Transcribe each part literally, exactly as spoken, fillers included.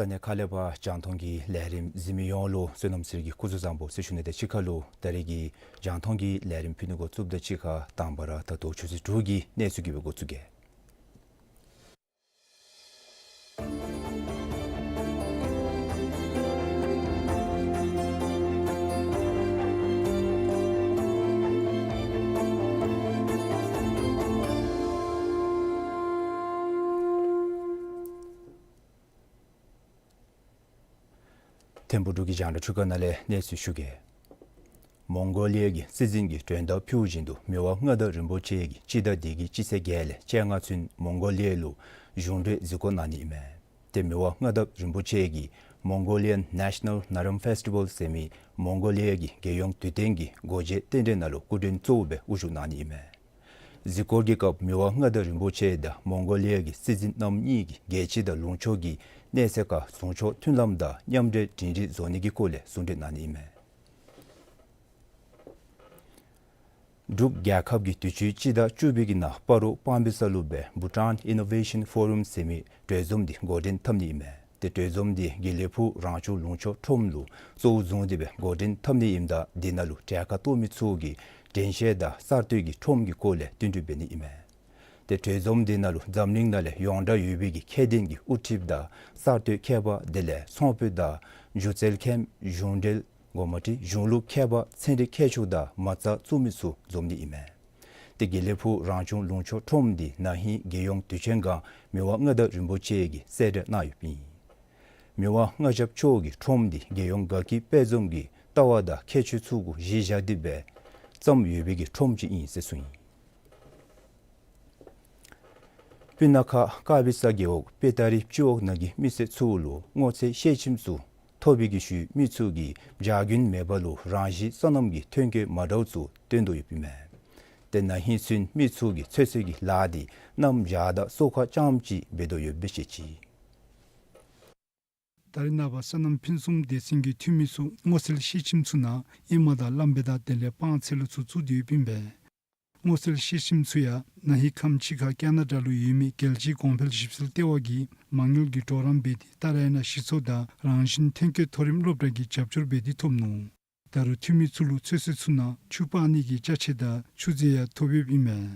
ས་གནས་ཁག་ལས་ཕར་རྒྱང་མཐོང་གི་ལས་རིམ་གཟིགས་མི་ཡོངས་ལུ་བསོད་ནམས་ཚེ་རིང་གི་སྐུ་གཟུགས་བཟང་པོ་ཟེར་ཞུ་ནི་དང་གཅིག་ཁར་ལུ་ད་རེས་ཀྱི་རྒྱང་མཐོང་གི་ལས་རིམ་ཕུལ་ནི་འགོ་བཙུགསཔ་དང་གཅིག་ཁར་དང་པ་ར་ད་ལྟོ་ཆུ་ཚོད་དྲུག་གི་གནས་ཚུལ་གྱི་སྦེ་འགོ་བཙུགས་གེ། ཐིམ་ཕུག་འབྲུག་གི་རྒྱང་བསྒྲགས་ཁྲི་ཀ་ནང་ལས་གནས་ཚུལ་ཞུ་གེ། མོང་གོ་ལི་ཡ་གི་སྲིད་འཛིན་གྱིས་མགྲོན་བརྡ་ཕུལཝ་བཞིན་དུ་མི་དབང་མངའ་བདག་རིན་པོ་ཆེ་གིས་སྤྱི་ཟླ་འདི་གི་སྤྱི་ཚེས་བརྒྱད་ལས་བཅོ་ལྔ་ཚུན་མོང་གོ་ལི་ཡ་ལུ་གཞུང་འབྲེལ་གཟིགས་སྐོར་གནང་ནི་ཨིན་མས། ཏེ་མི་དབང་མངའ་བདག་རིན་པོ་ཆེ་གིས་Mongolian National Naram Festival ཟེར་མི་མོང་གོ་ལི་ཡ་གི་རྒྱལ་ཡོངས་དུས་སྟོན་གྱི་སྒོ་འབྱེད་རྟེན་འབྲེལ་ནང་ལུ་སྐུ་མགྲོན་གཙོ་བོ་སྦེ་དབུ་བཞུགས་གནང་ནི་ཨིན་མས། གཟིགས་སྐོར་གྱི་སྐབས་མི་དབང་མངའ་བདག་རིན་པོ་ཆེ་དང་མོང་གོ་ལི་ཡ་གི་སྲིད་འཛིན་རྣམ་གཉིས་ཀྱིས་རྒྱལ་སྤྱི་དང་ལུང་ཕྱོགས་ཀྱི་གནས་ཚད་ཁར་ཟུང་ཕྱོགས་མཐུན་ལམ་དང་མཉམ་འབྲེལ་སྒྲིང་སྒྲིང་བཟོ་ནི་གི་སྐོར་ལས་ཟུང་འབྲེལ་གནང་ནི་ཨིན་མས། འབྲུག་རྒྱལ་ཁབ་ཀྱིས་དུས་ཅི་སྤྱི་ཟླ་བཅུ་པའི་གི་ནང་སྤ་རོ་སྤང་སྦིས་ས་ལུ་སྦེ་Bhutan Innovation Forum ཟེར་མི་གྲོས་འཛོམས་འདི་འགོ་འདྲེན་འཐབ་ནི་ཨིན་མས། ཏེ་གྲོས་འཛོམས་འདི་དགེ་ལེགས་ཕུག་རང་སྐྱོང་ལུང་ཕྱོགས་ཁྲོམ་ལུ་གཙོ་བོ་བཟུང་སྟེ་སྦེ་འགོ་འདྲེན་འཐབ་ནི་ཨིནམ་ད་འདི་ནང་ལུ་གྲལ་ཁར་གཏོགས་མི་ཚུ་གིས་དྲན་ཤེས་དང་གསར་གཏོད་ཀྱི་ཁྲོམ་གྱི་སྐོར་ལས་བསྟུན་གྲོས་འབད་ནི་ཨིན་མས། ཏེ་གྲོས་འཛོམས་འདི་ནང་ལུ་འཛམ་གླིང་ནང་ལས་ཡོངས་གྲགས་ཡོད་པའི་གི་ཁྱད་ལྡན་གྱི་དབུ་ཁྲིདཔ་དང་གསར་གཏོད་མཁས་པ་དེ་ལས་ཚོང་དཔོན་དང་སྒྱུ་རྩལ་མཁན་གཞུང་འབྲེལ་འགོ་མ་ཁྲིད་གཞུང་ལུགས་མཁས་པ་ཚན་རིག་མཁས་མཆོག་དང་མ་རྩ་བཙུགས་མི་ཚུ་འཛོམས་ནི་ཨིན་མས། ཏེ་དགེ་ལེགས་ཕུག་རང་སྐྱོང་ལུང་ཕྱོགས་ཁྲོམ་འདི་ན་ཧིང་རྒྱལ་ཡོངས་དུས་ཆེན་སྒང་མི་དབང་མངའ་བདག་རིན་པོ་ཆེ་གིས་གསལ་བསྒྲགས་གནང་ཡོདཔ་ཨིན། མི་དབང་མངའ་ཞབས་མཆོག་གིས་ཁྲོམ་འདི་རྒྱལ་ཡོངས་དགའ་སྐྱིད་དཔལ་འཛོམས་ཀྱི་ལྟ་བ་དང་ཁྱད་ཆོས་ཚུ་གུ་གཞི་བཞག་སྟེ་སྦེ་བརྩམས་ཡོད་པའི་གི་ཁྲོམ་ཅིག་ཨིན་ཟེར་གསུངས་ཡི། སྤུ་ན་ཁ་དཀར་སྦིས་ས་རྒེད་འོག་པེ་ཏ་རི་སྤྱི་འོག་ནང་གི་མི་སེར་ཚུ་ལུ་སྔོ་ཚལ་ཤེལ་ཁྱིམ་ཚུ་ཐོབ་པའི་གི་ཤུལ་མི་ཚུ་གིས་བྱ་རྒྱུན་མེད་པ་ལུ་རང་བཞིན་སོ་ནམ་གྱི་ཐོན་སྐྱེད་མ་འདྲཝ་ཚུ་བཏོན་དོ་ཡོདཔ་ཨིན་མས། ཏེ་ན་ཧིང་ཚུན་མི་ཚུ་གིས་ཚོད་བསྲེ་གི་ལཱ་འདི་གནམ་བྱཱར་དང་སོ་ཁ་རྐྱངམ་ཅིག་འབད་དོ་ཡོདཔ་སྦེ་བཤད་ཅི། ད་རེས་ནངས་པ་སོ་ནམ་ཕུན་སུམ་སྡེ་ཚན་གྱི་འཐུས་མི་ཚུ་སྔོ་ཚལ་ཤེལ་ཁྱིམ་ཚུ་ནང་ཨེ་མ་དང་གླང་བེ་དང་དེ་ལས་སྤང་ཚལ་ལུ་ཚུ་བཙུགས་ཏེ་ཡོདཔ་ཨིན་པས། སྔོ་ཚལ་ཤེལ་ཁྱིམ་ཚུ་ཡང་ན་ཧིང་ཁམས་ཕྱི་ཁ་ཀ་ན་ཌ་ལུ་ཡོད་མི་རྒྱལ་སྤྱིའི་གོང་འཕེལ་ཞིབ་འཚོལ་ལྟེ་བ་གིས་མ་དངུལ་གྱི་གྲོགས་རམ་འབད་དེ་ཏཱ་ར་ཡ་ན་ཞི་ཚོགས་དང་རང་བཞིན་ཐོན་སྐྱེད་མཐོ་རིམ་སློབ་གྲྭ་གིས་རྒྱབ་སྐྱོར་འབད་དེ་ཐོབ་ནུག། ད་རུང་འཐུས་མི་ཚུ་ལུ་ཚོད་བསྲེ་ཚུ་ནང་ཆུ་སྤར་ནི་གི་ཅ་ཆས་དང་ཆུ་རྫས་ཡང་ཐོབ་ཡོདཔ་ཨིན་མས།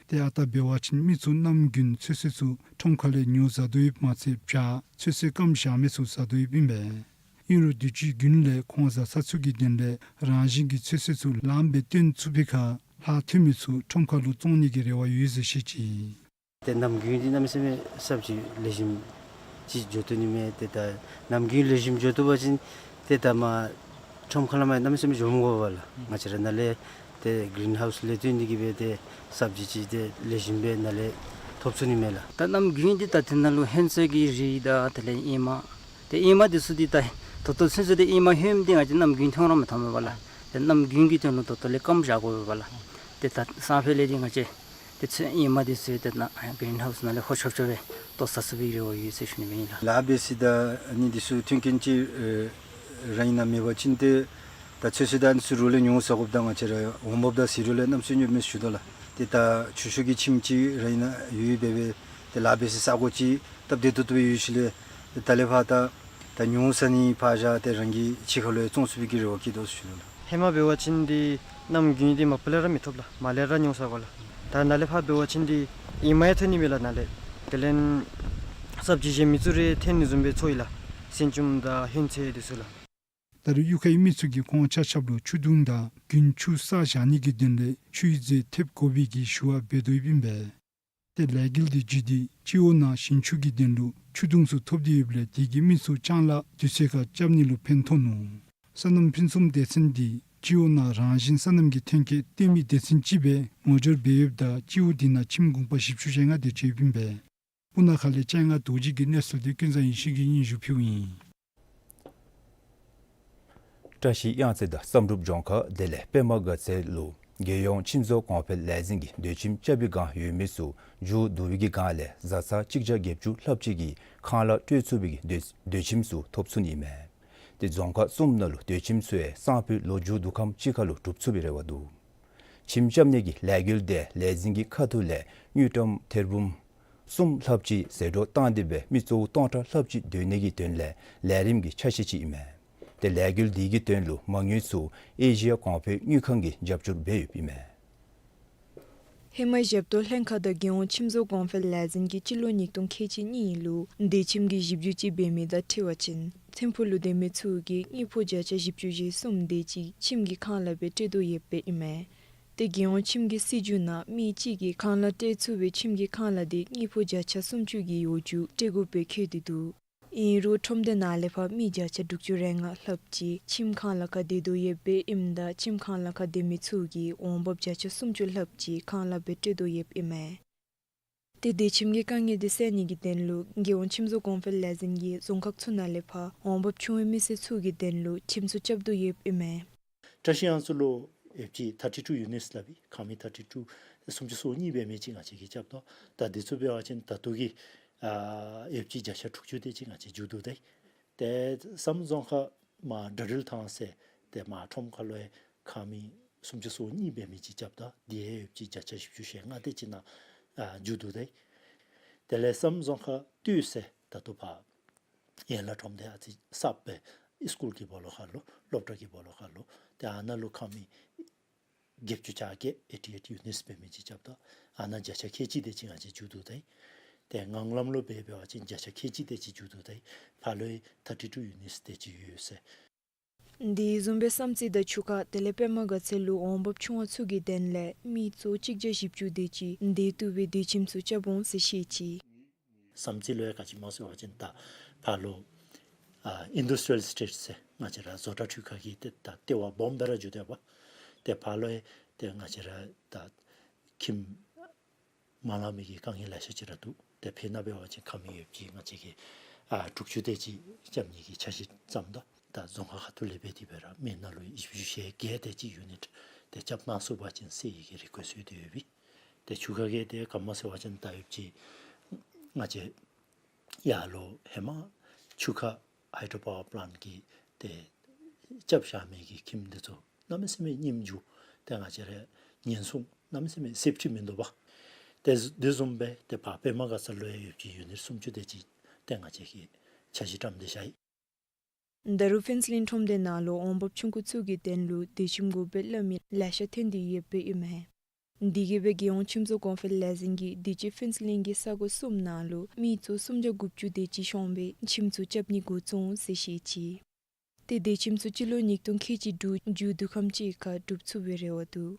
ཏེ་ཨ་རྟག་འབད་བ་ཅིན་མི་ཚུ་གནམ་དགུན་ཚོད་བསྲེ་ཚུ་ཁྲོམ་ཁ་ལས་ཉོ་བཟའ་དོ་ཡོདཔ་མ་ཚད་བྱཱར་ཚོད་བསྲེ་སྐམ་བཞག་མི་ཚུ་བཟའ་དོ་ཡོདཔ་ཨིན་པས། ཨིན་རུང་དུས་ཅི་དགུན་ལས་ཁོང་བཟའ་ཚང་ཚུ་གི་དོན་ལས་རང་བཞིན་གྱི་ཚོད་བསྲེ་ཚུ་ལངམ་སྦེ་བཏོན་ཚུགས་པའི་ཁར་ལྷག་འཐུས་མི་ཚུ་ཁྲོམ་ཁ་ལུ་བཙོང་ནི་གི་རེ་བ་ཡོད་ཟེར་བཤད་ཅི། ཏེ་གནམ་དགུན་འདི་གནམ་མེད་ས་མེད་སབ་ཅིག་ལེགས་ཤོམ་ཅིག་འགྱོ་བཏུབ་ནི་མས། ཏེ་ད་གནམ་དགུན་ལེགས་ཤོམ་འགྱོ་བཏུབ་པ་ཅིན་ཏེ་ད་མ་ཁྲོམ་ཁ་ལས་མར་གནམ་མེད་ས་མེད་འགྱོ་མི་དགོ་པས་ལགས། ང་བཅས་ར་ནཱ་ལས་ཏེ་གི་རིན་ཧའུསི་ལས་བཏོན་ཏེ་གིས་སྦེ་ཏེ་སབ་ཅིག་ཅིག་ཏེ་ལེགས་ཤོམ་སྦེ་ནཱ་ལས་ཐོབ་ཚུགས་ནི་མས་ལགས། ད་གནམ་དགུན་འདི་ད་དེ་ནང་ལུ་ཧོན་ཚོད་ཀྱི་རིགས་དང་དེ་ལས་ཨེ་མ་ཏེ་ཨེ་མ་འདི་ཚུ་འདི་ད་ད་ལྟོ་ཚུན་ཚོད་འདི་ཨེ་མ་ཧོནམ་འདི་ང་བཅས་གནམ་དགུན་ཐོན་ར་མི་ཐོན་པས་ལགས། ཏེ་གནམ་དགུན་གྱི་དོན་ལུ་ད་ལྟོ་ལས་སྐམ་བཞག་དགོ་པས་ལགས། ཏེ་ད་སང་ཕོད་ལས་འདི་ང་བཅས་ དེ་ཚུ་ཨེ་མ་དེ་ཚུ་ཏེ་ནཱ་གི་རིན་ཧའུསི་ནང་ལས་ཧོ་ཆོབ་ཆོབ་སྦེ་བཏོག་ཚར་ཚུགས་པའི་རེ་བ་ཡོད་ཟེར་ཞུ་ནི་ཨིན་ལགས། ལཱ་འབད་ས་དང་ཨ་ནི་དེ་ཚུ་མཐུན་རྐྱེན་ཅིག་རང་ཡུལ་ནང་མེད་པ་ཅིན་ཏེ་ད་ཚོད་བསྲེ་དང་ཨ་ནི་ཚུ་རོགས་ལས་ཉོ་ཟ་དགོཔ་དང་ང་བཅས་ར་འོང་འབབ་དང་ཟད་འགྲོ་ལས་གནམ་ས་ཡོད་མི་ཞུ་དོ་ལགས། ཏེ་ད་ཆུ་ཤོག་གི་ཁྱིམ་ཅིག་རང་ཡུལ་ནང་ཡོད་པའི་སྦེ་ཏེ་ལཱ་འབད་སའི་ས་གོ་ཅིག་སྟབས་བདེ་ཏོག་ཏོ་སྦེ་ཡོད་ཞིནམ་ལས་ད་ལས་ཕར་ད་ད་ཉོ་ཟ་ནི་ཕར་བཞག་སྟེ་རང་གི་ཕྱི་ཁ་ལུ་ཡང་བཙོང་ཚུགས་པའི་གི་རེ་བ་བསྐྱེད་དོ་ཟེར་ཞུ་ནི་ལགས། ཧེ་མ་འབད་བ་ཅིན་འདི་གནམ་དགུན་འདི་མ་པ་ལས་ར་མི་ཐོབ་ལགས། མར་ལས་ར་ཉོ་ཟ་དགོ་ལགས། ད་ནཱ་ལས་ཕར་འབད་བ་ཅིན་འདི་ཨེ་མ་ཡང་ཐོན་ནི་མས་ལགས་ནཱ་ལས། དེ་ལས་སབ་ཇི་བཞེས་མི་ཚུ་རེ་ཐོན་ནི་བཟུམ་སྦེ་ཚོར་ཡི་ལགས། སེང་ལྕམ་དང་ཧོན་ཚོད་འདི་ཚུ་ལགས། ད་རུང་གཡུས་ཁའི་མི་ཚུ་གིས་ཁོང་ཆ་ཁྱབ་ལུ་ཆུ་དུང་དང་དགུན་ཆུ་བསགས་བཞག་ནི་གི་དོན་ལས་ཆུའི་རྫས་ཐེབས་དགོ་པའི་གི་ཞུ་བ་འབད་དོ་ཡོདཔ་ཨིན་པས། ཏེ་ལས་འགུལ་འདི་བརྒྱུད་དེ་སྤྱི་འོག་ནང་ཞིང་ཆུ་གི་དོན་ལུ་ཆུ་དུང་ཚུ་ཐོབ་སྟེ་ཡོདཔ་ལས་དེ་གིས་མི་ཚུ་ལྕང་ལཱ་དུས་ཚོད་ཁར་རྐྱབ་ནི་ལུ་ཕན་ཐོགས་ནུག། སོ་ནམ་ཕུན་སུམ་སྡེ་ཚན་འདི་སྤྱི་འོག་ནང་རང་བཞིན་སོ་ནམ་གྱི་ཐོན་སྐྱེད་བཏོན་མི་སྡེ་ཚན་ཅིག་སྦེ་ངོ་སྦྱོར་འབད་ཡོདཔ་ད་སྤྱི་འོག་འདི་ནང་ཁྱིམ་གུང་པ་བཞི་བཅུ་ཞེ་ལྔ་དེ་ཅིག་ཡོདཔ་ཨིན་པས། སྤུ་ན་ཁ་ལས་སྤྱན་སྔ་རྡོ་རྗེ་གི་གནས་ཚུལ་འདི་ཀུན་བཟང་ཡེ་ཤེས་ཀྱིས་སྙན་ཞུ་ཕུལཝ་ཨིན། བཀྲ་ཤིས་གཡང་རྩེ་དང་བསམ་གྲུབ་ལྗོངས་མཁར་དེ་ལས་པདྨ་དགའ་ཚལ་ལུ་རྒྱལ་ཡོངས་ཁྱིམ་བཟོ་གོང་འཕེལ་ལས་འཛིན་གྱི་སྡོད་ཁྱིམ་རྐྱབ་པའི་བསྒང་ཡོད་མི་ཚུ་མཇུག་བསྡུ་བའི་གི་བསྒང་ལས་བཟའ་ཚང་གཅིག་བརྒྱ་བརྒྱད་ཅུ་ལྷགཔ་ཅིག་གིས་ཁང་གླ་སྤྲོད་ཚུགས་པའི་གི་སྡོད་སྡོད་ཁྱིམ་ཚུ་ཐོབ་ཚུགས་ནི་ཨིན་མས། ཏེ་རྫོང་ཁག་གསུམ་ནང་ལུ་སྡོད་ཁྱིམ་ཚུ་ཡང་སང་ཕོད་ལོ་མཇུག་བསྡུ་ཁམས་ཅིག་ཁར་ལུ་གྲུབ་ཚུགས་པའི་རེ་བ་འདུག། ཁྱིམ་རྐྱབ་ནི་གི་ལས་འགུལ་དེ་ལས་འཛིན་གྱི་ཁ་ཐུག་ལས་དངུལ་ཀྲམ་ཐེར་འབུམ་གསུམ་ལྷགཔ་ཅིག་ཟད་འགྲོ་བཏང་སྟེ་སྦེ་མི་གཙོ་བོ་སྟོང་ཕྲག་ལྷགཔ་ཅིག་སྡོད་ནི་གི་དོན་ལས་ལས་རིམ་གྱི་ཆ་ཤས་ཅིག་ཨིན་མས། ཏེ་ལས་འགུལ་འདི་གི་དོན་ལུ་མ་དངུལ་ཚུ་ཨེ་ཤི་ཡ་གོང་འཕེལ་དངུལ་ཁང་གིས་རྒྱབ་སྐྱོར་འབད་ཡོདཔ་ཨིན་མས། ཧེ་མ་ཞབས་ཏོག་ལྷན་ཁག་དང་རྒྱལ་ཡོངས་ཁྱིམ་བཟོ་གོང་འཕེལ་ལས་འཛིན་གྱིས་སྤྱི་ལོ་ཉིས་སྟོང་ཁལ་གཅིག་གཉིས་ལུ་སྡོད་ཁྱིམ་གྱི་ཞིབ་འཇུག་ཅིག་འབད་མི་དང་འཁྲིལ་བ་ཅིན་ཐིམ་ཕུག་ལུ་སྡོད་མི་ཚུ་གིས་དངུལ་ཕོགས་བརྒྱ་ཆ་བཞི་བཅུ་ཞེ་གསུམ་དེ་ཅིག་ཁྱིམ་གྱི་ཁང་གླ་སྦེ་སྤྲོད་དོ་ཡོདཔ་ཨིན་མས། ཏེ་རྒྱལ་ཡོངས་ཁྱིམ་གྱི་སྲིད་བྱུས་ནང་མི་གཅིག་གིས་ཁང་གླ་སྤྲོད་ཚུགས་པའི་ཁྱིམ་གྱི་ཁང་གླ་དེ་དངུལ་ཕོགས་བརྒྱ་ཆ་སུམ་ཅུ་གི་འོག་འཇུག་སྤྲོད་དགོཔ་སྦེ་བཀོད་དེ་འདུག། ཨིན་རུང་ཁྲོམ་སྡེ་ནང་ལས་ཕར་མི་བརྒྱ་ཆ་དྲུག་ཅུ་རེ་ལྔ་ལྷགཔ་ཅིག་ཁྱིམ་ཁང་གླ་ཁར་སྡོད་དོ་ཡོདཔ་ཨིནམ་ད་ཁྱིམ་ཁང་གླ་ཁར་སྡོད་མི་ཚུ་གིས་འོང་འབབ་བརྒྱ་ཆ་སུམ་ཅུ་ལྷགཔ་ཅིག་ཁང་གླ་སྦེ་སྤྲོད་དོ་ཡོདཔ་ཨིན་མས། ཏེ་སྡོད་ཁྱིམ་གྱི་དཀའ་ངལ་དེ་སེལ་ནི་གི་དོན་ལུ་རྒྱལ་ཡོངས་ཁྱིམ་བཟོ་གོང་འཕེལ་ལས་འཛིན་གྱིས་རྫོང་ཁག་ཚུ་ནང་ལས་ཕར་འོང་འབབ་ཆུང་བའི་མི་སེར་ཚུ་གི་དོན་ལུ་ཁྱིམ་ཚུ་རྐྱབ་དོ་ཡོདཔ་ཨིན་མས། བཀྲ་ཤིས་གཡང་རྩེ་ལུ་ཨེཕ་ཇི་ཐར་ཊི་ཊུ་ཡུ་ནིཊསི་སླབ་པའི་ཁང་མིག་ཐར་ཊི་ཊུ་སུམ་ཅུ་སོ་གཉིས་འབད་མི་ཅིག་ང་བཅས་ཀྱིས་རྐྱབ་དོ། ད་འདི་ཚུ་འབད་བ་ཅིན་ད་ལྟོ་གི་ཨ་ཨེཕ་ཇི་བརྒྱ་ཆ་དྲུག་ཅུ་དེ་ཅིག་ང་བཅས་མཇུག་བསྡུ་ད་ཡི། ཏེ་བསམ་རྫོང་ཁག་མར་དྲ་རིལ་ཐང་ཟེར་ཏེ་མར་ཁྲོམ་ཁ་ལུ་ཡང་ཁང་མིག་སུམ་ཅུ་སོ་གཉིས་འབད་མི་ཅིག་རྐྱབ་ད། འདི་ཡང་ཨེཕ་ཇི་བརྒྱ་ཆ་བཞི་བཅུ་ཞེ་ལྔ་དེ་ཅིག་ནང་ཨ་མཇུག་བསྡུ་ད་ཡི། དེ་ལས་བསམ་རྫོང་ཁག་སྟོད་ཟེར་ད་ལྟོ་ཕར་ཡན་ལག་ཁྲོམ་སྡེ་ཨ་ཙི་གསརཔ་སྦེ་སི་ཀུལ་གྱི་སྦོ་ལོགས་ཁ་ལུ་སློབ་གྲྭ་གི་སྦོ་ལོགས་ཁ་ལུ་ཏེ་ཨ་ནཱ་ལུ་ཁང་མིག་བརྒྱད་ཅུ་གྱ་བརྒྱད་ཨེ་ཊི་ཨེཊ་ཡུ་ནིཊསི་འབད་མི་ཅིག་རྐྱབ་ད། ཨ་ནཱ་བརྒྱ་ཆ་ཁལ་གཅིག་དེ་ཅིག་ང་བཅས་མཇུག་བསྡུ་ད་ཡི། ཏེ་ངང་ལམ་ལུ་འབད་འབད་བ་ཅིན་བརྒྱ་ཆ་ཁལ་གཅིག་དེ་ཅིག་མཇུག་བསྡུ་ད་ཡི། ཕར་ལུ་ཡང་ཐར་ཊི་ཊུ་ཡུ་ནིཊསི་དེ་ཅིག་ཡོད་ཟེར། དེ་བཟུམ་སྦེ་བསམ་རྩེ་དང་ཆུ་ཁ་དེ་ལས་པདྨ་དགའ་ཚལ་ལུ་འོང་འབབ་ཆུང་བ་ཚུ་གི་དོན་ལས་མི་གཙོ་བོ་གཅིག་བརྒྱ་བཞི་བཅུ་དེ་ཅིག་སྡོད་བཏུབ་པའི་སྡོད་ཁྱིམ་ཚུ་རྐྱབ་འོང་ཟེར་བཤད་ཅི། བསམ་རྩེ་ལུ་ཡང་ག་ཅི་སྨོ་ཟེར་བ་ཅིན་ད་ཕར་ལུ་ཨ་ཨིན་ཌུསི་ཊི་རི་ཡལ་ཨེ་སི་ཊེཊ་ཟེར་ང་བཅས་ར་བཟོ་གྲྭ་འཕྲུལ་ཁང་གི་ཏེ་ད་ལྟེ་བ་སྦོམ་སྦེ་ར་འགྱོ་དོ་བ། ཏེ་ཕར་ལུ་ཡང་ཏེ་ང་བཅས་ར་ད་ཁྱིམ་མ་ལང་མི་གི་དཀའ་ངལ་ལེ་ཤ་ཅིག་ར་འདུག། ཏེ་ཕར་ནང་འབད་བ་ཅིན་ཁང་མིག་ཡོདཔ་ཅིག་ང་བཅས་ཀྱིས་ཨ་དྲུག་ཅུ་དེ་ཅིག་རྐྱབ་ནི་གི་འཆར་གཞི་བརྩམ་དོ། ད་རྫོང་ཁག་ཁ་ཐུག་ལས་འབད་དེ་སྦེ་ར་མི་ནང་ལུ་བཞི་བཅུ་ཞེ་བརྒྱད་དེ་ཅིག་ཡུ་ནིཊ་དེ་རྐྱབ་གནང་ཚུགས་པ་ཅིན་ཟེར་ཡི་གི་རི་ཀུ་ཨེསཊ་ཡོད་དེ་ཡོད་པས། ཏེ་ཆུ་ཁ་གི་དེ་ག་སྨོ་ཟེར་བ་ཅིན་ད་ཡོདཔ་ཅིག་ང་བཅས་ཡར་ལུ་ཧེ་མ་ཆུ་ཁ་ཧའི་ཌོ་པ་ཝར་པ་ལཱནཊ་གི་ཏེ་རྐྱབ་བཞག་མི་གི་ཁྱིམ་དེ་ཚུ་གནམ་མེད་ས་མེད་ཉིནམ་འགྱོ། ཏེ་ང་བཅས་ར་ཉེན་སྲུང་གནམ་མེད་ས་མེད་སེཕ་ཊི་མིན་འདུག་པ། ཏེ་དེ་བཟུམ་སྦེ་ཏེ་ཕར་པདྨ་དགའ་ཚལ་ལུ་ཡང་ཡོདཔ་ཅིག་ཡུ་ནིཊ་སུམ་ཅུ་དེ་ཅིག་ཏེ་ང་བཅས་ཀྱིས་འཆར་གཞི་བཀྲམ་སྟེ་བཞག་ཡི། ད་རུང་ཕུན་ཚོགས་གླིང་ཁྲོམ་སྡེ་ནང་ལུ་འོང་འབབ་ཆུང་ཀུ་ཚུ་གི་དོན་ལུ་སྡོད་ཁྱིམ་དགོ་པའི་སླབ་མི་ལེ་ཤ་ཐོན་ཏེ་ཡོདཔ་ཨིན་མས། དེ་གིས་སྦེ་རྒྱལ་ཡོངས་ཁྱིམ་བཟོ་གོང་འཕེལ་ལས་འཛིན་གྱིས་དུས་ཅི་ཕུན་ཚོགས་གླིང་གི་ས་གོ་གསུམ་ནང་ལུ་མི་གཙོ་སུམ་བརྒྱ་དགུ་བཅུ་དེ་ཅིག་ཤོང་སྦེ་ཁྱིམ་ཚུ་རྐྱབ་ནི་འགོ་བཙུགས་འོང་ཟེར་བཤད་ཅི། ཏེ་སྡོད་ཁྱིམ་ཚུ་སྤྱི་ལོ་ཉིས་སྟོང་ཁལ་གཅིག་དྲུག་མཇུག་བསྡུ་ཁམས་ཅིག་ཁར་གྲུབ་ཚུགས་པའི་རེ་བ་འདུག།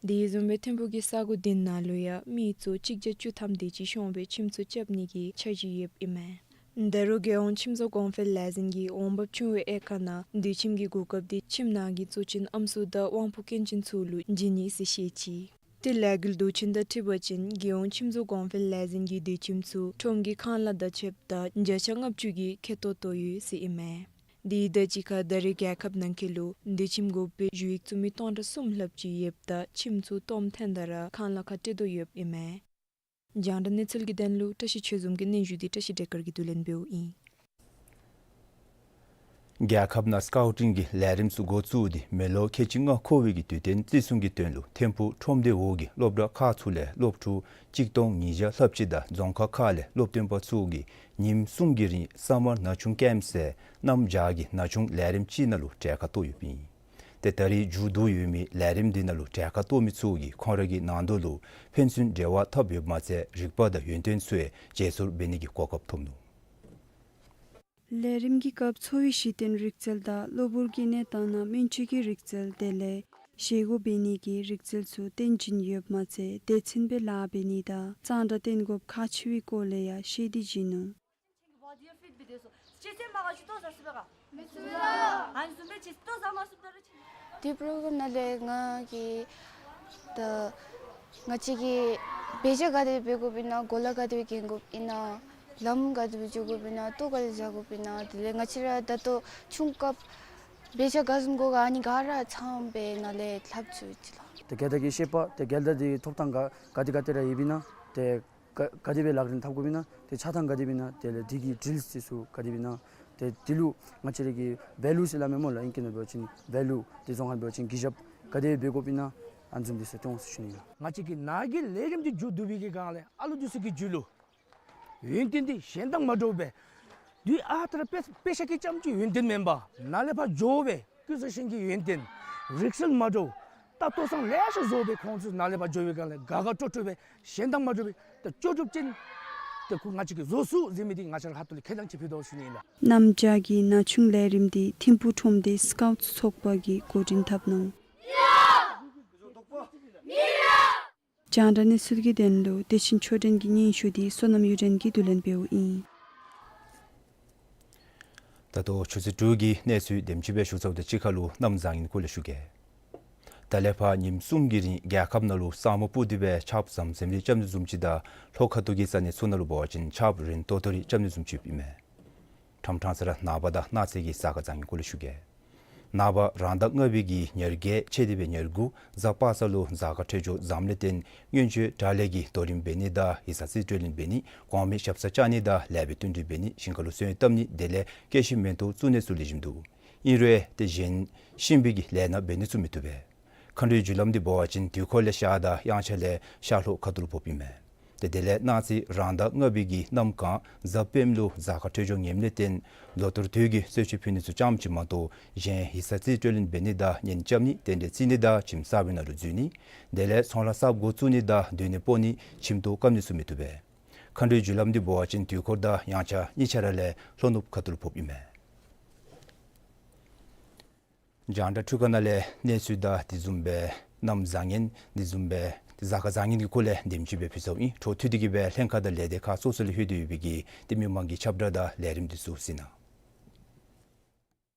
དེ་བཟུམ་སྦེ་ཐིམ་ཕུག་གི་ས་གོ་བདུན་ནང་ལུ་ཡང་མི་གཙོ་གཅིག་བརྒྱ་བཅུ་ཐམ་དེ་ཅིག་ཤོང་སྦེ་ཁྱིམ་ཚུ་རྐྱབ་ནི་གི་འཆར་གཞི་ཡོདཔ་ཨིན་མས། ད་རུང་རྒྱལ་ཡོངས་ཁྱིམ་བཟོ་གོང་འཕེལ་ལས་འཛིན་གྱིས་འོང་འབབ་ཆུང་བའི་དབྱེ་ཁག་ནང་སྡོད་ཁྱིམ་གྱི་གོ་སྐབས་དེ་ཁྱིམ་ནང་གི་གཙོ་ཆེན་ཨམ་སྲུ་དང་དབང་པོ་སྐྱོན་ཅན་ཚུ་ལུ་བྱིན་ནི་ཟེར་བཤད་ཅི། ཏེ་ལས་འགུལ་མདོ་ཆེན་དང་འཁྲིལ་བ་ཅིན་རྒྱལ་ཡོངས་ཁྱིམ་བཟོ་གོང་འཕེལ་ལས་འཛིན་གྱིས་སྡོད་ཁྱིམ་ཚུ་ཁྲོམ་གྱི་ཁང་གླ་དང་ཕྱདཔ་ད་བརྒྱ་ཆ་ལྔ་བཅུ་གི་ཁེ་ཏོག་བཏོག་ཡོད་ཟེར་ཨིན་མས། དེ་དང་གཅིག་ཁར་ད་རེས་རྒྱལ་ཁབ་ནང་འཁོད་ལུ་འདི་ཁྱིམ་དགོ་པའི་ཞུ་ཡིག་བཙུགས་མི་སྟོང་ཕྲག་གསུམ་ལྷགཔ་ཅིག་ཡོདཔ་ད་ཁྱིམ་ཚུ་སྟོངམ་ཐོན་ད་ར་ཁང་གླ་ཁར་སྤྲོད་དོ་ཡོདཔ་ཨིན་མས། རྒྱང་བསྒྲགས་གནས་ཚུལ་གྱི་དོན་ལུ་བཀྲ་ཤིས་ཆོས་འཛོམས་ཀྱི་སྙན་ཞུ་འདི་བཀྲ་ཤིས་བདེ་དཀར་གྱིས་བསྡུ་ལེན་འབདཝ་ཨིན། རྒྱལ་ཁབ་ནང་སི་ཀའུ་ཊིང་གི་ལས་རིམ་ཚུ་འགོ་བཙུགས་ཏེ་མི་ལོ་ཁལ་གཅིག་ལྔ་འཁོར་བའི་གི་དུས་སྟོན་བརྩི་སྲུང་གི་དོན་ལུ་ཐིམ་ཕུག་ཁྲོམ་སྡེ་འོག་གི་སློབ་གྲྭ་ཁག་ཚུ་ལས་སློབ་ཕྲུག་གཅིག་སྟོང་ཉིས་བརྒྱ་ལྷགཔ་ཅིག་དང་རྫོང་ཁག་ཁག་ལས་སློབ་སྟོན་པ་ཚུ་གིས་ཉིནམ་གསུམ་གྱི་རིང་སམ་མར་ན་ཆུང་ཀེམཔ་ཟེར་གནམ་བྱཱར་གྱི་ན་ཆུང་ལས་རིམ་ཅིག་ནང་ལུ་གྲལ་ཁར་གཏོགས་ཡོདཔ་ཨིན། ཏེ་ད་རེས་མཇུག་བསྡུ་ཡོད་མི་ལས་རིམ་འདི་ནང་ལུ་གྲལ་ཁར་གཏོགས་མི་ཚུ་གིས་ཁོང་ར་གི་ནང་དོག་ལུ་ཕན་ཚུན་འབྲེལ་བ་འཐབ་ཡོདཔ་མ་ཚད་རིག་པ་དང་ཡོན་ཏན་ཚུ་ཡང་བརྗེ་སོར་འབད་ནི་གི་གོ་སྐབས་ཐོབ་ནུག། ལས་རིམ་གྱི་སྐབས་འཚོ་བའི་གཞི་རྟེན་རིག་རྩལ་དང་གློ་བུར་གྱི་གནས་སྟངས་ནང་སྨན་བཅོས་ཀྱི་རིག་རྩལ་དེ་ལས་བཞེས་སྒོ་འབད་ནི་གི་རིག་རྩལ་ཚུ་སྟོན་བྱིན་ཡོདཔ་མ་ཚད་སྡེ་ཚན་སྦེ་ལཱ་འབད་ནི་དང་གཙང་སྦྲ་བསྟེན་དགོཔ་ཁག་ཆེ་བའི་སྐོར་ལས་ཡང་བཤད་དེ་བྱིན་ནུག། དེ་པྲོ་གྲམ་ནང་ལས་ང་གིས་ད་ང་བཅས་ཀྱིས་དཔེ་ཆ་ག་དེ་སྦེ་འབད་དགོཔ་ཨིན་ན་གོ་ལ་ག་དེ་སྦེ་གྱོན་དགོཔ་ཨིན་ན་ལམ་ག་དེ་སྦེ་འགྱོ་དགོཔ་ཨིན་ན་ལྟོ་ག་དེ་སྦེ་བཟའ་དགོཔ་ཨིན་ན་དེ་ལས་ང་བཅས་ར་ད་ལྟོ་ཆུང་སྐབས་དཔེ་ཆ་ག་བཟུམ་གོ་ག་ཨ་ནི་ག་ར་ཚངམ་སྦེ་ནཱ་ལས་ལྷབ་བཅུག་ཅི་ལགས། ཏེ་རྒྱལ་དར་གྱི་ཤེས་པ་ཏེ་རྒྱལ་དར་འདི་ཐོབ་ཐངས་ག་ག་དེ་ག་དེ་ར་ཡོདཔ་ཨིན་ན་ཏེ་ག་ག་དེ་སྦེ་ལག་ལེན་འཐབ་དགོཔ་ཨིན་ན་ཏེ་ཆགས་ཐངས་ག་དེ་སྦེ་ཨིན་ན་དེ་ལས་འདི་གི་ཌིལསི་འདི་ཚུ་ག་དེ་སྦེ་ཨིན་ན་ཏེ་འདི་ལུ་ང་བཅས་ར་གི་བེ་ལུ་ཟེར་སླབ་མས་སྨོ་ལགས། ཨིང་སྐད་ནང་འབད་བ་ཅིན་བེ་ལུ་འདི་བཟུམ་ཁར་འབད་བ་ཅིན་གུས་ཞབས་ག་དེ་སྦེ་འབད་དགོཔ་ཨིན་ན་ཨ་ནི་བཟུམ་འདི་ཚུ་སྟོན་ཟེར་ཞུ་ནི་ལགས། ང་བཅས་ཀྱི་ནཱ་གི་ལས་རིམ་འདི་མཇུག་བསྡུ་བའི་གི་སྒང་ལས་ཨ་ལུ་འདི་ཚུ་གི་རྒྱུད་ལུ་ཡོན་ཏན་འདི་གཞན་དང་མ་འདྲཝ་སྦེ་དུས་ཨ་རྟག་ར་དཔེ་དཔེ་ཆ་གི་རྐྱངམ་གཅིག་ཡོན་ཏན་མེན་པར་ནཱ་ལས་ཕར་འགྱོ་སྦེ་ཀུན་བཟང་ཞིང་གི་ཡོན་ཏན་རིག་རྩལ་མ་འདྲཝ་ད་ལྟོ་ཚང་ལེ་ཤ་བཟོ་སྦེ་ཁོང་ཚུ་ནཱ་ལས་ཕར་འགྱོ་བའི་སྒང་ལས་དགའ་དགའ་སྤྲོ་སྤྲོ་སྦེ་གཞན་དང་མ་འདྲཝ་སྦེ་ད་ལྕོགས་གྲུབ་ཅན་ད་ཁོ་ང་བཅས་ཀྱིས་བཟོ་ཚུགས་ཟེར་མི་འདི་ང་བཅས་ར་ཁ་ཐུག་ལས་ཁས་བླངས་ཅིག་ཕུལ་དོ་ཟེར་ཞུ་ནི་ཨིན་ལགས། གནམ་བྱཱར་གྱི་ན་ཆུང་ལས་རིམ་འདི་ཐིམ་ཕུག་ཁྲོམ་སྡེ་སི་ཀའུཊ་ཚོགས་པ་གིས་འགོ་འདྲེན་འཐབ་ནུག། རྒྱང་བསྒྲགས་གནས་ཚུལ་གྱི་དོན་ལུ་བདེ་ཆེན་ཆོས་སྒྲོན་གྱི་སྙན་ཞུ་འདི་བསོད་ནམས་གཡུ་སྒྲོན་གྱིས་བསྡུ་ལེན་འབདཝ་ཨིན། ད་ལྟོ་ཆུ་ཚོད་དྲུག་གི་གནས་ཚུལ་དེམ་ཅིག་སྦེ་ཞུ་ཚརཝ་དང་གཅིག་ཁར་ལུ་གནམ་བཟང་ངན་སྐོར་ལས་ཞུ་གེ། ད་ལས་ཕར་ཉིནམ་གསུམ་གྱི་རིང་རྒྱལ་ཁབ་ནང་ལུ་ས་སྨུག་སྤུབས་ཏེ་སྦེ་ཆརཔ་ཟམ་ཟིམ་རེ་རྐྱབ་ནི་བཟུམ་ཅིག་དང་ལྷོ་ཁ་ཐུག་གི་ས་གནས་ཚུ་ནང་ལུ་འབད་བ་ཅིན་ཆརཔ་རན་ཏོག་ཏོ་རེ་རྐྱབ་ནི་བཟུམ་ཅིག་ཨིན་མས། ཁྲམ་ཁྲང་ས་ར་ནངས་པ་དང་གནངས་ཚེ་གི་གཟའ་སྐར་བཟང་ངན་སྐོར་ལས་ཞུ་གེ། ནངས་པ་རང་ཟླ་ལྔ་པའི་གི་ཉེར་བརྒྱད་ཆད་དེ་སྦེ་ཉེར་དགུ་གཟའ་པ་སངས་ལུ་གཟའ་སྐར་འཕྲོད་སྦྱོར་བཟངམ་ལས་བརྟེན་མངོན་སྤྱོད་དྲག་ལས་ཀྱི་དོ་རིམ་འབད་ནི་དང་ཡིག་ཚང་རྩིས་སྤྲོད་ལེན་འབད་ནི་གོང་མའི་ཞབས་སར་བཅར་ནི་དང་ལེགས་པའི་བསྟུན་གྲོས་འབད་ནི་ཞིང་ཁ་ལུ་སོན་བཏབ་ནི་དེ་ལས་སྐྱེད་ཤིང་མེ་ཏོག་བཙུགས་ནི་ཚུ་ལེགས་ཤོམ་འདུག། ཨིན་རུང་ཏེ་གཞན་གཤིན་པོའི་གི་ལས་སྣ་འབད་ནི་ཚུ་མི་བཏུབ་པས། མཁའ་འགྲོའི་རྒྱུ་ལམ་འདི་འབད་བ་ཅིན་དུས་འཁོར་ལས་ཤར་དང་དབྱངས་འཆར་ལས་ཤར་ལྷོ་ཁ་ཐུག་ལུ་ཕོགཔ་ཨིན་མས། ཏེ་དེ་ལས་གནངས་ཚེ་རང་ཟླ་ལྔ་པའི་གི་གནམ་གང་གཟའ་སྤེནམ་ལུ་གཟའ་སྐར་འཕྲོད་སྦྱོར་ངནམ་ལས་བརྟེན་ལོ་ཐོར་དུས་ཀྱི་གསོལ་མཆོད་ཕུལ་ནི་ཚུ་ཙམ་ཅིག་མ་གཏོགས་གཞན་ཡིག་ཚང་རྩིས་སྤྲོད་ལེན་འབད་ནི་དང་གཉེན་རྐྱབ་ནི་རྟེན་འབྲེལ་བརྩི་ནི་དང་ཁྱིམ་གསར་པའི་ནང་ལུ་འཛུལ་ནི་དེ་ལས་ཚོང་ལཱ་གསརཔ་འགོ་བཙུགས་ནི་དང་སྡོད་གནས་སྤོ་ནི་ཁྱིམ་ཐོག་བཀབ་ནི་ཚུ་མི་བཏུབ་པས། མཁའ་འགྲོའི་རྒྱུ་ལམ་འདི་འབད་བ་ཅིན་དུས་འཁོར་དང་དབྱངས་འཆར་གཉིས་ཆ་ར་ལས་ལྷོ་ནུབ་ཁ་ཐུག་ལུ་ཕོགཔ་ཨིན་མས། རྒྱང་བསྒྲགས་འཕྲུལ་ཁང་ནང་ལས་གནས་ཚུལ་དང་དེ་བཟུམ་སྦེ་གནམ་བཟང་ངན་དེ་བཟུམ་སྦེ་གཟའ་སྐར་བཟང་ངན་གྱི་སྐོར་ལས་དེམ་ཅིག་སྦེ་ཕུལ་ཚརཝ་ཨིན། འཕྲོ་མཐུད་དེ་གི་སྦེ་ལྷན་ཁག་དང་ལས་སྡེ་ཁག་སོ་སོ་ལས་ལྷོད་དེ་ཡོད་པའི་གི་ཏེ་མི་མང་གི་ཁྱབ་བསྒྲགས་དང་ལས་རིམ་འདི་ཚུ་གཟིགས་གནང་།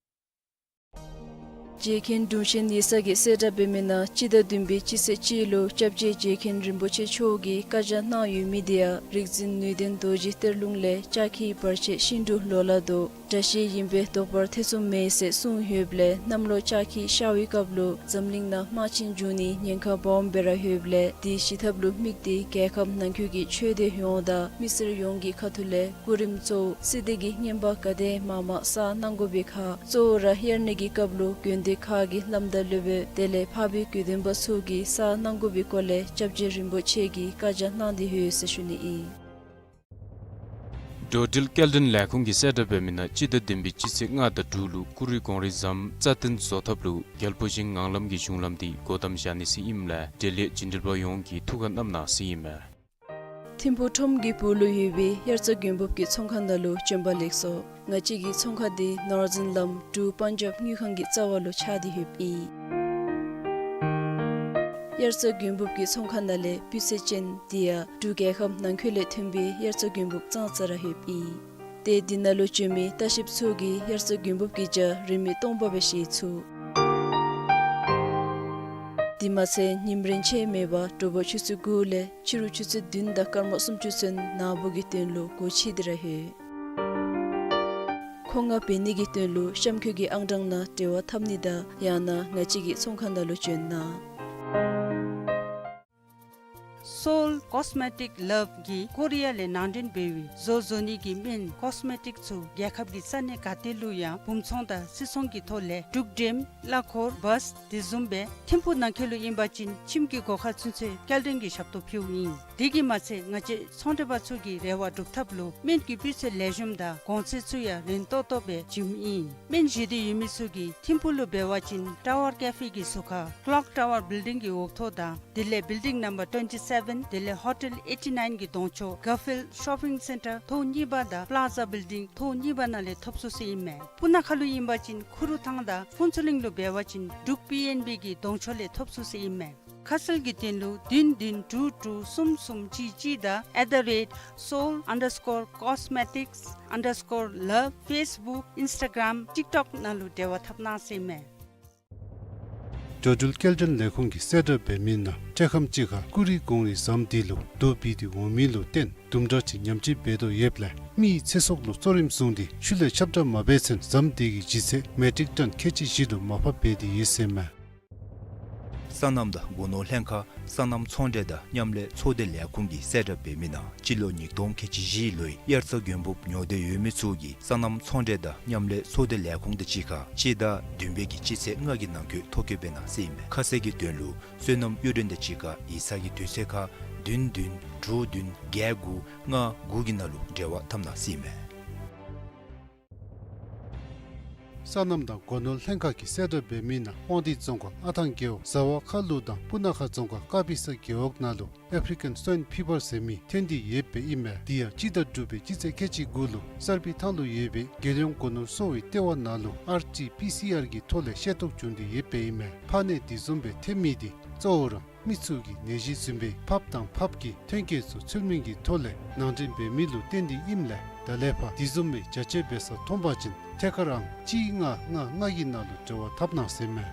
རྗེ་མཁན་དྲུང་ཆེན་ཡེ་ཤེས་ཀྱིས་གསལ་བསྒྲགས་འབད་མི་ནང་སྤྱི་ཟླ་བདུན་པའི་སྤྱི་ཚེས་གཅིག་ལུ་སྐྱབས་རྗེ་རྗེ་མཁན་རིན་པོ་ཆེ་མཆོག་གིས་བཀའ་རྒྱ་གནང་ཡོད་མི་དེ་ཡང་རིག་འཛིན་ནུས་ལྡན་རྡོ་རྗེ་གཏེར་ལུང་ལས་ལྕགས་ཁྱི་བར་ཆད་ཤིན་ཏུ་ལོ་ལ་དོ། དགྲ་ཤེད་ཡིན་པས་བཟློག་པར་ཐེ་ཚོམ་མེད་ཟེར་གསུངས་ཡོདཔ་ལས་གནམ་ལོ་ལྕགས་ཁྱི་ཤར་བའི་སྐབས་ལུ་འཛམ་གླིང་ནང་དམག་ཆེན་འབྱུང་ནི་ཉེན་ཁ་སྦོམ་སྦེ་ར་ཡོདཔ་ལས་དེའི་བཞི་ཐབས་ལུ་དམིགས་ཏེ་རྒྱལ་ཁབ་ནང་འཁོད་ཀྱི་ཆོས་སྡེ་ཡོངས་དང་མི་སེར་ཡོངས་ཀྱི་ཁ་ཐུག་ལས་སྐུ་རིམ་གཙོ་བོ་སྲིད་སྡེ་གི་རྔན་པ་ག་དེ་མང་མང་བསགས་གནང་དགོ་པའི་ཁར་གཙོ་བོ་ར་དབྱར་གནས་ཀྱི་སྐབས་ལུ་དགོན་སྡེ་ཁག་གི་བླམ་དང་སློབ་དཔོན་དེ་ལས་འཕགས་པའི་དགེ་འདུན་པ་ཚུ་གིས་བསགས་གནང་དགོ་པའི་སྐོར་ལས་སྐྱབས་རྗེ་རིན་པོ་ཆེ་གིས་བཀའ་རྒྱ་གནང་སྟེ་ཡོད་ཟེར་ཞུ་ནི་ཨིན། འགྲོ་འགྲུལ་སྐྱེལ་འདྲེན་ལས་ཁུངས་ཀྱིས་གསལ་བསྒྲགས་འབད་མི་ནང་སྤྱི་ཟླ་བདུན་པའི་སྤྱི་ཚེས་ལྔ་དང་དྲུག་ལུ་ཀུ་རི་གོང་རི་ཟམ་རྩ་བརྟན་བཟོ་ཐབས་ལུ་རྒྱལ་པོ་ཆེན་ངང་ལམ་གྱི་གཞུང་ལམ་འདི་སྒོ་བསྡམ་བཞག་ནི་ཟེར་ཨིནམ་ལས་འབྲེལ་ཡོད་བྱིན་འགྲུལ་པ་ཡོངས་ཀྱིས་ཐུགས་ཁར་བསྣམ་གནང་ཟེར་ཨིན་མས། ཐིམ་ཕུག་ཁྲོམ་གྱི་སྦུག་ལུ་ཡོད་པའི་དབྱར་རྩྭ་དགུན་འབུབ་ཀྱི་ཚོང་ཁང་ནང་ལུ་བྱོན་པ་ལེགས་སོ། ང་བཅས་ཀྱི་ཚོང་ཁང་འདི་ནོར་འཛིན་ལམ་འབྲུག་པན་ཇབ་དངུལ་ཁང་གི་རྩ་བ་ལུ་ཆགས་ཏེ་ཡོདཔ་ཨིན། དབྱར་རྩྭ་དགུན་འབུབ་ཀྱི་ཚོང་ཁང་ནང་ལས་སྤུས་ཚད་ཅན་དེ་ཡང་འབྲུག་རྒྱལ་ཁབ་ནང་འཁོད་ལས་ཐོན་པའི་དབྱར་རྩྭ་དགུན་འབུབ་ཙང་ཙ་ར་ཡོདཔ་ཨིན། ཏེ་འདི་ནང་ལུ་བྱོན་མི་ལྟ་བཤལཔ་ཚུ་གིས་དབྱར་རྩྭ་དགུན་འབུབ་ཀྱི་ཇ་རིན་མེད་སྟོང་པ་སྦེ་བཞེས་ཚུགས། དེ་མ་ཚད་ཉིམ་རེངས་ཆད་མེད་པར་དྲོ་པ་ཆུ་ཚོད་དགུ་ལས་ཕྱི་རུ་ཆུ་ཚོད་བདུན་དང་སྐར་མ་སུམ་ཅུ་ཚུན་ནཱ་བུ་གི་དོན་ལུ་སྒོ་ཕྱེ་སྟེ་ར་ཡོད། མཁོ་མངགས་འབད་ནི་གི་དོན་ལུ་གཤམ་འཁོད་ཀྱི་ཨང་གྲངས་ནང་འབྲེལ་བ་འཐབ་ནི་དང་ཡང་ན་ང་བཅས་ཀྱི་ཚོང་ཁང་ནང་ལུ་བྱོན་གནང་། Seoul Cosmetic Love གིས་ཀོ་རི་ཡ་ལས་ནང་འདྲེན་འབད་བའི་བཟོ་བཟོ་ནི་གི་སྨན་ཀོས་མེ་ཊིག་ཚུ་རྒྱལ་ཁབ་ཀྱི་ས་གནས་ག་ཏེ་ལུ་ཡང་སྦུང་ཚོང་དང་སིལ་ཚོང་གི་ཐོག་ལས་འབྲུག་འགྲེམས་གླ་འཁོར་བཱས་དེ་བཟུམ་སྦེ་ཐིམ་ཕུག་ནང་འཁོད་ལུ་ཨིན་པ་ཅིན་ཁྱིམ་གྱི་སྒོ་ཁར་ཚུན་ཚོད་སྐྱེལ་འདྲེན་གྱི་ཞབས་ཏོག་ཕུལཝ་ཨིན། དེ་གིས་མ་ཚད་ང་བཅས་ཚོང་འབྲེལ་པ་ཚུ་གི་རེ་བ་སྒྲུབ་ཐབས་ལུ་སྨན་གྱི་སྤུས་ཚད་ལེགས་ཤོམ་དང་གོང་ཚད་ཚུ་ཡང་རན་ཏོག་ཏོ་སྦེ་བྱིནམ་ཨིན། སྨན་བཞེས་འདོད་ཡོད་མི་ཚུ་གིས་ཐིམ་ཕུག་ལུ་འབད་བ་ཅིན་Tower Cafe གི་ཟུར་ཁར་Clock Tower Building གི་འོག་ཐོག་དང་དེ་ལས་Building Number twenty seven དེ་ལས་Hotel eighty nine གི་གདོང་ཕྱོགས་Garfield Shopping Centre ཐོག་གཉིས་པ་དང་Plaza Building ཐོག་གཉིས་པ་ནང་ལས་ཐོབ་ཚུགས་ཟེར་ཨིན་མས། སྤུ་ན་ཁ་ལུ་ཨིན་པ་ཅིན་ཁུ་རུ་ཐང་དང་ཕུན་ཚོགས་གླིང་ལུ་འབད་བ་ཅིན་འབྲུག་པི་ཨེན་བི་གི་གདོང་ཕྱོགས་ལས་ཐོབ་ཚུགས་ཟེར་ཨིན་མས། ཁ་གསལ་གྱི་དོན་ལུ་བདུན་བདུན་དྲུག་དྲུག་གསུམ་གསུམ་གཅིག་གཅིག་དང་at the rate seoul underscore cosmetics underscore love Facebook Instagram TikTok ནང་ལུ་འབྲེལ་བ་འཐབ་གནང་ཟེར་ཨིན་མས། འགྲོ་འགྲུལ་སྐྱེལ་འདྲེན་ལས་ཁུངས་ཀྱི་གསལ་བསྒྲགས་འབད་མི་ནང་འཕྲལ་ཁམས་ཅིག་ཁར་ཀུ་རི་གོང་རི་ཟམ་འདི་ལུ་རྡོ་སྦིས་ཏེ་འོང་མི་ལུ་བརྟེན་དུམ་གྲ་ཅིག་ཉམས་བཅོས་འབད་དོ་ཡོདཔ་ལས་མི་ཡི་ཚེ་སྲོག་ལུ་གཙོ་རིམ་བཟུང་སྟེ་ཤུལ་ལས་ཁྱབ་བསྒྲགས་མ་འབད་ཚུན་ཟམ་འདི་གི་ལྗིད་ཚད་མེ་ཊིག་ཊཱན་ཁལ་གཅིག་བཞི་ལུ་མར་ཕབ་འབད་དེ་ཡོད་ཟེར་ཨིན་མས། སོ་ནམ་དང་སྒོ་ནོར་ལྷན་ཁག་སོ་ནམ་ཚོང་འབྲེལ་དང་མཉམ་ལས་ཚོགས་སྡེ་ལས་ཁུངས་ཀྱི་གསལ་བསྒྲགས་འབད་མི་ནང་སྤྱི་ལོ་ཉིས་སྟོང་ཁལ་གཅིག་བཞི་ལོའི་དབྱར་རྩྭ་དགུན་འབུབ་ཉོ་འདོད་ཡོད་མི་ཚུ་གིས་སོ་ནམ་ཚོང་འབྲེལ་དང་མཉམ་ལས་ཚོགས་སྡེ་ལས་ཁུངས་དང་གཅིག་ཁར་སྤྱི་ཟླ་བདུན་པའི་གི་སྤྱི་ཚེས་ལྔ་གི་ནང་འཁོད་ཐོ་བཀོད་འབད་གནང་ཟེར་ཨིན་མས། ཁ་གསལ་གྱི་དོན་ལུ་སོ་ནམ་གཡུ་སྒྲོན་དང་གཅིག་ཁར་ཡིག་ཚང་གི་དུས་ཚོད་ཁར་བདུན་བདུན་དྲུག་བདུན་བརྒྱད་དགུ་ལྔ་དགུ་གི་ནང་ལུ་འབྲེལ་བ་འཐབ་གནང་ཟེར་ཨིན་མས། སོ་ནམ་དང་སྒོ་ནོར་ལྷན་ཁག་གི་གསལ་བསྒྲགས་འབད་མི་ནང་དབང་འདུས་རྫོང་ཁག་ཨ་ཐང་རྒེད་འོག་ཟ་བ་ཁ་ལུ་དང་སྤུ་ན་ཁ་རྫོང་ཁག་ཀ་པི་ས་རྒེད་འོག་ནང་ལུ་ཨེཕ་རི་ཀན་སོའིན་ཕི་བར་ཟེར་མི་ཐོན་ཏེ་ཡོདཔ་ཨིན་མས། དེ་ཡང་སྤྱི་ཟླ་དྲུག་པའི་སྤྱི་ཚེས་ཁལ་གཅིག་དགུ་ལུ་གསར་སྤེལ་ཐང་ལུ་ཡོད་པའི་རྒྱལ་ཡོངས་སྒོ་ནོར་གསོ་བའི་ལྟེ་བ་ནང་ལུ་ཨར་ཊི་པི་སི་ཨར་གྱི་ཐོག་ལས་ཤེས་རྟོགས་བྱུང་སྟེ་ཡོདཔ་ཨིན་མས། ཕག་ནད་དེ་བཟུམ་སྦེ་ཐོན་མི་དེ་གཙོ་བོ་ར་མི་ཚུ་གིས་ནད་གཞི་བཟུམ་སྦེ་ཕགཔ་དང་ཕགཔ་གི་ཐོན་སྐྱེད་ཚུ་ཚུལ་མིན་གྱི་ཐོག་ལས་ནང་འདྲེན་འབད་མི་ལུ་བརྟེན་ཏེ་ཨིནམ་ལས་ད་ལས་ཕར་དེ་བཟུམ་མའི་བྱ་སྤྱོད་འབད་ས་མཐོང་པ་ཅིན་ཐད་ཀར་ཨང་གཅིག་ལྔ་ལྔ་ལྔ་གི་ནང་ལུ་འབྲེལ་བ་འཐབ་གནང་ཟེར་མས།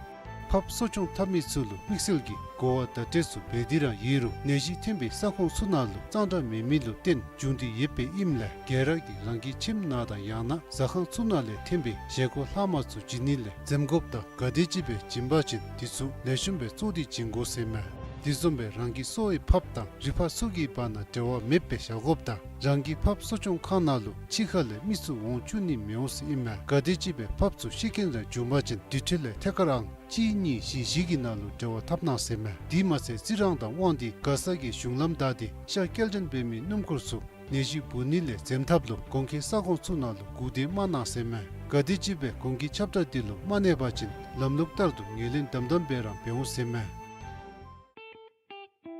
ཕགཔ་གསོ་སྐྱོང་འཐབ་མི་ཚུ་ལུ་དམིགས་བསལ་གྱི་གོ་བ་བརྡ་སྤྲོད་ཚུ་འབད་དེ་ར་ཡོད་རུང་ནད་གཞི་ཐོན་པའི་ས་ཁོངས་ཚུ་ནང་ལུ་གཙང་སྦྲ་མེད་མི་ལུ་བརྟེན་བྱུང་སྟེ་ཡོདཔ་ཨིནམ་ལས་ག་ར་གིས་རང་གི་ཁྱིམ་ནང་དང་ཡང་ན་ཟ་ཁང་ཚུ་ནང་ལས་ཐོན་པའི་བཞེས་སྒོ་ལྷག་མ་ཚུ་བྱིན་ནི་ལས་འཛེམ་དགོཔ་དང་ག་དེམ་ཅིག་སྦེ་བྱིན་པ་ཅིན་དེ་ཚུ་ལེགས་ཤོམ་སྦེ་བཙོ་སྟེ་བྱིན་དགོ་ཟེར་མས། དེ་བཟུམ་སྦེ་རང་གི་གསོ་བའི་ཕགཔ་དང་རི་ཕག་ཚུ་གི་བར་ན་འབྲེལ་བ་མེདཔ་སྦེ་བཞག་དགོཔ་དང་རང་གི་ཕགཔ་གསོ་སྐྱོང་ཁང་ནང་ལུ་ཕྱི་ཁ་ལས་མི་ཚུ་འོང་བཅུག་ནི་མི་འོང་ཟེར་ཨིན་མས། ག་དེམ་ཅིག་སྦེ་ཕགཔ་ཚུ་ཤི་རྐྱེན་ར་བྱུང་པ་ཅིན་དེ་འཕྲོ་ལས་ཐད་ཀར་ཨང་གཅིག་གཉིས་བཞི་བཞི་གི་ནང་ལུ་འབྲེལ་བ་འཐབ་གནང་ཟེར་མས། དེ་མ་ཚད་རྩི་རང་དང་དབང་འདུས་མགར་ས་གི་གཞུང་ལམ་བདའ་སྟེ་ཤ་སྐྱེལ་འདྲེན་འབད་མི་སྣུམ་འཁོར་ཚུ་ནད་གཞི་འབུ་ནི་ལས་འཛེམ་ཐབས་ལུ་གོང་འཁོད་ས་ཁོངས་ཚུ་ནང་ལུ་སྒུག་སྡོད་མ་གནང་ཟེར་མས། ག་དེམ་ཅིག་སྦེ་གོང་གི་ཁྱབ་བསྒྲགས་འདི་ལུ་མ་གནས་པ་ཅིན་ལམ་ལུགས་ལྟར་དུ་ངོས་ལེན་དམ་དམ་སྦེ་རང་འབད་འོང་ཟེར་མས།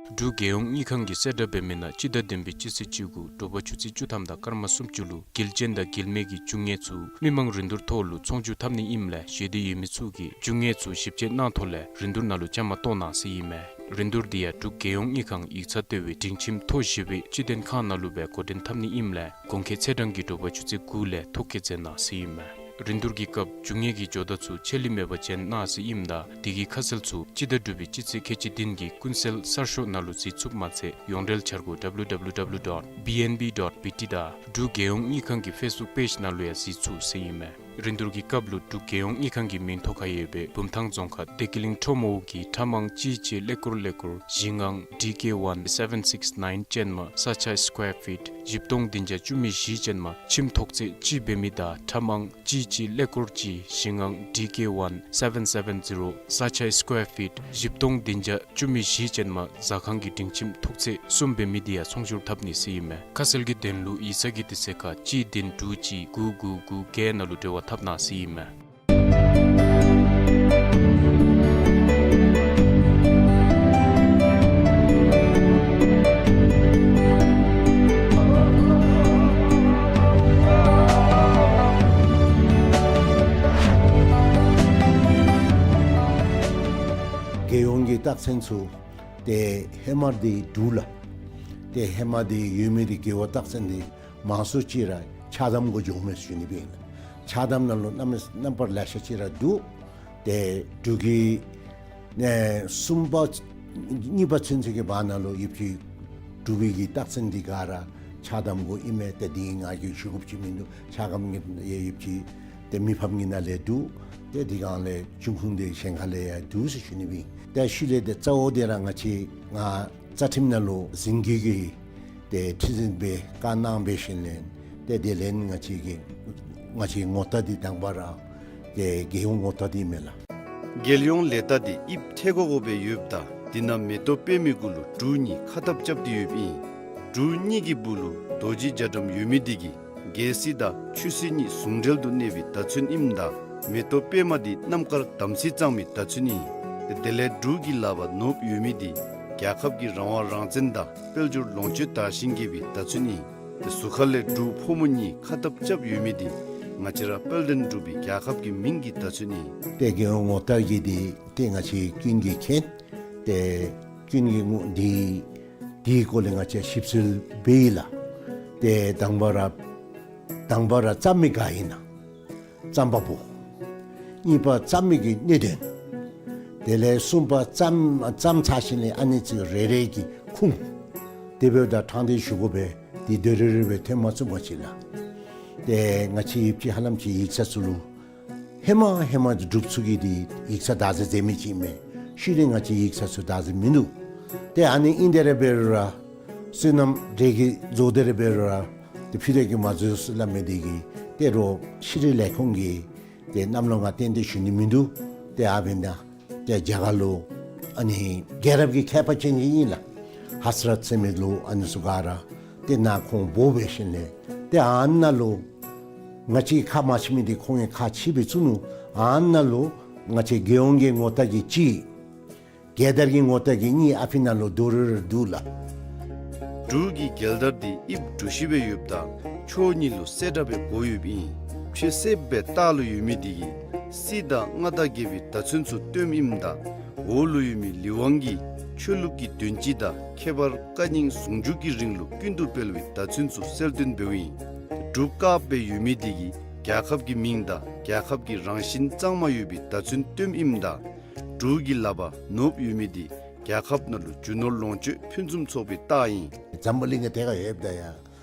འབྲུག་རྒྱལ་ཡོངས་དངུལ་ཁང་གི་གསལ་བསྒྲགས་འབད་མི་ནང་སྤྱི་ཟླ་བདུན་པའི་སྤྱི་ཚེས་བཅུ་དགུ་དྲོ་པ་ཆུ་ཚོད་བཅུ་ཐམ་དང་སྐར་མ་སུམ་ཅུ་ལུ་དགེ་ལྕིན་དང་དགེ་མེད་ཀྱི་རྒྱུ་དངོས་ཚུ་མི་མང་རིན་བསྡུར་ཐོག་ལུ་ཚོང་བསྒྱུར་འཐབ་ནི་ཨིནམ་ལས་བཞེས་འདོད་ཡོད་མི་ཚུ་གིས་རྒྱུ་དངོས་ཚུ་ཞིབ་དཔྱད་གནང་ཐོག་ལས་རིན་བསྡུར་ནང་ལུ་བཅའ་མར་གཏོགས་གནང་ཟེར་ཨིན་མས། རིན་བསྡུར་འདི་ཡང་འབྲུག་རྒྱལ་ཡོངས་དངུལ་ཁང་ཡིག་ཚང་ལྟེ་བའི་སྒྲིང་ཁྱིམ་མཐོ་བཞི་པའི་སྤྱི་མཐུན་ཁང་ནང་ལུ་སྦེ་འགོ་འདྲེན་འཐབ་ནི་ཨིནམ་ལས་གོང་འཁོད་ཚེས་གྲངས་ཀྱི་དྲོ་པ་ཆུ་ཚོད་དགུ་ལས་ཐོ་བཀོད་མཛད་གནང་ཟེར་ཨིན་མས། རིན་བསྡུར་གྱི་སྐབས་རྒྱུ་དངོས་ཀྱི་ཇོ་བདག་ཚུ་ཆད་ལུས་མེད་པར་བྱོན་གནང་ཟེར་ཨིནམ་ད་དེ་གི་ཁ་གསལ་ཚུ་སྤྱི་ཟླ་དྲུག་པའི་སྤྱི་ཚེས་ཁལ་གཅིག་བདུན་གྱི་ཀུན་གསལ་གསར་ཤོག་ནང་ལུ་གཟིགས་ཚུགསཔ་མ་ཚད་ཡོངས་འབྲེལ་འཆར་སྒོ་W W W dot B N B dot B T དང་འབྲུག་རྒྱལ་ཡོངས་དངུལ་ཁང་གི་ཕེསི་བུཀ་པེཇ་ནང་ལུ་ཡང་གཟིགས་ཚུགས་ཟེར་ཨིན་མས། རིན་བསྡུར་གྱི་སྐབས་ལུ་འབྲུག་རྒྱལ་ཡོངས་དངུལ་ཁང་གི་མིང་ཐོ་ཁར་ཡོད་པའི་བུམ་ཐང་རྫོང་ཁག་བདེ་སྐྱིད་གླིང་ཁྲོམ་འོག་གི་ཁྲམ་ཨང་གཅིག་གཅིག་ཀླད་ཀོར་ཀླད་ཀོར་བཞི་ལྔ་D K one seven six nine ཅན་མ་ས་ཆ་སི་ཀོ་ཡར་ཕིཊ་བཞི་སྟོང་བདུན་བརྒྱ་བཅུ་མེད་བཞི་ཅན་མ་ཁྱིམ་ཐོག་ཚད་གཅིག་འབད་མི་དང་ཁྲམ་ཨང་གཅིག་གཅིག་ཀླད་ཀོར་གཅིག་བཞི་ལྔ་D K one seven seven zero ས་ཆ་སི་ཀོ་ཡར་ཕིཊ་བཞི་སྟོང་བདུན་བརྒྱ་བཅུ་མེད་བཞི་ཅན་མ་ཟ་ཁང་གི་སྒྲིང་ཁྱིམ་ཐོག་ཚད་གསུམ་འབད་མི་འདི་ཡང་ཚོང་བསྒྱུར་འཐབ་ནི་ཟེར་ཨིན་མས། ཁ་གསལ་གྱི་དོན་ལུ་ཡིག་ཚང་གི་དུས་ཚོད་ཁར་གཅིག་བདུན་དྲུག་གཅིག་དགུ་དགུ་དགུ་བརྒྱད་ནང་ལུ་འབྲེལ་བ་འཐབ་གནང་ཟེར་ཨིན་མས། རྒྱལ་ཡོངས་ཀྱི་རྟགས་མཚན་ཚུ་ཏེ་ཧེ་མ་འདི་འབྲུག་ལགས། ཏེ་ཧེ་མ་འདི་ཡོད་མི་འདི་རྒེད་འོག་རྟགས་མཚན་འདི་མང་སུ་ཅིག་ར་ཕྱག་དམ་གུ་འགྱོཝ་མས་ཟེར་ཞུ་ནི་སྦེ་ཨིན། ཕྱག་དམ་ནང་ལུ་གནམ་མེད་ས་མེད་ལེ་ཤ་ཅིག་ར་འདུག། ཏེ་འབྲུག་གི་ཨེ་གསུམ་པ་གཉིས་པ་ཚུན་ཚོད་ཀྱི་བར་ན་ལུ་ཡོད་པའི་འབྲུག་པའི་གི་རྟགས་མཚན་འདི་ག་ར་ ཆགས་དམ་གུ་ཨིན་མས། ཏེ་འདི་ང་གིས་ཞུ་དགོཔ་ཅིག་མིན་འདུག། ཆགས་དམ་གྱི་ཡ་ཡོདཔ་ཅིག་ཏེ་མི་ཕམ་གྱི་ནང་ལས་འདུག། ཏེ་འདི་སྒང་ལས་འབྱུང་ཁུངས་འདི་གཞན་ཁ་ལས་ཡང་འདུག་ཟེར་ཞུ་ནི་སྦེ་ཨིན། ཏེ་ཤུལ་ལས་ཏེ་གཙོ་བོ་འདི་ར་ང་བཅས་ང་རྩ་ཁྲིམས་ནང་ལུ་འཛིན་སྐྱོང་གི་ཏེ་ཁྲི་འཛིན་སྦེ་བཀའ་གནང་འབད་ཞིནམ་ལས་ཏེ་དེ་ལས་ང་བཅས་ཀྱི་ང་བཅས་ངོ་རྟགས་འདི་དང་པ་ར་ཏེ་རྒྱལ་ཡོངས་ངོ་རྟགས་འདི་མས་ལགས། རྒྱལ་ཡོངས་ལས་རྟགས་འདི་དབྱིབས་ཐལ་གོ་གོ་སྦེ་ཡོདཔ་ད་འདི་ནང་མེ་ཏོག་པདྨའི་གུ་ལུ་འབྲུག་གཉིས་ཁ་འཐབ་རྐྱབ་སྟེ་ཡོདཔ་ཨིན། འབྲུག་གཉིས་ཀྱི་སྦུག་ལུ་རྡོ་རྗེ་རྒྱ་གྲམ་ཡོད་མི་འདི་གིས་རྒྱལ་སྲིད་དང་ཆོས་སྲིད་གཉིས་ཟུང་འབྲེལ་དུ་གནས་པའི་བརྡ་མཚོན་ཨིནམ་ད་མེ་ཏོག་པདྨ་འདི་རྣམ་དཀར་དམ་ཚིག་གཙང་མའི་བརྡ་མཚོན་ཨིན། དེ་ལས་འབྲུག་གི་ལག་པར་ནོར་བུ་ཡོད་མི་འདི་རྒྱལ་ཁབ་ཀྱི་རང་དབང་རང་བཙན་དང་དཔལ་འབྱོར་ལོངས་སྤྱོད་དར་ཞིང་རྒྱས་པའི་བརྡ་མཚོན་ཨིན། དེ་ཟུར་ཁ་ལས་འབྲུག་ཕོ་མོ་གཉིས་ཁ་འཐབ་རྐྱབ་ཡོད་མི་འདི་ང་བཅས་ར་དཔལ་ལྡན་འབྲུག་པའི་རྒྱལ་ཁབ་ཀྱི་མིང་གི་བརྡ་མཚོན་ཨིན། ཏེ་རྒྱལ་ཡོངས་ངོ་རྟགས་ཀྱི་འདི་ཏེ་ང་བཅས་ཀུན་གྱིས་མཁྱེན། ཏེ་ཀུན་གྱིས་ངོ་འདི་འདིའི་སྐོར་ལས་ང་བཅས་ཞིབ་འཚོལ་འབད་ཡི་ལགས། ཏེ་དང་པ་ར་དང་པ་ར་བརྩམ་མི་ག་ཨིན་ན། བརྩམ་པ་པོ། གཉིས་པ་བརྩམ་མི་གི་གནད་དོན། དེ་ལས་གསུམ་པ་བརྩམ་བརྩམ་ཚར་ཞིནམ་ལས་ཨ་ནི་ཚུ་རེ་རེ་གི་ཁུངས་དེ་འབདཝ་ད་དྲང་བདེན་ཞུ་དགོ་པས། དེ་དེ་རེ་རེ་སྦེ་ཐོན་མ་ཚུགས་པ་ཅིན་ལགས། ཏེ་ང་བཅས་ཡིབ་ཅིག་ཧ་ལམ་ཅིག་ཡིག་ཚང་ཚུ་ལུ་ཧེ་མ་ཧེ་མ་འབྲུག་ཚུ་གིས་འདི་ཡིག་ཚང་བདག་འཛིན་མཛད་མི་ཅིག་མས། ཤུལ་ལས་ང་བཅས་ཡིག་ཚང་ཚུ་བདག་འཛིན་མིན་འདུག། ཏེ་ཨ་ནི་ཨིན་དེ་ར་འབད་རུང་ར་སོ་ནམ་འབྲས་ཀྱི་བཟོ་སྟེ་ར་འབད་རུང་ར་ཏེ་ཕུད་རེ་གིས་མ་བཟོ་ཟེར་སླབ་མི་འདི་གིས་ཏེ་རོགས་ཤེས་རིག་ལས་ཁུངས་ཀྱིས་ཏེ་གནམ་ལོ་ང་ཏན་ཏན་ཞུ་ནི་མིན་འདུག། ཏེ་ཨ་འབདན་ད་ཏེ་རྒྱ་གར་ལུ་ཨ་ནི་རྒྱལ་རབས་ཀྱི་མཁས་པ་ཅན་ཅིག་ཨིན་ལགས། ཧ་སི་རཏ་ཟེར་མི་ལུ་ཨ་ནི་ཚུ་ག་ར་ཏེ་ནཱ་ཁོང་འབོ་འབད་ཞིནམ་ལས་ཏེ་ཨ་ནཱ་ལུ་ང་བཅས་ཁ་མ་ཕྱེ་མི་འདི་ཁོང་གིས་ཁ་ཕྱེ་སྦེ་བཙུགས་ནུག། ཨ་ནཱ་ལུ་ང་བཅས་རྒྱལ་ཡོངས་ཀྱི་ངོ་རྟགས་ཀྱི་གཅིག། རྒྱལ་དར་གྱི་ངོ་རྟགས་ཀྱི་གཉིས་ཨ་ཕི་ནང་ལུ་དོ་རུང་ར་འདུག་ལགས། འབྲུག་གི་རྒྱལ་དར་འདི་དབྱིབས་གྲུ་བཞི་སྦེ་ཡོདཔ་ད་ཕྱོགས་གཉིས་ལུ་གསལ་བཀྲ་སྦེ་བགོ་ཡོདཔ་ཨིན། ཕྱེད་གསེབ་སྦེ་ལྟག་ལུ་ཡོད་མི་འདི་གིས་སྲིད་དང་མངའ་བདག་རྒྱལ་པོའི་བརྡ་མཚོན་ཚུ་སྟོནམ་ཨིནམ་ད་འོག་ལུ་ཡོད་མི་ལི་ཝང་གིས་ཆོས་ལུགས་ཀྱི་དོན་སྤྱི་དང་ཁྱད་པར་བཀའ་རྙིང་ཟུང་འཇུག་གི་རིང་ལུགས་ཀུན་ཏུ་སྤེལ་བའི་བརྡ་མཚོན་ཚུ་གསལ་སྟོན་འབདཝ་ཨིན། འབྲུག་དཀརཔོ་སྦེ་ཡོད་མི་འདི་གིས་རྒྱལ་ཁབ་ཀྱི་མིང་དང་རྒྱལ་ཁབ་ཀྱི་རང་བཞིན་གཙང་མ་ཡོད་པའི་བརྡ་མཚོན་སྟོནམ་ཨིནམ་ད་འབྲུག་གི་ལག་པར་ནོར་བུ་ཡོད་མི་འདི་རྒྱལ་ཁབ་ནང་ལུ་རྒྱུ་ནོར་ལོངས་སྤྱོད་ཕུན་སུམ་ཚོགས་པའི་རྟགས་ཨིན། འཛམ་བུ་གླིང་གི་ཐད་ཁར་ཡོདཔ་ད་ཡང་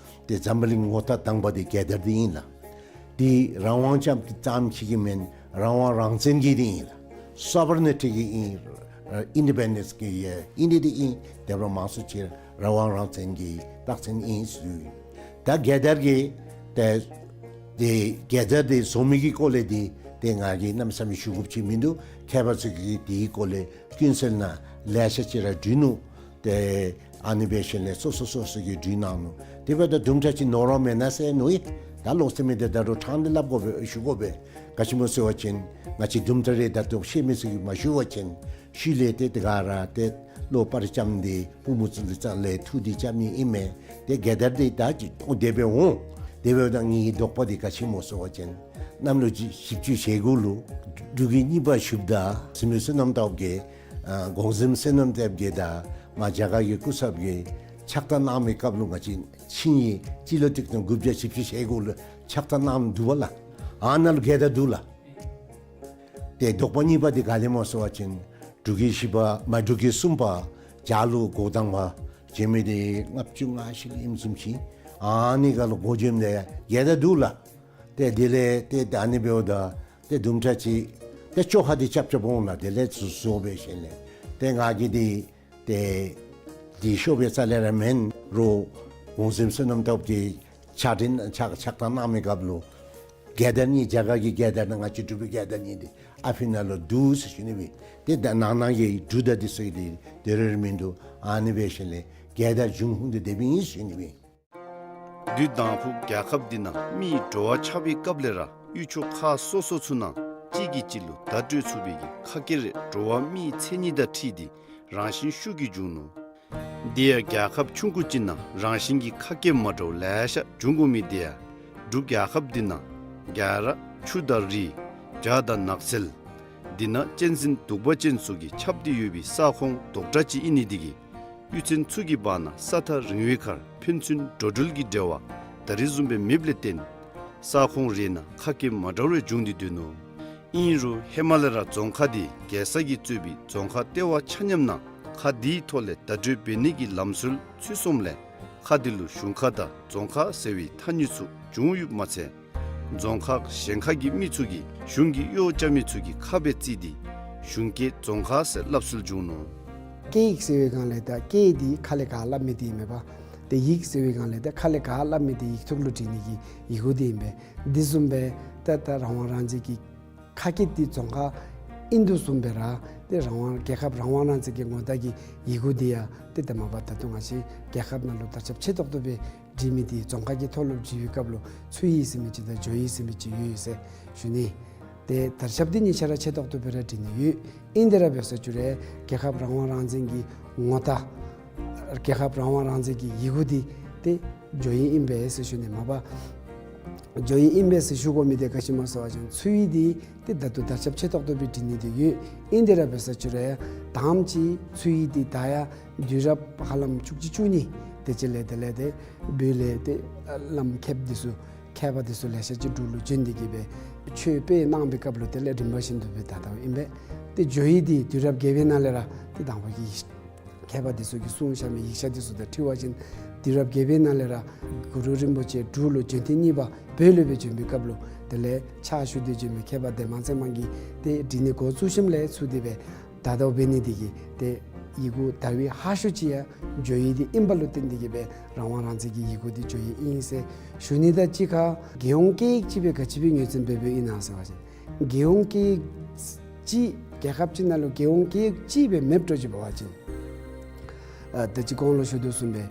ཏེ་འཛམ་བུ་གླིང་ངོ་རྟགས་དང་པ་འདི་རྒྱལ་དར་འདི་ཨིན་ལགས། འདི་རང་དབང་ཙམ་ཙམ་ཅིག་གི་མེན། རང་དབང་རང་བཙན་གྱི་འདི་ཨིན་ལགས། སོ་བར་ནི་ཊི་གི་ཨིན། ཨ་ཨིན་ཌི་པེན་ཌེནསི་གི་ཡ་ཨིན་འདི་འདི་ཨིན། དེ་འབདཝ་ད་མང་སུ་ཅིག་རང་དབང་རང་བཙན་གྱི་རྟགས་མཚན་ཨིན་ཟེར། ད་རྒྱལ་དར་གྱི་ཏེ་ཏེ་རྒྱལ་དར་འདི་བཟོ་མི་གི་སྐོར་ལས་འདི་ཏེ་ང་གིས་གནམ་མེད་ས་མེད་ཞུ་དགོཔ་ཅིག་མིན་འདུག། མཁས་པ་ཚུ་གིས་འདིའི་སྐོར་ལས་ཀུན་གསལ་ནང་ལེ་ཤ་ཅིག་ར་བྲིས་ནུག། ཏེ་ཨ་ནི་འབད་ཞིནམ་ལས་སོ་སོ་སོ་སོ་གིས་བྲིས་གནང་ནུག། དེ་འབདཝ་ད་དུམ་གྲ་ཅིག་ནོར་བ་མེན་ན་ཟེར་མནོ་ཡི། ད་ལོག་སྟེ་མི་འདི་ད་རུང་དྲང་བདེན་སླབ་དགོ་པས་ཞུ་དགོ་པས། ག་ཅི་སྨོ་ཟེར་བ་ཅིན་ང་བཅས་དུམ་གྲ་རེ་ད་ལྟོ་ཤེས་མི་ཚུ་གིས་མ་ཞུ་བ་ཅིན་ཤུལ་ལས་ཏེ་དེ་ག་ར་ཏེ་བློ་པར་རྐྱབ་སྟེ་པུས་མོ་ཚུ་ལུ་རྩ་ལས་འཐུ་སྟེ་རྐྱབ་ནི་ཨིན་མས། ཏེ་རྒྱལ་དར་འདི་ད་ཅི་ཨོ་དེ་སྦེ་འོང་། དེ་འབདཝ་ད་ངེའི་དོགས་པ་འདི་ག་ཅི་སྨོ་ཟེར་བ་ཅིན་གནམ་ལོ་བཞི་བཅུ་ཞེ་དགུ་ལུ་འབྲུག་གི་གཉིས་པ་ཞུཝ་ད་གཟིམ་དཔོན་བསོད་ནམས་སྟོབས་རྒྱས་ཨ་གོང་གཟིམ་བསོད་ནམས་སྟོབས་རྒྱས་དང་མ་རྒྱ་གར་གྱི་སྐུ་ཚབ་ཀྱིས་ཕྱག་རྟགས་གནང་མི་སྐབས་ལུ་ང་བཅས་ཆིངས་ཡིག་སྤྱི་ལོ་གཅིག་སྟོང་དགུ་བརྒྱ་བཞི་བཅུ་ཞེ་དགུ་ལུ་ཕྱག་རྟགས་གནངམ་འདུག་པ་ལགས། ཨ་ནཱ་ལུ་རྒྱལ་དར་འདུག་ལགས། ཏེ་དོགས་པ་གཉིས་པ་འདི་ག་ལས་སྨོ་ཟེར་བ་ཅིན་འབྲུག་གི་བཞི་པ་མ་འབྲུག་གི་གསུམ་པ་རྒྱ་ལུ་འགོ་དང་པ་བྱོན་མི་འདི་ལྔ་བཅུ་ང་བཞི་ལུ་ཨིནམ་བཟུམ་ཅིག། ཨ་ནི་ཁར་ལུ་འགོ་བྱོནམ་ད་ཡང་རྒྱལ་དར་འདུག་ལགས། ཏེ་དེ་ལས་ཏེ་ད་ཨ་ནི་འབདཝ་ད་ཏེ་དུམ་གྲ་ཅིག་ཏེ་བཅོ་ཁ་འདི་རྐྱབ་རྐྱབ་འོང་ལགས། དེ་ལས་ཚུར་བཟོ་འབད་ཞིནམ་ལས་ཏེ་ང་གིས་འདི་ཏེ་འདི་ཤོབ་པའི་རྩ་ལས་ར་མེན་རུང་གོང་གཟིམ་བསོད་ནམས་སྟོབས་རྒྱས་ཕྱག་འཕྲིན་ཕྱག་ཕྱག་རྟགས་གནང་མི་སྐབས་ལུ་རྒྱལ་དར་གཉིས་རྒྱ་གར་གྱི་རྒྱལ་དར་དང་ང་བཅས་འབྲུག་པའི་རྒྱལ་དར་གཉིས་འདི་ཨ་ཕི་ནང་ལུ་འདུག་ཟེར་ཞུ་ནི་སྦེ། ཏེ་ད་ནང་ན་གི་འབྲུག་དང་འདི་ཚུ་གི་འདི་དེ་རེ་རེ་མིན་འདུག། ཨ་ནི་འབད་ཞིནམ་ལས་རྒྱལ་དར་འབྱུང་ཁུངས་འདི་དེ་སྦེ་ཨིན་ཟེར་ཞུ་ནི་སྦེ། དུས་དང་ཕུ་རྒྱལ་ཁབ་འདི་ནང་མིའི་འགྲོ་བ་ཆགས་པའི་སྐབས་ལས་ར་ཡུལ་ཕྱོགས་ཁག་སོ་སོ་ཚུ་ནང་གཅིག་གིས་གཅིག་ལུ་བརྡ་སྤྲོད་ཚུགས་པའི་གི་ཁ་སྐད་རེ་འགྲོ་བ་མིའི་མཚན་ཉིད་དང་འཁྲིལ་ཏེ་རང་བཞིན་ཤུགས་ཀྱིས་འབྱུང་ནུག། དེ་ཡང་རྒྱལ་ཁབ་ཆུང་ཀུ་ཅིག་ནང་རང་བཞིན་གྱི་ཁ་སྐད་མ་འདྲཝ་ལེ་ཤ་འབྱུང་དགོ་མི་དེ་ཡང་འབྲུག་རྒྱལ་ཁབ་འདི་ནང་རྒྱ་ར་ཆུ་དང་རི་བྱག་དང་ནགས་ཚལ་འདི་ནང་གཅན་གཟན་གདུག་པ་ཅན་སོགས་ཀྱིས་ཁྱབ་སྟེ་ཡོད་པའི་ས་ཁོངས་རྡོག་ཁྲ་ཅིག་ཨིན་ནི་དེ་གིས་གཡུས་ཚན་ཚུ་གི་བར་ན་ས་ཐག་རིང་བའི་ཁར་ཕན་ཚུན་འགྲོ་འགྲུལ་གྱི་འབྲེལ་བ་ད་རེས་བཟུམ་སྦེ་མེདཔ་ལས་བརྟེན་ས་ཁོངས་རེ་ནང་ཁ་སྐད་མ་འདྲཝ་རེ་འབྱུང་སྟེ་སྡོད་ནུག། ཨིན་རུང་ཧེ་མ་ལས་ར་རྫོང་ཁག་འདི་རྒྱལ་ས་གིས་གཙོས་པའི་རྫོང་ཁག་ལྟེ་བ་ཆ་མཉམ་ནང་ཁ་འདིའི་ཐོག་ལས་བརྡ་སྤྲོད་འབད་ནི་གི་ལམ་སྲོལ་ཚུད་སོངམ་ལས་ ཁ་འདི་ལུ་གཞུང་ཁ་དང་རྫོང་ཁ་ཟེར་བའི་ཐ་སྙད་ཚུ་བྱུང་ཡོདཔ་མ་ཚད་རྫོང་ཁག་གཞན་ཁ་གི་མི་ཚུ་གིས་གཞུང་གི་གཡོག་རྐྱབ་མི་ཚུ་གི་ཁ་སྦེ་བརྩིས་ཏེ་གཞུང་སྐད་རྫོང་ཁ་ཟེར་སླབ་སྲོལ་བྱུང་ནུག། སྐད་ཡིག་ཟེར་བའི་སྒང་ལས་ད་སྐད་འདི་ཁ་ལས་ག་སླབ་མི་འདི་ཨིན་མས་པ། ཏེ་ཡིག་ཟེར་བའི་སྒང་ལས་ད་ཁ་ལས་ག་སླབ་མི་འདི་ཡིག་ཐོག་ལུ་བྲི་ནི་གི་ཡི་གུ་འདི་ཨིན་པས། འདི་བཟུམ་སྦེ་ད་ད་རང་དབང་རང་བཙན་གྱི་ཁ་སྐད་འདི་རྫོང་ཁ་ཨིན་དོ་བཟུམ་སྦེ་ར་ཏེ་རང་དབང་རྒྱལ་ཁབ་རང་དབང་རང་བཙན་གྱི་ངོ་རྟགས་ཀྱི་ཡི་གུ་འདི་ཡང་ཏེ་ད་མ་པ་ད་ལྟོ་ང་བཅས་རྒྱལ་ཁབ་ནང་ལུ་དར་ཁྱབ་ཆེ་ཏོག་ཏོ་སྦེ་བྲི་མི་འདི་རྫོང་ཁ་གི་ཐོག་ལུ་བྲི་བའི་སྐབས་ལུ་ཚུ་ཡི་ཟེར་མི་ཅིག་དང་ཇོ་ཡི་ཟེར་མི་ཅིག་ཡོད་ཟེར་ཞུ་ནི། ཏེ་དར་ཁྱབ་འདི་གཉིས་ཆ་ར་ཆེ་ཏོག་ཏོ་སྦེ་ར་བྲི་ནི་ཡོད། ཨིན་ཏེ་ར་འབད་ས་ཅིག་རུང་རྒྱལ་ཁབ་རང་དབང་རང་བཙན་གྱི་ངོ་རྟགས་རྒྱལ་ཁབ་རང་དབང་རང་བཙན་གྱི་ཡི་གུ་འདི་ཏེ་ཇོ་ཡི་ཨིན་པས་ཟེར་ཞུ་ནི། མ་པ་ཇོ་ཡི་ཨིན་པས་ཟེར་ཞུ་དགོ་མི་འདི་ག་ཅི་སྨོ་ཟེར་བ་ཅིན་ཚུ་ཡི་འདི་ཏེ་ད་ལྟོ་དར་ཁྱབ་ཆེ་ཏོག་ཏོ་སྦེ་བྲི་ནི་འདི་ཡོད། ཨིན་ཏེ་ར་འབད་ས་ཅིག་རུང་ཡང་དང་པ་ཅིག་ཚུ་ཡི་འདི་ད་ཡང་དུས་རབས་ཧ་ལམ་བཅུ་གཅིག་བཅུ་གཉིས་དེ་ཅིག་ལས་དེ་ལས་ཏེ་བོད་ལས་ཏེ་བླམ་མཁསཔ་འདི་ཚུ་མཁས་པ་འདི་ཚུ་ལེ་ཤ་ཅིག་འབྲུག་ལུ་བྱོན་ཏེ་གི་སྦེ་ཆོས་སྤེལ་གནང་བའི་སྐབས་ལུ་དེ་ལས་རིམ་པ་བཞིན་དུ་སྦེ་ད་ལྟོ་ཨིན་པས། ཏེ་ཇོ་ཡི་འདི་དུས་རབས་བརྒྱད་པའི་ནང་ལས་ར་ཏེ་དང་པ་གི་མཁས་པ་འདི་ཚུ་གིས་གསུངས་བཞག་མི་ཡིག་ཆ་འདི་ཚུ་དང་འཁྲིལ་བ་ཅིན་དུས་རབས་བརྒྱད་པའི་ནང་ལས་ར་གུ་རུ་རིན་པོ་ཆེ་འབྲུག་ལུ་བྱོན་ཐེངས་གཉིས་པ་བོད་ལུ་སྦེ་བྱོན་པའི་སྐབས་ལུ་དེ་ལས་ཕྱག་ཞུ་སྟེ་བྱོན་མི་མཁས་པ་ལྡན་མ་ཚེ་དམན་གྱིས་ཏེ་བྲི་ནི་འགོ་བཙུགས་ཞིནམ་ལས་ཚུར་དེ་སྦེ་ད་ལྟོ་འབད་ནི་འདི་གིས་ཏེ་ཡི་གུ་དར་བའི་ཧ་ཤོས་ཅིག་ཡང་ཇོ་ཡི་འདི་ཨིན་པ་ལུ་བརྟེན་ཏེ་གི་སྦེ་རང་དབང་རང་བཙན་གྱི་ཡི་གུ་འདི་ཇོ་ཡི་ཨིན་ཟེར་ཞུ་ནི། ད་གཅིག་ཁར་རྒྱལ་ཡོངས་སྐད་ཡིག་ཅིག་སྦེ་ག་ཅི་སྦེ་ངོས་འཛིན་འབད་འབདཝ་ཨིན་ན་ཟེར་བ་ཅིན་རྒྱལ་ཡོངས་སྐད་ཡིག་ཅིག་རྒྱལ་ཁབ་ཅིག་ནང་ལུ་རྒྱལ་ཡོངས་སྐད་ཡིག་ཅིག་སྦེ་མེདཔ་འདྲཝ་ཅིག་འབད་བ་ཅིན་ཨ་ད་ཅི་གོང་ལུ་ཞུ་དོ་བཟུམ་སྦེ་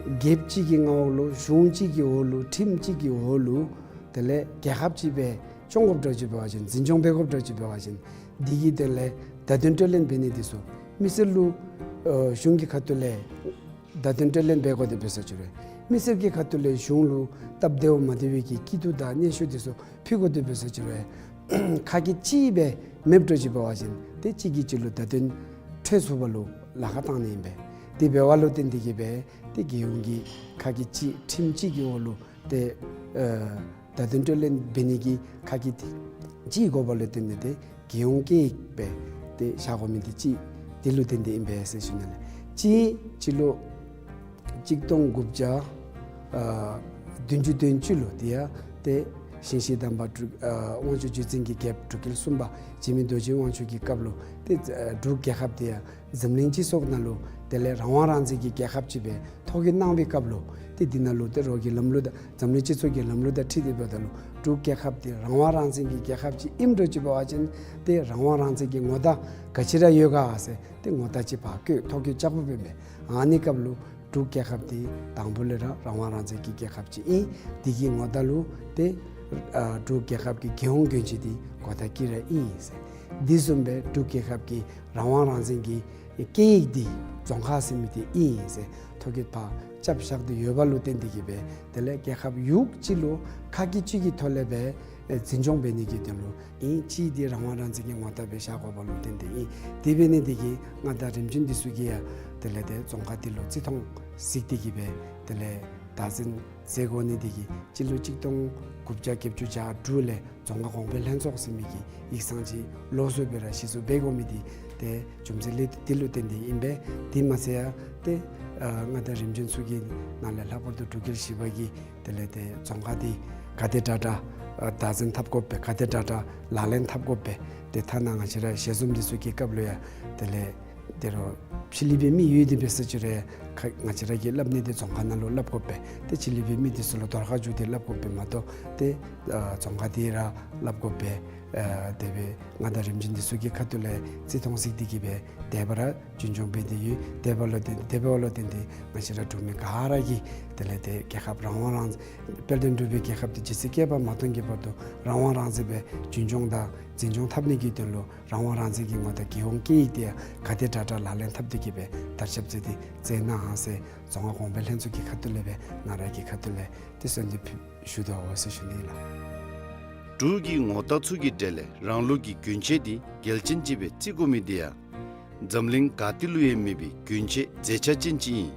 རྒྱལཔོ་གཅིག་གི་མངའ་འོག་ལུ་གཞུང་གཅིག་གི་འོག་ལུ་ཁྲིམས་གཅིག་གི་འོག་ལུ་དེ་ལས་རྒྱལ་ཁབ་ཅིག་སྦེ་སྐྱོང་དགོཔ་འདྲཝ་ཅིག་འབད་བ་ཅིན་འཛིན་སྐྱོང་འབད་དགོཔ་འདྲཝ་ཅིག་འབད་བ་ཅིན་འདི་གི་དོན་ལས་བརྡ་དོན་སྤྲོད་ལེན་འབད་ནི་འདི་ཚུ་མི་སེར་ལུ་ཨ་གཞུང་གི་ཁ་ཐུག་ལས་བརྡ་དོན་སྤྲོད་ལེན་འབད་དགོ་དེ་འབད་ས་ཅིག་རུང་མི་སེར་གྱི་ཁ་ཐུག་ལས་གཞུང་ལུ་སྟབས་བདེཝ་མ་བདེ་བའི་གི་སྐྱིད་སྡུག་དང་སྙན་ཞུ་འདི་ཚུ་ཕུལ་དགོ་དེ་འབད་ས་ཅིག་རུང་ཁ་སྐད་གཅིག་སྦེ་མེདཔ་འདྲཝ་ཅིག་འབད་བ་ཅིན་ཏེ་གཅིག་གིས་གཅིག་ལུ་བརྡ་དོན་འཕྲོད་ཚུགས་པ་ལུ་ལཱ་ཁག་བཏང་ནི་ཨིན་པས། དེ་འབདཝ་ལུ་བརྟེན་ཏེ་གི་སྦེ་ཏེ་རྒྱལ་ཡོངས་ཀྱི་ཁ་སྐད་གཅིག་ཁྲིམས་གཅིག་གི་འོག་ལུ་ཏེ་ཨ་བརྡ་དོན་སྤྲོད་ལེན་འབད་ནི་གི་ཁ་སྐད་གཅིག་དགོ་པ་ལུ་བརྟེན་ཏེ་ཏེ་རྒྱལ་ཡོངས་སྐད་ཡིག་སྦེ་ཏེ་བཞག་དགོ་མི་འདི་གཅིག་དེ་ལུ་བརྟེན་ཏེ་ཨིན་པས་ཟེར་ཞུ་ནི་ལགས། གཅིག་སྤྱི་ལོ་གཅིག་སྟོང་དགུ་བརྒྱ་ཨ་བདུན་ཅུ་དོན་གཅིག་ལུ་དེ་ཡང་ཏེ་ཞིང་གཤེགས་དམ་པ་འབྲུག་ཨ་དབང་ཕྱུག་བརྒྱུད་འཛིན་གྱི་རྒྱལཔོ་འབྲུག་རྒྱལ་གསུམ་པ་འཇིགས་མེད་རྡོ་རྗེ་དབང་ཕྱུག་གི་སྐབས་ལུ་ཏེ་ཨ་འབྲུག་རྒྱལ་ཁབ་དེ་ཡང་འཛམ་གླིང་སྤྱི་ཚོགས་ནང་ལུ་དེ་ལས་རང་དབང་རང་བཙན་གྱི་རྒྱལ་ཁབ་ཅིག་སྦེ་ཐོ་བཀོད་གནང་བའི་སྐབས་ལུ་ཏེ་འདི་ནང་ལུ་ཏེ་རོགས་ཀྱི་ལམ་ལུགས་དང་འཛམ་གླིང་སྤྱི་ཚོགས་ཀྱི་ལམ་ལུགས་དང་འཁྲིལ་ཏེ་འབདཝ་ད་ལུ་འབྲུག་རྒྱལ་ཁབ་འདི་རང་དབང་རང་བཙན་གྱི་རྒྱལ་ཁབ་ཅིག་ཨིནམ་འདྲཝ་ཅིག་འབད་བ་ཅིན་ཏེ་རང་དབང་རང་བཙན་གྱི་ངོ་རྟགས་ག་ཅི་ར་ཡོད་ག་ཟེར་ཏེ་ངོ་རྟགས་ཅིག་ཕར་བཀོད་ཐོ་བཀོད་རྐྱབ་དགོཔ་ཨིན་པས། ཨ་ནི་སྐབས་ལུ་འབྲུག་རྒྱལ་ཁབ་འདི་དང་པོ་ལས་ར་རང་དབང་རང་བཙན་གྱི་རྒྱལ་ཁབ་ཅིག་ཨིན། འདི་གི་ངོ་རྟགས་ལུ་ཏེ་ཨ་འབྲུག་རྒྱལ་ཁབ་ཀྱི་རྒྱལ་ཡོངས་གྱོན་ཆས་འདི་གོ་ཐ་སྐྱི་ར་ཨིན་ཟེར། འདི་བཟུམ་སྦེ་འབྲུག་རྒྱལ་ཁབ་ཀྱི་རང་དབང་རང་བཙན་གྱི་སྐད་ཡིག་འདི་རྫོང་ཁ་ཟེར་མི་འདི་ཨིན་ཟེར་ཐོ་བཀོད་ཕར་རྐྱབ་བཞག་སྟེ་ཡོད་པ་ལུ་བརྟེན་ཏེ་གི་སྦེ་དེ་ལས་རྒྱལ་ཁབ་ཡུག་གཅིག་ལུ་ཁ་སྐད་གཅིག་གི་ཐོག་ལས་སྦེ་ཨེ་འཛིན་སྐྱོང་འབད་ནི་གི་དོན་ལུ་ཨིན། གཅིག་འདི་རང་དབང་རང་བཙན་གྱི་ངོ་རྟགས་སྦེ་བཞག་དགོ་པ་ལུ་བརྟེན་ཏེ་ཨིན། དེ་འབད་ནི་འདི་གིས་མངའ་བདག་རིམ་བྱོན་འདི་ཚུ་གིས་ཡང་དེ་ལས་ཏེ་རྫོང་ཁ་འདི་ལུ་རྩི་མཐོང་གཟིགས་ཏེ་གི་སྦེ་དེ་ལས་བདག་འཛིན་མཛད་དགོ་ནི་འདི་གིས་སྤྱི་ལོ་གཅིག་སྟོང་དགུ་བརྒྱ་བརྒྱད་ཅུ་གྱ་དྲུག་ལས་རྫོང་ཁ་གོང་འཕེལ་ལྷན་ཚོགས་ཟེར་མི་གི་ཡིག་ཚང་ཅིག་ལོགས་སུ་སྦེ་ར་གཞི་བཙུགས་འབད་དགོ་མི་འདི་ཏེ་རྒྱུ་མཚན་ལས་འདི་ལུ་བརྟེན་ཏེ་ཨིན་པས། དེ་མ་ཚད་ཡང་ཏེ་ཨ་མངའ་བདག་རིམ་བྱོན་ཚུ་གི་ནང་ལས་ལྷག་པར་དུ་འབྲུག་རྒྱལ་བཞི་པ་གིས་དེ་ལས་ཏེ་རྫོང་ཁ་འདི་ག་དེ་དྲག་དྲག་ཨ་བདག་འཛིན་འཐབ་དགོ་པས། ག་དེ་དྲག་དྲག་ལག་ལེན་འཐབ་དགོ་པས། ཏེ་ཐ་ན་ང་བཅས་ར་ཞལ་འཛོམས་འདི་ཚུ་གི་སྐབས་ལུ་ཡང་དེ་ལས་ཏེ་རོགས་ཕྱི་གླིང་པའི་མི་ཡོད་དེ་འབད་ས་ཅིག་རུང་ཁ་ང་བཅས་ར་གིས་སླབ་ནི་འདི་རྫོང་ཁ་ནང་ལུ་སླབ་དགོ་པས། ཏེ་ཕྱི་གླིང་པའི་མི་འདི་ཚུ་ལུ་དོར་ཁ་བཅུག་སྟེ་སླབ་དགོ་པས་མ་གཏོགས་ཏེ་ཨ་རྫོང་ཁ་འདི་ར་སླབ་དགོ་པས། ཨ་དེ་སྦེ་མངའ་བདག་རིམ་བྱོན་འདི་ཚུ་གི་ཁ་ཐུག་ལས་རྩི་མཐོང་གཟིགས་ཏེ་གི་སྦེ་དེ་སྦེ་ར་རྒྱུན་སྐྱོང་འབད་དེ་ཡོད། དེ་སྦེ་ལུ་བརྟེན་དེ་སྦེ་ལུ་བརྟེན་ཏེ་ང་བཅས་ར་འབྲུག་མི་ག་ར་གིས་དེ་ལས་ཏེ་རྒྱལ་ཁབ་རང་དབང་རང་དཔལ་ལྡན་འབྲུག་པའི་རྒྱལ་ཁབ་འདི་ཇི་སྲིད་བསྐལ་པ་མ་སྟོངས་ཀྱི་བར་དུ་རང་དབང་རང་བཙན་སྦེ་རྒྱུན་སྐྱོང་དང་འཛིན་སྐྱོང་འཐབ་ནི་གི་དོན་ལུ་རང་དབང་རང་བཙན་གྱི་ངོ་རྟགས་རྒྱལ་ཡོངས་སྐད་ཡིག་འདི་ཡང་ག་དེ་དྲག་དྲག་ལག་ལེན་འཐབ་སྟེ་གི་སྦེ་དར་ཁྱབ་མཛད་དེ་མཛད་གནང་ཟེར་རྫོང་ཁ་གོང་འཕེལ་ལྷན་ཚོགས་ཀྱི་ཁ་ཐུག་ལས་སྦེ་ང་ར་གི་ཁ་ཐུག་ལས་ཏེ་གསོལ་འདེབས་ཞུ་དོ་ཟེར་ཞུ་ནི་ལགས། འབྲུག་གི་ངོ་རྟགས་ཚུ་གི་གྲས་ལས་རང་ལུགས་ཀྱི་གྱོན་ཆས་འདི་གལ་ཆེན་ཅིག་སྦེ་བརྩི་དགོ་མི་འདི་ཡང་འཛམ་གླིང་ག་ཏེ་ལུ་ཡང་མེད་པའི་གྱོན་ཆས་མཛེས་ཆ་ཅན་ཅིག་ཨིན།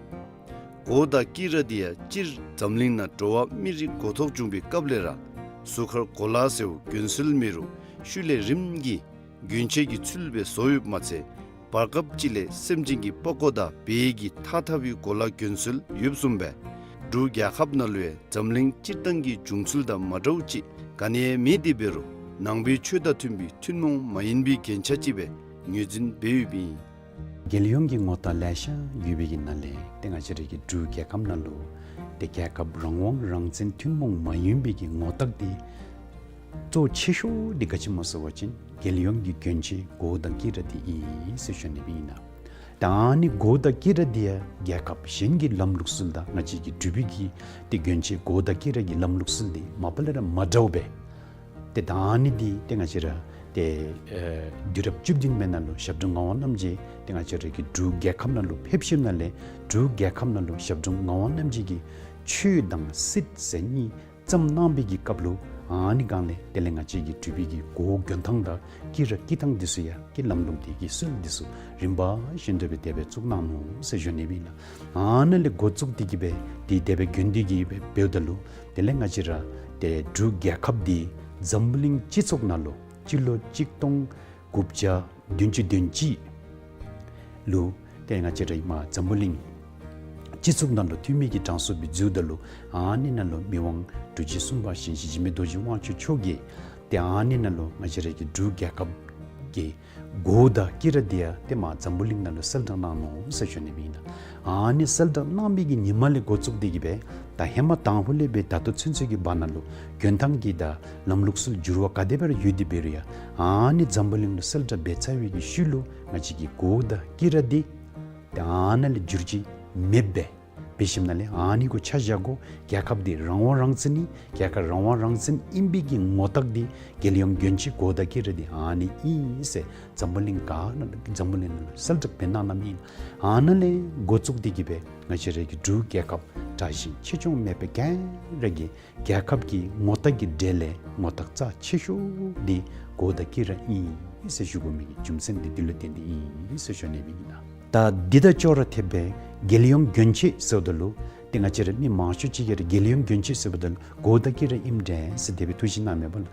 གོ་དང་དཀྱི་ར་འདི་ཡང་སྤྱིར་འཛམ་གླིང་ནང་འགྲོ་བ་མི་རིགས་འགོ་ཐོག་བྱུང་བའི་སྐབས་ལས་ར་གཟུགས་ཁར་གོ་ལ་ཟེརཝ་གྱོན་སྲོལ་མེད་རུང་ཤུལ་ལས་རིམ་གྱིས་གྱོན་ཆས་ཀྱི་ཚུལ་སྦེ་བཟོ་ཡོདཔ་མ་ཚད་ བར་སྐབས་ཅིག་ལས་སེམས་ཅན་གྱི་པགས་ཀོ་དང་བལ་གྱི་ཐགས་འཐག་པའི་གོ་ལ་གྱོན་སྲོལ་ཡོདཔ་བཟུམ་སྦེ་འབྲུག་རྒྱལ་ཁབ་ནང་ལུ་ཡང་འཛམ་གླིང་སྤྱིར་བཏང་གི་བྱུང་ཚུལ་དང་མ་འདྲཝ་ཅིག་ག་ནི་ཡང་མེད། དེ་འབད་རུང་ནང་པའི་ཆོས་དང་མཐུན་པའི་ཐུན་མོང་མ་ཡིན་པའི་རྒྱན་ཆ་ཅིག་སྦེ་ངོས་འཛིན་འབད་ཡོདཔ་ཨིན། རྒྱལ་ཡོངས་ཀྱི་ངོ་རྟགས་ལེ་ཤ་ཡོད་པའི་གི་ནང་ལས་ཏེ་ང་བཅས་རའི་གི་འབྲུག་རྒྱལ་ཁབ་ནང་ལུ་ཏེ་རྒྱལ་ཁབ་རང་དབང་རང་བཙན་ཐུན་མོང་མ་ཡིན་པའི་གི་ངོ་རྟགས་འདི་གཙོ་ཆེ་ཤོས་འདི་ག་ཅི་སྨོ་ཟེར་བ་ཅིན་རྒྱལ་ཡོངས་ཀྱི་གྱོན་ཆས་གོ་དང་དཀྱི་ར་འདི་ཨིན་ཟེར་ཞུ་ནི་སྦེ་ཨིན་ལགས། ད་ཨ་ནི་གོ་དང་དཀྱི་ར་འདི་ཡང་རྒྱལ་ཁབ་གཞན་གྱི་ལམ་ལུགས་སྲོལ་དང་ང་བཅས་ཀྱི་འབྲུག་པའི་གི་ཏེ་གྱོན་ཆས་གོ་དང་དཀྱི་ར་གི་ལམ་ལུགས་སྲོལ་འདི་མ་པ་ལས་ར་མ་འདྲཝ་སྦེ། ཏེ་ད་ཨ་ནི་འདི་ཏེ་ང་བཅས་ར་ཏེ་ཨེ་དུས་རབས་བཅུ་བདུན་པའི་ནང་ལུ་ཞབས་དྲུང་ངག་དབང་རྣམ་རྒྱལ་ཏེ་ང་བཅས་ར་གི་འབྲུག་རྒྱལ་ཁབ་ནང་ལུ་ཕེབས་ཞིནམ་ལས་འབྲུག་རྒྱལ་ཁབ་ནང་ལུ་ཞབས་དྲུང་ངག་དབང་རྣམ་རྒྱལ་གྱིས་ཆོས་དང་སྲིད་ཟེར་གཉིས་བརྩམས་གནང་བའི་གི་སྐབས་ལུ་ཨ་ནི་སྒང་ལས་དེ་ལས་ང་བཅས་ཀྱི་འབྲུག་པའི་གི་གོ་གྱོན་ཐངས་དང་དཀྱི་ར་དཀྱི་ཐངས་འདི་ཚུ་ཡང་ཀྱི་ལམ་ལུགས་འདི་གི་སྲོལ་འདི་ཚུ་རིམ་པ་བཞིན་དུ་སྦེ་དེ་སྦེ་བཙུགས་གནང་ནུག་ཟེར་ཞུ་ནི་སྦེ་ཨིན་ལགས། ཨ་ནཱ་ལས་འགོ་བཙུགས་ཏེ་གི་སྦེ་འདི་དེ་སྦེ་གྱོན་ཏེ་གི་སྦེ་འབདཝ་ད་ལུ་དེ་ལས་ང་བཅས་ར་ཏེ་འབྲུག་རྒྱལ་ཁབ་འདི་འཛམ་བུ་གླིང་སྤྱི་ཚོགས་ནང་ལུ་སྤྱི་ལོ་གཅིག་སྟོང་དགུ་བརྒྱ་བདུན་ཅུ་དོན་གཅིག་ལུ་ཏེ་ང་བཅས་ར་ཨིན་མས་འཛམ་བུ་གླིང་སྤྱི་ཚོགས་ནང་ལུ་འཐུས་མི་གི་གྲངས་སུ་སྦེ་འཛུལཝ་ད་ལུ་ཨ་ནི་ནང་ལུ་མི་དབང་འབྲུག་རྒྱལ་གསུམ་པ་ཞིང་གཤེགས་འཇིགས་མེད་རྡོ་རྗེ་དབང་ཕྱུག་མཆོག་གིས་ཏེ་ཨ་ནི་ནང་ལུ་ང་བཅས་ར་གི་འབྲུག་རྒྱལ་ཁབ་ཀྱི་གོ་དང་དཀྱི་ར་འདི་ཡང་ཏེ་མར་འཛམ་བུ་གླིང་ནང་ལུ་གསལ་བསྒྲགས་གནང་ནུག་ཟེར་ཞུ་ནི་སྦེ་ཨིན་ལགས། ཨ་ནི་གསལ་བསྒྲགས་གནང་བའི་གི་ཉིནམ་ལས་འགོ་བཙུགས་ཏེ་གི་སྦེ་ད་ཧེ་མ་དང་ཕུ་ལས་སྦེ་ད་ལྟོ་ཚུན་ཚོད་ཀྱི་བར་ན་ལུ་གྱོན་ཐངས་ཀྱི་དང་ལམ་ལུགས་སྲོལ་འགྱུར་བ་ག་དེ་སྦེ་ར་ཡོད་དེ་འབད་རུང་ཡང་ཨ་ནི་འཛམ་བུ་གླིང་ལུ་གསལ་བསྒྲགས་འབད་ཚར་བའི་གི་ཤུལ་ལུ་ང་བཅས་ཀྱི་གོ་དང་དཀྱི་ར་འདི་ཏེ་ཨ་ནཱ་ལས་འགྱུར་བཅོས་མེདཔ་སྦེ་འབད་ཞིནམ་ལས་ཨ་ནི་གུ་ཆ་བཞག་དགོ། རྒྱལ་ཁབ་འདི་རང་དབང་རང་བཙན་ཨིན། རྒྱལ་ཁབ་རང་དབང་རང་བཙན་ཨིན་པའི་གི་ངོ་རྟགས་འདི་རྒྱལ་ཡོངས་གྱོན་ཆས་གོ་དང་དཀྱི་ར་འདི་ཨ་ནི་ཨིན་ཟེར་འཛམ་བུ་གླིང་ག་ནང་འཛམ་བུ་གླིང་ནང་ལུ་གསལ་བསྒྲགས་འབད་གནང་གནངམ་ཨིན། ཨ་ནཱ་ལས་འགོ་བཙུགས་ཏེ་གི་སྦེ་ང་བཅས་ར་གི་འབྲུག་རྒྱལ་ཁབ་དྲག་ཞན་ཆེ་ཆུང་མེད་པར་ག་ར་གིས་རྒྱལ་ཁབ་ཀྱི་ངོ་རྟགས་ཀྱི་གྲས་ལས་ངོ་རྟགས་རྩ་ཆེ་ཤོས་འདི་གོ་དང་དཀྱི་ར་ཨིན་ཟེར་ཞུ་དགོ་མི་གི་རྒྱུ་མཚན་འདི་འདི་ལུ་བརྟེན་ཏེ་ཨིན་ཟེར་ཞུ་ནི་སྦེ་ཨིན་ལགས། ད་འདི་དང་ཅོག་ར་འཐདཔ་སྦེ་རྒྱལ་ཡོངས་གྱོན་ཆས་ཟེརཝ་ད་ལུ་ཏེ་ང་བཅས་ར་མི་མང་ཤོས་ཅིག་གིས་ར་རྒྱལ་ཡོངས་གྱོན་ཆས་ཟེརཝ་ད་ལུ་གོ་དང་དཀྱི་ར་ཨིནམ་འདྲས་ཟེར་དེ་སྦེ་ཐུགས་བཞེད་གནངམ་མས་པ་ལགས།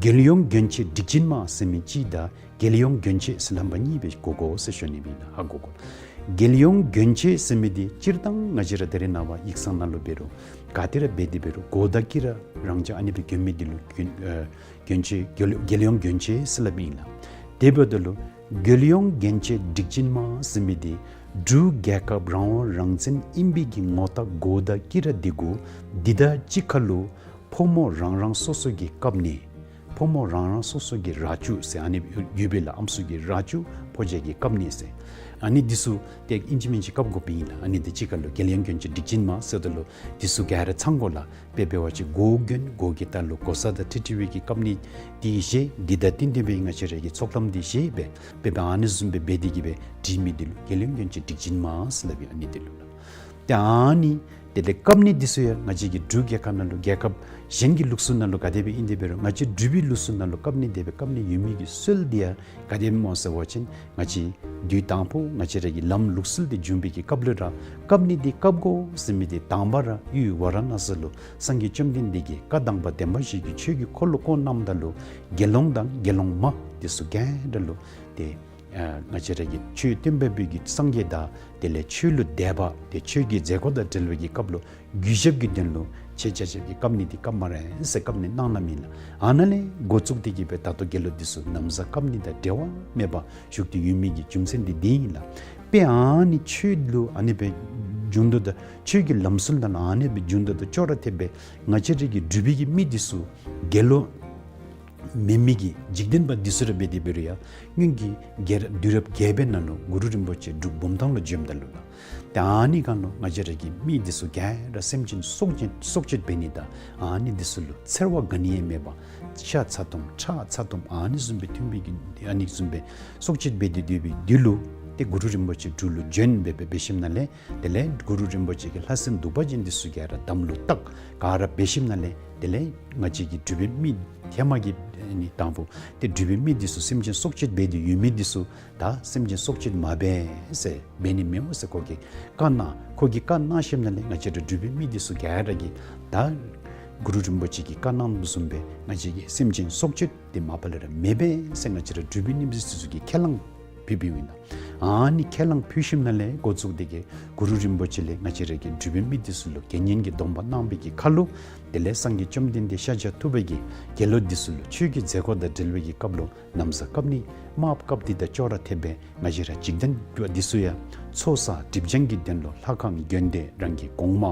རྒྱལ་ཡོངས་གྱོན་ཆས་སྒྲིག་ཅན་མ་ཟེར་མི་གཅིག་དང་རྒྱལ་ཡོངས་གྱོན་ཆས་ཟེར་ལམ་པ་གཉིས་སྦེ་གོ་དགོ་ཟེར་ཞུ་ནི་སྦེ་ཨིན་ལགས། ཧ་གོ་དགོ། རྒྱལ་ཡོངས་གྱོན་ཆས་ཟེར་མི་འདི་སྤྱིར་བཏང་ང་བཅས་ར་ད་རེས་ནངས་པ་ཡིག་ཚང་ནང་ལུ་འབད་རུང་ག་ཏེ་ར་འབད་དེ་འབད་རུང་གོ་དང་དཀྱི་ར་རང་འཇགས་ཨ་ནི་སྦེ་གྱོན་མི་འདི་ལུ་གྱོན་ཨེ་གྱོན་ཆས་རྒྱལ་རྒྱལ་ཡོངས་གྱོན་ཆས་ཟེར་སླབ་ཨིན་ལགས། དེ་འབདཝ་ད་ལུ་རྒྱལ་ཡོངས་གྱོན་ཆས་སྒྲིག་ཅན་མ་ཟེར་མི་འདི་འབྲུག་རྒྱལ་ཁབ་རང་དབང་རང་བཙན་ཨིན་པའི་གི་ངོ་རྟགས་གོ་དང་དཀྱི་ར་འདི་གུ་འདི་དང་གཅིག་ཁར་ལུ་ཕོ་མོ་རང་རང་སོ་སོ་གི་བཀབ་ནི། ཕོ་མོ་རང་རང་སོ་སོ་གི་རྭ་ཅོ་ཟེར་ཨ་ནི་ཡོད་པས་ལགས། ཨམ་སྲུ་གི་རྭ་ཅོ་ཕོ་རྒྱས་ཀྱི་བཀབ་ནི་ཟེར། ཨ་ནི་འདི་ཚུ་ཏེ་ཨིན་ཅི་མིན་ཅི་བཀབ་དགོཔ་ཨིན་ལགས། ཨ་ནི་འདི་གཅིག་ཁར་ལུ་རྒྱལ་ཡོངས་གྱོན་ཆས་སྒྲིག་ཅན་མ་ཟེརཝ་ད་ལུ་འདི་ཚུ་ག་ར་ཚང་དགོ་ལགས། དཔེ་འབད་བ་ཅིན་གོ་གྱོན་གོ་གི་ལྟག་ལུ་གོ་ས་དང་འཁྲིལ་འཁྲིལ་བའི་གི་བཀབ་ནི་འདི་བཞེས། འདི་དང་བསྟུན་ཏེ་སྦེ་ང་བཅས་ར་གི་ཚོགས་ལམ་འདི་བཞེས་སྦེ་དཔེ་འབད་ཨ་ནི་བཟུམ་སྦེ་འབད་དེ་གི་སྦེ་འདྲིས་མི་འདི་ལུ་རྒྱལ་ཡོངས་གྱོན་ཆས་སྒྲིག་ཅན་མ་ཟེར་སླབ་ཨིན། ཨ་ནི་འདི་ལུ་ལགས། ཏེ་ཨ་ནི་དེ་ལས་བཀབ་ནི་འདི་ཚུ་ཡང་ང་བཅས་ཀྱི་འབྲུག་རྒྱལ་ཁབ་ནང་ལུ་རྒྱལ་ཁབ་གཞན་གྱི་ལུགས་སྲོལ་ནང་ལུ་ག་དེ་སྦེ་ཨིན་དེ་འབད་རུང་ང་བཅས་འབྲུག་པའི་ལུགས་སྲོལ་ནང་ལུ་བཀབ་ནི་དེ་སྦེ་བཀབ་ནི་ཡོད་མི་གི་སྲོལ་འདི་ཡང་ག་དེ་སྦེ་སྨོ་ཟེར་བ་ཅིན་ང་བཅས་དུས་དང་ཕུ་ང་བཅས་ར་གི་ལམ་ལུགས་སྲོལ་འདི་བྱུང་བའི་གི་སྐབས་ལུ་ར་བཀབ་ནི་འདི་བཀབ་དགོ་ཟེར་མི་འདི་དང་པ་ར་ཡུལ་ཝཱ་ར་ཎ་སི་ལུ་སངས་རྒྱས་བཅོམ་ལྡན་འདས་ཀྱིས་བཀའ་དང་པ་བདེན་པ་བཞི་གི་ཆོས་ཀྱི་འཁོར་ལོ་བསྐོར་གནངམ་ད་ལུ་དགེ་སློང་དང་དགེ་སློང་མ་འདི་ཚུ་ག་ར་ལུ་ཏེ་ཨ་ང་བཅས་ར་གི་ཆོས་སྟོན་པ་པོ་གི་སངས་རྒྱས་དང་དེ་ལས་ཆོས་ལུ་དད་པ་ཏེ་ཆོས་ཀྱི་མཛད་སྒོ་དང་འབྲེལ་བའི་གི་སྐབས་ལུ་གུས་ཞབས་ཀྱི་དོན་ལུ་ཆེ་ཆ་ཆ་གི་བཀབ་ནི་འདི་བཀབ་སྨ་རེ་ཟེར་བཀབ་ནི་གནང་གནངམ་ཨིན་ལགས། ཨ་ནཱ་ལས་འགོ་བཙུགས་ཏེ་གི་སྦེ་ད་ལྟོ་དགེ་སློང་འདི་ཚུ་ན་བཟའ་བཀབ་ནི་དང་འབྲལ་བ་མེད་པར་བཞུགས་ཏེ་ཡོད་མི་གི་རྒྱུ་མཚན་འདི་འདི་ཨིན་ལགས། དཔེ་ཨ་ནི་ཆོས་ལུ་ཨ་ནི་སྦེ་བྱུང་དོ་ད་ཆོས་ཀྱི་ལམ་སྲོལ་དང་ཨ་ནི་སྦེ་བྱུང་དོ་ད་ཅོག་ར་འཐདཔ་སྦེ་ང་བཅས་ར་གི་འབྲུག་པའི་གི་མི་འདི་ཚུ་དགེ་སློང་མེན་མི་གི་འཇིག་རྟེན་པ་འདི་ཚུ་ར་འབད་དེ་འབད་རུང་ཡང་སྔོན་གྱི་རྒྱལ་རབས་དུས་རབས་བརྒྱད་པའི་ནང་ལུ་གུ་རུ་རིན་པོ་ཆེ་འབྲུག་བུམ་ཐང་ལུ་བྱོནམ་ད་ལུ་ལགས། ཏེ་ཨ་ནི་སྒང་ལུ་ང་བཅས་ར་གི་མི་འདི་ཚུ་ག་ར་སེམས་ཅན་སྲོག་གཅོད་སྲོག་གཅོད་འབད་ནི་དང་ཨ་ནི་འདི་ཚུ་ལུ་འཚེར་བ་ག་ནི་ཡང་མེད་པར་ཤ་ཚ་ཏོམ་ཁྲག་ཚ་ཏོམ་ཨ་ནི་བཟུམ་སྦེ་མཐུན་པའི་གི་ཨ་ནི་བཟུམ་སྦེ་སྲོག་གཅོད་འབད་དེ་སྡོད་པའི་དུས་ལུ་ཏེ་གུ་རུ་རིན་པོ་ཆེ་འབྲུག་ལུ་བྱོན་སྦེ་སྦེ་འབད་ཞིནམ་ལས་དེ་ལས་གུ་རུ་རིན་པོ་ཆེ་གི་ལྷ་སྲིན་གདུག་པ་ཅན་འདི་ཚུ་ག་ར་དམ་ལུ་བཏགས་ག་ར་འབད་ཞིནམ་ལས་དེ་ལས་ང་བཅས་ཀྱི་འབྲུག་པའི་མི་ཧེ་མ་གི་ཨ་ནི་དང་ཕུ་ཏེ་འབྲུག་པའི་མི་འདི་ཚུ་སེམས་ཅན་སྲོག་གཅོད་འབད་དེ་ཡོད་མི་འདི་ཚུ་ད་སེམས་ཅན་སྲོག་གཅོད་མ་འབད་ཟེར་འབད་ནི་མེདཔ་ཟེར་ཁོ་གིས་བཀའ་གནང་། ཁོ་གིས་བཀའ་གནང་ཞིནམ་ལས་ང་བཅས་ར་འབྲུག་པའི་མི་འདི་ཚུ་ག་ར་གིས་ད་གུ་རུ་རིན་པོ་ཆེ་གིས་བཀའ་གནངམ་བཟུམ་སྦེ་ང་བཅས་ཀྱི་སེམས་ཅན་སྲོག་གཅོད་འདི་མ་པ་ལས་ར་མི་འབད་ཟེར་ང་བཅས་ར་འབྲུག་པའི་མི་འདི་ཚུ་གིས་ཁས་བླངས་ ཕུལ་བའི་ཡོད་ན། ཨ་ནི་ཁས་བླངས་ཕུལ་ཞིནམ་ལས་འགོ་བཙུགས་ཏེ་གི་གུ་རུ་རིན་པོ་ཆེ་ལས་ང་བཅས་ར་གི་འབྲུག་པའི་མི་འདི་ཚུ་ལུ་དགེ་བསྙེན་གྱི་སྡོམ་པ་གནང་བའི་གི་ཁར་ལུ། དེ་ལས་སངས་རྒྱས་བཅོམ་ལྡན་འདས་ཤཱཀྱ་ཐུབ་པ་གིས་དགེ་སློང་འདི་ཚུ་ལུ་ཆོས་ཀྱི་མཛད་སྒོ་དང་འབྲེལ་བའི་གི་སྐབས་ལུ་ན་བཟའ་བཀབ་ནི་དམརཔོ་བཀབ་སྟེ་དང་ཅོག་ར་འཐདཔ་སྦེ་ང་བཅས་ར་འཇིག་རྟེན་པ་འདི་ཚུ་ཡང་ཚོགས་བསགས་སྒྲིབ་སྦྱང་གི་དོན་ལུ་ལྷ་ཁང་དགོན་སྡེ་རང་གི་གོང་མ་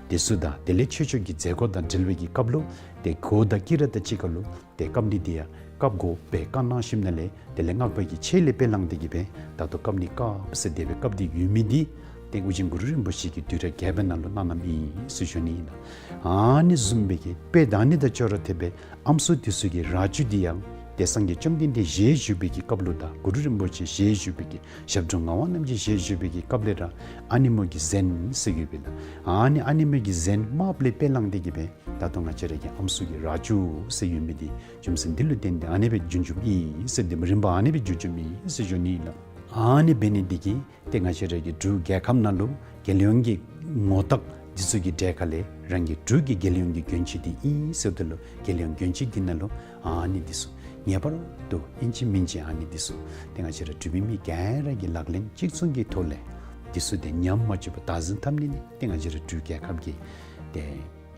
འདི་ཚུ་དང་དེ་ལས་ཆོས་ཕྱོགས་ཀྱི་མཛད་སྒོ་དང་འབྲེལ་བའི་གི་སྐབས་ལུ་ཏེ་གོས་དང་དཀྱི་ར་དང་གཅིག་ཁར་ལུ་ཏེ་བཀབ་ནི་འདི་ཡང་བཀབ་དགོ་པའི་བཀའ་གནང་ཞིནམ་ལས། དེ་ལས་སྔགས་པ་གི་ཆས་ལས་དཔེ་བླངས་ཏེ་གི་སྦེ་ད་ལྟོ་བཀབ་ནི་བཀབ་ཟེར་དེ་སྦེ་བཀབ་སྟེ་ཡོད་མི་འདི་ཏེ་ཨོ་རྒྱན་གུ་རུ་རིན་པོ་ཆེ་གིས་དུས་རབས་བརྒྱད་པའི་ནང་ལུ་གནང་གནངམ་ཨིན་ཟེར་ཞུ་ནི་ཨིན་ལགས། ཨ་ནི་བཟུམ་སྦེ་གི་དཔེ་དང་ཨ་ནི་དང་ཅོག་ར་འཐདཔ་སྦེ་ཨམ་སྲུ་འདི་ཚུ་གི་རྭ་ཅོ་འདི་ཡང་ཏེ་སངས་རྒྱས་བཅོམ་ལྡན་འདས་ཞལ་བཞུགས་པའི་གི་སྐབས་ལུ་དང་གུ་རུ་རིན་པོ་ཆེ་ཞལ་བཞུགས་པའི་གི་ཞབས་དྲུང་ངག་དབང་རྣམ་རྒྱལ་ཞལ་བཞུགས་པའི་གི་སྐབས་ལས་ར་ཨ་ནེམོ་གི་གཟན་ཟེར་ཡོདཔ་ཨིན་ལགས། ཨ་ནི་ཨ་ནེམོ་གི་གཟན་དམརཔོ་ལས་དཔེ་བླངས་ཏེ་གི་སྦེ་ད་ལྟོ་ང་བཅས་ར་གི་ཨམ་སྲུ་གི་རྭ་ཅོ་ཟེར་ཡོད་མི་འདི་རྒྱུ་མཚན་འདི་ལུ་བརྟེན་ཏེ་ཨ་ནི་སྦེ་བྱུང་བྱུངམ་ཨིན་ཟེར། དེ་མ་རིམ་པ་ཨ་ནི་སྦེ་བྱུང་བྱུངམ་ཨིན་ཟེར་ཞུ་ནི་ཨིན་ལགས། ཨ་ནི་འབད་ནི་འདི་གིས་ཏེ་ང་བཅས་ར་གི་འབྲུག་རྒྱལ་ཁབ་ནང་ལུ་རྒྱལ་ཡོངས་ཀྱི་ངོ་རྟགས་འདི་ཚུ་གི་གྲས་ཁ་ལས་རང་གི་འབྲུག་གི་རྒྱལ་ཡོངས་ཀྱི་གྱོན་ཆས་འདི་ཨིན་ཟེརཝ་ད་ལུ་རྒྱལ་ཡོངས་གྱོན་ཆས་འདི་ནང་ལུ་ཨ་ནི་འདི་ཚུ་ངེས་པར་དུ་ཨིན་ཅི་མིན་ཅི་ཨ་ནི་འདི་ཚུ་ཏེ་ང་བཅས་ར་འབྲུག་པའི་མི་ག་ར་གིས་ལག་ལེན་གཅིག་མཚུངས་ཀྱི་ཐོག་ལས་འདི་ཚུ་ཏེ་ཉམས་མ་བཅུག་པར་བདག་འཛིན་འཐབ་ནི་ནི་ཏེ་ང་བཅས་ར་འབྲུག་རྒྱལ་ཁབ་ཀྱི་ཏེ་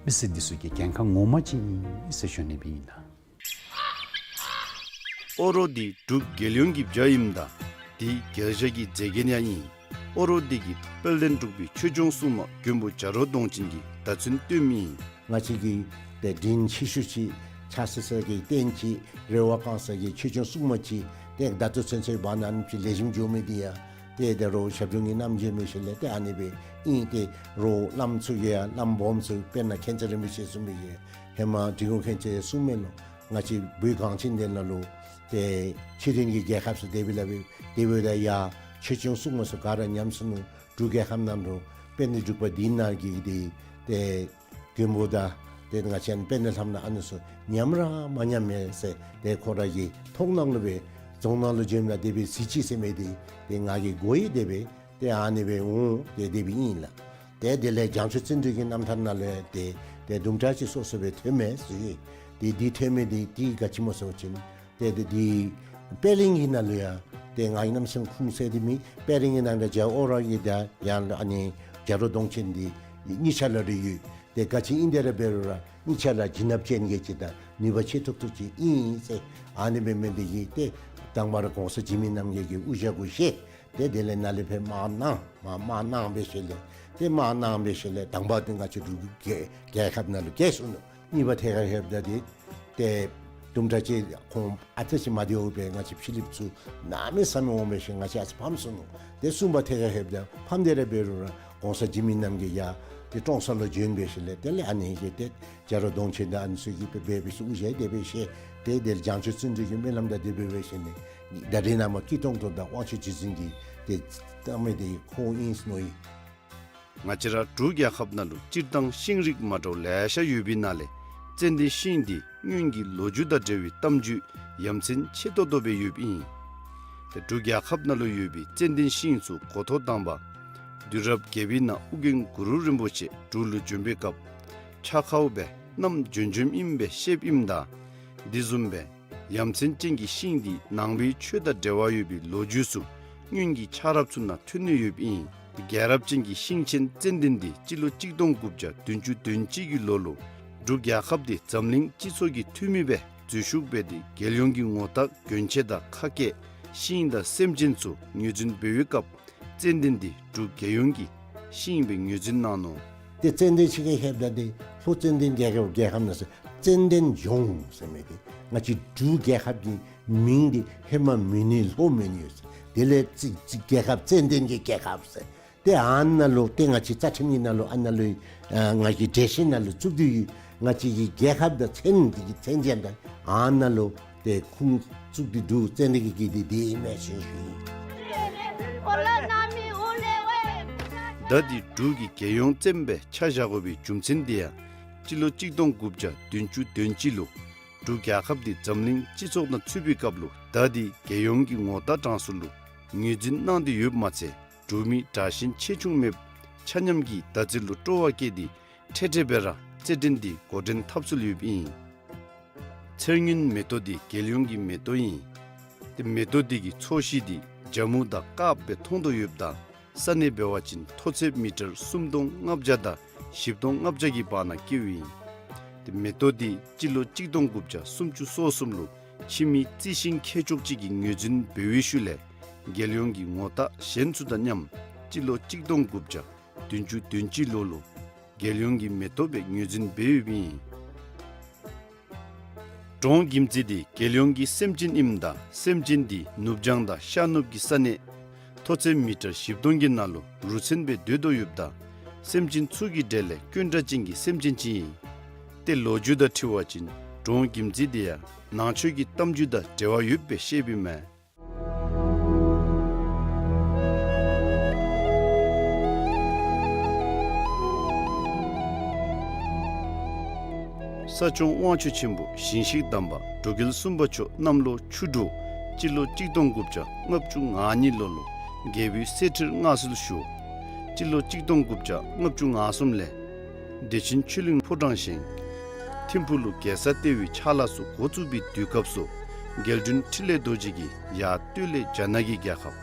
མི་སེར་འདི་ཚུ་གི་འགན་ཁག་ངོ་མ་ཅིག་ཨིན་ཟེར་ཞུ་ནི་སྦེ་ཨིན་ལགས། ཨོ་རོག་འདི་འབྲུག་རྒྱལ་ཡོངས་ཀྱི་བྱ་ཨིནམ་ད་འདི་རྒྱལ་བྱ་གི་མཛེས་རྒྱན་ཡང་ཨིན། ཨོ་རོག་འདི་གིས་དཔལ་ལྡན་འབྲུག་པའི་ཆོས་སྐྱོང་སྲུང་མ་མགོན་པོ་བྱ་རོག་གདོང་ཅན་གྱི་བརྡ་མཚོན་སྟོནམ་ཨིན། ང་བཅས་ཀྱི་ཏེ་དྲིན་ཆེ་ཤོས་ཅིག་ཕྱག་འཚལ་ས་གི་རྟེན་ཅིག་རེ་བ་བསྐང་ས་གི་ཆོས་སྐྱོང་སྲུང་མ་ཅིག་ཏེ་བརྡ་མཚོན་ཚོན་ཚོད་འབག་ནི་ཨ་ནི་ཅིག་ལེགས་ཤོམ་འགྱོ་མི་འདི་ཡང་ཏེ་ད་རུང་ཞབས་དྲུང་གི་རྣམ་འབྱེད་འབད་ཞིནམ་ལས་ཏེ་ཨ་ནི་སྦེ་ཨིན། ཏེ་རོགས་བླམ་ཚུ་གིས་ཡང་བླམ་སྦོམ་ཚུ་དཔེར་ན་མཁྱེན་བརྩེ་རིན་པོ་ཆེ་གསུངས་པའི་གི་ཧེ་མ་འབྲི་གུང་མཁྱེན་བརྩེ་གསུངས་མས་ལོ། ང་བཅས་བོད་གངས་ཅན་འདི་ནང་ལུ་ཏེ་ཆོས་ལྡན་གྱི་རྒྱལ་ཁབ་ཟེར་དེ་སྦེ་སླབ་པས། དེ་འབདཝ་ད་ཡར་ཆོས་སྐྱོང་སྲུང་མ་ཚུ་ག་ར་ཉམས་སོ་ནུག། འབྲུག་རྒྱལ་ཁབ་ནང་ལུ་དཔལ་ལྡན་འབྲུག་པ་འདི་ནང་གི་ཏེ་ཏེ་མགོན་པོ་དང་ཏེ་ང་བཅས་དཔལ་ལྡན་ལྷ་མོ་ཨ་ནི་ཚུ་ཉམས་ར་མ་ཉམས་མས་ཟེར་ཏེ་ཁོ་ར་གི་ཐུགས་ནང་ལུ་སྦེ་རྫོང་ནང་ལུ་བྱོནམ་ད་དེ་སྦེ་གཟིགས་ཅི་ཟེར་མི་འདི་ཏེ་ང་གིས་གོ་ཡི། དེ་སྦེ་ཏེ་ཨ་ནི་སྦེ་འོང་སྟེ་དེ་སྦེ་ཨིན་ལགས། ཏེ་དེ་ལས་བྱང་ཆུབ་བརྩོན་འགྲུས་ཀྱི་རྣམ་ཐར་ནང་ལུ་ཡང་ཏེ་ཏེ་དུམ་གྲ་ཅིག་སོ་སོ་སྦེ་ཐོན་མས་ཟེར། ཏེ་འདི་ཐོན་མི་འདི་ཏེ་ག་ཅི་སྨོ་ཟེར་བ་ཅིན་ཏེ་ཏེ་འདི་པད་གླིང་གི་ནང་ལུ་ཡང་ཏེ་ང་གིས་གནམ་མེད་ས་མེད་ཁུངས་བཙན་ཏེ་མེད། པད་གླིང་གི་ནང་ལུ་རྒྱལ་བ་ཨོ་རོག་གི་དང་ཡང་ཨ་ནི་རྒྱ་རོག་གདོང་ཅན་འདི་གཉིས་ཆ་ར་ར་ཡོད། ཏེ་ག་ཅི་ཨིན་དེ་ར་འབད་རུང་ར་གཉིས་ཆ་ར་བྱིན་རླབས་ཅན་གྱི་ཅིག་དང་ནུས་པ་ཆེ་ཏོག་ཏོ་ཅིག་ཨིན་ཟེར། ཨ་ནི་འབད་མི་འདི་གིས་ཏེ་དང་པ་ར་གོང་ས་འཇིགས་མེད་རྣམ་རྒྱལ་གྱི་དབུ་ཞྭ་གུ་བཞེས། ཏེ་དེ་ལས་ནཱ་ལས་ཕར་དམག་གནང་མར་དམག་གནང་འབད་ཞིནམ་ལས་ཏེ་དམག་གནང་འབད་ཞིནམ་ལས་དང་པ་འདི་ང་བཅས་འབྲུག་རྒྱལ་རྒྱལ་ཁབ་ནང་ལུ་བསྐྱལ་སོ་ནུག། གཉིས་པ་ཐད་ཁར་ལྷོདཔ་ད་འདི་ཏེ་དུམ་གྲ་ཅིག་ཁོང་ཨ་ཙི་ཅིག་མ་བདེཝ་སྦེ་ང་བཅས་ཕྱི་གླིངཔ་ཚུ་གནམ་མེད་ས་མེད་འོང་འབད་ཞིནམ་ང་བཅས་ཨ་ཙི་ཕམ་སོ་ནུག། ཏེ་གསུམ་པ་ཐད་ཁར་ལྷོདཔ་ད་ཕམ་སྟེ་ར་འབད་རུང་ར་གོང་ས་འཇིགས་མེད་རྣམ་རྒྱལ་ཡར་ཏེ་ཀྲོང་གསར་ལུ་བྱོན་འབད་ཞིནམ་ལས་དེ་ལས་ཨ་ནི་གིས་ཏེ་རྒྱ་རོག་གདོང་ཅན་དང་ཨ་ནི་ཚུ་གིས་འབད་འབད་འབད་ཞིནམ་དབུ་ཞྭ་དེ་སྦེ་བཞེས། ཏེ་དེ་ལས་བྱང་ཆུབ་བརྩོན་འགྲུས་ཀྱི་སྨོན་ལམ་དང་དེ་སྦེ་འབད་ཞིནམ་ལས་ད་རེས་ནངས་པ་སྐྱིད་ཏོང་ཏོ་དང་དབང་ཕྱུག་རྗེ་བཙུན་གྱིས་ཏེ་བཏབ་མི་འདི་ཁོ་ཨིན་ཟེར་མནོ་ཡི། ང་བཅས་ར་འབྲུག་རྒྱལ་ཁབ་ནང་ལུ་སྤྱིར་བཏང་ཤིང་རིགས་མ་འདྲཝ་ལེ་ཤ་ཡོད་པའི་ནང་ལས་ཙན་དན་ཤིང་འདི་སྔོན་གྱི་ལོ་རྒྱུས་དང་འབྲེལ་བའི་གཏམ་རྒྱུད་ཡ་མཚན་ཆེ་ཏོག་ཏོ་སྦེ་ཡོདཔ་ཨིན། ཏེ་འབྲུག་རྒྱལ་ཁབ་ནང་ལུ་ཡོད་པའི་ཙན་དན་ཤིང་ཚུ་འགོ་ཐོག་དང་པ་དུས་རབས་བརྒྱད་པའི་ནང་ཨོ་རྒྱན་གུ་རུ་རིན་པོ་ཆེ་འབྲུག་ལུ་བྱོན་པའི་སྐབས་ཕྱག་ཁའུ་སྦེ་བསྣམས་བྱོན་བྱོནམ་ཨིནམ་སྦེ་བཤདཔ་ཨིནམ་ད་དེ་བཟུམ་སྦེ་ཡ་མཚན་ཅན་གྱི་ཤིང་འདི་ནང་པའི་ཆོས་དང་འབྲེལ་བ་ཡོད་པའི་ལོ་རྒྱུས་ཚུ་སྔོན་གྱི་ཆགས་རབས་ཚུ་ནང་ཐོན་ནི་ཡོདཔ་ཨིན། རྒྱལ་རབས་ཅན་གྱི་ཤིང་ཆེན་ཙན་དན་འདི་སྤྱི་ལོ་གཅིག་སྟོང་དགུ་བརྒྱ་བདུན་ཅུ་དོན་གཅིག་གི་ལོ་ལུ་འབྲུག་རྒྱལ་ཁབ་འདི་འཛམ་གླིང་སྤྱི་ཚོགས་ཀྱི་འཐུས་མི་སྦེ་འཛུལ་ཞུགས་འབད་དེ་རྒྱལ་ཡོངས་ཀྱི་ངོ་རྟགས་གྱོན་ཆས་དང་ཁ་སྐད་ཤིང་དང་སེམས་ཅན་ཚུ་ངོས་འཛིན་འབད་བའི་སྐབས་ཙན་དན་འདི་འབྲུག་རྒྱལ་ཡོངས་ཀྱི་ཤིང་སྦེ་ངོས་འཛིན་གནང་ནུག། ཏེ་ཙན་དན་ཕྱི་ཁར་ལྷོདཔ་ད་འདི་ལྷོ་ཙན་དན་རྒྱལ་ཁབ་རྒྱལ་ཁབ་ནང་ཟེར་ཙན་དན་ལྗོངས་ཟེར་མི་འདི་ང་བཅས་འབྲུག་རྒྱལ་ཁབ་ཀྱི་མིང་འདི་ཧེ་མ་མོན་ནི་ལྷོ་མོན་ནི་ཡོད་ཟེར། དེ་ལས་ཙི་ཙི་རྒྱལ་ཁབ་ཙན་དན་གྱི་རྒྱལ་ཁབ་ཟེར། ཏེ་ཨ་ནཱ་ལུ་ཏེ་ང་བཅས་རྩ་ཁྲིམས་ཀྱི་ནང་ལུ་ཨ་ནཱ་ལུ་ཨ་ང་གི་འགྲེལ་བཤད་ནང་ལུ་བཙུགས་ཏེ་ཡོད། ང་བཅས་ཀྱི་རྒྱལ་ཁབ་དང་མཚན་འདི་གི་མཚན་ཅན་དང་ཨ་ནཱ་ལུ་ཏེ་ཁུངས་བཙུགས་ཏེ་འདུག། ཙན་དན་གྱི་གི་འདི་འདི་ཨིན་མས་ཟེར་ཞུ་ཡི། ད་འདི་འབྲུག་གི་རྒྱལ་ཡོངས་ཙན་སྦེ་ཆ་བཞག་དགོ་པའི་རྒྱུ་མཚན་འདི་ཡང་སྤྱི་ལོ་གཅིག་སྟོང་དགུ་བརྒྱ་བདུན་ཅུ་དོན་གཅིག་ལུ་འབྲུག་རྒྱལ་ཁབ་འདི་འཛམ་གླིང་སྤྱི་ཚོགས་ནང་ཚུད་པའི་སྐབས་ལུ་ད་འདི་རྒྱལ་ཡོངས་ཀྱི་ངོ་རྟགས་གྲངས་སུ་ལུ་ངོས་འཛིན་གནང་སྟེ་ཡོདཔ་མ་ཚད་འབྲུག་མི་དྲག་ཞན་ཆེ་ཆུང་མེདཔ་ཆ་མཉམ་གྱིས་ཟླ་རྩིས་ལུ་སྤྲོ་བ་བསྐྱེད་དེ་འཕྲལ་འཕྲལ་སྦེ་ར་རྩེད་འགྲན་འདི་འགོ་འདྲེན་འཐབ་ཚུལ་ཡོདཔ་ཨིན། ཚེར་སྔོན་མེ་ཏོག་འདི་རྒྱལ་ཡོངས་ཀྱི་མེ་ཏོག་ཨིན། ཏེ་མེ་ཏོག་འདི་གི་ཚོས་གཞི་འདི་ ཇ་མུ་དང་དཀརཔོ་སྦེ་མཐོང་དོ་ཡོདཔ་ད་ས་གནས་འབད་བ་ཅིན་མཐོ་ཚད་མི་ཊར་སུམ་སྟོང་ལྔ་བརྒྱ་དང་བཞི་སྟོང་ལྔ་བརྒྱ་གི་བར་ན་བཀལཝ་ཨིན། ཏེ་མེ་ཏོག་འདི་སྤྱི་ལོ་གཅིག་སྟོང་དགུ་བརྒྱ་སུམ་ཅུ་སོ་གསུམ་ལུ་ཕྱི་མི་རྩི་ཤིང་མཁས་མཆོག་ཅིག་གིས་ངོས་འཛིན་འབད་བའི་ཤུལ་ལས་རྒྱལ་ཡོངས་ཀྱི་ངོ་རྟགས་གཞན་ཚུ་དང་མཉམ་སྤྱི་ལོ་གཅིག་སྟོང་དགུ་བརྒྱ་བདུན་ཅུ་དོན་གཅིག་ལོ་ལུ་རྒྱལ་ཡོངས་ཀྱི་མེ་ཏོག་སྦེ་ངོས་འཛིན་འབད་ཡོདཔ་ཨིན། འབྲོང་གིམ་ཙི་འདི་རྒྱལ་ཡོངས་ཀྱི་སེམས་ཅན་ཨིནམ་ད་སེམས་ཅན་འདི་ནུབ་བྱང་དང་ཤར་ནུབ་ཀྱི་ས་གནས་མཐོ་ཚད་མི་ཊར་བཞི་སྟོང་གི་ནང་ལུ་རུ་མཚོན་སྦེ་སྡོད་དོ་ཡོདཔ་ད་སེམས་ཅན་ཚུ་གི་གྲས་ལས་དཀོན་དྲགས་ཅན་གྱི་སེམས་ཅན་ཅིག་ཨིན། ཏེ་ལོ་རྒྱུས་དང་འཁྲིལ་བ་ཅིན་འབྲོང་གིམ་ཙི་འདི་ཡང་ནང་ཆོས་ཀྱི་གཏམ་རྒྱུད་དང་འབྲེལ་བ་ཡོདཔ་སྦེ་བཤདཔ་ཨིན་མས། ས་སྐྱོང་དབང་ཕྱུག་ཆེན་པོ་ཞིང་གཤེགས་དམ་པ་འགྲོ་འགེལ་གསུམ་པ་མཆོག་གནམ་ལོ་ཆུ་འབྲུག་སྤྱི་ལོ་གཅིག་སྟོང་དགུ་བརྒྱ་ལྔ་བཅུ་ང་གཉིས་ལོ་ལུ་རྒྱལ་པོའི་གསེར་ཁྲིར་མངའ་གསོལ་ཞུ། སྤྱི་ལོ་གཅིག་སྟོང་དགུ་བརྒྱ་ལྔ་བཅུ་ང་གསུམ་ལས་བདེ་ཆེན་ཆོས་གླིང་ཕོ་བྲང་བཞེངས། ཐིམ་ཕུག་ལུ་རྒྱལ་ས་ལྟེ་བའི་ཕྱག་ལཱ་ཚུ་འགོ་བཙུགས་པའི་དུས་སྐབས་སུ་རྒྱལ་དྲུང་འཕྲིན་ལས་རྡོ་རྗེ་གིས་ཡར་སྟོད་ལས་རྒྱ་ནག་གི་རྒྱལ་ཁབ།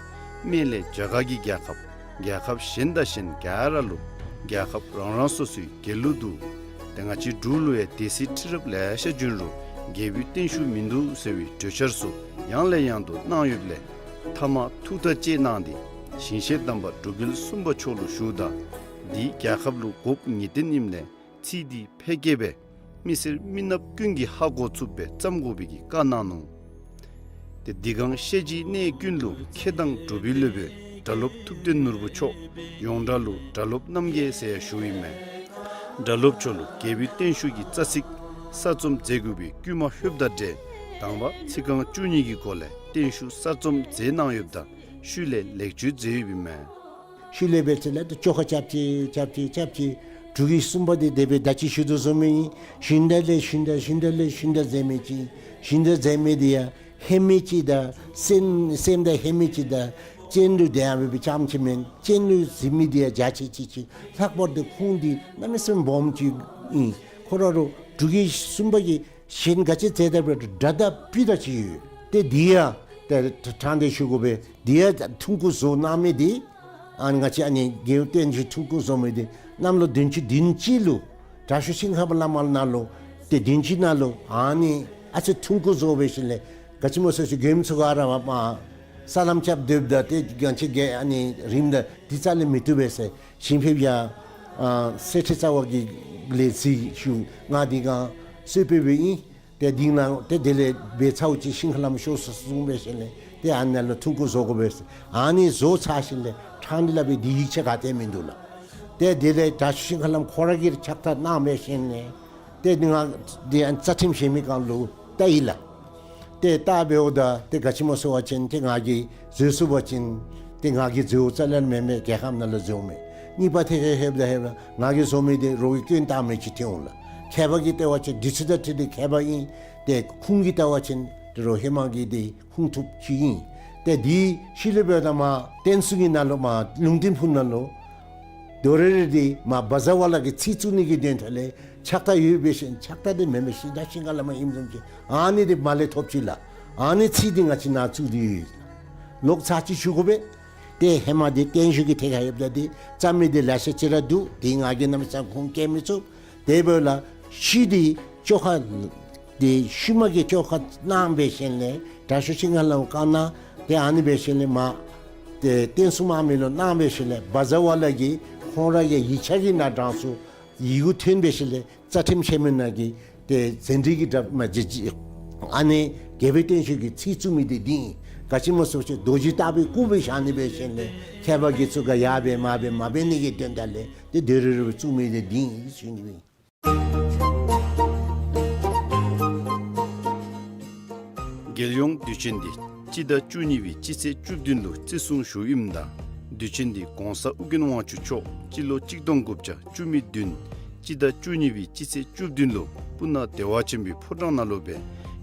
སྨད་ལས་རྒྱ་གར་གྱི་རྒྱལ་ཁབ། རྒྱལ་ཁབ་གཞན་དང་གཞན་ག་ར་ལུ་རྒྱལ་ཁབ་རང་རང་སོ་སོའི་རྒྱལ་གླུ་འདུག། ཏེ་ང་བཅས་འབྲུག་ལུ་ཡང་སྡེ་སྲིད་ཁྲི་རབས་ལེ་ཤ་བྱོན་རུང་རྒྱལ་པོའི་བརྟན་བཞུགས་མིན་འདུག་ཟེར་བའི་གྲོས་འཆར་ཚུ་ཡང་ལས་ཡང་དུ་གནང་ཡོདཔ་ལས་མཐའ་མ་ཐུགས་ཐག་བཅད་གནང་སྟེ་ཞིང་གཤེགས་དམ་པ་འགྲོ་འགེལ་གསུམ་པ་མཆོག་ལུ་ཞུཝ་ད་འདི་རྒྱལ་ཁབ་ལུ་དགོཔ་ངེས་བརྟན་ཨིནམ་ལས་ཚིག་འདི་ཕལ་སྐད་སྦེ་མི་སེར་མི་ནགཔ་ཀུན་གྱིས་ཧ་གོ་ཚུགསཔ་སྦེ་བརྩམ་དགོ་པའི་གི་བཀའ་གནང་ནུག། ཏེ་འདི་གང་ཤེས་བྱའི་གནས་ཀུན་ལུ་མཁས་དང་གྲུབ་པའི་སློབ་དཔོན་སྒྲ་སློབ་ཐུབ་བསྟན་ནོར་བུ་མཆོག་ཡོངས་གྲགས་ལུ་སྒྲ་སློབ་རྣམ་རྒྱལ་ཟེར་ཡང་ཞུཝ་ཨིན་མས། སྒྲ་སློབ་མཆོག་ལུ་རྒྱལ་པོའི་བརྟན་བཞུགས་ཀྱི་རྩ་ཚིག་གསར་རྩོམ་མཛད་དགོ་པའི་བསྐུལ་མ་ལྷོདཔ་དང་འབྲེལ་དང་པ་ཚིག་རྐང་བཅུ་གཉིས་ཀྱི་སྒོ་ལས་བརྟན་བཞུགས་གསར་རྩོམ་མཛད་གནང་ཡོདཔ་ད་ཤུལ་ལས་ལེགས་བཅོས་མཛད་ཡོདཔ་ཨིན་མས། ཤུལ་ལས་འབད་ཚེ་ལས་ཏེ་བཅོ་ཁ་རྐྱབ་ཅི་རྐྱབ་ཅི་རྐྱབ་ཅི། འབྲུག་གི་གསུམ་པ་འདི་དེ་སྦེ་ད་ཅི་ཞུ་དོ་བཟུམ་ཨིན། ཞིང་དང་ལས་ཞིང་དང་ཞིང་དང་ལས་ཞིང་དང་ཟེར་མི་ཅིག། ཞིང་དང་ཟེར་མི་འདི་ཡང་ཧེ་མའི་ཅིག་དང་སེམས་སེམས་དང་ཧེ་མའི་ཅིག་དང་གཅེན་ལུ་དེ་ཡང་འབད་བའི་ཙམ་ཅིག་མེན། གཅེན་ལུ་ཟེར་མི་འདི་ཡང་རྒྱ་ཆེ་ཅིག་ཅིག། ལྷག་པར་དུ་ཁོང་འདི་གནམ་མེད་ས་མེད་སྦོམ་ཅིག་ཨིན། ཁོ་ར་རུ་འབྲུག་གི་གསུམ་པ་གི་གཞན་ག་ཅི་ཟེར་ད་འབད་སྒྲ་དང་སྤུ་དང་ཅིག་ཡོད། ཏེ་འདི་ཡང་ཏེ་དྲང་སྟེ་ཞུ་དགོ་པས། འདི་ཡང་ཐུང་ཀུ་བཟོ་གནང་མི་འདི་ཨ་ནི་ང་བཅས་ཨ་ནི་རྒྱལ་བསྟན་བཞུགས་ཐུང་ཀུ་བཟོ་མི་འདི་གནམ་ལོ་བདུན་ཅུ་དོན་གཅིག་ལུ་དྲག་ཤོས་ཤིང་ཧ་པ་བླ་མ་ནང་ལུ་ཏེ་བདུན་ཅུ་ནང་ལུ་ཨ་ནི་ཨ་ཙི་ཐུང་ཀུ་བཟོ་འབད་ཞིནམ་ལས་ག་ཅི་སྨོ་ཟེར་ཅི་མགྱོནམ་ཚུ་ག་ར་མ་མ་ས་ལམ་རྐྱབ་སྡོདཔ་ད་ཏེ་ང་བཅས་རྒྱལ་ཨ་ནི་རིངམ་ད་འདི་རྩ་ལས་མི་བཏུབ་པས་ཟེར། ཞིང་ཕེབས་ཡང་ཨ་གསེར་ཁྲི་རྩ་བ་གི་ལས་གཟིགས་ཞུ། ང་འདི་ག་གསོལ་ཕེབས་སྦེ་ཨིན། ཏེ་འདི་ནང་ཏེ་དེ་ལས་འབད་ཚརཝ་ཅིག་ཤིང་ཧ་ལམ་ཤོར་སོ་གསུངས་འབད་ཞིནམ་ལས་ཏེ་ཨ་ནཱ་ལུ་ཐུང་ཀུ་བཟོ་དགོ་པས་ཟེར། ཨ་ནི་བཟོ་ཚར་ཞིནམ་ལས་དྲང་སྟེ་སླབ་པའི་འདི་ཡིག་ཆ་ག་ཏེ་མིན་འདུག་ལགས། ཏེ་དེ་ལས་དྲག་ཤོས་ཤིང་ཧ་ལམ་ཁོ་ར་གིས་ཕྱག་རྟགས་གནང་འབད་ཞིནམ་ལས་ཏེ་ང་འདི་ཨ་རྩ་ཁྲིམས་བཞེངས་མི་སྒང་ལུ་བལྟ་ཡི་ལགས། ཏེ་བལྟ་འབདཝ་ད་ཏེ་ག་ཅི་སྨོ་ཟེར་བ་ཅིན་ཏེ་ང་གིས་བཟོ་ཚུགས་པ་ཅིན་ཏེ་ང་གིས་བཟོཝ་རྩ་ལས་མེན་མས། རྒྱལ་ཁབ་ནང་ལུ་བཟོཝ་མས། གཉིས་པ་ཐད་ཁར་ལྷོདཔ་ད་ལྷོདཔ་ད་ང་གིས་བཟོ་མི་འདི་རོགས་ཀྱིས་སྐྱོན་བཏགས་མི་ཅིག་ཐོན་འོང་ལགས། མཁས་པ་གིས་བལྟ་བ་ཅིན་དུས་ཚོད་དང་འཁྲིལ་ཏེ་མཁས་པ་ཨིན། ཏེ་ཁུངས་ཀྱིས་བལྟ་བ་ཅིན་ཏེ་རོགས་ཧེ་མ་གི་འདི་ཁུངས་ཐུབ་ཅིག་ཨིན། ཏེ་འདི་ཤུལ་ལས་འབདཝ་ད་མར་བསྟན་སྲུང་གི་ནང་ལུ་མར་ལུང་བསྟན་ཕུག་ནང་ལུ་དོ་རེ་རེ་འདི་མར་བ་ཛ་ཝ་ལ་གི་ཚིག་བཙུགས་ནི་གི་དོན་དག་ལས་ཕྱག་རྟགས་ཡོད་འབད་ཞིནམ་ཕྱག་རྟགས་འདི་མེན་མས། ཤིང་རྟ་ཤིང་ཁ་ལས་མར་ཨིནམ་བཟུམ་ཅིག་ཨ་ནི་འདི་མར་ལས་ཐོབ་ཅི་ལགས། ཨ་ནི་ཚིག་འདི་ང་བཅས་ནཱ་བཙུགས་ཏེ་ཡོད། ལོག་ཚར་ཅིག་ཞུ་དགོ་པས། ཏེ་ཧེ་མ་འདི་བརྟན་བཞུགས་ཀྱི་ཐད་ཁར་ཡོདཔ་ད་འདི་རྩོམ་མི་འདི་ལེ་ཤ་ཅིག་ར་འདུག། འདི་ང་གིས་གནམ་མེད་ས་མེད་ཁུངས་བཀལ་མི་ཚུགས། དེ་འབདཝ་ལས་ཤུལ་འདི་བཅོ་ཁ་འདི་ཤུལ་མ་གི་བཅོ་ཁ་གནང་འབད་ཞིནམ་ལས་དྲག་ཤོས་ཤིང་ཧ་ལམ་བཀའ་གནང་། ཏེ་ཨ་ནི་འབད་ཞིནམ་ལས་མར་ཏེ་བསྟན་སྲུང་དམག་མི་ལུ་གནང་འབད་ཞིནམ་ལས་བ་ཛ་ཝ་ལ་གིས་ཁོང་ར་གི་ཡིག་ཆ་གི་ནང་དྲངས་སོང་། ཡི་གུ་ཐོན་འབད་ཞིནམ་ལས་རྩ་ཁྲིམས་ཆེན་མོ་ནང་གི་ཏེ་ཟན་བྲིས་ཀྱི་འདྲ་མ་བྱེད་ཅིག། ཨ་ནི་རྒྱལ་པོའི་བརྟན་བཞུགས་ཀྱི་ཚིག་བཙུགས་མི་འདི་འདི་ཨིན། ག་ཅི་སྨོ་ཟེར་བ་ཅིན་རྡོ་རྗེ་ལྟ་བུའི་སྐུ་སྦེ་བཞག་ནི་འབད་ཞིནམ་ལས་མཁས་པ་གིས་ཚུ་ག་ཡར་འབད་མར་འབད་མ་འབད་ནི་གི་དོན་དག་ལས་ཏེ་དོ་རེ་རེ་བཙུགས་མི་འདི་འདི་ཨིན་ཞུ་ནི་ཨིན། རྒྱལ་ཡོངས་དུས་ཆེན་འདི་སྤྱི་ཟླ་བཅུ་གཉིས་པའི་སྤྱི་ཚེས་བཅུ་བདུན་ལུ་བརྩི་སྲུང་ཞུཝ་ཨིནམ་ད་དུས་ཆེན་འདི་གོང་ས་ཨོ་རྒྱན་དབང་ཕྱུག་མཆོག་སྤྱི་ལོ་གཅིག་སྟོང་དགུ་བརྒྱ་བཅུ་མེད་བདུན་སྤྱི་ཟླ་བཅུ་གཉིས་པའི་སྤྱི་ཚེས་བཅུ་བདུན་ལུ་སྤུ་ན་བདེ་བ་ཆེན་པོའི་ཕོ་བྲང་ནང་ལུ་སྦེ་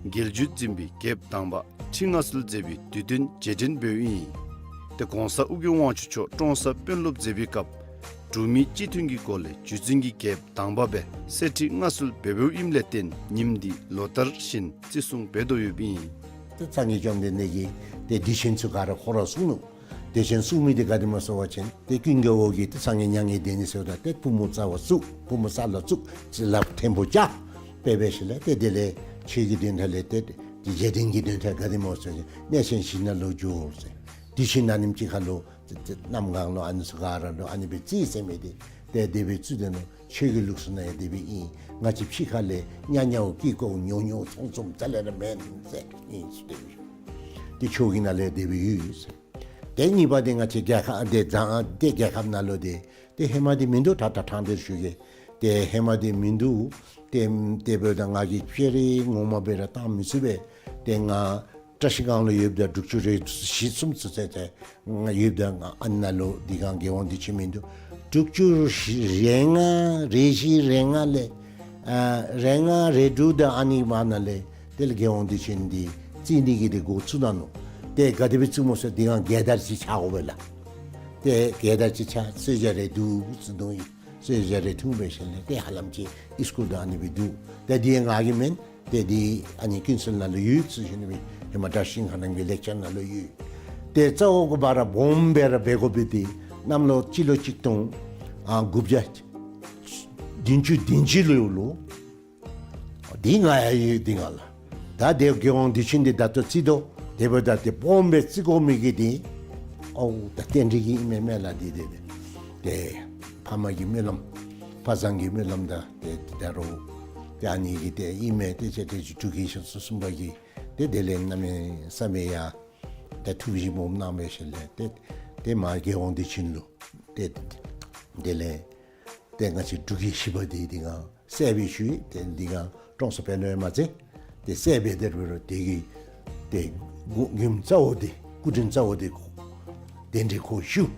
རྒྱལ་བརྒྱུད་འཛིན་པའི་རྒྱལཔོ་དང་པ་ཁྲི་མངའ་གསོལ་མཛད་པའི་དུས་སྟོན་རྗེས་དྲན་འབདཝ་ཨིན། ཏེ་གོང་ས་ཨོ་རྒྱན་དབང་ཕྱུག་མཆོག་ཀྲོང་གསར་དཔོན་སློབ་མཛད་པའི་སྐབས་འབྲུག་མི་སྤྱི་མཐུན་གྱི་སྒོ་ལས་བརྒྱུད་འཛིན་གྱི་རྒྱལཔོ་དང་པ་སྦེ་གསེར་ཁྲི་མངའ་གསོལ་འབད་འབདཝ་ཨིནམ་ལས་བརྟེན་ཉིནམ་འདི་ལོ་ལྟར་བཞིན་བརྩི་སྲུང་འབད་དོ་ཡོདཔ་ཨིན། ཏེ་སངས་རྒྱས་བཅོམ་ལྡན་འདས་ཀྱི་ ཏེ་དུས་ཆེན་ཚུ་ག་ར་ཁོ་ར་གསུང་ནུག། དུས་ཆེན་གསུང་མི་འདི་ག་དེ་སྨོ་ཟེར་བ་ཅིན་ཏེ་ཀུན་དགའ་བོ་གིས་ཏེ་སངས་རྒྱས་མྱ་ངན་འདས་ནི་ཟེརཝ་ད་ཏེ་པུས་མོ་རྩ་བར་བཙུགས། པུས་མོ་ས་ལུ་བཙུགས། བྱིན་རླབས་ཐེམ་པོ་བྱ། དཔེ་འབད་ཞིནམ་ལས་ཏེ་དེ་ལས་ཆོས་ཀྱི་དོན་དག་ལས་ཏེ་འཇིག་རྟེན་གྱི་དོན་དག་ག་དེ་སྨོ་ཟེར་བ་ཅིན་གནས་ཆེན་བཞི་ནང་ལུ་འགྱོ་ཟེར། དུས་ཆེན་ཨ་ནེམ་ཅིག་ཁར་ལུ་ཏེ་ཏེ་གནམ་གང་ལུ་ཨ་ནི་ཚུ་ག་ར་ལུ་ཨ་ནི་སྦེ་རྩིས་ཟེར་མི་འདི་ཏེ་དེ་སྦེ་རྩིས་དེ་ནང་ཆོས་ཀྱི་ལུགས་སྲོལ་ནང་ཡང་དེ་སྦེ་ཨིན། ང་བཅས་ཕྱི་ཁ་ལས་ཉ་ཉའོ་ཀི་ཀོ་ཉོ་ཉོ་ཚོང་ཚོང་རྩ་ལས་ར་མེན་ཟེར་ཨིན་ཟེར་དེ་སྦེ་ཞུ། ཏེ་ཆོས་ཀྱི་ནང་ལས་དེ་སྦེ་ཡོད་ཟེར། ཏེ་གཉིས་པ་འདི་ང་བཅས་རྒྱལ་ཁབ་ཏེ་བཟང་ཏེ་རྒྱལ་ཁབ་ནང་ལུ་ཏེ་ཏེ་ཧེ་མ་འདི་མིན་འདུག། ད་ད་ཕྲང་སྟེ་ཞུ་གེ། ཏེ་ཧེ་མ་འདི་མིན་འདུག། ཏེ་དེ་འབདཝ་ད་ང་གིས་ཕྱེ་རེ་ངོ་མ་སྦེ་ར་བཏང་མི་ཚུགས་པས། ཏེ་ང་བཀྲ་ཤིས་སྒང་ལུ་ཡོདཔ་ད་དྲུག་ཅུ་རེ་བཞི་གསུམ་ཚུན་ཚོད་ཏེ་ང་ཡོདཔ་ད་ང་ཨ་ནཱ་ལུ་འདི་སྒང་རྒྱལ་ཡོངས་དུས་ཆེན་མིན་འདུག། དྲུག་ཅུ་རེ་ལྔ་རེ་བཞི་རེ་ལྔ་ལས་ཨ་རེ་ལྔ་རེ་དྲུག་དང་ཨ་ནི་བར་ན་ལས་དེ་ལས་རྒྱལ་ཡོངས་དུས་ཆེན་འདི་རྩིས་ནི་གི་འདི་འགོ་བཙུགས་གནང་ནུག། ཏེ་ག་དེ་སྦེ་བཙུགས་སྨོ་ཟེར་འདི་སྒང་རྒྱལ་དར་ཅིག་ཆགས་དགོ་པས་ལགས། ཏེ་རྒྱལ་དར་ཅིག་ཆགས་གསོལ་ཇ་རེ་འདུག་ཟེར་འདུག་ཡི། གསོལ་ཇ་རེ་འཐུང་འབད་ཞིནམ་ལས་ཏེ་ཧ་ལམ་ཅིག་ཨིས་ཀུལ་དང་ཨ་ནི་སྦེ་འདུག། ཏེ་འདི་ང་གི་མེན། ཏེ་འདི་ཨ་ནི་ཀུན་གསལ་ནང་ལུ་ཡོད་ཟེར་ཞུ་ནི་སྦེ་ཧེ་མ་བཀྲ་ཤིས་སྒང་རང་གི་ལེགས་སྦྱར་ནང་ལུ་ཡོད། ཏེ་རྩ་བོ་གི་བར་སྦོམ་སྦེ་ར་འབད་དགོ་པའི་འདི་གནམ་ལོ་སྤྱི་ལོ་གཅིག་སྟོང་ཨ་དགུ་བརྒྱ་བདུན་ཅུ་དོན་གཅིག་ལོ་ལུ། འདི་ང་ཡང་ཡོད་འདི་སྒང་ལགས། ད་དེ་རྒྱལ་ཡོངས་དུས་ཆེན་འདི་ད་ལྟོ་རྩིས་དོ། དེ་འབདཝ་ད་ཏེ་སྦོམ་སྦེ་རྩི་དགོ་མི་གི་འདི་ཨོ་ད་རྟེན་འབྲེལ་གྱི་ཨིན་མས་མེན་ལགས། འདི་འདི་འདི་ཏེ་ཕ་མ་གི་སྨོན་ལམ་ཕ་བཟང་གི་སྨོན་ལམ་དང་ཏེ་འདི་ད་རུང་ཏེ་ཨ་ནི་གི་ཏེ་ཨིན་མས། ཏེ་ཅིག་ཏེ་ཅིག་འབྲུག་རྒྱལ་ཤོ་གསུམ་པ་གིས་ཏེ་དེ་ལས་གནམ་མེད་ས་མེད་ཡ་ཏེ་ཐུགས་བཞེད་སྦོམ་གནང་འབད་ཞིནམ་ལས་ཏེ་ཏེ་མ་རྒྱལ་ཡོངས་དུས་ཆེན་ལུ་ཏེ་དེ་ལས་ཏེ་ང་བཅས་འབྲུག་རྒྱལ་བཞི་པ་འདི་འདི་སྒང་གསལ་སྦེ་ཞུ་ཡི། ཏེ་འདི་སྒང་ཀྲོང་གསར་དཔོན་སློབ་ཡང་མ་ཚད་ཏེ་གསལ་སྦེ་དེ་རུ་རུ་དེ་གི་ཏེ་མགུ་མགུརམ་རྩ་བོ་འདི་སྐུ་དྲིན་རྩ་བོ་འདི་ཁོ་གདན་འདྲེན་ཁོ་ཞུ།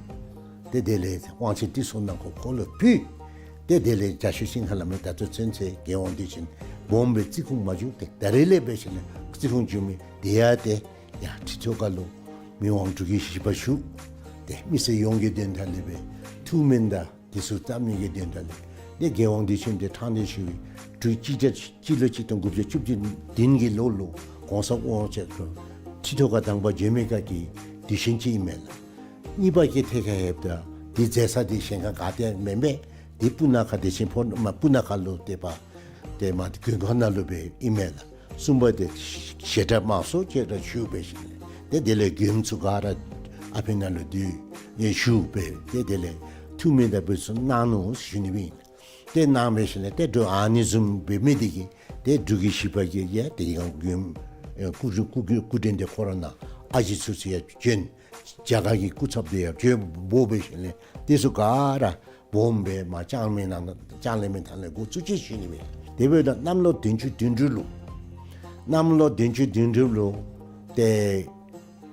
ཏེ་དེ་ལས་དབང་ཆེན་ཏི་སེ་ནང་ཁོ་ཁོ་ལུ་ཕུལ། ཏེ་དེ་ལས་རྒྱ་ཤོད་ཤིང་ཁ་ལ་མེ་ད་ལྟོ་ཚུན་ཚོད་རྒྱལ་ཡོངས་དུས་ཆེན་སྦོམ་སྦེ་རྩིས་ཁུངས་མ་བྱུང་། ཏེ་ད་རེས་ལས་འབད་ཞིནམ་ལས་རྩིས་ཁུངས་བྱུང་མི་དེ་ཡང་ཏེ་ཡ་ཁྲི་ཐོག་ཁ་ལུ་མི་དབང་འབྲུག་རྒྱལ་བཞི་པ་བཞུགས། ཏེ་མི་སེར་ཡོངས་ཀྱི་དོན་དག་ལས་སྦེ་ཐུགས་སྨོན་དང་དེ་ཚུ་བཏབ་མི་གི་དོན་དག་ལས་ཏེ་རྒྱལ་ཡོངས་དུས་ཆེན་འདི་ཕྲང་སྟེ་ཞུ་བའི་དྲུག་སྤྱི་ལོ་སྤྱི་ལོ་གཅིག་སྟོང་དགུ་བརྒྱ་བཅུ་བདུན་གྱི་ལོ་ལུ་གོང་ས་དབང་ཆེན་ཁོ་ཁྲི་ཐོག་ཁར་དང་པ་བྱོན་མི་ཁ་གི་དུས་ཆེན་ཅིག་ཨིན་མས་ལགས། གཉིས་པ་གི་ཐད་ཁར་ལྷོདཔ་ད་འདི་མཛད་ས་འདི་གཞན་ཁར་ག་ཏེ་མེན་པས། འདི་སྤུ་ན་ཁ་བདེ་ཆེན་ཕོ་མ་སྤུ་ན་ཁ་ལུ་ཏེ་པ་ཏེ་མ་དགོན་ཁང་ནང་ལུ་སྦེ་ཨིན་མས་ལགས། གསུམ་པ་འདི་བཤད་གྲྭ་དམངས་སྲོལ་ཅིག་ར་ཞུ་འབད་ཞིནམ་ལས་ཏེ་དེ་ལས་མགུརམ་ཚུ་ག་ར་ཨ་ཕི་ནང་ལུ་འདི་ཡང་ཞུ་འབད་ཏེ་དེ་ལས་ཐུགས་སྨོན་དང་འབད་ཚུ་གནང་ནུག་ཞུ་ནི་སྦེ་ཨིན། ཏེ་གནང་འབད་ཞིནམ་ལས་ཏེ་འབྲུག་ཨ་ནི་བཟུམ་འབད་མི་འདི་གིས་ཏེ་འབྲུག་རྒྱལ་བཞི་པ་གིས་ཡང་ཏེ་ཡང་མགུརམ་ཨེ་སྐུ་སྐུ་སྐུ་སྐུ་དྲིན་འདི་ཁོ་ར་ནང་ཨ་ཞེ་ཚུ་ཚུ་ཡང་བྱོན། རྒྱ་གར་གྱི་སྐུ་ཚབ་འདི་ཡང་བྱོན་འབོ་འབད་ཞིནམ་ལས་དེ་ཚུ་ག་ར་སྦོམ་སྦེ་མ་ལྕང་མའི་ནང་ལྕང་གླིང་མའི་ཐང་ལས་འགོ་བཙུགས་ཅི་ཞུ་ནི་སྦེ། དེ་འབདཝ་ད་གནམ་ལོ་བདུན་ཅུ་དོན་དྲུག་ལུ་གནམ་ལོ་བདུན་ཅུ་དོན་དྲུག་ལུ་ཏེ་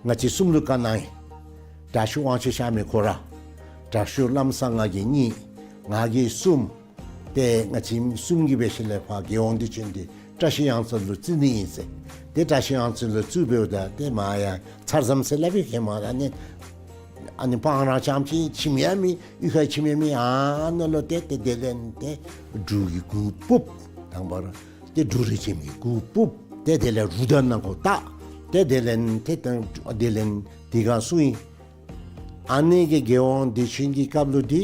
ང་བཅས་གསུམ་ལུ་བཀའ་གནང་ཡི། དྲག་ཤོས་དབང་ཆེན་གཤགས་མི་ཁོ་ར། དྲག་ཤོས་ལམ་བཟང་ང་གིས་གཉིས། ང་གིས་གསུམ། ཏེ་ང་བཅས་གསུམ་གྱིས་འབད་ཞིནམ་ལས་ཕར་རྒྱལ་ཡོངས་དུས་ཆེན་འདི་བཀྲ་ཤིས་གཡང་རྩེ་ལུ་བརྩི་ནི་ཨིན་ཟེར། ཏེ་བཀྲ་ཤིས་གཡང་རྩེ་ལུ་བརྩིཝ་འབདཝ་ད་ཏེ་མ་ཡང་ཚར་ཙམ་ཟེར་སླབ་ཨིན། ཧེ་མ་ཨ་ནི་ཨ་ནི་སྤང་ར་རྐྱངམ་ཅིག་ཁྱིམ་ཡང་མེད། གཡུས་ཁར་ཁྱིམ་ཡང་མེད། ཨ་ནཱ་ལུ་ཏེ་ཏེ་དེ་ལས་ཏེ་འབྲུ་གི་གུར་ཕུབ། དང་པ་ར་ཏེ་འབྲུ་རིགས་ཅན་གྱི་གུར་ཕུབ། ཏེ་དེ་ལས་རུ་དང་ནང་ཁོ་བཏགས། ཏེ་དེ་ལས་ཏེ་དང་དེ་ལས་དེ་སྒང་སོང་ཡི། ཨ་ནི་གི་རྒྱལ་ཡོངས་དུས་ཆེན་གྱི་སྐབས་ལུ་འདི་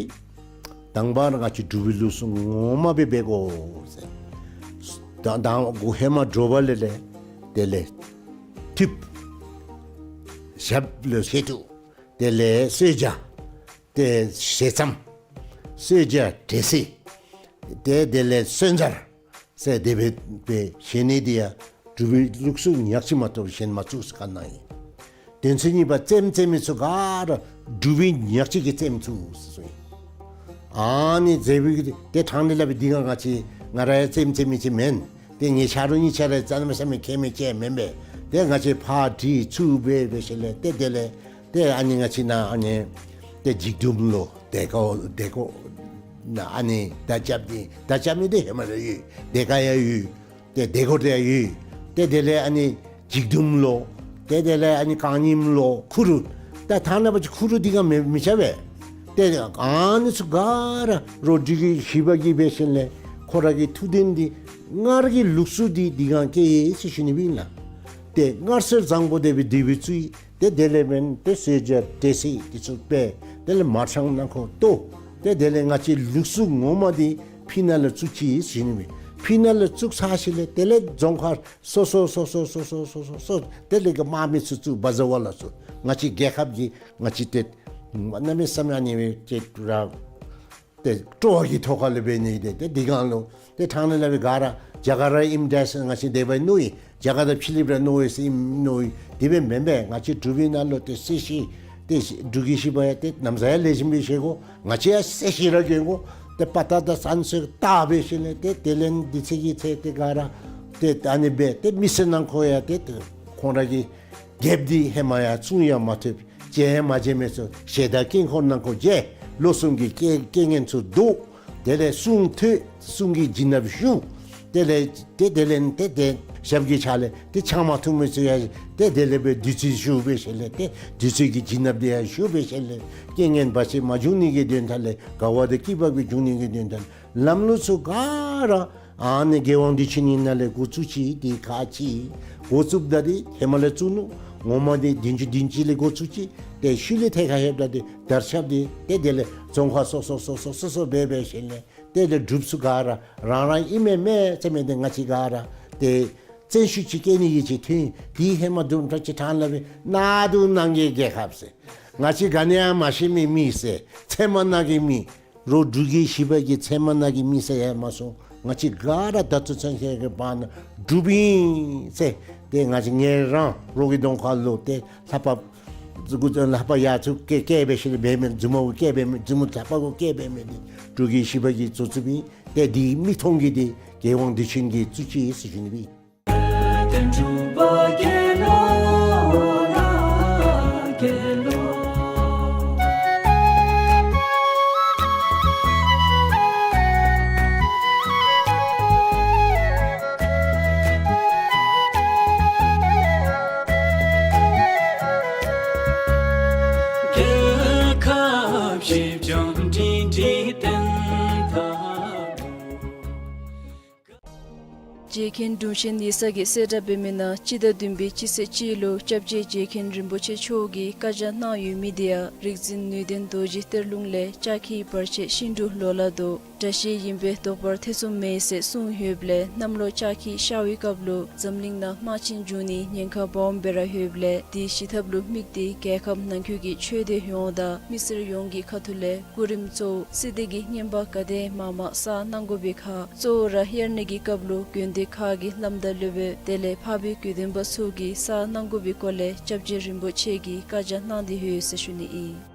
དང་པ་ར་ང་བཅས་འབྲུག་པའི་ལུགས་སྲོལ་ངོ་མ་སྦེ་འབད་དགོ་ཟེར། ད་དང་གུ་ཧེ་མ་དྲོ་པ་ལས་ལས་དེ་ལས་ཐུབ་ཞབས་ལུ་ཞལ་ཏོག། དེ་ལས་གསོལ་ཇ། ཏེ་ཞལ་ཙམ། གསོལ་ཇ་འབྲས་སིལ། ཏེ་དེ་ལས་གསོལ་ཇ་ཟེར་དེ་སྦེ་སྦེ་བཞེས་ནི་འདི་ཡང་འབྲུག་པའི་ལུགས་སྲོལ་ཉག་གཅིག་མ་གཏོགས་གཞན་མ་བཙུགས་ཟེར་བཀའ་གནང་ཡི། དོན་ཚན་གཉིས་པ་རྩེདམོ་རྩེ་མི་ཚུ་ག་ར་འབྲུག་པའི་ཉག་གཅིག་གིས་རྩེདམོ་བཙུགས་ཟེར་གསུངས་ཡི། ཨ་ནི་རྩེདམོ་གི་ཏེ་ཕྲང་སྟེ་སླབ་པའི་འདི་སྒང་ང་བཅས་ང་ར་ཡང་རྩེདམོ་རྩེ་མི་ཅིག་མེན། ཏེ་ངེའི་ཆ་རོགས་གཉིས་ཆ་ར་རྩེདམོ་རྩེ་མི་མཁས་མི་ཅིག་མེན་པས། ཏེ་ང་བཅས་ཕར་དྲི་ཚུར་འབད་འབད་ཞིནམ་ལས་ཏེ་དེ་ལས་ཏེ་ཨ་ནི་ང་བཅས་ནཱ་ཨ་ནི་ཏེ་འཇིགས་འདུམ་ལོ་དེ་ཀ་དེ་ཀ་ནཱ་ཨ་ནི་མདའ་རྐྱབ་ནི་མདའ་རྐྱབ་ནི་འདི་ཧེ་མ་ར་ཡོད། དེ་ཀ་ཡང་ཡོད། ཏེ་དེ་ཀ་དེ་ཡང་ཡོད། ཏེ་དེ་ལས་ཨ་ནི་འཇིགས་འདུམ་ལོ། ཏེ་དེ་ལས་ཨ་ནི་རྐང་རྙིངམ་ལོ། ཁུ་རུ། ད་ཐ་ན་པ་ཅིག་ཁུ་རུ་འདི་ག་མི་མི་ཆ་བས། ཏེ་ཨ་ནི་ཚུ་ག་ར་རོ་འབྲུག་རྒྱལ་བཞི་པ་གིས་འབད་ཞིནམ་ལས་ཁོ་ར་གི་ཐུགས་དོན་འདི་སྔར་གྱི་ལུགས་སྲོལ་འདི་འདི་སྒང་བསྐྱལ་ཡི་ཟེར་ཞུ་ནི་སྦེ་ཨིན་ལགས། ཏེ་སྔར་སྲོལ་བཟང་པོ་དེ་སྦེ་དེ་སྦེ་བཙུགས་ཡི། ཏེ་དེ་ལས་འབདན་ཏེ་གསོལ་ཇ་འབྲས་སིལ་འདི་ཚུ་སྦེ་དེ་ལས་མར་ཤང་ནང་ཁོ་བཏོག། ཏེ་དེ་ལས་ང་བཅས་ལུགས་སྲོལ་ངོ་མ་འདི་ཕི་ནང་ལུ་བཙུགས་ཅི་ཟེར་ཞུ་ནི་མས། ཕི་ནང་ལུ་བཙུགས་ཚར་ཞིནམ་ལས་དེ་ལས་རྫོང་ཁག་སོ་སོ་སོ་སོ་དེ་ལས་གི་དམག་མི་ཚུ་བཙུགས། བ་ཛ་བ་ལ་ཚུ་ང་བཅས་རྒྱལ་ཁབ་ཀྱི་ང་བཅས་ཏེ་གནམ་མེད་ས་མེད་ཨ་ནི་སྦེ་ཅིག་ར་ཏེ་སྤྲོ་བ་གི་ཐོག་ཁ་ལས་འབད་ནི་ཏེ་ཏེ་འདི་གང་ལུ་ཏེ་ཕྲང་ནི་ལ་སྦེ་ག་ར་རྒྱ་གར་ར་ཨིནམ་འདྲས་ང་བཅས་དེ་སྦེ་མནོ་ཡི། རྒྱ་གར་དང་ཕྱི་གླིངཔ་ར་མནོ་ཡི་ཟེར་མནོ་ཡི། དེ་སྦེ་མེན་པས། ང་བཅས་འབྲུག་པའི་ནང་ལུ་ཏེ་གསོལ་ཞིང་ཏེ་འབྲུག་གི་ཞིང་པ་ཡང་ཏེ་ནམ་ཟ་ཡང་ལེགས་ཤོམ་སྦེ་བཞེས་དགོ། ང་བཅས་ཡང་གསོལ་ཞིང་ར་གྱོན་དགོ། ཏེ་དཔའ་རྟགས་དང་བསམ་སྲོལ་བཏགས་འབད་ཞིནམ་ལས་ཏེ་དེ་ལས་འདི་ཚེས་ཀྱི་ཚེ་ཏེ་ག་ར་ཏེ་ཨ་ནི་སྦེ་ཏེ་མི་སེར་ནང་འཁོད་ཡང་ཏེ་ཏེ་ཁོང་ར་གི་རྒྱལཔོ་འདི་ཧེ་མ་ཡང་བཙུན་ཡང་མ་ཐུབ། བཅས་ཡང་མ་བཅས་མི་ཚུ་ཞལ་དང་དཀྱིལ་འཁོར་ནང་འཁོད་བཅས། ལོ་གསུམ་གྱི་རྐྱེན་རྐྱེན་ངན་ཚུ་བཟློག། དེ་ལས་གསུང་ཐོས། གསུང་གི་བྱིན་རླབས་ཞུགས། དེ་ལས་ཏེ་དེ་ལས་ཏེ་ཏེ་ཞབས་ཀྱི་ཕྱག་ལས་ཏེ་ཕྱག་མ་ཐུབ་མི་ཚུ་ཡང་ཏེ་དེ་ལས་སྦེ་བདུད་རྩི་ཞུགས་འབད་ཞིནམ་ལས་ཏེ་བདུད་རྩི་གི་བྱིན་རླབས་དེ་ཡང་ཞུགས་འབད་ཞིནམ་ལས་རྐྱེན་ངན་བར་ཆད་མ་འབྱུང་ནི་གི་དོན་དག་ལས་དགའ་བ་དང་སྐྱིད་པ་གི་འབྱུང་ནི་གི་དོན་དག་ལས་ལམ་ལུགས་ཚུ་ག་ར་ཨ་ནི་རྒྱལ་དབང་བདེ་ཆེན་ནི་ནང་ལས་འགོ་བཙུགས་ཅི། ཏེ་ག་ཅི་འགོ་བཙུགསཔ་ད་འདི་ཧེ་མ་ལས་བཙུགས་ནུག། ངོ་མ་འདི་བདུན་ཅུ་བདུན་ཅུ་ལས་འགོ་བཙུགས་ཅི། ཏེ་ཤུལ་ལས་ཐད་ཁར་ལྷོདཔ་ད་འདི་དར་ཁྱབ་འདི་ཏེ་དེ་ལས་རྫོང་ཁག་སོ་སོ་སོ་སོ་སོ་སོ་འབད་འབད་ཞིནམ་ལས་དེ་ལས་འབྲུགཔ་ཚུ་ག་ར་རང་རང་ཨིན་མས་མས་ཟེར་མི་འདི་ང་བཅས་ག་ར་ཏེ་བཙན་ཤུགས་ཅིག་བཀལ་ནི་གི་ཅིག་ཐོན། དེ་ཧེ་མ་དུམ་གྲ་ཅིག་ཕྲང་ལ་སྦེ་གནག་དུང་ནང་གི་རྒྱལ་ཁབ་ཟེར། ང་བཅས་ག་ནི་ཡང་མ་ཤེས་མི་མི་ཟེར། ཚལ་མ་ནང་གི་མི། རོགས་འབྲུག་གི་ཞིང་པ་གི་ཚལ་མ་ནང་གི་མི་ཟེར་ཡང་མ་སོང་། ང་བཅས་ག་ར་ད་ལྟོ་ཚུན་ཁྱོད་ཀྱི་བར་ན་འབྲུགཔ་ཨིན་ཟེར། ཏེ་ང་བཅས་ངལ་རངས་རོགས་ཀྱི་གདོང་ཁ་ལུ་ཏེ་ལྷ་པ་ལྷ་པ་ཡར་ཚུར་བཀལ་བཀལ་འབད་ཞིནམ་ལས་འབད་མི་མཛུབ་མོ་གུ་བཀལ་འབད་མི་མཛུབ་མོ་ལྷ་པ་གུ་བཀལ་འབད་མི་འདི་འབྲུག་གི་ཞིང་པ་གིས་བཙུགས་བཙུགསཔ་ཨིན། ཏེ་འདི་མིག་མཐོང་གི་འདི་རྒྱལ་དབང་བདེ་ཆེན་གྱིས་བཙུགས་ཅི་ཟེར་ཞུ་ནི་སྦེ། རྗེ་མཁན་དྲུང་ཆེན་ཡེ་ས་གིས་གསལ་བསྒྲགས་འབད་མི་ནང་སྤྱི་ཟླ་བདུན་པའི་སྤྱི་ཚེས་གཅིག་ལུ་སྐྱབས་རྗེ་རྗེ་མཁན་རིན་པོ་ཆེ་མཆོག་གིས་བཀའ་རྒྱ་གནང་ཡོད་མི་དེ་ཡང་རིག་འཛིན་ནུས་ལྡན་རྡོ་རྗེ་གཏེར་ལུང་ལས་ལྕགས་ཁྱི་བར་ཆད་ཤིན་ཏུ་ལོ་ལ་དོ། དགྲ་ཤེད་ཡིན་པས་བཟློག་པར་ཐེ་ཚོམ་མེད་ཟེར་གསུངས་ཡོདཔ་ལས་གནམ་ལོ་ལྕགས་ཁྱི་ཤར་བའི་སྐབས་ལུ་འཛམ་གླིང་ནང་དམག་ཆེན་འབྱུང་ནི་ཉེན་ཁ་སྦོམ་སྦེ་ར་ཡོདཔ་ལས་དེའི་བཞི་ཐབས་ལུ་དམིགས་ཏེ་རྒྱལ་ཁབ་ནང་འཁོད་ཀྱི་ཆོས་སྡེ་ཡོངས་དང་མི་སེར་ཡོངས་ཀྱི་ཁ་ཐུག་ལས་སྐུ་རིམ་གཙོ་བོ་སྲིད་སྡེ་གི་བསྙེན་པ་ག་དེ་མང་མང་བསགས་གནང་དགོ་པའི་ཁར་གཙོ་བོ་ར་དབྱར་གནས་ཀྱི་སྐབས་ལུ་དགོན་སྡེ་ཁག་གི་བླམ་དང་སློབ་དཔོན་དེ་ལས་འཕགས་པའི་དགེ་འདུན་པ་ཚུ་གིས་བསགས་གནང་དགོ་པའི་སྐོར་ལས་སྐྱབས་རྗེ་རིན་པོ་ཆེ་གིས་བཀའ་རྒྱ་གནང་སྟེ་ཡོད་ཟེར་ཞུ་ནི་ཨིན།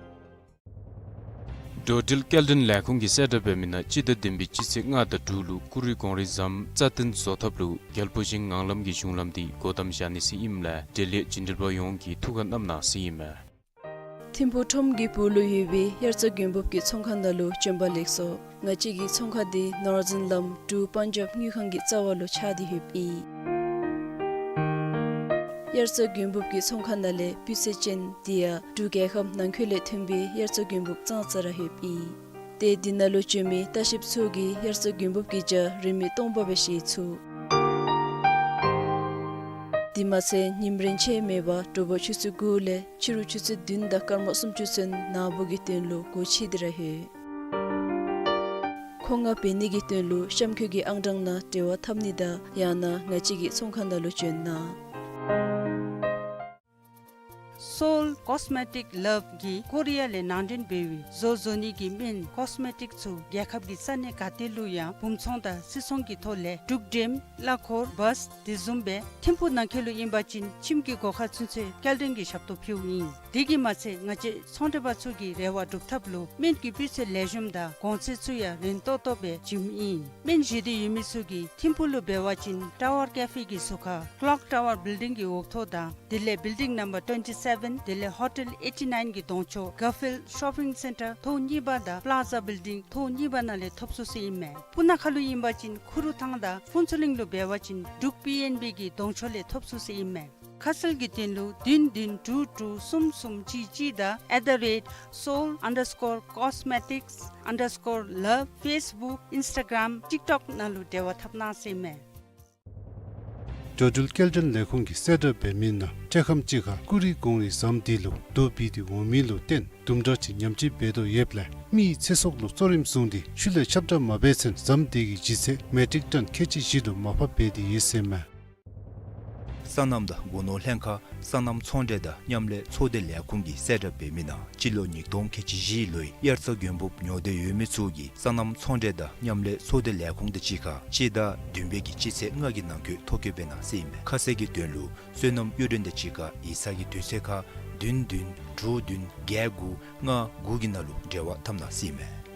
འགྲོ་འགྲུལ་སྐྱེལ་འདྲེན་ལས་ཁུངས་ཀྱིས་གསལ་བསྒྲགས་འབད་མི་ནང་སྤྱི་ཟླ་བདུན་པའི་སྤྱི་ཚེས་ལྔ་དང་དྲུག་ལུ་ཀུ་རི་གོང་རི་ཟམ་རྩ་བརྟན་བཟོ་ཐབས་ལུ་རྒྱལ་པོ་ཆེན་ངང་ལམ་གྱི་གཞུང་ལམ་འདི་སྒོ་བསྡམ་བཞག་ནི་ཟེར་ཨིནམ་ལས་འབྲེལ་ཡོད་བྱིན་འགྲུལ་པ་ཡོངས་ཀྱིས་ཐུགས་ཁར་བསྣམ་གནང་ཟེར་ཨིན་མས། ཐིམ་ཕུག་ཁྲོམ་གྱི་སྦུག་ལུ་ཡོད་པའི་དབྱར་རྩྭ་དགུན་འབུབ་ཀྱི་ཚོང་ཁང་ནང་ལུ་བྱོན་པ་ལེགས་སོ། ང་བཅས་ཀྱི་ཚོང་ཁང་འདི་ནོར་ཛིན་ལམ་འབྲུག་པཱན་ཇབ་དངུལ་ཁང་གི་རྩ་བ་ལུ་ཆགས་ཏེ་ཡོདཔ་ཨིན། དབྱར་རྩྭ་དགུན་འབུབ་ཀྱི་ཚོང་ཁང་ནང་ལས་སྤུས་ཚད་ཅན་དེ་ཡང་འབྲུག་རྒྱལ་ཁབ་ནང་འཁོད་ལས་ཐོན་པའི་དབྱར་རྩྭ་དགུན་འབུབ་ཙང་ཙ་ར་ཡོདཔ་ཨིན། ཏེ་འདི་ནང་ལུ་བྱོན་མི་ལྟ་བཤལཔ་ཚུ་གིས་དབྱར་རྩྭ་དགུན་འབུབ་ཀྱི་ཇ་རིན་མེད་སྟོང་པ་སྦེ་བཞེས་ཚུགས། དེ་མ་ཚད་ཉིམ་རེངས་ཆད་མེད་པར་དྲོ་པ་ཆུ་ཚོད་དགུ་ལས་ཕྱི་རུ་ཆུ་ཚོད་བདུན་དང་སྐར་མ་སུམ་ཅུ་ཚུན་ནཱ་བུ་གི་དོན་ལུ་སྒོ་ཕྱེ་སྟེ་ར་ཡོད། མཁོ་མངགས་འབད་ནི་གི་དོན་ལུ་གཤམ་འཁོད་ཀྱི་ཨང་གྲངས་ནང་འབྲེལ་བ་འཐབ་ནི་དང་ཡང་ན་ང་བཅས་ཀྱི་ཚོང་ཁང་ནང་ལུ་བྱོན་གནང་། Seoul Cosmetic Love གིས་ཀོ་རི་ཡ་ལས་ནང་འདྲེན་འབད་བའི་བཟོ་བཟོ་ནི་གི་སྨན་ཀོས་མེ་ཊིག་ཚུ་རྒྱལ་ཁབ་ཀྱི་ས་གནས་ག་ཏེ་ལུ་ཡང་སྦུང་ཚོང་དང་སིལ་ཚོང་གི་ཐོག་ལས་འབྲུག་འགྲེམ་གླ་འཁོར་བཱས་དེ་བཟུམ་སྦེ་ཐིམ་ཕུག་ནང་འཁོད་ལུ་ཨིན་པ་ཅིན་ཁྱིམ་གྱི་སྒོ་ཁར་ཚུན་ཚོད་སྐྱེལ་འདྲེན་གྱི་ཞབས་ཏོག་ཕུལཝ་ཨིན། དེ་གིས་མ་ཚད་ང་བཅས་ཚོང་འབྲེལ་པ་ཚུ་གི་རེ་བ་སྒྲུབ་ཐབས་ལུ་སྨན་གྱི་སྤུས་ཚད་ལེགས་ཤོམ་དང་གོང་ཚད་ཚུ་ཡང་རན་ཏོག་ཏོ་སྦེ་བྱིནམ་ཨིན། སྨན་བཞེས་འདོད་ཡོད་མི་ཚུ་གིས་ཐིམ་ཕུག་ལུ་འབད་བ་ཅིན་Tower Cafe གི་ཟུར་ཁར་Clock Tower Building གི་འོག་ཐོག་དང་དེ་ལས་Building Number twenty seven དེ་ལས་Hotel eighty nine གི་གདོང་ཕྱོགས་Garfield Shopping Centre ཐོག་གཉིས་པ་དང་Plaza Building ཐོག་གཉིས་པ་ནང་ལས་ཐོབ་ཚུགས་ཟེར་ཨིན་མས། སྤུ་ན་ཁ་ལུ་ཨིན་པ་ཅིན་ཁུ་རུ་ཐང་དང་ཕུན་ཚོགས་གླིང་ལུ་འབད་བ་ཅིན་འབྲུག་པི་ཨེན་བི་གི་གདོང་ཕྱོགས་ལས་ཐོབ་ཚུགས་ཟེར་ཨིན་མས། ཁ་གསལ་གྱི་དོན་ལུ་བདུན་བདུན་དྲུག་དྲུག་གསུམ་གསུམ་གཅིག་གཅིག་དང་at the rate seoul underscore cosmetics underscore love Facebook Instagram TikTok ནང་ལུ་འབྲེལ་བ་འཐབ་གནང་ཟེར་ཨིན་མས། འགྲོ་འགྲུལ་སྐྱེལ་འདྲེན་ལས་ཁུངས་ཀྱིས་གསལ་བསྒྲགས་འབད་མི་ནང་འཕྲལ་ཁམས་ཅིག་ཁར་ཀུ་རི་གོང་རིལ་ཟམ་དེ་ལུ་རྡོ་སྦིས་ཏེ་འོང་མི་ལུ་བརྟེན་དུམ་གྲ་ཅིག་ཉམས་བཅོས་འབད་དོ་ཡོདཔ་ལས་མི་ཡི་ཚེ་སྲོག་ལུ་གཙོ་རིམ་བཟུང་སྟེ་ཤུལ་ལས་ཁྱབ་བསྒྲགས་མ་འབད་ཚུན་ཟམ་དེ་གི་ལྗིད་ཚད་མེ་ཊིག་ཊོན་ཁལ་གཅིག་བཞི་ལུ་མར་ཕབ་འབད་དེ་ཡོད་ཟེར་མས། སོ་ནམ་དང་སྒོ་ནོར་ལྷན་ཁག་སོ་ནམ་ཚོང་འབྲེལ་དང་མཉམ་ལས་ཚོགས་སྡེ་ལས་ཁུངས་ཀྱིས་གསལ་བསྒྲགས་འབད་མི་ནང་སྤྱི་ལོ་ཉིས་སྟོང་ཁལ་གཅིག་བཞི་ལོའི་དབྱར་རྩྭ་དགུན་འབུབ་ཉོ་འདོད་ཡོད་མི་ཚུ་གིས་སོ་ནམ་ཚོང་འབྲེལ་དང་མཉམ་ལས་ཚོགས་སྡེ་ལས་ཁུངས་དང་གཅིག་ཁར་སྤྱི་ཟླ་བདུན་པའི་གི་སྤྱི་ཚེས་ལྔ་གི་ནང་འཁོད་ཐོ་བཀོད་འབད་གནང་ཟེར་ཨིན་མས། ཁ་གསལ་གྱི་དོན་ལུ་སོ་ནམ་གཡུ་སྒྲོན་དང་གཅིག་ཁར་ཡིག་ཚང་གི་དུས་ཚོད་ཁར་བདུན་བདུན་དྲུག་བདུན་བརྒྱད་དགུ་ལྔ་དགུ་གི་ནང་ལུ་འབྲེལ་བ་འཐབ་གནང་ཟེར་ཨིན་མས།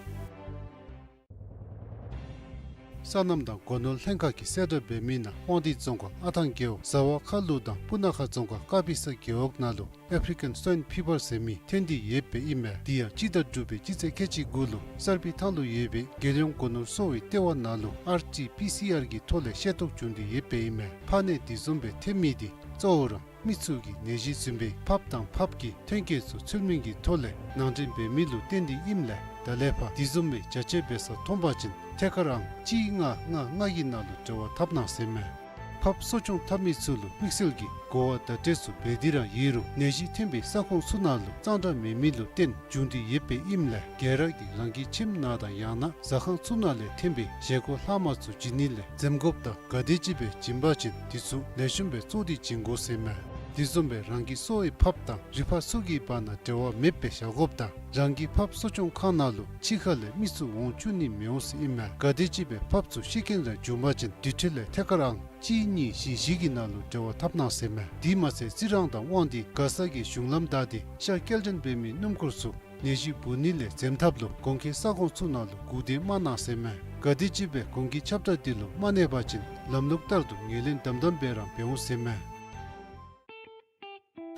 སོ་ནམ་དང་སྒོ་ནོར་ལྷན་ཁག་གིས་གསལ་བསྒྲགས་འབད་མི་ནང་དབང་འདུས་རྫོང་ཁག་ཨ་ཐང་རྒེད་འོག་ཟ་ཝ་ཁ་ལུ་དང་སྤུ་ན་ཁ་རྫོང་ཁག་ཀ་པི་ས་རྒེད་འོག་ནང་ལུ་ཨེཕ་རི་ཀན་སུའིན་ཕི་བར་ཟེར་མི་ཐོན་ཏེ་ཡོདཔ་ཨིན་མས། དེ་ཡང་སྤྱི་ཟླ་དྲུག་པའི་སྤྱི་ཚེས་ཁལ་གཅིག་དགུ་ལུ་གསར་སྤེལ་ཐང་ལུ་ཡོད་པའི་རྒྱལ་ཡོངས་སྒོ་ནོར་གསོ་བའི་ལྟེ་བ་ནང་ལུ་ཨར་ཊི་པི་སི་ཨར་གྱི་ཐོག་ལས་ཤེས་རྟོགས་བྱུང་སྟེ་ཡོདཔ་ཨིན་མས། ཕག་ནད་དེ་བཟུམ་སྦེ་ཐོན་མི་དེ་གཙོ་བོ་ར་མི་ཚུ་གིས་ནད་གཞི་བཟུམ་སྦེ་ཕགཔ་དང་ཕགཔ་གི་ཐོན་སྐྱེད་ཚུ་ཚུལ་མིན་གྱི་ཐོག་ལས་ནང་འདྲེན་འབད་མི་ལུ་བརྟེན་ཏེ་ཨིནམ་ལས་ད་ལས་ཕར་དེ་བཟུམ་སྦེ་བྱ་སྤྱོད་འབད་ས་མཐོང་པ་ཅིན་ཐད་ཀར་ཨང་གཅིག་ལྔ་ལྔ་ལྔ་གི་ནང་ལུ་འབྲེལ་བ་འཐབ་གནང་ཟེར་མས། ཕགཔ་གསོ་སྐྱོང་འཐབ་མི་ཚུ་ལུ་དམིགས་བསལ་གྱི་གོ་བ་བརྡ་སྤྲོད་ཚུ་འབད་དེ་ར་ཡོད་རུང་ནད་གཞི་ཐོན་པའི་ས་ཁོངས་ཚུ་ནང་ལུ་གཙང་སྦྲ་མེད་མི་ལུ་བརྟེན་བྱུང་སྟེ་ཡོདཔ་ཨིནམ་ལས་ག་ར་གིས་རང་གི་ཁྱིམ་ནང་དང་ཡང་ན་ཟ་ཁང་ཚུ་ནང་ལས་ཐོན་པའི་བཞེས་སྒོ་ལྷག་མ་ཚུ་བྱིན་ནི་ལས་འཛེམ་དགོཔ་དང་ག་དེམ་ཅིག་སྦེ་བྱིན་པ་ཅིན་དེ་ཚུ་ལེགས་ཤོམ་སྦེ་བཙོ་སྟེ་བྱིན་དགོ་ཟེར་མས། དེ་བཟུམ་སྦེ་རང་གི་གསོ་བའི་ཕགཔ་དང་རི་ཕག་ཚུ་གི་བར་ན་འབྲེལ་བ་མེདཔ་སྦེ་བཞག་དགོཔ་དང་རང་གི་ཕགཔ་གསོ་སྐྱོང་ཁང་ནང་ལུ་ཕྱི་ཁ་ལས་མི་ཚུ་འོང་བཅུག་ནི་མི་འོང་ཟེར་ཨིན་མས། ག་དེམ་ཅིག་སྦེ་ཕགཔ་ཚུ་ཤི་རྐྱེན་ར་བྱུང་པ་ཅིན་དེ་འཕྲོ་ལས་ཐད་ཀར་ཨང་གཅིག་གཉིས་བཞི་བཞི་གི་ནང་ལུ་འབྲེལ་བ་འཐབ་གནང་ཟེར་མས། དེ་མ་ཚད་རྩི་རང་དང་དབང་འདུས་མགར་ས་གི་གཞུང་ལམ་བདའ་སྟེ་ཤར་སྐྱེལ་འདྲེན་འབད་མི་སྣུམ་འཁོར་ཚུ་ནད་གཞི་འབུ་ནི་ལས་འཛེམ་ཐབས་ལུ་གོང་འཁོད་ས་ཁོངས་ཚུ་ནང་ལུ་སྒུག་སྡོད་མ་གནང་ཟེར་མས། ག་དེམ་ཅིག་སྦེ་གོང་འཁོད་ཁྱབ་བསྒྲགས་དེ་ལུ་མ་གནས་པ་ཅིན་ལམ་ལུགས་ལྟར་དུ་ངོས་ལེན་དམ་དམ་སྦེ་ར་འབད་འོང་ཟེར་མས།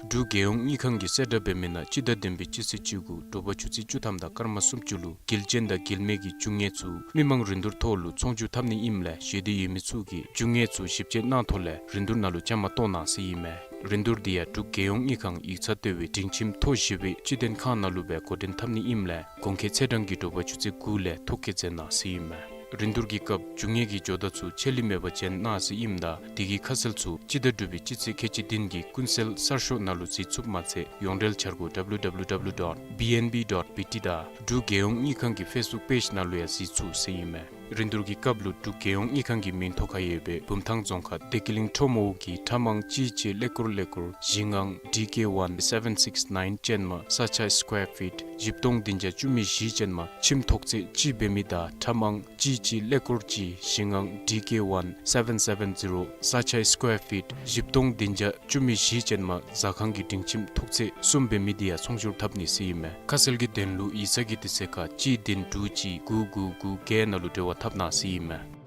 འབྲུག་རྒྱལ་ཡོངས་དངུལ་ཁང་གིས་གསལ་བསྒྲགས་འབད་མི་ནང་སྤྱི་ཟླ་བདུན་པའི་སྤྱི་ཚེས་བཅུ་དགུ་དྲོ་པ་ཆུ་ཚོད་བཅུ་ཐམ་དང་སྐར་མ་སུམ་ཅུ་ལུ་འགུལ་ཅན་དང་འགུལ་མེད་ཀྱི་རྒྱུ་དངོས་ཚུ་མི་མང་རིན་བསྡུར་ཐོག་ལུ་ཚོང་བསྒྱུར་འཐབ་ནི་ཨིནམ་ལས་བཞེས་འདོད་ཡོད་མི་ཚུ་གིས་རྒྱུ་དངོས་ཚུ་ཞིབ་དཔྱད་གནང་ཐོག་ལས་རིན་བསྡུར་ནང་ལུ་བཅའ་མར་གཏོགས་གནང་ཟེར་ཨིན་མས། རིན་བསྡུར་དེ་ཡང་འབྲུག་རྒྱལ་ཡོངས་དངུལ་ཁང་ཡིག་ཚང་ལྟེ་བའི་སྒྲིང་ཁྱིམ་ཐོག་བཞི་པའི་སྤྱི་མཐུན་ཁང་ནང་ལུ་སྦེ་འགོ་འདྲེན་འཐབ་ནི་ཨིནམ་ལས་གོང་འཁོད་ཚེས་གྲངས་ཀྱིས་དྲོ་པ་ཆུ་ཚོད་དགུ་ལས་ཐོ་བཀོད་མཛད་གནང་ཟེར་ཨིན་མས། རིན་བསྡུར་གྱི་སྐབས་རྒྱུ་དངོས་ཀྱི་ཇོ་བདག་ཚུ་ཆད་ལུས་མེད་པར་བྱོན་གནང་ཟེར་ཨིནམ་ད་དེ་གི་ཁ་གསལ་ཚུ་སྤྱི་ཟླ་དྲུག་པའི་སྤྱི་ཚེས་ཁལ་གཅིག་བདུན་གྱི་ཀུན་གསལ་གསར་ཤོག་ནང་ལུ་གཟིགས་ཚུགསཔ་མ་ཚད་ཡོངས་འབྲེལ་འཆར་སྒོ་W W W dot B N B dot B T དང་འབྲུག་རྒྱལ་ཡོངས་དངུལ་ཁང་གི་ཕེསི་བུཀ་པེཇ་ནང་ལུ་ཡང་གཟིགས་ཚུགས་ཟེར་ཨིན་མས། རིན་བསྡུར་གྱི་སྐབས་ལུ་འབྲུག་རྒྱལ་ཡོངས་དངུལ་ཁང་གི་མིང་ཐོག་ཁར་ཡོད་པའི་བུམ་ཐང་རྫོང་ཁག་བདེ་སྐྱིད་གླིང་ཁྲོམ་འོག་གི་ཁྲམ་ཨང་གཅིག་གཅིག་ཀླད་ཀོར་ཀླད་ཀོར་བཞི་ལྔ་D K one seven six nine ཅན་མ་ས་ཆའི་སི་ཀོར་ཕིཊ་བཞི་སྟོང་བདུན་བརྒྱ་བཅུ་མེད་བཞི་ཅན་མ་ཁྱིམ་ཐོག་ཚད་གཅིག་འབད་མི་དང་ཁྲམ་ཨང་གཅིག་གཅིག་ཀླད་ཀོར་གཅིག་བཞི་ལྔ་D K one seven seven zero ས་ཆའི་སི་ཀོར་ཕིཊ་བཞི་སྟོང་བདུན་བརྒྱ་བཅུ་མེད་བཞི་ཅན་མ་ཟ་ཁང་གི་སྒྲིང་ཁྱིམ་ཐོག་ཚད་གསུམ་འབད་མི་དེ་ཡང་ཚོང་བསྒྱུར་འཐབ་ནི་ཟེར་ཨིན་མས། ཁ་གསལ་གྱི་དོན་ལུ་ཡིག་ཚང་གི་དུས་ཚོད་ཁར་གཅིག་བདུན་དྲུག་གཅིག་དགུ་དགུ་དགུ་བརྒྱད་ནང་ལུ་འབྲེལ་བ་འཐབ་གནང་ཟེར་ཨིན་མས།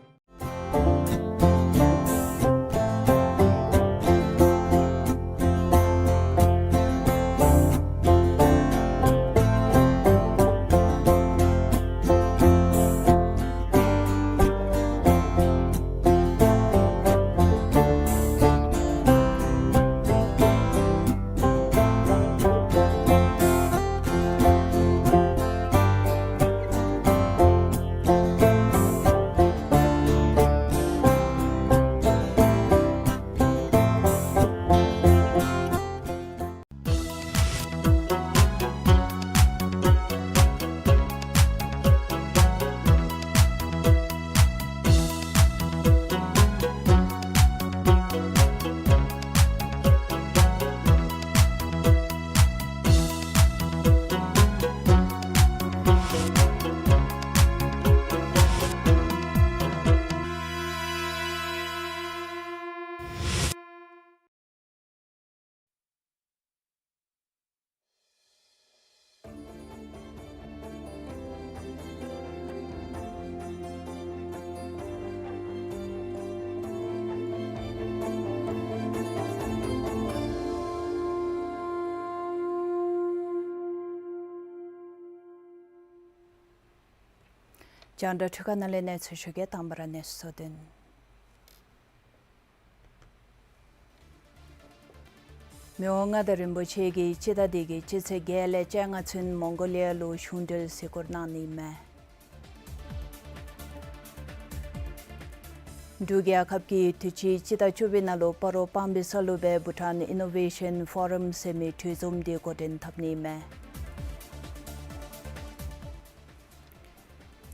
རྒྱང་བསྒྲགས་འཕྲུལ་ཁང་ནང་ལས་གནས་ཚུལ་ཞུ་གེ། དང་པ་ར་གནས་ཚུལ་གཙོ་དོན། མི་དབང་མངའ་བདག་རིན་པོ་ཆེ་གིས་སྤྱི་ཟླ་འདི་གི་སྤྱི་ཚེས་བརྒྱད་ལས་བཅོ་ལྔ་ཚུན་མོང་གོ་ལི་ཡ་ལུ་གཞུང་འབྲེལ་གཟིགས་སྐོར་གནང་ནི་མས། འབྲུག་རྒྱལ་ཁབ་ཀྱིས་དུས་ཅི་སྤྱི་ཟླ་བཅུ་པའི་ནང་ལུ་སྤ་རོ་སྤང་སྦིས་ས་ལུ་སྦེ་བྷུ་ཊཱན་ཨི་ནོ་ཝེ་ཤཱན་ཕོ་རམ་ཟེར་མི་གྲོས་འཛོམས་འདི་འགོ་འདྲེན་འཐབ་ནི་མས།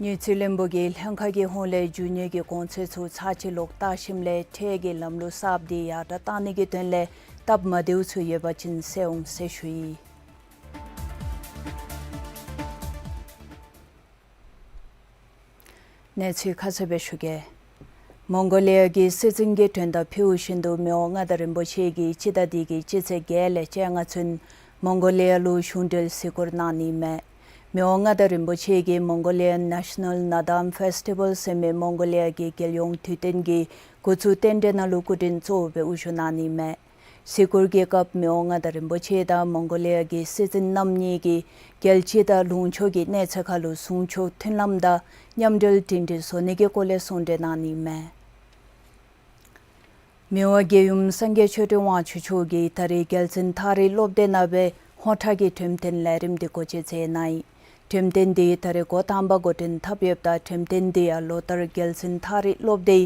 དངུལ་རྩིས་བློན་པོ་གིས་ལྷན་ཁག་གི་ཧོངས་ལས་རྒྱུ་དངོས་ཀྱི་གོང་ཚད་ཚུ་ཚར་གཅིག་ལོག་བལྟ་ཞིནམ་ལས་ཁྲལ་གྱི་ལམ་ལུགས་གསརཔ་འདི་ཡར་དྲག་གཏང་ནི་གི་དོན་ལས་སྟབས་མ་བདེཝ་ཚུ་ཡོད་པ་ཅིན་སེལ་འོང་ཟེར་ཞུ་ཡི། གནས་ཚུལ་ཁ་གསལ་སྦེ་ཞུ་གེ། མོང་གོ་ལི་ཡ་གི་སྲིད་འཛིན་གྱི་མགྲོན་བརྡ་ཕུལཝ་བཞིན་དུ་མི་དབང་མངའ་བདག་རིན་པོ་ཆེ་གིས་སྤྱི་ཟླ་འདི་གི་སྤྱི་ཚེས་བརྒྱད་ལས་བཅོ་ལྔ་ཚུན་མོང་གོ་ལི་ཡ་ལུ་གཞུང་འབྲེལ་གཟིགས་སྐོར་གནང་ནི་མས། མི་དབང་མངའ་བདག་རིན་པོ་ཆེ་གིས་མོང་གོ་ལི་ཡ་ནེ་ཤ་ནཱལ་ནཱ་དཱམ་ཕེསི་ཊི་བཱལ་ཟེར་མི་མོང་གོ་ལི་ཡ་གི་རྒྱལ་ཡོངས་དུས་སྟོན་གྱི་འགོ་བཙུགས་རྟེན་འབྲེལ་ནང་ལུ་སྐུ་མགྲོན་གཙོ་བོ་སྦེ་དབུ་བཞུགས་གནང་ནི་མས། གཟིགས་སྐོར་གྱི་སྐབས་མི་དབང་མངའ་བདག་རིན་པོ་ཆེ་དང་མོང་གོ་ལི་ཡ་གི་སྲིད་འཛིན་རྣམ་གཉིས་ཀྱིས་རྒྱལ་སྤྱི་དང་ལུང་ཕྱོགས་ཀྱི་གནས་ཚད་ཁར་ལུ་ཟུང་ཕྱོགས་མཐུན་ལམ་དང་མཉམ་འབྲེལ་སྒྲིང་སྒྲིང་བཟོ་ནི་གི་སྐོར་ལས་གསུང་གྲོས་གནང་ནི་མས། མི་དབང་རྒྱལ་ཡུམ་སངས་རྒྱས་ཆོས་སྒྲོན་དབང་ཕྱུག་མཆོག་གིས་ད་རིས་རྒྱལ་བཙུན་ཐག་རིང་སློབ་སྡེ་ནང་སྦེ་ཧོར་ཐག་གི་འགྲེམས་སྟོན་ལས་རིམ་འདི་འགོ་འབྱེད་མཛད་གནང་ཡི། འགྲེམས་སྟོན་འདི་ད་རིས་འགོ་དང་པ་འགོ་འདྲེན་འཐབ་ཡོདཔ་ད་འགྲེམས་སྟོན་འདི་ཡང་ལོ་ལྟར་རྒྱལ་བཙུན་ཐག་རིང་སློབ་སྡེའི་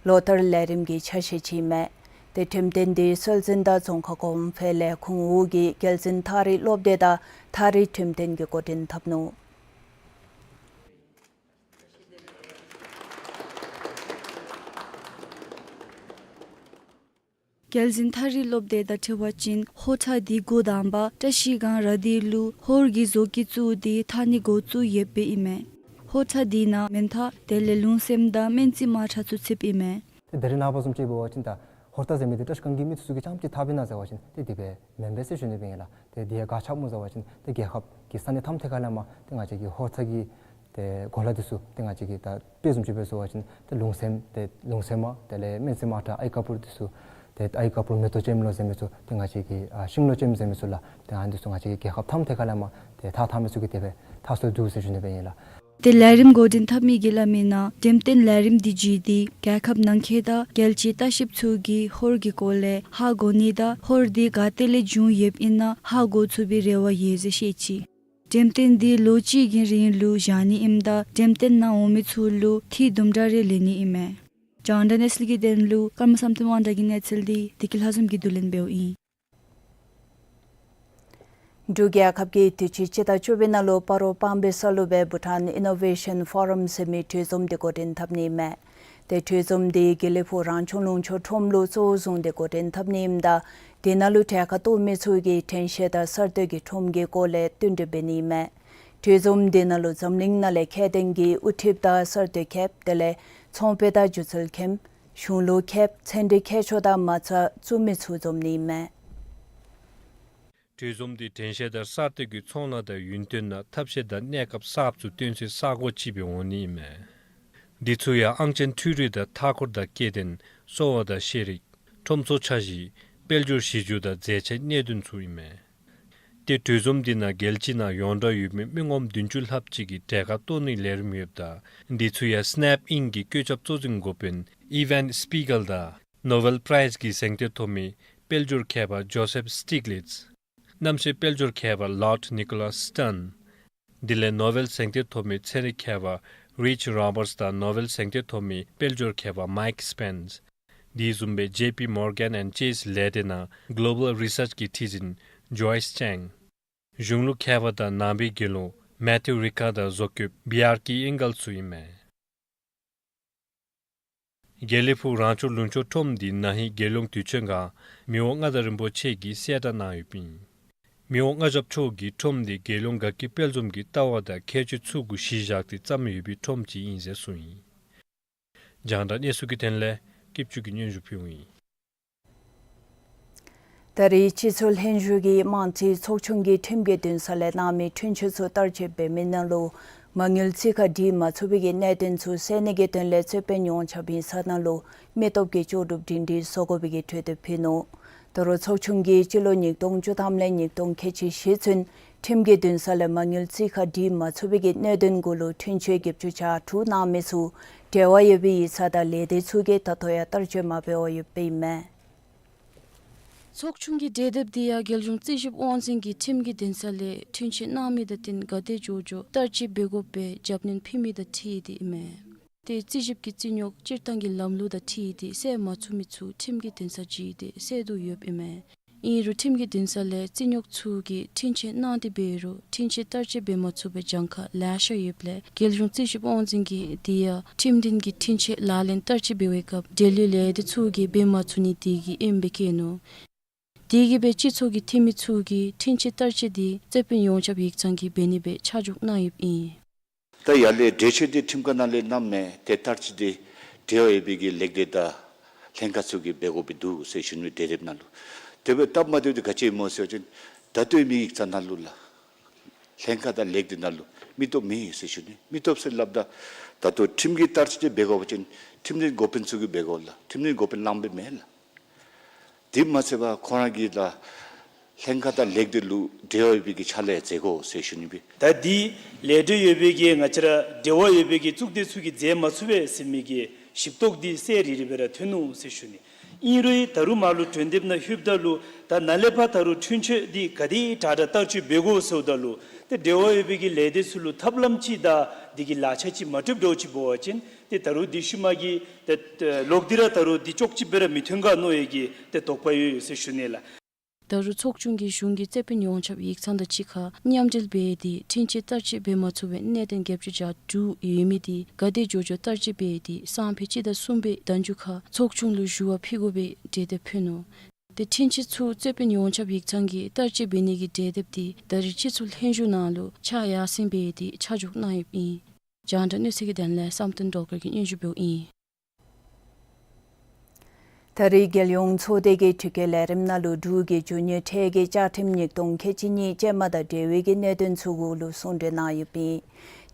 ལོ་ལྟར་ལས་རིམ་གྱི་ཆ་ཤས་ཅིག་ཨིན་མས། ཏེ་འགྲེམས་སྟོན་འདི་སྲོལ་འཛིན་དང་རྫོང་ཁ་གོང་འཕེལ་ལས་ཁུངས་འོག་གི་རྒྱལ་བཙུན་ཐག་རིང་སློབ་སྡེ་དང་ཐག་རིང་འགྲེམས་སྟོན་གྱིས་འགོ་འདྲེན་འཐབ་ནུག། རྒྱལ་བཙུན་ཐག་རིང་སློབ་སྡེ་དང་འཁྲིལ་བ་ཅིན་ཧོར་ཐག་འདི་འགོ་དང་པ་བཀྲ་ཤིས་སྒང་ར་དྷི་ལུ་ཧོར་གྱི་བཟོ་བཀོད་བཙུགས་ཏེ་འཐག་ནི་འགོ་བཙུགས་ཡོདཔ་ཨིན་མས། ཧོར་ཐག་འདི་ནང་མེ་མཐའ་དེ་ལས་ལུང་སེམས་དང་སྨན་རྩི་དམག་ཁྲ་ཚུ་ཚུདཔ་ཨིན་མས། ཏེ་ད་རིས་ནངས་པ་བཟུམ་ཅིག་འབད་བ་ཅིན་ད་ཧོར་ཐག་ཟེར་མི་འདི་བཀྲ་ཤིས་སྒང་གི་མི་ཚུ་གིས་རྐྱངམ་ཅིག་འཐགཔ་ཨིན་ན་ཟེར་བ་ཅིན་ཏེ་དེ་སྦེ་མེན་པས་ཟེར་ཞུ་ནི་སྦེ་ཨིན་ལགས། ཏེ་དེ་ཡང་ག་ཅི་སྨོ་ཟེར་བ་ཅིན་ཏེ་རྒྱལ་ཁབ་ཀྱི་ས་གནས་མཐའམ་ཐད་ཁ་ལས་མར་ཏེ་ང་བཅས་ཀྱི་ཧོར་ཐག་གི་ཏེ་གོ་ལ་འདི་ཚུ་ཏེ་ང་བཅས་ཀྱིས་ད་དཔེ་བཟུམ་ཅིག་འབད་ཟེར་བ་ཅིན་ཏེ་ལུང་སེམས་ཏེ་ལུང་སེམས་དམག་དེ་ལས་སྨན་རྩི་དམག་ཁྲ་ཨའི་ཀ་པུར་འདི་ཚུ་ཏེ་ཨའི་ཀ་པུར་མེ་ཏོག་ཅན་ལོ་ཟེར་མི་ཚུ་ཏེ་ང་བཅས་ཀྱི་ཨ་ཤིང་ལོ་ཅན་ཟེར་མི་ཚུ་ལགས། ཏེ་ཨ་ནི་འདི་ཚུ་ང་བཅས་ཀྱི་རྒྱལ་ཁབ་མཐའམ་ཐད་ཁ་ལས་མར་ཏེ་འཐག་འཐག་མི་ཚུ་གིས་དེ་སྦེ་འཐག་སྲོལ་འདུག་ཟེར་ཞུ་ནི་སྦེ་ཨིན་ལགས། ཏེ་ལས་རིམ་འགོ་འདྲེན་འཐབ་མི་གིས་སླབ་མི་ནང་འགྲེམས་སྟོན་ལས་རིམ་འདི་བརྒྱུད་དེ་རྒྱལ་ཁབ་ནང་འཁོད་དང་རྒྱལ་སྤྱིའི་ལྟ་བཤལཔ་ཚུ་གིས་ཧོར་གྱི་སྐོར་ལས་ཧ་གོ་ནི་དང་ཧོར་འདི་ག་ཏེ་ལས་བྱུང་ཡོདཔ་ཨིན་ན་ཧ་གོ་ཚུགས་པའི་རེ་བ་ཡོད་ཟེར་བཤད་ཅི། འགྲེམས་སྟོན་འདི་ལོ་གཅིག་གི་རིང་ལུ་བཞག་ནི་ཨིནམ་ད་འགྲེམས་སྟོན་ནང་འོང་མི་ཚུ་ལུ་ཐིགས་དུམ་གྲ་རེ་ལེན་ནི་ཨིན་མས། རྒྱང་བསྒྲགས་གནས་ཚུལ་གྱི་དོན་ལུ་ཀརྨ་བསམ་གཏན་དབང་གྲགས་ཀྱི་གནས་ཚུལ་འདི་བདེ་སྐྱིད་ལྷ་འཛོམས་ཀྱིས་བསྡུ་ལེན་འབདཝ་ཨིན། འབྲུག་རྒྱལ་ཁབ་ཀྱིས་དུས་ཅི་སྤྱི་ཟླ་བཅུ་པའི་ནང་ལུ་སྤ་རོ་སྤང་སྦིས་ས་ལུ་སྦེ་བྷུ་ཊཱན་ཨི་ནོ་ཝེ་ཤཱན་ཕོ་རམ་ཟེར་མི་གྲོས་འཛོམས་འདི་འགོ་འདྲེན་འཐབ་ནི་མས། ཏེ་གྲོས་འཛོམས་འདི་དགེ་ལེགས་ཕུག་རང་སྐྱོང་ལུང་ཕྱོགས་ཁྲོམ་ལུ་གཙོ་བོ་བཟུང་སྟེ་འགོ་འདྲེན་འཐབ་ནི་ཨིནམ་ད་དེ་ནང་ལུ་གྲལ་ཁར་གཏོགས་མི་ཚུ་གིས་དྲན་ཤེས་དང་གསར་གཏོད་ཀྱི་ཁྲོམ་གྱི་སྐོར་ལས་བསྟུན་གྲོས་འབད་ནི་མས། གྲོས་འཛོམས་འདི་ནང་ལུ་འཛམ་གླིང་ནང་ལས་ཁྱད་ལྡན་གྱི་དབུ་ཁྲིདཔ་དང་གསར་གཏོད་མཁསཔ་དེ་ལས་ཚོང་དཔོན་དང་སྒྱུ་རྩལ་མཁསཔ་གཞུང་ལུགས་མཁསཔ་ཚན་རིག་མཁས་མཆོག་དང་མ་རྩ་བཙུགས་མི་ཚུ་འཛོམས་ནི་མས། གྲོས་འཛོམས་འདི་དྲན་ཤེས་དང་གསར་གཏོད་ཀྱི་ཚོང་ལཱ་དང་ཡུན་བརྟན་ན་ཐབས་ཤེས་དང་གནས་སྐབས་གསརཔ་ཚུ་སྟོན་སའི་ས་གོ་ཅིག་སྦེ་འོང་ནི་ཨིན་མས། འདི་ཚུ་ཡང་ཨང་ཅན་འཕྲུལ་རིག་དང་མཐའ་འཁོར་དང་སྐྱེ་ལྡན་གསོ་བ་དང་ཤེས་རིག་ཁྲོམ་ཚོགས་འཆར་གཞི་དཔལ་འབྱོར་གཞི་འགྱུར་དང་མཛེས་ཆའི་གནད་དོན་ཚུ་ཨིན་མས། ཏེ་གྲོས་འཛོམས་འདི་ནང་རྒྱལ་སྤྱི་ནང་ཡོངས་གྲགས་ཡོད་མི་མི་ངོམ་བདུན་ཅུ་ལྷགཔ་ཅིག་གིས་གྲལ་ཁར་གཏོགས་ནིའི་ལས་རིམ་ཡོདཔ་ད་འདི་ཚུ་ཡང་སི་ནེབ་ཨིན་གྱི་བཀོད་ཁྱབ་གཙོ་འཛིན་འགོ་དཔོན་ཨི་ཝན་སི་པི་གལ་དང་ནོ་བེལ་པ་རའིཛ་གི་གཟེངས་རྟགས་ཐོབ་མི་དཔལ་འབྱོར་མཁས་པ་ཇོ་སེཕ་སི་ཊིག་ལིཊས། གནམ་སའི་དཔལ་འབྱོར་མཁས་པ་ལོརཌ་ནི་ཀོ་ལཱས་སི་ཊན། དེ་ལས་ནོ་བེལ་གཟེངས་རྟགས་ཐོབ་མི་ཚན་རིག་མཁས་པ་རིཆ་རོ་བརཊས་དང་ནོ་བེལ་གཟེངས་རྟགས་ཐོབ་མི་དཔལ་འབྱོར་མཁས་པ་མའིཀ་སི་པེནས། དེ་བཟུམ་སྦེ་ཇེ་པི་མོར་གན་ཨེནཌ་ཅེསི་ལས་སྡེ་ནང་གློ་བཱལ་རི་སརཆ་གི་ཁྲི་འཛིན་ཇོའིས་ཅེང་། གཞུང་ལུགས་མཁས་པ་དང་ནང་པའི་དགེ་སློང་མེ་ཐིའུ་རི་ཀརཌ་དང་བཟོ་བཀོདཔ་བི་ཨར་ཀི་ཨིང་གལ་ཚུ་ཨིན་མས། དགེ་ལེགས་ཕུག་རང་སྐྱོང་ལུང་ཕྱོགས་ཁྲོམ་འདི་ན་ཧིང་རྒྱལ་ཡོངས་དུས་ཆེན་སྒང་མི་དབང་མངའ་བདག་རིན་པོ་ཆེ་གིས་གསལ་བསྒྲགས་གནང་ཡོདཔ་ཨིན། མི་དབང་མངའ་ཞབས་མཆོག་གིས་ཁྲོམ་འདི་རྒྱལ་ཡོངས་དགའ་སྐྱིད་དཔལ་འཛོམས་ཀྱི་ལྟ་བ་དང་ཁྱད་ཆོས་ཚུ་གུ་གཞི་བཞག་སྟེ་བརྩམས་ཡོད་པའི་ཁྲོམ་ཅིག་ཨིན་ཟེར་གསུངས་ཡི། རྒྱང་བསྒྲགས་གནས་ཚུལ་གྱི་དོན་ལས་སྐྱིད་ཆུ་གིས་སྙན་ཞུ་ཕུལཝ་ཨིན། ད་རེས་སྤྱི་ཚོགས་ལྷན་བཞུགས་ཀྱིས་དམངས་རྩིས་ཚོགས་ཆུང་གིས་ཁྲིམས་ཀྱི་འདུན་ས་ལས་གནང་མི་འཁྲུན་ཆོད་ཚུ་བསྟར་སྤྱོད་འབད་མི་ནང་ལུ་མ་དངུལ་རྩིས་ཁ་སྒྲིག་མ་ཚུགས་པའི་གི་གནད་དོན་ཚུ་སེལ་ནི་གི་དོན་ལས་རྩོད་དཔོན་ཡོངས་ཁྱབ་ཨིན་ས་ནང་ལུ་མི་སྟོབས་ཀྱི་ལྕོགས་གྲུབ་སྒྲིང་སྒྲིང་བཟོ་དགོ་པའི་གི་གྲོས་འདེབས་ཕུལ་ནུག། དོ་རུང་ཚོགས་ཆུང་གིས་སྤྱི་ལོ་ཉིས་སྟོང་བཅུ་ཐམ་ལས་ཉིས་སྟོང་ཁལ་གཅིག་བཞི་ཚུན་ཁྲིམས་ཀྱི་འདུན་ས་ལས་མ་དངུལ་རྩིས་ཁ་སྒྲིག་མ་ཚུགས་པའི་གི་གནད་དོན་གུ་ལུ་འཁྲུན་ཆོད་བརྒྱད་ཅུ་གྱ་དྲུག་གནང་མི་ཚུ་འབྲེལ་བ་ཡོད་པའི་ཡིག་ཚང་དང་ལས་སྡེ་ཚུ་གིས་ད་ལྟོ་ཡང་བསྟར་སྤྱོད་མ་འབད་བར་ཡོདཔ་ཨིན་མས། ཚོགས་ཆུང་གི་གྲོས་འདེབས་འདི་ཡང་རྒྱལ་གཞུང་རྩིས་ཞིབ་དབང་འཛིན་གྱིས་ཁྲིམས་ཀྱི་འདུན་ས་ལས་འཁྲུན་ཆོད་གནང་མི་དང་བསྟུན་ག་དེ་མགྱོགས་མགྱོགས་བསྟར་སྤྱོད་འབད་དགོ་པའི་རྒྱབ་སྣོན་ཕུལ་མི་དང་འཁྲིལ་ཏེ་ཨིན་མས། ཏེ་རྩིས་ཞིབ་ཀྱི་རྩིས་རྙོག་སྤྱིར་བཏང་གི་ལམ་ལུགས་དང་འཁྲིལ་ཏེ་སེལ་མ་ཚུགས་མི་ཚུ་ཁྲིམས་ཀྱི་འདུན་སར་བརྩིས་ཏེ་སེལ་དོ་ཡོདཔ་ཨིན་མས། ཨིན་རུང་ཁྲིམས་ཀྱི་འདུན་ས་ལས་རྩིས་རྙོག་ཚུ་གི་འཁྲུན་ཆོད་གནང་སྟེ་འབད་རུང་འཁྲུན་ཆོད་བསྟར་སྤྱོད་འབད་མ་ཚུགས་པའི་གྱངས་ཁ་ལེ་ཤ་ཡོདཔ་ལས་རྒྱལ་གཞུང་རྩིས་ཞིབ་དབང་འཛིན་གྱིས་དེ་ཡང་ཁྲིམས་མཐུན་གྱི་འཁྲུན་ཆོད་ལག་ལེན་བསྟར་སྤྱོད་འབད་བའི་སྐབས་འབྲེལ་ཡོད་ལས་སྡེ་ཚུ་གིས་འབད་མ་ཚུགས་ནི་དེ་གིས་ཨིནམ་སྦེ་བཀོད་ནུག། དེ་གིས་སྦེ་སྤྱི་ཚོགས་ཀྱི་འཐུས་མི་ཚུ་གིས་འཁྲུན་ཆོད་བསྟར་སྤྱོད་དེ་རྩོད་དཔོན་ཡོངས་ཁྱབ་ཡིག་ཚང་གིས་འབད་ནི་སྦེ་ཆ་འཇོག་གནང་ཡོདཔ་ཨིན། ད་ཡར་ལས་གྲོས་ཆོད་འདི་ཁྲིམས་ཁང་ནང་ལས་གནངམ་མས། ཏེ་བསྟར་སྤྱོད་འདི་འབྲེལ་བ་ཡོད་པའི་གི་ལས་སྡེ་དང་ལྷན་ཁག་ཚུ་གིས་འབད་དགོཔ་འདུག་ཟེར་ཞུ་ནི་གྲོས་འདེབས་ནང་ལུ། དེ་སྦེ་སྟབས་མ་བདེཝ་འདི་ག་ཅི་སྨོ་ཟེར་བ་ཅིན་ད་ལྟོའི་མི་ཡིག་ཚང་ནང་ལུ་ལགས། ལྷན་ཁག་དང་ལས་སྡེ་ནང་ལུ་མི་སྟོབས་མེད་ཟེར་ཞུ་ནི། མི་སྟོབས་ཟེར་སླབ་ད་ད་ལྟོ་ཁྲིམས་ཀྱི་བསྟར་སྤྱོད་འདི་འབད་དགོ་པ་ཅིན་ཁྲིམས་འདི་འགོ་དཔོན་ཚུ་གིས་འབད་དགོ་ལགས། ཁྲིམས་འདི་འགོ་དཔོན་ལངམ་སྦེ་མེན་ལགས། དེ་མ་ཚད་པར་ཁོང་ར་གི་ད་ལྷན་ཁག་དང་ལས་སྡེ་ལུ་འབྲེལ་བ་ཡོད་པའི་གི་ཕྱག་ལཱ་མཛད་དགོ་ཟེར་ཞུ་ནི་སྦེ། ད་འདི་ལས་འབྲེལ་ཡོད་པའི་གི་ང་བཅས་ར་འབྲེལ་བ་ཡོད་པའི་གི་གཙུག་སྡེ་ཚུ་གིས་མཛད་མ་ཚུགས་པས་ཟེར་མི་གི་ཞིབ་རྟོག་འདི་གསལ་རི་རི་སྦེ་ར་ཐོན་ནུག་ཟེར་ཞུ་ནི། ཨིན་རུང་ད་རུང་མར་ལུ་གྲོས་འདེབས་ནང་ལྷོདཔ་ད་ལུ་ད་ནཱ་ལས་ཕར་ད་རུང་འཁྲུན་ཆོད་འདི་ག་དེ་དྲག་དྲག་བསྟར་སྤྱོད་འབད་དགོ་ཟེརཝ་ད་ལུ་ཏེ་འབྲེལ་བ་ཡོད་པའི་གི་ལས་སྡེ་ཚུ་ལུ་ཐབས་ལམ་ཅིག་དང་འདི་གི་ལག་ཆ་ཅིག་མ་གྲུབ་འདྲཝ་ཅིག་འབད་བ་ཅིན་ཏེ་ད་རུང་འདི་ཤུལ་མ་གི་ཏེ་ལོག་སྟེ་ར་ད་རུང་འདི་ཅོག་ཅིག་སྦེ་ར་མི་ཐོན་ག་མནོ་བའི་གི་ཏེ་དོགས་པ་ཡོད་ཡོད་ཟེར་ཞུ་ནི་ལགས། ད་རུང་ཚོགས་ཆུང་གིས་གཞུང་གི་རྩོད་དཔོན་ཡོངས་ཁྱབ་ཡིག་ཚང་དང་གཅིག་ཁར་མཉམ་འབྲེལ་འབད་དེ་འཁྲུན་ཆོད་བསྟར་སྤྱོད་འབད་མ་ཚུགས་པའི་གནད་དོན་བརྒྱད་ཅུ་གྱ་དྲུག་ཡོད་མི་འདི་ག་དེ་མགྱོགས་མགྱོགས་བསྟར་སྤྱོད་འབད་དེ་སང་ཕོད་སྤྱི་ཟླ་གསུམ་པའི་ཟླ་མཇུག་ཁར་ཚོགས་ཆུང་ལུ་ཞུ་བ་ཕུལ་དགོ་པའི་གྲོས་འདེབས་ཕུལ་ནུག། ཏེ་འཁྲུན་ཆོད་ཚུ་རྩོད་དཔོན་ཡོངས་ཁྱབ་ཡིག་ཚང་གིས་བསྟར་སྤྱོད་འབད་ནི་གི་གྲོས་འདེབས་འདི་ད་རེས་སྤྱི་ཚོགས་ལྷན་བཞུགས་ནང་ལུ་ཕྱག་ཡར་སེང་འབད་དེ་ཆ་འཇོག་གནང་ཡོདཔ་ཨིན། རྒྱང་བསྒྲགས་གནས་ཚུལ་གྱི་དོན་ལས་བསམ་གཏན་སྒྲོལ་དཀར་གྱིས་སྙན་ཞུ་འབདཝ་ཨིན། ད་རེས་རྒྱལ་ཡོངས་ཚོགས་སྡེ་གི་དྲི་བཀོད་ལས་རིམ་ནང་ལུ་འབྲུག་གི་རྒྱུ་དངོས་ཁྲལ་གྱི་བཅའ་ཁྲིམས་ཉིས་སྟོང་ཁལ་གཅིག་གཉིས་ཅན་མ་དང་འབྲེལ་བའི་གི་གནད་དོན་ཚུ་གུ་ལུ་གསུང་གྲོས་གནང་ཡོདཔ་ཨིན།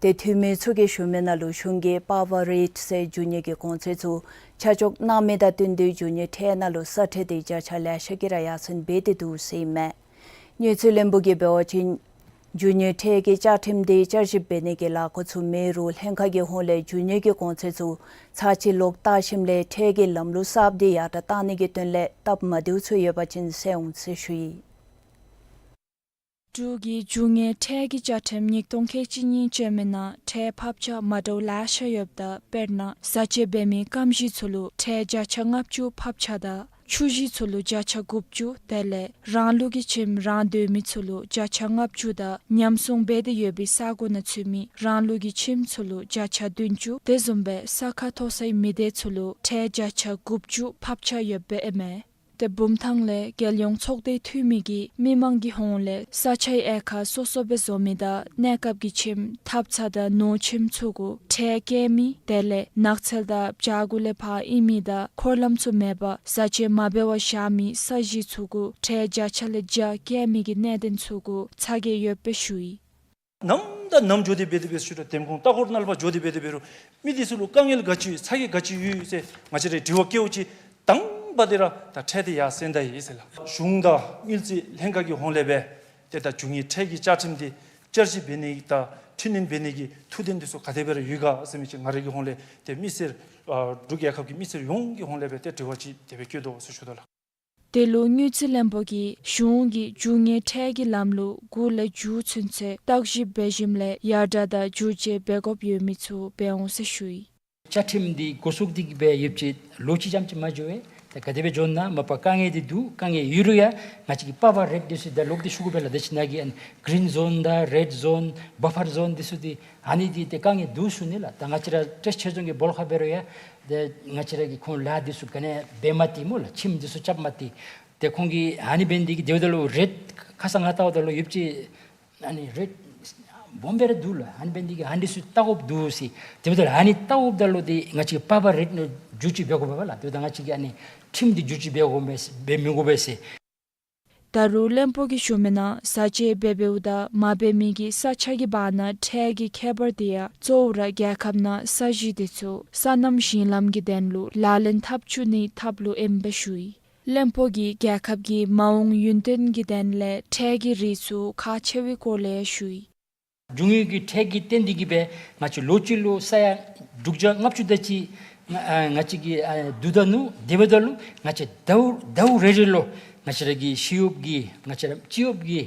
ཏེ་འཐུས་མི་ཚུ་གིས་ཞུ་མི་ནང་ལུ་གཞུང་གིས་པ་ཝར་རེཊ་ཟེར་རྒྱུ་དངོས་ཀྱི་གོང་ཚད་ཚུ་ཆ་འཇོག་གནང་མི་དང་བསྟུན་ཏེ་རྒྱུ་དངོས་ཁྲལ་ནང་ལུ་ས་ཁྲལ་དེ་བརྒྱ་ཆ་ལེ་ཤ་གིས་ར་ཡར་སེང་འབད་དེ་འདུག་ཟེར་ཨིན་མས། དངུལ་རྩིས་བློན་པོ་གིས་འབད་བ་ཅིན་རྒྱུ་དངོས་ཁྲལ་གྱི་བཅའ་ཁྲིམས་དེ་བསྐྱར་ཞིབ་འབད་ནི་གི་ལས་འགུལ་ཚུ་མེད་རུང་ལྷན་ཁག་གི་ཧོངས་ལས་རྒྱུ་དངོས་ཀྱི་གོང་ཚད་ཚུ་ཚར་གཅིག་ལོག་བལྟ་ཞིནམ་ལས་ཁྲལ་གྱི་ལམ་ལུགས་གསརཔ་དེ་ཡར་དྲགས་གཏང་ནི་གི་དོན་ལས་སྟབས་མ་བདེཝ་ཚུ་ཡོད་པ་ཅིན་སེལ་འོང་ཟེར་ཞུ་ཡི། འབྲུག་གི་རྒྱུ་དངོས་ཁྲལ་གྱི་བཅའ་ཁྲིམས་ཉིས་སྟོང་ཁལ་གཅིག་གཉིས་ཅན་མའི་ནང་ཁྲལ་ཕབ་ཆག་མ་འདྲཝ་ལེ་ཤ་ཡོདཔ་ད་དཔེར་ན་བཟའ་བཅའ་འབད་མི་སྐམ་ཞིང་ཚུ་ལུ་ཁྲལ་བརྒྱ་ཆ་ལྔ་བཅུ་ཕབ་ཆག་དང་ཆུ་ཞིང་ཚུ་ལུ་བརྒྱ་ཆ་དགུ་བཅུ་དེ་ལས་རང་ལུགས་ཀྱི་ཁྱིམ་རང་སྡོད་མི་ཚུ་ལུ་བརྒྱ་ཆ་ལྔ་བཅུ་དང་ཉམས་སྲུང་འབད་དེ་ཡོད་པའི་ས་གོ་ནང་ཚུད་མི་རང་ལུགས་ཀྱི་ཁྱིམ་ཚུ་ལུ་བརྒྱ་ཆ་བདུན་ཅུ་དེ་བཟུམ་སྦེ་ས་ཁ་མཐོ་སའི་མི་སྡེ་ཚུ་ལུ་ཁྲལ་བརྒྱ་ཆ་དགུ་བཅུ་ཕབ་ཆག་ཡོདཔ་ཨིན་མས། ཏེ་བུམ་ཐང་ལས་རྒྱལ་ཡོངས་ཚོགས་སྡེའི་འཐུས་མི་གིས་མི་མང་གི་ཧོངས་ལས་ས་ཆའི་དབྱེ་ཁག་སོ་སོ་སྦེ་བཟོ་མི་དང་གནས་སྐབས་ཀྱི་ཁྱིམ་ཐབ་ཚང་དང་ནོར་ཁྱིམ་ཚུ་གུ་ཁྲལ་བཀལ་མི་དེ་ལས་ནགས་ཚལ་དང་བྱག་གུ་ལས་ཕར་ཨིན་མི་དང་འཁོར་ལམ་ཚུ་མེད་པར་བཟའ་བཅའ་མ་འབད་བར་བཞག་མི་ས་གཞི་ཚུ་གུ་ཁྲལ་བརྒྱ་ཆ་ལས་བརྒྱ་བཀལ་མི་གི་གནད་དོན་ཚུ་གུ་ཚ་གྱང་ཡོདཔ་སྦེ་ཞུ་ཡི། ནམ་དང་ནམ་འགྱོ་སྟེ་འབད་དེ་འབད་ཞུ་རུང་འདེམས་ཁོངས་ལྟ་སྐོར་ནང་ལུ་ཕར་འགྱོ་སྟེ་འབད་དེ་འབད་རུང་མི་འདི་ཚུ་ལུ་དཀའ་ངལ་ག་ཅི་ཚ་གྱང་ག་ཅི་ཡོད་ཟེར་ང་བཅས་ར་དྲི་བ་བཀོད་ཅི། དང་པ་འདི་ར་ད་ཁྲལ་འདི་ཡར་སེང་ད་ཡི་ཟེར་ལགས། གཞུང་དང་དངུལ་རྩིས་ལྷན་ཁག་གི་ཧོངས་ལས་སྦེ་ཏེ་ད་རྒྱུ་དངོས་ཁྲལ་གྱི་བཅའ་ཁྲིམས་འདི་བསྐྱར་ཞིབ་འབད་ནི་དང་འཕྲི་སྣོན་འབད་ནི་གི་ཐུགས་འདུན་འདི་ཚུ་ག་དེ་སྦེ་ར་ཡོད་ག་ཟེར་མི་ཅིག་ང་རའི་གི་ཧོངས་ལས་ཏེ་མི་སེར་ཨ་འབྲུག་རྒྱལ་ཁབ་ཀྱི་མི་སེར་ཡོངས་ཀྱི་ཧོངས་ལས་སྦེ་ཏེ་དྲི་བ་ཅིག་དེ་སྦེ་བཀོད་དོ་ཟེར་ཞུ་དོ་ལགས། དེ་ལུ་དངུལ་རྩིས་བློན་པོ་གིས་གཞུང་གིས་རྒྱུ་དངོས་ཁྲལ་གྱི་ལམ་ལུགས་འགོ་ལས་མཇུག་ཚུན་ཚོད་བརྟག་ཞིབ་འབད་ཞིནམ་ལས་ཡར་དྲགས་དང་བསྒྱུར་བཅོས་འབད་དགོཔ་ཡོད་མི་ཚུ་འབད་འོང་ཟེར་ཞུ་ཡི། བཅའ་ཁྲིམས་འདི་འགོ་བཙུགས་ཏེ་གི་སྦེ་ཡོདཔ་ཅིག་ལོ་གཅིག་ཙམ་ཅིག་མ་འགྱོ་བས། ད་ག་དེ་སྦེ་འགྱོ་ན་མ་པ་དཀའ་ངལ་འདི་འདུག། དཀའ་ངལ་ཡོད་རུང་ཡང་ང་བཅས་ཀྱི་པ་ཝར་རེཊ་འདི་ཚུ་ད་ལོག་སྟེ་ཞུ་དགོ་པས་ལགས། ད་ཅི་ནཱ་གི་ཨ་ནི་གི་རིན་ཛོན་དང་རེཌ་ཛོན་བ་ཕར་ཛོན་འདི་ཚུ་འདི་ཨ་ནི་འདི་ཏེ་དཀའ་ངལ་འདུག་ཞུ་ནི་ལགས། ད་ང་བཅས་ར་བཀྲིས་ཆོས་རྫོང་གི་སྦོ་ལོགས་ཁར་འབད་རུང་ཡང་ཏེ་ང་བཅས་ར་གིས་ཁོང་ལཱ་འདི་ཚུ་ག་ནི་འབད་མ་སྟེར་སྨོ་ལགས། ཁྱིམ་འདི་ཚུ་རྐྱབ་མ་སྟེར། ཏེ་ཁོང་གིས་ཨ་ནི་འབད་ནི་འདི་གིས་དེ་འབདཝ་ད་ལུ་རེཊ་ཁ་ཙ་ང་བལྟཝ་ད་ལུ་ཡོདཔ་ཅིག་ཨ་ནི་རེཊ་སྦོམ་སྦེ་ར་འདུག་ལགས། ཨ་ནི་འབད་ནི་འདི་གིས་ཨ་ནི་ཚུ་བལྟ་དགོཔ་འདུག་ཟེར། དེ་འབདཝ་ད་ཨ་ནི་བལྟཝ་ད་ལུ་ཏེ་ང་བཅས་པ་ཝར་རེཊ་ནང་བསྒྱུར་བཅོས་འབད་དགོ་པས་ལགས། དེ་འབདཝ་ད་ང་བཅས་ཀྱིས་ཨ་ནི་ཁྲིམས་འདི་བསྒྱུར་བཅོས་འབད་དགོ་པས་འབད་མི་དགོ་པས་ཟེར། ད་རུང་བློན་པོ་གིས་ཞུ་མི་ནང་བཟའ་བཅའ་འབད་འབདཝ་དང་མ་འབད་མི་གི་ས་ཆ་གི་བར་ན་ཁྲལ་གྱི་ཁྱད་པར་དེ་ཡང་གཙོ་བོ་ར་རྒྱལ་ཁབ་ནང་ས་གཞི་དེ་ཚུ་སོ་ནམ་ཞིང་ལམ་གྱི་དོན་ལུ་ལག་ལེན་འཐབ་བཅུག་ནིའི་ཐབས་ལུ་ཨིནམ་སྦེ་ཞུ་ཡི། བློན་པོ་གིས་རྒྱལ་ཁབ་ཀྱི་མ་འོངས་ཡུན་བརྟན་གྱི་དོན་ལས་ཁྲལ་གྱི་རིགས་ཚུ་ཁག་ཆེ་བའི་སྐོར་ལས་ཞུ་ཡི། རྒྱུ་དངོས་ཀྱི་ཁྲལ་གྱི་རྟེན་འབྲེལ་གྱིས་སྦེ་ང་བཅས་ལོ་གཅིག་ལུ་ས་ཡ་དྲུག་བརྒྱ་ལྔ་བཅུ་དེ་ཅིག་ང་ཨ་ང་བཅས་ཀྱིས་ཨ་བསྡུ་ད་ནུག། དེ་འབདཝ་ད་ལུ་ང་བཅས་ཟླཝ་ཟླཝ་རེ་རེ་ལུ་ང་བཅས་ར་གི་ཞི་གཡོགཔ་གི་ང་བཅས་ར་སྤྱི་གཡོགཔ་གི་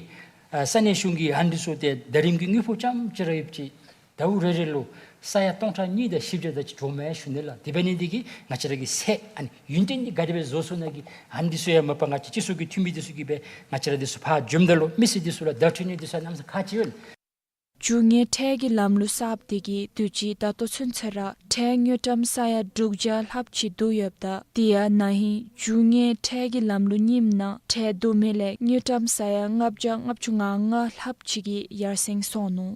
ཨ་ས་གནས་གཞུང་གི་ཨ་ནི་ཚུ་ཏེ་ཟླ་རིམ་གྱི་དངུལ་ཕོགས་རྐྱངམ་ཅིག་ར་ཡོདཔ་ཅིག་ཟླཝ་རེ་རེ་ལུ་ ས་ཡ་སྟོང་ཕྲག་གཉིས་དང་བཞི་བརྒྱ་དེ་ཅིག་འགྱོཝ་མས་ཞུ་ནི་ལགས། དེ་འབད་ནི་འདི་གིས་ང་བཅས་ར་གི་སེམས་ཨ་ནི་ཡུན་བརྟན་འདི་ག་དེ་སྦེ་བཟོ་ཚུགས་ན་གི་ཨ་ནི་འདི་ཚུ་ཡང་མ་པ་ང་བཅས་སྤྱི་ཚོགས་ཀྱི་འཐུས་མི་འདི་ཚུ་གིས་སྦེ་ང་བཅས་ར་འདི་ཚུ་ཕར་འཛོམས་ད་ལུ་མི་སེར་འདི་ཚུ་ལུ་བརྡ་སྤྲོད་ནི་འདི་ཚུ་གནམ་མེད་ས་མེད་ཁག་ཆེ་བས། རྒྱུ་དངོས་ཁྲལ་གྱི་ལམ་ལུགས་གསརཔ་དེ་གིས་དུས་ཅི་ད་ལྟོ་ཚུན་ཚོད་ར་ཁྲལ་དངུལ་ཀྲམ་ས་ཡ་དྲུག་བརྒྱ་ལྷགཔ་ཅིག་བསྡུ་ཡོདཔ་ད་དེ་ཡང་ན་ཧིང་རྒྱུ་དངོས་ཁྲལ་གྱི་ལམ་ལུགས་རྙིངམ་ནང་ཁྲལ་བསྡུ་མི་ལས་དངུལ་ཀྲམ་ས་ཡ་ལྔ་བརྒྱ་ལྔ་བཅུ་ང་ལྔ་ལྷགཔ་ཅིག་གིས་ཡར་སེང་སོང་ནུག།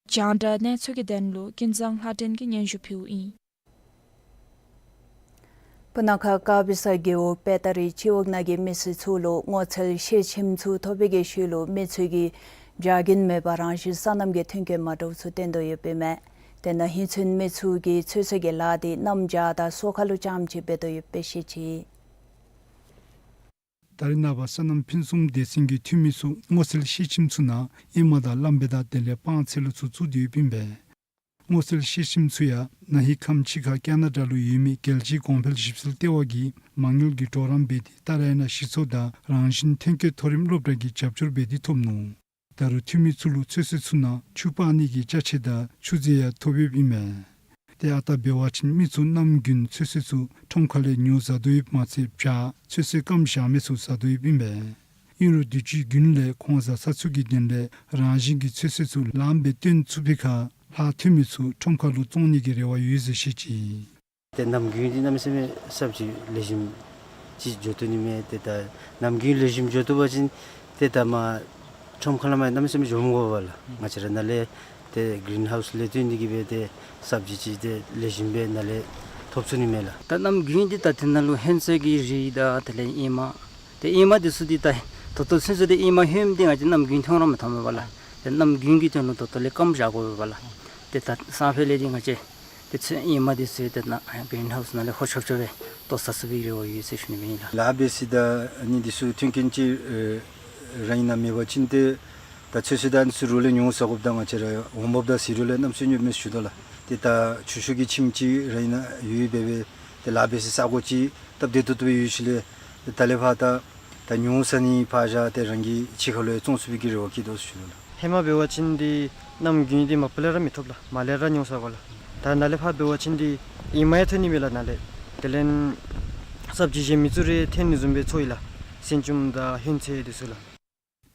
རྒྱང་བསྒྲགས་གནས་ཚུལ་གྱི་དོན་ལུ་ཀུན་བཟང་ལྷ་སྒྲོན་གྱིས་སྙན་ཞུ་ཕུལཝ་ཨིན། སྤུ་ན་ཁ་དཀར་སྦི་ས་རྒེད་འོག་པེ་ཏ་རི་སྤྱི་འོག་ནང་གི་མི་སེར་ཚུ་ལུ་སྔོ་ཚལ་ཤེལ་ཁྱིམ་ཚུ་ཐོབ་པའི་གི་ཤུལ་ལུ་མི་ཚུ་གིས་བྱ་རྒྱུན་མེད་པར་རང་བཞིན་སོ་ནམ་གྱི་མཐུན་རྐྱེན་མ་འདྲཝ་ཚུ་བཏོན་དོ་ཡོདཔ་ཨིན་མས། དེ་ནང་ཧིང་ཚུན་མི་ཚུ་གིས་ཚོད་བསྲེ་གི་ལཱ་འདི་གནམ་བྱཱར་དང་སོ་ཁ་ལུ་རྐྱངམ་ཅིག་འབད་དོ་ཡོདཔ་སྦེ་བཤད་ཅི། ད་རེས་ནངས་པ་སོ་ནམ་ཕུན་སུམ་སྡེ་ཚན་གྱི་འཐུས་མི་ཚུ་སྔོ་ཚལ་ཤེལ་ཁྱིམ་ཚུ་ནང་ཨེ་མ་དང་གླང་བལ་དང་དེ་ལས་སྤང་ཚལ་ལུ་ཚུ་བཙུགས་ཏེ་ཡོདཔ་ཨིན་པས། སྔོ་ཚལ་ཤེལ་ཁྱིམ་ཚུ་ཡང་ན་ཧིང་ཁམས་ཕྱི་ཁར་ཀ་ན་ཌ་ལུ་ཡོད་མི་རྒྱལ་སྤྱིའི་གོང་འཕེལ་ཞིབ་འཚོལ་ལྟེ་བ་གིས་མ་དངུལ་གྱི་གྲོགས་རམ་འབད་དེ་ཏཱ་ར་ཡ་ན་གཞི་ཚོགས་དང་རང་བཞིན་ཐོན་སྐྱེད་མཐོ་རིམ་སློབ་གྲྭ་གིས་རྒྱབ་སྐྱོར་འབད་དེ་ཐོབ་ནུག། ད་རུང་འཐུས་མི་ཚུ་ལུ་ཚོད་བསྲེ་ཚུ་ནང་ཆུ་སྤར་ནི་གི་ཅ་ཆས་དང་ཆུ་རྫས་ཡང་ཐོབ་ཡོདཔ་ཨིན་མས། ཏེ་ཨ་རྟག་འབད་བ་ཅིན་མི་ཚུ་གནམ་དགུན་ཚོད་བསྲེ་ཚུ་ཁྲོམ་ཁ་ལས་ཉོ་བཟའ་དོ་ཡོདཔ་མ་ཚད་བྱཱར་ཚོད་བསྲེ་སྐམ་བཞག་མི་ཚུ་བཟའ་དོ་ཡོདཔ་ཨིན་པས། ཨིན་རུང་དུས་ཅི་དགུན་ལས་ཁོང་བཟའ་ཚང་ཚུ་གི་དོན་ལས་རང་བཞིན་གྱི་ཚོད་བསྲེ་ཚུ་ལངམ་སྦེ་བཏོན་ཚུགས་པའི་ཁར་ལྷག་འཐུས་མི་ཚུ་ཁྲོམ་ཁ་ལུ་བཙོང་ནི་གི་རེ་བ་ཡོད་ཟེར་བཤད་ཅི། ཏེ་གནམ་དགུན་འདི་གནམ་མེད་ས་མེད་སབ་ཇི་ལེགས་ཤོམ་ཅིག་འགྱོ་བཏུབ་ནི་མས། ཏེ་ད་གནམ་དགུན་ལེགས་ཤོམ་འགྱོ་བཏུབ་པ་ཅིན་ཏེ་ད་མར་ཁྲོམ་ཁ་ལས་མར་གནམ་མེད་ས་མེད་འགྱོ་མི་དགོ་པས་ལགས། ང་བཅས་ར་ནཱ་ལས་ཏེ་གི་རིན་ཧའུསི་ལས་བཏོན་ཏེ་གིས་སྦེ་ཏེ་སབ་ཇི་ཅིག་ཏེ་ལེགས་ཤོམ་སྦེ་ནཱ་ལས་ཐོབ་ཚུགས་ནི་མས་ལགས། ད་གནམ་དགུན་འདི་ད་དེ་ནང་ལུ་ཧོན་ཚོད་ཀྱི་རིགས་དང་དེ་ལས་ཨེ་མ་ཏེ་ཨེ་མ་འདི་ཚུ་འདི་ད་ད་ལྟོ་ཚུན་ཚོད་འདི་ཨེ་མ་ཧོནམ་འདི་ང་བཅས་གནམ་དགུན་ཐོན་ར་མི་ཐོན་པས་ལགས། ཏེ་གནམ་དགུན་གྱི་དོན་ལུ་ད་ལྟོ་ལས་སྐམ་བཞག་དགོ་པས་ལགས། ཏེ་ད་སང་ཕོད་ལས་འདི་ང་བཅས་ཏེ་ཚོད་ཨེ་མ་འདི་ཚུ་ཏེ་ནཱ་གི་རིན་ཧའུསི་ནང་ལས་ཧོ་ཆོབ་ཆོབ་སྦེ་བཏོག་ཟ་ཚུགས་པའི་རེ་བ་ཡོད་ཟེར་ཞུ་ནི་ཨིན་ལགས། ལཱ་འབད་ས་དང་ཨ་ནི་འདི་ཚུ་མཐུན་རྐྱེན་ཅིག་ཨེ་ར་ཨིན་ན་མེད་པ་ཅིན་ཏེ་ད་ཚོད་བསྲེ་དང་ཨ་ནི་ཚུ་རོགས་ལས་ཉོ་ཟ་དགོཔ་དང་ང་བཅས་ར་འོང་འབབ་དང་ཟད་འགྲོ་ལས་གནམ་མེད་ས་མེད་གནོད་མས་ཞུ་དོ་ལགས། ཏེ་ད་ཆུ་ཤོག་གི་ཁྱིམ་ཅིག་ར་ཨིན་ན་ཡོད་པའི་སྦེ་ཏེ་ལཱ་འབད་ས་ས་སྒོ་ཅིག་སྟབས་བདེ་ཏོག་ཏོ་སྦེ་ཡོད་ཞིནམ་ལས་ཏེ་ད་ལས་ཕར་ད་ད་ཉོ་ཟ་ནི་ཕར་བཞག་སྟེ་རང་གི་ཕྱི་ཁ་ལུ་ཡང་བཙོང་ཚུགས་པའི་གི་རེ་བ་བསྐྱེད་དོ་ཟེར་ཞུ་ནི་ལགས། ཧེ་མ་འབད་བ་ཅིན་འདི་གནམ་དགུན་འདི་མ་པ་ལས་ར་མི་ཐོབ་ལགས། མར་ལས་ར་ཉོ་ཟ་དགོ་ལགས། ད་ནཱ་ལས་ཕར་འབད་བ་ཅིན་འདི་ཨེ་མ་ཡང་ཐོན་ནི་མས་ལགས་ནཱ་ལས། དེ་ལས་སབ་ཇི་གཞན་མི་ཚུ་རེ་ཐོན་ནི་བཟུམ་སྦེ་ཚོར་ཡི་ལགས། སེང་ལྕམ་དང་ཧོན་ཚོད་འདི་ཚུ་ལགས།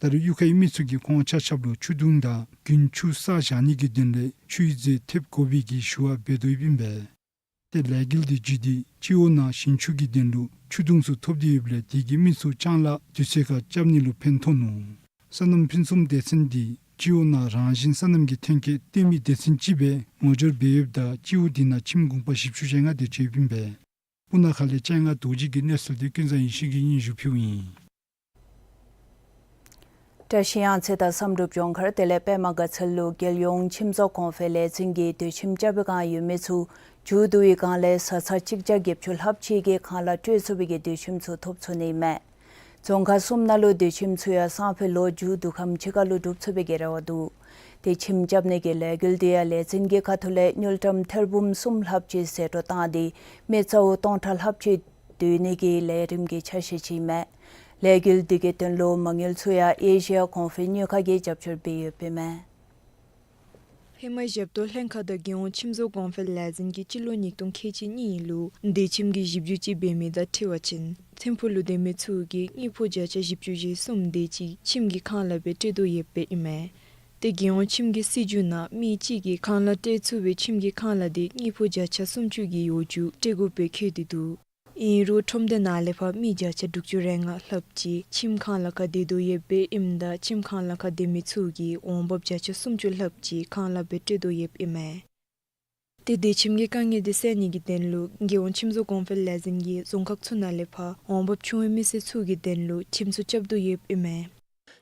ད་རུང་གཡུས་ཁའི་མི་ཚུ་གིས་ཁོང་ཆ་ཁྱབ་ལུ་ཆུ་དུང་དང་དགུན་ཆུ་བསགས་བཞག་ནི་གི་དོན་ལས་ཆུའི་རྫས་ཐེབས་དགོ་པའི་གི་ཞུ་བ་འབད་དོ་ཡོདཔ་ཨིན་པས། ཏེ་ལས་འགུལ་འདི་བརྒྱུད་དེ་སྤྱི་འོག་ནང་ཞིང་ཆུ་གི་དོན་ལུ་ཆུ་དུང་ཚུ་ཐོབ་སྟེ་ཡོདཔ་ལས་དེ་གིས་མི་ཚུ་ལྕང་ལཱ་དུས་ཚོད་ཁར་རྐྱབ་ནི་ལུ་ཕན་ཐོགས་ནུག། སོ་ནམ་ཕུན་སུམ་སྡེ་ཚན་འདི་སྤྱི་འོག་ནང་རང་བཞིན་སོ་ནམ་གྱི་ཐོན་སྐྱེད་བཏོན་མི་སྡེ་ཚན་ཅིག་སྦེ་ངོ་སྦྱོར་འབད་ཡོདཔ་ད་སྤྱི་འོག་འདི་ནང་ཁྱིམ་གུང་པ་བཞི་བཅུ་ཞེ་ལྔ་དེ་ཅིག་ཡོདཔ་ཨིན་པས། སྤུ་ན་ཁ་ལས་སྤྱན་སྔ་རྡོ་རྗེ་གི་གནས་ཚུལ་འདི་ཀུན་བཟང་ཡེ་ཤེས་ཀྱིས་སྙན་ཞུ་ཕུལཝ་ཨིན། བཀྲ་ཤིས་གཡང་རྩེ་དང་བསམ་གྲུབ་ལྗོངས་མཁར་དེ་ལས་པདྨ་དགའ་ཚལ་ལུ་རྒྱལ་ཡོངས་ཁྱིམ་བཟོ་གོང་འཕེལ་ལས་འཛིན་གྱིས་སྡོད་ཁྱིམ་རྐྱབ་པའི་བསྒང་ཡོད་མི་ཚུ་མཇུག་བསྡུ་བའི་བསྒང་ལས་བཟའ་ཚང་གཅིག་བརྒྱ་བརྒྱད་ཅུ་ལྷགཔ་ཅིག་གིས་ཁང་གླ་སྤྲོད་ཚུགས་པའི་གི་སྡོད་ཁྱིམ་ཚུ་ཐོབ་ཚུགས་ནི་མས། རྫོང་ཁག་གསུམ་ནང་ལུ་སྡོད་ཁྱིམ་ཚུ་ཡང་སང་ཕོད་ལོ་མཇུག་བསྡུ་ཁམས་ཕྱི་ཁ་ལུ་གྲུབ་ཚུགས་པའི་གི་རེ་བ་འདུག། ཏེ་ཁྱིམ་རྐྱབ་ནི་གི་ལས་འགུལ་འདི་ཡང་ལས་འཛིན་གྱི་ཁ་ཐུག་ལས་དངུལ་ཀྲམ་ཐེར་འབུམ་གསུམ་ལྷགཔ་ཅིག་ཟད་འགྲོ་བཏང་སྟེ་མི་གཙོ་བོ་སྟོང་ཕྲག་ལྷགཔ་ཅིག་བསྡུ་ནི་གི་ལས་རིམ་གྱི་ཆ་ཤས་ཅིག་མས། ལས་འགུལ་འདི་གི་དོན་ལུ་མ་དངུལ་ཚུ་ཡང་ཨེ་ཤི་ཡ་གོང་འཕེལ་གཉོས་ཁང་གིས་རྒྱབ་སྐྱོར་འབད་ཡོདཔ་ཨིན་མས། ཧེ་མ་ཞབས་ཏོག་ལྷན་ཁག་དང་རྒྱལ་ཡོངས་ཁྱིམ་བཟོ་གོང་འཕེལ་ལས་འཛིན་གྱིས་སྤྱི་ལོ་ཉིས་སྟོང་ཁལ་གཅིག་གཉིས་ལུ་སྡོད་ཁྱིམ་གྱི་ཞིབ་འཇུག་ཅིག་འབད་མི་དང་འཁྲིལ་བ་ཅིན་ཐིམ་ཕུག་ལུ་སྡོད་མི་ཚུ་གིས་དངུལ་ཕོགས་བརྒྱ་ཆ་བཞི་བཅུ་ཞེ་གསུམ་དེ་ཅིག་ཁྱིམ་གྱི་ཁང་གླ་སྦེ་སྤྲོད་དོ་ཡོདཔ་ཨིན་མས། ཏེ་རྒྱལ་ཡོངས་ཁྱིམ་གྱི་སྲིད་བྱུས་ནང་མི་གཅིག་གིས་ཁང་གླ་སྤྲོད་ཚུགས་པའི་ཁྱིམ་གྱི་ཁང་གླ་དེ་དངུལ་ཕོགས་བརྒྱ་ཆ་སུམ་ཅུ་གི་ཡོངས་འགྱོ་སྤྲོད་དགོཔ་སྦེ་འཁོད་དེ་འདུག། ཨིན་རུང་ཁྲོམ་སྡེ་ནང་ལས་ཕར་མི་བརྒྱ་ཆ་དྲུག་ཅུ་རེ་ལྔ་ལྷགཔ་ཅིག་ཁྱིམ་ཁང་གླ་ཁར་སྡོད་དོ་ཡོདཔ་ཨིནམ་ད་ཁྱིམ་ཁང་གླ་ཁར་སྡོད་མི་ཚུ་གིས་འོང་འབབ་བརྒྱ་ཆ་སུམ་ཅུ་ལྷགཔ་ཅིག་ཁང་གླ་སྦེ་སྤྲོད་དོ་ཡོདཔ་ཨིན་མས། ཏེ་སྡོད་ཁྱིམ་གྱི་དཀའ་ངལ་དེ་སེལ་ནི་གི་དོན་ལུ་རྒྱལ་ཡོངས་ཁྱིམ་བཟོ་གོང་འཕེལ་ལས་འཛིན་གྱིས་རྫོང་ཁག་ཚུ་ནང་ལས་ཕར་འོང་འབབ་ཆུང་བའི་མི་སེར་ཚུ་གི་དོན་ལུ་ཁྱིམ་ཚུ་རྐྱབ་དོ་ཡོདཔ་ཨིན་མས།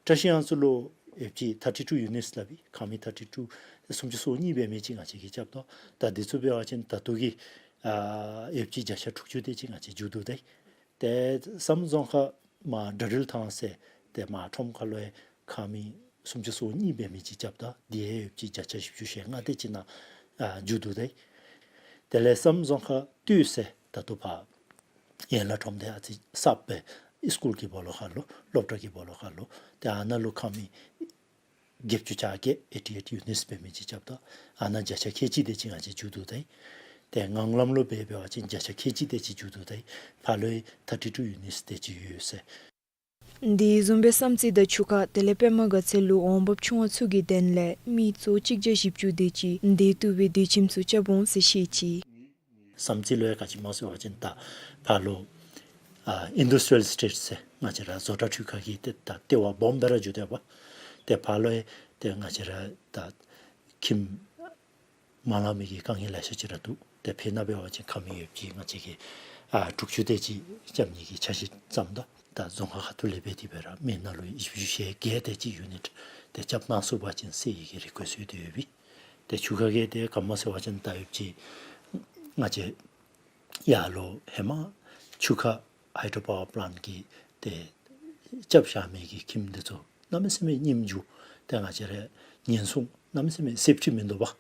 བཀྲ་ཤིས་གཡང་རྩེ་ལུ་ཨེཕ་ཇི་ཐར་ཊི་ཊུ་ཡུ་ནིཊསི་སླབ་པའི་ཁང་མིག་ཐར་ཊི་ཊུ་སུམ་ཅུ་སོ་གཉིས་འབད་མི་ཅིག་ང་བཅས་ཀྱིས་རྐྱབ་དོ། ད་དེ་ཚུ་འབད་བ་ཅིན་ད་ལྟོ་གི་ཨ་ཨེཕ་ཇི་བརྒྱ་ཆ་དྲུག་ཅུ་དེ་ཅིག་ང་བཅས་མཇུག་བསྡུ་ད་ཡི། ཏེ་བསམ་རྫོང་ཁག་མར་དྲ་རིལ་ཐང་ཟེར་ཏེ་མར་ཁྲོམ་ཁ་ལུ་ཡང་ཁང་མིག་སུམ་ཅུ་སོ་གཉིས་འབད་མི་ཅིག་རྐྱབ་ད། དེ་ཡང་ཨེཕ་ཇི་བརྒྱ་ཆ་བཞི་བཅུ་ཞེ་ལྔ་དེ་ཅིག་ནང་ཨ་མཇུག་བསྡུ་ད་ཡི། དེ་ལས་བསམ་རྫོང་ཁག་སྟོད་ཟེར་ད་ལྟོ་ཕར་ཡན་ལག་ཁྲོམ་སྡེ་ཨ་ཙི་གསརཔ་སྦེ་སི་ཀུལ་གྱི་སྦོ་ལོགས་ཁ་ལུ་སློབ་གྲྭ་གི་སྦོ་ལོགས་ཁ་ལུ་ཏེ་ཨ་ནཱ་ལུ་ཁང་མིག་ བརྒྱད་ཅུ་གྱ་བརྒྱད་ཨེ་ཊི་ཨེཊ་ཡུ་ནིཊསི་འབད་མི་ཅིག་རྐྱབ་ད། ཨ་ནཱ་བརྒྱ་ཆ་ཁལ་གཅིག་དེ་ཅིག་ང་བཅས་མཇུག་བསྡུ་ད་ཡི། ཏེ་ངང་ལམ་ལུ་འབད་འབད་བ་ཅིན་བརྒྱ་ཆ་ཁལ་གཅིག་དེ་ཅིག་མཇུག་བསྡུ་ད་ཡི། ཕར་ལུ་ཡང་ཐར་ཊི་ཊུ་ཡུ་ནིཊསི་དེ་ཅིག་ཡོད་ཟེར། དེ་བཟུམ་སྦེ་བསམ་རྩེ་དང་ཆུ་ཁ་དེ་ལས་པདྨ་དགའ་ཚལ་ལུ་འོང་འབབ་ཆུང་བ་ཚུ་གི་དོན་ལས་མི་ཚུ་གཅིག་བརྒྱ་བཞི་བཅུ་དེ་ཅིག་དེ་བཏུབ་པའི་སྡོད་ཁྱིམ་ཚུ་རྐྱབ་འོང་ཟེར་བཤད་ཅི། བསམ་རྩེ་ལུ་ཡང་ག་ཅི་སྨོ་ཟེར་བ་ཅིན་ད་ཕར་ལུ་ཨ་ཨིན་ཌསི་ཊི་རི་ཡལ་ཨེ་སི་ཊེཊ་ཟེར་ང་བཅས་ར་བཟོ་གྲྭ་འཕྲུལ་ཁང་གི་ཏེ་ད་ལྟེ་བ་སྦོམ་སྦེ་ར་འགྱོ་དོ་བ། ཏེ་ཕར་ལུ་ཡང་ཏེ་ང་བཅས་ར་ད་ཁྱིམ་མ་ལང་མི་གི་དཀའ་ངལ་ལེ་ཤ་ཅིག་ར་འདུག། ཏེ་ཕར་ནང་འབད་བ་ཅིན་ཁ་མི་ཡོདཔ་ཅིག་ང་བཅས་ཀྱིས་ཨ་དྲུག་ཅུ་དེ་ཅིག་རྐྱབ་ནི་གི་འཆར་གཞི་བརྩམས་ད། ད་རྫོང་ཁག་ཁ་ཐུག་ལས་འབད་དེ་སྦེ་ར་མི་ནང་ལུ་བཞི་བཅུ་ཞེ་བརྒྱད་དེ་ཅིག་ཡུ་ནིཊ་དེ་རྐྱབ་གནང་ཚུགས་པ་ཅིན་ཟེར་ཡི་གི་རི་ཀུའེསཊ་ཡོད་དེ་ཡོད་པས། ཏེ་ཆུ་ཁ་གི་དེ་ག་སྨོ་ཟེར་བ་ཅིན་ད་ཡོདཔ་ཅིག་ང་བཅས་ཡར་ལུ་ཧེ་མ་ཆུ་ཁ་ཧའི་ཌོ་པ་ཝར་པ་ལེནཊ་གི་ཏེ་རྐྱབ་བཞག་མི་གི་ཁྱིམ་དེ་ཚུ་གནམ་མེད་ས་མེད་ཉིནམ་མཇུག་ཏེ་ང་བཅས་ར་ཉེན་སྲུང་གནམ་མེད་ས་མེད་སེཕ་ཊི་མིན་འདུག་པ།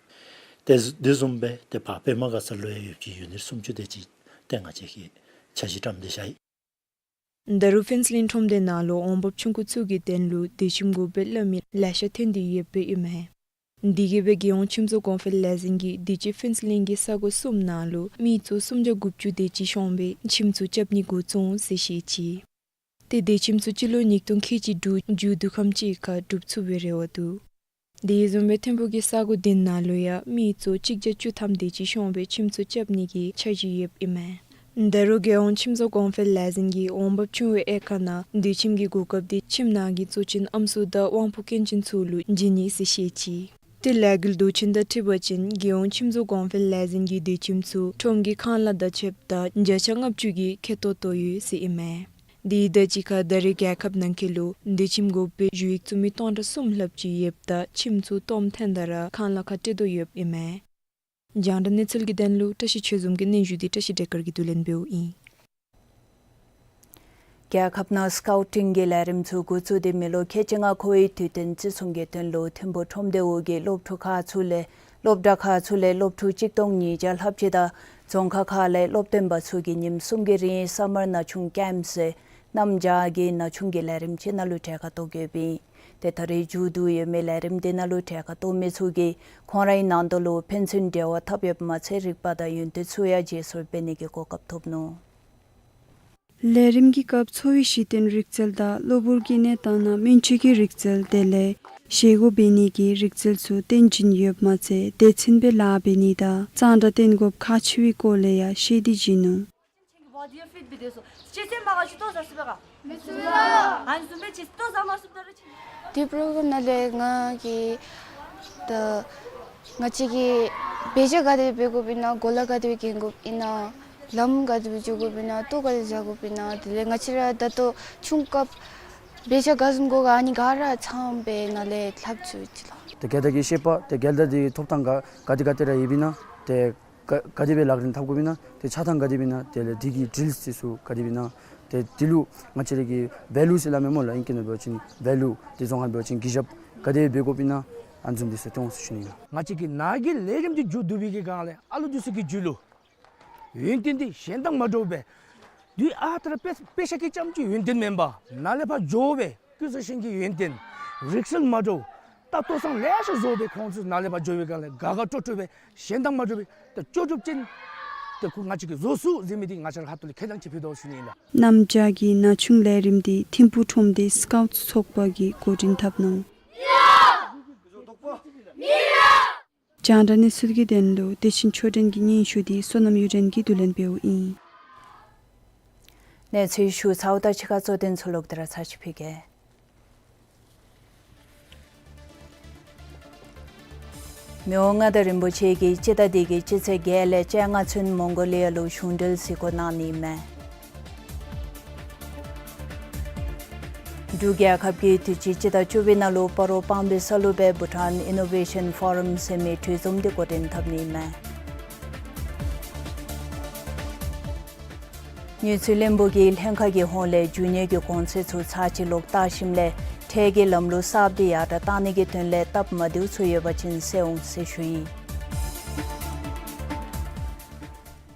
ཏེ་དེ་བཟུམ་སྦེ་ཏེ་ཕར་པདྨ་དགའ་ཚལ་ལུ་ཡང་ཡོདཔ་ཅིག་ཡུ་ནིཊ་སུམ་ཅུ་དེ་ཅིག་ཏེ་ང་བཅས་ཀྱིས་འཆར་གཞི་བརྩམས་ཏེ་བཞག་ཡི། ད་རུང་ཕུན་ཚོགས་གླིང་ཁྲོམ་སྡེ་ནང་ལུ་འོང་འབབ་ཆུང་ཀུ་ཚུ་གི་དོན་ལུ་སྡོད་ཁྱིམ་དགོ་པའི་སླབ་མི་ལེ་ཤ་ཐོན་ཏེ་ཡོདཔ་ཨིན་མས། དེ་གིས་སྦེ་རྒྱལ་ཡོངས་ཁྱིམ་བཟོ་གོང་འཕེལ་ལས་འཛིན་གྱིས་དུས་ཅི་ཕུན་ཚོགས་གླིང་གི་ས་གོ་གསུམ་ནང་ལུ་མི་ཚུ་སུམ་བརྒྱ་དགུ་བཅུ་དེ་ཅིག་ཤོང་བའི་ཁྱིམ་ཚུ་རྐྱབ་ནི་འགོ་བཙུགས་འོང་ཟེར་བཤད་ཅི། ཏེ་དེ་ཁྱིམ་ཚུ་སྤྱི་ལོ་ཉིས་སྟོང་ཁལ་གཅིག་དྲུག་མཇུག་བསྡུ་ཁམས་ཅིག་ཁར་གྲུབ་ཚུགས་པའི་རེ་བ་འདུག། དེ་བཟུམ་སྦེ་ཐིམ་ཕུག་གི་ས་གོ་བདུན་ནང་ལུ་ཡང་མི་ཚུ་གཅིག་བརྒྱ་བཅུ་ཐམ་དེ་ཅིག་ཤོང་བའི་ཁྱིམ་ཚུ་རྐྱབ་ནི་གི་འཆར་གཞི་ཡོདཔ་ཨིན་མས། ད་རུང་རྒྱལ་ཡོངས་ཁྱིམ་བཟོ་གོང་འཕེལ་ལས་འཛིན་གྱིས་འོང་འབབ་ཆུང་བའི་དབྱེ་ཁག་ནང་སྡོད་ཁྱིམ་གྱི་གོ་སྐབས་དེ་ཁྱིམ་ནང་གི་གཙོ་ཅན་ཨམ་སྲུ་དང་དབང་པོ་སྐྱོན་ཅན་ཚུ་ལུ་བྱིན་ནི་ཟེར་བཤད་ཅི། ཏེ་ལས་འགུལ་མདོ་ཆེན་དང་འཁྲིལ་བ་ཅིན་རྒྱལ་ཡོངས་ཁྱིམ་བཟོ་གོང་འཕེལ་ལས་འཛིན་གྱིས་སྡོད་ཁྱིམ་ཚུ་ཁྲོམ་གྱི་ཁང་གླ་དང་ཕྱདཔ་ད་བརྒྱ་ཆ་ལྔ་བཅུ་གི་ཁེ་ཏོག་བཏོག་ཡོད་ཟེར་ཨིན་མས། དེ་དང་གཅིག་ཁར་ད་རེས་རྒྱལ་ཁབ་ནང་འཁོད་ལུ་སྡོད་ཁྱིམ་དགོ་པའི་ཞུ་ཡིག་བཙུགས་མི་སྟོང་ཕྲག་གསུམ་ལྷགཔ་ཅིག་ཡོདཔ་ད་ཁྱིམ་ཚུ་སྟོངམ་ཐོན་ད་ར་ཁང་གླ་ཁར་སྤྲོད་དོ་ཡོདཔ་ཨིན་མས། རྒྱང་བསྒྲགས་གནས་ཚུལ་གྱི་དོན་ལུ་བཀྲ་ཤིས་ཆོས་འཛོམས་ཀྱི་སྙན་ཞུ་དེ་བཀྲ་ཤིས་སྒྲོལ་དཀར་གྱིས་བསྡུ་ལེན་འབདཝ་ཨིན། རྒྱལ་ཁབ་ནང་སི་ཀའུ་ཊིང་གི་ལས་རིམ་ཚུ་འགོ་བཙུགས་ཏེ་མི་ལོ་ཁལ་གཅིག་ལྔ་འཁོར་བའི་དུས་སྟོན་བརྩི་སྲུང་གི་དོན་ལུ་ཐིམ་ཕུག་ཁྲོམ་སྡེ་འོག་གི་སློབ་ཕྲུག་ཁག་ཚུ་ལས་སློབ་གྲྭ་ཁག་ཚུ་ལས་སློབ་ཕྲུག་གཅིག་སྟོང་ཉིས་བརྒྱ་ལྷགཔ་ཅིག་དང་རྫོང་ཁག་ཁག་ལས་སློབ་སྟོན་པ་ཚུ་གིས་ཉིནམ་གསུམ་གྱི་རིང་སམ་མར་ན་ཆུང་ཀེམཔ་ཟེར་གནམ་བྱཱར་གྱི་ན་ཆུང་གི་ལས་རིམ་ཅིག་ནང་ལུ་གྲལ་ཁར་གཏོགས་ཡོདཔ་ཨིན། ཏེ་ད་རེས་མཇུག་བསྡུ་ཡོད་མི་ལས་རིམ་དེ་ནང་ལུ་གྲལ་ཁར་གཏོགས་མི་ཚུ་གིས་ཁོང་རའི་ནང་དོག་ལུ་ཕན་ཚུན་འབྲེལ་བ་འཐབ་ཡོདཔ་མ་ཚད་རིག་པ་དང་ཡོན་ཏན་ཚུ་ཡང་བརྗེ་སོར་འབད་ནི་གི་གོ་སྐབས་ཐོབ་ནུག། ལས་རིམ་གྱི་སྐབས་འཚོ་བའི་གཞི་རྟེན་རིག་རྩལ་དང་གློ་བུར་གྱི་གནས་སྟངས་ནང་སྨན་བཅོས་ཀྱི་རིག་རྩལ་དེ་ལས་བཞེས་སྒོ་འབད་ནི་གི་རིག་རྩལ་ཚུ་སྟོན་བྱིན་ཡོདཔ་མ་ཚད་སྡེ་ཚན་སྦེ་ལཱ་འབད་ནི་དང་གཙང་སྦྲ་བསྟེན་དགོཔ་ཁག་ཆེ་བའི་སྐོར་ལས་ཡང་བཤད་དེ་བྱིན་ནུག། འདི་པོ་རོ་གརམ་ནང་ལས་ང་གིས་ད་ང་བཅས་ཀྱིས་འབད་བཞག་ག་དེ་སྦེ་འབད་དགོཔ་ཨིན་ན་གོ་ལ་ག་དེ་སྦེ་གྱོན་དགོཔ་ཨིན་ན་ལམ་ག་དེ་སྦེ་འགྱོ་དགོཔ་ཨིན་ན་ལྟོ་ག་དེ་བཟའ་དགོཔ་ཨིན་ན་དེ་ལས་ང་བཅས་ར་ད་ལྟོ་ཆུང་སྐབས་འབད་བཞག་ག་བཟུམ་དགོ་ག་ཨ་ནི་ག་ར་ཚངམ་སྦེ་ནཱ་ལས་ལྷབ་ཚུགས་ཅི་ལགས། ཏེ་རྒྱལ་དར་གྱི་ཤེས་པ་ཏེ་རྒྱལ་དར་འདི་ཐོབ་ཐངས་ག་ག་དེ་ག་དེ་ར་ཡོདཔ་ཨིན་ན་ཏེ་ག་ག་དེ་སྦེ་ལག་ལེན་འཐབ་དགོཔ་ཨིན་ན་ཏེ་ཆགས་ཐངས་ག་དེ་སྦེ་ཨིན་ན་དེ་ལས་འདི་གི་ཌིལསི་འདི་ཚུ་ག་དེ་སྦེ་ཨིན་ན་ཏེ་འདི་ལུ་ང་བཅས་ར་གི་ཝེ་ལུ་ཟེར་སླབ་མས་སྨོ་ལགས། ཨིང་སྐད་ནང་འབད་བ་ཅིན་ཝེ་ལུ་ཏེ་རྫོང་ཁ་འབད་བ་ཅིན་གུས་ཞབས་ག་དེ་སྦེ་འབད་དགོཔ་ཨིན་ན་ཨ་ནི་བཟུམ་འདི་ཚུ་སྟོན་འོང་ཟེར་ཞུ་ནི་ཨིན་ལགས། ང་བཅས་ཀྱི་ནཱ་གི་ལས་རིམ་འདི་མཇུག་བསྡུ་བའི་གི་སྒང་ལས་ཨ་ལུ་འདི་ཚུ་གི་རྒྱུད་ལུ་ཡོན་ཏན་འདི་གཞན་དང་མ་འདྲཝ་སྦེ་དུས་ཨ་རྟག་ར་དཔེ་དཔེ་ཆ་གི་རྐྱངམ་གཅིག་ཡོན་ཏན་མེན་པར་ནཱ་ལས་ཕར་འགྱོ་བའི་ཀུན་བཟང་ཞིང་གི་ཡོན་ཏན་རིག་རྩལ་མ་འདྲཝ་ད་ལྟོ་ཚང་ལེ་ཤ་བཟོ་སྦེ་ཁོང་ཚུ་ནཱ་ལས་ཕར་འགྱོ་བའི་སྒང་ལས་དགའ་དགའ་སྤྲོ་སྤྲོ་སྦེ་གཞན་དང་མ་འདྲཝ་སྦེ་ད་ལྕོགས་གྲུབ་ཅན་ད་ཁོང་ང་བཅས་ཀྱིས་བཟོ་ཚུགས་ཟེར་མི་འདི་ང་བཅས་ར་ཁ་ཐུག་ལས་ཁས་བླངས་ཅིག་ཕུལ་དོ་ཟེར་ཞུ་ནི་ཨིན་ལགས། གནམ་བྱཱར་གྱི་ན་ཆུང་ལས་རིམ་འདི་ཐིམ་ཕུག་ཁྲོམ་སྡེ་སི་ཀའུཊ་ཚོགས་པ་གིས་འགོ་འདྲེན་འཐབ་ནུག། རྒྱང་བསྒྲགས་གནས་ཚུལ་གྱི་དོན་ལུ་བདེ་ཆེན་ཆོས་སྒྲོན་གྱི་སྙན་ཞུ་འདི་བསོད་ནམས་གཡུ་སྒྲོན་གྱིས་བསྡུ་ལེན་འབདཝ་ཨིན། གནས་ཚུལ་ཞུ་ཚརཝ་ད་ཕྱི་ཁ་གཙོ་དོན་ཚུ་ལོག་སྟེ་ར་ཚར་ཅིག་ཕུལ་གེ། མི་དབང་མངའ་བདག་རིན་པོ་ཆེ་གིས་སྤྱི་ཟླ་འདི་གི་སྤྱི་ཚེས་བརྒྱད་ལས་བཅོ་ལྔ་ཚུན་མོང་གོ་ལི་ཡ་ལུ་གཞུང་འབྲེལ་གཟིགས་སྐོར་གནང་ནི་མས། འབྲུག་རྒྱལ་ཁབ་ཀྱིས་དུས་ཅི་སྤྱི་ཟླ་བཅུ་པའི་ནང་ལུ་སྤ་རོ་སྤང་སྦིས་ས་ལུ་སྦེ་བྷུ་ཊཱན་ཨི་ནོ་ཝེ་ཤཱན་ཕོ་རམ་ཟེར་མི་གྲོས་འཛོམས་འདི་འགོ་འདྲེན་འཐབ་ནི་མས། དངུལ་རྩིས་བློན་པོ་གིས་ལྷན་ཁག་གི་ཧོངས་ལས་རྒྱུ་དངོས་ཀྱི་གོང་ཚད་ཚུ་ཚར་ཅིག་ལོག་བལྟ་ཞིནམ་ལས་ཁྲལ་གྱི་ལམ་ལུགས་གསརཔ་འདི་ཡར་དྲག་གཏང་ནི་གི་དོན་ལས་སྟབས་མ་བདེཝ་ཚུ་ཡོད་པ་ཅིན་སེལ་འོང་ཟེར་ཞུ་ཡི།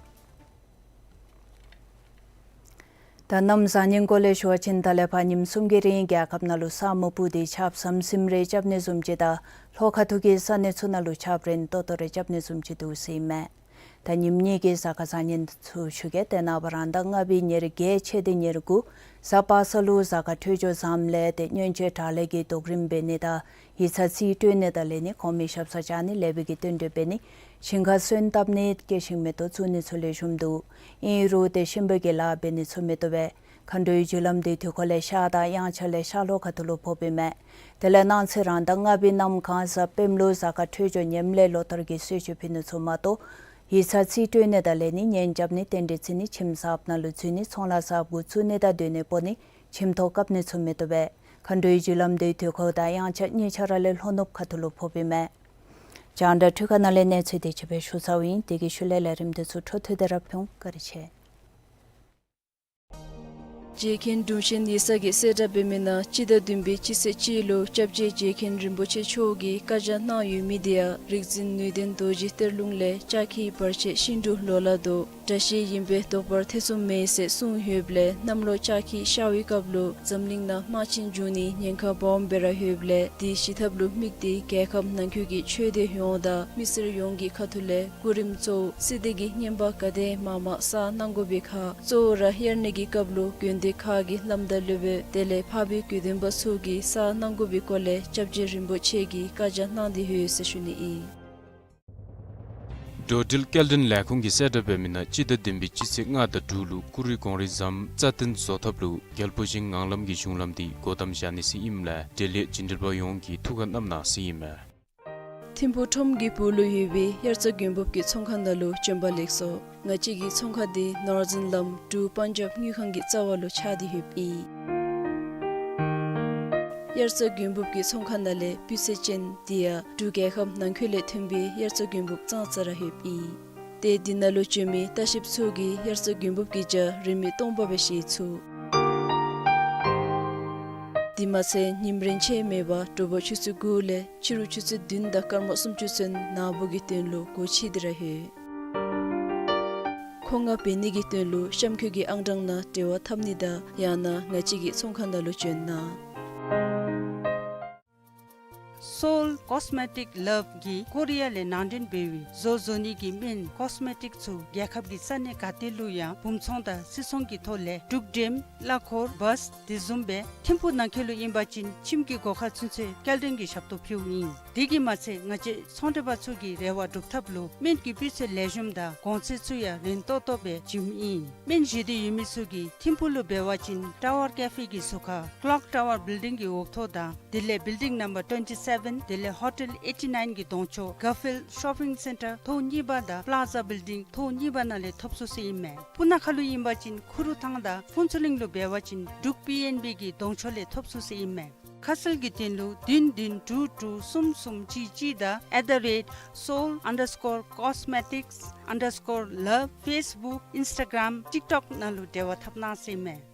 ད་གནམ་བཟང་ངན་སྐོར་ལས་ཞུ་བ་ཅིན་ད་ལས་ཕར་ཉིནམ་གསུམ་གྱི་རིང་རྒྱལ་ཁབ་ནང་ལུ་ས་སྨུག་སྤུབས་ཏེ་ཆརཔ་ཟམ་ཟིམ་རེ་རྐྱབ་ནི་བཟུམ་ཅིག་དང་ལྷོ་ཁ་ཐུག་གི་ས་གནས་ཚུ་ནང་ལུ་ཆརཔ་རན་ཏོག་ཏོ་རེ་རྐྱབ་ནི་བཟུམ་ཅིག་འདུག་ཟེར་ཨིན་མས། ད་ཉིནམ་གཉིས་ཀྱི་གཟའ་སྐར་བཟང་ངན་ཚུ་ཞུ་གེ། ཏེ་ནངས་པ་རང་ཟླ་ལྔ་པའི་ཉེར་བརྒྱད་ཚེས་ཏེ་ཉེར་དགུ་གཟའ་པ་སངས་ལུ་གཟའ་སྐར་འཕྲོད་སྦྱོར་བཟངམ་ལས་ཏེ་སྔོན་ཆད་དྲག་ལས་ཀྱི་དོགས་རིམ་འབད་ནི་དང་ཡིག་ཚང་རྩིས་སྤྲོད་ནི་དང་ལེན་ནི་གོང་མའི་ཞབས་སར་བཅར་ནི་ལེགས་པའི་གི་བསྟུན་གྲོས་འབད་ནི་ཞིང་ཁར་སོན་བཏབ་ནི་སྐྱེད་ཤིང་མེ་ཏོག་བཙུགས་ནི་ཚུ་ལེགས་ཤོམ་འདུག། ཨིན་རུང་ཏེ་གཤིན་པོ་གི་ལཱ་འབད་ནི་ཚུ་མི་བཏུབ་པས། མཁའ་འགྲོའི་རྒྱུ་ལམ་འདི་དུས་འཁོར་ལས་ཤར་དང་དབྱངས་འཆར་ལས་ཤར་ལྷོ་ཁ་ཐུག་ལུ་ཕོགཔ་ཨིན་མས། དེ་ལས་གནངས་ཚེ་རང་ཟླ་ལྔ་པའི་གནམ་གང་གཟའ་སྤེནམ་ལུ་གཟའ་སྐར་འཕྲོད་སྦྱོར་ངནམ་ལས་ལོ་ལྟར་གྱི་གསོལ་མཆོད་ཕུལ་ནི་ཚུ་མ་གཏོགས་ཡིག་ཚང་རྩིས་སྤྲོད་ནི་དང་ལེན་ནི་གཉེན་རྐྱབ་ནི་རྟེན་འབྲེལ་བརྩི་ནི་ཁྱིམ་གསརཔ་ནང་ལུ་འཛུལ་ནི་ཚོང་ལཱ་གསརཔ་འགོ་བཙུགས་ནི་དང་སྡོད་གནས་སྤོ་ནི་ཁྱིམ་ཐོག་བཀབ་ནི་ཚུ་མི་བཏུབ་པས། མཁའ་འགྲོའི་རྒྱུ་ལམ་འདི་དུས་འཁོར་དང་དབྱངས་འཆར་གཉིས་ཆ་ར་ལས་ལྷོ་ནུབ་ཁ་ཐུག་ལུ་ཕོགཔ་ཨིན་མས། རྒྱང་བསྒྲགས་འཕྲུལ་ཁང་ནང་ལས་གནས་ཚུལ་དེ་ཅིག་སྦེ་ཞུ་ཚརཝ་ཨིན། དེ་གི་ཤུལ་ལས་ལས་རིམ་དེ་ཚུ་འཕྲོ་མཐུད་དེ་ར་ཕུལ་འོང་། བཀའ་དྲིན་ཆེ། རྗེ་མཁན་དྲུང་ཆེན་ཡིག་ཚང་གིས་གསལ་བསྒྲགས་འབད་མི་ནང་སྤྱི་ཟླ་བདུན་པའི་སྤྱི་ཚེས་གཅིག་ལུ་སྐྱབས་རྗེ་རྗེ་མཁན་རིན་པོ་ཆེ་མཆོག་གིས་བཀའ་རྒྱ་གནང་ཡོད་མི་དེ་ཡང་རིག་འཛིན་ནུས་ལྡན་རྡོ་རྗེ་གཏེར་ལུང་ལས་ལྕགས་ཁྱི་བར་ཆད་ཤིན་ཏུ་ལོ་ལ་ལྡོག། དགྲ་ཤེད་ཡིན་པས་བཟློག་པར་ཐེ་ཚོམ་མེད་ཟེར་གསུངས་ཡོདཔ་ལས་གནམ་ལོ་ལྕགས་ཁྱི་ཤར་བའི་སྐབས་ལུ་འཛམ་གླིང་ནང་དམག་ཆེན་འབྱུང་ནི་ཉེན་ཁ་སྦོམ་སྦེ་ར་ཡོདཔ་ལས་དེ་ཞི་ཐབས་ལུ་དམིགས་ཏེ་རྒྱལ་ཁབ་ནང་འཁོད་ཀྱི་ཆོས་སྡེ་ཡོངས་དང་མི་སེར་ཡོངས་ཀྱི་ཁ་ཐུག་ལས་སྐུ་རིམ་གཙོ་བོ་སྲིད་སྡེ་གི་བསྙེན་པ་ག་དེ་མང་མང་བསགས་གནང་དགོ་པའི་ཁར་གཙོ་བོ་ར་དབྱར་གནས་ཀྱི་སྐབས་ལུ་དགོན་སྡེ་ཁག་གི་བླམ་དང་སློབ་དཔོན་དེ་ལས་འཕགས་པའི་དགེ་འདུན་པ་ཚུ་གིས་བསགས་གནང་དགོ་པའི་སྐོར་ལས་སྐྱབས་རྗེ་རིན་པོ་ཆེ་གིས་བཀའ་རྒྱ་གནང་སྟེ་ཡོད་ཟེར་ཞུ་ནི་ཨིན། འགྲོ་འགྲུལ་སྐྱེལ་འདྲེན་ལས་ཁུངས་ཀྱིས་གསལ་བསྒྲགས་འབད་མི་ནང་སྤྱི་ཟླ་བདུན་པའི་སྤྱི་ཚེས་ལྔ་དང་དྲུག་ལུ་ཀུ་རི་གངས་རི་ཟམ་རྩ་བརྟན་བཟོ་ཐབས་ལུ་རྒྱལ་པོ་ཆེན་ངང་ལམ་གྱི་གཞུང་ལམ་འདི་སྒོ་བསྡམ་བཞག་ནི་ཟེར་ཨིནམ་ལས་འབྲེལ་ཡོད་བྱིན་འགྲུལ་པ་ཡོངས་ཀྱིས་ཐུགས་ཁར་བསྣམ་གནང་ཟེར་ཨིན་མས། ཐིམ་ཕུག་ཁྲོམ་གྱི་སྦུག་ལུ་ཡོད་པའི་དབྱར་རྩྭ་དགུན་འབུབ་ཀྱི་ཚོང་ཁང་ནང་ལུ་བྱོན་པ་ལེགས་སོ། ང་བཅས་ཀྱི་ཚོང་ཁང་འདི་ནོར་འཛིན་ལམ་འབྲུག་པན་ཇབ་དངུལ་ཁང་གི་རྩ་བ་ལུ་ཆགས་ཏེ་ཡོདཔ་ཨིན། དབྱར་རྩྭ་དགུན་འབུབ་ཀྱི་ཚོང་ཁང་ནང་ལས་སྤུས་ཚད་ཅན་དེ་ཡང་འབྲུག་རྒྱལ་ཁབ་ནང་འཁོད་ལས་མཐོན་པའི་དབྱར་རྩྭ་དགུན་འབུབ་ཙང་ཙ་ར་ཡོདཔ་ཨིན། ཏེ་འདི་ནང་ལུ་བྱོན་མི་ལྟ་བཤལཔ་ཚུ་གིས་དབྱར་རྩྭ་དགུན་འབུབ་ཀྱི་ཇ་རིན་མེད་སྟོང་པ་སྦེ་བཞེས་ཚུགས། དེ་མ་ཚད་ཉིམ་རན་ཆད་མེད་པར་དྲོ་པ་ཆུ་ཚོད་དགུ་ལས་ཕྱི་རུ་ཆུ་ཚོད་བདུན་དང་སྐར་མ་སུམ་ཅུ་ཚུན་ནཱ་བུ་གི་དོན་ལུ་སྒོ་ཕྱེ་སྟེ་ར་ཡོད། མཁོ་མངགས་འབད་ནི་གི་དོན་ལུ་གཤམ་འཁོད་ཀྱི་ཨང་གྲངས་ནང་འབྲེལ་བ་འཐབ་ནི་དང་ཡང་ན་ང་བཅས་ཀྱི་ཚོང་ཁང་ནང་ལུ་བྱོན་གནང་། Seoul Cosmetic Love གིས་ཀོ་རི་ཡ་ལས་ནང་འདྲེན་འབད་བའི་བཟོ་བཟོ་ནི་གི་སྨན་ཀོས་མེ་ཊིག་ཚུ་རྒྱལ་ཁབ་ཀྱི་ས་གནས་ག་ཏེ་ལུ་ཡང་སྦུངམ་ཚོང་དང་སིལ་ཚོང་གི་ཐོག་ལས་འབྲུག་འགྲེམ་གླ་འཁོར་བཱས་དེ་བཟུམ་སྦེ་ཐིམ་ཕུག་ནང་འཁོད་ལུ་ཨིན་པ་ཅིན་ཁྱིམ་གྱི་སྒོ་ཁར་ཚུན་ཚོད་སྐྱེལ་འདྲེན་གྱི་ཞབས་ཏོག་ཕུལཝ་ཨིན། དེ་གིས་མ་ཚད་ང་བཅས་ཚོང་འབྲེལ་པ་ཚུ་གི་རེ་བ་སྒྲུབ་ཐབས་ལུ་སྨན་གྱི་སྤུས་ཚད་ལེགས་ཤོམ་དང་གོང་ཚད་ཚུ་ཡང་རན་ཏོག་ཏོ་སྦེ་བྱིནམ་ཨིན། སྨན་བཞེས་འདོད་ཡོད་མི་ཚུ་གིས་ཐིམ་ཕུག་ལུ་འབད་བ་ཅིན་ཊ་ཝར་ཀེ་ཕེ་གི་ཟུར་ཁར་ཀློག་ཊ་ཝར་བིལ་ཌིང་གི་འོག་ཐོག་དང་དེ་ལས་བིལ་ཌིང་ནམ་བར་ཊུ་ཝེན་ཊི་སེ་བེན་དེ་ལས་ཧོ་ཊེལ་ཨེ་ཊི་ནའིན་གྱི་གདོང་ཕྱོགས་གར་ཕིལཌ་ཤོ་པིང་སེན་ཊར་ཐོག་གཉིས་པ་དང་པ་ལཱ་ཛ་བིལ་ཌིང་ཐོག་གཉིས་པ་ནང་ལས་ཐོབ་ཚུགས་ཟེར་ཨིན་མས། སྤུ་ན་ཁ་ལུ་ཨིན་པ་ཅིན་ཁུ་རུ་ཐང་དང་ཕུན་ཚོགས་གླིང་ལུ་འབད་བ་ཅིན་འབྲུག་པི་ཨེན་བི་གི་གདོང་ཕྱོགས་ལས་ཐོབ་ཚུགས་ཟེར་ཨིན་མས། ཁ་གསལ་གྱི་དོན་ལུ་བདུན་བདུན་དྲུག་དྲུག་གསུམ་གསུམ་གཅིག་གཅིག་དང་at the rate seoul underscore cosmetics underscore love ཕེསི་བུཀ་ཨིནསི་ཊ་གརམ་ཊིག་ཊོཀ་ནང་ལུ་འབྲེལ་བ་འཐབ་གནང་ཟེར་ཨིན་མས།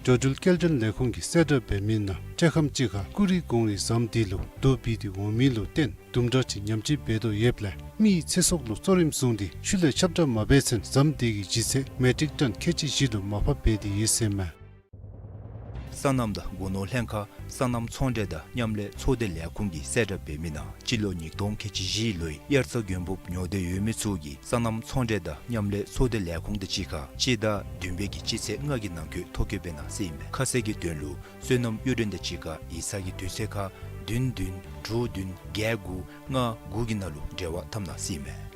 འགྲོ་འགྲུལ་སྐྱེལ་འདྲེན་ལས་ཁུངས་ཀྱིས་གསལ་བསྒྲགས་འབད་མི་ནང་སྤྲེལ་ཁམས་ཅིག་ཁར་ཀུ་རི་གངས་རི་ཟམ་དེ་ལུ་རྡོ་འབིགས་ཏེ་འོང་མི་ལུ་བརྟེན་དུམ་གྲ་ཅིག་ཉམས་བཅོས་འབད་དོ་ཡོདཔ་ལས་མི་ཚེ་སྲོག་ལུ་གཙོ་རིམ་བཟུང་སྟེ་ཤུལ་ལས་ཁྱབ་བསྒྲགས་མ་འབད་ཚུན་ཟམ་དེ་གི་ལྗིད་ཚད་མེ་ཊིག་ཊོན་ཁལ་གཅིག་བཞི་ལུ་མར་ཕབ་འབད་དེ་ཡོད་ཟེར་མས། སོ་ནམ་དང་སྒོ་ནོར་ལྷན་ཁག་སོ་ནམ་ཚོང་འབྲེལ་དང་མཉམ་ལས་ཚོགས་སྡེ་ལས་ཁུངས་ཀྱིས་གསལ་བསྒྲགས་འབད་མི་ནང་སྤྱི་ལོ་ཉིས་སྟོང་ཁལ་གཅིག་བཞི་ལོའི་དབྱར་རྩྭ་དགུན་འབུབ་ཉོ་འདོད་ཡོད་མི་ཚུ་གིས་སོ་ནམ་ཚོང་འབྲེལ་དང་མཉམ་ལས་ཚོགས་སྡེ་ལས་ཁུངས་དང་གཅིག་ཁར་སྤྱི་ཟླ་བདུན་པའི་གི་སྤྱི་ཚེས་ལྔ་གི་ནང་འཁོད་ཐོ་བཀོད་འབད་གནང་ཟེར་ཨིན་མས། ཁ་གསལ་གྱི་དོན་ལུ་སོ་ནམ་གཡུ་སྒྲོན་དང་གཅིག་ཁར་ཡིག་ཚང་གི་དུས་ཚོད་ཁར་བདུན་བདུན་དྲུག་བདུན་བརྒྱད་དགུ་ལྔ་དགུ་གི་ནང་ལུ་འབྲེལ་བ་འཐབ་གནང་ཟེར་ཨིན་མས།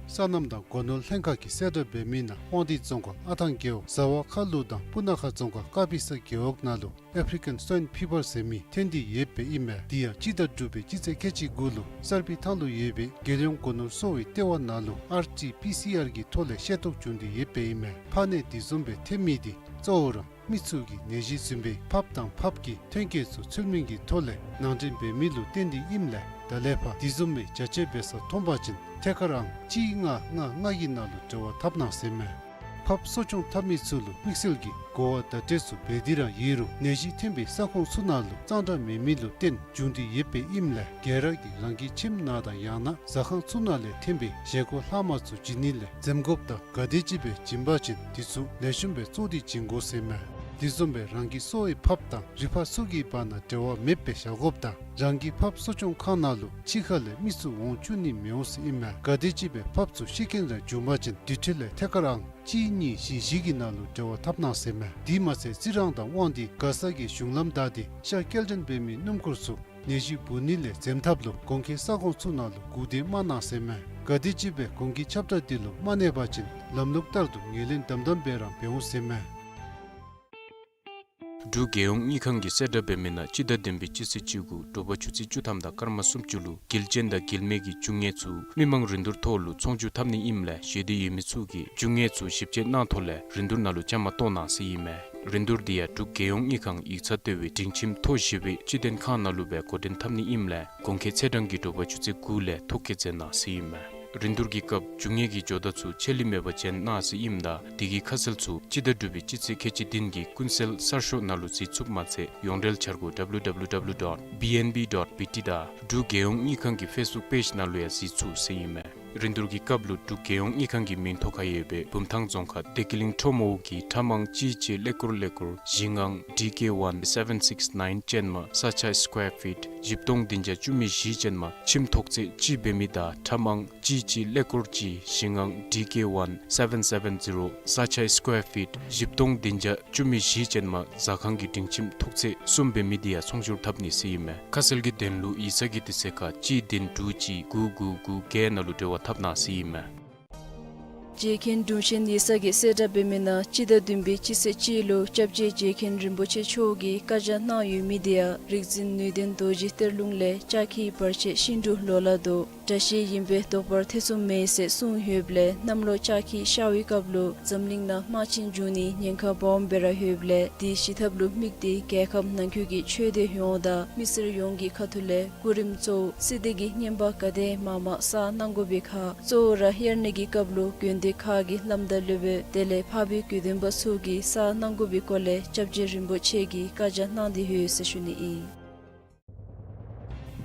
སོ་ནམ་དང་སྒོ་ནོར་ལྷན་ཁག་གིས་གསལ་བསྒྲགས་འབད་མི་ནང་དབང་འདུས་རྫོང་ཁག་ཨ་ཐང་རྒེད་འོག་ཟ་བ་ཁ་ལུ་དང་སྤུ་ན་ཁ་རྫོང་ཁག་ཀ་པི་ས་རྒེད་འོག་ནང་ལུ་ཨེཕ་རི་ཀན་སོའིན་ཕི་བར་ཟེར་མི་ཐོན་ཏེ་ཡོདཔ་ཨིན་མས། དེ་ཡང་སྤྱི་ཟླ་དྲུག་པའི་སྤྱི་ཚེས་ཁལ་གཅིག་དགུ་ལུ་གསར་སྤེལ་ཐང་ལུ་ཡོད་པའི་རྒྱལ་ཡོངས་སྒོ་ནོར་གསོ་བའི་ལྟེ་བ་ནང་ལུ་ཨར་ཊི་པི་སི་ཨར་གྱི་ཐོག་ལས་ཤེས་རྟོགས་བྱུང་སྟེ་ཡོདཔ་ཨིན་མས། ཕག་ནད་དེ་བཟུམ་སྦེ་ཐོན་མི་དེ་གཙོ་བོ་ར་མི་ཚུ་གིས་ནད་གཞི་བཟུམ་སྦེ་ཕགཔ་དང་ཕགཔ་གི་ཐོན་སྐྱེད་ཚུ་ཚུལ་མིན་གྱི་ཐོག་ལས་ནང་འདྲེན་འབད་མི་ལུ་བརྟེན་ཏེ་ཨིནམ་ལས་ད་ལས་ཕར་དེ་བཟུམ་མའི་བྱ་སྤྱོད་འབད་ས་མཐོང་པ་ཅིན་ཐད་ཀར་ཨང་གཅིག་ལྔ་ལྔ་ལྔ་གི་ནང་ལུ་འབྲེལ་བ་འཐབ་གནང་ཟེར་མས། ཕགཔ་གསོ་སྐྱོང་འཐབ་མི་ཚུ་ལུ་དམིགས་བསལ་གྱི་གོ་བ་བརྡ་སྤྲོད་ཚུ་འབད་དེ་ར་ཡོད་རུང་ནད་གཞི་ཐོན་པའི་ས་ཁོངས་ཚུ་ནང་ལུ་གཙང་སྦྲ་མེད་མི་ལུ་བརྟེན་བྱུང་སྟེ་ཡོདཔ་ཨིནམ་ལས་ག་ར་གིས་རང་གི་ཁྱིམ་ནང་དང་ཡང་ན་ཟ་ཁང་ཚུ་ནང་ལས་ཐོན་པའི་བཞེས་སྒོ་ལྷག་མ་ཚུ་བྱིན་ནི་ལས་འཛེམ་དགོཔ་དང་ག་དེམ་ཅིག་སྦེ་བྱིན་པ་ཅིན་དེ་ཚུ་ལེགས་ཤོམ་སྦེ་བཙོ་སྟེ་བྱིན་དགོ་ཟེར་མས། དེ་བཟུམ་སྦེ་རང་གི་གསོ་བའི་ཕགཔ་དང་རིག་ཕག་ཚུ་གི་བར་ན་འབྲེལ་བ་མེདཔ་སྦེ་བཞག་དགོཔ་དང་རང་གི་ཕགཔ་གསོ་སྐྱོང་ཁང་ནང་ལུ་ཕྱི་ཁ་ལས་མི་ཚུ་འོང་བཅུག་ནི་མི་འོང་ཟེར་ཨིན་མས། ག་དེམ་ཅིག་སྦེ་ཕགཔ་ཚུ་ཤི་རྐྱེན་ར་བྱུང་པ་ཅིན་དེ་འཕྲོ་ལས་ཐད་ཀར་ཨང་གཅིག་གཉིས་བཞི་བཞི་གི་ནང་ལུ་འབྲེལ་བ་འཐབ་གནང་ཟེར་མས། དེ་མ་ཚད་རྩི་རང་དང་དབང་འདུས་མགར་ས་གི་གཞུང་ལམ་བདའ་སྟེ་ཤར་སྐྱེལ་འདྲེན་འབད་མི་སྣུམ་འཁོར་ཚུ་ནད་གཞི་འབུ་ནི་ལས་འཛེམ་ཐབས་ལུ་གོང་འཁོད་ས་ཁོངས་ཚུ་ནང་ལུ་སྒུག་སྡོད་མ་གནང་ཟེར་མས། ག་དེམ་ཅིག་སྦེ་གོང་འཁོད་ཁྱབ་བསྒྲགས་འདི་ལུ་མ་གནས་པ་ཅིན་ལམ་ལུགས་ལྟར་དུ་ངོས་ལེན་དམ་དམ་སྦེ་ར་འབད་འོང་ཟེར་མས། འབྲུག་རྒྱལ་ཡོངས་དངུལ་ཁང་གིས་གསལ་བསྒྲགས་འབད་མི་ནང་སྤྱི་ཟླ་བདུན་པའི་སྤྱི་ཚེས་བཅུ་དགུ་དྲོ་པ་ཆུ་ཚོད་བཅུ་ཐམ་དང་སྐར་མ་སུམ་ཅུ་ལུ་འགུལ་སྐྱོད་དང་འགུལ་མེད་ཀྱི་རྒྱུ་དངོས་ཚུ་མི་མང་རིན་བསྡུར་ཐོག་ལུ་ཚོང་བསྒྱུར་འཐབ་ནི་ཨིནམ་ལས་ཞི་བདེ་ཡོད་མི་ཚུ་གིས་རྒྱུ་དངོས་ཚུ་ཞིབ་དཔྱད་གནང་ཐོག་ལས་རིན་བསྡུར་ནང་ལུ་བཅའ་མར་གཏོགས་གནང་ཟེར་ཨིན་མས། རིན་བསྡུར་འདི་ཡང་འབྲུག་རྒྱལ་ཡོངས་དངུལ་ཁང་ཡིག་ཚང་ལྟེ་བའི་སྒྲིང་ཁྱིམ་ཐོག་བཞི་པའི་སྤྱི་མཐུན་ཁང་ནང་ལུ་སྦེ་འགོ་འདྲེན་འཐབ་ནི་ཨིནམ་ལས་གོང་འཁོད་ཚེས་གྲངས་ཀྱི་དྲོ་པ་ཆུ་ཚོད་དགུ་ལས་ཐོ་བཀོད་མཛད་གནང་ཟེར་ཨིན་མས། རིན་བསྡུར་གྱི་སྐབས་རྒྱུ་དངོས་ཀྱི་ཇོ་བདག་ཚུ་ཆད་ལུས་མེད་པར་བྱོན་གནང་ཟེར་ཨིནམ་ད་དེ་གི་ཁ་གསལ་ཚུ་སྤྱི་ཟླ་དྲུག་པའི་སྤྱི་ཚེས་ཁལ་གཅིག་བདུན་གྱི་ཀུན་གསལ་གསར་ཤོག་ནང་ལུ་གཟིགས་ཚུགསཔ་མ་ཚད་ཡོངས་འབྲེལ་འཆར་སྒོ་W W W dot B N B dot B T དང་འབྲུག་རྒྱལ་ཡོངས་དངུལ་ཁང་གི་ཕེསི་བུཀ་པེཇ་ནང་ལུ་ཡང་གཟིགས་ཚུགས་ཟེར་ཨིན་མས། རིན་བསྡུར་གྱི་སྐབས་ལུ་འབྲུག་རྒྱལ་ཡོངས་དངུལ་ཁང་གི་མིང་ཐོ་ཁར་ཡོད་པའི་བུམ་ཐང་རྫོང་ཁག་བདེ་སྐྱིད་གླིང་ཁྲོམ་འོག་གི་ཁྲམ་ཨང་གཅིག་གཅིག་ཀླད་ཀོར་ཀླད་ཀོར་བཞི་ལྔ་D K one seven six nine ཅན་མ་ས་ཆ་སི་ཀོར་ཕིཊ་བཞི་སྟོང་བདུན་བརྒྱ་བཅུ་མེད་བཞི་ཅན་མ་ཁྱིམ་ཐོག་ཚད་གཅིག་འབད་མི་དང་ཁྲམ་ཨང་གཅིག་གཅིག་ཀླད་ཀོར་གཅིག་བཞི་ལྔ་D K one seven seven zero ས་ཆ་སི་ཀོར་ཕིཊ་བཞི་སྟོང་བདུན་བརྒྱ་བཅུ་མེད་བཞི་ཅན་མ་ཟ་ཁང་གི་སྒྲིང་ཁྱིམ་ཐོག་ཚད་གསུམ་འབད་མི་འདི་ཡང་ཚོང་བསྒྱུར་འཐབ་ནི་ཟེར་ཨིན་མས། ཁ་གསལ་གྱི་དོན་ལུ་ཡིག་ཚང་གི་དུས་ཚོད་ཁར་གཅིག་བདུན་དྲུག་གཅིག་དགུ་དགུ་དགུ་བརྒྱད་ནང་ལུ་འབྲེལ་བ་འཐབ་གནང་ཟེར་ཨིན་མས། རྗེ་མཁན་དྲུང་ཆེན་ཡིག་ཚང་གིས་གསལ་བསྒྲགས་འབད་མི་ནང་སྤྱི་ཟླ་བདུན་པའི་སྤྱི་ཚེས་གཅིག་ལུ་སྐྱབས་རྗེ་རྗེ་མཁན་རིན་པོ་ཆེ་མཆོག་གིས་བཀའ་རྒྱ་གནང་ཡོད་མི་འདི་ཡང་རིག་འཛིན་ནུས་ལྡན་རྡོ་རྗེ་གཏེར་ལུང་ལས་ལྕགས་ཁྱི་བར་ཆད་ཤིང་འབྲུག་ལོ་ལ་དོ་དགྲ་ཤེས་ཨིན་པས་ལྡོག་པར་ཐེ་ཚོམ་མེད་ཟེར་གསུངས་ཡོདཔ་ལས་གནམ་ལོ་ལྕགས་ཁྱི་ཤར་བའི་སྐབས་ལུ་འཛམ་གླིང་ནང་དམག་ཆེན་འབྱུང་ནི་ཉེན་ཁ་སྦོམ་སྦེ་ར་ཡོདཔ་ལས་དེ་ཞི་ཐབས་ལུ་དམིགས་ཏེ་རྒྱལ་ཁབ་ནང་འཁོད་ཀྱི་ཆོས་སྡེ་ཡོངས་དང་མི་སེར་ཡོངས་ཀྱི་ཁ་ཐུག་ལས་གོ་རིམ་གཙོ་བོ་སྲིད་སྡེ་གི་བརྙན་པར་ག་དེ་མང་མང་གསར་གནང་དགོ་པའི་ཁར་གཙོ་བོ་ར་དབྱར་གནས་ཀྱི་སྐབས་ལུ་དགོན་སྡེ་ཁག་གི་བླམ་དང་སློབ་དཔོན་དེ་ལས་འཕགས་པའི་དགེ་འདུན་པ་ཚུ་གིས་གསར་གནང་དགོ་པའི་སྐོར་ལས་སྐྱབས་རྗེ་རིན་པོ་ཆེ་གིས་བཀའ་རྒྱ་གནང་སྟེ་ཡོད་ཟེར་ཞུ་ནི་ཨིན།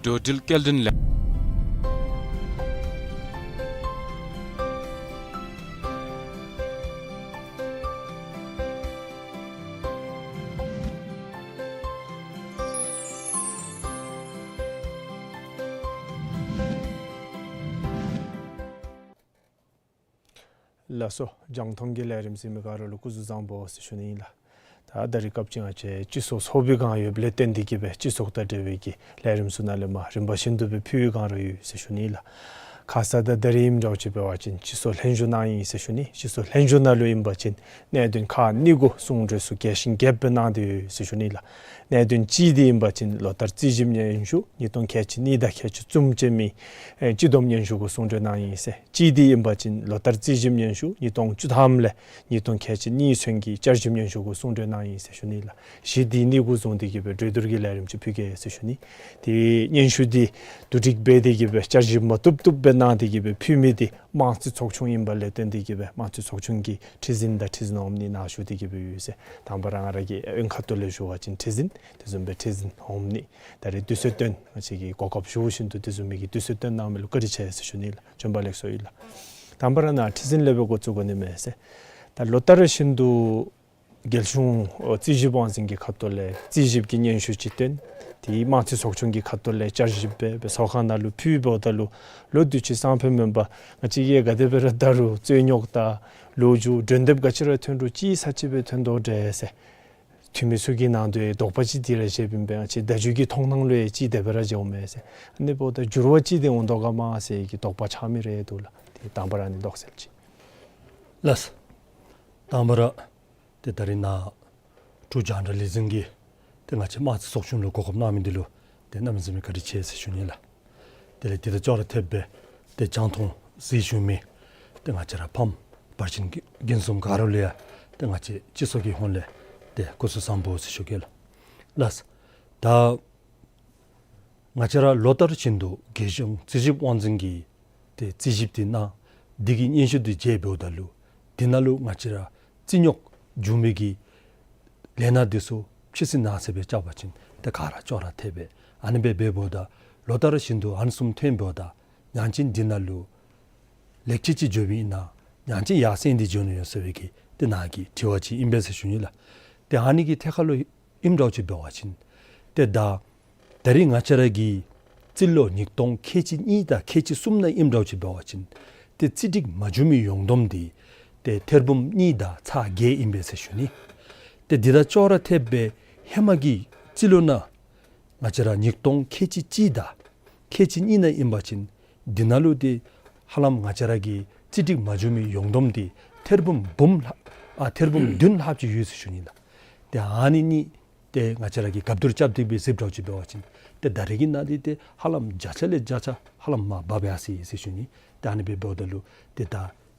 འགྲོ་འགྲུལ་སྐྱེལ་འདྲེན་ལས། ལགས་སོ། རྒྱང་མཐོང་གི་ལས་རིམ་གཟིགས་མི་ག་ར་ལུ་སྐུ་གཟུགས་བཟང་པོ་ཟེར་ཞུ་ནི་ཨིན་ལགས། ད་ད་རིས་སྐབས་ཅིག་ང་བཅས་སྤྱི་ཚོགས་ཚོགས་པའི་སྒང་ཡོདཔ་ལས་བརྟེན་ཏེ་གིས་སྦེ་སྤྱི་ཚོགས་དང་འབྲེལ་བའི་གི་ལས་རིམ་ཚུ་ནང་ལས་མར་རིམ་པ་བཞིན་དུ་སྦེ་ཕུལ་བའི་སྒང་ར་ཡོད་ཟེར་ཞུ་ནི་ཨིན་ལགས། ཁ་ཙ་ད་ད་རིས་ཨིནམ་འདྲཝ་ཅིག་འབད་བ་ཅིན་སྤྱི་ཚོགས་ལྷན་བཞུགས་གནང་ཡི་ཟེར་ཞུ་ནི། སྤྱི་ཚོགས་ལྷན་བཞུགས་ནང་ལུ་ཨིན་པ་ཅིན་གནད་དོན་ཁག་གཉིས་གུ་གསུང་གྲོས་ཚུ་རྒྱས་ཤིང་རྒྱསཔ་སྦེ་གནང་སྟེ་ཡོད་ཟེར་ཞུ་ནི་ཨིན་ལགས། གནད་དོན་གཅིག་འདི་ཨིན་པ་ཅིན་ལོ་ལྟར་རྩིས་ཞིབ་སྙན་ཞུ་ཉིས་སྟོང་ཁལ་གཅིག་གཉིས་དང་ཁལ་གཅིག་གསུམ་ཅན་མའི་ཨེ་སྤྱི་བསྡོམས་སྙན་ཞུ་གུ་གསུང་གྲོས་གནང་ཡི་ཟེར། གཅིག་འདི་ཨིན་པ་ཅིན་ལོ་ལྟར་རྩིས་ཞིབ་སྙན་ཞུ་ཉིས་སྟོང་བཅུ་ཐམ་ལས་ཉིས་སྟོང་ཁལ་གཅིག་གཉིས་ཚུན་གྱི་བསྐྱར་ཞིབ་སྙན་ཞུ་གུ་གསུང་གྲོས་གནང་ཡི་ཟེར་ཞུ་ནི་ལགས། གཞི་འདི་གཉིས་གུ་བཟུང་སྟེ་གིས་སྦེ་གྲོས་བསྡུར་གྱི་ལས་རིམ་ཅིག་ཕུལ་གེ་ཟེར་ཞུ་ནི། དེ་སྙན་ཞུ་འདི་བསྡུ་སྒྲིག་འབད་དེ་གིས་སྦེ་བསྐྱར་ཞིབ་མ་བཏུབ་བཏུབ་སྦེ་གནང་སྟེ་གིས་སྦེ་ཕུལ་མི་འདི་དམངས་གཙོའི་ཚོགས་ཆུང་ཨིནམ་ལས་བརྟེན་ཏེ་གིས་སྦེ་དམངས་གཙོའི་ཚོགས་ཆུང་གི་ཁྲི་འཛིན་དང་ཁྲི་འཛིན་འོགམ་གཉིས་ནཱ་བཞུགས་ཏེ་གིས་སྦེ་ཡོད་ཟེར། དང་པ་ར་ང་ར་གི་ཨེ་ཁ་ཐུག་ལས་ཞུ་བ་ཅིན་ཁྲི་འཛིན་དེ་བཟུམ་སྦེ་ཁྲི་འཛིན་འོགམ་གཉིས་ད་རིས་དུས་ཚོད་བཏོན་ང་བཅས་ཀྱི་གོ་སྐབས་ཞུ་བཞིན་དུ་དེ་བཟུམ་མའི་གི་དུས་ཚོད་བཏོན་གནང་མི་ལུ་བཀའ་དྲིན་ཆེ་ཟེར་ཞུ་ནི་ལགས། བྱོན་པ་ལེགས་སོ་ཡོད་ལགས། དང་པ་ར་ནཱ་ཁྲི་འཛིན་ལས་འབད་འགོ་བཙུགས་དགོ་ནི་མས་ཟེར། ད་ལོ་ལྟར་བཞིན་དུ་རྒྱལ་གཞུང་ཨོ་རྩིས་ཞིབ་དབང་འཛིན་གྱི་ཁ་ཐུག་ལས་རྩིས་ཞིབ་ཀྱི་སྙན་ཞུ་ཅིག་བཏོན། དེ་དམངས་གཙོའི་ཚོགས་ཆུང་གི་ཁ་ཐུག་ལས་བསྐྱར་ཞིབ་འབད་སྦེ་ཚོགས་ཁང་ནང་ལུ་ཕུལཝ་ད་ལུ་ལོ་དུས་ཅི་སང་ཕོད་མེན་པར་ང་བཅས་ཀྱིས་ག་དེ་སྦེ་ར་ད་རུང་རྩོད་རྙོག་དང་ལོ་རྒྱུས་འགྲན་བསྡུར་ག་ཅི་ར་ཐོན་རུང་གཅིག་ས་གཅིག་སྦེ་ཐོན་དོ་འདྲས་ཟེར། འཐུས་མི་ཚུ་གི་ནང་དུ་དོགས་པ་ཅིག་འདི་ར་བཞེསཔ་ཨིན་པས། ང་བཅས་བརྡ་བརྒྱུད་ཀྱི་མཐོང་སྣང་ལུ་ཡང་ཅིག་དེ་སྦེ་ར་མཇལཝ་མས་ཟེར། ཨ་ནི་འབདཝ་ད་འགྱུར་བ་ཅིག་འདི་འོང་དོ་ག་མས་ཟེར་གྱི་དོགས་པ་ཆགས་མི་རེ་འདུག་ལགས། དེ་དང་པ་ར་ཨ་ནི་དོགས་སེལ་ཅིག། ལགས། དང་པ་ར་ཏེ་ད་རིས་ནཱ་འབྲུག་རྒྱང་བསྒྲགས་ལས་འཛིན་གྱིས་ཏེ་ང་བཅས་དམངས་གཙོའི་ཚོགས་ཆུང་ལུ་གོ་སྐབས་གནང་མི་འདི་ལུ་ཏེ་གནམ་མེད་ས་མེད་བཀའ་དྲིན་ཆེ་ཟེར་ཞུ་ནི་ལགས། དེ་ལས་དེ་དང་ཅོག་ར་འཐདཔ་སྦེ་ཏེ་རྒྱང་མཐོང་གཟིགས་བཞུགས་མི་ཏེ་ང་བཅས་ར་ཕམ་བར་ཆད་མགོན་གསུམ་ག་ར་ལུ་ཡང་ཏེ་ང་བཅས་སྤྱི་ཚོགས་ཀྱི་ཧོངས་ལས་ཏེ་སྐུ་གཟུགས་བཟང་པོ་ཟེར་ཞུ་གེ་ལགས། ལགས། ད་ང་བཅས་ར་ལོ་ལྟར་བཞིན་དུ་རྒྱལ་གཞུང་རྩིས་ཞིབ་དབང་འཛིན་གྱིས་ཏེ་རྩིས་ཞིབ་འདི་གནང་། འདི་གི་སྙན་ཞུ་འདི་མཇལཝ་ད་ལུ་ འདི་ནང་ལུ་ང་བཅས་ར་རྩིས་རྙོག་འབྱུང་མི་གི་ལས་སྣ་འདི་ཚུ་ཕྱི་སེལ་ནང་སེལ་སྦེ་རྐྱབ་པ་ཅིན་ཏེ་ག་ར་ཅོག་ར་འཐདཔ་སྦེ། ཨ་ནི་སྦེ་འབདཝ་ད་ལོ་ལྟར་བཞིན་དུ་ཨ་ནི་བཟུམ་ཐོནམ་ད་ཡང་ཅིན་འདི་ནང་ལུ་ལེགས་བཅོས་ཅིག་འགྱོཝ་ཨིན་ན་ཡང་ཅིན་ཡར་སེང་སྟེ་འགྱོ་ནི་ཡོད་ཟེར་བའི་གི་ཏེ་ནཱ་གི་དྲི་བ་ཅིག་ཨིན་པས་ཟེར་ཞུ་ནི་ལགས། ཏེ་ཨ་ནི་གི་ཐད་ཁར་ལུ་ཨིནམ་འདྲཝ་ཅིག་འབད་བ་ཅིན་ཏེ་ད་ད་རིས་ང་བཅས་ར་གི་རྩིས་ལོ་ཉིས་སྟོང་ཁལ་གཅིག་གཉིས་དང་ཁལ་གཅིག་གསུམ་ནང་ཨིནམ་འདྲཝ་ཅིག་འབད་བ་ཅིན་ཏེ་རྩིས་སྒྲིག་མ་འགྱོ་མི་ཡོངས་བསྡོམས་འདི་ཏེ་ཐེར་འབུམ་གཉིས་དང་ཚག་བརྒྱད་ཨིན་པས་ཟེར་ཞུ་ནི། ཏེ་འདི་དང་ཅོག་ར་འཐདཔ་སྦེ་ཧེ་མ་གི་རྩིས་ལོ་ནང་ང་བཅས་ར་ཉིས་སྟོང་ཁལ་གཅིག་གཅིག་དང་ཁལ་གཅིག་གཉིས་ནང་ཨིན་པ་ཅིན་འདི་ནང་ལུ་ཏེ་ཧ་ལམ་ང་བཅས་ར་གི་རྩིས་སྒྲིག་མ་འགྱོ་མི་ཡོངས་བསྡོམས་འདི་ཐེར་འབུམ་འབུམ་ལྷག་ཨ་ཐེར་འབུམ་བདུན་ལྷགཔ་ཅིག་ཡོད་ཟེར་ཞུ་ནི་ལགས། ཏེ་ཨ་ནི་གཉིས་ཏེ་ང་བཅས་ར་གིས་སྒབ་བསྡུར་རྐྱབ་སྟེ་སྦེ་གཟིགསཔ་འདྲཝ་ཅིག་འབད་བ་ཅིན་ཏེ་ད་རིས་ཀྱི་ནང་འདི་ཏེ་ཧ་ལམ་བརྒྱ་ཆ་ལས་བརྒྱ་ཆ་ཧ་ལམ་མར་བབས་ཡར་སོ་ཡི་ཟེར་ཞུ་ནི། ཏེ་ཨ་ནི་སྦེ་འབདཝ་ད་ལུ་ཏེ་ད་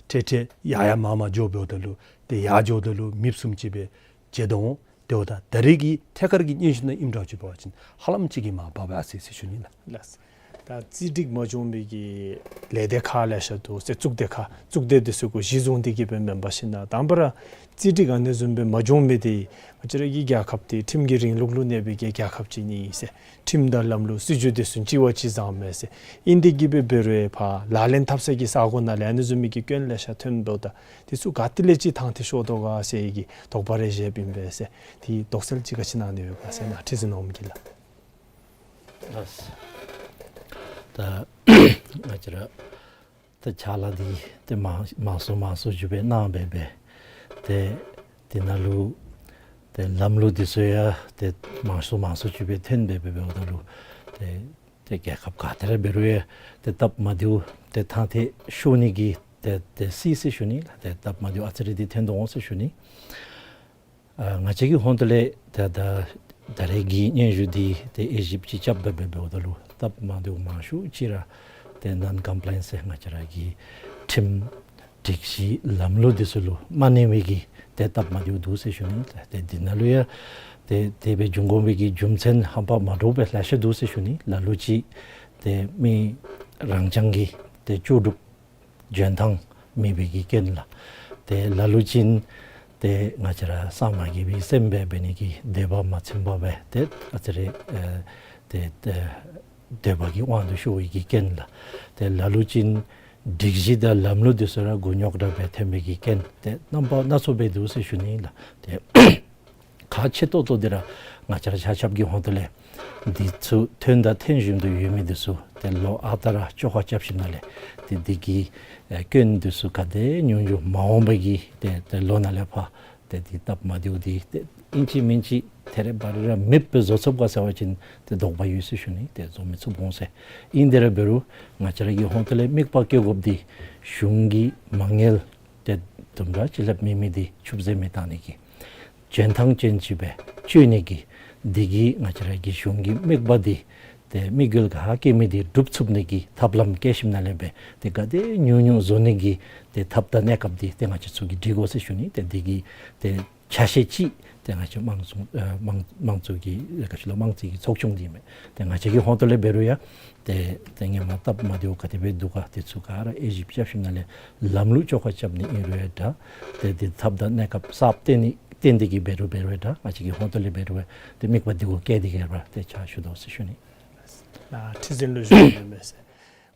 འཕྲལ་འཕྲལ་ཡར་ཡར་མར་མར་འགྱོ་འབདཝ་ད་ལུ་ཏེ་ཡར་འགྱོཝ་ད་ལུ་མེདཔ་བཟུམ་ཅིག་སྦེ་མཇལ་དོ་འོང་། ཏེ་འབདཝ་ད་ད་རིས་ཀྱི་ཐད་ཀར་གྱི་སྙན་ཞུ་ནང་ཨིནམ་འདྲཝ་ཅིག་འབད་བ་ཅིན་ཧ་ལམ་ཅིག་གིས་མར་བབས་ཡར་སོ་ཡི་ཟེར་ཞུ་ནི་ལགས། ལགས། ད་རྩིས་སྒྲིག་མ་འགྱོ་མི་གི་ལས་སྡེ་ཁག་ལེ་ཤ་འདུག་ཟེར། གཙུག་སྡེ་ཁག་གཙུག་སྡེ་འདི་ཚུ་གུ་གཞི་བཟུང་སྟེ་གི་སྦེ་མེན་པར་ཞིན་ན་དང་པ་ར་རྩིས་སྒྲིག་ཨ་ནི་བཟུམ་སྦེ་མ་འགྱོ་མི་འདི་ང་བཅས་ར་གི་རྒྱལ་ཁབ་འདི་ཁྲིམས་ཀྱི་རིང་ལུགས་ལུ་གནས་པའི་གི་རྒྱལ་ཁབ་ཅིག་ཨིན་ཟེར། ཁྲིམས་དང་ལམ་ལུགས་སྲིད་བྱུས་འདི་ཚུ་གཅིག་བ་གཅིག་བཟང་མས་ཟེར། ཨིན་ཏེ་གི་སྦེ་འབད་རུང་ཕར་ལག་ལེན་འཐབ་ས་གི་ས་གོ་ནང་ལས་ཨ་ནི་བཟུམ་མའི་གི་སྐྱོན་ལེ་ཤ་ཐོན་འདུག། ད་འདི་ཚུ་ག་ཏེ་ལས་ཅིག་ཐང་ཐད་ཤོར་དོ་ག་ཟེར་གི་དོགས་པ་རེ་བཞེསཔ་ཨིན་པས་ཟེར། དེ་དོགས་སེལ་ཅིག་ག་ཅི་གནང་ནི་ཡོད་ག་ཟེར་ནཱ་ཁྲི་འཛིན་འོགམ་གིས་ལགས། ལགས། ད་ང་བཅས་ར་ཏེ་ཕྱག་ལཱ་འདི་ཏེ་མང་མང་སུ་མང་སུ་ཅིག་སྦེ་གནང་སྦེ་སྦེ་ཏེ་འདི་ནང་ལུ་ཏེ་ལམ་ལུགས་འདི་ཚུ་ཡང་ཏེ་མང་སུ་མང་སུ་ཅིག་སྦེ་ཐོན་སྦེ་སྦེ་འབདཝ་ད་ལུ་ཏེ་ཏེ་རྒྱལ་ཁབ་ག་ཏེ་ར་འབད་རུང་ཡང་ཏེ་སྟབས་མ་བདེཝ་ཏེ་ཐང་ཐད་ཤོར་ནི་གི་ཏེ་ཏེ་སྲིད་ཟེར་ཞུ་ནི་ལགས། ཏེ་སྟབས་མ་བདེཝ་ཨ་ཙི་རེ་འདི་ཐོན་དོ་འོང་ཟེར་ཞུ་ནི། ཨ་ང་བཅས་ཀྱི་ཧོངས་ཏོ་ལས་ད་ད་ད་རེས་ཀྱི་སྙན་ཞུ་འདི་ཏེ་དབྱེ་ཞིབ་ཅིག་རྐྱབ་སྦེ་སྦེ་འབདཝ་ད་ལུ་སྟབས་མ་བདེཝ་མང་ཤོས་ཅིག་ར་ཏེ་ནཱོན་ཀམ་པ་ལའི་ཡེནསི་ཟེར་ང་བཅས་ར་གི་ཁྲིམས་སྒྲིག་གཞི་ལམ་ལུགས་འདི་ཚུ་ལུ་མ་གནས་མི་གི་ཏེ་སྟབས་མ་བདེཝ་འདུག་ཟེར་ཞུ་ནི། ཏེ་འདི་ནང་ལུ་ཡང་ཏེ་དེ་སྦེ་འབྱུང་དགོ་པའི་གི་རྒྱུ་མཚན་ཧམ་པ་མ་འདྲཝ་སྦེ་ལེ་ཤ་འདུག་ཟེར་ཞུ་ནི། ལ་ལུ་ཅིག་ཏེ་མི་རང་རྐྱང་གི་ཏེ་ལྕོགས་གྲུབ་འཇོན་ཐང་མེད་པའི་གི་རྐྱེན་ལགས། ཏེ་ལ་ལུ་ཅིག་ཏེ་ང་བཅས་ར་གསང་བ་གི་སྦེ་སེམས་སྦེ་འབད་ནི་གི་འདོད་པ་མ་ཚིམ་པ་སྦེ་ཏེ་ཨ་ཙི་རེ་ཨེ་ཏེ་ཏེ་འདོད་པ་གི་དབང་དུ་ཤོར་བའི་གི་རྐྱེན་ལགས། ཏེ་ལ་ལུ་ཅིག་སྒྲིག་གཞི་དང་ལམ་ལུགས་འདི་ཚུ་ར་མགུ་རྙོག་དྲགས་སྦེ་ཐོན་པའི་གི་རྐྱེན་ཏེ་རྣམ་པ་སྣ་ཚོགས་སྦེ་འདུག་ཟེར་ཞུ་ནི་ལགས། ཏེ་ཁག་ཆེ་ཏོག་ཏོ་འདི་ར་ང་བཅས་ར་ཆ་ཁྱབ་ཀྱི་ཧོངས་ཏོ་ལས་འདི་ཚུ་ཐོན་དང་ཐོན་བཞིན་དུ་ཡོད་མི་འདི་ཚུ་ཏེ་ལོ་ཨ་རྟག་ར་བཅོ་ཁ་རྐྱབ་ཞིནམ་ལས་ཏེ་འདི་གི་ཨེ་སྐྱོན་འདི་ཚུ་ག་དེ་ཉུང་ཉུང་མ་འོངས་པའི་གི་ཏེ་ཏེ་ལོ་ནང་ལས་ཕར་ཏེ་འདི་སྟབས་མ་བདེཝ་འདི་ཏེ་ཨིན་ཅི་མིན་ཅི་ཐད་རི་བ་རི་ར་མེདཔ་སྦེ་བཟོ་ཚུགས་ག་ཟེར་བ་ཅིན་ཏེ་དོགས་པ་ཡོད་ཟེར་ཞུ་ནི། ཏེ་བཟོ་མི་ཚུགས་འོང་ཟེར། ཨིན་དེ་ར་འབད་རུང་ང་བཅས་ར་གི་ཧོངས་ཏོ་ལས་དམིགས་པ་བསྐྱེད་དགོཔ་འདི་གཞུང་གི་མ་དངུལ་ཏེ་དུམ་གྲ་ཅིག་ལྷགཔ་མེད་མི་འདི་ཕྱུགཔོ་ཟད་མི་གཏང་ནི་གི་འཇོན་ཐང་ཅན་ཅིག་སྦེ་བཅོ་ནི་གི་འདི་གི་ང་བཅས་ར་གི་གཞུང་གི་དམིགས་པ་འདི་ཏེ་དམིགས་ཡུལ་ག་བསྐྱེད་མི་འདི་འགྲུབ་ཚུགས་ནི་གི་ཐབས་ལམ་བསྐྱེད་ཞིནམ་ལས་སྦེ་ཏེ་ག་དེ་ཉུང་ཉུང་བཟོ་ནི་གི་ཏེ་ཐབས་དང་གནས་སྐབས་འདི་ཏེ་ང་བཅས་ཚུ་གིས་སྒྲིག་དགོ་ཟེར་ཞུ་ནི། ཏེ་འདི་གི་ཏེ་ཆ་ཤས་ཅིག་ཏེ་ང་བཅས་དམངས་གཙོ་ཨེ་དམངས་དམངས་གཙོ་གི་ག་ཅི་ལོ་དམངས་རྩིས་ཀྱི་ཚོགས་ཆུང་འདི་མས། ཏེ་ང་བཅས་ཀྱི་ཧོངས་ཏོ་ལས་འབད་རུང་ཡང་ཏེ་ཏེ་ཧེ་མ་སྟབས་མ་བདེཝ་ག་དེ་སྦེ་འདུག་ག་དེ་ཚུ་ག་ར་དབྱེ་ཞིབ་རྐྱབ་ཞིནམ་ལས་ལམ་ལུགས་བཅོ་ཁ་རྐྱབ་ནི་ཨིན་རུང་ཡང་འདྲ། ཏེ་འདི་ཐབས་དང་གནས་སྐབས་གསརཔ་བཏོན་ནི་བཏོན་ཏེ་གི་འབད་རུང་འབད་རུང་ཡང་འདྲ། ང་བཅས་ཀྱི་ཧོངས་ཏོ་ལས་འབད་རུང་ཡང་ཏེ་དམིགས་པ་འདི་གུ་བསྐྱེད་དེ་གི་ར་ཏེ་ཕྱག་ཞུ་དོ་ཟེར་ཞུ་ནི། ལགས། ཁྲི་འཛིན་ལུ་ཞུ་ནི་མས་ཟེར།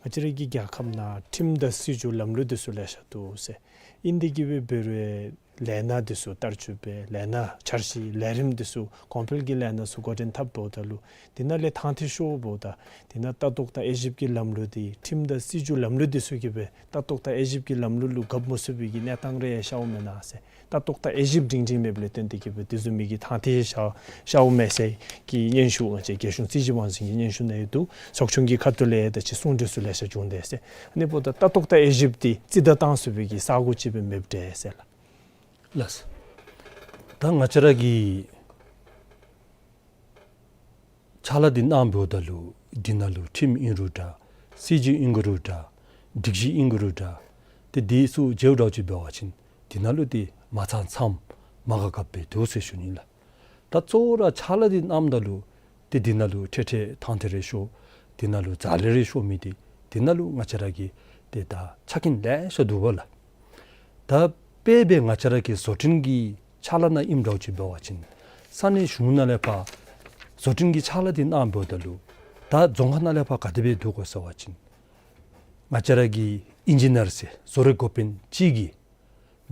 ང་བཅས་ར་གི་རྒྱལ་ཁབ་ནང་ཁྲིམས་དང་སྲིད་བྱུས་ལམ་ལུགས་འདི་ཚུ་ལེ་ཤ་འདུག་ཟེར། ཨིན་དེ་གི་སྦེ་འབད་རུང་ཡང་ལས་སྣ་འདི་ཚུ་བསྟར་སྤྱོད་འབད་ལས་སྣ་འཆར་གཞི་ལས་རིམ་འདི་ཚུ་གོང་འཕེལ་གྱི་ལས་སྣ་ཚུ་འགོ་འདྲེན་འཐབ་འབདཝ་ད་ལུ་འདི་ནང་ལས་ཐང་ཐད་ཤོརཝ་ད་འདི་ནང་ལྟ་རྟོག་དང་དབྱེ་ཞིབ་ཀྱི་ལམ་ལུགས་འདི་ཁྲིམས་དང་སྲིད་བྱུས་ལམ་ལུགས་འདི་ཚུ་གིས་སྦེ་ལྟ་རྟོག་དང་དབྱེ་ཞིབ་ཀྱི་ལམ་ལུགས་ལུ་གབ་མ་ཚུགས་པའི་གི་གནས་སྟངས་རེ་ཤརཝ་མེན་ན་ཟེར། ལྟ་རྟོག་དང་དབྱེ་ཞིབ་སྒྲིང་སྒྲིང་མེདཔ་ལས་བརྟེན་ཏེ་གི་སྦེ་དེ་བཟུམ་མའི་གི་ཐང་ཐད་ཤར་ཤརཝ་མས་ཟེར་གྱི་སྙན་ཞུ་ང་བཅས་རྒྱལ་གཞུང་རྩིས་ཞིབ་དབང་འཛིན་གྱི་སྙན་ཞུ་ནང་ཡོད་འདུག། ཚོགས་ཆུང་གི་ཁ་ཐུག་ལས་ད་ཅི་གསུང་གྲོས་ཚུ་ལེ་ཤ་བྱུང་དེས་ཟེར། ཨ་ནི་འབདཝ་ད་ལྟ་རྟོག་དང་དབྱེ་ཞིབ་འདི་རྩིས་ད་བཏང་ཚུགས་པའི་གི་ས་གོ་ཅིག་སྦེ་མེདཔ་འདྲས་ཟེར་ལགས། ལགས། ད་ང་བཅས་ར་གིས་ཕྱག་ལཱ་འདི་གནངམ་ད་ལུ་འདི་ནང་ལུ་ཁྲིམས་ཨིན་རུང་འདྲ་སྲིད་བྱུས་ཨིན་རུང་འདྲ་སྒྲིག་གཞི་ཨིན་རུང་འདྲ་ཏེ་འདི་ཚུ་མཇལཝ་འདྲཝ་ཅིག་འབད་བ་ཅིན་འདི་ནང་ལུ་ཏེ་མ་ཚང་ཚངམ་མ་དགའ་དགའཝ་སྦེ་འདུག་ཟེར་ཞུ་ནི་ལགས། ད་གཙོ་བོ་ར་ཕྱག་ལཱ་འདི་གནངམ་ད་ལུ་ཏེ་འདི་ནང་ལུ་འཕྲལ་འཕྲལ་ཐང་ཐད་རེ་ཤོར་འདི་ནང་ལུ་ཛ་ལི་རེ་ཤོར་མི་འདི་འདི་ནང་ལུ་ང་བཅས་ར་གི་ཏེ་ད་ཆ་རྐྱེན་ལེ་ཤ་འདུག་པ་ལགས། ད་ དཔེ་འབད་ང་བཅས་ར་གི་བཟོ་སྐྲུན་གྱི་ཕྱག་ལཱ་ནང་ཨིནམ་འདྲཝ་ཅིག་འབད་བ་ཅིན་ས་གནས་གཞུང་ནང་ལས་ཕར་བཟོ་སྐྲུན་གྱི་ཕྱག་ལཱ་འདི་གནངམ་འབདཝ་ད་ལུ་ད་རྫོང་ཁག་ནང་ལས་ཕར་ག་དེ་སྦེ་འདུག་གོ་ཟེར་བ་ཅིན་ང་བཅས་ར་གི་ཨིན་ཇི་ནིར་ཟེར་བཟོ་རིག་འགོ་དཔོན་གཅིག་གིས་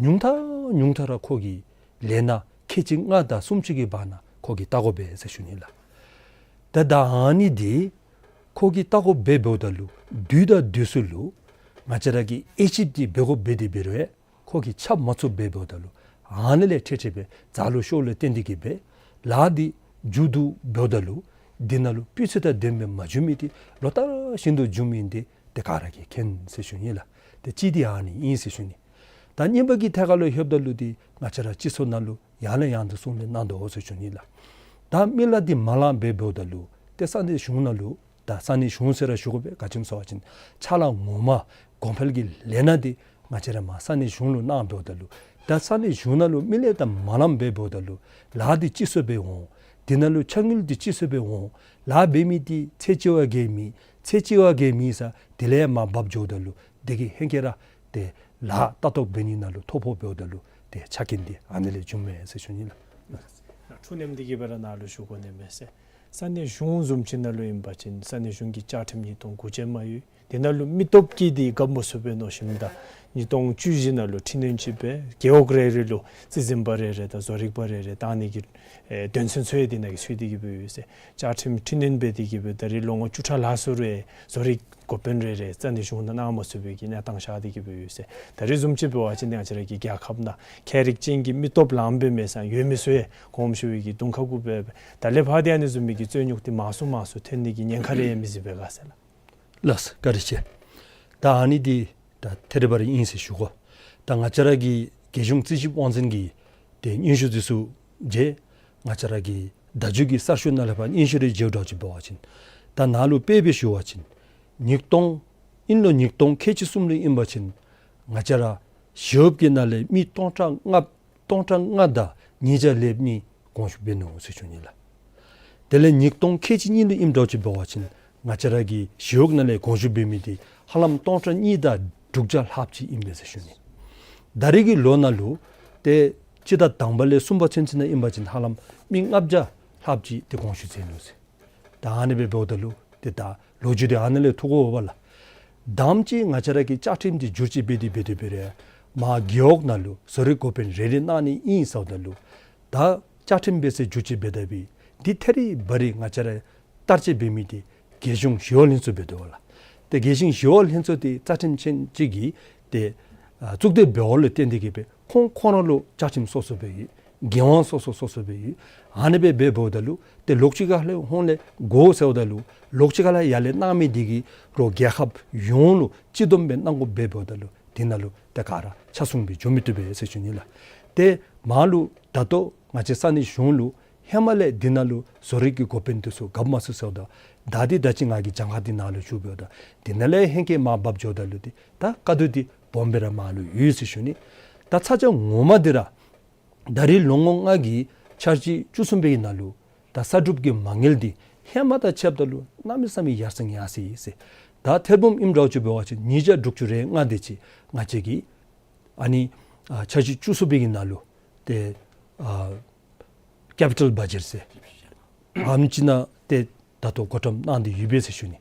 ཉུང་མཐའ་ཉུང་མཐའ་ར་ཁོ་གིས་ལས་སྣ་ཁལ་གཅིག་ལྔ་དང་སུམ་ཅུ་གི་བར་ན་ཁོ་གིས་བལྟ་དགོ་པས་ཟེར་ཞུ་ནི་ལགས། ད་ད་ཨ་ནི་འདི་ཁོ་གིས་བལྟ་དགོ་པས་འབདཝ་ད་ལུ་དུས་དང་དུས་སུ་ལུ་ང་བཅས་ར་གིས་དབྱེ་ཞིབ་འདི་འབད་དགོཔ་འབད་དེ་འབད་རུང་ཁོ་གིས་ཆ་མ་ཚུགསཔ་འབད་འབདཝ་ད་ལུ་ཨ་ནི་ལས་ཁྲལ་ཁྲལ་སྦེ་ཛ་ལུ་ཤོར་ལུ་བརྟེན་ཏེ་གིས་སྦེ་ལཱ་འདི་མཇུག་བསྡུ་འབདཝ་ད་ལུ་འདི་ནང་ལུ་སྤུས་ཚད་དང་ལྡནམ་སྦེ་མ་འབྱུང་མི་འདི་ལོ་ལྟར་བཞིན་དུ་འབྱུང་མི་འདི་ཏེ་ག་ར་གིས་མཁྱེན་ཟེར་ཞུ་ནི་ལགས། ཏེ་གཅིག་འདི་ཨ་ནི་ཨིན་ཟེར་ཞུ་ནི། ད་གཉིས་པ་གི་ཐད་ཁར་ལུ་ལྷོདཔ་ད་ལུ་འདི་ང་བཅས་ར་སྤྱི་ཚོགས་ནང་ལུ་ཡང་ལས་ཡང་དུ་གསུང་གྲོས་གནང་དོ་ཟེར་ཞུ་ནི་ལགས། ད་མི་ལཱ་འདི་མ་ལངམ་འབད་འབདཝ་ད་ལུ་ཏེ་ས་གནས་གཞུང་ནང་ལུ་ད་ས་གནས་གཞུང་ཟེར་ར་ཞུ་དགོ་པས། ག་ཅི་སྨོ་ཟེར་བ་ཅིན་ཕྱག་ལཱ་ངོ་མ་གོང་འཕེལ་གྱི་ལས་སྣ་འདི་ང་བཅས་ར་མར་ས་གནས་གཞུང་ལུ་གནངམ་འབདཝ་ད་ལུ་ད་ས་གནས་གཞུང་ནང་ལུ་མི་ལཱ་འདི་མ་ལངམ་འབད་འབདཝ་ད་ལུ་ལཱ་འདི་ཅི་སུ་སྦེ་འོང་། འདི་ནང་ལུ་ཆ་དངུལ་འདི་ཅི་སུ་སྦེ་འོང་། ལཱ་འབད་མི་འདི་ཚེ་གཅིག་བ་གིས་མེད་ཚེ་གཅིག་བ་གིས་མེད་ས་དེ་ལས་མར་འབབ་འགྱོཝ་ད་ལུ་དེ་གིས་ཧེང་སྐལ་ར་ཏེ་ལཱ་ལྟ་རྟོག་འབད་ནི་ནང་ལུ་ཐོ་ཕོག་འབདཝ་ད་ལུ་ཏེ་ཆ་རྐྱེན་འདི་ཨ་ནི་ལས་བྱུངམ་མས་ཟེར་ཞུ་ནི་ལགས། འཕྲོ་མཉམ་འདི་གི་སྦེ་ར་ནཱ་ལུ་ཞུ་དགོ་ནི་མས་ཟེར། ས་གནས་གཞུང་བཟུམ་ཅིག་ནང་ལུ་ཨིན་པ་ཅིན་ས་གནས་གཞུང་གི་བཅའ་ཁྲིམས་ཉིས་སྟོང་དགུ་བཅུ་མ་ཡོད། དེ་ནང་ལུ་མི་སྟོབས་ཀྱིས་འདི་འགབ་མ་ཚུགས་པས་མནོ་ཞིནམ་ད་ཉིས་སྟོང་བཅུ་བཞི་ནང་ལུ་འཕྲི་སྣོན་ཅིག་འབད་རྒེད་འོག་རེ་རེ་ལུ་རྩིས་འཛིན་པ་རེ་རེ་དང་བཟོ་རིག་པ་རེ་རེ་བཏང་ནི་གི་ཨེ་དོན་ཚན་ཚུ་ཡང་འདི་ནང་གི་ཚུད་དེ་གི་སྦེ་ཡོད་ཟེར། བཅའ་ཁྲིམས་འཕྲི་སྣོན་འབད་དེ་གི་སྦེ་ད་རེས་ལོ་ངོ་བཅུ་ཕྲག་ལྷག་སོང་རུང་བཟོ་རིག་འགོ་དཔོན་རེ་རེ་ས་གནས་གཞུང་ནང་གནང་མ་ཚུགས་པའི་གི་གནས་སྟངས་ཤར་ཏེ་གི་སྦེ་ཡོད་ཟེར། ད་རེས་བཟུམ་ཅིག་འབད་བ་ཅིན་ང་བཅས་ར་གི་རྒྱལ་ཁབ་ནང་མཁས་རིག་ཅན་གྱི་མི་སྟོབས་ལངམ་སྦེ་མེད་ས་ཡོད་མི་ཚུ་ཡང་གོངམ་ཞུ་བའི་གི་གདོང་ཁ་གུ་སྦེ་ད་ལས་ཕར་འདི་ཨ་ནི་བཟུམ་མའི་གི་རྩོད་རྙོགས་འདི་མང་སུ་མང་སུ་ཐོན་ནི་གི་ཉེན་ཁ་རེ་ཡང་མི་གཟིགས་པས་ག་ཟེར་ལགས། ལགས་སོ་བཀའ་དྲིན་ཆེ། ད་ཨ་ནི་འདི་ད་ཐད་རི་བ་རི་ཨིན་ཟེར་ཞུ་དགོ། ད་ང་བཅས་ར་གི་རྒྱལ་གཞུང་རྩིས་ཞིབ་དབང་འཛིན་གྱི་ཏེ་སྙན་ཞུ་འདི་ཚུ་མཇལ། ང་བཅས་ར་གི་བརྡ་བརྒྱུད་ཀྱི་གསར་ཤོག་ནང་ལས་ཕར་སྙན་ཞུ་རེ་མཇལཝ་འདྲཝ་ཅིག་འབད་བ་ཅིན་ད་ནཱ་ལུ་དཔེ་སྦེ་ཞུ་བ་ཅིན་ཉིས་སྟོང་དབྱིན་ལོ་ཉིས་སྟོང་ཁལ་གཅིག་གསུམ་ལུ་ཨིན་པ་ཅིན་ང་བཅས་ར་ཞི་གཡོགཔ་གི་ནང་ལས་མི་སྟོང་ཕྲག་ལྔ་སྟོང་ཕྲག་ལྔ་དང་ཉིས་བརྒྱ་ལྷགཔ་ནི་དགོངས་ཞུ་འབད་ནུག་ཟེར་ཞུ་ནི་ལགས། དེ་ལས་ཉིས་སྟོང་ཁལ་གཅིག་གཉིས་ལུ་ཨིནམ་འདྲཝ་ཅིག་འབད་བ་ཅིན་ང་བཅས་ར་གི་ཞི་གཡོག་ནང་ལས་དགོངས་ཞུ་འབད་མི་འདི་ཧ་ལམ་སྟོང་ཕྲག་གཉིས་དང་དྲུག་བརྒྱ་ལྷགཔ་ཅིག་ཨིན་པས་ཟེར་ཞུ་ནི། ད་རེས་ཀྱི་ལོ་ནང་ལུ་ཏེ་སྤྱི་ཟླ་དང་པ་ལས་གསུམ་པ་ཚུན་ཚོད་ནང་ཨིན་པ་ཅིན་ཧ་ལམ་མི་ལྔ་བརྒྱ་ལྷགཔ་ཅིག་ཏེ་དགོངས་ཞུ་མཛད་ནུག་ཟེར། ད་ཨ་ནི་སྦེ་འབདཝ་ད་ལུ་ཏེ་ད་ལོ་རྒྱུས་འདི་ཨ་ནི་ལས་ཐུག་དགོ་པས་ལགས། དང་པ་ཅིག་ང་བཅས་ར་གི་བཅའ་ཁྲིམས་འདི་བསྒྱུར་བཅོས་འབད་དེ་འབད་དེ་འབད་རུང་མར་རྒེད་འོག་ནང་ལུ་བཟོ་རིག་འགོ་དཔོན་རེ་རེ་གནང་ནི་ཨིན་ཟེརཝ་ད་ལུ་ད་བཅའ་ཁྲིམས་འབད་ཟེར་བསྒྱུར་བཅོས་འབད་ད་འབད་འདི་ཐད་རི་བ་རི་ང་བཅས་ར་བསྟར་སྤྱོད་འབད་མི་འདི་རྒྱལ་གཞུང་ཞི་གཡོག་ལྷན་ཚོགས་འབད་དོ་ལགས། ཏེ་རྒྱལ་གཞུང་ཞི་གཡོག་ལྷན་ཚོགས་འདི་རྩ་ཁྲིམས་ཅན་ཅིག་གི་ཏེ་ཨ་གཙུག་སྡེ་འབདཝ་ལས་བརྟེན་ཏེ་གི་སྦེ་ཁོང་ཁོང་ར་ལུ་བཅའ་ཁྲིམས་སོ་སོ་སྦེ་ཡོད། འགན་དབང་སོ་སོ་སོ་སོ་སྦེ་ཡོད། ཨ་ནི་སྦེ་འབད་འབདཝ་ད་ལུ་ཏེ་ལོག་ཅི་ག་ལས་ཧོང་ལས་དགོ་ཟེརཝ་ད་ལུ་ལོག་ཅི་ག་ལས་ཡར་ལས་གནང་མི་འདི་གིས་རོགས་རྒྱལ་ཁབ་ཡོངས་ལུ་སྤྱི་བསྡོམས་སྦེ་གནང་དགོཔ་འབད་འབདཝ་ད་ལུ་འདི་ནང་ལུ་ཏེ་ག་ར་ཆ་མཚུངས་སྦེ་འགྱོ་མི་བཏུབ་པས་ཟེར་ཞུ་ནི་ལགས། ཏེ་མར་ལུ་ད་ལྟོ་ང་བཅས་ས་གནས་གཞུང་ལུ་ཧེ་མ་ལས་འདི་ནང་ལུ་བཟོ་རིག་གི་འགོ་དཔོན་འདི་ཚུ་འགབ་མ་ཚུགས་ཟེརཝ་ད་ད་འདི་ད་ཅི་ང་གིས་གྱངས་ཁ་འདི་ནཱ་ལུ་ཞུ་འབདཝ་ད་འདི་ནང་ལས་ཧེང་སྐལ་མར་འབབ་འགྱོཝ་ད་ལུ་ཏེ་ད་དཀའ་སྡུག་འདི་སྦོམ་སྦེ་ར་མར་ལུ་ཡོད་ཟེར་ཞུ་ནི། ད་ཚ་གྱང་ངོ་མ་འདི་ར་ད་རེས་ལོ་ངོ་ལྔ་གི་འཆར་གཞི་བཅུ་གསུམ་པའི་ནང་ལུ་ད་གསར་སྒྲུབ་ཀྱི་མ་དངུལ་འདི་ཧེ་མ་དང་ཕྱདཔ་ད་ལུ་གནམ་མེད་ས་མེད་ཡར་སེང་ཡར་སེང་ཡོད་ཟེར། ད་ཐེར་འབུམ་ཨིནམ་འདྲཝ་ཅིག་འབད་བ་ཅིན་ཉིས་བརྒྱ་དྲུག་ཅུ་རེ་ལྔ་དེ་ཅིག་ང་བཅས་ཀྱི་ཨ་ནི་ཨ་འཆར་གཞི་བཅུ་གསུམ་པའི་ནང་ལུ་ཏེ་ཨ་ཀེ་པི་ཊལ་བ་ཇེཊ་ཟེར་ཨམ་ཅིག་ནང་ཏེ་ད་ལྟོ་བགོ་བཀྲམ་གནང་སྟེ་ཡོད་པས་ཟེར་ཞུ་ནི།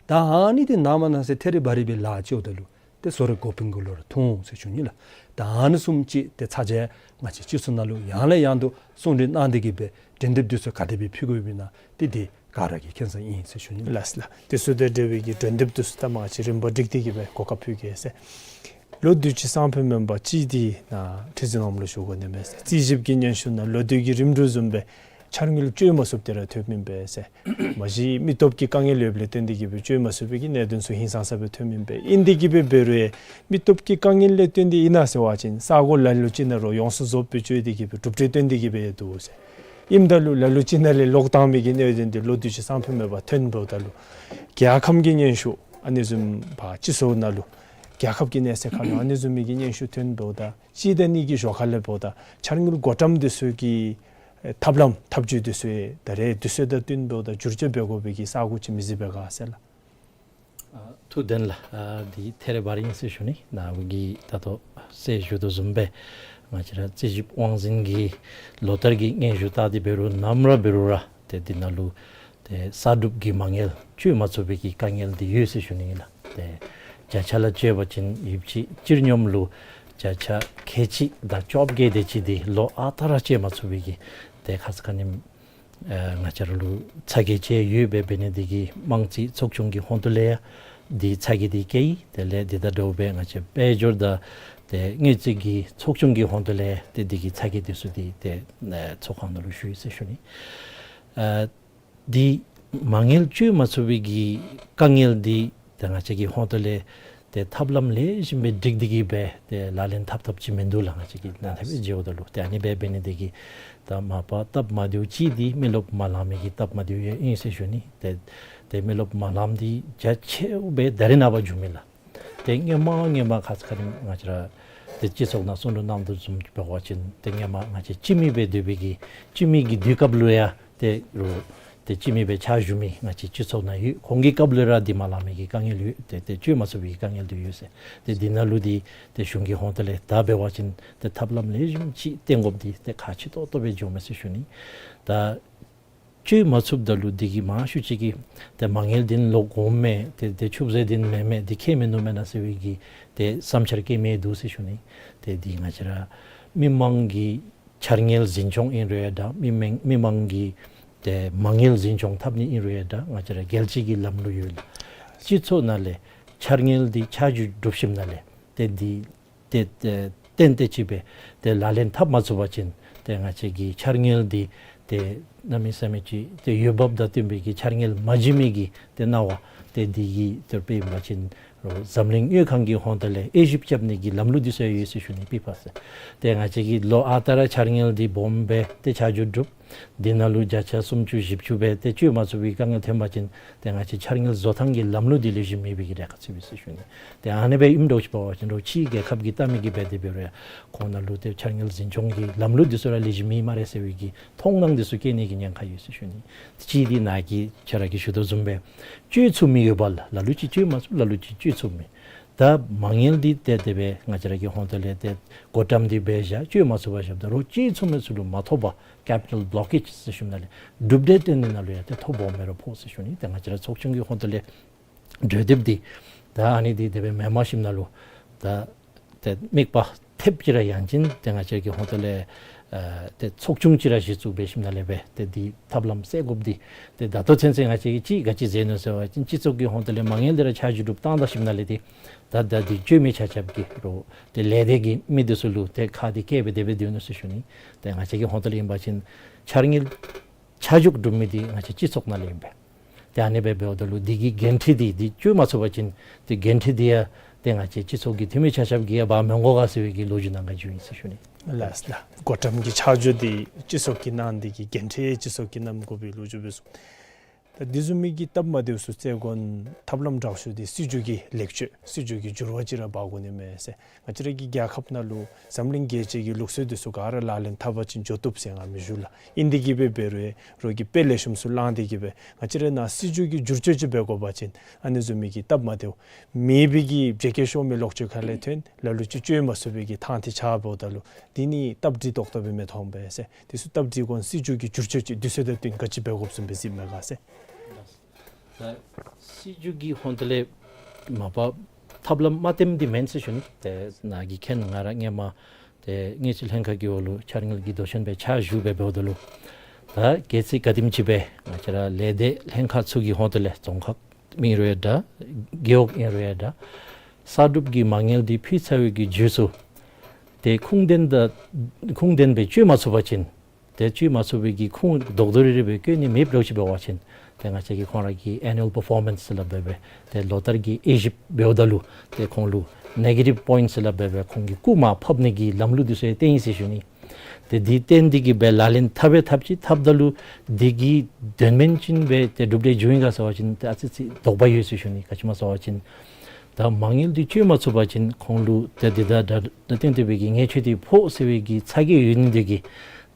ད་ཨ་ནི་འདི་གནངམ་ཨ་གནངམ་ཟེར་ཐད་རི་བ་རི་སྦེ་ལཱ་འབད་འགྱོཝ་ད་ལུ་ཏེ་བཟོ་རིག་འགོ་དཔོན་གྱི་ལོ་ར་ཐོན་འོང་ཟེར་ཞུ་ནི་ལགས། ད་ཨ་ནི་བཟུམ་ཅིག་ཏེ་ཚ་གྱང་ང་བཅས་སྤྱི་ཚོགས་ནང་ལུ་ཡང་ལས་ཡང་དུ་གསུང་གྲོས་གནང་སྟེ་གི་སྦེ་གྲོས་འདེབས་འདི་ཚུ་ག་དེ་སྦེ་ཕུལ་དགོཔ་ཨིན་ན་ཏེ་འདི་ག་ར་གིས་མཁྱེན་ས་ཨིན་ཟེར་ཞུ་ནི་ལགས། ལགས་ལགས། དེ་ཚུ་དང་འབྲེལ་བའི་གི་གྲོས་འདེབས་འདི་ཚུ་ད་མར་ང་བཅས་རིམ་པ་བསྒྲིགས་ཏེ་གི་སྦེ་གོ་སྐབས་ཕུལ་གེ་ཟེར། ལོ་དུས་ཅི་སང་ཕོད་མེན་པར་ཅིག་འདི་ནཱ་ཁྲི་འཛིན་འོགམ་ལུ་ཞུ་དགོ་ནི་མས་ཟེར། རྩིས་ཞིབ་ཀྱི་སྙན་ཞུ་ནང་ལོ་དུས་ཀྱི་རིམ་གྲོ་བཟུམ་སྦེ་འཆར་དངུལ་བཅོལ་མ་ཚུགསཔ་དེ་ར་ཐོནམ་ཨིན་པས་ཟེར། མ་གཞི་མི་སྟོབས་ཀྱི་དཀའ་ངལ་ཡོདཔ་ལས་བརྟེན་ཏེ་གི་སྦེ་བཅོལ་མ་ཚུགས་པའི་གི་གནད་དོན་ཚུ་ཧིང་སངས་ས་སྦེ་ཐོནམ་ཨིན་པས། ཨིན་ཏེ་གི་སྦེ་འབད་རུང་མི་སྟོབས་ཀྱི་དཀའ་ངལ་ལས་བརྟེན་ཏེ་ཨིན་ན་ཟེར་བ་ཅིན་ས་གོ་ལ་ལུ་ཅིག་ནང་ར་ཡོངས་སུ་རྫོགསཔ་སྦེ་བཅོལ་ཏེ་གི་སྦེ་གྲུབ་འབྲས་བཏོན་ཏེ་གི་སྦེ་ཡོད་འདུག་ཟེར། ཨིནམ་ད་ལུ་ལ་ལུ་ཅིག་ནང་ལས་ལོག་བཏང་མི་གི་གནད་དོན་འདི་ལོ་དུས་ཅི་སང་ཕོད་མེན་པར་ཐོན་འབདཝ་ད་ལུ་རྒྱལ་ཁམས་ཀྱི་སྙན་ཞུ་ཨ་ནི་བཟུམ་ཕར་སྤྱི་ཚོགས་ནང་ལུ་རྒྱལ་ཁབ་ཀྱི་གནས་ཚད་ཁར་ལུ་ཨ་ནི་བཟུམ་མའི་གི་སྙན་ཞུ་ཐོན་འབདཝ་ད་གཅིག་དང་གཉིས་ཀྱི་ཞོར་ཁ་ལས་འབདཝ་ད་འཆར་དངུལ་བགོ་བཀྲམ་འདི་ཚུ་གི་ཨེ་ཐབས་ལམ་ཐབས་བྱུས་འདི་ཚུ་ད་རེས་དུས་ཚོད་དང་བསྟུན་འབདཝ་ད་བསྒྱུར་བཅོས་འབད་དགོ་པའི་གི་ས་གོ་ཅིག་མི་གཟིགས་པས་ག་ཟེར་ལགས། ཨ་ཐུགས་བདེན་ལགས། ཨ་འདི་ཐད་རི་བ་རི་ཨིན་ཟེར་ཞུ་ནི། ནཱ་གི་ད་ལྟོ་ ཟེར་ཞུ་དོ་བཟུམ་སྦེ་ང་བཅས་ར་རྩིས་ཞིབ་དབང་འཛིན་གྱི་ལོ་ལྟར་གྱི་སྙན་ཞུ་བལྟ་སྟེ་འབད་རུང་ནམ་ར་འབད་རུང་ར་ཏེ་འདི་ནང་ལུ་ཏེ་གསར་སྒྲུབ་ཀྱི་མ་དངུལ་བཅོལ་མ་ཚུགས་པའི་གི་དཀའ་ངལ་འདི་ཡོད་ཟེར་ཞུ་ནི་ཨིན་ལགས། ཏེ་བརྒྱ་ཆ་ལུ་དཔྱད་པ་ཅིན་ཡོདཔ་ཅིག་སྤྱིར་སྙོམས་ལུ་བརྒྱ་ཆ་ཁལ་གཅིག་དང་བཅོ་བརྒྱད་དེ་ཅིག་འདི་ལོ་ཨ་རྟག་ར་བཅོལ་མ་ཚུགས་པའི་གི་ཏེ་ཁ་ཙ་ཁ་ཉིནམ་ཨེ་ང་བཅས་ར་ལུ་ཚ་གྱང་ཅིག་ཡོདཔ་འབད་ནི་འདི་གིས་དམངས་རྩིས་ཚོགས་ཆུང་གི་ཧོངས་ལས་ཡང་འདི་ཚ་གྱང་འདི་བཀལ་ཡི། དེ་ལས་འདི་དང་འདྲཝ་སྦེ་ང་བཅས་དཔལ་འབྱོར་དང་ཏེ་དངུལ་རྩིས་ཀྱི་ཚོགས་ཆུང་གི་ཧོངས་ལས་ཏེ་འདི་གི་ཚ་གྱང་འདི་ཚུ་འདི་ཏེ་ཨེ་ཚོགས་ཁང་ནང་ལུ་ཞུ་ཡི་ཟེར་ཞུ་ནི། ཨེ་འདི་མ་དངུལ་བཅོལ་མ་ཚུགས་པའི་གི་དཀའ་ངལ་འདི་ཏེ་ང་བཅས་ཀྱི་ཧོངས་ལས་ཏེ་ཐབས་ལམ་ལེགས་ཤོམ་སྦེ་སྒྲིག་སྟེ་གི་སྦེ་ཏེ་ལག་ལེན་འཐབ་འཐབ་ཅིག་མིན་འདུག་ལགས། ང་བཅས་ཀྱིས་ནཱ་ལྟ་སྦེ་མཇལཝ་ད་ལུ་ཏེ་ཨ་ནི་སྦེ་འབད་ནི་འདི་གིས་ད་མ་པ་སྟབས་མ་བདེཝ་ཅིག་འདི་མི་རློབས་མ་ལང་མི་གི་སྟབས་མ་བདེཝ་ཡང་ཨིན་ཟེར་ཞུ་ནི། ཏེ་ཏེ་མི་རློབས་མ་ལངམ་འདི་རྒྱ་ཆེཝ་སྦེ་ད་རེས་ནངས་པ་འགྱོ་མི་ལགས། ཏེ་སྔོན་མ་སྔོན་མ་ཁ་ཙ་ཁ་ཉིནམ་ང་བཅས་ར་ཏེ་སྤྱི་ཚོགས་ནང་གསུང་གྲོས་གནང་དོ་བཟུམ་འབད་བ་ཅིན་ཏེ་སྔོན་མ་ང་བཅས་སྤྱི་མི་སྦེ་སྡོད་པའི་གི་སྤྱི་མི་གི་དུས་སྐབས་ལུ་ཡང་ཏེ་རུང་ཏེ་སྤྱི་མི་སྦེ་ཕྱག་ཞུ་མི་ང་བཅས་སྤྱི་ཚོགས་ནང་ཡོད། ཁོང་གི་སྐབས་ལུ་ར་འདི་མ་ལང་མི་གི་དཀའ་ངལ་ཡོད། ཏེ་ཏེ་བཅོལ་མ་ཚུགས་པའི་གི་དཀའ་ངལ་འདི་ཡོད་ཟེར། ཏེ་འདི་ནང་ལུ་འདི་ཏེ་གཞུང་གི་ཧོངས་ལས་ད་འབད་བ་ཅིན་ཏེ་ཐབས་ལམ་ལེགས་ཤོམ་ཅིག་བཏོན་དགོཔ་འདི་ཏེ་ཁག་ཆེ་ཏོག་ཏོ་སྦེ་འགྱོཝ་མས་ཟེར་ཞུ་ནི། ད་བཅོལ་མ་ཚུགསཔ་ད་ལུ་འདི་གིས་མང་ཤོས་ཅིག་གིས་ཏེ་མ་དངུལ་འདི་ལོག་འོངམ་མས། ཏེ་ཏེ་ཕྱུགཔ་ཟེར་འདི་མེན་མས། འདི་ཁྱད་མིན་ནུག་མེན་ན་ཟེར་བའི་གི་ཏེ་བསམ་འཆར་བཀོད་མི་འདུག་ཟེར་ཞུ་ནི། ཏེ་འདི་ང་བཅས་ར་མི་མང་གི་འཆར་དངུལ་འཛིན་སྐྱོང་ཨིན་རུང་ཡང་འདྲ། མི་མང་མི་མང་གི་ཏེ་མ་དངུལ་འཛིན་སྐྱོང་འཐབ་ནི་ཨིན་རུང་ཡང་འདྲ། ང་བཅས་ར་རྒྱལ་སྤྱི་གི་ལམ་ལུགས་ཡོད་ལགས། སྤྱི་ཚོགས་ནང་ལས་འཆར་དངུལ་འདི་ཆ་འཇོག་གྲུབ་ཞིནམ་ལས་ཏེ་འདི་ཏེ་ཏེ་ཏན་ཏན་ཅིག་སྦེ་ཏེ་ལག་ལེན་འཐབ་མ་ཚུགས་པ་ཅིན་ཏེ་ང་བཅས་ཀྱི་འཆར་དངུལ་འདི་ཏེ་གནམ་མེད་ས་མེད་ཅིག་ཏེ་འོས་འབབ་དང་བསྟུན་པའི་གི་འཆར་དངུལ་མ་བྱིན་མི་གི་ཏེ་གནང་བ་ཏེ་འདི་གིས་ཏེ་དཔེ་འབད་བ་ཅིན་རོགས་འཛམ་གླིང་དངུལ་ཁང་གི་ཧོངས་ལས་དབྱེ་ཞིབ་རྐྱབ་ནི་གི་ལམ་ལུགས་འདི་ཚུ་ཡང་ཡོད་ཟེར་ཞུ་ནི། པི་ཕ་ཟེར། ཏེ་ང་བཅས་ཀྱིས་ལོ་ཨ་རྟག་ར་འཆར་དངུལ་འདི་སྦོམ་སྦེ་ཏེ་ཆ་འཇོག་གྲུབ། འདི་ནང་ལུ་བརྒྱ་ཆ་སུམ་ཅུ་བཞི་བཅུ་སྦེ་ཏེ་བཅོལ་མ་ཚུགས་པའི་དཀའ་ངལ་ཐོན་པ་ཅིན་ཏེ་ང་བཅས་འཆར་དངུལ་བཟོ་ཐངས་ཀྱི་ལམ་ལུགས་འདི་ལེགས་ཤོམ་མེད་པའི་གི་རེ་ཁ་ཚུད་པས་ཟེར་ཞུ་ནི། ཏེ་ཨ་ནི་སྦེ་ཨིནམ་འདྲཝ་ཅིག་འབད་བ་ཅིན་རོགས་ཕྱིའི་རྒྱལ་ཁབ་ཀྱི་ལྟ་མི་གིས་འབད་དེ་འབད་རུང་ཡང་ཁོང་ནང་ལུ་ཏེ་འཆར་དངུལ་འཛིན་སྐྱོང་གི་ལམ་ལུགས་འདི་ཚུ་ར་ལེགས་ཤོམ་མེད་སྨ་རེ་ཟེར་བའི་གི་མཐོང་སྣང་འདི་ཚུ་སྐྱེ་ནི་གི་ཉེན་ཁ་ཡོད་ཟེར་ཞུ་ནི། གཅིག་འདི་ནཱ་གིས་ཁྱོད་ར་གིས་ཞུ་དོ་བཟུམ་སྦེ་བཅོལ་ཚུགས་མི་ཡོདཔ་ལ་ལ་ལུ་ཅིག་བཅོལ་མ་ཚུགས། ལ་ལུ་ཅིག་བཅོལ་ཚུགས་མི། ད་མ་དངུལ་འདི་ཏེ་དེ་སྦེ་ང་བཅས་ར་གི་ཧོངས་ལས་ཏེ་བགོ་བཀྲམ་འདི་འབད་བཞག་བཅོལ་མ་ཚུགས་པར་བཞགཔ་ད་རོགས་བཅོལ་ཚུགས་མི་ཚུ་ལུ་མ་ཐོབ་པར་ཀེ་པི་ཊལ་བློ་ཀེཇ་ཟེར་ཞུཝ་ད་ལས་གྲུབ་འབྲས་སྟོན་ནི་ནང་ལུ་ཡང་ཏེ་ཐོ་སྦོམ་སྦེ་ར་ཕོག་ཟེར་ཞུ་ནི། ཏེ་ང་བཅས་ར་ཚོགས་ཆུང་གི་ཧོངས་ལས་གྲོས་འདེབས་འདི་ད་ཨ་ནི་འདི་དེ་སྦེ་མེནམ་ཞིནམ་ལས་ད་ཏེ་དམིགས་པ་ཐེབས་ཅིག་ར་ཡང་ཅིན་ཏེ་ང་བཅས་ཀྱི་ཧོངས་ལས་ཨ་ཏེ་ཚོགས་ཆུང་ཅིག་ར་གཞི་བཙུགས་འབད་ཞིནམ་ལས་སྦེ་ཏེ་འདི་ཐབས་ལམ་སེལ་དགོཔ་འདི་ཏེ་ད་ལྟོ་ཚུན་ཚོད་ང་བཅས་ཀྱིས་ཅིག་ག་ཅི་མཛད་ནུག་ཟེར་བ་ཅིན་སྤྱི་ཚོགས་ཀྱི་ཧོངས་ལས་མ་དངུལ་འདི་ར་ཆ་འཇོག་གྲུབ་བཏང་ད་ཞིནམ་ལས་ཏེ་ད་ད་འདི་བཅོལ་མི་ཆ་ཁྱབ་ཀྱིས་རོགས་ཏེ་ལས་སྡེ་གི་མི་འདི་ཚུ་ལུ་ཏེ་ཁ་འདི་བཀལ་སྦེ་དེ་སྦེ་སྡོད་ནུག་ཟེར་ཞུ་ནི། ཏེ་ང་བཅས་ཀྱི་ཧོངས་ལས་ཨིན་པ་ཅིན་འཆར་དངུལ་ཆ་འཇོག་གྲུབ་མི་འདི་ང་བཅས་སྤྱི་ཚོགས་ནང་ལས་ཨིན་པས། ཏེ་ཨ་ནི་སྦེ་འབདཝ་ད་ལུ་འདི་གི་འགན་འཁྲི་འདི་འདི་བཅོལ་མ་ཚུགས་པ་ཅིན་ཏེ་འགན་འཁྲི་འདི་ཡང་ཏེ་ང་བཅས་སྤྱི་ཚོགས་ཀྱི་འཐུས་མི་ཆ་ཁྱབ་ཀྱིས་ཡང་འབག་མི་དགོ་ག་ཟེར་བའི་གི་ལོ་རྒྱུས་ནང་ག་བྱུང་ཡི་ཟེར་ཞུ་ནི། ལགས་ལགས། བགོ་བཀྲམ་གྱི་ཆ་འཇོག་འདི་སྤྱི་ཚོགས་ཀྱིས་གནང་འདི་གི་འགན་འཁྲི་སྤྱི་ཚོགས་ཀྱིས་བསྣམ་དགོ་པའི་ལོ་རྒྱུས་སྦེ་སོང་། ད་འདི་བཟུམ་མའི་གི་སྟབས་མ་བདེཝ་ཚུ་སེལ་དགོ་ན་ཐབས་ལམ་དྲག་ཤོས་འདི་སྲིད་བྱུས་ཀྱི་ལེགས་བཅོས་སྲིད་བྱུས་ཀྱི་འགྱུར་བ་ཅིག་ར་འབག་དགོ་ནི་མས་ཟེར། ང་བཅས་ར་གི་རྒྱལ་ཁབ་ནང་ལུ་འཛམ་གླིང་རྒྱལ་སྤྱི་གི་ལུགས་སྲོལ་འདི་ཚུ་ག་ར་ལག་ལེན་འཐབ་པ་ཅིན་འགྱོ་བཏུབ་ཟེར་ང་མི་ཞུ་ལགས། ཨིན་དེ་གིས་སྦེ་འབད་རུང་རོགས་ཀྱིས་དཔེ་ལེགས་ཤོམ་ཚུ་བླངས་ཏེ་གིས་སྦེ་ང་བཅས་ར་ནཱ་སྲིད་བྱུས་ཀྱི་འགྱུར་བཅོས་ཅིག་འབད་དགོ་པ་ཅིན་ཨ་ནི་བཟུམ་མའི་གི་སྟབས་མ་བདེཝ་མེད་པའི་གི་བརྗེ་བཀལ་ཤོར་མི་ལོག་སྤྱོད་ཁ་ལས་ཐོན་ལ་ལུ་ཅིག་བཅོལ་མ་ཚུགས་པའི་གི་ཐང་འདི་ཆགས་འབདཝ་ད་ལུ་འདི་ནི་སྟབས་འགྲིག་ཏོག་ཏོ་སྦེ་མི་མཐོང་པས་ཟེར། འདི་ཚུ་སྟབས་འགྲིག་དགོ་ན་སྲིད་བྱུས་ཀྱི་འགྱུར་བཅོས་ཅིག་དུས་ཚོད་དང་བསྟུན་ག་ཅི་འབད་དགོཔ་བཟུམ་སྦེ་གཟིགས་མས་ག་ཟེར། ད་སྲིད་བྱུས་ཀྱི་ཧོངས་ལས་མ་པ་ཐབས་ལམ་མ་བཏོན་འདི་མེན་ཟེར་ཞུ་ནི། ཏེ་ནཱ་གིས་མཁྱེན། ང་ར་སྔོན་མ་ཏེ་དངུལ་རྩིས་ལྷན་ཁག་གི་འོག་ལུ་འཆར་དངུལ་གྱི་མདོ་ཆེན་སྦེ་ཕྱག་ཞུ་སྦེ་འབདཝ་ད་ལུ་ད་གལ་སྲིད་ག་དེམ་ཅིག་སྦེ་ང་བཅས་ར་ལས་སྡེ་ལྷན་ཁག་ཚུ་གི་ཧོངས་ལས་རྫོང་ཁག་ཨིན་རུང་ཡང་འདྲ་རྒེད་འོག་ཨིན་རུང་ཡང་འདྲ་གསར་སྒྲུབ་ཀྱི་མ་དངུལ་འདི་ཕུལ་ཚར་བའི་གི་རྗེས་སུ་ཏེ་ཁུངས་ལྡན་དང་ཁུངས་ལྡན་སྦེ་བཅོལ་མ་ཚུགས་པ་ཅིན་ཏེ་བཅོལ་མ་ཚུགས་པའི་གི་ཁུངས་རྡོག་རྡོག་རིལ་རི་སྦེ་བཀོད་ནི་མེདཔ་འདྲཝ་ཅིག་འབད་བ་ཅིན་ཏེ་ང་བཅས་ཀྱིས་ཁོང་ར་གི་ཨེ་ནུ་ཨལ་པར་ཕོར་མེནསི་ཟེར་སླབ་སྦེ་ཏེ་ལོ་ལྟར་གྱི་དབྱེ་ཞིབ་འབདཝ་ད་ལུ་ཏེ་ཁོང་ལུ་ནེ་གེ་ཊིབ་པོའིནཊི་ཟེར་སླབ་སྦེ་ཁོང་གི་རྐུ་མ་ཕབ་ནི་གི་ལམ་ལུགས་འདི་ཚུ་ཡང་བཏོན་ཡི་ཟེར་ཞུ་ནི། ཏེ་འདི་བཏོན་ཏེ་གིས་སྦེ་ལག་ལེན་འཐབ་སྦེ་འཐབ་ཅི། འཐབ་ད་ལུ་འདི་གི་དོན་མེན་ཅིག་སྦེ་ཏེ་གྲུབ་འབྲས་བྱུང་ཡི་ག་ཟེར་བ་ཅིན་ཏེ་ཨ་ཙི་ཅིག་དོགས་པ་ཡོད་ཟེར་ཞུ་ནི། ག་ཅི་སྨོ་ཟེར་བ་ཅིན་ད་མ་དངུལ་འདི་བཅོལ་མ་ཚུགས་པ་ཅིན་ཁོང་ལུ་ཏེ་འདི་ད་ད་ཏན་ཏན་སྦེ་གི་ཉེས་བཅོལ་འདི་ཕོག་ཟེར་བའི་གི་ཚ་གྱང་ཡོད་ནི་འདི་གིས་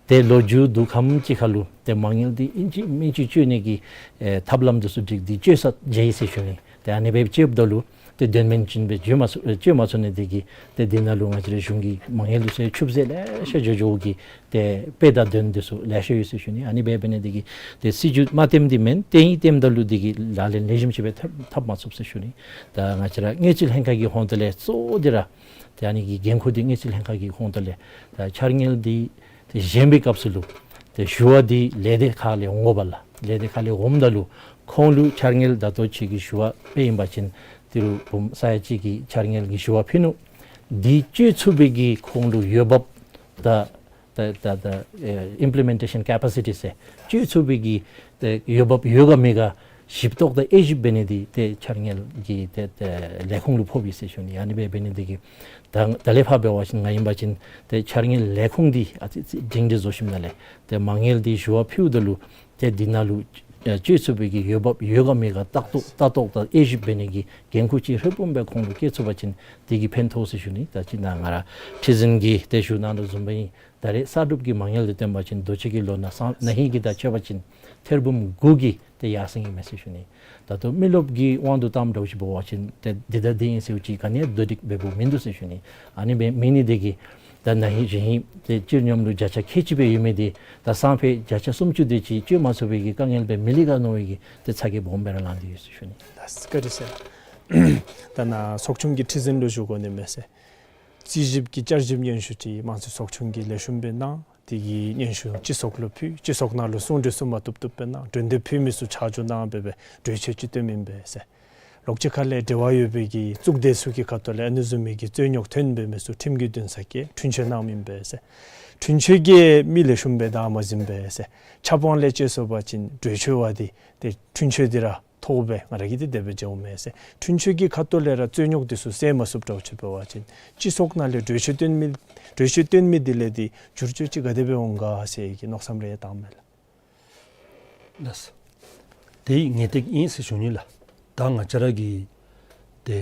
ཏེ་ལོ་མཇུག་དུས་ཁམས་ཅིག་ཁར་ལུ་ཏེ་མ་དངུལ་འདི་ཨིན་ཅི་མིན་ཅི་བཅོལ་ནི་གི་ཨེ་ཐབས་ལམ་འདི་ཚུ་སྒྲིག་སྟེ་བཅོལ་ས་མཇལ་ཡི་ཟེར་ཞུ་ནི། ཏེ་ཨ་ནི་སྦེ་བཅོལཝ་ད་ལུ་ ཏེ་དོན་མེན་ཅིག་སྦེ་བརྗོད་མ་ཚུགས་ཨེ་བརྗོད་མ་ཚུགས་ནི་དེ་གིས་ཏེ་འདི་ནང་ལུ་ང་བཅས་རའི་གཞུང་གི་མ་དངུལ་འདི་ཚུ་ཆུད་ཟོས་ལེ་ཤ་འགྱོ་འགྱོཝ་གི་ཏེ་དཔེ་དང་དོན་འདི་ཚུ་ལེ་ཤ་ཡོད་ཟེར་ཞུ་ནི། ཨ་ནི་འབད་འབད་ནི་དེ་གིས་ཏེ་སྲིད་བྱུས་མ་བཏོནམ་འདི་མེན། བཏོན་ཡི་བཏོནམ་ད་ལུ་དེ་གིས་ལག་ལེན་ལེགས་ཤོམ་ཅིག་སྦེ་འཐབ་འཐབ་མ་ཚུགས་ཟེར་ཞུ་ནི། ད་ང་བཅས་ར་དངུལ་རྩིས་ལྷན་ཁག་གི་ཧོངས་ཏེ་ལས་གཙོ་བོ་འདི་ར་ཏེ་ཨ་ནི་གི་འགན་ཁུར་འདི་དངུལ་རྩིས་ལྷན་ཁག་གི་ཧོངས་ཏེ་ལས་ད་འཆར་དངུལ་འདི་ཏེ་བཞེངས་པའི་སྐབས་སུ་ལུ་ཏེ་ཞུ་བ་འདི་ལས་སྡེ་ཁག་ལས་འོང་དགོ་པས་ལགས། ལས་སྡེ་ཁག་ལས་འོངམ་ད་ལུ་ཁོང་ལུ་འཆར་དངུལ་ད་ལྟོ་ཅིག་གི་ཞུ་བ་དཔེ་ཨིན་པ་ཅིན་ཏི་རུ་འབུམ་ས་ཡ་གཅིག་གི་འཆར་དངུལ་གྱི་ཞུ་བ་ཕུལ་ནུག། འདི་སྤྱོད་ཚུགས་པའི་གི་ཁོང་ལུ་འོས་འབབ་ད་ད་ད་ད་ཨེ་implementation capacity ཟེར་སྤྱོད་ཚུགས་པའི་གི་ཏེ་འོས་འབབ་ཡོད་ག་མེད་ག་ཞིབ་རྟོག་དང་དབྱེ་ཞིབ་འབད་ནི་འདི་ཏེ་འཆར་དངུལ་གྱི་ཏེ་ཏེ་ལས་ཁུངས་ལུ་ཕོགཔ་ཨིན་ཟེར་ཞུ་ནི། ཨ་ནི་འབད་འབད་ནི་འདི་གིས་ད་ད་ལས་ཕར་འབད་བ་ཅིན་ང་ཨིན་པ་ཅིན་ཏེ་འཆར་དངུལ་ལས་ཁུངས་འདི་ཨ་ཙི་ཙི་སྒྲིང་སྒྲི་བཟོ་ཞིནམ་ལས་ཏེ་མ་དངུལ་འདི་ཞུ་བ་ཕུལཝ་ད་ལུ་ཏེ་འདི་ནང་ལུ་ཨེ་སྤྱོད་ཚུགས་པའི་གི་འོས་འབབ་ཡོད་ག་མེད་ག་ལྟ་རྟོག་ལྟ་རྟོག་དང་དབྱེ་ཞིབ་འབད་ནི་གི་འགན་ཁུར་ཅིག་ཧྲིལ་བུམ་སྦེ་ཁོང་ལུ་བཀལ་ཚུགས་པ་ཅིན་དེ་གིས་ཕན་ཐོགས་ཟེར་ཞུ་ནི། ད་ཅི་ནཱ་ང་ར་ཁྲི་འཛིན་གྱིས་ཏེ་ཞུ་གནང་དོ་བཟུམ་སྦེ་ཨིན། ད་རེས་གསར་སྒྲུབ་ཀྱི་མ་དངུལ་འདི་བཏོན་པ་ཅིན་དུས་ཅི་གི་ལོ་ན་སང་ན་ཧིང་གི་དང་ཕྱད་པ་ཅིན་ཐེར་འབུམ་དགུ་གི་ཏེ་ཡར་སེང་ཨིན་མས་ཟེར་ཞུ་ནི། ད་ལྟོ་མི་རློབས་ཀྱི་དབང་དུ་བཏངམ་འདྲཝ་ཅིག་འབད་བ་ཅིན་ཏེ་འདི་དང་འདི་ཨིན་ཟེརཝ་ཅིག་ག་ནི་ཡང་བསྡུ་སྒྲིག་འབད་འབདཝ་མིན་འདུག་ཟེར་ཞུ་ནི། ཨ་ནི་འབད་མི་ནི་དེ་གིས་ད་ན་ཧིང་གཞེས་ཧིང་ཏེ་སྤྱིར་སྙོམས་ལུ་བརྒྱ་ཆ་ཁལ་གཅིག་སྦེ་ཡོད་མི་འདི་ད་སང་ཕོད་བརྒྱ་ཆ་སུམ་ཅུ་དེ་ཅིག་སྤྱོད་མ་ཚུགས་པའི་གི་དཀའ་ངལ་སྦེ་མི་ལུས་ག་མནོ་བའི་གི་ཏེ་ཚ་གྱང་སྦོམ་སྦེ་ར་ལངས་ཏེ་ཡོད་ཟེར་ཞུ་ནི། ལགས་སོ། བཀའ་དྲིན་ཆེ་ལགས། ད་ནཱ་ཚོགས་ཆུང་གི་ཁྲི་འཛིན་ལུ་ཞུ་དགོ་ནི་མས་ཟེར། རྩིས་ཞིབ་ཀྱི་བསྐྱར་ཞིབ་སྙན་ཞུ་ཅིག་དམངས་གཙོའི་ཚོགས་ཆུང་གིས་ལེགས་ཤོམ་སྦེ་གནང་། དེ་གི་སྙན་ཞུ་སྤྱི་ཚོགས་ལུ་ཕུལ། སྤྱི་ཚོགས་ནང་ལུ་གསུང་གྲོས་ཚུ་མ་བཏུབ་བཏུབ་སྦེ་གནང་། གྲོས་འདེབས་ཕུལ་མི་ཚུ་ཆ་འཇོག་གནང་སྦེ་སྦེ་གྲོས་ཆོད་ཅིག་བཏོནམ་ཨིན་པས་ཟེར། ལོགས་ཅིག་ཁ་ལས་འབྲེལ་བ་ཡོད་པའི་གི་གཙུག་སྡེ་ཚུ་གི་ཁ་ཐུག་ལས་ཨ་ནི་བཟུམ་མའི་གི་རྩོད་རྙོགས་ཐོན་སྦེ་མི་ཚུ་ཁྲིམས་ཀྱི་འདུན་ས་བཀལ་འཁྲུན་ཆོད་གནངམ་ཨིན་པས་ཟེར། འཁྲུན་ཆོད་བཀལ་མི་ལེགས་ཤོམ་སྦེ་བདའ་མ་ཟིན་པས་ཟེར། ཆབ་འབངས་ལས་དཔྱད་སོང་པ་ཅིན་གྲོས་ཆོད་པ་འདི་ཏེ་འཁྲུན་ཆོད་འདི་ར་ཐོགས་སྦེ་ང་ར་གིས་འདི་དེ་སྦེ་མཇལཝ་མས་ཟེར། འཁྲུན་ཆོད་ཀྱི་ཁ་ཐུག་ལས་ར་རྩོད་རྙོགས་འདི་ཚུ་སེལ་མ་ཚུགསཔ་འདྲཝ་ཅིག་འབད་བ་ཅིན་སྤྱི་ཚོགས་ནང་ལས་གྲོས་ཆོད་བཏོན་མི་གྲོས་ཆོད་བཏོན་མི་འདི་ལས་འདི་བསྒྱུར་བཅོས་ཅིག་ག་དེ་སྦེ་འོང་ག་ཟེར་གྱི་མནོ་བསམ་རེ་བཏངམ་མས་ལགས། ལགས། དེ་ངེས་ཏིག་ཨིན་ཟེར་ཞུ་ནི་ལགས། ད་ང་བཅས་ར་གི་ཏེ་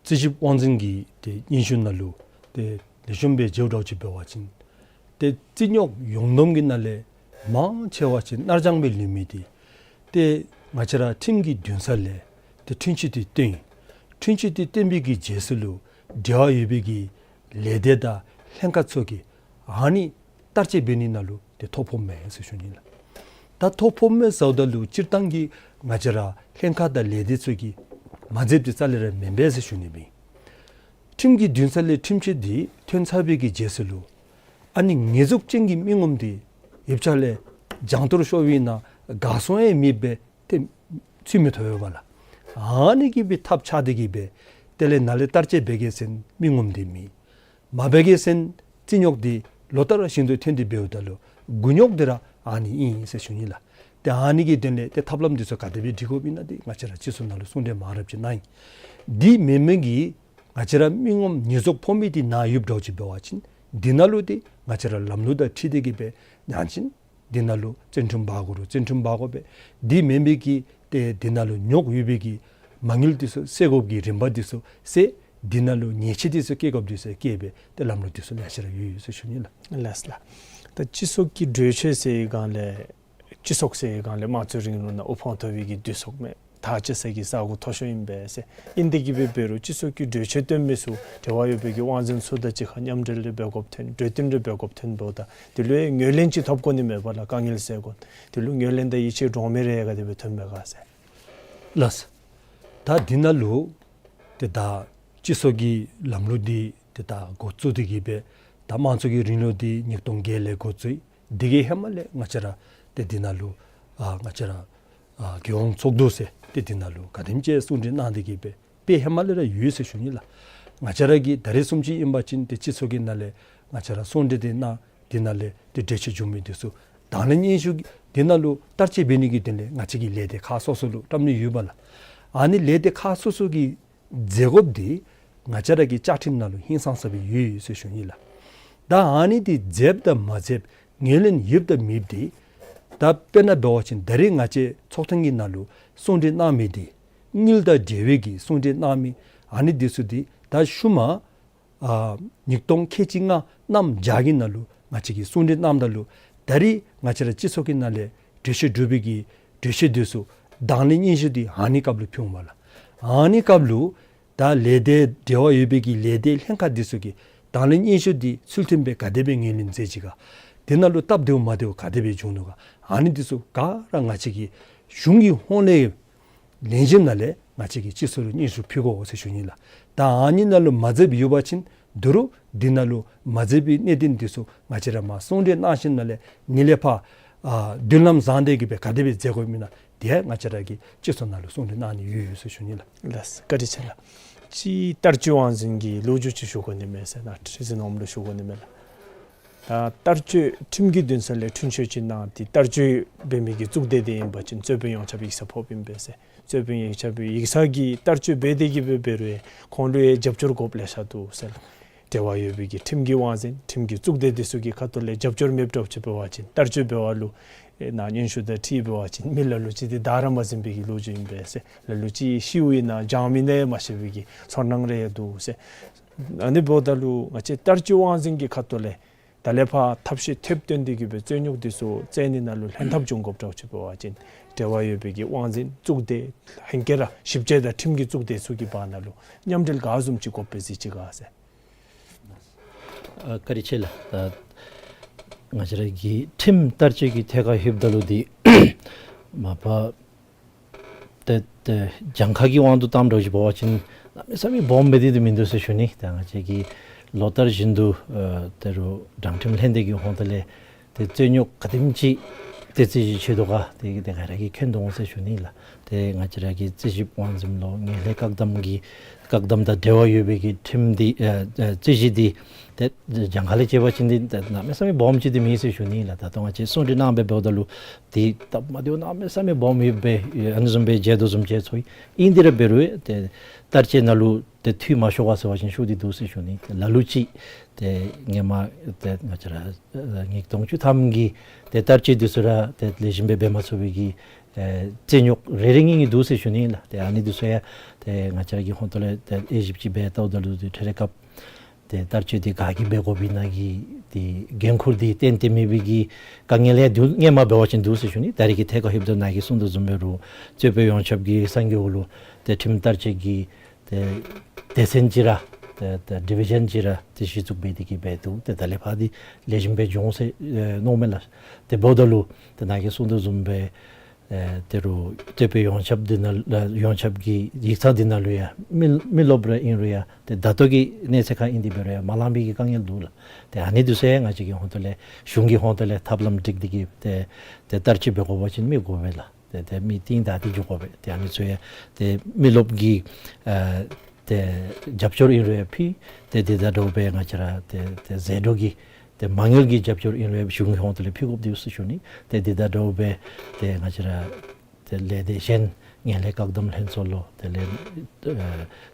རྩིས་ཞིབ་དབང་འཛིན་གྱི་ཏེ་སྙན་ཞུ་ནང་ལུ་ཏེ་ལེགས་ཤོམ་སྦེ་མཇལཝ་འདྲཝ་ཅིག་འབད་བ་ཅིན་ཏེ་རྩོད་རྙོགས་ཡོངས་བསྡོམས་ཀྱི་ནང་ལས་མང་ཆེ་བ་ཅིག་ནར་འགྱངས་སྦེ་ལུས་མི་འདི་ཏེ་ང་བཅས་ར་ཁྲིམས་ཀྱི་འདུན་ས་ལས་ཏེ་འཁྲུན་ཆོད་འདི་བཏོན། འཁྲུན་ཆོད་འདི་བཏོན་པའི་གི་རྗེས་སུ་ལུ་འབྲེལ་བ་ཡོད་པའི་གི་ལས་སྡེ་དང་ལྷན་ཁག་ཚུ་གིས་ཨ་ནི་བསྟར་སྤྱོད་འབད་ནི་ནང་ལུ་ཏེ་ཐོ་ཕོགཔ་མས་ཟེར་ཞུ་ནི་ལགས། ད་ཐོ་ཕོགཔ་མས་ཟེརཝ་ད་ལུ་སྤྱིར་བཏང་གི་ང་བཅས་ར་ལྷན་ཁག་དང་ལས་སྡེ་ཚུ་གིས་མ་མཛདཔ་འདི་རྩ་ལས་ར་མེན་པས་ཟེར་ཞུ་ནི་ཨིན། ཁྲིམས་ཀྱི་འདུན་ས་ལས་འཁྲུན་ཆོད་འདི་ཐོན་ཚར་བའི་གི་རྗེས་སུ་ལུ་ཨ་ནི་ཉེས་འཛུགས་ཅན་གྱི་མི་ངོམ་འདི་ཡིག་ཆ་ལས་རྒྱང་མཐོར་ཤོར་བའི་ནང་ག་སོང་ཡང་མེདཔ་སྦེ་ཏེ་ཚུད་མི་ཐོབ་ཡོདཔ་ལགས། ཨ་ནི་གིས་སྦེ་ཐབས་ཆག་སྟེ་གིས་སྦེ་དེ་ལས་ནཱ་ལས་བསྟར་སྤྱོད་འབད་གེ་ཟེར་མི་ངོམ་འདི་མེད། མ་འབད་གེ་ཟེར་རྩོད་རྙོགས་འདི་ལོ་ལྟར་བཞིན་དུ་ཐོན་ཏེ་འབདཝ་ད་ལུ་འགོ་རྙོག་འདི་ར་ཨ་ནི་ཨིན་ཟེར་ཞུ་ནི་ལགས། ཏེ་ཨ་ནི་གི་དོན་ལས་ཏེ་ཐབས་ལམ་འདི་ཚུ་ག་དེ་སྦེ་སྒྲིག་དགོཔ་ཨིན་ན་འདི་ང་བཅས་ར་སྤྱི་ཚོགས་ནང་ལུ་གསུང་གྲོས་མང་རབས་ཅིག་གནང་ཡི། འདི་མེན་མི་གིས་ང་བཅས་ར་མི་ངོམ་ཉེས་འཛུགས་ཕོག་མི་འདི་ནཱ་ཡོདཔ་འདྲཝ་ཅིག་འབད་བ་ཅིན་འདི་ནང་ལུ་ཏེ་ང་བཅས་ར་ལམ་ལུགས་དང་འཁྲིལ་ཏེ་གིས་སྦེ་ཡང་ཅིན་འདི་ནང་ལུ་བཙོན་ཁྲིམས་འབག་དགོ་རུང་བཙོན་ཁྲིམས་འབག་དགོ་པས། འདི་མེན་མི་གིས་ཏེ་འདི་ནང་ལུ་ཉོག་ཡོད་པའི་གི་མ་དངུལ་འདི་ཚུ་སེལ་དགོཔ་གི་རིམ་པ་འདི་ཚུ་སེལ། འདི་ནང་ལུ་ཉེས་ཆད་འདི་ཚུ་བཀལ་དགོཔ་འདི་ཚུ་བཀལ་སྦེ་ཏེ་ལམ་ལུགས་འདི་ཚུ་ལེ་ཤ་ར་ཡོད་ཡོད་ཟེར་ཞུ་ནི་ལགས། ལགས་ལགས། ད་སྤྱི་ཚོགས་ཀྱི་གྲོས་ཆོད་ཟེར་བའི་སྒང་ལས་སྤྱི་ཚོགས་ཟེར་བའི་སྒང་ལས་དམངས་གཙོའི་རིང་ལུགས་ནང་དབུ་འཕང་མཐོ་བའི་གི་བདུད་ཚོགས་མས། ཐག་བཅད་ས་གི་ས་གོ་མཐོ་ཤོས་ཨིན་པས་ཟེར། ཨིན་ཏེ་གིས་སྦེ་འབད་རུང་སྤྱི་ཚོགས་ཀྱི་གྲོས་ཆོད་བཏོན་མི་ཚུ་འབྲེལ་བ་ཡོད་པའི་གི་དབང་འཛིན་ཚུ་དང་གཅིག་ཁར་མཉམ་འབྲེལ་རེ་འབད་དགོཔ་ཐོན། གྲོས་བསྟུན་རེ་འབད་དགོཔ་ཐོན་འབདཝ་ད་དེ་ལུ་ཡང་ངོས་ལེན་ཅིག་ཐོབ་དགོ་ནི་མས་པ་ལགས། དཀའ་ངལ་སེལ་དགོ། དེ་ལུ་ངོས་ལེན་དང་ཡིད་ཆེས་འདྲོངས་མི་རེ་ག་དེ་སྦེ་ཐོན་མས་ག་ཟེར། ལགས། ད་འདི་ནང་ལུ་ཏེ་ད་སྤྱི་ཚོགས་ཀྱི་ལམ་ལུགས་འདི་ཏེ་ད་འགོ་བཙུགས་ཏེ་གིས་སྦེ་ད་དམངས་གཙོ་གི་རིང་ལུགས་འདི་ཉིས་སྟོང་བརྒྱད་ལས་འགོ་བཙུགས། འདི་གི་ཧེ་མ་ལས་ང་བཅས་ར་ཏེ་འདི་ནང་ལུ་ཨ་ང་བཅས་ར་ཨ་རྒྱལ་ཡོངས་ཚོགས་འདུ་ཟེར་ཏེ་འདི་ནང་ལུ་ག་དེམ་ཅིག་གསུང་གྲོས་གནང་སྟེ་གིས་སྦེ་དཔེ་ཧེ་མ་ལས་ར་ཡོད་ཟེར་ཞུ་ནི་ལགས། ང་བཅས་ར་གིས་ད་རེས་བཟུམ་ཅིག་ཨིན་པ་ཅིན་ཏེ་སྤྱི་ཚོགས་ཀྱི་ནང་ལས་ང་བཅས་ར་གསུང་གྲོས་འདི་གནང་། འདི་ནང་ལས་ཏེ་གྲོས་ཆོད་བྱུང་མི་འདི་ཚུ་དང་ལེན་སྙན་ཞུ་འདི་ནང་ལུ་བསྟར་སྤྱོད་འབད་ནི་གི་དོན་ལས་ང་བཅས་ཀྱི་ལས་སྡེ་ཁག་སོ་སོ་ལུ་བཀྲམ་ནི་ཡོད་པ་ལགས། ཨ་ནི་ལས་སྡེ་ཁག་སོ་སོ་གིས་མཛད་དགོཔ་འདི་ང་བཅས་ར་གི་བཅའ་ཁྲིམས་ནང་ལུ་ཧིང་སངས་ས་སྦེ་ཡོད་ཡོད་ཟེར་ཞུ་ནི་ལགས། ད་ཨ་ནི་འདི་མཛདཔ་དང་མ་མཛདཔ་ངོས་ལེན་ཡོདཔ་དང་མེདཔ་འདི་ད་དཔེར་ན་འབད་བ་ཅིན་ད་རེས་ང་བཅས་ཚོགས་ཐེངས་ཀྱི་ནང་ལུ་གསུང་གྲོས་གནང་མི་འདི་དངུལ་དང་འབྲེལ་བའི་གི་གསུང་གྲོས་གནང་མི་ཨ་ནི་འདི་ཚུ་འདི་ད་ཤུལ་མ་ཨ་ཉིས་སྟོང་ཁལ་གཅིག་ལྔ་གནམ་བྱཱར་གྱི་ནང་ལུ་ང་བཅས་ཀྱིས་གསུང་གྲོས་གནངམ་ད་ལུ་ད་རེས་ང་བཅས་ར་སྤྱི་ཚོགས་ཀྱི་ནང་ལས་གྲོས་ཆོད་གྲུབ་པའི་གི་གྲོས་ཆོད་འདི་ཚུ་དང་ལེན་སྙན་ཞུ་འདི་ཨ་ནི་སྐབས་ལུ་ཕུལ་འོང་པ་ལགས། ཨ་ནི་སྐབས་ལུ་ད་ལས་སྡེ་འབྲེལ་བ་ཡོད་པའི་གི་ལས་སྡེ་ལྷན་ཁག་འདི་ཚུ་གིས་དང་ལེན་སྙན་ཞུ་འདི་ཚུལ་མཐུན་སྦེ་ག་དེ་སྦེ་ངོས་ལེན་མཛད་ཅི་ག། དེ་ནང་ལུ་སྟབས་བདེཝ་མ་བདེཝ་ག་དེ་སྦེ་བྱུང་ནུག་ག། ཨ་ནི་འདི་ཚུ་ག་ར་ང་བཅས་ཀྱིས་གཞུང་གི་ཧོངས་ལས་ལེགས་ཤོམ་ནང་ལས་ང་བཅས་ཀྱིས་སྤྱི་ཚོགས་ལུ་སྙན་ཞུ་ཕུལ་དགོ་ཟེར་ཞུ་ནི་ལགས། ད་ཨ་ནི་ནང་ལུ་མ་མཛདཔ་ཡོད་པ་ཅིན་དོ་རུང་འདི་ནང་ལུ་མ་མཛདཔ་གི་གནད་དོན་འདི་ཚུ་ང་བཅས་ར་མར་གསུང་གྲོས་གནང་ཞིནམ་ལས་ངེས་ལེགས་ཕར་ཨ་མདུན་ལམ་བཟང་དེ་གི་སྦེ་ག་དེ་སྦེ་མཛད་དགོཔ་ཨིན་ན་དེ་ང་བཅས་ར་གིས་སྤྱི་ཚོགས་ནང་ལུ་གསུང་གྲོས་གནང་ནི་ཡོད་ཡོད་ཟེར་ཞུ་ནི་ལགས། ལགས་སོ། བཀའ་དྲིན་ཆེ་ལགས། གཅིག་བསྟར་སྤྱོད་དབང་འཛིན་གྱི་ལོ་རྒྱུས་ཅིག་ཞུ་དགོ་ནི་མས་ཟེར་ན་ཁྲི་འཛིན་འོགམ་ལུ་ཞུ་དགོ་ནི་མས་ལགས། ད་བསྟར་སྤྱོད་ཁྲིམས་ཀྱི་འདུན་ས་ལས་འཁྲུན་ཆོད་ཅིག་གནང་སྟེ་བསྟར་སྤྱོད་འབད་མི་གི་གཙུག་སྡེ་དེ་ཨིན་པ་ཅིན་རྩོད་དཔོན་ཡོངས་ཁྱབ་ཡིག་ཚང་ཕོགཔ་ཨིན་པས་ཟེར། རྩོད་དཔོན་ཡོངས་ཁྱབ་ཡིག་ཚང་གིས་བསྟར་སྤྱོད་འབད་དེ་གི་སྦེ་འབད་རུང་ཁོང་ལུ་ཡང་རྒྱབ་སྐྱོར་དགོཔ་ལེ་ཤ་འདུག་ཟེར། འབྲེལ་བ་ཡོད་པའི་གི་ཁྲིམས་ཀྱི་དབང་འཛིན་ཁྲིམས་ཀྱི་གཙུག་སྡེ་འདི་ཚུ་གི་ཁ་ཐུག་ལས་རྒྱབ་སྐྱོར་མེདཔ་འདྲཝ་ཅིག་འབད་བ་ཅིན་བསྟར་སྤྱོད་འབད་བ་ལུ་ཨེ་ནཱ་སྙན་ཞུ་དང་འཁྲིལ་འབད་བ་ཅིན་མི་ལ་ལུ་ཅིག་འདི་བདའ་ར་མ་ཟིན་པའི་གི་ལོ་རྒྱུས་ཨིན་པས་ཟེར། ལ་ལུ་ཅིག་ཤིཝ་ཨིན་ན་འགྱངས་མི་ཨིན་ན་མ་ཤེས་པའི་གི་ཚོར་སྣང་རེ་ཡང་འདུག་ཟེར། ཨ་ནི་འབདཝ་ད་ལུ་ང་བཅས་བསྟར་སྤྱོད་དབང་འཛིན་གྱི་ཁ་ཐུག་ལས་ད་ལས་ཕར་ཐབས་ཤེས་ཐེབས་བཏོན་ཏེ་གི་སྦེ་རྩོད་རྙོགས་འདི་ཚུ་སེལ་ནི་ནང་ལུ་ལྷན་ཐབས་འབྱུང་དགོཔ་འདྲཝ་ཅིག་འབད་བ་ཅིན་འབྲེལ་བ་ཡོད་པའི་གི་དབང་འཛིན་གཙུག་སྡེ་ལྷན་རྒྱས་ར་ཞིབ་དཔྱད་དང་ཁྲིམས་ཀྱི་གཙུག་སྡེ་ཚུ་གི་བར་ན་ལུ་མཉམ་འབྲེལ་ག་བཟུམ་ཅིག་དགོཔ་སྦེ་གཟིགས་ཅི་ག་ཟེར། ཨ་བཀའ་དྲིན་ཆེ་ལགས། ད་ང་བཅས་ར་གི་ཁྲིམས་བསྟར་སྤྱོད་ཀྱི་ཐད་ཁར་ལྷོདཔ་ད་ལུ་འདི་མ་པ་ཏེ་ཏེ་གྱངས་ཁ་གི་དབང་དུ་བཏངམ་འདྲཝ་ཅིག་འབད་བ་ཅིན་གནམ་མེད་ས་མེད་སྦོམ་སྦེ་སྡོད་དེ་མིན་འདུག་ཟེར་ཞུ་ནི། ད་ང་བཅས་ཀྱིས་ལོ་ལྟར་བཞིན་དུ་ཨ་དོ་རུང་དྲང་ཁྲིམས་ལྷན་སྡེ་གི་ཧོངས་ཏེ་ལས་ཏེ་རྩོད་རྙོགས་ག་དེམ་ཅིག་ཏེ་རྩོད་གཞི་ཆེ་དོ་ག་ཏེ་ཏེ་ག་ར་གིས་མཁྱེན་དོ་འོང་ཟེར་ཞུ་ནི་ལགས། ཏེ་ང་བཅས་ར་གི་རྩོད་ཞིབ་དབང་འཛིན་ལོ་ངན་ལྷད་བཀག་སྡོམ་གྱི་བཀག་སྡོམ་དང་འབྲེལ་བ་ཡོད་པའི་གི་ཁྲིམས་འདི་ཨ་ཨ་རྩོད་གཞི་འདི་ཏེ་གྱངས་ཁ་ལས་བྱས་པ་ཅིན་འདི་ཏེ་གནམ་མེད་ས་མེད་སྦོམ་ཅིག་འདི་མེད་ཟེར་ཞུ་ནི་ལགས། ད་ལྟོ་ང་བཅས་གསུང་གྲོས་གནང་སྦེ་འབདཝ་ད་ལུ་འདི་སྟབས་མ་བདེཝ་གནམ་མེད་ས་མེད་སྦོམ་ཡོདཔ་སྦེ་ཨ་ནི་བཟུམ་སྦེ་མཇལ་དོ་བཟུམ་ཅིག་ཚོར་ཡི། ཨིན་ཏེ་ར་འབད་རུང་ཏེ་བསྟར་སྤྱོད་ནང་ལུ་ཏེ་འཐུས་མ་ཤོར་བ་ཟེར་བ་ཅིན་ཤོར་ཏེ་འདུག་ཟེར་ཞུ་ནི། ཏེ་ལ་ལུ་ཅིག་ཏེ་ཧེ་མ་ཏེ་ང་བཅས་ར་ཨ་ཉིས་སྟོང་བཅུ་ཐམ་གྱི་ཏེ་བསྟར་སྤྱོད་འདི་ཚུ་ར་ཏེ་ལེགས་ཤོམ་སྦེ་འབད་མ་ཚུགས་པའི་གི་ཨེ་རྩོད་རྙོགས་རེ་རེ་གཉིས་གཉིས་འདུག་ཟེར་ཞུ་ནི་ལགས། ཏེ་ཨ་ནི་འདི་ཚུ་ཡང་ཏེ་ང་བཅས་ར་གི་ཧོངས་ཏེ་ལས་ཏེ་དབྱེ་ཞིབ་ཅིག་འབད་བལྟཝ་ད་ལུ་ཏེ་ཐད་རི་སྐབས་ཏེ་བསྟར་སྤྱོད་འདི་ག་གིས་འབད་དགོཔ་ཨིན་ན་གི་ཏེ་འགན་ཁུར་འདི་བཏོན་ཏེ་མེད་པའི་གི་དཀའ་ངལ་ཡང་འདུག། སྔོན་མ་འབད་བ་ཅིན་འདུག་ཟེར་ཞུ་ནི། ད་རེས་ཀྱི་ཐད་ཁར་ལྷོདཔ་ད་ནཱ་གིས་གསུངས་དོ་བཟུམ་འབད་རུང་རྩོད་དཔོན་ཡོངས་ཁྱབ་ཀྱི་གསར་འགོད་འོག་ལུ་ཏེ་ཁྲིམས་བསྟར་སྤྱོད་ཀྱི་ཏེ་སྡེ་ཚན་ཅིག་ར་ཏེ་ཏེ་ཌི་བི་ཞཱན་ཅིག་ར་ཏེ་གཞི་བཙུགས་འབད་དེ་གི་སྦེ་འདུག། ཏེ་ད་ལས་ཕར་འདི་ལེགས་ཤོམ་སྦེ་འགྱོ་འོང་ཟེར་ཨེ་མནོཝ་མས་ལགས། ཏེ་འབདཝ་ད་ལུ་ཏེ་ནཱ་གིས་གསུངས་དོ་བཟུམ་སྦེ་ཨེ་དོ་རུང་རྩོད་དཔོན་ཡོངས་ཁྱབ་འདི་ནང་ཨེ་ཡོངས་ཁྱབ་ཀྱི་ཡིག་ཚང་འདི་ནང་ལུ་ཡང་མི་མི་རློབས་ར་ཨིན་རུང་ཡང་ཏེ་ད་ལྟོ་གི་གནས་ཚད་ཁར་ཨིན་ཏེ་འབད་རུང་ཡང་མ་ལང་པའི་གི་དཀའ་ངལ་འདུག་ལགས། ཏེ་ཨ་ནི་འདི་ཚུ་ཡང་ང་བཅས་ཀྱི་ཧོངས་ཏེ་ལས་གཞུང་གི་ཧོངས་ཏེ་ལས་ཐབས་ལམ་སྒྲིག་སྟེ་གི་ཏེ་ཏེ་བསྟར་སྤྱོད་འབད་དགོ་པ་ཅིན་མི་དགོ་པས་ལགས། ཏེ་ཏེ་མི་རྟིང་བདའ་སྟེ་འགྱོ་དགོ་པས། ཏེ་ཨ་ནི་ཚུ་ཡང་ཏེ་མི་རློབས་ཀྱི་ཨ་ཏེ་རྒྱབ་སྐྱོར་ཨིན་རུང་ཡང་ཕུལ། ཏེ་འདི་དང་འདྲཝ་སྦེ་ང་བཅས་ར་ཏེ་ཏེ་ཟད་འགྲོ་གི་ཏེ་མ་དངུལ་གྱི་རྒྱབ་སྐྱོར་ཨིན་རུང་ཡང་གཞུང་གི་ཧོངས་ཏེ་ལས་ཕུལ་དགོཔ་འདུག་ཟེར་ཞུ་ནི། ཏེ་འདི་དང་འདྲཝ་སྦེ་ཏེ་ང་བཅས་ར་ཏེ་ལས་སྡེ་གཞན་ངན་ལྷད་བཀག་སྡོམ་ལྷན་ཚོགས་ལོ་དེ་ལས་ཨ་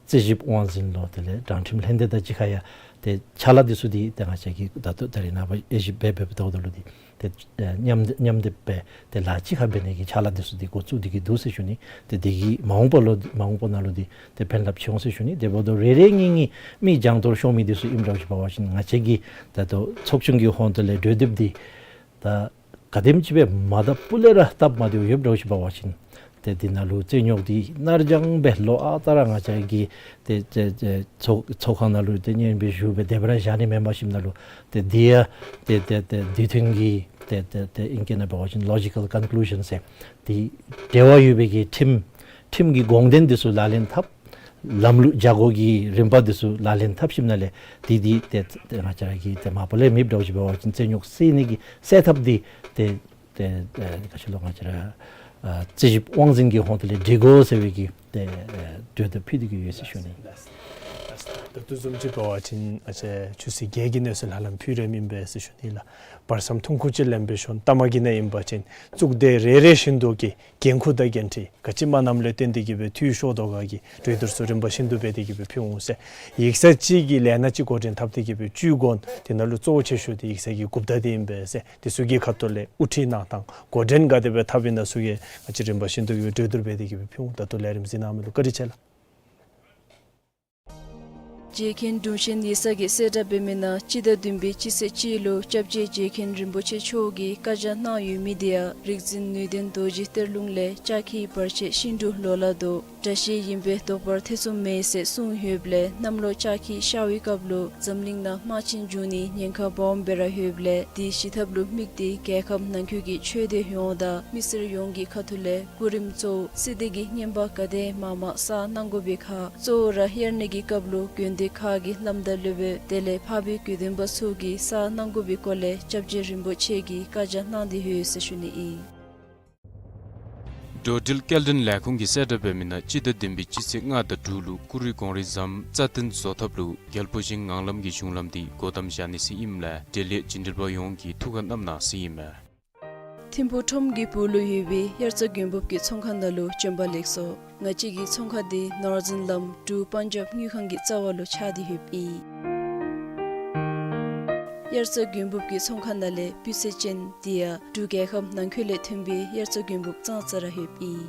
རྩོད་ཞིབ་དབང་འཛིན་ལོ་དེ་ལས་དྲང་ཁྲིམས་ལྷན་སྡེ་དང་གཅིག་ཁར་ཡང་ཏེ་ཕྱག་ལཱ་འདི་ཚུ་འདི་ཏེ་ང་བཅས་ཀྱིས་ད་ལྟོ་ད་རེས་ནངས་པ་དབྱེ་ཞིབ་འབད་འབདཝ་ད་ལུ་འདི་ཏེ་ཨ་མཉམ་མཉམ་སྡེབ་སྦེ་ཏེ་ལཱ་གཅིག་ཁར་འབད་ནི་གི་ཕྱག་ལཱ་འདི་ཚུ་འདི་འགོ་བཙུགས་ཏེ་གི་འདུག་ཟེར་ཞུ་ནི། ཏེ་འདི་གིས་མ་འོངས་པ་ལུ་མ་འོངས་པ་ནང་ལུ་འདི་ཏེ་ཕན་རླབས་ཆེ་འོང་ཟེར་ཞུ་ནི། དེ་འབདཝ་ད་རེ་རེ་གཉིས་གཉིས་མི་གྱང་ཐོར་ཤོར་མི་འདི་ཚུ་ཨིནམ་འདྲཝ་ཅིག་འབད་བ་ཅིན་ང་བཅས་ཀྱི་ད་ལྟོ་ཚོགས་ཆུང་གི་ཧོངས་ཏེ་ལས་གྲོས་འདེབས་འདི་ད་ག་དེམ་ཅིག་སྦེ་མ་དང་ཕུ་ལས་ར་སྟབས་མ་བདེཝ་ཡོདཔ་འདྲཝ་ཅིག་འབད་བ་ཅིན་ཏེ་འདི་ནང་ལུ་རྩོད་རྙོགས་འདི་ནར་འགྱངས་སྦེ་ལོ་ཨ་རྟག་ར་ང་བཅས་ཀྱི་ཏེ་ཏེ་ཏེ་ཚོགས་ཚོགས་ཁང་ནང་ལུ་ཏེ་སྙན་སྦེ་ཞུ་སྦེ་སྡོདཔ་ར་བཞག་ནི་མེན་པར་ཞིནམ་ལས་ཏེ་འདི་ཡང་ཏེ་ཏེ་ཏེ་དུས་མཐུན་གྱི་ཏེ་ཏེ་ཏེ་ཨིང་སྐད་ནང་འབད་བ་ཅིན་ལོ་ཇི་ཀཱལ་ཀོན་ཀུ་ལུ་ཞཱན་ཟེར་ཏེ་འབྲེལ་བ་ཡོད་པའི་གི་ཁྲིམས་ཁྲིམས་ཀྱི་དགོངས་དོན་འདི་ཚུ་ལག་ལེན་འཐབ། ལམ་ལུགས་བྱ་སྒོ་གི་རིམ་པ་འདི་ཚུ་ལག་ལེན་འཐབ་ཞིནམ་ལས་འདི་འདི་ཏེ་ཏེ་ང་བཅས་ར་གི་ཏེ་མ་པ་ལས་མེདཔ་འདྲཝ་ཅིག་འབད་བ་ཅིན་རྩོད་རྙོགས་སེལ་ནི་གི་སེལ་ཐབས་འདི་ཏེ་ཏེ་ཨེ་ག་ཅི་ལོ་ང་བཅས་ར་ཨ་རྩོད་ཞིབ་དབང་འཛིན་གྱི་ཧོངས་ཏེ་ལས་སྒྲིག་དགོ་ཟེར་བའི་གི་ཏེ་ཨེ་གྲོས་འདེབས་ཕུལ་ཏེ་གི་ཡོད་ཟེར་ཞུ་ནི། ད་ལྟོ་བཟུམ་ཅིག་འབད་བ་ཅིན་ཨ་ཅེ་ཆུ་ཚོད་བརྒྱད་ཀྱི་གནས་ཚུལ་ཧ་ལམ་ཕུལ་རནམ་ཨིན་པས་ཟེར་ཞུ་ནི་ལགས། བར་མཚམས་ཐུང་ཀུ་ཅིག་ལེན་པའི་ཤུལ་མཐའ་མ་གི་ནང་ཨིན་པ་ཅིན་གཙུག་སྡེ་རེ་རེ་བཞིན་དུ་གི་འགན་ཁུར་དང་འགན་འཁྲི་ག་ཅི་མ་གནངམ་ལས་བརྟེན་ཏེ་གི་སྦེ་འཐུས་ཤོར་དོ་ག་གི་གྲོས་བསྡུར་ཚུ་རིམ་པ་བཞིན་དུ་འབད་དེ་གི་སྦེ་ཕུལ་འོང་ཟེར། ཡིག་ཚང་གཅིག་གི་ལས་སྣ་གཅིག་འགོ་འདྲེན་འཐབ་སྟེ་གི་སྦེ་བཅུ་དགོན་དེ་ནང་ལུ་གཙོ་བོ་ཆེ་ཤོས་དེ་ཡིག་ཚང་གི་འགོ་བདག་དེ་ཨིན་པས་ཟེར། དེ་ཚུ་གི་ཁ་ཐུག་ལས་དབུ་ཁྲིད་གནང་ཐངས་འགོ་འདྲེན་ག་དེ་སྦེ་འཐབ་ཨིན་ན་ཚུ་གི་ང་བཅས་རིམ་པ་བཞིན་དུ་གི་སྦེ་གྲོས་བསྡུར་འབད་དེ་གི་སྦེ་ཕུལ་འོང་། ད་ལྟོ་ལས་རིམ་གཟིགས་གནང་མི་ལུ་བཀའ་དྲིན་ཆེ་ལགས། རྗེ་མཁན་དྲུང་ཆེན་ཡིག་ཚང་གིས་གསལ་བསྒྲགས་འབད་མི་ནང་སྤྱི་ཟླ་བདུན་པའི་སྤྱི་ཚེས་གཅིག་ལུ་སྐྱབས་རྗེ་རྗེ་མཁན་རིན་པོ་ཆེ་མཆོག་གིས་བཀའ་རྒྱ་གནང་ཡོད་མི་དེ་ཡང་རིག་འཛིན་ནུས་ལྡན་རྡོ་རྗེ་གཏེར་ལུང་ལས་ལྕགས་ཁྱི་བར་ཆད་ཤིན་ཏུ་ལོ་ལ་ལྡོག། དགྲ་ཤེད་ཨིན་པས་བཟློག་པར་ཐེ་ཚོམ་མེད་ཟེར་གསུངས་ཡོདཔ་ལས་གནམ་ལོ་ལྕགས་ཁྱི་ཤར་བའི་སྐབས་ལུ་འཛམ་གླིང་ནང་དམག་ཆེན་འབྱུང་ནི་ཉེན་ཁ་སྦོམ་སྦེ་ར་ཡོདཔ་ལས་དེ་ཞི་ཐབས་ལུ་དམིགས་ཏེ་རྒྱལ་ཁབ་ནང་འཁོད་ཀྱི་ཆོས་སྡེ་ཡོངས་དང་མི་སེར་ཡོངས་ཀྱི་ཁ་ཐུག་ལས་སྐུ་རིམ་གཙོ་བོ་སྲིད་སྡེ་གི་བསྙེན་པ་ག་དེ་མང་མང་བསགས་གནང་དགོ་པའི་ཁར་གཙོ་བོ་ར་དབྱར་གནས་ཀྱི་སྐབས་ལུ་དགོན་སྡེ་ཁག་གི་བླམ་དང་སློབ་དཔོན་དེ་ལས་འཕགས་པའི་དགེ་འདུན་པ་ཚུ་གིས་བསགས་གནང་དགོ་པའི་སྐོར་ལས་སྐྱབས་རྗེ་རིན་པོ་ཆེ་གིས་བཀའ་རྒྱ་གནང་སྟེ་ཡོད་ཟེར་ཞུ་ནི་ཨིན། འགྲོ་འགྲུལ་སྐྱེལ་འདྲེན་ལས་ཁུངས་ཀྱིས་གསལ་བསྒྲགས་འབད་མི་ནང་སྤྱི་ཟླ་བདུན་པའི་སྤྱི་ཚེས་ལྔ་དང་དྲུག་ལུ་ཀུ་རི་གངས་རི་ཟམ་རྩ་བརྟན་བཟོ་ཐབས་ལུ་རྒྱལ་པོ་ཆེན་ངང་ལམ་གྱི་གཞུང་ལམ་འདི་སྒོ་བསྡམ་བཞག་ནི་ཟེར་ཨིནམ་ལས་འབྲེལ་ཡོད་བྱིན་འགྲུལ་པ་ཡོངས་ཀྱིས་ཐུགས་ཁར་བསྣམ་གནང་ཟེར་ཨིན་མས། ཐིམ་ཕུག་ཁྲོམ་གྱི་སྦུག་ལུ་ཡོད་པའི་དབྱར་རྩྭ་དགུན་འབུབ་ཀྱི་ཚོང་ཁང་ནང་ལུ་བྱོན་པ་ལེགས་སོ། ང་བཅས་ཀྱི་ཚོང་ཁང་འདི་ནོར་ཛིན་ལམ་འབྲུག་པཱན་ཇབ་དངུལ་ཁང་གི་རྩ་བ་ལུ་ཆགས་ཏེ་ཡོདཔ་ཨིན། དབྱར་རྩྭ་དགུན་འབུབ་ཀྱི་ཚོང་ཁང་ནང་ལས་སྤུས་ཚད་ཅན་དེ་ཡང་འབྲུག་རྒྱལ་ཁབ་ནང་འཁོད་ལས་ཐོན་པའི་དབྱར་རྩྭ་དགུན་འབུབ་ཙང་ཙ་ར་ཡོདཔ་ཨིན།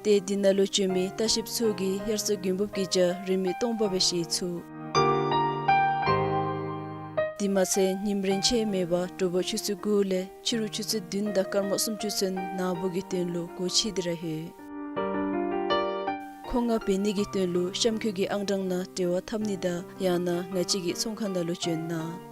ཏེ་འདི་ནང་ལུ་བྱོན་མི་ལྟ་བཤལཔ་ཚུ་གིས་དབྱར་རྩྭ་དགུན་འབུབ་ཀྱི་ཇ་རིན་མེད་སྟོང་པ་སྦེ་བཞེས་ཚུགས། དེ་མ་ཚད་ཉིམ་རེངས་ཆད་མེད་པར་དྲོ་པ་ཆུ་ཚོད་དགུ་ལས་ཕྱི་རུ་ཆུ་ཚོད་བདུན་དང་སྐར་མ་སུམ་ཅུ་ཚུན་ནཱ་འབུ་གི་དོན་ལུ་སྒོ་ཕྱེ་སྟེ་ར་ཡོད། མཁོ་མངགས་འབད་ནི་གི་དོན་ལུ་གཤམ་འཁོད་ཀྱི་ཨང་གྲངས་ནང་འབྲེལ་བ་འཐབ་ནི་དང་ཡང་ན་ང་བཅས་ཀྱི་ཚོང་ཁང་ནང་ལུ་བྱོན་གནང་།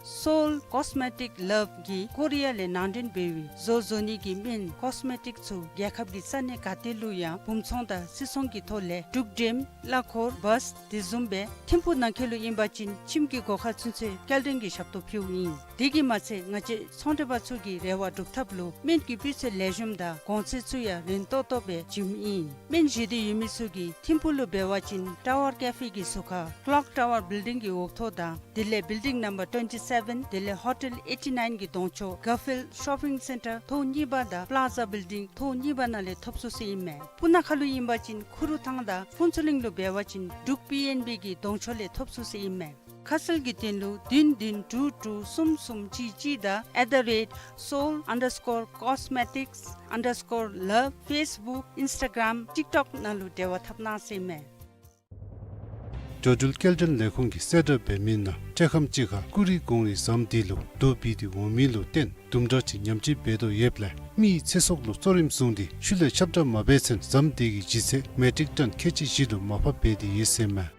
Seoul Cosmetic Love གིས་ཀོ་རི་ཡ་ལས་ནང་འདྲེན་འབད་བའི་བཟོ་བཟོ་ནི་གི་སྨན་ཀོས་མེ་ཊིཀ་ཚུ་རྒྱལ་ཁབ་ཀྱི་ས་གནས་ག་ཏེ་ལུ་ཡང་སྦུང་ཚོང་དང་སིལ་ཚོང་གི་ཐོག་ལས་འབྲུག་འགྲེམ་གླ་འཁོར་བཱས་དེ་བཟུམ་སྦེ་ཐིམ་ཕུག་ནང་འཁོད་ལུ་ཨིན་པ་ཅིན་ཁྱིམ་གྱི་སྒོ་ཁར་ཚུན་ཚོད་སྐྱེལ་འདྲེན་གྱི་ཞབས་ཏོག་ཕུལཝ་ཨིན། དེ་གིས་མ་ཚད་ང་བཅས་ཚོང་འབྲེལ་པ་ཚུ་གི་རེ་བ་སྒྲུབ་ཐབས་ལུ་སྨན་གྱི་སྤུས་ཚད་ལེགས་ཤོམ་དང་གོང་ཚད་ཚུ་ཡང་རན་ཏོག་ཏོ་སྦེ་བྱིནམ་ཨིན། སྨན་བཞེས་འདོད་ཡོད་མི་ཚུ་གིས་ཐིམ་ཕུག་ལུ་འབད་བ་ཅིན་ཊ་ཝར་ཀེ་ཕེ་གི་ཟུར་ཁར་ཀློག་ཊ་ཝར་བིལ་ཌིང་གི་འོག་ཐོག་དང་དེ་ལས་བིལ་ཌིང་ནམ་བར་ཊུ་ཝེན་ཊི་སེ་བེན་དེ་ལས་ཧོ་ཊེལ་ཨེ་ཊི་ནའིན་གྱི་གདོང་ཕྱོགས་གར་ཕིལཌ་ཤོ་པིང་སེན་ཊར་ཐོག་གཉིས་པ་དང་པླ་ཛ་བིལ་ཌིང་ཐོག་གཉིས་པ་ནང་ལས་ཐོབ་ཚུགས་ཟེར་ཨིན་མས། སྤུ་ན་ཁ་ལུ་ཨིན་པ་ཅིན་ཁུ་རུ་ཐང་དང་ཕུན་ཚོགས་གླིང་ལུ་འབད་བ་ཅིན་འབྲུག་པི་ཨེན་བི་གི་གདོང་ཕྱོགས་ལས་ཐོབ་ཚུགས་ཟེར་ཨིན་མས། ཁ་གསལ་གྱི་དོན་ལུ་བདུན་བདུན་དྲུག་དྲུག་གསུམ་གསུམ་གཅིག་གཅིག་དང་at the rate seoul underscore cosmetics underscore love Facebook Instagram TikTok ནང་ལུ་འབྲེལ་བ་འཐབ་གནང་ཟེར་ཨིན་མས། འགྲོ་འགྲུལ་སྐྱེལ་འདྲེན་ལས་ཁུངས་ཀྱིས་གསལ་བསྒྲགས་འབད་མི་ནང་འཕྲལ་ཁམས་ཅིག་ཁར་ཀུ་རི་གངས་རི་ཟམ་འདི་ལུ་རྡོ་སྦིས་ཏེ་འོང་མི་ལུ་བརྟེན་དུམ་གྲ་ཅིག་ཉམས་བཅོས་འབད་དོ་ཡོདཔ་ལས་མི་ཚེ་སྲོག་ལུ་གཙོ་རིམ་བཟུང་སྟེ་ཤུལ་ལས་ཁྱབ་བསྒྲགས་མ་འབད་ཚུན་ཟམ་འདི་གི་ལྗིད་ཚད་མེ་ཊིག་ཊཱན་ཁལ་གཅིག་བཞི་ལུ་མར་ཕབ་འབད་དེ་ཡོད་ཟེར་ཨིན་མས།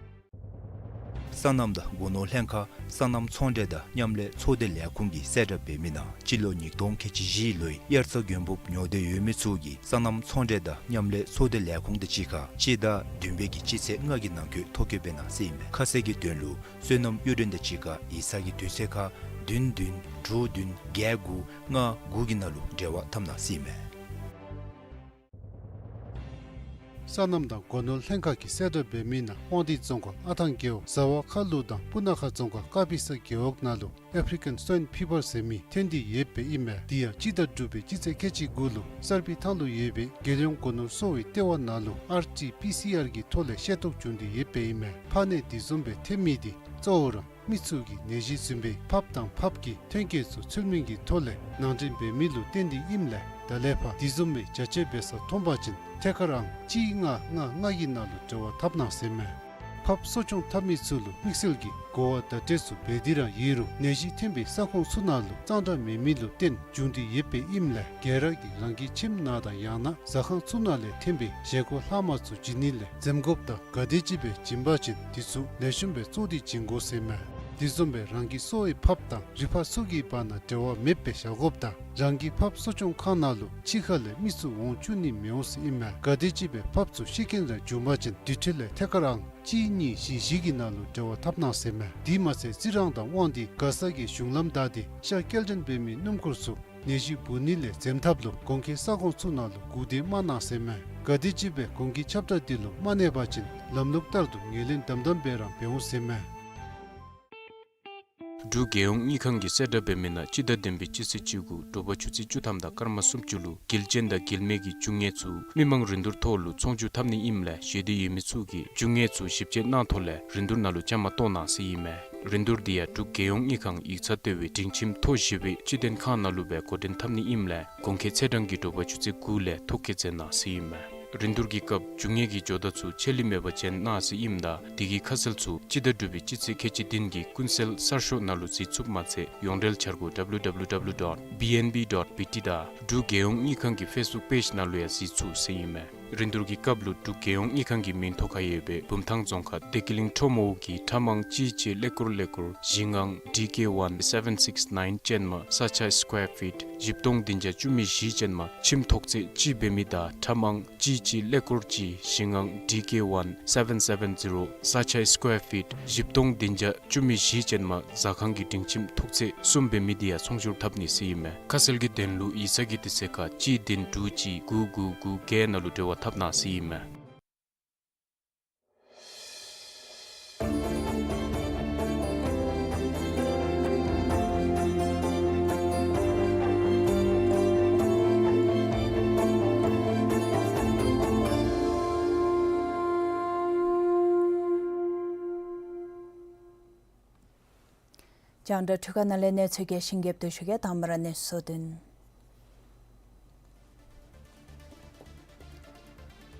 སོ་ནམ་དང་སྒོ་ནོར་ལྷན་ཁག་སོ་ནམ་ཚོང་འབྲེལ་དང་མཉམ་ལས་ཚོགས་སྡེ་ལས་ཁུངས་ཀྱིས་གསལ་བསྒྲགས་འབད་མི་ནང་སྤྱི་ལོ་ཉིས་སྟོང་ཁལ་གཅིག་བཞི་ལོའི་དབྱར་རྩྭ་དགུན་འབུབ་ཉོ་འདོད་ཡོད་མི་ཚུ་གིས་སོ་ནམ་ཚོང་འབྲེལ་དང་མཉམ་ལས་ཚོགས་སྡེ་ལས་ཁུངས་དང་གཅིག་ཁར་སྤྱི་ཟླ་བདུན་པའི་གི་སྤྱི་ཚེས་ལྔ་གི་ནང་འཁོད་ཐོ་བཀོད་འབད་གནང་ཟེར་ཨིན་མས། ཁ་གསལ་གྱི་དོན་ལུ་སོ་ནམ་གཡུ་སྒྲོན་དང་གཅིག་ཁར་ཡིག་ཚང་གི་དུས་ཚོད་ཁར་བདུན་བདུན་དྲུག་བདུན་བརྒྱད་དགུ་ལྔ་དགུ་གི་ནང་ལུ་འབྲེལ་བ་འཐབ་གནང་ཟེར་ཨིན་མས། སོ་ནམ་དང་སྒོ་ནོར་ལྷན་ཁག་གིས་གསལ་བསྒྲགས་འབད་མི་ནང་དབང་འདུས་རྫོང་ཁག་ཨ་ཐང་རྒེད་འོག་ཟ་བ་ཁ་ལུ་དང་སྤུ་ན་ཁ་རྫོང་ཁག་ཀ་པི་ས་རྒེད་འོག་ནང་ལུ་ཨེཕ་རི་ཀཱན་སུའིན་ཕི་བར་ཟེར་མི་ཐོན་ཏེ་ཡོདཔ་ཨིན་མས། དེ་ཡང་སྤྱི་ཟླ་དྲུག་པའི་སྤྱི་ཚེས་ཁལ་གཅིག་དགུ་ལུ་གསར་སྤེལ་ཐང་ལུ་ཡོད་པའི་རྒྱལ་ཡོངས་སྒོ་ནོར་གསོ་བའི་ལྟེ་བ་ནང་ལུ་ཨར་ཊི་པི་སི་ཨར་གྱི་ཐོག་ལས་ཤེས་རྟོགས་བྱུང་སྟེ་ཡོདཔ་ཨིན་མས། ཕག་ནད་དེ་བཟུམ་སྦེ་ཐོན་མི་དེ་གཙོ་བོ་ར་མི་ཚུ་གིས་ནད་གཞི་བཟུམ་སྦེ་ཕགཔ་དང་ཕགཔ་གི་ཐོན་སྐྱེད་ཚུ་ཚུལ་མིན་གྱི་ཐོག་ལས་ནང་འདྲེན་འབད་མི་ལུ་བརྟེན་ཏེ་ཨིནམ་ལས་ད་ལས་ཕར་དེ་བཟུམ་སྦེ་བྱ་སྤྱོད་འབད་ས་མཐོང་པ་ཅིན་ཐད་ཀར་ཨང་གཅིག་ལྔ་ལྔ་ལྔ་གི་ནང་ལུ་འབྲེལ་བ་འཐབ་གནང་ཟེར་ཨིན་མས། ཕགཔ་གསོ་སྐྱོང་འཐབ་མི་ཚུ་ལུ་དམིགས་བསལ་གྱི་གོ་བ་བརྡ་སྤྲོད་ཚུ་འབད་དེ་ར་ཡོད་རུང་ནད་གཞི་ཐོན་པའི་ས་ཁོངས་ཚུ་ནང་ལུ་གཙང་སྦྲ་མེད་མི་ལུ་བརྟེན་བྱུང་སྟེ་ཡོདཔ་ཨིནམ་ལས་ག་ར་གིས་རང་གི་ཁྱིམ་ནང་དང་ཡང་ན་ཟ་ཁང་ཚུ་ནང་ལས་ཐོན་པའི་བཞེས་སྒོ་ལྷག་མ་ཚུ་བྱིན་ནི་ལས་འཛེམ་དགོཔ་དང་ག་དེམ་ཅིག་སྦེ་བྱིན་པ་ཅིན་དེ་ཚུ་ལེགས་ཤོམ་སྦེ་བཙོ་སྟེ་བྱིན་དགོ་ཟེར་ཨིན་མས། དེ་བཟུམ་སྦེ་རང་གི་གསོ་བའི་ཕགཔ་དང་རི་ཕག་ཚུ་གི་བར་ན་འབྲེལ་བ་མེདཔ་སྦེ་བཞག་དགོཔ་དང་རང་གི་ཕགཔ་གསོ་སྐྱོང་ཁང་ནང་ལུ་ཕྱི་ཁ་ལས་མི་ཚུ་འོང་བཅུག་ནི་མི་འོང་ཟེར་ཨིན་མས། ག་དེམ་ཅིག་སྦེ་ཕགཔ་ཚུ་ཤི་རྐྱེན་ར་བྱུང་པ་ཅིན་དེ་འཕྲོ་ལས་ཐད་ཀར་ཨང་གཅིག་གཉིས་བཞི་བཞི་གི་ནང་ལུ་འབྲེལ་བ་འཐབ་གནང་ཟེར་ཨིན་མས། དེ་མ་ཚད་རྩི་རང་དང་དབང་འདུས་མགར་ས་གི་གཞུང་ལམ་བདའ་སྟེ་ཤ་སྐྱེལ་འདྲེན་འབད་མི་སྣུམ་འཁོར་ཚུ་ནད་གཞི་འབུ་ནི་ལས་འཛེམ་ཐབས་ལུ་གོང་འཁོད་ས་ཁོངས་ཚུ་ནང་ལུ་སྒུག་སྡོད་མ་གནང་ཟེར་ཨིན་མས། ག་དེམ་ཅིག་སྦེ་གོང་འཁོད་ཁྱབ་བསྒྲགས་འདི་ལུ་མ་གནས་པ་ཅིན་ལམ་ལུགས་ལྟར་དུ་ངོས་ལེན་དམ་དམ་སྦེ་རང་འབད་འོང་ཟེར་ཨིན་མས། འབྲུག་རྒྱལ་ཡོངས་དངུལ་ཁང་གིས་གསལ་བསྒྲགས་འབད་མི་ནང་སྤྱི་ཟླ་བདུན་པའི་སྤྱི་ཚེས་བཅུ་དགུ་དྲོ་པ་ཆུ་ཚོད་བཅུ་ཐམ་དང་སྐར་མ་སུམ་ཅུ་ལུ་དཀྱིལ་ཅན་དང་དཀྱིལ་མའི་གི་རྒྱུ་དངོས་ཚུ་མི་མང་རིན་བསྡུར་ཐོག་ལུ་ཚོང་བསྒྱུར་འཐབ་ནི་ཨིནམ་ལས་བཞེས་འདོད་ཡོད་མི་ཚུ་གིས་རྒྱུ་དངོས་ཚུ་ཞིབ་དཔྱད་གནང་ཐོག་ལས་རིན་བསྡུར་ནང་ལུ་བཅའ་མར་གཏོགས་གནང་ཟེར་ཨིན་མས། རིན་བསྡུར་འདི་ཡང་འབྲུག་རྒྱལ་ཡོངས་དངུལ་ཁང་ཡིག་ཚང་ལྟེ་བའི་སྒྲིང་ཁྱིམ་མཐོ་བཞི་པའི་སྤྱི་མཐུན་ཁང་ནང་ལུ་སྦེ་འགོ་འདྲེན་འཐབ་ནི་ཨིནམ་ལས་གོང་འཁོད་ཚེས་གྲངས་ཀྱི་དྲོ་པ་ཆུ་ཚོད་དགུ་ལས་ཐོ་བཀོད་མཛད་གནང་ཟེར་ཨིན་མས། རིན་བསྡུར་གྱི་སྐབས་འབྱུང་ངེས་ཀྱི་ཇོ་བདག་ཚུ་ཆད་ལུས་མེད་པར་བྱོན་གནང་ཟེར་ཨིནམ་ད་དེ་གི་ཁ་གསལ་ཚུ་སྤྱི་ཟླ་དྲུག་པའི་སྤྱི་ཚེས་ཁལ་གཅིག་བདུན་གྱི་ཀུན་གསལ་གསར་ཤོག་ནང་ལུ་གཟིགས་ཚུགསཔ་མ་ཚད་ཡོངས་འབྲེལ་འཆར་སྒོ་www dot bnb dot bt དང་འབྲུག་རྒྱལ་ཡོངས་དངུལ་ཁང་གི་ཕེསི་བུཀ་པེཇ་ནང་ལུ་ཡང་གཟིགས་ཚུགས་ཟེར་ཨིན་མས། རིན་བསྡུར་གྱི་སྐབས་ལུ་འབྲུག་རྒྱལ་ཡོངས་དངུལ་ཁང་གི་མིང་ཐོ་ཁར་ཡོད་པའི་བུམ་ཐང་རྫོང་ཁག་བདེ་སྐྱིད་གླིང་ཁྲོམ་འོག་གི་ཁྲ་མང་གཅིག་གཅིག་ཀླད་ཀོར་ཀླད་ཀོར་བཞི་ལྔ་ཌི་ཀེ་ཝན་སེ་བེན་སིགསི་ནའིན་ཅན་མ་ས་ཆ་སི་ཀོར་ཕིཊ་བཞི་སྟོང་བདུན་བརྒྱ་བཅུ་མེད་བཞི་ཅན་མ་ཁྱིམ་ཐོག་ཚད་གཅིག་འབད་མི་དང་ཁྲ་མང་གཅིག་གཅིག་ཀླད་ཀོར་གཅིག་བཞི་ལྔ་ཌི་ཀེ་ཝན་སེ་བེན་སེ་བེན་ཛི་རོ་ས་ཆ་སི་ཀོར་ཕིཊ་བཞི་སྟོང་བདུན་བརྒྱ་བཅུ་མེད་བཞི་ཅན་མ་ཟ་ཁང་གི་སྒྲིང་ཁྱིམ་ཐོག་ཚད་གསུམ་འབད་མི་དེ་ཡང་ཚོང་སྒྱུར་འཐབ་ནི་ཟེར་ཨིན་མས། ཁ་གསལ་གྱི་དོན་ལུ་ཡིག་ཚང་གི་དུས་ཚོད་ཁར་གཅིག་བདུན་དྲུག་གཅིག་དགུ་དགུ་དགུ་བརྒྱད་ནང་ལུ་འབྲེལ་བ་འཐབ་གནང་ཟེར་ཨིན་མས། རྒྱང་བསྒྲགས་འཕྲུལ་ཁང་ནང་ལས་གནས་ཚུལ་རྒྱས་ཤིང་རྒྱསཔ་སྦེ་ཞུ་གེ། དང་པ་ར་གནས་ཚུལ་བསྡུ་ནི།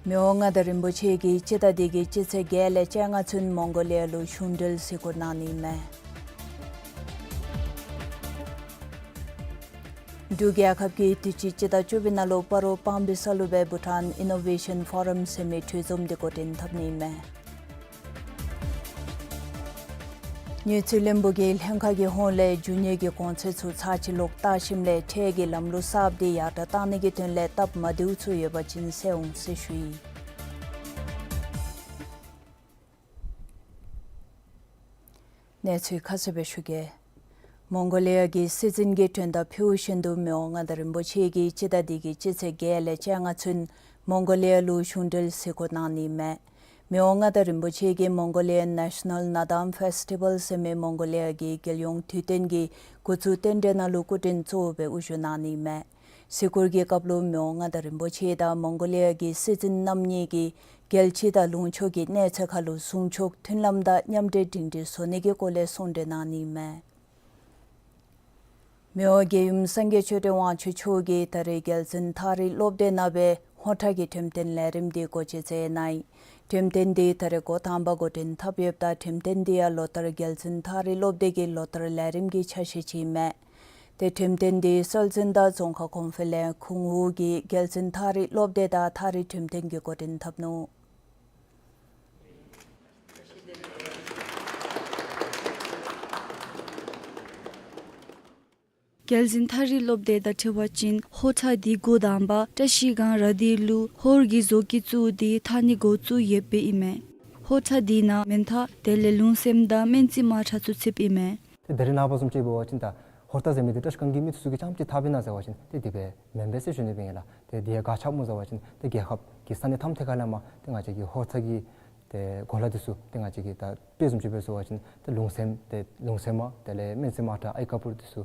མི་དབང་མངའ་བདག་རིན་པོ་ཆེ་གིས་སྤྱི་ཟླ་འདི་གི་སྤྱི་ཚེས་བརྒྱད་ལས་བཅོ་ལྔ་ཚུན་མོང་གོ་ལི་ཡ་ལུ་གཞུང་འབྲེལ་གཟིགས་སྐོར་གནང་ནི་ཨིན་མས། འབྲུག་རྒྱལ་ཁབ་ཀྱིས་དུས་ཅི་སྤྱི་ཟླ་བཅུ་པའི་ནང་ལུ་སྤ་རོ་སྤང་སྦིས་ས་ལུ་སྦེ་བྷུ་ཊཱན་ཨི་ནོ་ཝེ་ཤཱན་ཕོ་རམ་ཟེར་མི་གྲོས་འཛོམས་འདི་འགོ་འདྲེན་འཐབ་ནི་ཨིན་མས། དངུལ་རྩིས་བློན་པོ་གིས་ལྷན་ཁག་གི་ཧོངས་ལས་རྒྱུ་དངོས་ཀྱི་གོང་ཚད་ཚུ་ཚར་གཅིག་ལོག་བལྟ་ཞིནམ་ལས་ཁྲལ་གྱི་ལམ་ལུགས་གསརཔ་འདི་ཡར་དྲག་གཏང་ནི་གི་དོན་ལས་སྟབས་མ་བདེཝ་ཚུ་ཡོད་པ་ཅིན་སེལ་འོང་ཟེར་ཞུ་ཡི། གནས་ཚུལ་ཁ་གསལ་སྦེ་ཞུ་གེ། མོང་གོ་ལི་ཡ་གི་སྲིད་འཛིན་གྱི་མགྲོན་བརྡ་ཕུལ་བཞིན་དུ་མི་དབང་མངའ་བདག་རིན་པོ་ཆེ་གིས་སྤྱི་ཟླ་འདི་གི་སྤྱི་ཚེས་བརྒྱད་ལས་བཅོ་ལྔ་ཚུན་མོང་གོ་ལི་ཡ་ལུ་གཞུང་འབྲེལ་གཟིགས་སྐོར་གནང་ནི་ཨིན་མས། མི་དབང་མངའ་བདག་རིན་པོ་ཆེ་གིས་མོང་གོ་ལི་ཡ་ནེ་ཤ་ནཱལ་ནཱ་དཱན་ཕེསི་ཊི་བཱལ་ཟེར་མི་མོང་གོ་ལི་ཡ་གི་རྒྱལ་ཡོངས་དུས་སྟོན་གྱི་འགོ་བཙུགས་རྟེན་འབྲེལ་ནང་ལུ་སྐུ་མགྲོན་གཙོ་བོ་སྦེ་དབུ་བཞུགས་གནང་ནི་ཨིན་མས། གཟིགས་སྐོར་གྱི་སྐབས་ལུ་མི་དབང་མངའ་བདག་རིན་པོ་ཆེ་དང་མོང་གོ་ལི་ཡ་གི་སྲིད་འཛིན་རྣམ་གཉིས་ཀྱིས་རྒྱལ་སྤྱི་དང་ལུང་ཕྱོགས་ཀྱི་གནས་ཚད་ཁར་ལུ་ཟུང་ཕྱོགས་མཐུན་ལམ་དང་མཉམ་འབྲེལ་སྒྲིང་སྒྲིང་བཟོ་ནི་གི་སྐོར་ལས་གསུང་གྲོས་གནང་ནི་ཨིན་མས། མི་དབང་རྒྱལ་ཡུམ་སངས་རྒྱས་ཆོས་སྒྲོན་དབང་ཕྱུག་མཆོག་གིས་ད་རེས་རྒྱལ་འཛིན་ཐག་རིང་སློབ་སྡེ་ནང་སྦེ་ཧོར་ཐག་གི་འགྲེམས་སྟོན་ལས་རིམ་འདི་འགོ་འབྱེད་མཛད་གནང་ཡི། འགྲེམས་སྟོན་འདི་ད་རེས་འགོ་དང་པ་འགོ་འདྲེན་འཐབ་ཡོདཔ་ད་འགྲེམས་སྟོན་འདི་ཡང་ལོ་ལྟར་རྒྱལ་འཛིན་ཐག་རིང་སློབ་སྡེ་གི་ལོ་ལྟར་ལས་རིམ་གྱི་ཆ་ཤས་ཅིག་ཨིན་མས། ཏེ་འགྲེམས་སྟོན་འདི་སྲོལ་འཛིན་དང་རྫོང་ཁ་ཁོང་ཕེ་ལེན་ཁུང་ཝུའུ་གིས་རྒྱལ་འཛིན་ཐག་རིང་སློབ་སྡེ་དང་ཐག་རིང་འགྲེམས་སྟོན་གྱི་འགོ་འདྲེན་འཐབ་ནུག། རྒྱལ་འཛིན་ཐག་རིང་སློབ་སྡེ་དང་འཁྲིལ་བ་ཅིན་ཧོར་ཐག་འདི་འགོ་དང་པ་བཀྲ་ཤིས་སྒང་ར་དྷི་ལུ་ཧོར་གྱི་བཟོ་བཀོད་བཙུགས་ཏེ་འཐག་ནི་འགོ་བཙུགས་ཡོདཔ་ཨིན་མས། ཧོར་ཐག་འདི་ནང་མེ་མཐའ་དེ་ལས་ལུང་སེམས་དང་སྨན་རྩི་མ་ཁྲ་ཚུ་ཚུདཔ་ཨིན་མས། ཏེ་ད་རེས་ནངས་པ་བཟུམ་ཅིག་འབད་བ་ཅིན་ད་ཧོར་ཐག་ཟེར་མི་འདི་བཀྲ་ཤིས་སྒང་གི་མི་ཚུ་གིས་རྐྱངམ་ཅིག་འཐགཔ་ཨིན་ན་ཟེར་བ་ཅིན་ཏེ་དེ་སྦེ་མེན་པས་ཟེར་ཞུ་ནི་སྦེ་ཨིན་ལགས། ཏེ་དེ་ག་ཅི་སྨོ་ཟེར་བ་ཅིན་ཏེ་རྒྱལ་ཁབ་ཀྱི་ས་གནས་མཐའམ་ཐད་ཁ་ལས་མར་ཏེ་ང་བཅས་ཀྱི་ཧོར་ཐག་གི་ཏེ་གོ་ལ་འདི་ཚུ་ཏེ་ང་བཅས་ཀྱི་ད་དཔེ་བཟུམ་ཅིག་འབད་ཟེར་བ་ཅིན་ཏེ་ལུང་སེམས་ཏེ་ལུང་སེམས་མ་དེ་ལས་སྨན་རྩི་མ་ཁྲ་ཨའི་ཀ་པུར་འདི་ཚུ་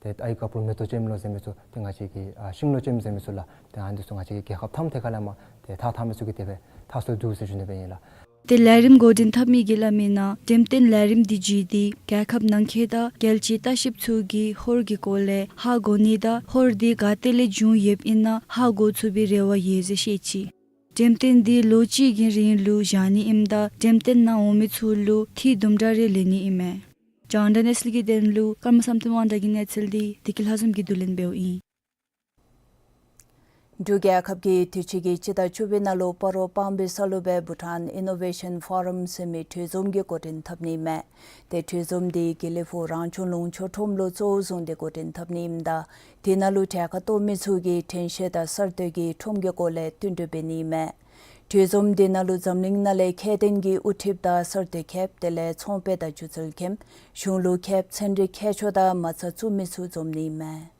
ཏེ་ཨའི་ཀ་པུར་མེ་ཏོག་ཅན་ལོ་ཟེར་མི་ཚུ་ཏེ་ང་བཅས་ཀྱི་ཨ་ཤིང་ལོ་ཅན་ཟེར་མི་ཚུ་ལགས། ཏེ་ཨ་ནི་ཚུ་ང་བཅས་ཀྱི་རྒྱལ་ཁབ་མཐའམ་ཐད་ཁ་ལས་མར་ཏེ་འཐག་འཐག་མི་ཚུ་གིས་དེ་སྦེ་འཐག་སྲོལ་འདུག་ཟེར་ཞུ་ནི་སྦེ་ཨིན་ལགས། ཏེ་ལས་རིམ་འགོ་འདྲེན་འཐབ་མི་གིས་སླབ་མིའི་ནང་འགྲེམས་སྟོན་ལས་རིམ་འདི་བརྒྱུད་དེ་རྒྱལ་ཁབ་ནང་འཁོད་དང་རྒྱལ་སྤྱིའི་ལྟ་བཤལཔ་ཚུ་གིས་ཧོར་གྱི་སྐོར་ལས་ཧ་གོ་ནི་དང་ཧོར་འདི་ག་ཏེ་ལས་བྱུང་ཡོདཔ་ཨིན་ན་ཧ་གོ་ཚུགས་པའི་རེ་བ་ཡོད་ཟེར་བཤད་ཅི། འགྲེམས་སྟོན་འདི་ལོ་གཅིག་གི་རིང་ལུ་བཞག་ནི་ཨིནམ་ད་འགྲེམས་སྟོན་ནང་འོང་མི་ཚུ་ལུ་ཐིག་དུམ་གྲ་རེ་ལེན་ནི་ཨིན་མས། རྒྱང་བསྒྲགས་གནས་ཚུལ་གྱི་དོན་ལུ་ཀརྨ་བསམ་གཏན་དབང་གྲགས་ཀྱི་གནས་ཚུལ་འདི་བདེ་སྐྱིད་ལྷ་འཛོམས་ཀྱིས་བསྡུ་ལེན་འབདཝ་ཨིན། འབྲུག་རྒྱལ་ཁབ་ཀྱིས་དུས་ཅི་གི་སྤྱི་ཟླ་བཅུ་པའི་ནང་ལུ་སྤ་རོ་སྤང་སྦིས་ས་ལུ་སྦེ་བྷུ་ཊཱན་ཨི་ནོ་ཝེ་ཤཱན་ཕོ་རམ་ཟེར་མི་གྲོས་འཛོམས་ཀྱི་འགོ་འདྲེན་འཐབ་ནི་ཨིན་མས། ཏེ་གྲོས་འཛོམས་འདི་དགེ་ལེགས་ཕུག་རང་སྐྱོང་ལུང་ཕྱོགས་ཁྲོམ་ལུ་གཙོ་བོ་བཟུང་སྟེ་འགོ་འདྲེན་འཐབ་ནི་ཨིནམ་ད་དེ་ནང་ལུ་གྲལ་ཁར་གཏོགས་མི་ཚུ་གིས་དྲན་ཤེས་དང་གསར་གཏོད་ཀྱི་ཁྲོམ་གྱི་སྐོར་ལས་བསྟུན་གྲོས་འབད་ནི་ཨིན་མས། གྲོས་འཛོམས་འདི་ནང་ལུ་འཛམ་གླིང་ནང་ལས་མཁས་ལྡན་གྱི་དབུ་ཁྲིདཔ་དང་གསར་གཏོད་མཁསཔ་དེ་ལས་ཚོང་དཔོན་དང་སྒྱུ་རྩལ་མཁསཔ་གཞུང་ལུགས་མཁསཔ་ཚན་རིག་མཁས་མཆོག་དང་མ་རྩ་བཙུགས་མི་ཚུ་འཛོམས་ནི་ཨིན་མས།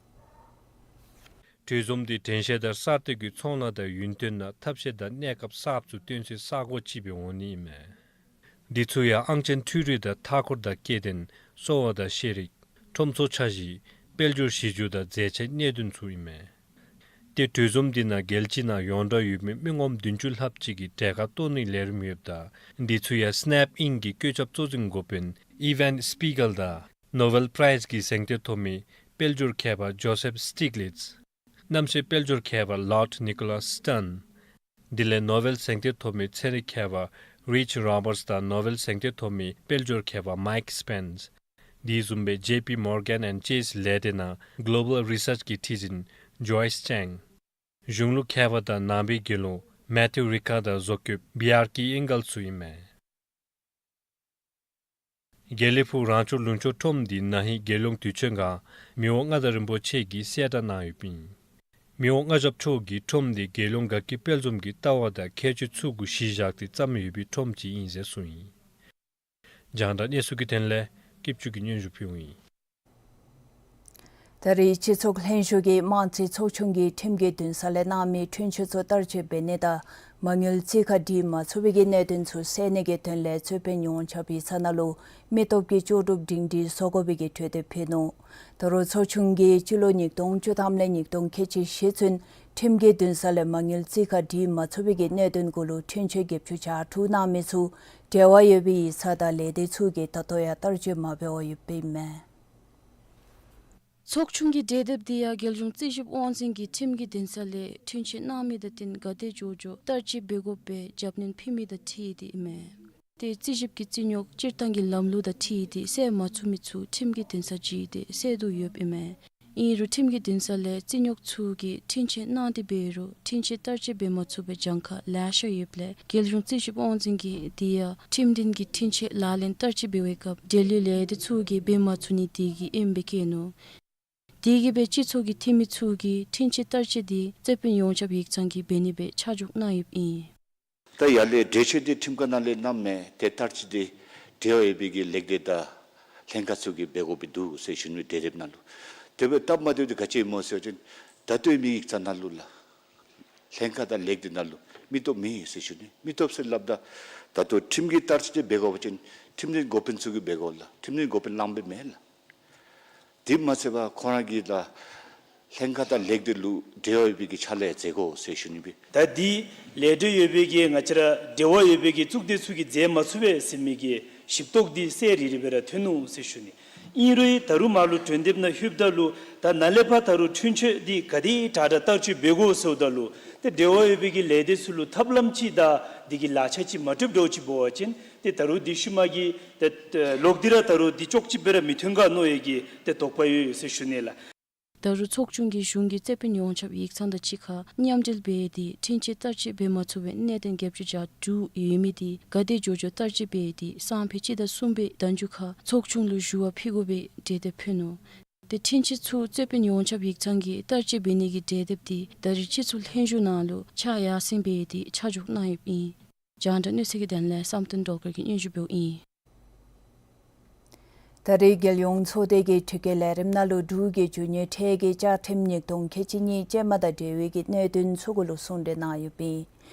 གྲོས་འཛོམས་འདི་དྲན་ཤེས་དང་གསར་གཏོད་ཀྱི་ཚོང་ལཱ་དང་ཡུན་བརྟན་ནང་ཐབས་ཤེས་དང་གནས་སྐབས་གསརཔ་ཚུ་སྟོན་སའི་ས་གོ་ཅིག་སྦེ་འོང་ནི་ཨིན་མས། འདི་ཚུ་ཡང་ཨང་ཅན་འཕྲུལ་རིག་དང་མཐའ་འཁོར་དང་སྐྱེ་ལྡན་གསོ་བ་དང་ཤེས་རིག་ཁྲོམ་ཚོགས་འཆར་གཞི་དཔལ་འབྱོར་གཞི་འགྱུར་དང་མཛེས་ཆའི་གནད་དོན་ཚུ་ཨིན་མས། ཏེ་གྲོས་འཛོམས་འདི་ནང་རྒྱལ་སྤྱི་ནང་ཡོངས་གྲགས་ཡོད་མི་མི་ངོམ་བདུན་ཅུ་ལྷགཔ་ཅིག་གིས་གྲལ་ཁར་གཏོགས་ནིའི་ལས་རིམ་ཡོདཔ་ད་འདི་ཚུ་ཡང་སི་ནེཔ་ཨིན་གྱི་བཀོད་ཁྱབ་གཙོ་འཛིན་འགོ་དཔོན་ཨི་ཝན་སྤི་གལ་དང་ནོ་བེལ་པྲའིཛ་གི་གཟེངས་བསྟོད་ཐོབ་མི་དཔལ་འབྱོར་མཁས་པ་ཇོ་སེཕ་སི་ཊིག་ལིཊས། གནམ་སའི་དཔལ་འབྱོར་མཁས་པ་ལོརཌ་ནི་ཀོ་ལཱས་སི་ཊན། དེ་ལས་ནོ་བེལ་གཟེངས་རྟགས་ཐོབ་མི་ཚན་རིག་མཁས་པ་Rich Roberts དང་ནོ་བེལ་གཟེངས་རྟགས་ཐོབ་མི་དཔལ་འབྱོར་མཁས་པ་Mike Spence། དེ་བཟུམ་སྦེ་J P Morgan and Chase ལས་སྡེ་ནང་Global Research གི་ཁྲི་འཛིན་Joyce Chang། གཞུང་ལུགས་མཁས་པ་དང་ནང་པའི་དགེ་སློང་Matthew Ricard དང་བཟོ་བཀོདཔ་Bjarki Ingersoll ཡོད་མས། དགེ་ལེགས་ཕུག་རང་སྐྱོང་ལུང་ཕྱོགས་ཁྲོམ་འདི་ན་ཧིང་རྒྱལ་ཡོངས་དུས་ཆེན་སྒང་མི་དབང་མངའ་བདག་རིན་པོ་ཆེ་གིས་གསལ་བསྒྲགས་གནང་ཡོདཔ་ཨིན། མི་དབང་མངའ་ཞབས་མཆོག་གིས་ཁྲོམ་འདི་རྒྱལ་ཡོངས་དགའ་སྐྱིད་དཔལ་འཛོམས་ཀྱི་ལྟ་བ་དང་ཁྱད་ཆོས་ཚུ་གུ་གཞི་བཞག་སྟེ་བརྩམས་ཡོད་པའི་ཁྲོམ་ཅིག་ཨིན་ཟེར་གསུངས་ཡི། རྒྱང་བསྒྲགས་གནས་ཚུལ་གྱི་དོན་ལས་སྐྱིད་ཆུ་གིས་སྙན་ཞུ་ཕུལཝ་ཨིན། ད་རེས་སྤྱི་ཚོགས་ལྷན་ཞུགས་ཀྱིས་དམངས་རྩིས་ཚོགས་ཆུང་གིས་ཁྲིམས་ཀྱི་འདུན་ས་ལས་གནང་མི་འཁྲུན་ཆོད་ཚུ་བསྟར་སྤྱོད་འབད་ནི་དང་མ་དངུལ་རྩིས་ཁ་སྒྲིག་མ་ཚུགས་པའི་གི་གནད་དོན་ཚུ་སེལ་ནི་གི་དོན་ལས་རྩོད་དཔོན་ཡོངས་ཁྱབ་ཡིག་ཚང་ནང་ལུ་མི་སྟོབས་ཀྱི་ལྕོགས་གྲུབ་སྒྲིང་སྒྲིང་བཟོ་དགོ་པའི་གི་གྲོས་འདེབས་ཕུལ་ནུག། ད་རུང་ཚོགས་ཆུང་གིས་སྤྱི་ལོ་ཉིས་སྟོང་བཅུ་ཐམ་ལས་ཉིས་སྟོང་ཁལ་གཅིག་བཞི་ཚུན་ཁྲིམས་ཀྱི་འདུན་ས་ལས་མ་དངུལ་རྩིས་ཁ་སྒྲིག་མ་ཚུགས་པའི་གི་གནད་དོན་གུ་ལུ་འཁྲུན་ཆོད་བརྒྱད་ཅུ་གྱ་དྲུག་གནང་མི་ཚུ་འབྲེལ་བ་ཡོད་པའི་ཡིག་ཚང་དང་ལས་སྡེ་ཚུ་གིས་ད་ལྟོ་ཡང་བསྟར་སྤྱོད་མ་འབད་བར་ཡོདཔ་ཨིན་མས། ཚོགས་ཆུང་གི་གྲོས་འདེབས་འདི་ཡང་རྒྱལ་གཞུང་རྩིས་ཞིབ་དབང་འཛིན་གྱིས་ཁྲིམས་ཀྱི་འདུན་ས་ལས་འཁྲུན་ཆོད་གནང་མི་དང་བསྟུན་ག་དེ་མགྱོགས་མགྱོགས་བསྟར་སྤྱོད་འབད་དགོ་པའི་རྒྱབ་སྣོན་ཕུལ་མི་དང་འཁྲིལ་ཏེ་ཨིན་མས། ཏེ་རྩིས་ཞིབ་ཀྱི་རྩིས་རྙོག་སྤྱིར་བཏང་གི་ལམ་ལུགས་དང་འཁྲིལ་ཏེ་སེལ་མ་ཚུགས་མི་ཚུ་ཁྲིམས་ཀྱི་འདུན་ས་བརྒྱུད་དེ་སེལ་དོ་ཡོདཔ་ཨིན་མས། ཨིན་རུང་ཁྲིམས་ཀྱི་འདུན་ས་ལས་རྩིས་རྙོག་ཚུ་གིས་འཁྲུན་ཆོད་གནང་སྟེ་འབད་རུང་འཁྲུན་ཆོད་བསྟར་སྤྱོད་འབད་མ་ཚུགས་པའི་གྱངས་ཁ་ལེ་ཤ་ཡོདཔ་ལས་རྒྱལ་གཞུང་རྩིས་ཞིབ་དབང་འཛིན་གྱིས་དེ་ཡང་ཁྲིམས་མཐུན་གྱི་འཁྲུན་ཆོད་ལག་ལེན་བསྟར་སྤྱོད་འབད་བའི་སྐབས་འབྲེལ་ཡོད་ལས་སྡེ་ཚུ་གིས་འབད་མ་ཚུགས་ནི་དེ་གིས་ཨིནམ་སྦེ་བཀོད་ནུག། དེ་གིས་སྦེ་སྤྱི་ཚོགས་ཀྱི་འཐུས་མི་ཚུ་གིས་འཁྲུན་ཆོད་བསྟར་སྤྱོད་འདི་རྩོད་དཔོན་ཡོངས་ཁྱབ་ཡིག་ཚང་གིས་འབད་ནི་སྦེ་ཆ་འཇོག་གནང་ཡོདཔ་ཨིན། ད་ཡར་ལས་གྲོས་ཆོད་འདི་ཁྲིམས་ཁང་ནང་ལས་གནངམ་མས། ཏེ་བསྟར་སྤྱོད་འདི་འབྲེལ་བ་ཡོད་པའི་གི་ལས་སྡེ་དང་ལྷན་ཁག་ཚུ་གིས་འབད་དགོཔ་འདུག་ཟེར་ཞུ་ནི་གྲོས་འདེབས་ནང་ལུ། དེ་སྦེ་སྟབས་མ་བདེཝ་འདི་ག་ཅི་སྨོ་ཟེར་བ་ཅིན་ད་ལྟོའི་མི་ཡིག་ཚང་ནང་ལུ་ལགས། ལྷན་ཁག་དང་ལས་སྡེ་ནང་ལུ་མི་སྟོབས་མེད་ཟེར་ཞུ་ནི། མི་སྟོབས་ཟེར་སླབ་ད་ད་ལྟོ་ཁྲིམས་ཀྱི་བསྟར་སྤྱོད་འདི་འབད་དགོ་པ་ཅིན་ཁྲིམས་འདི་འགོ་དཔོན་ཚུ་གིས་འབད་དགོ་ལགས། ཁྲིམས་འདི་འགོ་དཔོན་ལངམ་སྦེ་མེན་ལགས། དེ་མ་ཚད་པར་ཁོང་ར་གི་ད་ལྷན་ཁག་དང་ལས་སྡེ་ལུ་འབྲེལ་བ་ཡོད་པའི་གི་ཕྱག་ལཱ་མཛད་དགོ་ཟེར་ཞུ་ནི་སྦེ། ད་འདི་ལས་འབྲེལ་ཡོད་པའི་གི་ང་བཅས་ར་འབྲེལ་བ་ཡོད་པའི་གི་གཙུག་སྡེ་ཚུ་གིས་མཛད་མ་ཚུགས་པས་ཟེར་མི་གི་ཞིབ་རྟོག་འདི་གསལ་རི་རི་སྦེ་ར་ཐོན་ནུག་ཟེར་ཞུ་ནི། ཨིན་རུང་ད་རུང་མར་ལུ་གྲོས་འདེབས་ནང་ལྷོདཔ་ད་ལུ་ད་ནཱ་ལས་ཕར་ད་རུང་འཁྲུན་ཆོད་འདི་ག་དེ་དྲག་དྲག་བསྟར་སྤྱོད་འབད་དགོ་ཟེརཝ་ད་ལུ་ཏེ་འབྲེལ་བ་ཡོད་པའི་གི་ལས་སྡེ་ཚུ་ལུ་ཐབས་ལམ་ཅིག་དང་འདི་གི་ལག་ཆ་ཅིག་མ་གྲུབ་འདྲཝ་ཅིག་འབད་བ་ཅིན་ཏེ་ད་རུང་འདི་ཤུལ་མ་གི་ཏེ་ལོག་སྟེ་ར་ད་རུང་འདི་ཅོག་གཅིག་སྦེ་ར་མི་ཐོན་ག་མནོ་བའི་གི་ཏེ་དོགས་པ་ཡོད་ཡོད་ཟེར་ཞུ་ནི་ལགས། ད་རུང་ཚོགས་ཆུང་གིས་གཞུང་གི་རྩོད་དཔོན་ཡོངས་ཁྱབ་ཡིག་ཚང་དང་གཅིག་ཁར་མཉམ་འབྲེལ་འབད་དེ་འཁྲུན་ཆོད་བསྟར་སྤྱོད་འབད་མ་ཚུགས་པའི་གནད་དོན་བརྒྱད་ཅུ་གྱ་དྲུག་ཡོད་མི་འདི་ག་དེ་མགྱོགས་མགྱོགས་བསྟར་སྤྱོད་འབད་དེ་སང་ཕོད་སྤྱི་ཟླ་གསུམ་པའི་ཟླ་མཇུག་ཁར་ཚོགས་ཆུང་ལུ་ཞུ་བ་ཕུལ་དགོ་པའི་གྲོས་འདེབས་ཕུལ་ནུག། ཏེ་འཁྲུན་ཆོད་ཚུ་རྩོད་དཔོན་ཡོངས་ཁྱབ་ཡིག་ཚང་གིས་བསྟར་སྤྱོད་འབད་ནི་གི་གྲོས་འདེབས་འདི་ད་རེས་སྤྱི་ཚོགས་ལྷན་ཞུགས་ནང་ལུ་ཕྱག་ཡར་སེང་འབད་དེ་ཆ་འཇོག་གནང་ཡོདཔ་ཨིན། རྒྱང་བསྒྲགས་གནས་ཚུལ་གྱི་དོན་ལས་བསམ་གཏན་སྒྲོལ་དཀར་གྱིས་སྙན་ཞུ་འབདཝ་ཨིན། ད་རེས་རྒྱལ་ཡོངས་ཚོགས་སྡེ་གི་དྲི་བཀོད་ལས་རིམ་ནང་ལུ་འབྲུག་གི་རྒྱུ་དངོས་ཁྲལ་གྱི་བཅའ་ཁྲིམས་ཉིས་སྟོང་ཁལ་གཅིག་གཉིས་ཅན་མ་དང་འབྲེལ་བའི་གི་གནད་དོན་ཚུ་གུ་ལུ་གསུང་གྲོས་གནང་ཡོདཔ་ཨིན།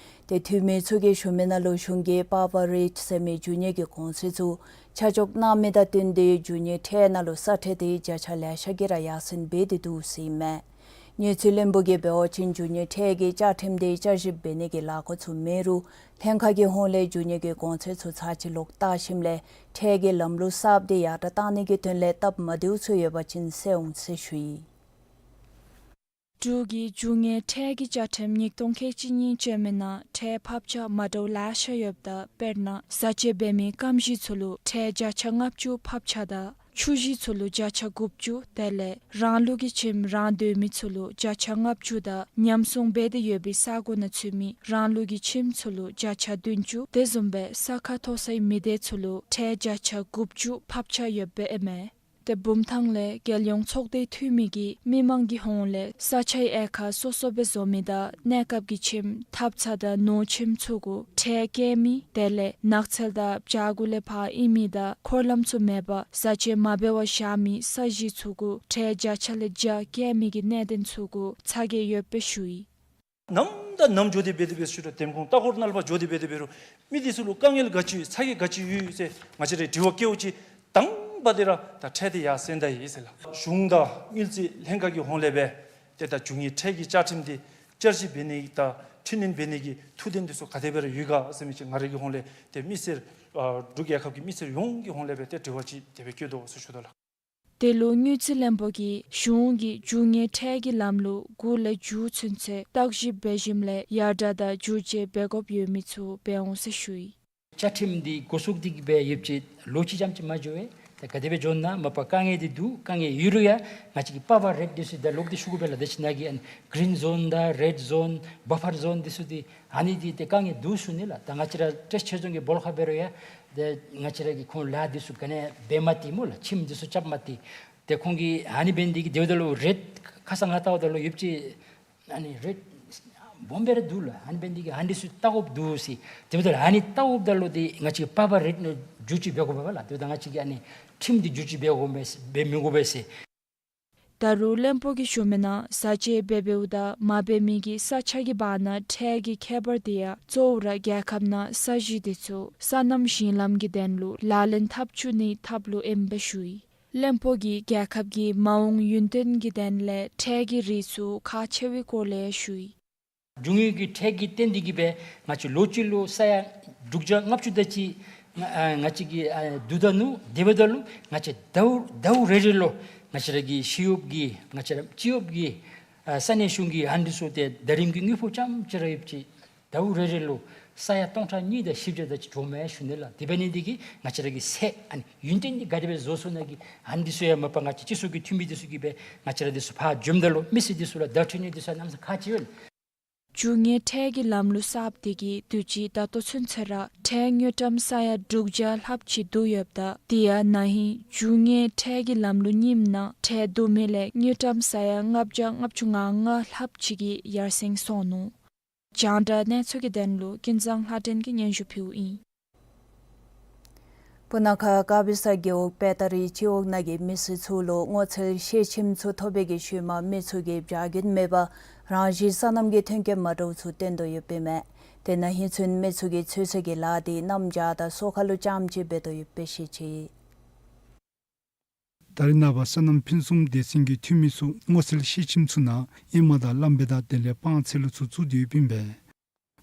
ཏེ་འཐུས་མི་ཚུ་གིས་ཞུ་མི་ནང་ལུ་གཞུང་གིས་པ་བ་རིཊ་ཟེར་མི་རྒྱུ་དངོས་ཀྱི་གོང་ཚད་ཚུ་ཆ་འཇོག་གནང་མི་དང་བསྟུན་ཏེ་རྒྱུ་དངོས་ཁྲལ་ནང་ལུ་ས་ཁྲལ་དེ་བརྒྱ་ཆ་ལེ་ཤ་གིས་ར་ཡར་སེང་འབད་དེ་འདུག་ཟེར་ཨིན་མས། དངུལ་རྩིས་བློན་པོ་གིས་འབད་བ་ཅིན་རྒྱུ་དངོས་ཁྲལ་གྱི་བཅའ་ཁྲིམས་དེ་བསྐྱར་ཞིབ་འབད་ནི་གི་ལཱ་འགོ་ཚུགས་མེད་རུང་ལྷན་ཁག་གི་ཧོངས་ལས་རྒྱུ་དངོས་ཀྱི་གོང་ཚད་ཚུ་ཚར་གཅིག་ལོག་བལྟ་ཞིནམ་ལས་ཁྲལ་གྱི་ལམ་ལུགས་གསརཔ་དེ་ཡར་དྲག་བཏང་ནི་གི་དོན་ལས་སྟབས་མ་བདེཝ་ཚུ་ཡོད་པ་ཅིན་སེལ་འོང་ཟེར་ཞུ་ཡི། འབྲུག་གི་རྒྱུ་དངོས་ཁྲལ་གྱི་བཅའ་ཁྲིམས་ཉིས་སྟོང་ཁལ་གཅིག་གཉིས་ཅན་མའི་ནང་ཁྲལ་ཕབ་ཆག་མ་འདྲཝ་ལེ་ཤ་ཡོདཔ་ད་དཔེར་ན་བཟའ་སྤྱོད་འབད་མི་སྐམ་ཞིང་ཚུ་ལུ་ཁྲལ་བརྒྱ་ཆ་ལྔ་བཅུ་ཕབ་ཆག་དང་ཆུ་ཞིང་ཚུ་ལུ་བརྒྱ་ཆ་དགུ་བཅུ་དེ་ལས་རང་ལུགས་ཀྱི་ཁྱིམ་རང་སྡོད་མི་ཚུ་ལུ་བརྒྱ་ཆ་ལྔ་བཅུ་དང་ཉམས་སྲུང་འབད་དེ་ཡོད་པའི་ས་གོ་ནང་ཚུད་མི་རང་ལུགས་ཀྱི་ཁྱིམ་ཚུ་ལུ་བརྒྱ་ཆ་བདུན་ཅུ་དེ་བཟུམ་སྦེ་ས་ཁ་མཐོ་སའི་མི་སྡེ་ཚུ་ལུ་ཁྲལ་བརྒྱ་ཆ་དགུ་བཅུ་ཕབ་ཆག་ཡོདཔ་ཨིན་མས། ཏེ་བུམ་ཐང་ལས་རྒྱལ་ཡོངས་ཚོགས་སྡེའི་འཐུས་མི་གིས་མི་མང་གི་ཧོངས་ལས་ས་ཆའི་དབྱེ་ཁག་སོ་སོ་སྦེ་བཟོ་མི་དང་གནས་སྐབས་ཀྱི་ཁྱིམ་ཐབ་ཚང་དང་ནོར་ཁྱིམ་ཚུ་གུ་ཁྲལ་བཀལ་མི་དེ་ལས་ནགས་ཚལ་དང་བྱག་གུ་ལས་ཕར་ཨིན་མི་དང་འཁོར་ལམ་ཚུ་མེད་པར་བཟའ་སྤྱོད་མ་འབད་བར་བཞག་མི་ས་གཞི་ཚུ་གུ་ཁྲལ་བརྒྱ་ཆ་ལས་བརྒྱ་བཀལ་མི་གི་གནད་དོན་ཚུ་གུ་ཚ་གྱང་ཡོདཔ་སྦེ་ཞུ་ཡི། ནམ་དང་ནམ་འགྱོ་སྟེ་འབད་དེ་འབད་ཞུ་དོ། འདེམས་ཁོངས་ལྟ་སྐོར་ནང་ལུ་ཕར་འགྱོ་སྟེ་འབད་དེ་འབད་རུང་མི་དེ་ཚུ་ལུ་དཀའ་ངལ་ག་ཅི་ཚ་གྱང་ག་ཅི་ཡོད་ཟེར་ང་བཅས་ར་དྲི་བ་བཀོད་པ་ཅིན་དང་པ་དེ་ར་ད་ཁྲལ་དེ་ཡར་སེང་ད་ཡི་ཟེར་ལགས། གཞུང་དང་དངུལ་རྩིས་ལྷན་ཁག་གི་ཧོངས་ལས་སྦེ་ཏེ་ད་རྒྱུ་དངོས་ཁྲལ་གྱི་བཅའ་ཁྲིམས་དེ་བསྐྱར་ཞིབ་འབད་ནི་དང་འཕྲི་སྣོན་འབད་ནི་གི་ཐུགས་འདུན་དེ་ཚུ་ག་དེ་སྦེ་ར་ཡོད་ག་ཟེར་མི་ཅིག་ང་ར་གི་ཧོངས་ལས་ཏེ་མི་སེར་ཨ་འབྲུག་རྒྱལ་ཁབ་ཀྱི་མི་སེར་ཡོངས་ཀྱི་ཧོངས་ལས་སྦེ་ཏེ་དྲི་བ་ཅིག་དེ་སྦེ་བཀོད་དོ་ཟེར་ཞུ་དོ་ལགས། དེ་ལུ་དངུལ་རྩིས་བློན་པོ་གིས་གཞུང་གིས་རྒྱུ་དངོས་ཁྲལ་གྱི་ལམ་ལུགས་དགུ་ལས་མཇུག་ཚུན་ཚོད་བརྟག་ཞིབ་འབད་ཞིནམ་ལས་ཡར་དྲག་དང་བསྒྱུར་བཅོས་འབད་དགོཔ་ཡོད་མི་ཚུ་འབད་འོང་ཟེར་ཞུ་ཡི། བཅའ་ཁྲིམས་འདི་འགོ་བཙུགས་ཏེ་གི་སྦེ་ཡོདཔ་ཅིག་ལོ་གཅིག་ཙམ་ཅིག་མ་འགྱོ་བས། ད་ག་དེ་སྦེ་འགྱོ་ན་མ་པ་དཀའ་ངལ་འདི་འདུག། དཀའ་ངལ་ཡོད་རུང་ཡང་ང་བཅས་ཀྱི་པར་པར་རེཊ་འདི་ཚུ་ད་ལོག་སྟེ་ཞུ་དགོ་པས་ལགས། ད་ཅི་ནཱ་གི་ཨ་ནི་གི་རིན་ཛོན་དང་རེཌ་ཛོན་བ་ཕར་ཛོན་འདི་ཚུ་འདི་ཨ་ནི་འདི་ཏེ་དཀའ་ངལ་འདུག་ཞུ་ནི་ལགས། ད་ང་བཅས་ར་བཀྲིས་ཆོས་རྫོང་གི་སྦོ་ལོགས་ཁར་འབད་རུང་ཡང་ཏེ་ང་བཅས་ར་གིས་ཁོང་ལཱ་འདི་ཚུ་ག་ནི་འབད་མ་སྟེར་སྨོ་ལགས། ཁྱིམ་འདི་ཚུ་རྐྱབ་མ་སྟེར། ཏེ་ཁོང་གིས་ཨ་ནི་འབད་ནི་འདི་གིས་དེ་འབདཝ་ད་ལུ་རེཊ་ཁ་ཙ་ང་བལྟཝ་ད་ལུ་ཡོདཔ་ཅིག་ཨ་ནི་རེཊ་སྦོམ་སྦེ་ར་འདུག་ལགས། ཨ་ནི་འབད་ནི་འདི་གིས་ཨ་ནི་འདི་ཚུ་བལྟ་དགོཔ་འདུག་ཟེར། དེ་འབདཝ་ད་ཨ་ནི་བལྟཝ་ད་ལུ་འདི་ང་བཅས་པར་པར་རེཊ་ནང་བསྒྱུར་བཅོས་འབད་དགོ་པས་ལགས། དེ་འབདཝ་ད་ང་བཅས་ཀྱིས་ཨ་ནི་ཁྲིམས་འདི་བསྒྱུར་བཅོས་འབད་དགོ་མས་འབད་མི་དགོ་པས་ཟེར། ད་རུང་བློན་པོ་གིས་ཞུ་མི་ནང་བཟའ་བཅའ་འབད་འབདཝ་ད་མ་འབད་མི་གི་ས་ཆ་གི་བར་ན་ཁྲལ་གྱི་ཁྱད་པར་འདི་ཡང་གཙོ་བོ་ར་རྒྱལ་ཁབ་ནང་ས་གཞི་འདི་ཚུ་སོ་ནམ་ཞིང་ལམ་གྱི་དོན་ལུ་ལག་ལེན་འཐབ་བཅུག་ནིའི་ཐབས་ལུ་ཨིནམ་སྦེ་ཞུ་ཡི། བློན་པོ་གིས་རྒྱལ་ཁབ་ཀྱི་མ་འོངས་ཡུན་བརྟན་གྱི་དོན་ལས་ཁྲལ་གྱི་རིགས་ཚུ་ཁག་ཆེ་བའི་སྐོར་ལས་ཞུ་ཡི། རྒྱུ་དངོས་ཀྱི་ཁྲལ་གྱིས་བརྟེན་ཏེ་གི་སྦེ་ང་བཅས་ལོ་གཅིག་ལུ་ས་ཡ་དྲུག་བརྒྱ་ལྔ་བཅུ་དེ་ཅིག་ང་ཨ་ང་བཅས་ཀྱིས་ཨ་བསྡུ་ད་ནུག། དེ་འབདཝ་ད་ལུ་ང་བཅས་ཟླཝ་ཟླཝ་རེ་རེ་ལུ་ང་བཅས་ར་གི་ཞི་གཡོགཔ་གིས་ང་བཅས་ར་སྤྱི་གཡོགཔ་གིས་ཨ་ས་གནས་གཞུང་གི་ཨ་ནི་འདི་ཚུ་ཏེ་ཟླ་རིམ་གྱི་དངུལ་ཕོགས་ཙམ་ཅིག་ར་ཡོདཔ་ཅིག་ཟླཝ་རེ་རེ་ལུ་ས་ཡ་སྟོང་ཕྲག་གཉིས་དང་བཞི་བརྒྱ་དེ་ཅིག་འགྱོཝ་མས་ཞུ་ནི་ལགས། དེ་འབད་ནི་འདི་གིས་ང་བཅས་ར་གི་ཚད་ཨ་ནི་ཡུན་བརྟན་འདི་ག་དེ་སྦེ་བཟོ་ཚུགས་ནི་གི་ཨ་ནི་འདི་ཚུ་ཡང་མ་པ་ང་བཅས་སྤྱི་ཚོགས་ཀྱི་འཐུས་མི་འདི་ཚུ་གིས་སྦེ་ང་བཅས་ར་འདི་ཚུ་ཕར་འཛོམས་ད་ལུ་མི་སེར་འདི་ཚུ་ལུ་བརྡ་སྤྲོད་ནི་འདི་ཚུ་གནམ་མེད་ས་མེད་ཁག་ཆེ་བས། རྒྱུ་དངོས་ཁྲལ་གྱི་ལམ་ལུགས་གསརཔ་འདི་གིས་དུས་ཅི་ད་ལྟོ་ཚུན་ཚོད་ར་ཁྲལ་དངུལ་ཀྲམ་ས་ཡ་དྲུག་བརྒྱ་ལྷགཔ་ཅིག་བསྡུ་ཡོདཔ་ད་དེ་ཡང་ན་ཧིང་རྒྱུ་དངོས་ཁྲལ་གྱི་ལམ་ལུགས་རྙིངམ་ནང་ཁྲལ་བསྡུ་མི་ལས་དངུལ་ཀྲམ་ས་ཡ་ལྔ་བརྒྱ་ལྔ་བཅུ་ང་ལྔ་ལྷགཔ་ཅིག་གིས་ཡར་སེང་སོང་ནུག། རྒྱང་བསྒྲགས་གནས་ཚུལ་གྱི་དོན་ལུ་ཀུན་བཟང་ལྷ་སྒྲོན་གྱིས་སྙན་ཞུ་ཕུལཝ་ཨིན། སྤུ་ན་ཁ་དཀར་སྦི་ས་རྒེད་འོག་དཔལ་སྟག་རི་སྤྱི་འོག་ནང་གི་མི་སེར་ཚུ་ལུ་སྔོ་ཚལ་ཤེལ་ཁྱིམ་ཚུ་ཐོབ་པའི་གི་ཤུལ་མ་མི་ཚུ་གིས་བྱ་རྒྱུན་མེད་པར་རང་བཞིན་སོ་ནམ་གྱི་ཐོན་སྐྱེད་མ་འདྲཝ་ཚུ་བཏོན་དོ་ཡོདཔ་ཨིན་མས། དེ་ན་ཧིང་ཚུན་མི་ཚུ་གིས་ཚོད་བསྲེ་གི་ལཱ་འདི་གནམ་བྱཱར་དང་སོ་ཁ་ལུ་རྐྱངམ་ཅིག་འབད་དོ་ཡོདཔ་སྦེ་བཤད་ཅི། ད་རེས་ནངས་པ་སོ་ནམ་ཕུན་སུམ་སྡེ་ཚན་གྱི་འཐུས་མི་ཚུ་སྔོ་ཚལ་ཤེལ་ཁྱིམ་ཚུ་ནང་ཨེ་མ་དང་གླང་བལ་དང་དེ་ལས་སྤང་ཚལ་ལུ་ཚུ་བཙུགས་ཏེ་ཡོདཔ་ཨིན་པས།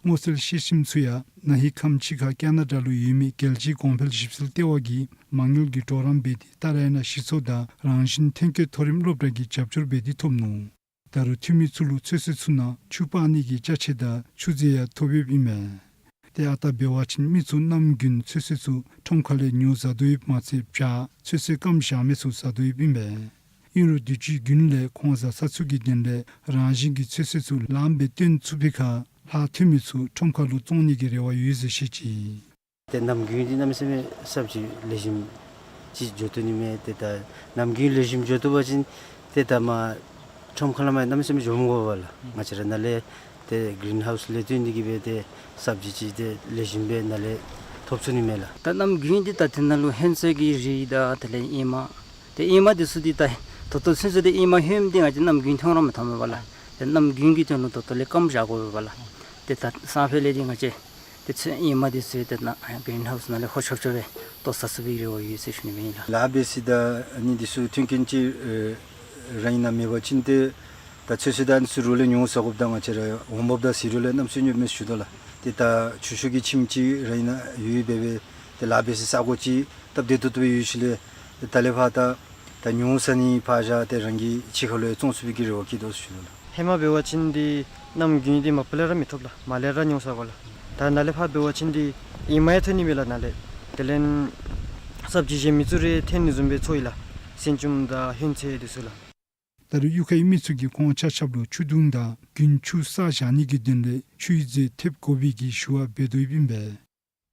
སྔོ་ཚལ་ཤེལ་ཁྱིམ་ཚུ་ཡང་ན་ཧིང་ཁམས་ཕྱི་ཁ་ཀ་ན་ཌ་ལུ་ཡོད་མི་རྒྱལ་སྤྱིའི་གོང་འཕེལ་ཞིབ་འཚོལ་ལྟེ་བ་གིས་མ་དངུལ་གྱི་གྲོགས་རམ་འབད་དེ་ཏཱ་ར་ཡ་ན་གཞི་ཚོགས་དང་རང་བཞིན་ཐོན་སྐྱེད་མཐོ་རིམ་སློབ་གྲྭ་གིས་རྒྱབ་སྐྱོར་འབད་དེ་ཐོབ་ནུག། ད་རུང་འཐུས་མི་ཚུ་ལུ་ཚོད་བསྲེ་ཚུ་ནང་ཆུ་སྤར་ནི་གི་ཅ་ཆས་དང་ཆུ་རྫས་ཡང་ཐོབ་ཡོདཔ་ཨིན་མས། ཏེ་ཨ་རྟག་འབད་བ་ཅིན་མི་ཚུ་གནམ་དགུན་ཚོད་བསྲེ་ཚུ་ཁྲོམ་ཁ་ལས་ཉོ་བཟའ་དོ་ཡོདཔ་མ་ཚད་བྱཱར་ཚོད་བསྲེ་སྐམ་བཞག་མི་ཚུ་བཟའ་དོ་ཡོདཔ་ཨིན་པས། ཨིན་རུང་དུས་ཅི་དགུན་ལས་ཁོང་བཟའ་ཚང་ཚུ་གི་དོན་ལས་རང་བཞིན་གྱི་ཚོད་བསྲེ་ཚུ་ལངམ་སྦེ་བཏོན་ཚུགས་པའི་ཁར་ལྷག་ཐོན་མི་ཚུ་ཁྲོམ་ཁ་ལུ་བཙོང་ནི་གི་རེ་བ་ཡོད་ཟེར་བཤད་ཅི། ཏེ་གནམ་དགུན་འདི་གནམ་མེད་ས་མེད་སབ་ཇི་ལེགས་ཤོམ་ཅིག་འགྱོ་བཏུབ་ནི་མས། ཏེ་ད་གནམ་དགུན་ལེགས་ཤོམ་འགྱོ་བཏུབ་པ་ཅིན་ཏེ་ད་མ་ཁྲོམ་ཁ་ལས་མར་གནམ་མེད་ས་མེད་འགྱོ་མི་དགོ་པས་ལགས། ང་བཅས་ར་ནཱ་ལས་ཏེ་གི་རིན་ཧའུསི་ལས་བཏོན་ཏེ་གི་སྦེ་ཏེ་སབ་ཇི་ཅིག་ཏེ་ལེགས་ཤོམ་སྦེ་ནཱ་ལས་ཐོབ་ཚུགས་ནི་མས་ལགས། ད་གནམ་དགུན་འདི་ད་དེ་ནང་ལུ་ཧོན་ཚོད་ཀྱི་རིགས་དང་དེ་ལས་ཨེ་མ་ཏེ་ཨེ་མ་འདི་ཚུ་འདི་ད་ད་ལྟོ་ཚུན་ཚོད་འདི་ཨེ་མ་ཧོནམ་འདི་ང་བཅས་གནམ་དགུན་ཐོན་ར་མི་ཐོན་པས་ལགས། ཏེ་གནམ་དགུན་གྱི་དོན་ལུ་ད་ལྟོ་ལས་སྐམ་བཞག་དགོ་པས་ལགས། ཏེ་ད་སང་ཕོད་ལས་འདི་ང་བཅས་ཏེ་ཚོད་ཨེ་མ་འདི་ཚུ་ཏེ་ནཱ་གི་རིན་ཧའུསི་ནང་ལས་ཧོ་ཆོབ་ཆོབ་སྦེ་བཏོག་ཟ་ཚུགས་པའི་རེ་བ་ཡོད་ཟེར་ཞུ་ནི་སྦེ་ཨིན་ལགས། ལཱ་འབད་ས་དང་ཨ་ནི་འདི་ཚུ་མཐུན་རྐྱེན་ཅིག་ཨེ་ར་ཨིན་ན་མེད་པ་ཅིན་ཏེ་ད་ཚོད་བསྲེ་དང་ཨ་ནི་ཚུ་རོགས་ལས་ཉོ་ཟ་དགོཔ་དང་ང་བཅས་ར་འོང་འབབ་དང་ཟད་འགྲོ་ལས་གནམ་མེད་ས་མེད་ཉོབ་མས་ཞུ་དོ་ལགས། ཏེ་ད་ཆུ་ཤོག་གི་ཁྱིམ་ཅིག་ར་ཨིན་ན་ཡོད་པའི་སྦེ་ཏེ་ལཱ་འབད་ས་ས་གོ་ཅིག་སྟབས་བདེ་ཏོག་ཏོ་སྦེ་ཡོད་ཞིནམ་ལས་ཏེ་ད་ལས་ཕར་ད་ད་ཉོ་ཟ་ནི་ཕར་བཞག་ཏེ་རང་གི་ཕྱི་ཁ་ལུ་ཡང་བཙོང་ཚུགས་པའི་གི་རེ་བ་བསྐྱེད་དོ་ཟེར་ཞུ་དོ་ལགས། ཧེ་མ་འབད་བ་ཅིན་འདི་གནམ་དགུན་འདི་མ་པ་ལས་ར་མི་ཐོབ་ལགས། མར་ལས་ར་ཉོ་ཟ་དགོ་ལགས། ད་ནཱ་ལས་ཕར་འབད་བ་ཅིན་འདི་ཨེ་མ་ཡང་ཐོན་ནི་མས་ལགས་ནཱ་ལས། དེ་ལས་སབ་ཇི་གཞན་མི་ཚུ་རེ་ཐོན་ནི་བཟུམ་སྦེ་ཚོར་ཡི་ལགས། སེང་ལྕམ་དང་ཧོན་ཚོད་འདི་ཚུ་ལགས། ད་རུང་གཡུས་ཁའི་མི་ཚུ་གིས་ཁོང་ཆ་ཁྱབ་ལུ་ཆུ་དུང་དང་དགུན་ཆུ་བསགས་བཞག་ནི་གི་དོན་ལས་ཆུའི་རྫས་ཐེབས་དགོ་པའི་གི་ཞུ་བ་འབད་དོ་ཡོདཔ་ཨིན་པས།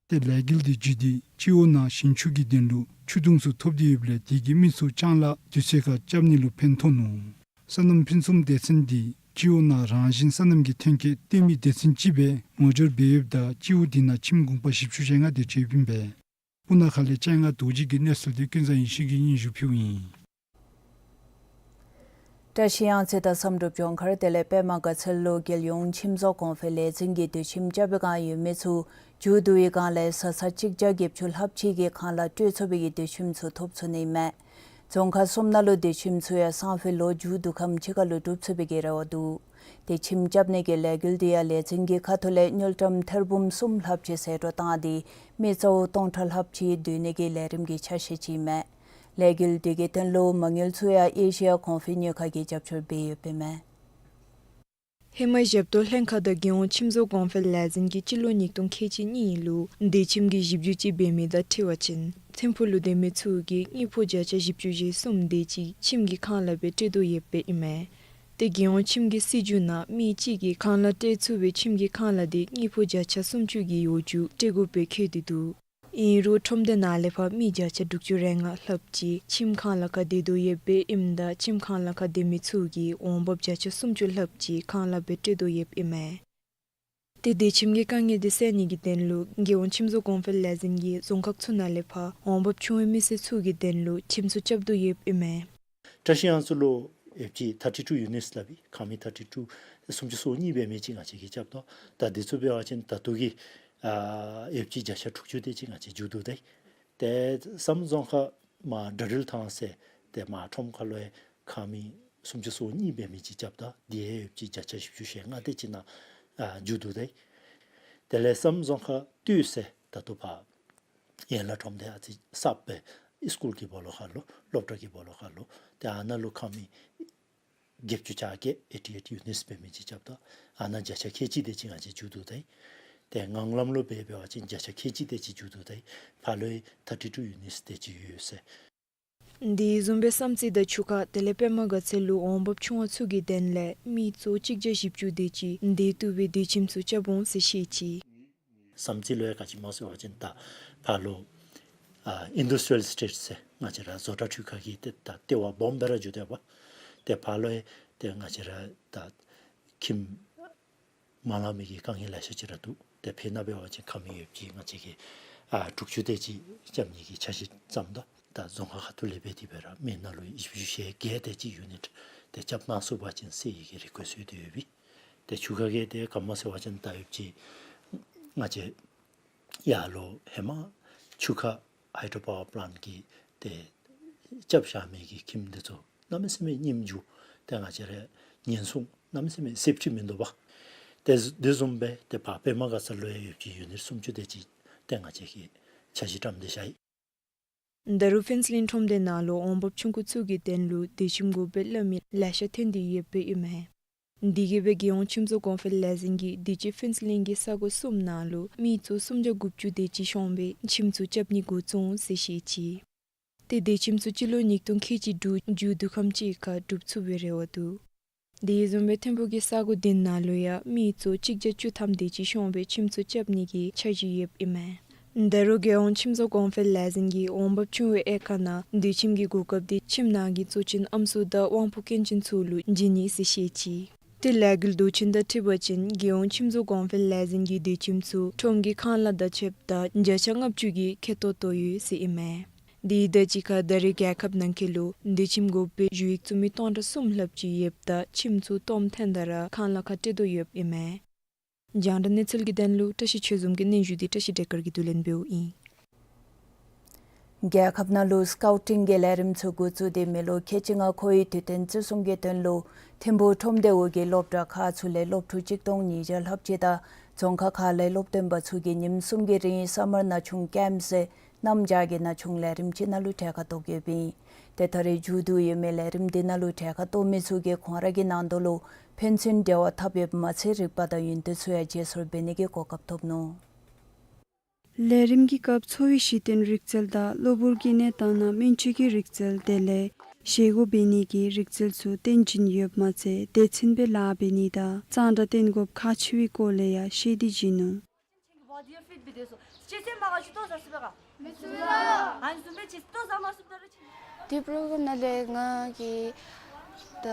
ཏེ་ལས་འགུལ་འདི་བརྒྱུད་དེ་སྤྱི་འོག་ནང་ཞིང་ཆུ་གི་དོན་ལུ་ཆུ་དུང་ཚུ་ཐོབ་སྟེ་ཡོདཔ་ལས་དེ་གིས་མི་ཚུ་ལྕང་ལཱ་དུས་ཚོད་ཁར་རྐྱབ་ནི་ལུ་ཕན་ཐོགས་ནུག། སོ་ནམ་ཕུན་སུམ་སྡེ་ཚན་འདི་སྤྱི་འོག་ནང་རང་བཞིན་སོ་ནམ་གྱི་ཐོན་སྐྱེད་བཏོན་མི་སྡེ་ཚན་ཅིག་སྦེ་ངོ་སྦྱོར་འབད་ཡོདཔ་ད་སྤྱི་འོག་འདི་ནང་ཁྱིམ་གུང་པ་བཞི་བཅུ་ཞེ་ལྔ་དེ་ཅིག་ཡོདཔ་ཨིན་པས། སྤུ་ན་ཁ་ལས་སྤྱན་སྔ་རྡོ་རྗེ་གི་གནས་ཚུལ་འདི་ཀུན་བཟང་ཡེ་ཤེས་ཀྱིས་སྙན་ཞུ་ཕུལཝ་ཨིན། བཀྲ་ཤིས་གཡང་རྩེ་དང་བསམ་གྲུབ་ལྗོངས་མཁར་དེ་ལས་པདྨ་དགའ་ཚལ་ལུ་རྒྱལ་ཡོངས་ཁྱིམ་བཟོ་གོང་འཕེལ་ལས་འཛིན་གྱི་དུས་ཁྱིམ་རྐྱབ་པའི་བསྒང་ཡོད་མི་ཚུ་མཇུག་བསྡུ་བའི་བསྒང་ལས་ས་ས་གཅིག་བརྒྱ་བརྒྱད་ཅུ་ལྷགཔ་ཅིག་གི་ཁང་གླ་སྤྲོད་ཚུགས་པའི་གི་དུས་ཁྱིམ་ཚུ་ཐོབ་ཚུགས་ནི་མས། རྫོང་ཁག་གསུམ་ནང་ལུ་དུས་ཁྱིམ་ཚུ་ཡང་སང་ཕོད་ལོ་མཇུག་བསྡུ་ཁམས་ཕྱི་ཁ་ལུ་གྲུབ་ཚུགས་པའི་གི་རེ་བ་འདུག། དུས་ཁྱིམ་རྐྱབ་ནི་གི་ལས་འགུལ་འདི་ཡང་ལས་འཛིན་གྱི་ཁ་ཐུག་ལས་དངུལ་ཀྲམ་ཐེར་འབུམ་གསུམ་ལྷགཔ་ཅིག་ཟད་འགྲོ་བཏང་སྟེ་མི་གཙོ་བོ་སྟོང་ཕྲག་ལྷགཔ་ཅིག་བསྡུ་ནི་གི་ལས་རིམ་གྱི་ཆ་ཤས་ཅིག་མས། ལས་འགུལ་དེ་གི་དོན་ལུ་མ་དངུལ་ཚུ་ཡང་ཨེ་ཤི་ཡ་གོང་འཕེལ་ཉོ་ཁང་གིས་རྒྱབ་སྐྱོར་འབད་ཡོདཔ་ཨིན་མས། ཧེ་མ་ཞབས་ཏོག་ལྷན་ཁག་དང་རྒྱལ་ཡོངས་ཁྱིམ་བཟོ་གོང་འཕེལ་ལས་འཛིན་གྱིས་སྤྱི་ལོ་ཉིས་སྟོང་ཁལ་གཅིག་གཉིས་ལུ་སྡེ་ཁྱིམ་གྱི་ཞིབ་འཇུག་ཅིག་འབད་མི་དང་འཁྲིལ་བ་ཅིན་ཐིམ་ཕུག་ལུ་སྡོད་མི་ཚུ་གིས་དངུལ་ཕོགས་བརྒྱ་ཆ་བཞི་བཅུ་ཞེ་གསུམ་དེ་ཅིག་ཁྱིམ་གྱི་ཁང་གླ་སྦེ་སྤྲོད་དོ་ཡོདཔ་ཨིན་མས། ཏེ་རྒྱལ་ཡོངས་ཁྱིམ་གྱི་སྲིད་བྱུས་ནང་མི་གཅིག་གིས་ཁང་གླ་སྤྲོད་ཚུགས་པའི་ཁྱིམ་གྱི་ཁང་གླ་དེ་དངུལ་ཕོགས་བརྒྱ་ཆ་སུམ་ཅུ་གི་འོག་འགྱོ་སྤྲོད་དགོཔ་སྦེ་བཀོད་དེ་འདུག། ཨིན་རུང་ཁྲོམ་སྡེ་ནང་ལས་ཕར་མི་བརྒྱ་ཆ་དྲུག་ཅུ་རེ་ལྔ་ལྷགཔ་ཅིག་ཁྱིམ་ཁང་གླ་ཁར་སྡོད་དོ་ཡོདཔ་ཨིནམ་ད་ཁྱིམ་ཁང་གླ་ཁར་སྡོད་མི་ཚུ་གིས་འོང་འབབ་བརྒྱ་ཆ་སུམ་ཅུ་ལྷགཔ་ཅིག་ཁང་གླ་སྦེ་སྤྲོད་དོ་ཡོདཔ་ཨིན་མས། ཏེ་སྡེ་ཁྱིམ་གྱི་དཀའ་ངལ་དེ་སེལ་ནི་གི་དོན་ལུ་རྒྱལ་ཡོངས་ཁྱིམ་བཟོ་གོང་འཕེལ་ལས་འཛིན་གྱིས་རྫོང་ཁག་ཚུ་ནང་ལས་ཕར་འོང་འབབ་ཆུང་བའི་མི་སེར་ཚུ་གི་དོན་ལུ་ཁྱིམ་ཚུ་རྐྱབ་དོ་ཡོདཔ་ཨིན་མས། བཀྲ་ཤིས་གཡང་རྩེ་ལུ་ཡོདཔ་ཅིག་ཐར་ཊི་ཊུ་ཡུ་ནིཊསི་སླབ་ཨིན། ཁང་མིག་ཐར་ཊི་ཊུ་སུམ་ཅུ་སོ་གཉིས་འབད་མི་ཅིག་ང་བཅས་ཀྱིས་རྐྱབ་དོ། ད་དེ་ཚུ་འབད་བ་ཅིན་ད་ལྟོ་གི་ཨ་ཡོདཔ་ཅིག་བརྒྱ་ཆ་དྲུག་ཅུ་དེ་ཅིག་ང་བཅས་མཇུག་བསྡུ་ད་ཡི། ཏེ་བསམ་རྫོང་ཁག་མར་དགྲ་རིལ་ཐང་ཟེར་ཏེ་མར་ཁྲོམ་ཁ་ལུ་ཡང་ཁང་མིག་སུམ་ཅུ་སོ་གཉིས་འབད་མི་ཅིག་རྐྱབ་ད་དེ་ཡང་ཡོདཔ་ཅིག་བརྒྱ་ཆ་བཞི་བཅུ་ཞེ་ལྔ་དེ་ཅིག་ནང་ཨ་མཇུག་བསྡུ་ད་ཡི། དེ་ལས་བསམ་རྫོང་ཁག་སྟོད་ཟེར་ད་ལྟོ་ཕར་ཡན་ལག་ཁྲོམ་སྡེ་ཨ་ཙི་གསརཔ་སྦེ་ཨིས་ཀུལ་གྱི་སྦོ་ལོགས་ཁ་ལུ་སློབ་གྲྭ་གི་སྦོ་ལོགས་ཁ་ལུ་ཏེ་ཨ་ནཱ་ལུ་ཁང་མིག་བརྒྱད་ཅུ་གྱ་བརྒྱད་ཨེ་ཊི་ཨེཊ་ཡུ་ནིཊསི་འབད་མི་ཅིག་རྐྱབ་ད་ཨ་ནཱ་བརྒྱ་ཆ་ཁལ་གཅིག་དེ་ཅིག་ང་བཅས་མཇུག་བསྡུ་ད་ཡི། ཏེ་ངང་ལམ་ལུ་འབད་འབད་བ་ཅིན་བརྒྱ་ཆ་ཁལ་གཅིག་དེ་ཅིག་མཇུག་བསྡུ་ད་ཡི། ཕར་ལུ་ཡང་ཐར་ཊི་ཊུ་ཡུ་ནིཊསི་དེ་ཅིག་ཡོད་ཟེར། དེ་བཟུམ་སྦེ་བསམ་རྩེ་དང་ཆུ་ཁ་དེ་ལས་པདྨ་དགའ་ཚལ་ལུ་འོང་འབབ་ཆུང་བ་ཚུ་གི་དོན་ལས་མི་ཚུ་གཅིག་བརྒྱ་བཞི་བཅུ་དེ་ཅིག་སྡོད་བཏུབ་པའི་སྡོད་ཁྱིམ་ཚུ་རྐྱབ་འོང་ཟེར་བཤད་ཅི། བསམ་རྩེ་ལུ་ཡང་ག་ཅི་སྨོ་ཟེར་བ་ཅིན་ད་ཕར་ལུ་ཨ་ཨིན་ཌསི་ཊི་རི་ཡལ་ཨེ་སི་ཊེཊ་ཟེར་ང་བཅས་ར་བཟོ་གྲྭ་འཕྲུལ་ཁང་གི་ཏེ་ད་ལྟེ་བ་སྦོམ་སྦེ་ར་འགྱོ་དོ་བ། ཏེ་ཕར་ལུ་ཡང་ཏེ་ང་བཅས་ར་ད་ཁྱིམ་མ་ལང་མི་གི་དཀའ་ངལ་ལེ་ཤ་ཅིག་ར་འདུག། ཏེ་དཔེར་ན་འབད་བ་ཅིན་ཁང་མིག་ཡོདཔ་ཅིག་ང་བཅས་ཀྱིས་ཨ་དྲུག་ཅུ་དེ་ཅིག་རྐྱབ་ནི་གི་འཆར་གཞི་བརྩམ་དོ། ད་རྫོང་ཁག་ཁ་ཐུག་ལས་འབད་དེ་འབད་ར་མི་ནང་ལུ་བཞི་བཅུ་ཞེ་བརྒྱད་དེ་ཅིག་ཡུ་ནིཊ་དེ་རྐྱབ་གནང་ཚུགས་པ་ཅིན་ཟེར་ཡི་གི་རེ་སྐུལ་ཞུ་དོ་ཡོད་པས། ཏེ་ཆུ་ཁ་གི་དེ་ག་སྨོ་ཟེར་བ་ཅིན་ད་ཡོདཔ་ཅིག་ང་བཅས་ཡར་ལུ་ཧེ་མ་ཆུ་ཁ་ཧའི་ཌོ་པ་ཝར་པ་ལེནཊ་གིས་ཏེ་རྐྱབ་བཞག་མི་གི་ཁྱིམ་དེ་ཚུ་གནམ་མེད་ས་མེད་ཉིནམ་འགྱོ། ཏེ་ང་བཅས་ར་ཉེན་སྲུང་གནམ་མེད་ས་མེད་སེབ་ཊི་མིན་འདུག་པ། ཏེ་དེ་བཟུམ་སྦེ་ཏེ་ཕར་པདྨ་དགའ་ཚལ་ལུ་ཡང་ཡོདཔ་ཅིག་ཡུ་ནིཊ་སུམ་ཅུ་དེ་ཅིག་ཏེ་ང་བཅས་ཀྱིས་འཆར་གཞི་བཀྲམ་སྟེ་བཞག་ཡི། ད་རུང་ཕུན་ཚོགས་གླིང་ཁྲོམ་སྡེ་ནང་ལུ་འོང་འབབ་ཆུང་ཀུ་ཚུ་གི་དོན་ལུ་སྡོད་ཁྱིམ་དགོ་པའི་སླབ་མི་ལེ་ཤ་ཐོན་ཏེ་ཡོདཔ་ཨིན་མས། དེ་གིས་སྦེ་རྒྱལ་ཡོངས་ཁྱིམ་བཟོ་གོང་འཕེལ་ལས་འཛིན་གྱིས་དུས་ཅི་ཕུན་ཚོགས་གླིང་གི་ས་གོ་གསུམ་ནང་ལུ་མི་ཚུ་སུམ་བརྒྱ་དགུ་བཅུ་དེ་ཅིག་ཤོང་སྦེ་ཁྱིམ་ཚུ་རྐྱབ་ནི་འགོ་བཙུགས་འོང་ཟེར་བཤད་ཅི། ཏེ་སྡོད་ཁྱིམ་ཚུ་སྤྱི་ལོ་ཉིས་སྟོང་ཁལ་གཅིག་དྲུག་མཇུག་བསྡུ་ཁམས་ཅིག་ཁར་གྲུབ་ཚུགས་པའི་རེ་བ་འདུག། དེ་བཟུམ་སྦེ་ཐིམ་ཕུག་གི་ས་གོ་བདུན་ནང་ལུ་ཡང་མི་ཚུ་གཅིག་བརྒྱ་བཅུ་ཐམ་དེ་ཅིག་ཤོང་སྦེ་ཁྱིམ་ཚུ་རྐྱབ་ནི་གི་འཆར་གཞི་ཡོདཔ་ཨིན་མས། ད་རུང་རྒྱལ་ཡོངས་ཁྱིམ་བཟོ་གོང་འཕེལ་ལས་འཛིན་གྱིས་འོང་འབབ་ཆུང་བའི་དབྱེ་ཁག་ནང་སྡོད་ཁྱིམ་གྱི་གོ་སྐབས་དེ་ཁྱིམ་ནང་གི་གཙོ་ཆེན་ཨམ་སྲུ་དང་དབང་པོ་སྐྱོན་ཅན་ཚུ་ལུ་བྱིན་ནི་ཟེར་བཤད་ཅི། ཏེ་ལས་འགུལ་བསྡུ་ཆེན་དང་འཁྲིལ་བ་ཅིན་རྒྱལ་ཡོངས་ཁྱིམ་བཟོ་གོང་འཕེལ་ལས་འཛིན་གྱིས་སྡོད་ཁྱིམ་ཚུ་ཁྲོམ་གྱི་ཁང་གླ་དང་ཕྱདཔ་ད་བརྒྱ་ཆ་ལྔ་བཅུ་གི་ཁེ་ཏོག་བཏོག་ཡོད་ཟེར་ཨིན་མས། དེ་དང་གཅིག་ཁར་ད་རེས་རྒྱལ་ཁབ་ནང་འཁོད་ལུ་སྡོད་ཁྱིམ་དགོ་པའི་ཞུ་ཡིག་བཙུགས་མི་སྟོང་ཕྲག་གསུམ་ལྷགཔ་ཅིག་ཡོདཔ་ད་ཁྱིམ་ཚུ་སྟོངམ་ཐོན་ད་ར་ཁང་གླ་ཁར་སྤྲོད་དོ་ཡོདཔ་ཨིན་མས། རྒྱང་བསྒྲགས་གནས་ཚུལ་གྱི་དོན་ལུ་བཀྲ་ཤིས་ཆོས་འཛོམས་ཀྱི་སྙན་ཞུ་དེ་བཀྲ་ཤིས་བདེ་དཀར་གྱིས་བསྡུ་ལེན་འབདཝ་ཨིན། རྒྱལ་ཁབ་ནང་ལུ་སི་ཀའུ་ཊིང་གི་ལས་རིམ་ཚུ་འགོ་བཙུགས་ཏེ་མི་ལོ་ཁལ་གཅིག་ལྔ་འཁོར་བའི་དུས་སྟོན་བརྩི་སྲུང་གི་དོན་ལུ་ཐིམ་ཕུག་ཁྲོམ་སྡེ་འོག་གི་སློབ་གྲྭ་ཁག་ཚུ་ལས་སློབ་ཕྲུག་གཅིག་སྟོང་ཉིས་བརྒྱ་ལྷགཔ་ཅིག་དང་རྫོང་ཁག་ཁག་ལས་སློབ་སྟོན་པ་ཚུ་གིས་ཉིནམ་གསུམ་གྱི་རིང་སམ་མར་ན་ཆུང་ཀེམཔ་ཟེར་གནམ་བྱཱར་གྱི་ན་ཆུང་ལས་རིམ་ཅིག་ནང་ལུ་གྲལ་ཁར་གཏོགས་ཡོདཔ་ཨིན། ཏེ་ད་རེས་མཇུག་བསྡུ་ཡོད་མི་ལས་རིམ་འདི་ནང་ལུ་གྲལ་ཁར་གཏོགས་མི་ཚུ་གིས་ཁོང་ར་གི་ནང་དོག་ལུ་ཕན་ཚུན་འབྲེལ་བ་འཐབ་ཡོདཔ་མ་ཚད་རིག་པ་དང་ཡོན་ཏན་ཚུ་ཡང་བརྗེ་སོར་འབད་ནི་གི་གོ་སྐབས་ཐོབ་ནུག། ལས་རིམ་གྱི་སྐབས་འཚོ་བའི་གཞི་རྟེན་རིག་རྩལ་དང་གློ་བུར་གྱི་གནས་སྟངས་ནང་སྨན་བཅོས་ཀྱི་རིག་རྩལ་དེ་ལས་བཞེས་སྒོ་འབད་ནི་གི་རིག་རྩལ་ཚུ་སྟོན་བྱིན་ཡོདཔ་མ་ཚད་སྡེ་ཚན་སྦེ་ལཱ་འབད་ནི་དང་གཙང་སྦྲ་བསྟེན་དགོཔ་ཁག་ཆེ་བའི་སྐོར་ལས་ཡང་བཤད་དེ་བྱིན་ནུག། འདི་པྲོ་གརམ་ནང་ལས་ང་གིས་ད་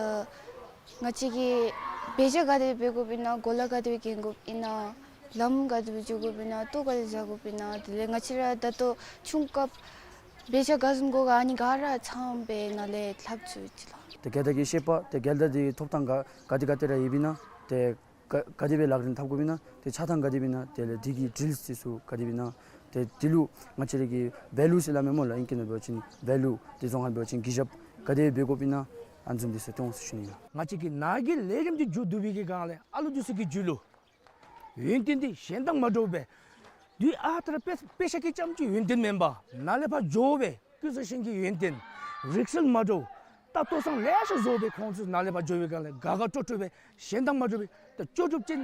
ང་བཅས་ཀྱིས་དཔེ་ཆ་ག་དེ་སྦེ་འབད་དགོཔ་ཨིན་ན་གོ་ལ་ག་དེ་སྦེ་གྱོན་དགོཔ་ཨིན་ན་ལམ་ག་དེ་སྦེ་འགྱོ་དགོཔ་ཨིན་ན་ལྟོ་ག་དེ་བཟའ་དགོཔ་ཨིན་ན་དེ་ལས་ང་བཅས་ར་ད་ལྟོ་ཆུང་སྐབས་དཔེ་ཆ་ག་བཟུམ་དགོ་ག་ཨ་ནི་ག་ར་ཚངམ་སྦེ་ནཱ་ལས་ལྷབ་ཚུགས་ཅི་ལགས། ཏེ་རྒྱལ་དར་གྱི་ཤེས་པ་ཏེ་རྒྱལ་དར་འདི་ཐོབ་ཐངས་ག་ག་དེ་ག་དེ་ར་ཡོདཔ་ཨིན་ན་ཏེ་ག་ག་དེ་སྦེ་ལག་ལེན་འཐབ་དགོཔ་ཨིན་ན་ཏེ་ཆགས་ཐངས་ག་དེ་སྦེ་ཨིན་ན་དེ་ལས་འདི་གི་ཌིལ་འདི་ཚུ་ག་དེ་སྦེ་ཨིན་ན་ཏེ་འདི་ལུ་ང་བཅས་ར་གི་ཝེ་ལུ་ཟེར་སླབ་མས་སྨོ་ལགས། ཨིང་སྐད་ནང་འབད་བ་ཅིན་ཝེ་ལུ་ཏེ་རྫོང་ཁ་འབད་བ་ཅིན་གུས་ཞབས་ག་དེ་སྦེ་འབད་དགོཔ་ཨིན་ན་ཨ་ནི་བཟུམ་འདི་ཚུ་སྟོན་ཟེར་ཞུ་ནི་ལགས། ང་བཅས་ཀྱི་ནཱ་གི་ལས་རིམ་འདི་མཇུག་བསྡུ་བའི་གི་སྒང་ལས་ཨ་ལུ་འདི་ཚུ་གི་རྒྱུད་ལུ་ཡོན་ཏན་འདི་གཞན་དང་མ་འདྲཝ་སྦེ་དུས་ཨ་རྟག་ར་དཔེ་དཔེ་ཆ་གི་རྐྱངམ་གཅིག་ཡོན་ཏན་མེན་པར་ནཱ་ལས་ཕར་འགྱོ་སྦེ་ཀུན་བཟང་ཞིང་གི་ཡོན་ཏན་ རིག་གསལ་མ་འདྲཝ་ད་ལྟོ་ཚང་ལེ་ཤ་བཟོ་སྦེ་ཁོང་ཚུ་ནཱ་ལས་ཕར་འགྱོ་བའི་སྒང་ལས་དགའ་དགའ་སྤྲོ་སྤྲོ་སྦེ་གཞན་དང་མ་འདྲ་བའི་ད་ལྕོགས་གྲུབ་ཅན་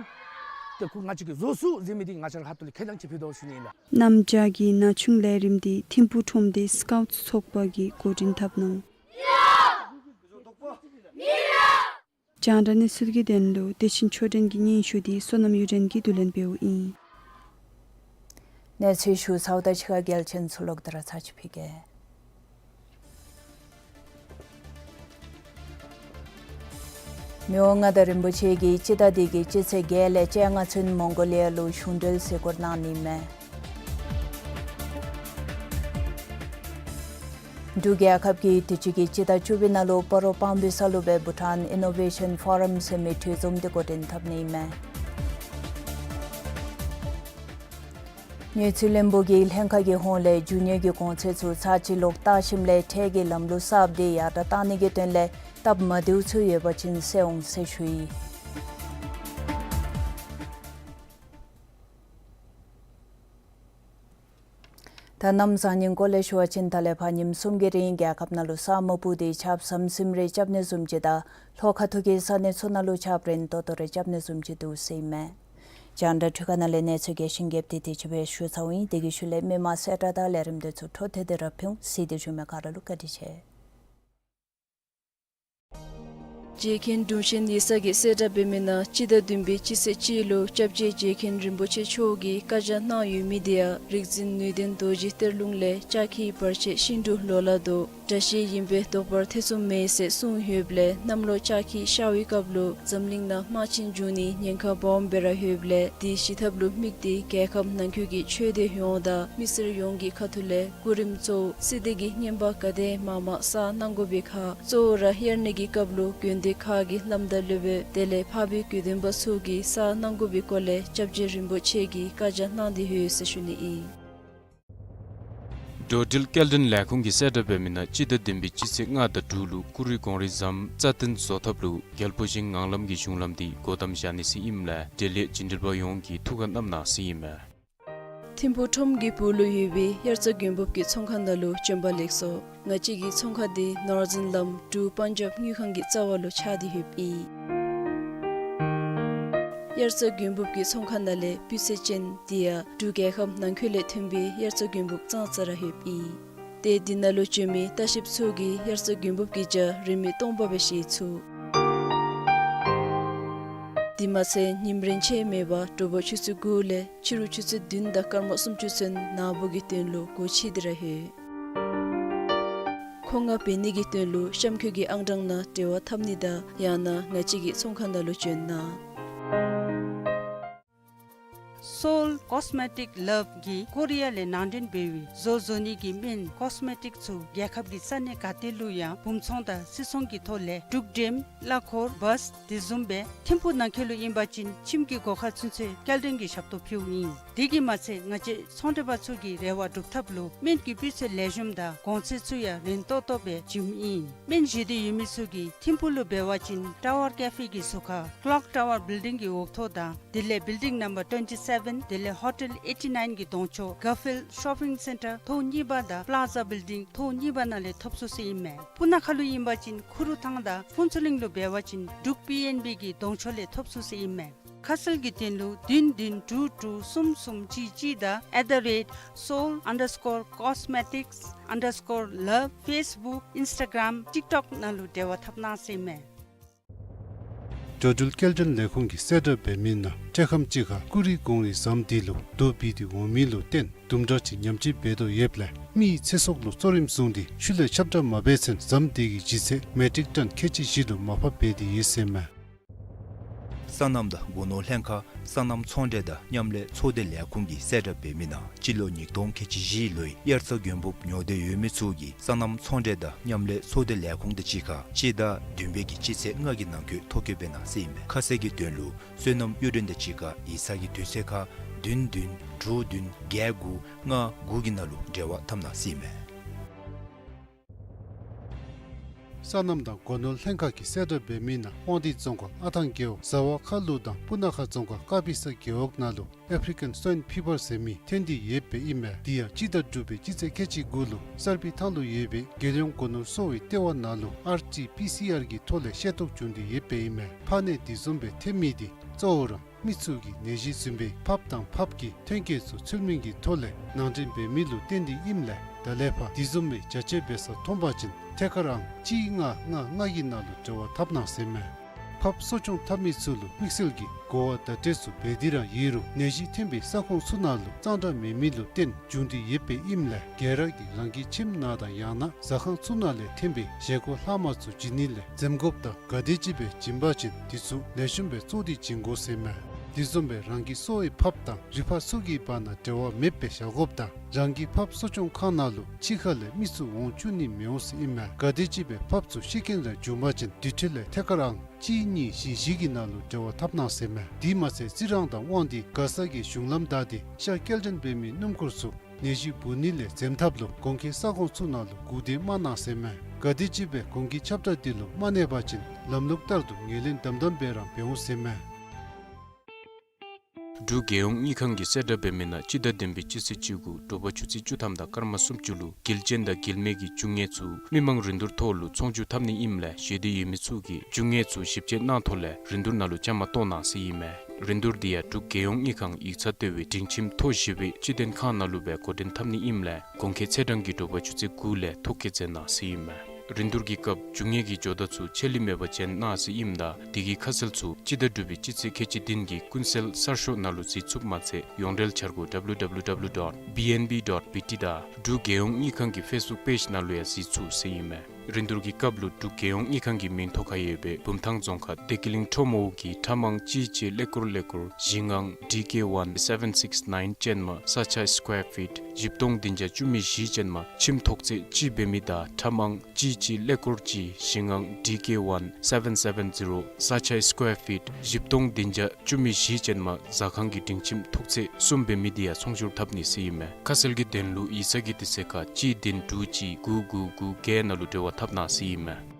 ད་ཁོ་ང་བཅས་ཀྱིས་བཟོ་ཚུགས་ཟེར་མི་འདི་ང་བཅས་ར་ཁ་ཐུག་ལས་ཁས་བླངས་ཅིག་ཕུལ་དོ་ཟེར་ཞུ་ནི་ཨིན་ལགས། གནམ་བྱཱར་གྱི་ན་ཆུང་ལས་རིམ་འདི་ཐིམ་ཕུག་ཁྲོམ་སྡེ་སི་ཀའུཊ་ཚོགས་པ་གིས་འགོ་འདྲེན་འཐབ་གནང་། རྒྱང་བསྒྲགས་གནས་ཚུལ་གྱི་དོན་ལུ་བདེ་ཆེན་ཆོས་སྒྲོན་གྱི་སྙན་ཞུ་འདི་བསོད་ནམས་གཡུ་སྒྲོན་གྱིས་བསྡུ་ལེན་འབདཝ་ཨིན། གནས་ཚུལ་ཞུ་ཚརཝ་ད་ཕྱི་ཁར་རྒྱལ་ཆེན་ཚུ་ལོག་སྟེ་ར་ཚར་ཅིག་ཕུལ་གེ། མི་དབང་མངའ་བདག་རིན་པོ་ཆེ་གིས་སྤྱི་ཟླ་འདི་གི་སྤྱི་ཚེས་བརྒྱད་ལས་བཅོ་ལྔ་ཚུན་མོང་གོ་ལི་ཡ་ལུ་གཞུང་འབྲེལ་གཟིགས་སྐོར་གནང་ནི་མས། འབྲུག་རྒྱལ་ཁབ་ཀྱིས་དུས་ཅི་གི་སྤྱི་ཟླ་བཅུ་པའི་ནང་ལུ་སྤ་རོ་སྤང་སྦུག་ས་ལུ་སྦེ་བྷུ་ཊཱན་ཨི་ནོ་ཝེ་ཤཱན་ཕོ་རམ་ཟེར་མི་གྲོས་འཛོམས་འདི་འགོ་འདྲེན་འཐབ་ནི་མས། དངུལ་རྩིས་བློན་པོ་གིས་ལྷན་ཁག་གི་ཧོངས་ལས་རྒྱུ་དངོས་ཀྱི་གོང་ཚད་ཚུ་ཚར་ཅིག་ལོག་བལྟ་ཞིནམ་ལས་ཁྲལ་གྱི་ལམ་ལུགས་གསརཔ་འདི་ཡར་དྲག་གཏང་ནི་གི་དོན་ལས་སྟབས་མ་བདེཝ་ཚུ་ཡོད་པ་ཅིན་སེལ་འོང་ཟེར་ཞུ་ཡི། ད་གནམ་བཟང་ངན་སྐོར་ལས་ཞུ་བ་ཅིན་ད་ལས་ཕར་ཉིནམ་གསུམ་གྱི་རིང་རྒྱལ་ཁབ་ནང་ལུ་ས་སྨུག་སྤུབས་ཏེ་ཆརཔ་ཟམ་ཟིམ་རེ་རྐྱབ་ནི་བཟུམ་ཅིག་དང་ལྷོ་ཁ་ཐུག་གི་ས་གནས་ཚུ་ནང་ལུ་ཆརཔ་རན་ཏོག་ཏོ་རེ་རྐྱབ་ནི་བཟུམ་ཅིག་འདུག་ཟེར་ཨིན་མས། རྒྱང་བསྒྲགས་འཕྲུལ་ཁང་ནང་ལས་གནས་ཚུལ་རྒྱས་ཤིང་རྒྱསཔ་འདི་དེ་ཅིག་སྦེ་ཞུ་ཚརཝ་ཨིན། དེ་གི་ཤུལ་ལས་མི་མང་གསལ་བསྒྲགས་དང་ལས་རིམ་འདི་ཚུ་འཕྲོ་མཐུད་དེ་ར་ཕུལ་འོང་། གཟིགས་ཏེ་བཞུགས་མི་ག་ར་ལུ་བཀའ་དྲིན་ཆེ། རྗེ་མཁན་དྲུང་ཆེན་ཡིག་ཚང་གིས་གསལ་བསྒྲགས་འབད་མི་ནང་སྤྱི་ཟླ་བདུན་པའི་སྤྱི་ཚེས་གཅིག་ལུ་སྐྱབས་རྗེ་རྗེ་མཁན་རིན་པོ་ཆེ་མཆོག་གིས་བཀའ་རྒྱ་གནང་ཡོད་མི་འདི་ཡང་རིག་འཛིན་ནུས་ལྡན་རྡོ་རྗེ་གཏེར་ལུང་ལས་ལྕགས་ཁྱི་བར་ཆད་ཤིན་ཏུ་ལོ་ལ་ལྡོག་དགྲ་ཤེད་ཡིན་པས་བཟློག་པར་ཐེ་ཚོམ་མེད་ཟེར་གསུངས་ཡོདཔ་ལས་གནམ་ལོ་ལྕགས་ཁྱི་ཤར་བའི་སྐབས་ལུ་འཛམ་གླིང་ནང་དམག་ཆེན་འབྱུང་ནིའི་ཉེན་ཁ་སྦོམ་སྦེ་ར་ཡོདཔ་ལས་དེའི་ཞི་ཐབས་ལུ་དམིགས་ཏེ་རྒྱལ་ཁབ་ནང་འཁོད་ཀྱི་ཆོས་སྡེ་ཡོངས་དང་མི་སེར་ཡོངས་ཀྱི་ཁ་ཐུག་ལས་སྐུ་རིམ་གཙོ་བོ་སྲིད་སྡེ་གི་བསྙེན་པ་ག་དེ་མང་མང་བསགས་གནང་དགོ་པའི་ཁར་གཙོ་བོ་ར་དབྱར་གནས་ཀྱི་སྐབས་ལུ་དགོན་སྡེ་ཁག་གི་བླམ་དང་སློབ་དཔོན་དེ་ལས་འཕགས་པའི་དགེ་འདུན་པ་ཚུ་གིས་བསགས་གནང་དགོ་པའི་སྐོར་ལས་སྐྱབས་རྗེ་རིན་པོ་ཆེ་གིས་བཀའ་རྒྱ་གནང་སྟེ་ཡོད་ཟེར་ཞུ་ནི་ཨིན། འགྲོ་འགྲུལ་སྐྱེལ་འདྲེན་ལས་ཁུངས་ཀྱིས་གསལ་བསྒྲགས་འབད་མི་ནང་སྤྱི་ཟླ་བདུན་པའི་སྤྱི་ཚེས་ལྔ་དང་དྲུག་ལུ་ཀུ་རི་གོང་རི་ཟམ་རྩ་བརྟན་བཟོ་ཐབས་ལུ་རྒྱལ་པོ་ཆེན་ངང་ལམ་གྱི་གཞུང་ལམ་འདི་སྒོ་བསྡམ་བཞག་ནི་ཟེར་ཨིནམ་ལས་འབྲེལ་ཡོད་རྒྱུན་འགྲུལ་པ་ཡོངས་ཀྱིས་ཐུགས་ཁར་བསྣམ་གནང་ཟེར་ཨིན་མས། ཐིམ་ཕུག་ཁྲོམ་གྱི་སྦུག་ལུ་ཡོད་པའི་དབྱར་རྩྭ་དགུན་འབུབ་ཀྱི་ཚོང་ཁང་ནང་ལུ་བྱོན་པ་ལེགས་སོ། ང་བཅས་ཀྱི་ཚོང་ཁང་འདི་ནོར་འཛིན་ལམ་འབྲུག་པན་ཇབ་དངུལ་ཁང་གི་རྩ་བ་ལུ་ཆགས་ཏེ་ཡོདཔ་ཨིན། དབྱར་རྩྭ་དགུན་འབུབ་ཀྱི་ཚོང་ཁང་ནང་ལས་སྤུས་ཚད་ཅན་འདི་ཡང་འབྲུག་རྒྱལ་ཁབ་ནང་འཁོད་ལས་ཐོན་པའི་དབྱར་རྩྭ་དགུན་འབུབ་ཙང་ཙ་ར་ཡོདཔ་ཨིན། ཏེ་འདི་ནང་ལུ་བྱོན་མི་ལྟ་བཤལཔ་ཚུ་གིས་དབྱར་རྩྭ་དགུན་འབུབ་ཀྱི་ཇ་རིན་མེད་སྟོང་པ་སྦེ་བཞེས་ཚུགས། དེ་མ་ཚད་ཉིམ་རེངས་ཆད་མེད་པར་དྲོ་པ་ཆུ་ཚོད་དགུ་ལས་ཕྱི་རུ་ཆུ་ཚོད་བདུན་དང་སྐར་མ་སུམ་ཅུ་ཚུན་ནཱ་བུ་གི་དོན་ལུ་སྒོ་ཕྱེ་སྟེ་ར་ཡོད། མཁོ་མངགས་འབད་ནི་གི་དོན་ལུ་གཤམ་འཁོད་ཀྱི་ཨང་གྲངས་ནང་འབྲེལ་བ་འཐབ་ནི་དང་ཡང་ན་ང་བཅས་ཀྱི་ཚོང་ཁང་ནང་ལུ་བྱོན་གནང་། Seoul Cosmetic Love གིས་ཀོ་རི་ཡ་ལས་ནང་འདྲེན་འབད་བའི་བཟོ་བཟོ་ནི་གི་སྨན་ཀོས་མེ་ཊིཀ་ཚུ་རྒྱལ་ཁབ་ཀྱི་ས་གནས་ག་ཏེ་ལུ་ཡང་སྦུང་ཚོང་དང་སིལ་ཚོང་གི་ཐོག་ལས་འབྲུག་འགྲེམ་གླ་འཁོར་བཱས་དེ་བཟུམ་སྦེ་ཐིམ་ཕུག་ནང་འཁོད་ལུ་ཨིན་པ་ཅིན་ཁྱིམ་གྱི་སྒོ་ཁར་ཚུན་ཚོད་སྐྱེལ་འདྲེན་གྱི་ཞབས་ཏོག་ཕུལཝ་ཨིན། དེ་གིས་མ་ཚད་ང་བཅས་ཚོང་འབྲེལ་པ་ཚུ་གི་རེ་བ་སྒྲུབ་ཐབས་ལུ་སྨན་གྱི་སྤུས་ཚད་ལེགས་ཤོམ་དང་གོང་ཚད་ཚུ་ཡང་རན་ཏོག་ཏོ་སྦེ་བྱིནམ་ཨིན། སྨན་བཞེས་འདོད་ཡོད་མི་ཚུ་གིས་ཐིམ་ཕུག་ལུ་འབད་བ་ཅིན་Tower Cafe གི་ཟུར་ཁར་Clock Tower Building གི་འོག་ཐོག་དང་དེ་ལས་Building Number twenty seven དེ་ལས་Hotel eighty nine གི་གདོང་ཕྱོགས་Garfield Shopping Centre ཐོག་གཉིས་པ་དང་Plaza Building ཐོག་གཉིས་པ་ནང་ལས་ཐོབ་ཚུགས་ཟེར་ཨིན་མས། སྤུ་ན་ཁ་ལུ་ཨིན་པ་ཅིན་ཁུ་རུ་ཐང་དང་ཕུན་ཚོགས་གླིང་ལུ་འབད་བ་ཅིན་འབྲུག་པི་ཨེན་བི་གི་གདོང་ཕྱོགས་ལས་ཐོབ་ཚུགས་ཟེར་ཨིན་མས། ཁ་གསལ་གྱི་དོན་ལུ་བདུན་བདུན་དྲུག་དྲུག་གསུམ་གསུམ་གཅིག་གཅིག་དང་at the rate seoul underscore cosmetics underscore love Facebook Instagram TikTok ནང་ལུ་འབྲེལ་བ་འཐབ་གནང་ཟེར་ཨིན་མས། འགྲོ་འགྲུལ་སྐྱེལ་འདྲེན་ལས་ཁུངས་ཀྱིས་གསལ་བསྒྲགས་འབད་མི་ནང་འཕྲལ་ཁམས་ཅིག་ཁར་ཀུ་རི་གོང་རི་ཟམ་འདི་ལུ་རྡོ་སྦིས་ཏེ་འོང་མི་ལུ་བརྟེན་དུམ་གྲ་ཅིག་ཉམས་བཅོས་འབད་དོ་ཡོདཔ་ལས་མི་ཡི་ཚེ་སྲོག་ལུ་གཙོ་རིམ་བཟུང་སྟེ་ཤུལ་ལས་ཁྱབ་བསྒྲགས་མ་འབད་ཚུན་ཟམ་འདི་གི་ལྗིད་ཚད་མེ་ཊིག་ཊོན་ཁལ་གཅིག་བཞི་ལུ་མར་ཕབ་འབད་དེ་ཡོད་ཟེར་ཨིན་མས། སོ་ནམ་དང་སྒོ་ནོར་ལྷན་ཁག་སོ་ནམ་ཚོང་འབྲེལ་དང་མཉམ་ལས་ཚོགས་སྡེ་ལས་ཁུངས་ཀྱིས་གསལ་བསྒྲགས་འབད་མི་ནང་སྤྱི་ལོ་ཉིས་སྟོང་ཁལ་གཅིག་བཞི་ལོའི་དབྱར་རྩྭ་དགུན་འབུབ་ཉོ་འདོད་ཡོད་མི་ཚུ་གིས་སོ་ནམ་ཚོང་འབྲེལ་དང་མཉམ་ལས་ཚོགས་སྡེ་ལས་ཁུངས་དང་གཅིག་ཁར་སྤྱི་ཟླ་བདུན་པའི་གི་སྤྱི་ཚེས་ལྔ་གི་ནང་འཁོད་ཐོ་བཀོད་འབད་གནང་ཟེར་ཨིན་མས། ཁ་གསལ་གྱི་དོན་ལུ་བསོད་ནམས་གཡུ་སྒྲོན་དང་གཅིག་ཁར་ཡིག་ཚང་གི་དུས་ཚོད་ཁར་བདུན་བདུན་དྲུག་བདུན་བརྒྱད་དགུ་ལྔ་དགུ་གི་ནང་ལུ་འབྲེལ་བ་འཐབ་གནང་ཟེར་ཨིན་མས། སོ་ནམ་དང་སྒོ་ནོར་ལྷན་ཁག་གིས་གསལ་བསྒྲགས་འབད་མི་ནང་དབང་འདུས་རྫོང་ཁག་ཨ་ཐང་རྒེད་འོག་ཟ་ཝ་ཁ་ལུ་དང་སྤུ་ན་ཁ་རྫོང་ཁག་ཀ་པི་ས་རྒེད་འོག་ནང་ལུ་ཨེཕ་རི་ཀན་སུའིན་ཕི་བར་ཟེར་མི་ཐོན་ཏེ་ཡོདཔ་ཨིན་མས། དེ་ཡང་སྤྱི་ཟླ་དྲུག་པའི་སྤྱི་ཚེས་ཁལ་གཅིག་དགུ་ལུ་གསར་སྤེལ་ཐང་ལུ་ཡོད་པའི་རྒྱལ་ཡོངས་སྒོ་ནོར་གསོ་བའི་ལྟེ་བ་ནང་ལུ་ཨར་ཊི་པི་སི་ཨར་གྱི་ཐོག་ལས་ཤེས་རྟོགས་བྱུང་སྟེ་ཡོདཔ་ཨིན་མས། ཕག་ནད་འདི་བཟུམ་སྦེ་ཐོན་མི་འདི་གཙོ་བོ་ར་མི་ཚུ་གིས་ནད་གཞི་བཟུམ་སྦེ་ཕགཔ་དང་ཕགཔ་གི་ཐོན་སྐྱེད་ཚུ་ཚུལ་མིན་གྱི་ཐོག་ལས་ནང་འདྲེན་འབད་མི་ལུ་བརྟེན་ཏེ་ཨིནམ་ལས་ད་ལས་ཕར་དེ་བཟུམ་མའི་བྱ་སྤྱོད་འབད་ས་མཐོང་པ་ཅིན་ཐད་ཀར་ཨང་གཅིག་ལྔ་ལྔ་ལྔ་གི་ནང་ལུ་འབྲེལ་བ་འཐབ་གནང་ཟེར་མས། ཕགཔ་གསོ་སྐྱོང་འཐབ་མི་ཚུ་ལུ་དམིགས་བསལ་གྱི་གོ་བ་བརྡ་སྤྲོད་ཚུ་འབད་དེ་ར་ཡོད་རུང་ནད་གཞི་ཐོན་པའི་ས་ཁོངས་ཚུ་ནང་ལུ་གཙང་སྦྲ་མེད་མི་ལུ་བརྟེན་བྱུང་སྟེ་ཡོདཔ་ཨིནམ་ལས་ག་ར་གིས་རང་གི་ཁྱིམ་ནང་དང་ཡང་ན་ཟ་ཁང་ཚུ་ནང་ལས་ཐོན་པའི་བཞེས་སྒོ་ལྷག་མ་ཚུ་བྱིན་ནི་ལས་འཛེམ་དགོཔ་དང་ག་དེམ་ཅིག་སྦེ་བྱིན་པ་ཅིན་དེ་ཚུ་ལེགས་ཤོམ་སྦེ་བཙོ་སྟེ་བྱིན་དགོ་ཟེར་མས། དེ་བཟུམ་སྦེ་རང་གིས་གསོ་བའི་ཕགཔ་དང་རི་ཕག་ཚུ་གི་བར་ན་འབྲེལ་བ་མེདཔ་སྦེ་བཞག་དགོཔ་དང་རང་གི་ཕགཔ་གསོ་སྐྱོང་ཁང་ནང་ལུ་ཕྱི་ཁ་ལས་མི་ཚུ་འོང་བཅུག་ནི་མི་འོང་ཟེར་ཨིན་མས། ག་དེམ་ཅིག་སྦེ་ཕགཔ་ཚུ་ཤི་རྐྱེན་ར་བྱུང་པ་ཅིན་དེ་འཕྲོ་ལས་ཐད་ཀར་ཨང་གཅིག་གཉིས་བཞི་བཞི་གི་ནང་ལུ་འབྲེལ་བ་འཐབ་གནང་ཟེར་མས། དེ་མ་ཚད་རྩི་རང་དང་དབང་འདུས་མགར་ས་གི་གཞུང་ལམ་བདའ་སྟེ་ཤར་སྐྱེལ་འདྲེན་འབད་མི་སྣུམ་འཁོར་ཚུ་ནད་གཞི་འབུ་ནི་ལས་འཛེམ་ཐབས་ལུ་གོང་འཁོད་ས་ཁོངས་ཚུ་ནང་ལུ་སྒུག་སྡོད་མ་གནང་ཟེར་མས། ག་དེམ་ཅིག་སྦེ་གོང་འཁོད་ཁྱབ་བསྒྲགས་འདི་ལུ་མ་གནས་པ་ཅིན་ལམ་ལུགས་ལྟར་དུ་ངོས་ལེན་དམ་དམ་སྦེ་ར་འབད་འོང་ཟེར་མས། འབྲུག་རྒྱལ་ཡོངས་དངུལ་ཁང་གིས་གསལ་བསྒྲགས་འབད་མི་ནང་སྤྱི་ཟླ་བདུན་པའི་སྤྱི་ཚེས་བཅུ་དགུ་དྲོ་པ་ཆུ་ཚོད་བཅུ་ཐམ་དང་སྐར་མ་སུམ་ཅུ་ལུ་དགེ་ལྕིན་དང་དགེ་ལེགས་ཀྱི་རྒྱུ་དངོས་ཚུ་མི་མང་རིན་བསྡུར་ཐོག་ལུ་ཚོང་བསྒྱུར་འཐབ་ནི་ཨིནམ་ལས་ཞེ་འདོད་ཡོད་མི་ཚུ་གིས་རྒྱུ་དངོས་ཚུ་ཞིབ་དཔྱད་གནང་ཐོག་ལས་རིན་བསྡུར་ནང་ལུ་བཅའ་མར་གཏོགས་གནང་ཟེར་ཨིན་མས། རིན་བསྡུར་འདི་ཡང་འབྲུག་རྒྱལ་ཡོངས་དངུལ་ཁང་ཡིག་ཚང་ལྟེ་བའི་སྒྲིང་ཁྱིམ་མཐོ་བཞི་པའི་སྤྱི་དོན་ཁང་ནང་ལུ་སྦེ་འགོ་འདྲེན་འཐབ་ནི་ཨིནམ་ལས་གོང་འཁོད་ཚེས་གྲངས་ཀྱི་དྲོ་པ་ཆུ་ཚོད་དགུ་ལས་ཐོ་བཀོད་མཛད་གནང་ཟེར་ཨིན་མས། རིན་བསྡུར་གྱི་སྐབས་རྒྱུ་དངོས་ཀྱི་ཇོ་བདག་ཚུ་ཆད་ལུས་མེད་པར་བྱོན་གནང་ཟེར་ཨིནམ་ད་དེ་གི་ཁ་གསལ་ཚུ་སྤྱི་ཟླ་དྲུག་པའི་སྤྱི་ཚེས་ཁལ་གཅིག་བདུན་གྱི་ཀུན་གསལ་གསར་ཤོག་ནང་ལུ་གཟིགས་ཚུགསཔ་མ་ཚད་ཡོངས་འབྲེལ་འཆར་སྒོ་W W W dot B N B dot B T དང་འབྲུག་རྒྱལ་ཡོངས་དངུལ་ཁང་གི་ཕེསི་བུཀ་པེཇ་ནང་ལུ་ཡང་གཟིགས་ཚུགས་ཟེར་ཨིན་མས། རིན་བསྡུར་གྱི་སྐབས་ལུ་འབྲུག་རྒྱལ་ཡོངས་དངུལ་ཁང་གི་མིང་ཐོ་ཁར་ཡོད་པའི་བུམ་ཐང་རྫོང་ཁག་བདེ་སྐྱིད་གླིང་ཁྲོམ་འོག་གི་ཁྲ་མང་གཅིག་གཅིག་ཀླད་ཀོར་ཀླད་ཀོར་བཞི་ལྔ་D K one seven six nine ཅན་མ་ས་ཆ་སི་ཀོར་ཕིཊ་བཞི་སྟོང་བདུན་བརྒྱ་བཅུ་མེད་བཞི་ཅན་མ་ཁྱིམ་ཐོག་ཚད་གཅིག་འབད་མི་དང་ཁྲ་མང་གཅིག་གཅིག་ཀླད་ཀོར་གཅིག་བཞི་ལྔ་D K one seven seven zero ས་ཆ་སི་ཀོར་ཕིཊ་བཞི་སྟོང་བདུན་བརྒྱ་བཅུ་མེད་བཞི་ཅན་མ་ཟ་ཁང་གི་སྒྲིང་ཁྱིམ་ཐོག་ཚད་གསུམ་འབད་མི་འདི་ཡང་ཚོང་བསྒྱུར་འཐབ་ནི་ཟེར་ཨིན་མས། ཁ་གསལ་གྱི་དོན་ལུ་ཡིག་ཚང་གི་དུས་ཚོད་ཁར་གཅིག་བདུན་དྲུག་གཅིག་དགུ་དགུ་དགུ་བརྒྱད་ནང་ལུ་འབྲེལ་བ་འཐབ་གནང་ཟེར་ཨིན་མས།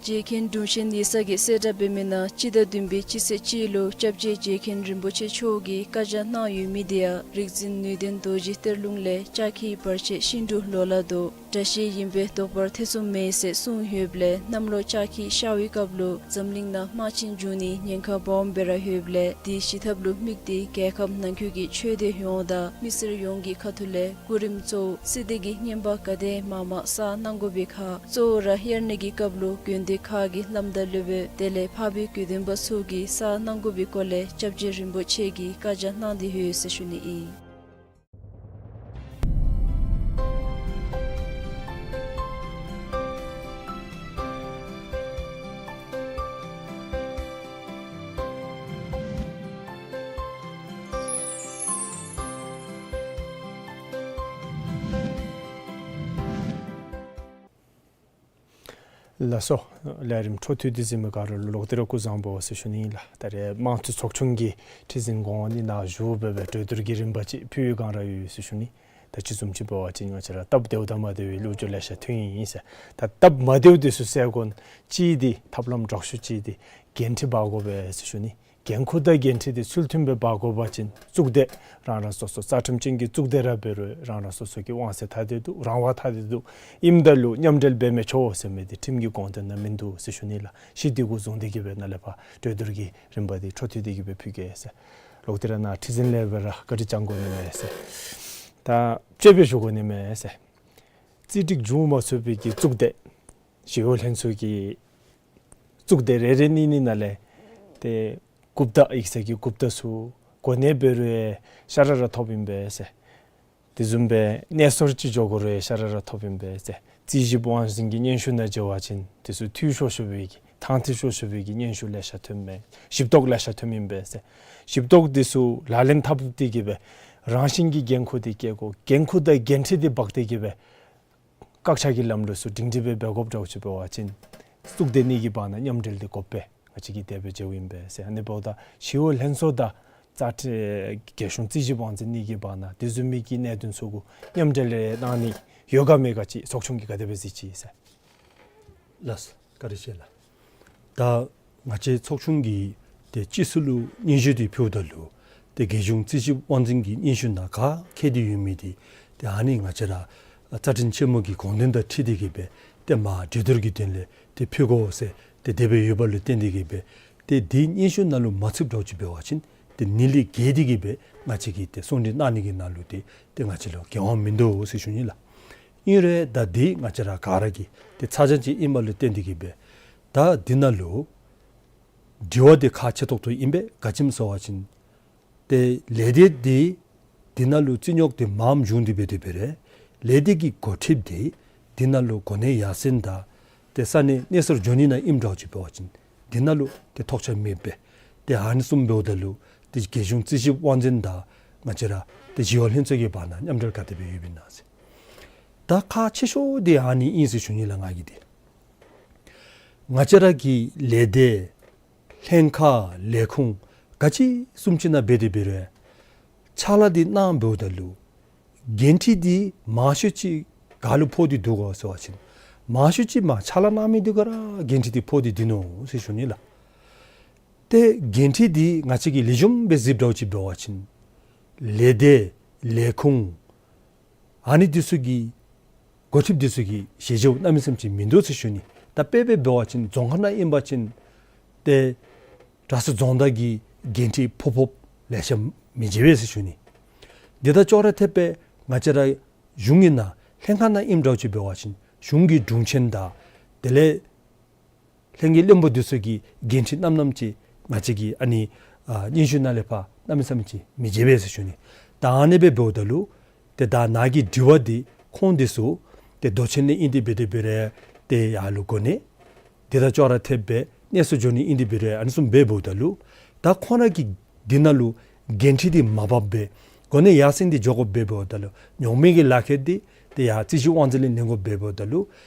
རྗེ་མཁན་དྲུང་ཆེན་ཡིག་ཚང་གིས་གསལ་བསྒྲགས་འབད་མི་ནང་སྤྱི་ཟླ་བདུན་པའི་སྤྱི་ཚེས་གཅིག་ལུ་སྐྱབས་རྗེ་རྗེ་མཁན་རིན་པོ་ཆེ་མཆོག་གིས་བཀའ་རྒྱ་གནང་ཡོད་མི་དེ་ཡང་རིག་འཛིན་ནུས་ལྡན་རྡོ་རྗེ་གཏེར་ལུང་ལས་ལྕགས་ཁྱི་བར་ཆད་ཤིན་ཏུ་ལོ་ལ་དོ། དགྲ་ཤེད་ཡིན་པས་བཟློག་པར་ཐེ་ཚོམ་མེད་ཟེར་གསུངས་ཡོདཔ་ལས་གནམ་ལོ་ལྕགས་ཁྱི་ཤར་བའི་སྐབས་ལུ་འཛམ་གླིང་ནང་དམག་ཆེན་འབྱུང་ནི་ཉེན་ཁ་སྦོམ་སྦེ་ར་ཡོདཔ་ལས་དེ་ཞི་ཐབས་ལུ་དམིགས་ཏེ་རྒྱལ་ཁབ་ནང་འཁོད་ཀྱི་ཆོས་སྡེ་ཡོངས་དང་མི་སེར་ཡོངས་ཀྱི་ཁ་ཐུག་ལས་གོ་རིམ་གཙོ་བོ་སྲིད་སྡེ་གི་བརྙན་པར་ག་དེ་མང་མང་བསགས་གནང་དགོ་པའི་ཁར་གཙོ་བོ་ར་དབྱར་གནས་ཀྱི་སྐབས་ལུ་དགོན་སྡེ་ཁག་གི་བླམ་དང་སློབ་དཔོན་དེ་ལས་འཕགས་པའི་དགེ་འདུན་པ་ཚུ་གིས་བསགས་གནང་དགོ་པའི་སྐོར་ལས་སྐྱབས་རྗེ་རིན་པོ་ཆེ་གིས་བཀའ་རྒྱ་གནང་སྟེ་ཡོད་ཟེར་ཞུ་ནི་ཨིན། ལགས་སོ། ལས་རིམ་འཕྲོ་མཐུད་དེ་གཟིགས་མི་ག་ར་ལུ་ལོག་སྟེ་ར་སྐུ་གཟུགས་བཟང་པོ་ཟེར་ཞུ་ནི་ལགས། ད་རེས་དམངས་གཙོའི་ཚོགས་ཆུང་གི་ཁྲི་འཛིན་གོང་འོག་གཉིས་ནཱ་བཞུགས་སྦེ་སྦེ་གྲོས་བསྡུར་གྱི་རིམ་པ་ཅིག་ཕུལ་བའི་སྒང་ར་ཡོད་ཟེར་ཞུ་ནི། ད་ཅི་བཟུམ་ཅིག་འབད་བ་ཅིན་ང་བཅས་ར་སྟབས་བདེཝ་དང་མ་བདེ་བའི་ལོ་རྒྱུས་ལེ་ཤ་ཐོན་ཡི་ཟེར། ད་སྟབས་མ་བདེཝ་དེ་ཚུ་སེལ་དགོ་ནི་ཅིག་འདི་ཐབས་ལམ་དྲག་ཤོས་ཅིག་འདི་འགན་འཁྲི་འབག་དགོ་པས་ཟེར་ཞུ་ནི། འགན་ཁུར་དང་འགན་འཁྲི་འདི་ཚུལ་མཐུན་སྦེ་འབག་དགོ་པ་ཅིན་གཙུག་སྡེ་རང་རང་སོ་སོ་རྩ་ཁྲིམས་ཅན་གྱི་གཙུག་སྡེ་ར་འབད་རུང་རང་རང་སོ་སོ་གི་དབང་ཚད་ཐ་དད་འདུག། རང་དབང་ཐ་དད་འདུག། ཨིནམ་ད་ལུ་མཉམ་འབྲེལ་འབད་མི་ཆོག་ཟེར་མི་འདི་ཁྲིམས་ཀྱི་དགོངས་དོན་ནང་མིན་འདུག་ཟེར་ཞུ་ནི་ལགས། གཞི་འདི་གུ་བཟུང་སྟེ་གི་སྦེ་ནཱ་ལས་ཕར་གྲོས་བསྡུར་གྱི་རིམ་པ་འདི་འཕྲོ་མཐུད་དེ་གི་སྦེ་ཕུལ་གེ་ཟེར། ལོག་སྟེ་ར་ནཱ་ཁྲི་འཛིན་ལས་སྦེ་ར་བཀའ་དྲིན་བསྐྱང་དགོ་ནི་མས་ཟེར། ད་དཔྱེ་སྦེ་ཞུ་དགོ་ནི་མས་ཟེར། རྩིས་སྒྲིག་བྱུང་མ་ཚུགས་པའི་གི་གཙུག་སྡེ་ཞི་གཡོག་ལྷན་ཚོགས་ཀྱི་གཙུག་སྡེ་རེ་རེ་གཉིས་གཉིས་ནང་ལས་ཏེ་གུཔྟ་ཡིག་ཚང་གི་གུཔྟ་ཚུ་གོ་གནས་འབད་རུང་ཡང་ཤ་ར་ར་ཐོབ་ཨིན་པས་ཟེར། དེ་བཟུམ་སྦེ་གནས་སོར་ཅིག་འགྱོ་དགོ་རུང་ཡང་ཤ་ར་ར་ཐོབ་ཨིན་པས་ཟེར། རྩིས་ཞིབ་དབང་འཛིན་གྱི་སྙན་ཞུ་ནང་འབྱོན་པ་ཅིན་དེ་ཚུ་འཐུས་ཤོར་ཤོར་བའི་གི་ཐང་འཐུས་ཤོར་ཤོར་བའི་གི་སྙན་ཞུ་ལེ་ཤ་ཐོནམ་མས། ཞིབ་རྟོག་ལེ་ཤ་ཐོནམ་ཨིན་པས་ཟེར། ཞིབ་རྟོག་དེ་ཚུ་ལག་ལེན་འཐབ་སྟེ་གི་སྦེ་རང་བཞིན་གྱི་འགན་ཁུར་འདི་བཀལ་དགོ། འགན་ཁུར་དང་འགན་འཁྲི་འདི་འབག་སྟེ་གི་སྦེ་བཀག་ཆ་གི་ལམ་ལུགས་ཚུ་སྒྲིང་སྒྲི་སྦེ་འབད་དགོཔ་འདྲཝ་ཅིག་འབད་བ་ཅིན་གཙུག་སྡེ་གཉིས་ཀྱི་བར་ན་མཉམ་འབྲེལ་འདི་དགོ་པས། ང་བཅས་ཀྱིས་དེ་སྦེ་མཇལཝ་ཨིན་པས་ཟེར། ཨ་ནི་འབདཝ་ད་ཞི་གཡོག་ལྷན་ཚོགས་དང་རྩ་ཁྲི་རྒྱལ་གཞུང་རྩིས་ཞིབ་དབང་འཛིན་གཉིས་ཀྱི་བར་ན་དེ་བཟུམ་མའི་གི་གནད་དོན་ཚུ་གུ་མཉམ་འབྲེལ་རེ་གནང་ནི་ཡོད་ག་མེད་ག་ཅིག་ཚོགས་ཆུང་གིས་ག་དེ་སྦེ་གཟིགས་ཅི་ཟེར། ལགས། བཀའ་དྲིན་ཆེ་ལགས། ད་ང་བཅས་ཚོགས་ཆུང་གིས་ཏེ་སྤྱི་ཚོགས་ལུ་སྙན་ཞུ་འདི་ཕུལཝ་ད་ལུ་ཏེ་རྒྱལ་གཞུང་རྩིས་ཞིབ་དབང་འཛིན་གྱི་སྙན་ཞུ་ནང་ག་བཀོད་དེ་ཡོད་མི་འདི་ཏེ་ཨ་ནི་ང་བཅས་ར་རྩ་ཁྲིམས་ཆེན་མོ་གི་དགོངས་དོན་དང་འཁྲིལ་ཏེ་གི་སྦེ་ཏེ་མ་གྲོས་བསྡུར་གྱི་དོན་ལས་ཏེ་ཕུལ་དགོ་ཟེར་ཏེ་དེ་སྦེ་ཡོདཔ་ལུ་བརྟེན་ཏེ་གི་སྦེ་ཏེ་འདི་སྙན་ཞུ་ནང་ལུ་མ་ཚུདཔ་འདྲཝ་ཅིག་འབད་བ་ཅིན་ཏེ་ཨ་ནི་ལས་འགལ་ཏེ་གི་སྦེ་ང་བཅས་ཀྱིས་ཏེ་གསུང་གྲོས་གནང་ནི་གི་ནང་ལུ་ཏེ་ཏེ་ང་བཅས་ལུ་འགལ་བ་མིན་འདུག་ཟེར་ཞུ་ནི་ལགས། ཨིན་རུང་ད་འདི་ང་བཅས་ར་ག་ར་གི་ཏེ་ཚ་གྱང་ཅིག་ཨིནམ་ལུ་བརྟེན་ཏེ་གི་སྦེ་ད་འདི་ནང་ལུ་དྲི་བ་འདི་ཁག་ཆེ་ཏོག་ཏོ་ཨིན་པས། ག་ཅི་སྨོ་ཟེར་བ་ཅིན་ཏེ་ལས་སྡེ་འདི་འདི་ནང་ལུ་རྩིས་རྙོག་འདི་མངམ་བྱུང་སྟེ་འབད་དེ་འབད་རུང་ལས་སྡེ་གི་འགོ་ཁྲིདཔ་འདི་འདི་ནང་ལུ་གོ་གནས་ཡར་སེང་དང་ཏེ་ས་གནས་གནས་སོར་འགྱོ་ནི་ནང་ཨིནམ་འདྲཝ་ཅིག་འབད་བ་ཅིན་འདི་ནང་ལུ་ཏེ་ཐོགས་ཆགས་མེདཔ་སྦེ་ཏེ་ཨ་ནི་བཟུམ་འབདཝ་ད་ལུ་ཏེ་རྒྱལ་གཞུང་རྩིས་ཞིབ་དབང་འཛིན་དང་ང་བཅས་ར་ཏེ་ཞི་གཡོག་ལྷན་ཚོགས་ཀྱི་བར་ན་མཉམ་འབྲེལ་ག་དེ་སྦེ་ཡོདཔ་ཨིན་ན་ཟེར། ད་ཁག་ཆེ་ཤོས་འདི་ཨ་ནི་ཨིན་ཟེར་ཞུ་ནི་ལགས། ང་གིས་འདི་ང་བཅས་ར་གི་ལས་སྡེ་ལྷན་ཁག་ལས་ཁུངས་ག་ཅི་བཟུམ་ཅིག་ནང་འབད་དེ་འབད་རུང་ཕྱག་ལཱ་འདི་གནངམ་འབདཝ་ད་ལུ་འགན་འཁྲི་འདི་མང་ཤོས་ཅིག་ག་ལུ་ཕོག་སྟེ་འདུག་ག་ཟེར་བ་ཅིན་མང་ཤོས་ཅིག་མ་ཕྱག་ལཱ་གནང་མི་འདི་ག་ར་འགན་འཁྲི་འདི་ཕོག་སྟེ་འདུག་ནོ་ཟེར་ཞུ་ནི་ལགས། ཏེ་འགན་འཁྲི་འདི་ང་བཅས་ཀྱིས་ལེགས་ཤོམ་སྦེ་གཟིགསཔ་འདྲཝ་ཅིག་འབད་བ་ཅིན་ལས་སྡེ་ལས་ཁུངས་ཨ་ནི་འདི་ཚུ་གི་འགོ་ཁྲིདཔ་འདི་ཚུ་གི་ཞལ་འཇལཝ་གནམ་མེད་ས་མེད་ཅིག་མིན་འདུག་ཟེར་ཞུ་ནི། ད་དཔེ་སྦེ་འབད་བ་ཅིན་རྫོང་ཁག་ནང་ཨིན་པ་ཅིན་ཏེ་གྲྭ་ཚང་རྫོང་བདག་གི་འགན་འཁྲི་ཕོག་ཕོགཔ་ལེ་ཤ་མི་མཇལ་བས་ཟེར་ཞུ་ནི། འདི་དང་ཅོག་ར་འཐདཔ་སྦེ་ང་བཅས་ར་གཞུང་གི་ནང་ལྷན་ཁག་ནང་ཨིནམ་འདྲཝ་ཅིག་འབད་བ་ཅིན་གཞུང་གི་དྲུང་ཆེན་དང་དེ་ལས་ལྷན་རྒྱས་བློན་པོ་འདི་ཚུ་གི་འགན་འཁྲི་རྣམ་རྣམ་ཅིག་ང་བཅས་ཀྱིས་ཨ་ནི་ཨ་སྙན་ཞུ་ནང་ལས་ཕར་གནམ་མེད་ས་མེད་ཅིག་མི་མཇལ་བས་ཟེར་ཞུ་ནི། ད་ཨ་ནི་སྦེ་འབདཝ་ད་ལུ་ཏེ་ད་ནཱ་གི་དྲི་བ་འདི་ཁོང་འདི་ཚུ་ཏེ་མདོ་ཆེན་ལས་ཨིན་ཏེ་འབད་དེ་འབད་རུང་ཏེ་ཡར་ལུ་གོ་གནས་འདི་དང་ཅོག་ར་འཐདཔ་སྦེ་གནས་སུ་འགྱོ་ནི་ཨིན་ཏེ་འབད་རུང་ཨ་ནི་བཟུམ་སྦེ་འབདཝ་ད་ལུ་ད་ཁོང་ར་གི་འདི་ནང་ལུ་འགན་འཁྲི་འདི་མ་འབགཔ་སྦེ་གོ་གནས་ཡར་སེང་སྟེ་འགྱོ་དགོཔ་སྦེ་འབདཝ་ད་ལུ་ཉོག་མེད་ཀྱི་ལག་ཁྱེར་འདི་ཏེ་ཡར་རྩིས་ཞིབ་དབང་འཛིན་ལས་ལེན་དགོཔ་སྦེ་འབདཝ་ད་ལུ་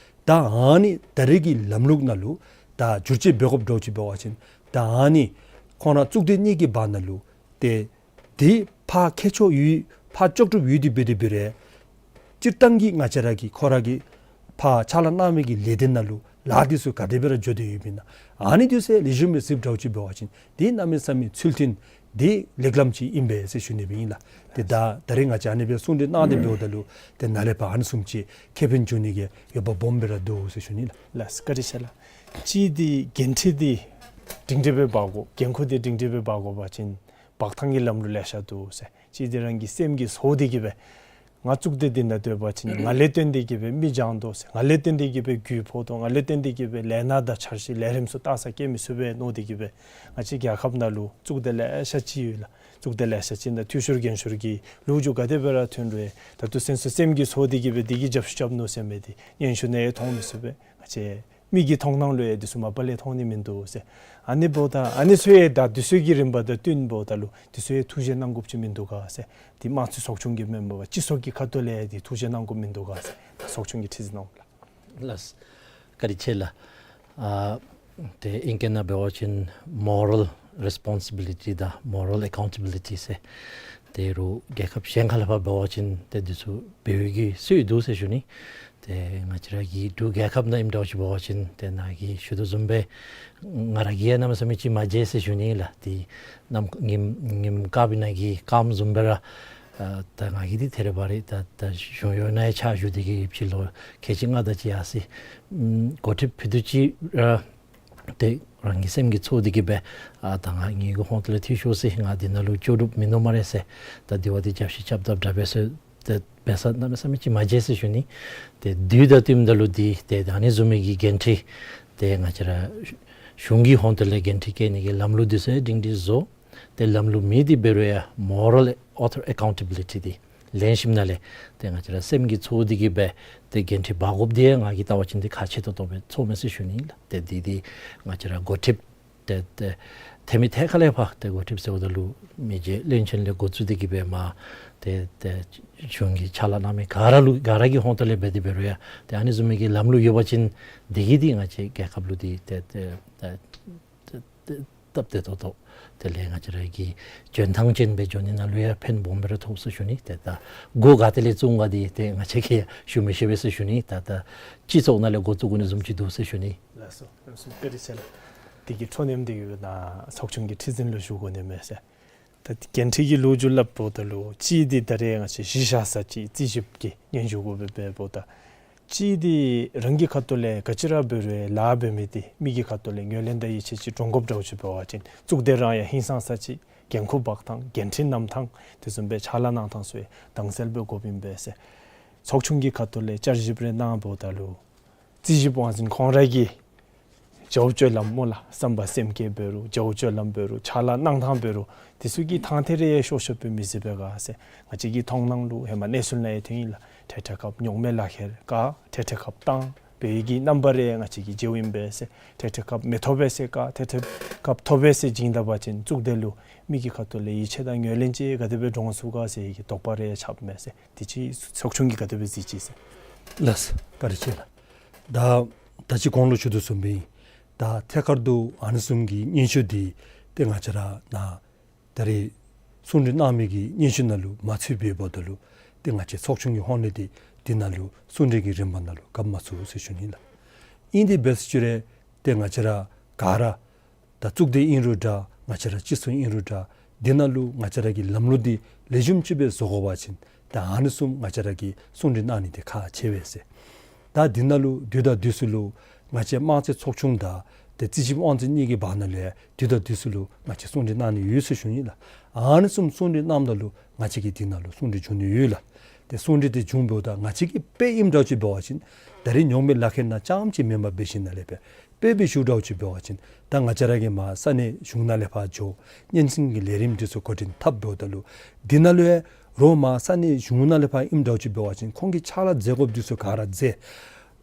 ད་ཨ་ནི་ད་རེས་ཀྱི་ལམ་ལུགས་ནང་ལུ་ད་བསྒྱུར་བཅོས་འབད་དགོཔ་འདྲཝ་ཅིག་འབད་བ་ཅིན་ད་ཨ་ནི་ཁོང་ར་གཙུག་སྡེ་གཉིས་ཀྱི་བར་ན་ལུ་ཏེ་འདི་ཕར་ཁྱད་ཆོས་ཡོད་ཕར་ལྕོགས་གྲུབ་ཡོད་དེ་འབད་དེ་འབད་རུང་སྤྱིར་བཏང་གི་ང་བཅས་ར་གི་ཁོང་ར་གི་ཕར་ཕྱག་ལཱ་གནང་མི་གི་ལས་སྡེ་ནང་ལུ་ལཱ་འདི་ཚུ་ག་དེ་སྦེ་ར་འགྱོ་སྟེ་ཡོདཔ་ཨིན་ན་ཨ་ནི་འདི་ཚུ་ལེགས་ཤོམ་སྦེ་གཟིགསཔ་འདྲཝ་ཅིག་འབད་བ་ཅིན་འདི་གནམ་མེད་ས་མེད་ཚུལ་མཐུན་འདི་ལེགས་ལམ་ཅིག་ཨིན་པས་ཟེར་ཞུ་ནི་སྦེ་ཨིན་ལགས། ཏེ་ད་ད་རེས་ང་བཅས་ཨ་ནི་སྦེ་གསུང་གྲོས་གནང་སྟེ་འབདཝ་ད་ལུ་ཏེ་ནཱ་ལས་ཕར་ཨ་ནི་བཟུམ་ཅིག་ཁེ་ཕན་འབྱུང་ནི་གི་འོས་འབབ་སྦོམ་སྦེ་ར་འདུག་ཟེར་ཞུ་ནི་ལགས། ལགས་བཀའ་དྲིན་ཆེ་ལགས། གཅིག་འདི་འགན་འཁྲི་འདི་སྒྲིང་སྒྲི་སྦེ་འབག་དགོ། འགན་ཁུར་འདི་སྒྲིང་སྒྲི་སྦེ་འབག་དགོ་པ་ཅིན་འབག་ཐངས་ཀྱི་ལམ་ལུགས་ལེ་ཤ་འདུག་ཟེར། གཅིག་འདི་རང་གི་སེམས་ཀྱིས་བཟོ་སྟེ་གི་སྦེ་ང་གཙུག་སྡེ་འདི་ནང་སྡོད་པ་ཅིན་ང་ལས་བརྟེན་ཏེ་གི་སྦེ་མི་སྦྱང་དོ་ཟེར། ང་ལས་བརྟེན་ཏེ་གི་སྦེ་རྒུད་ཕོག་དོ། ང་ལས་བརྟེན་ཏེ་གི་སྦེ་ལས་སྣ་དང་འཆར་གཞི་ལས་རིམ་ཚུ་བལྟ་ས་སྐྱེལ་མི་ཚུགས་པས་མནོ་སྟེ་གི་སྦེ་ང་བཅས་རྒྱལ་ཁབ་ནང་ལུ་གཙུག་སྡེ་ལེ་ཤ་ཅིག་ཡོད་ལགས། གཙུག་སྡེ་ལེ་ཤ་ཅིག་ནང་འཐུས་ཤོར་འགན་ཤོར་གྱི་ལོ་རྒྱུས་ག་དེ་སྦེ་ར་ཐོན་རུང་ད་ལྟོ་སེམས་སུ་སེམས་ཀྱིས་བཟོ་སྟེ་གི་སྦེ་འདི་གིས་རྒྱབ་བཤུད་རྐྱབ་ནུག་ཟེར་མི་འདི་སྙན་ཞུ་ནང་ཡང་མཐོང་མི་ཚུགས་པས། ང་བཅས་མིག་གི་མཐོང་སྣང་ལུ་ཡང་འདི་ཚུ་མ་པ་ལས་མཐོང་ནི་མིན་འདུག་ཟེར། ཨ་ནི་འབདཝ་ད་ཨ་ནི་ཚུ་ཡང་ད་འདི་ཚུ་གི་རིམ་པ་དང་བསྟུན་འབདཝ་ད་ལུ་འདི་ཚུ་ཡང་ཐུགས་བཞེས་གནང་དགོཔ་ཅིག་མིན་འདུག་ག་ཟེར། འདི་དམངས་གཙོའི་ཚོགས་ཆུང་གི་མེམ་བར་སྤྱི་ཚོགས་ཀྱི་ཁ་ཐུག་ལས་འདི་ཐུགས་བཞེས་གནང་དགོཔ་མིན་འདུག་ག་ཟེར་ད་ཚོགས་ཆུང་གིས་ཁྲི་འཛིན་གནང་ལགས། ལགས། བཀའ་དྲིན་ཆེ་ལགས། ཨ་ཏེ་ཨིང་སྐད་ནང་འབད་བ་ཅིན་moral responsibility དང་moral accountability ཟེར། ད་རུང་རྒྱལ་ཁབ་གཞན་ཁ་ལས་ཕར་འབད་བ་ཅིན་ཏེ་འདི་ཚུ་འབད་བའི་གི་སྲོལ་འདུག་ཟེར་ཞུ་ནི། ཏེ་ང་བཅས་ར་གི་འབྲུག་རྒྱལ་ཁབ་ནང་ཨིནམ་འདྲཝ་ཅིག་འབད་བ་ཅིན་ཏེ་ནཱ་གིས་ཞུ་དོ་བཟུམ་སྦེ་ང་ར་གིས་ཡང་གནམ་མེད་ས་མེད་ཅིག་མ་མཇལ་ཟེར་ཞུ་ནི་ལགས། ཏེ་གནམ་ཉིམ་ཉིམ་དཀརཔོ་ནང་གི་སྐརམ་བཟུམ་སྦེ་ར་ཨ་ད་ང་གིས་འདི་ཐད་རི་བ་རི་ད་ད་གཞུང་གཡོག་ནང་ཡང་ཕྱག་ཞུ་སྟེ་གི་སྦེ་ལོ་ཁལ་གཅིག་ལྔ་དེ་ཅིག་ཡར་སོ་ཡི། ཨམ་འགོ་ཁྲིདཔ་ཕུད་རྡོག་ཅིག་ར་ཏེ་རང་གི་སེམས་ཀྱིས་ཚོར་ཏེ་གི་སྦེ་ཨ་ད་ང་ངེ་གི་ཧོངས་ལས་འཐུས་ཤོར་སོ་ཡི། ང་འདི་ནང་ལུ་ལྕོགས་གྲུབ་མིན་འདུག་སྨ་རེ་ཟེར། ད་འདི་བ་འདི་རྒྱབ་བཤུད་རྐྱབ་དཔ་དྲག་པས་ཟེར་ཏེ་འབད་ས་གནམ་མེད་ས་མེད་ཅིག་མ་མཇལ་ཟེར་ཞུ་ནི། ཏེ་དུས་དང་བསྟུནམ་ད་ལུ་འདི་ཏེ་ད་ཨ་ནི་བཟུམ་མའི་གི་འགན་འཁྲི་ཏེ་ང་བཅས་ར་གཞུང་གི་ཧོངས་ལས་འགན་འཁྲི་བཀལ་ནི་གི་ལམ་ལུགས་འདི་ཚུ་སྒྲིང་སྒྲི་བཟོ། ཏེ་ལམ་ལུགས་མེད་དེ་འབད་རུང་ཡང་moral author accountability འདི་ལེན་ཞིནམ་ལས་ཏེ་ང་བཅས་ར་སེམས་ཀྱིས་ཚོར་ཏེ་གི་སྦེ་ཏེ་འགན་འཁྲི་འབག་དགོཔ་འདི་ཡང་ང་གིས་བལྟ་བ་ཅིན་འདི་ཁག་ཆེ་ཏོག་ཏོ་སྦེ་ཚོར་མས་ཟེར་ཞུ་ནི་ལགས། ཏེ་འདི་འདི་ང་བཅས་ར་འགོ་ཁྲིདཔ་ཏེ་ཏེ་ཐད་མི་ཐད་ཁ་ལས་ཕར་ཏེ་འགོ་ཁྲིདཔ་ཟེརཝ་ད་ལུ་མི་རྗེ་བློན་ཆེན་ལས་འགོ་བཙུགས་ཏེ་གི་སྦེ་མར་ཏེ་ཏེ་གཞུང་གི་ཕྱག་ལཱ་གནང་མི་ག་ར་ལུ་ག་ར་གི་ཧོངས་ལས་འབད་དེ་འབད་རུང་ཡང་ཏེ་ཨ་ནི་བཟུམ་མའི་གི་ལམ་ལུགས་ཡོད་པ་ཅིན་འདི་གིས་འདི་ང་བཅས་རྒྱལ་ཁབ་ལུ་འདི་ཏེ་ཏེ་ཏེ་ཏེ་ སྟབས་བདེ་ཏོག་ཏོ། དེ་ལས་ང་བཅས་ར་གི་འཇོན་ཐང་ཅན་སྦེ་འགྱོ་ནི་ནང་ལུ་ཡང་ཕན་སྦོམ་སྦེ་ར་ཐོགས་ཟེར་ཞུ་ནི། ཏེ་ད་འགོ་ག་ཏེ་ལས་བཙུགས་ག་འདི་ཏེ་ང་བཅས་ཀྱིས་ཞུ་མི་ཤེས་པས་ཟེར་ཞུ་ནི། ད་ད་སྤྱི་ཚོགས་ནང་ལས་འགོ་བཙུགས་དགོ་ནི་བཟུམ་ཅིག་འདུག་ཟེར་ཞུ་ནི། ལགས་སོ། ལགས་སོ། བཀའ་དྲིན་ཆེ་ལགས། དེ་གི་འཕྲོ་ནེམ་འདི་གིས་ན་ཚོགས་ཆུང་གི་ཁྲི་འཛིན་ལུ་ཞུ་དགོ་ནི་མས་ཟེར། ད་འགན་འཁྲི་གི་ལོ་རྒྱུས་སླབ་འབདཝ་ད་ལུ་གཅིག་འདི་ད་རེས་ང་བཅས་གཞི་བཞག་ས་ཅིག་རྩིས་ཞིབ་ཀྱི་སྙན་ཞུ་དགོ་པས་འབདཝ་ད། གཅིག་འདི་རང་གི་ཁ་ཐུག་ལས་ག་ཅི་ར་འབད་རུང་ལཱ་འབད་མི་འདི་མི་གི་ཁ་ཐུག་ལས་ངོས་ལེན་དང་ཡིད་ཆེས་ཅིག་འདྲོངས་དགོཔ་འདྲཝ་ཅིག་འབད་བ་ཅིན་གཙུག་སྡེ་རང་ཡང་ཧིང་སངས་ས་ཅིག་འགན་ཁུར་འབག་ཐངས་འགན་འཁྲི་བསྣམ་ཐངས་དེ་བཟུམ་སྦེ་ཕྱག་ལཱ་གནང་ཐངས་ཚུ་ཡང་དྭངས་གསལ་སྦེ་དགོཔ་ཨིན་པས་ཟེར། ཚོགས་ཆུང་གི་ཁ་ཐུག་ལས་བསྐྱར་ཞིབ་རེ་གནང་འབདཝ་ད་ལུ་རྩིས་ཞིབ་དབང་འཛིན་ཁོང་ར་གི་བྱ་བ་སྤྱོད་ལམ་སྨོ་ལགས། བསམ་པ་སེམས་བསྐྱེད་འབད་རུང་བྱ་བ་སྤྱོད་ལམ་འབད་རུང་ཕྱག་ལཱ་གནང་ཐངས་འབད་རུང་དེ་ཚུ་གི་ཐང་ཐད་རེ་ཡང་ཤོར་ཤོརཝ་སྦེ་མི་གཟིགས་པས་ག་ཟེར། ང་བཅས་ཀྱི་མཐོང་སྣང་ལུ་ཧེ་མ་གནས་ཚུལ་ནང་ཡང་ཐོན་ཡི་ལགས། འཕྲལ་འཕྲལ་སྐབས་རྙོག་མེད་ལག་ཁྱེར་བཀག། འཕྲལ་འཕྲལ་སྐབས་བཏང་བའི་གི་རྣམ་པ་རེ་ང་བཅས་ཀྱིས་མཇལཝ་ཨིན་པས་ཟེར། འཕྲལ་འཕྲལ་སྐབས་མི་ཐོབ་པས་ཟེར་བཀག། འཕྲལ་འཕྲལ་སྐབས་ཐོབ་པས་ཟེར་བྱིན་ད་པ་ཅིན་གཙུག་སྡེ་ལུ་མི་གི་ཁ་ཐུག་ལས་ཡིད་ཆེས་དང་ངོས་ལེན་ཅིག་ག་དེ་སྦེ་འདྲོངས་ཚུགས་ག་ཟེར་བའི་གི་དོགས་པ་རེ་ཡང་ཆགསཔ་མས་ཟེར། དེ་ཅིག་ཚོགས་ཆུང་གིས་ག་དེ་སྦེ་གཟིགས་ཅི་ཟེར། ལགས་སོ། བཀའ་དྲིན་ཆེ་ལགས། ད་ད་ཅི་གོང་ལུ་ཞུ་དོ་བཟུམ་སྦེ་ད་ཐད་ཀར་དུ་ཨ་ནི་བཟུམ་གྱི་སྙན་ཞུ་འདི་ཏེ་ང་བཅས་ར་ནཱ་ད་རེས་གསུང་གྲོས་གནང་མི་གི་སྙན་ཞུ་ནང་ལུ་མ་ཚུད་པའི་འབདཝ་ད་ལུ་ཏེ་ང་བཅས་ཚོགས་ཆུང་གི་ཧོངས་ལས་ཏེ་འདི་ནང་ལུ་གསུང་གྲོས་ཀྱི་རིམ་པ་ནང་ལུ་བཀབ་མ་ཚུགས་ཟེར་ཞུ་ནི་ལགས། ཨིན་ཏེ་འབད་ཟེར་ཞུ་རུང་ཏེ་ང་བཅས་ར་ག་ར་ད་གཙུག་སྡེ་ཨིན་རུང་འདྲ་ང་བཅས་ར་སྤྱི་ཚོགས་ཨིན་རུང་འདྲ་འདི་ནང་ལུ་ང་བཅས་ར་གི་ལམ་ལུགས་འདི་ལེགས་ཤོམ་ཅིག་སྦེ་བཟོ་དགོ་པ་ཅིན་ད་ཨ་ནི་བཟུམ་ང་བཅས་ར་གིས་གསུང་གྲོས་གནང་ནི་འདི་ཁག་ཆེ་བས་ཟེར། ད་འདི་ནང་ལུ་དུས་དང་དུས་སུ་ལུ་ང་བཅས་དམངས་གཙོའི་ཚོགས་ཆུང་དང་ཏེ་རྩིས་ཞིབ་དབང་འཛིན་གཉིས་ཀྱི་བར་ན་ལུ་ཡང་དུས་དང་དུས་སུ་ལུ་ང་བཅས་གསུང་གྲོས་གནང་ནི་ཡོད་ཟེར་ཞུ་ནི་ལགས། ཨ་ནི་བཟུམ་གསུང་གྲོས་གནངམ་ད་ལུ་ང་བཅས་ཀྱིས་འདི་ནང་ལུ་གསུང་གྲོས་བྱུང་ནི་ཡོད་ལགས། ཏེ་གསུང་གྲོས་འདི་བྱུང་འབདཝ་ད་ང་བཅས་ཀྱིས་དཔེ་ཨིནམ་འདྲཝ་ཅིག་འབད་བ་ཅིན་ད་རེས་རྙོག་མེད་ལག་ཁྱེར་ནང་རྐྱངམ་ཅིག་མེན་པར་འབད་ཞིནམ་ལས་སྦེ་དཔེ་སྦེ་ཞུཝ་འདྲཝ་ཅིག་འབད་བ་ཅིན་ད་ང་བཅས་ར་གི་མར་ས་གནས་གཞུང་ནང་ལས་ཕར་འགྱོ་སྙན་གསན་གྱི་ལས་རིམ་འདི་ཚུ་འགོ་འདྲེན་འཐབ་འབདཝ་ད་ལུ་འདི་ནང་ལུ་ཡང་རོགས་མར་ས་གནས་གཞུང་ནང་ལས་ཕར་ཨིནམ་འདྲཝ་ཅིག་འབད་བ་ཅིན་ཁོང་གིས་ཕྱག་ལཱ་མཛད་དགོཔ་འདི་ཚུ་ག་ར་མཛད།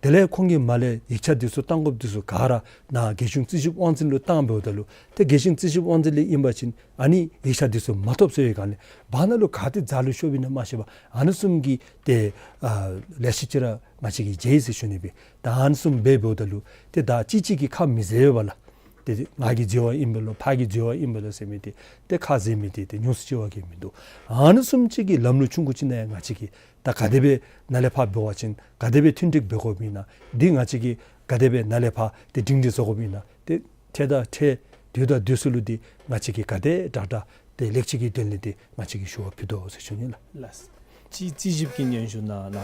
དེ་ལས་ཁོང་གིས་མར་ལས་ཡིག་ཆ་འདི་ཚུ་བཏང་དགོཔ་འདི་ཚུ་ག་ར་ནཱ་རྒྱལ་གཞུང་རྩིས་ཞིབ་དབང་འཛིན་ལུ་བཏང་འབདཝ་ད་ལུ་ཏེ་རྒྱལ་གཞུང་རྩིས་ཞིབ་དབང་འཛིན་ལས་ཨིན་པ་ཅིན་ཨ་ནི་ཡིག་ཆ་འདི་ཚུ་མ་ཐོབ་ཟེར་བའི་སྒང་ལས་བར་ན་ལུ་ག་ཏེ་རྫ་ལུ་ཤོར་བའི་ན་མ་ཤེས་པར་ཨ་ནི་བཟུམ་གྱི་ཏེ་ཨ་ལེ་ཤ་ཅིག་ར་ང་བཅས་ཀྱིས་མཇལ་ཡི་ཟེར་ཞུ་ནི་སྦེ། ད་ཨ་ནི་བཟུམ་སྦེ་འབདཝ་ད་ལུ་ཏེ་ད་གཅིག་གཅིག་གིས་ཁ་མི་བཟེད་པས་ལགས། ཏེ་ང་གིས་མཇལ་བ་ཨིན་པས་ལོ་ཕར་གྱིས་མཇལ་བ་ཨིན་པས་ལོ་ཟེར་མི་འདི་ཏེ་ཁ་བཟེད་མི་འདི་ཏེ་ཉུང་སུ་ཅིག་བ་གིས་མིན་འདུག། ཨ་ནི་བཟུམ་ཅིག་གི་ལམ་ལུགས་ཆུང་ཀུ་ཅིག་ནང་ཡང་ང་བཅས་ཀྱིས་ད་ག་དེ་སྦེ་ནཱ་ལས་ཕར་འབད་བ་ཅིན་ག་དེ་སྦེ་མཐུན་འགྲིག་འབད་དགོཔ་ཨིན་ན་འདི་ང་བཅས་ཀྱིས་ག་དེ་སྦེ་ནཱ་ལས་ཕར་ཏེ་སྒྲིང་སྒྲིང་བཟོ་དགོཔ་ཨིན་ན་ཏེ་འཕྲལ་དང་འཕྲལ་དུས་དང་དུས་སུ་ལུ་འདི་ང་བཅས་ཀྱིས་ག་དེ་དྲག་དྲག་ཏེ་ལེགས་བཅོས་ཀྱི་དོན་ལས་འདི་ང་བཅས་ཀྱིས་ཞུ་བ་ཕུལ་དོ་ཟེར་ཞུ་ནི་ལགས། ལགས། ཅིག་རྩིས་ཞིབ་ཀྱི་སྙན་ཞུ་ནང་ན་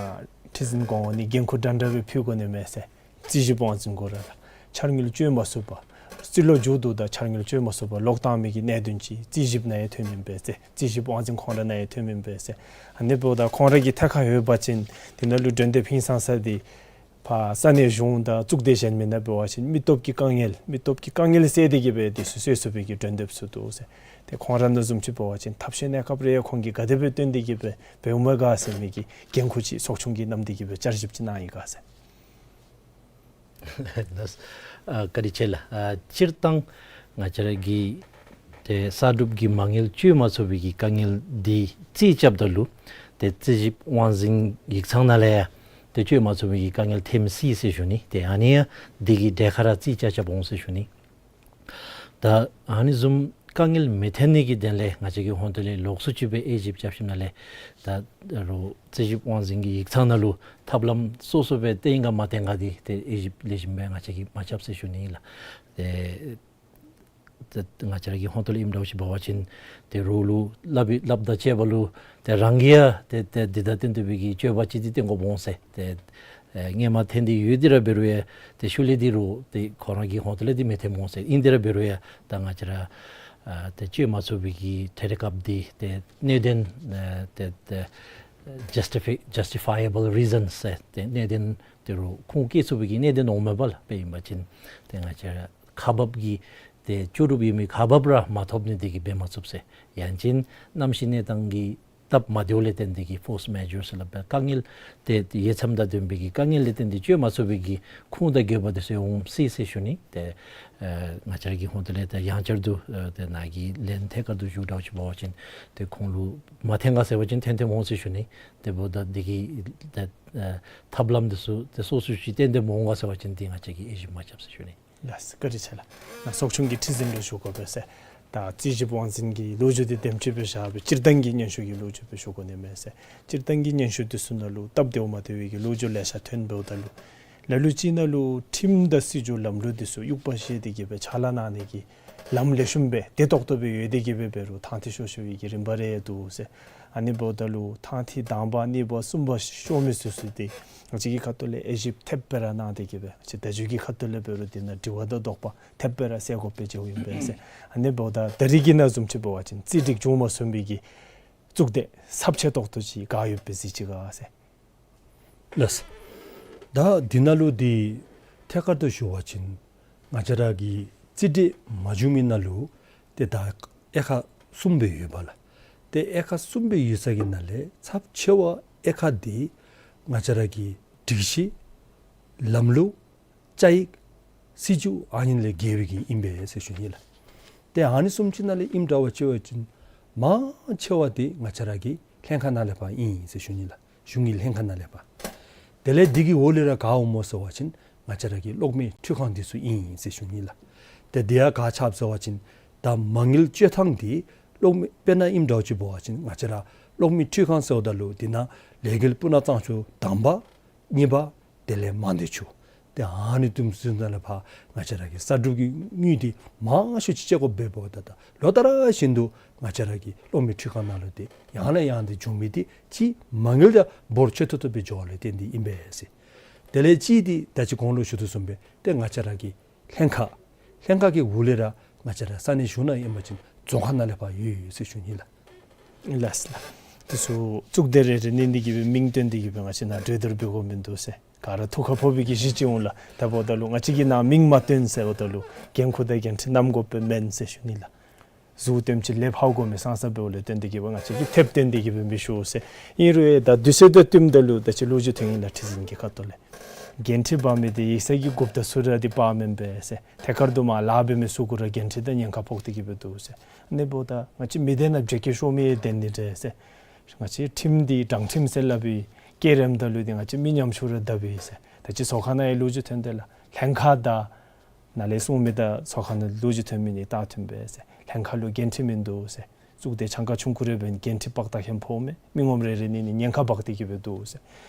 ཁྲི་འཛིན་གོང་འོག་གཉིས་འགན་ཁུར་འདྲ་འདྲ་སྦེ་ཕུལ་དགོ་ནི་མས་ཟེར། རྩིས་ཞིབ་དབང་འཛིན་གུ་ར་ལགས། འཆར་དངུལ་སྤྱོད་མ་ཚུགས་པར་རྩིས་ལོ་མཇུག་བསྡུ་ད་འཆར་དངུལ་སྤྱོད་མ་ཚུགས་པར་ལོག་བཏང་མི་གི་གནད་དོན་ཅིག་རྩིས་ཞིབ་ནང་ཡང་ཐོན་མི་འབད་ཟེར། རྩིས་ཞིབ་དབང་འཛིན་ཁོང་ར་ནང་ཡང་ཐོན་མི་འབད་ཟེར། ཨ་ནི་འབདཝ་ད་ཁོང་ར་གི་ཐད་ཁར་ཡོད་པ་ཅིན་འདི་ནང་ལུ་གྲོས་འདེབས་ཧིང་སངས་ས་འདི་ཕར་ས་གནས་གཞུང་དང་གཙུག་སྡེ་གཞན་མི་ནང་འབད་བ་ཅིན་མི་སྟོབས་ཀྱི་དཀའ་ངལ་མི་སྟོབས་ཀྱི་དཀའ་ངལ་སེལ་ཏེ་གི་སྦེ་འདི་ཚུ་སེལ་ཚུགས་པའི་གི་གྲོས་འདེབས་ཚུ་འདུག་ཟེར། ཏེ་ཁོང་ར་ནང་བཟུམ་ཅིག་འབད་བ་ཅིན་ཐབས་ཤེས་གནས་སྐབས་རེ་ཡང་ཁོང་གིས་ག་དེ་སྦེ་བཏོན་ཏེ་གི་སྦེ་འབདཝ་མས་ག་ཟེར་མི་གི་འགན་ཁུར་ཅིག་ཚོགས་ཆུང་གིས་བསྣམས་ཏེ་གི་སྦེ་བསྐྱར་ཞིབ་ཅིག་གནང་ཡི་ག་ཟེར། ལགས། ཨ་བཀའ་དྲིན་ཆེ་ལགས། ཨ་སྤྱིར་བཏང་ང་བཅས་ར་གི་ཏེ་གསར་སྒྲུབ་ཀྱི་མ་དངུལ་སྤྱོད་མ་ཚུགས་པའི་གི་དཀའ་ངལ་འདི་རྩིས་རྐྱབ་ད་ལུ་ཏེ་རྩིས་ཞིབ་དབང་འཛིན་ཡིག་ཚང་ནང་ལས་ཡང་ཏེ་སྤྱོད་མ་ཚུགས་པའི་གི་དཀའ་ངལ་ཐོནམ་སྲིད་ཟེར་ཞུ་ནི། ཏེ་ཨ་ནི་ཡང་འདི་གི་གྲལ་ཁར་ར་རྩིས་རྐྱབ་རྐྱབ་འོང་ཟེར་ཞུ་ནི། ད་ཨ་ནི་བཟུམ་དཀའ་ངལ་མི་ཐོན་ནི་གི་དོན་ལས་ང་བཅས་ཀྱི་ཧོངས་ཏོ་ལས་ལོགས་སུ་ཅིག་སྦེ་དབྱེ་ཞིབ་རྐྱབ་ཞིནམ་ལས་ད་རུང་རྩིས་ཞིབ་དབང་འཛིན་གྱི་ཡིག་ཚང་ནང་ལུ་ཐབས་ལམ་སོ་སོ་སྦེ་བཏོན་ག་མ་བཏོན་ག་འདི་ཏེ་དབྱེ་ཞིབ་ལེགས་ཤོམ་སྦེ་ང་བཅས་ཀྱིས་མ་རྐྱབ་ཟེར་ཞུ་ནི་ལགས། ཏེ་ཏེ་ང་བཅས་ར་གི་ཧོངས་ཏོ་ལས་ཨིནམ་འདྲཝ་ཅིག་འབད་བ་ཅིན་ཏེ་རོགས་ལུ་སླབ་སླབ་དང་བཅས་པ་ལུ་ཏེ་རང་གིས་ཡང་ཏེ་ཏེ་འདི་དང་བསྟུན་ཏེ་སྦེ་གི་སྤྱོད་པ་ཅིག་འདི་བཏོན་དགོཔ་འོང་ཟེར། ཏེ་ཨེ་སྔོན་མ་ཐོན་ཏེ་ཡོད་དེ་ར་འབད་རུང་ཡང་ཏེ་ཤུལ་ལས་འདི་རོགས་ཏེ་ཁོང་ར་གི་ཧོངས་ཏོ་ལས་འདི་མི་ཐོནམ་འོང་ཟེར། ཨིན་དེ་ར་འབད་རུང་ཡང་ད་ང་བཅས་ར་ཨ་ཏེ་སྤྱོད་མ་ཚུགས་པའི་གི་ཐད་རི་སྐབས་འདི་ཏེ་གནད་དོན་ཨ་ཏེ་ཏེ་ཇས་ཊི་ཕི་ཇས་ཊི་ཕའི་ཨེ་བཱལ་རི་ཛཱནསི་ཟེར་ཏེ་གནད་དོན་འདི་རོགས་ཁུངས་བཀལ་ཚུགས་པའི་གི་གནད་དོན་འོངམ་མས་པ་ལགས། དཔེ་ཨིན་པ་ཅིན་ཏེ་ང་བཅས་ར་ཁག་འབགཔ་གི་ཏེ་ལྕོགས་གྲུབ་ཡོད་མི་ཁག་འབགཔ་ར་མ་ཐོབ་ནི་འདི་གིས་འབད་མ་ཚུགས་ཟེར། ཡང་ཅིན་གནམ་གཤིས་གནས་སྟངས་ཀྱི་སྟབས་མ་བདེཝ་ལས་བརྟེན་ཏེ་གི་ཕོརསི་མེ་ཇར་ཟེར་སླབ་པའི་དཀའ་ངལ་ཏེ་ཡོད་ཚད་དང་ལྡན་པའི་གི་དཀའ་ངལ་ལས་བརྟེན་ཏེ་སྤྱོད་མ་ཚུགས་པའི་གི་ཁུངས་དང་དགོས་པ་འདི་ཚུ་འོང་སྲིད་ཟེར་ཞུ་ནི། ཏེ་ཨ་ང་བཅས་ར་གི་ཧོངས་ཏོ་ལས་ཏེ་ཡང་བསྐྱར་དུ་ཨ་ཏེ་ནཱ་གི་ལན་ཐད་ཀར་དུ་ཞུཝ་འདྲཝ་ཅིག་འབད་བ་ཅིན་ཏེ་ཁོང་ལུ་མ་ཐོན་ག་ཟེར་བ་ཅིན་ཐོན་ཐོནམ་འོང་ཟེར་ཞུ་ནི། དེ་འབདཝ་ད་འདི་གི་ཏེ་ཨ་ཐབས་ལམ་འདི་ཚུ་ཏེ་སོ་སོ་ཅིག་བཏོན་ཏེ་མ་འོང་ག་ཟེར་བ་ཅིན་འདི་ང་བཅས་ཀྱིས་དབྱེ་ཞིབ་མ་རྐྱབ་ཟེར་ཞུ་ནི། ལགས་སོ། བཀའ་དྲིན་ཆེ་ལགས། ནཱ་ཚོགས་ཆུང་གི་ཁྲི་འཛིན་ལུ་ཞུ་དགོ་པས་ཟེར། ད་རྩིས་ཞིབ་དབང་འཛིན་གྱི་ལོ་རྒྱུས་འདི་དེམ་ཅིག་སྦེ་བཞག་སྦེ་སྤྱིར་བཏང་གི་སྙན་ཞུ་གི་ལོ་རྒྱུས་སྦེ་ཞུ་དགོ་ནི་མས་ཟེར། སྤྱིར་བཏང་གི་སྙན་ཞུ་འདི་ཚུ་ནང་ལུ་སྟབས་བདེཝ་མ་བདེ་བའི་གི་ལོ་རྒྱུས་ལེ་ཤ་ཐོན་འབདཝ་ད་ལུ། ལ་ལུ་ཅིག་ནང་ལུ་ཁྲིམས་དང་སྲིད་བྱུས་ལམ་ལུགས་འདི་ཚུ་དབྱུག་པ་བཞེས་ཏེ་གི་སྦེ་ཕྱག་ལཱ་གནང་ནི་གི་ལམ་ལེགས་ཤོམ་སྦེ་བདེ་ཏོག་ཏོ་སྦེ་ཡོད་དེ་གི་སྦེ་འབད་རུང་ཐང་ཐི་ཤོར་ཤོར་བའི་གི་རིམ་པ་རེ་འདུག་ཟེར། ཨ་ནི་འབདཝ་ད་ལུ་ཐང་ཐི་དང་པ་གཉིས་པ་གསུམ་པ་ཤོར་མི་ཚུ་ཚུ་འདི་ང་བཅས་ཀྱི་ཁ་ཐུག་ལས་དབྱེ་ཞིབ་ཐེབས་སྦེ་ར་གནང་སྟེ་གི་སྦེ་ང་བཅས་བརྡ་བརྒྱུད་ཀྱི་ཁ་ཐུག་ལས་འབད་རུང་འདི་ནང་དྲི་བ་དང་དོགས་པ་ཐེབས་སྦེ་ར་སེལ་དགོཔ་སྦེ་མཇལཝ་ཨིན་པས་ཟེར། ཨ་ནི་འབདཝ་ད་ད་རིས་ཀྱི་ནང་བཟུམ་ཅིག་འབད་བ་ཅིན་རྩིས་སྒྲིག་བྱུང་མ་ཚུགས་པའི་གི་གཙུག་སྡེ་ཚབས་ཆེ་ཏོག་ཏོ་ཅིག་ག་ཡོདཔ་སྦེ་གཟིགས་ཅི་ག་ཟེར། ལགས་སོ། ད་འདི་ནང་ལུ་འདི་ཐད་ཀར་དུ་ཞུ་བ་ཅིན་ང་བཅས་ར་གི་རྩིས་སྒྲིག་མ་བྱུང་མི་ནང་ལུ་ཏེ་ད་དབྱེ་ཁག་གསུམ་སྦེ་ཡོདཔ་ལགས། ཏེ་དབྱེ་ཁག་གསུམ་སྦེ་ཡོད་ས་གི་ནང་ལས་ཚབས་ཆེ་བ་དབྱེ་ཁག་འདི་ང་བཅས་ར་གི་སྒྲིག་གཞི་ལམ་ལུགས་བཅའ་ཡིག་སྲིད་བྱུས་ཨ་ནི་ལས་འགལ་བའི་གི་ཨིན་པས་ཟེར་ཞུ་ནི་ལགས། ཏེ་ཨ་ནི་གསུམ་ཅིག་ནང་ལས་ཨིནམ་འདྲ་བ་ཅིག་འབད་བ་ཅིན་མང་ཆེ་བ་འདི་ང་བཅས་ར་གི་ལྷན་ཁག་ནང་ལས་ཕར་ཨིན་ཟེར་ཞུ་ནི་ལགས། གཞུང་གི་ལྷན་ཁག་ནང་ལས་ཕར། དེ་ལས་འདི་གི་འོག་ལས་ར་ག་འོངམ་སྨོ་ཟེར་བ་ཅིན་ང་བཅས་ར་གི་གློག་མེ་འཕྲུལ་ཁང་འདི་ཚུ་ཨིན་ཟེར་ཞུ་ནི་ལགས། ཏེ་འདི་ཡང་ག་ཅི་སྦེ་ཟེར་བ་ཅིན་ད་མ་དངུལ་སྤྱོད་ཐངས་འདི་གློག་མེ་དཔེར་ན་ཨིནམ་འདྲ་བ་ཅིག་འབད་བ་ཅིན་ང་བཅས་ར་གློག་མེ་འཕྲུལ་ཁང་ཟེརཝ་ད་ལུ་འདི་ནང་ལས་འགུལ་སྤུ་ན་གཙང་ཆུ་དང་པ་གཉིས་པ་དེ་ལས་མང་སྡེ་ཆུ། ཏེ་ཨ་ནི་བཟུམ་ཚུ་ནང་ལས་ཕར་ང་བཅས་ར་གི་གསར་སྒྲུབ་ཀྱི་དངུལ་འདི་མང་ཤོས་ཅིག་བཅད་དགོཔ་འབདཝ་ད་ད་ལོ་ལྟར་བཞིན་དུ་ང་བཅས་ར་གི་གློག་མེ་འཕྲུལ་ཁང་ནང་ལུ་ཏེ་ཡང་ལས་ཡང་དུ་འབྱུང་མི་འདི་ཅིག་མ་དངུལ་ད་འབོར་ཆེ་ཏོག་ཏོ་སྦེ་འགྱོཝ་ལས་བརྟེན་ཏེ་ཨིན་པས་ཟེར། དེ་ལས་ཅིག་འདི་ད་ཅི་གོང་ལུ་ཞུ་དོ་བཟུམ་སྦེ་ཏེ་ང་བཅས་ར་གི་ལྷན་ཁག་ལྷན་ཁག་གི་འོག་ལས་ར་ང་བཅས་ར་ས་གནས་གཞུང་ནང་ཨིན་པ་ཅིན་རྫོང་ཁག་ནང་ལས་ཕར་ཡོད་ཡོད་ཟེར་ཞུ་ནི་ལགས། ལགས་ལགས། འདི་ཚུ་གཙུག་སྡེ་རེ་རེ་ནང་འདི་གི་སྦེ་མིང་བཏོན་ཏེ་གི་སྦེ་ང་བཅས་ནཱ་གྲོས་བསྡུར་འབད་དགོཔ་མིན་འདུག་ཟེར། ག་ར་ཐུགས་ཁར་ཕོག་པའི་གི་གཞི་ཅིག་འོང་ལགས། ད་འབདཝ་ད་ལུ་ང་བཅས་ཀྱིས་ནཱ་མིང་མ་བཏོན་ཟེརཝ་ད་ལུ་འགན་ཁུར་དང་འགན་འཁྲི་བསྣམ་དགོཔ་སྦེ་མེན་ཟེར་ཞུ་ནི་ལགས། གཟུགས་བསྟན་ཅིག་ལེབ་ཧ་གོ་མི་སང་ས་འབདཝ་ལས་བརྟེན་ཏེ་གི་སྦེ་ང་བཅས་ཀྱིས་ཐེབས་བཏོན་ཏེ་གི་སྦེ་མི་ཞུ་ཟེར། ཨིན་རུང་ད་དུས་ཚོད་དང་བསྟུནམ་ད་ལུ་ད་ཅི་ལོ་རྒྱུས་ཐོན་ཡི་ལགས། ཁྲི་འཛིན་གྱི་ཁ་ཐུག་ལས་འགན་འཁྲི་འབག་མི་འདི་ཡིག་ཚང་གི་འགོ་བདག་ཚུ་ར་འདི་དཔའ་མེན་པས་ཟེར། ཐད་ཀར་དུ་མར་ལཱ་འབད་མི་ཚུ་གུ་ར་འགན་འཁྲི་དང་ཉེན་ཁ་ཕོག་སྟེ་གི་སྦེ་འདུག་ཟེར། ཨ་ནི་འབདཝ་ད་ང་བཅས་མི་སྡེ་ནང་བརྗེ་བཀལ་ཤོར་མི་ཡང་དེ་ནི་འདྲས་ཟེར། ང་བཅས་ཁྲིམས་འདི་དྲང་ཁྲིམས་ཟེར་སླབ་པའི་བཀལ་རནམ་ད་ལུ་འདི་ང་བཅས་མི་ཉམ་ཆུང་ར་དག་པས་ཟེར། ད་ཅི་ཚོགས་ཁང་ནང་ཡང་ལོ་རྒྱུས་ཐོན་དེས་ལགས། ལྷན་ཁག་དང་ནཱ་ལས་གསུང་མི་དང་ཚོགས་ཁང་ནང་ལོ་རྒྱུས་ཐོན་མི་གཉིས་ད་མཐུན་པས་ཟེར། ལྷན་ཁག་ལུ་འགན་འཁྲི་མིན་འདུག་ཟེར། གཙུག་སྡེ་གྱངས་ཁ་ཆུང་ཀུ་རེ་འབད་ན་འགན་འཁྲི་དཔག་ད་ཁེམ་ཕོག་མས། མི་ངོམ་རེ་རེ་ནང་ནི་ཉེན་ཁ་འབག་སྟེ་གི་སྦེ་འདུག་ཟེར།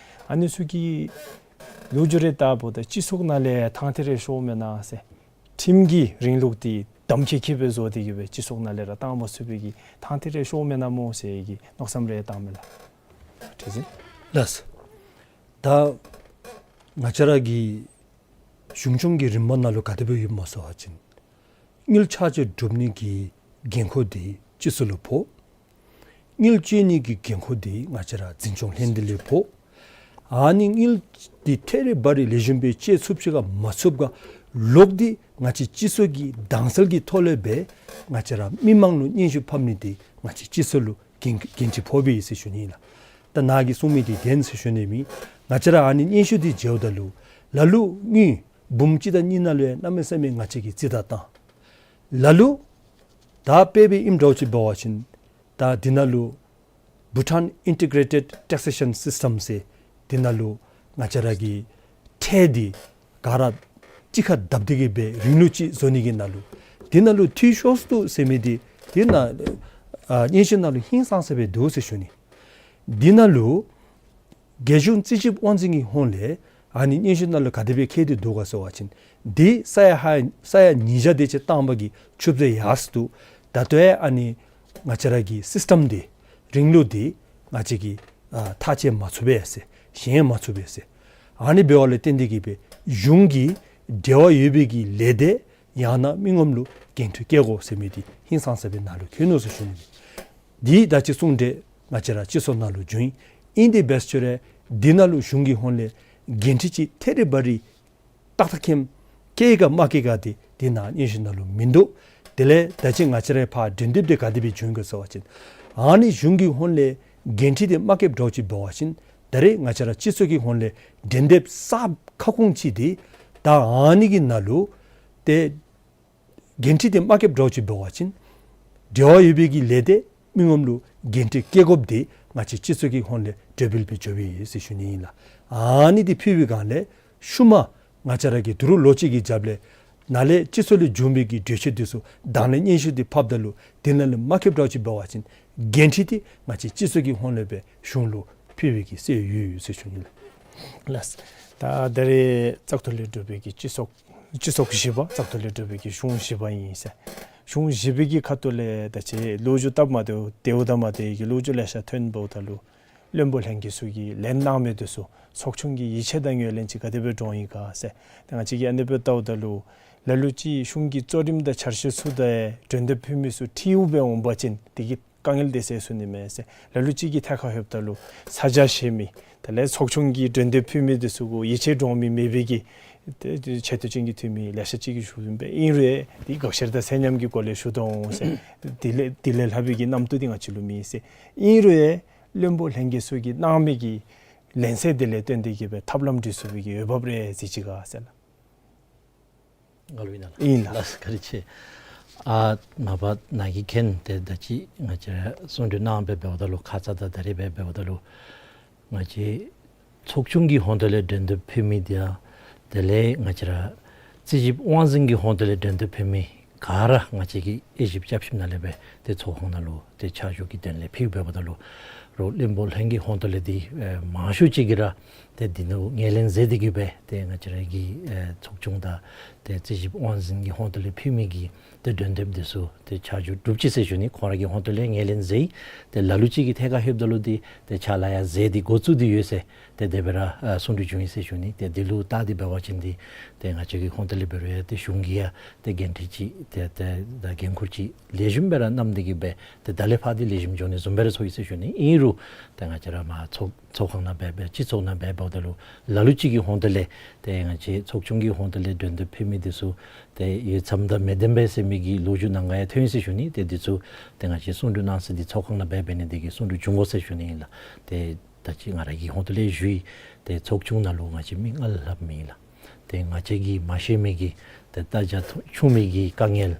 ཨ་ནི་ཚུ་གི་ལོ་རྒྱུས་རེ་བལྟཝ་ད་སྤྱི་ཚོགས་ནང་ལས་ཐང་ཐི་རེ་ཤོར་མེན་ན་ཟེར། ཁྲིམས་ཀྱི་རིང་ལུགས་འདི་དམ་ཁེ་ཁེ་སྦེ་བཟོ་སྟེ་གི་སྦེ་སྤྱི་ཚོགས་ནང་ལས་ར་བཏང་མ་ཚུགས་པའི་གི་ཐང་ཐི་རེ་ཤོར་མེན་ན་སྨོ་ཟེར་གི་མནོ་བསམ་རེ་བཏངམ་མས་ལགས། ཁྲི་འཛིན། ལགས། ད་ང་བཅས་ར་གི་གཞུང་སྐྱོང་གི་རིམ་པ་ནང་ལུ་ག་དེ་སྦེ་ཡོདཔ་སྨོ་ཟེར་བ་ཅིན་དངུལ་ཆ་ཁྱབ་སྒྲུབ་ནི་གི་འགན་ཁུར་འདི་སྤྱི་ཚོགས་ལུ་ཕོག། དངུལ་སྤྱོད་ནི་གི་འགན་ཁུར་འདི་ང་བཅས་ར་འཛིན་སྐྱོང་ལྷན་སྡེ་ལུ་ཕོག། ཨ་ནི་དངུལ་འདི་ཐད་རི་བ་རི་ལེགས་ཤོམ་སྦེ་སྤྱོད་ཚུགསཔ་ཅིག་ག་མ་ཚུགསཔ་ག་ལོག་སྟེ་ང་བཅས་སྤྱི་ཚོགས་ཀྱི་དྭངས་གསལ་གྱི་ཐོག་ལས་སྦེ་ང་བཅས་ར་མི་མང་ལུ་སྙན་ཞུ་ཕབ་ནི་འདི་ང་བཅས་སྤྱི་ཚོགས་ལུ་འགན་འགན་འཁྲི་ཕོག་པས་ཟེར་ཞུ་ནི་ལགས། ད་ནཱ་གིས་གསུང་མི་འདི་བདེན་ཟེར་ཞུ་ནི་མས། ང་བཅས་ར་ཨ་ནི་སྙན་ཞུ་འདི་མཇལཝ་ད་ལུ་ལ་ལུ་དངུལ་འབུམ་གཅིག་དང་གཉིས་ནང་ལུ་ཡང་གནམ་མེད་ས་མེད་ང་བཅས་ཀྱིས་རྩིས་ད་བཏང་། ལ་ལུ་ད་དཔེ་འབད་ཨིནམ་འདྲཝ་ཅིག་འབད་བ་ཅིན་ད་འདི་ནང་ལུ་Bhutan Integrated Taxation System ཟེར་འདི་ནང་ལུ་ང་བཅས་ར་གི་ཁྲལ་འདི་ག་ར་གཅིག་ཁར་བརྡབ་སྟེ་གི་སྦེ་རིང་ལུགས་ཅིག་བཟོ་ནི་གི་ནང་ལུ་འདི་ནང་ལུ་འཐུས་ཤོར་སོ་ནུག་ཟེར་མི་འདི་འདི་ནང་ཨ་སྙན་ཞུ་ནང་ལུ་ཧིང་སངས་ས་སྦེ་འདུག་ཟེར་ཞུ་ནི། འདི་ནང་ལུ་རྒྱལ་གཞུང་རྩིས་ཞིབ་དབང་འཛིན་གྱི་ཧོངས་ལས་ཨ་ནི་སྙན་ཞུ་ནང་ལུ་ག་དེ་སྦེ་བཀོད་དེ་འདུག་ག་ཟེར་བ་ཅིན་འདི་ས་ཡ་ཧ་ས་ཡ་ཉིས་བརྒྱ་དེ་ཅིག་བཏང་བ་གིས་ཆུད་ཟོས་ཡར་སོ་ནུག། ད་ལྟོ་ཡང་ཨ་ནི་ང་བཅས་ར་གི་སིསི་ཊམ་འདི་རིང་ལུགས་འདི་ང་བཅས་ཀྱིས་ཨ་ཐག་བཅད་མ་ཚུགས་པས་ཟེར་ཞེན་མ་ཚུགས་པས་ཟེར། ཨ་ནི་འབདཝ་ལས་བརྟེན་ཏེ་གི་སྦེ་གཞུང་གི་འབྲེལ་བ་ཡོད་པའི་གི་ལས་སྡེ་ཡང་ན་མི་ངོམ་ལུ་འགན་འཁྲི་བཀལ་དགོ་ཟེར་མི་འདི་ཧིང་སངས་ས་སྦེ་ནཱ་ལུ་བཀོད་ནུག་ཟེར་ཞུ་ནི། འདི་ད་ཅི་གསུང་འདི་ང་བཅས་ར་སྤྱི་ཚོགས་ནང་ལུ་བྱུང་ཡི། ཨིན་ཏེ་འབད་ས་ཅིག་ར་འདི་ནང་ལུ་གཞུང་གི་ཧོངས་ལས་འགན་འཁྲི་ཅིག་ཐད་རི་བ་རི་ཏག་ཏག་ཁེམ་བཀལ་ག་མ་བཀལ་ག་འདི་འདི་ནང་སྙན་ཞུ་ནང་ལུ་མིན་འདུག། དེ་ལས་ད་ཅི་ང་བཅས་ར་ཕར་འགྲན་བསྡུར་འདི་ག་དེ་སྦེ་བྱུང་ག་ཟེར་བ་ཅིན་ཨ་ནི་གཞུང་གི་ཧོངས་ལས་འགན་འཁྲི་འདི་མ་བཀལཝ་འདྲཝ་ཅིག་འབད་བ་ཅིན་ད་རེས་ང་བཅས་ར་སྤྱི་ཚོགས་ཀྱི་ཧོངས་ལས་འགྲན་བསྡུར་གསརཔ་ཁ་སྐོང་ཅིག་འདི་ད་ཨ་ནི་གི་ནང་ལུ་ཏེ་འགན་འཁྲི་འདི་མ་བཀལཝ་འདྲཝ་ཅིག་འབད་བ་ཅིན་འབྲེལ་བ་ཡོད་པའི་གི་ལས་སྡེ་མི་ངོམ་ལུ་འགན་འཁྲི་བཀལ་དགོཔ་འདི་ང་བཅས་སྤྱི་ཚོགས་ཀྱི་ཧོངས་ལས་གྲོས་འབུལ་སྦེ་འབྱོར་བས་ཟེར་ཞུ་ནི་ཨིན་ལགས། ཨ་ནི་འདི་ཕུལ་བའི་སྒང་ལས་ཤུལ་མ་ང་བཅས་ར་གིས་དོ་རུང་ལོ་གཅིག་གི་རྒྱབ་ལས་ ནཱ་ལས་སྤྱི་ཚོགས་ལས་བྱུང་བའི་གི་གྲོས་ཆོད་དེ་ཚུ་དང་ལེན་སྙན་ཞུ་དེ་ཕབ་ད་ལུ་དེ་ནང་ལས་མ་ཁེབས་འདྲཝ་ཅིག་འབད་བ་ཅིན་འགན་འཁྲི་དེ་ང་བཅས་སྤྱི་ཚོགས་ཀྱི་ཧོངས་ལས་སྦེ་གཞུང་ལུ་ཕུལ་བའི་གི་སྲོལ་ཡོད་ཡོད་ཟེར་ཞུ་ནི་ལགས། ལགས། ད་ད་རེས་བཙག་འཐུ་ལས་གྲུབ་པའི་གི་སྤྱི་ཚོགས་སྤྱི་ཚོགས་བཞི་པ་བཙག་འཐུ་ལས་གྲུབ་པའི་གི་གཞུང་བཞི་པ་ཨིན་ཟེར། གཞུང་བཞི་པའི་གི་ཁ་ཐུག་ལས་ད་ཅི་ལོ་རྒྱུས་སྟབས་མ་བདེཝ་བདེཝ་དང་མ་བདེ་གི་ལོ་རྒྱུས་ལེ་ཤ་ཐོན་འབདཝ་ད་ལུ་བློན་པོ་ལྷན་རྒྱས་ཚུ་གིས་ལན་གནང་མི་དེ་ཚུ་ཚོགས་ཆུང་གིས་ཡིད་ཆེས་དང་ངོས་ལེན་ཅིག་ག་དེ་སྦེ་འདྲོངས་ཡི་ག་ཟེར། ད་ང་བཅས་ཀྱིས་ཨ་ནི་སྦེ་བལྟཝ་ད་ལུ་ལ་ལུ་ཅིག་གཞུང་གི་གཙོ་རིམ་དང་འཆར་གཞི་ཚུ་དང་གྲོས་འདེབས་ཕུལ་མི་ཚུ་འཁྲིལཝ་སྦེ་འོང་པ་ཅིན་དེ་གིས་དཀའ་ངལ་དེ་སེལ་ཚུགས་ནི་མས་ཟེར། ལ་ལུ་ཅིག་གི་ཐད་ཁར་ལྷོདཔ་ད་ལུ་ས་ཆ་ཤེས་མི་དེ་ལས་ཚོགས་ཆུང་གིས་གྲོས་འདེབས་ཕུལ་མི་དེ་ཚུ་གུ་ཡིད་ཆེས་འདྲོངས་མི་མེད་པའི་གི་ཏེ་ཆེ་མཐོ་ཅན་གྱི་འཐུས་མི་ལེ་ཤ་ཅིག་གིས་ཞུཝ་ཨིན་པས། ཨིན་རུང་ཡང་དེ་དགག་བཤེར་དང་ཚད་མཉམ་གྱི་སྒོ་ལས་ཞུ་དོ་འོང་ཟེར། དེ་ལས་དེ་ལས་ལྷག་པའི་གི་རྣམ་རྟོག་དེ་ང་བཅས་ལུ་མེད་ཟེར། ཨིན་རུང་ཡང་བློན་པོ་ལྷན་རྒྱས་ཚུ་གིས་གནང་མི་གི་ལན་གསལ་དེ་ལས་བརྟེན་ཏེ་གིས་སྦེ་ཐབས་ལམ་སྒྲིག་ཚུགས་པའི་གི་འོས་འབབ་རེ་གཟིགས་ཅི་ག་ཟེར་ལགས། ང་ལུ་ཨིན་ན་ལགས། ཨིན་ལགས། ལགས་བཀའ་དྲིན་ཆེ། ཨ་ང་བ་ནཱ་གིས་མཁྱེན། ཏེ་ད་ཅི་ང་བཅས་གསུང་གྲོས་གནང་སྦེ་འབདཝ་ད་ལུ་ཁ་ཙ་དང་ད་རེས་སྦེ་འབདཝ་ད་ལུ་ང་བཅས་ཚོགས་ཆུང་གི་ཧོངས་ལས་གྲོས་འདེབས་ཕུལ་མི་དེ་ཡང་དེ་ལས་ང་བཅས་ར་རྩིས་ཞིབ་དབང་འཛིན་གྱི་ཧོངས་ལས་གྲོས་འདེབས་ཕུལ་མི་ག་ར་ང་བཅས་ཀྱི་དབྱེ་ཞིབ་རྐྱབ་ཞིནམ་ལས་སྦེ་ཏེ་ཚོགས་ཁང་ནང་ལུ་ཏེ་ཕྱག་ཞུ་གི་དོན་ལས་ཕུལཝ་འབདཝ་ད་ལུ་རོགས་བློན་པོ་ལྷན་རྒྱས་ཧོངས་ལས་འདི་ཨེ་མང་ཤོས་ཅིག་གིས་ར་ཏེ་འདི་ནང་ངོས་ལེན་མཛད་དེ་གིས་སྦེ་ཏེ་ང་བཅས་ར་གི་ཨེ་ཚོགས་ཆུང་དང་ཏེ་རྩིས་ཞིབ་དབང་འཛིན་གྱི་ཧོངས་ལས་ཕུལ་མི་གི་ཏེ་གྲོས་འདེབས་འདི་ཚུ་ཏེ་ཆ་འཇོག་གྲུབ་ཅི་ཟེར་ཞུ་ནི། ཁོང་ར་གི་ཧོངས་ལས་ངོས་ལེན་མཛད་ཡི། ཏེ་ལ་ལུ་ཅིག་གི་ཐད་ཁར་ལྷོདཔ་ད་ལུ་འདི་ཏེ་ཕྱག་ལཱ་ཡང་མཛད་དེ་འགོ་བཙུགས་ཏེ་ཡོད་ཟེར། ཏེ་དེ་སྦེ་ར་ཨ་གསུང་གྲོས་བྱུང་ཡི་ཟེར་ཞུ་ནི། ཏེ་འདི་ལུ་བལྟ་སྟེ་འབད་བ་ཅིན་འདི་ཏེ་ང་བཅས་ཀྱི་ཧོངས་ལས་འབད་རུང་ཡང་ཏེ་གཞུང་གིས་ཡང་ཏེ་འགན་འཁྲི་ཅིག་ཏེ་ཏེ་ད་འགན་ཁུར་ཅིག་ལེགས་ཤོམ་སྦེ་ར་བསྣམས་ཏེ་གིས་སྦེ་ཏེ་ད་ལས་ཕར་འདི་ལེགས་ཤོམ་འགྱོ་ནི་བཟུམ་སྦེ་ར་ཚོར་ཡི་ཟེར་ཞུ་ནི། ཨིན་རུང་ཏེ་ང་བཅས་ར་མར་ཚོགས་ཚོགས་ཁང་ནང་སྦེ་སྦེ་སྤྱི་ཚོགས་ནང་སྦེ་འབདཝ་ད་ལུ་ལ་ལུ་ཅིག་གི་ཧོངས་ལས་ཏེ་ང་བཅས་ཚོགས་ཆུང་གི་ཧོངས་ལས་གྲོས་འདེབས་ཕུལ་མི་འདི་ཚུ་ཏེ་ཡོད་ཙམ་དང་མེད་དེམ་སྦེ་ཟེར་མི་གི་ལོ་རྒྱུས་ནང་ང་ཡང་ཐོན་ཡི་ཟེར་ཞུ་ནི། ཏེ་འདི་ཚུ་ཏེ་ང་བཅས་གསུང་གྲོས་གནང་ས་འདི་ཚོགས་ཁང་ནང་སྦེ་འབད་ནི་འདི་གིས་གསུང་གྲོས་བྱུང་དགོ་ཟེར་ཞུ་ནི་ཨིན་ལགས། ཏེ་ད་ཅི་ང་ར་གི་ཧོངས་ལས་ཞུ་ཡི། ཏེ་ཚོགས་ཆུང་ནང་ལུ་ང་བཅས་མི་ལྔ་ལྷགཔ་མས་ལགས། ཏེ་ང་བཅས་ཀྱིས་མ་ཤེས་མི་གི་ཏེ་ད་རྒྱ་ཆུང་མི་གི་དཀའ་ངལ་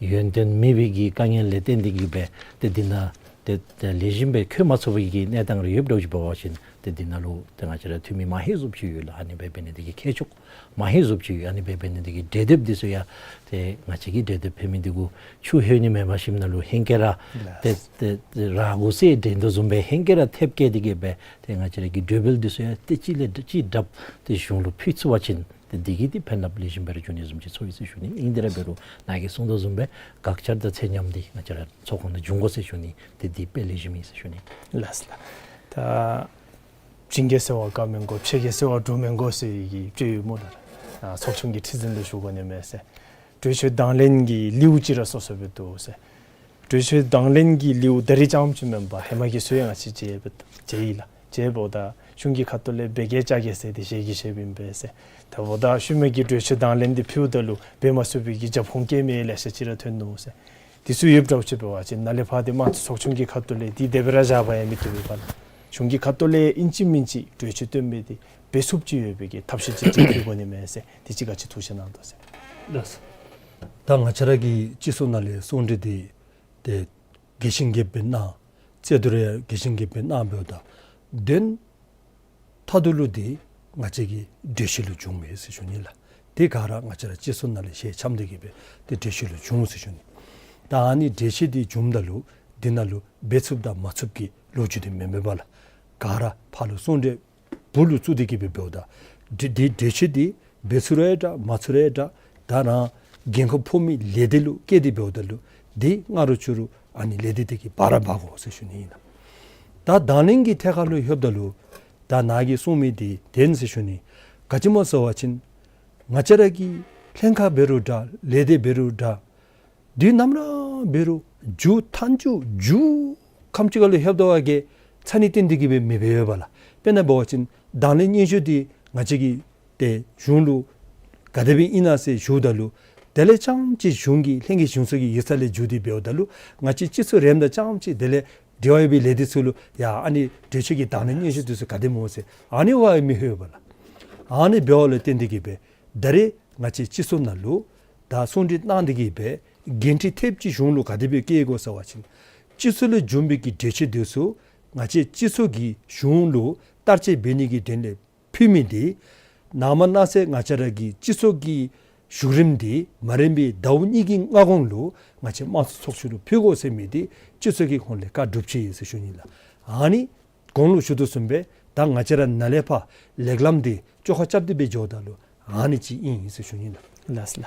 ཡོན་ཏན་མེད་པའི་གི་དཀའ་ངལ་ལས་བརྟེན་ཏེ་གིས་སྦེ་ཏེ་འདི་ནང་ཏེ་ཏེ་ལེགས་ཤོམ་སྦེ་འཁོད་མ་ཚུགས་པའི་གི་གནས་སྟངས་རེ་ཡོདཔ་འདྲཝ་ཅིག་འབད་བ་ཅིན་ཏེ་འདི་ནང་ལུ་ཏེ་ང་བཅས་ར་འཐུས་མི་མང་ཧེང་བཟུམ་ཅིག་ཡོད་ལགས། ཨ་ནི་སྦེ་འབད་ནི་འདི་གིས་མཁས་མཆོག་མང་ཧེང་བཟུམ་ཅིག་ཡོད། ཨ་ནི་སྦེ་འབད་ནི་འདི་གིས་གྲོས་འདེབས་འདི་ཚུ་ཡང་ཏེ་ང་བཅས་ཀྱིས་གྲོས་འདེབས་ཕུལ་མི་འདི་གུ་ཆུ་ལྷོད་ནི་མེད་པར་ཞིནམ་ལས་ཧེང་སྐལ་ར་ཏེ་ཏེ་ཏེ་ར་གུ་སེ་འདྲེན་དོ་བཟུམ་སྦེ་ཧེང་སྐལ་ར་ཐེབས་བཀལ་ཏེ་གིས་སྦེ་ཏེ་ང་བཅས་ར་གི་གྲོས་འདེབས་འདི་ཚུ་ཡང་ཏེ་གཅིག་ལས་གཅིག་དྲགཔ་ཏེ་གཞུང་ལུ་ཕུལ་ཚུགས་པ་ཅིན་ཏེ་འདི་གིས་ཏེ་ཕན་རླབས་ལེགས་ཤོམ་སྦེ་ར་འབྱུང་ནི་བཟུམ་ཅིག་ཚོར་ཡི་ཟེར་ཞུ་ནི། ཨིན་དེ་ར་འབད་རུང་ནཱ་གིས་གསུངས་དོ་བཟུམ་སྦེ་དགག་བྱ་དང་ཚད་མཉམ་འདི་ང་བཅས་ར་ཚོགས་ཁང་ནང་འབྱུང་དགོ་ཟེར་ཞུ་ནི། ཏེ་འདི་དཔེ་ལེགས་ཤོམ་ཨིན་ཟེར་ཞུ་ནི། ལགས་ལགས། ད་བྱིངས་རྒྱ་སེར་བ་དཀར་མི་དགོ་ཕྱེད་རྒྱ་སེར་བ་འབྲུག་མི་དགོ་ཟེར་བའི་གི་དཔེ་ཡོད་སྨོ་ལགས། ཨ་ཚོགས་ཆུང་གི་ཁྲི་འཛིན་ལུ་ཞུ་དགོ་ནི་མས་ཟེར། གྲོས་ཆོད་དང་ལེན་གྱི་ལེའུ་ཅིག་ར་སོ་སོ་སྦེ་འདུག་ཟེར། གྲོས་ཆོད་དང་ལེན་གྱི་ལེའུ་ད་རིས་རྐྱངམ་ཅིག་མེན་པར་ཧེ་མ་གི་ཚུ་ཡང་ང་བཅས་མཇལ་མཇལ་ཡི་ལགས། མཇལཝ་ད་གཞུང་གི་ཁ་ཐུག་ལས་འབད་གེ་བཅའ་གེ་ཟེར་ཏེ་ཞལ་གྱིས་བཞེསཔ་ཨིན་པས་ཟེར། ད་འབདཝ་ད་ཤུལ་མའི་གི་གྲོས་ཆོད་དང་ལེན་འདི་ཕུལཝ་ད་ལུ་འབད་མ་ཚུགས་པའི་གི་རྒྱབ་ཁུངས་བཀལ་མི་ལེ་ཤ་ཅིག་ར་ཐོན་ནུག་ཟེར། དེ་ཚུ་ཡོདཔ་འདྲཝ་ཅིག་འབད་བ་ཅིན་ནཱ་ལས་ཕར་འདི་མང་གཙོ་ཚོགས་ཆུང་གི་ཁ་ཐུག་ལས་འདི་དེ་སྦེ་ར་བཞག་པ་ཡང་མི་བཏུབ་པས་ལགས། གཞུང་གི་ཁ་ཐུག་ལས་ཨིན་ཅི་མིན་ཅི་གྲོས་ཆོད་བཏོན་མི་འདི་འབད་ཚུགསཔ་ཅིག་ཡོད་པའི་གི་ཐབས་ཤེས་ཅིག་ཅིག་ཕུལ་དགོ་ནི་མས་ཟེར། དེ་ཅིག་ག་ཅི་ཐུགས་བཞེད་གནང་དོ་ཟེར། ལགས། ད་ང་བཅས་ར་གི་སྤྱི་ཚོགས་ནང་ལས་གསུང་གྲོས་འདི་ཏེ་རྒྱས་ཤིང་རྒྱསཔ་སྦེ་གནང་། རྩོད་དུ་རེ་རྒྱས་ཤིང་རྒྱསཔ་སྦེ་གནང་འབདཝ་ད་དོན་མཐའ་དུ་ལུ་འདི་ང་བཅས་ཀྱི་གྲོས་གཞི་ལུ་བྱུངམ་མས་ཟེར་ཞུ་ནི་ལགས། དེ་ག་ར་ང་བཅས་ར་སྤྱི་ཚོགས་ནང་ལས་ཞལ་འཆམ་སྟེ་གིས་སྦེ་ཏེ་གྲོས་གཞི་ལུ་བྱུང་ཟེར་ཞུ་ནི། ད་ཨ་ནི་གྲོས་གཞི་འདི་བྱུངམ་ད་ལུ་འདི་ནང་ལུ་འབད་ཚུགསཔ་དང་མ་ཚུགསཔ་ཀྱི་ལོ་རྒྱུས་འདི་མེན་མེན་པས་ལགས། ག་ར་ཕར་ལུ་གསུང་གྲོས་བུ་ལུ་བཙུགས་ཏེ་གིས་སྦེ་འབདཝ་ད་འདི་འདི་གྲོས་གཞི་འདི་འབད་ཚུགས་རུང་འདྲ་མ་ཚུགས་རུང་འདྲ་ད་རང་འགན་ཁུར་ཕོག་མི་ལས་སྡེ་ལུ་བཀལ་ཏེ་འབདཝ་ད་ལུ་འདི་སྔ་རུ་ཚུ་རུ་ཨ་ནི་ལས་སྡེ་དེ་གིས་འབག་ར་འབག་དགོ་ཟེར་ཞུ་ནི་ཨིན་ལགས། ད་དང་ལེན་གྱི་ཐད་ཁར་ལུ་ལྷོདཔ་ད་ལུ་ད་ནཱ་གིས་གསུངས་མི་འདི་བདེན་ཟེར་ཞུ་ནི། ག་ཅི་སྨོ་ཟེར་བ་ཅིན་ང་བཅས་ར་གི་ལྷན་ཁག་འབད་རུང་འདྲ་ལས་སྡེ་འབད་རུང་འདྲ་དུས་ནམ་ར་འབད་རུང་མཇུག་མཐའ་མཇུག་མཇུག་ཁམས་ཅིག་ཁར་ལུ་ལྷོདཔ་ད་བ་གི་ཚ་ནི་བརྟེན་ཏེ་གིས་སྦེ་མི་འབད་བས་ལགས། དཔེར་ན་འབད་བ་ཅིན་དང་ལེན་སྙན་ཞུ་འདི་ང་བཅས་ཀྱིས་ཏེ་གཞུང་ལུ་ག་དེ་སྦེ་ཨིན་ན་ཟེར་ཞུཝ་ད་ལུ་དེ་ལས་རྐྱངམ་ཅིག་གཞུང་གི་ལྷན་རྒྱས་གཞུང་ཚོགས་ཀྱི་ཡིག་ཚང་ལས་བརྒྱུད་དེ་འབདཝ་ད་ལུ་ང་བཅས་སྤྱི་ཚོགས་རེ་རེ་དང་རྐྱངམ་ཅིག་དེ་ལས་འབྲེལ་བ་ཡོད་པའི་ལས་སྡེ་ཚུ་ལུ་ཡ་ཨ་ནི་གྲོས་ཆོད་ཀྱི་དང་ལེན་སྙན་ཞུ་འདི་ཚུ་ག་དེ་སྨོ་ཟེར་ཨ་ནི་བ་ཡང་མི་ལྷོད་པས་ལགས། ཨ་ནི་འབདཝ་ལས་བརྟེན་ཏེ་གིས་སྦེ་ད་རེས་ང་བཅས་སྤྱི་ཚོགས་ནང་ལུ་ད་གསུང་གྲོས་གནང་སྟེ་གིས་སྦེ་འགན་འཁྲི་ཐེབས་ཅིག་གཞུང་ལུ་ག་དེ་སྦེ་བཀལ་དགོ་ཟེར་བ་ཅིན་སྤྱི་ཚོགས་ལས་བྱུང་བའི་གི་གྲོས་ཆོད་འདི་ཚུ་ང་བཅས་སྤྱི་ཚོགས་ཀྱིས་གཞུང་ལུ་བསྟར་སྤྱོད་འབད་ནི་གི་དོན་ལས་ཕུལ་མི་འདི་ནངས་པ་གནངས་ཚེ་ང་བཅས་ར་གི་སྤྱི་ཚོགས་ཀྱི་ བཞུགས་རིམ་འདི་མ་རན་པའི་ཟླཝ་གཉིས་ཀྱི་སྔ་གོང་ལུ་ང་བཅས་དམངས་གཙོའི་ཚོགས་ཆུང་ལུ་ཕུལ་དགོ་ཟེར་མི་འདི་སྤྱི་ཚོགས་ཀྱི་ཧོངས་ལས་བཀའ་སྒྲུབ་ཅི་ཟེར་ཞུ་ནི་ལགས། ཨ་ནི་གོང་ལུ་ཞུ་དོ་བཟུམ་སྦེ་ད་ང་བཅས་ར་ནཱ་ལས་ཕར་ལེགས་ལམ་འདི་བཅོ་ཁ་རྐྱབ་སྟེ་སྦེ་འགྱོཝ་ད་ལུ་ཨ་ནི་ཅིག་ཨིན་ཟེར་ཞུ་ནི་ལགས། ལགས་ལགས།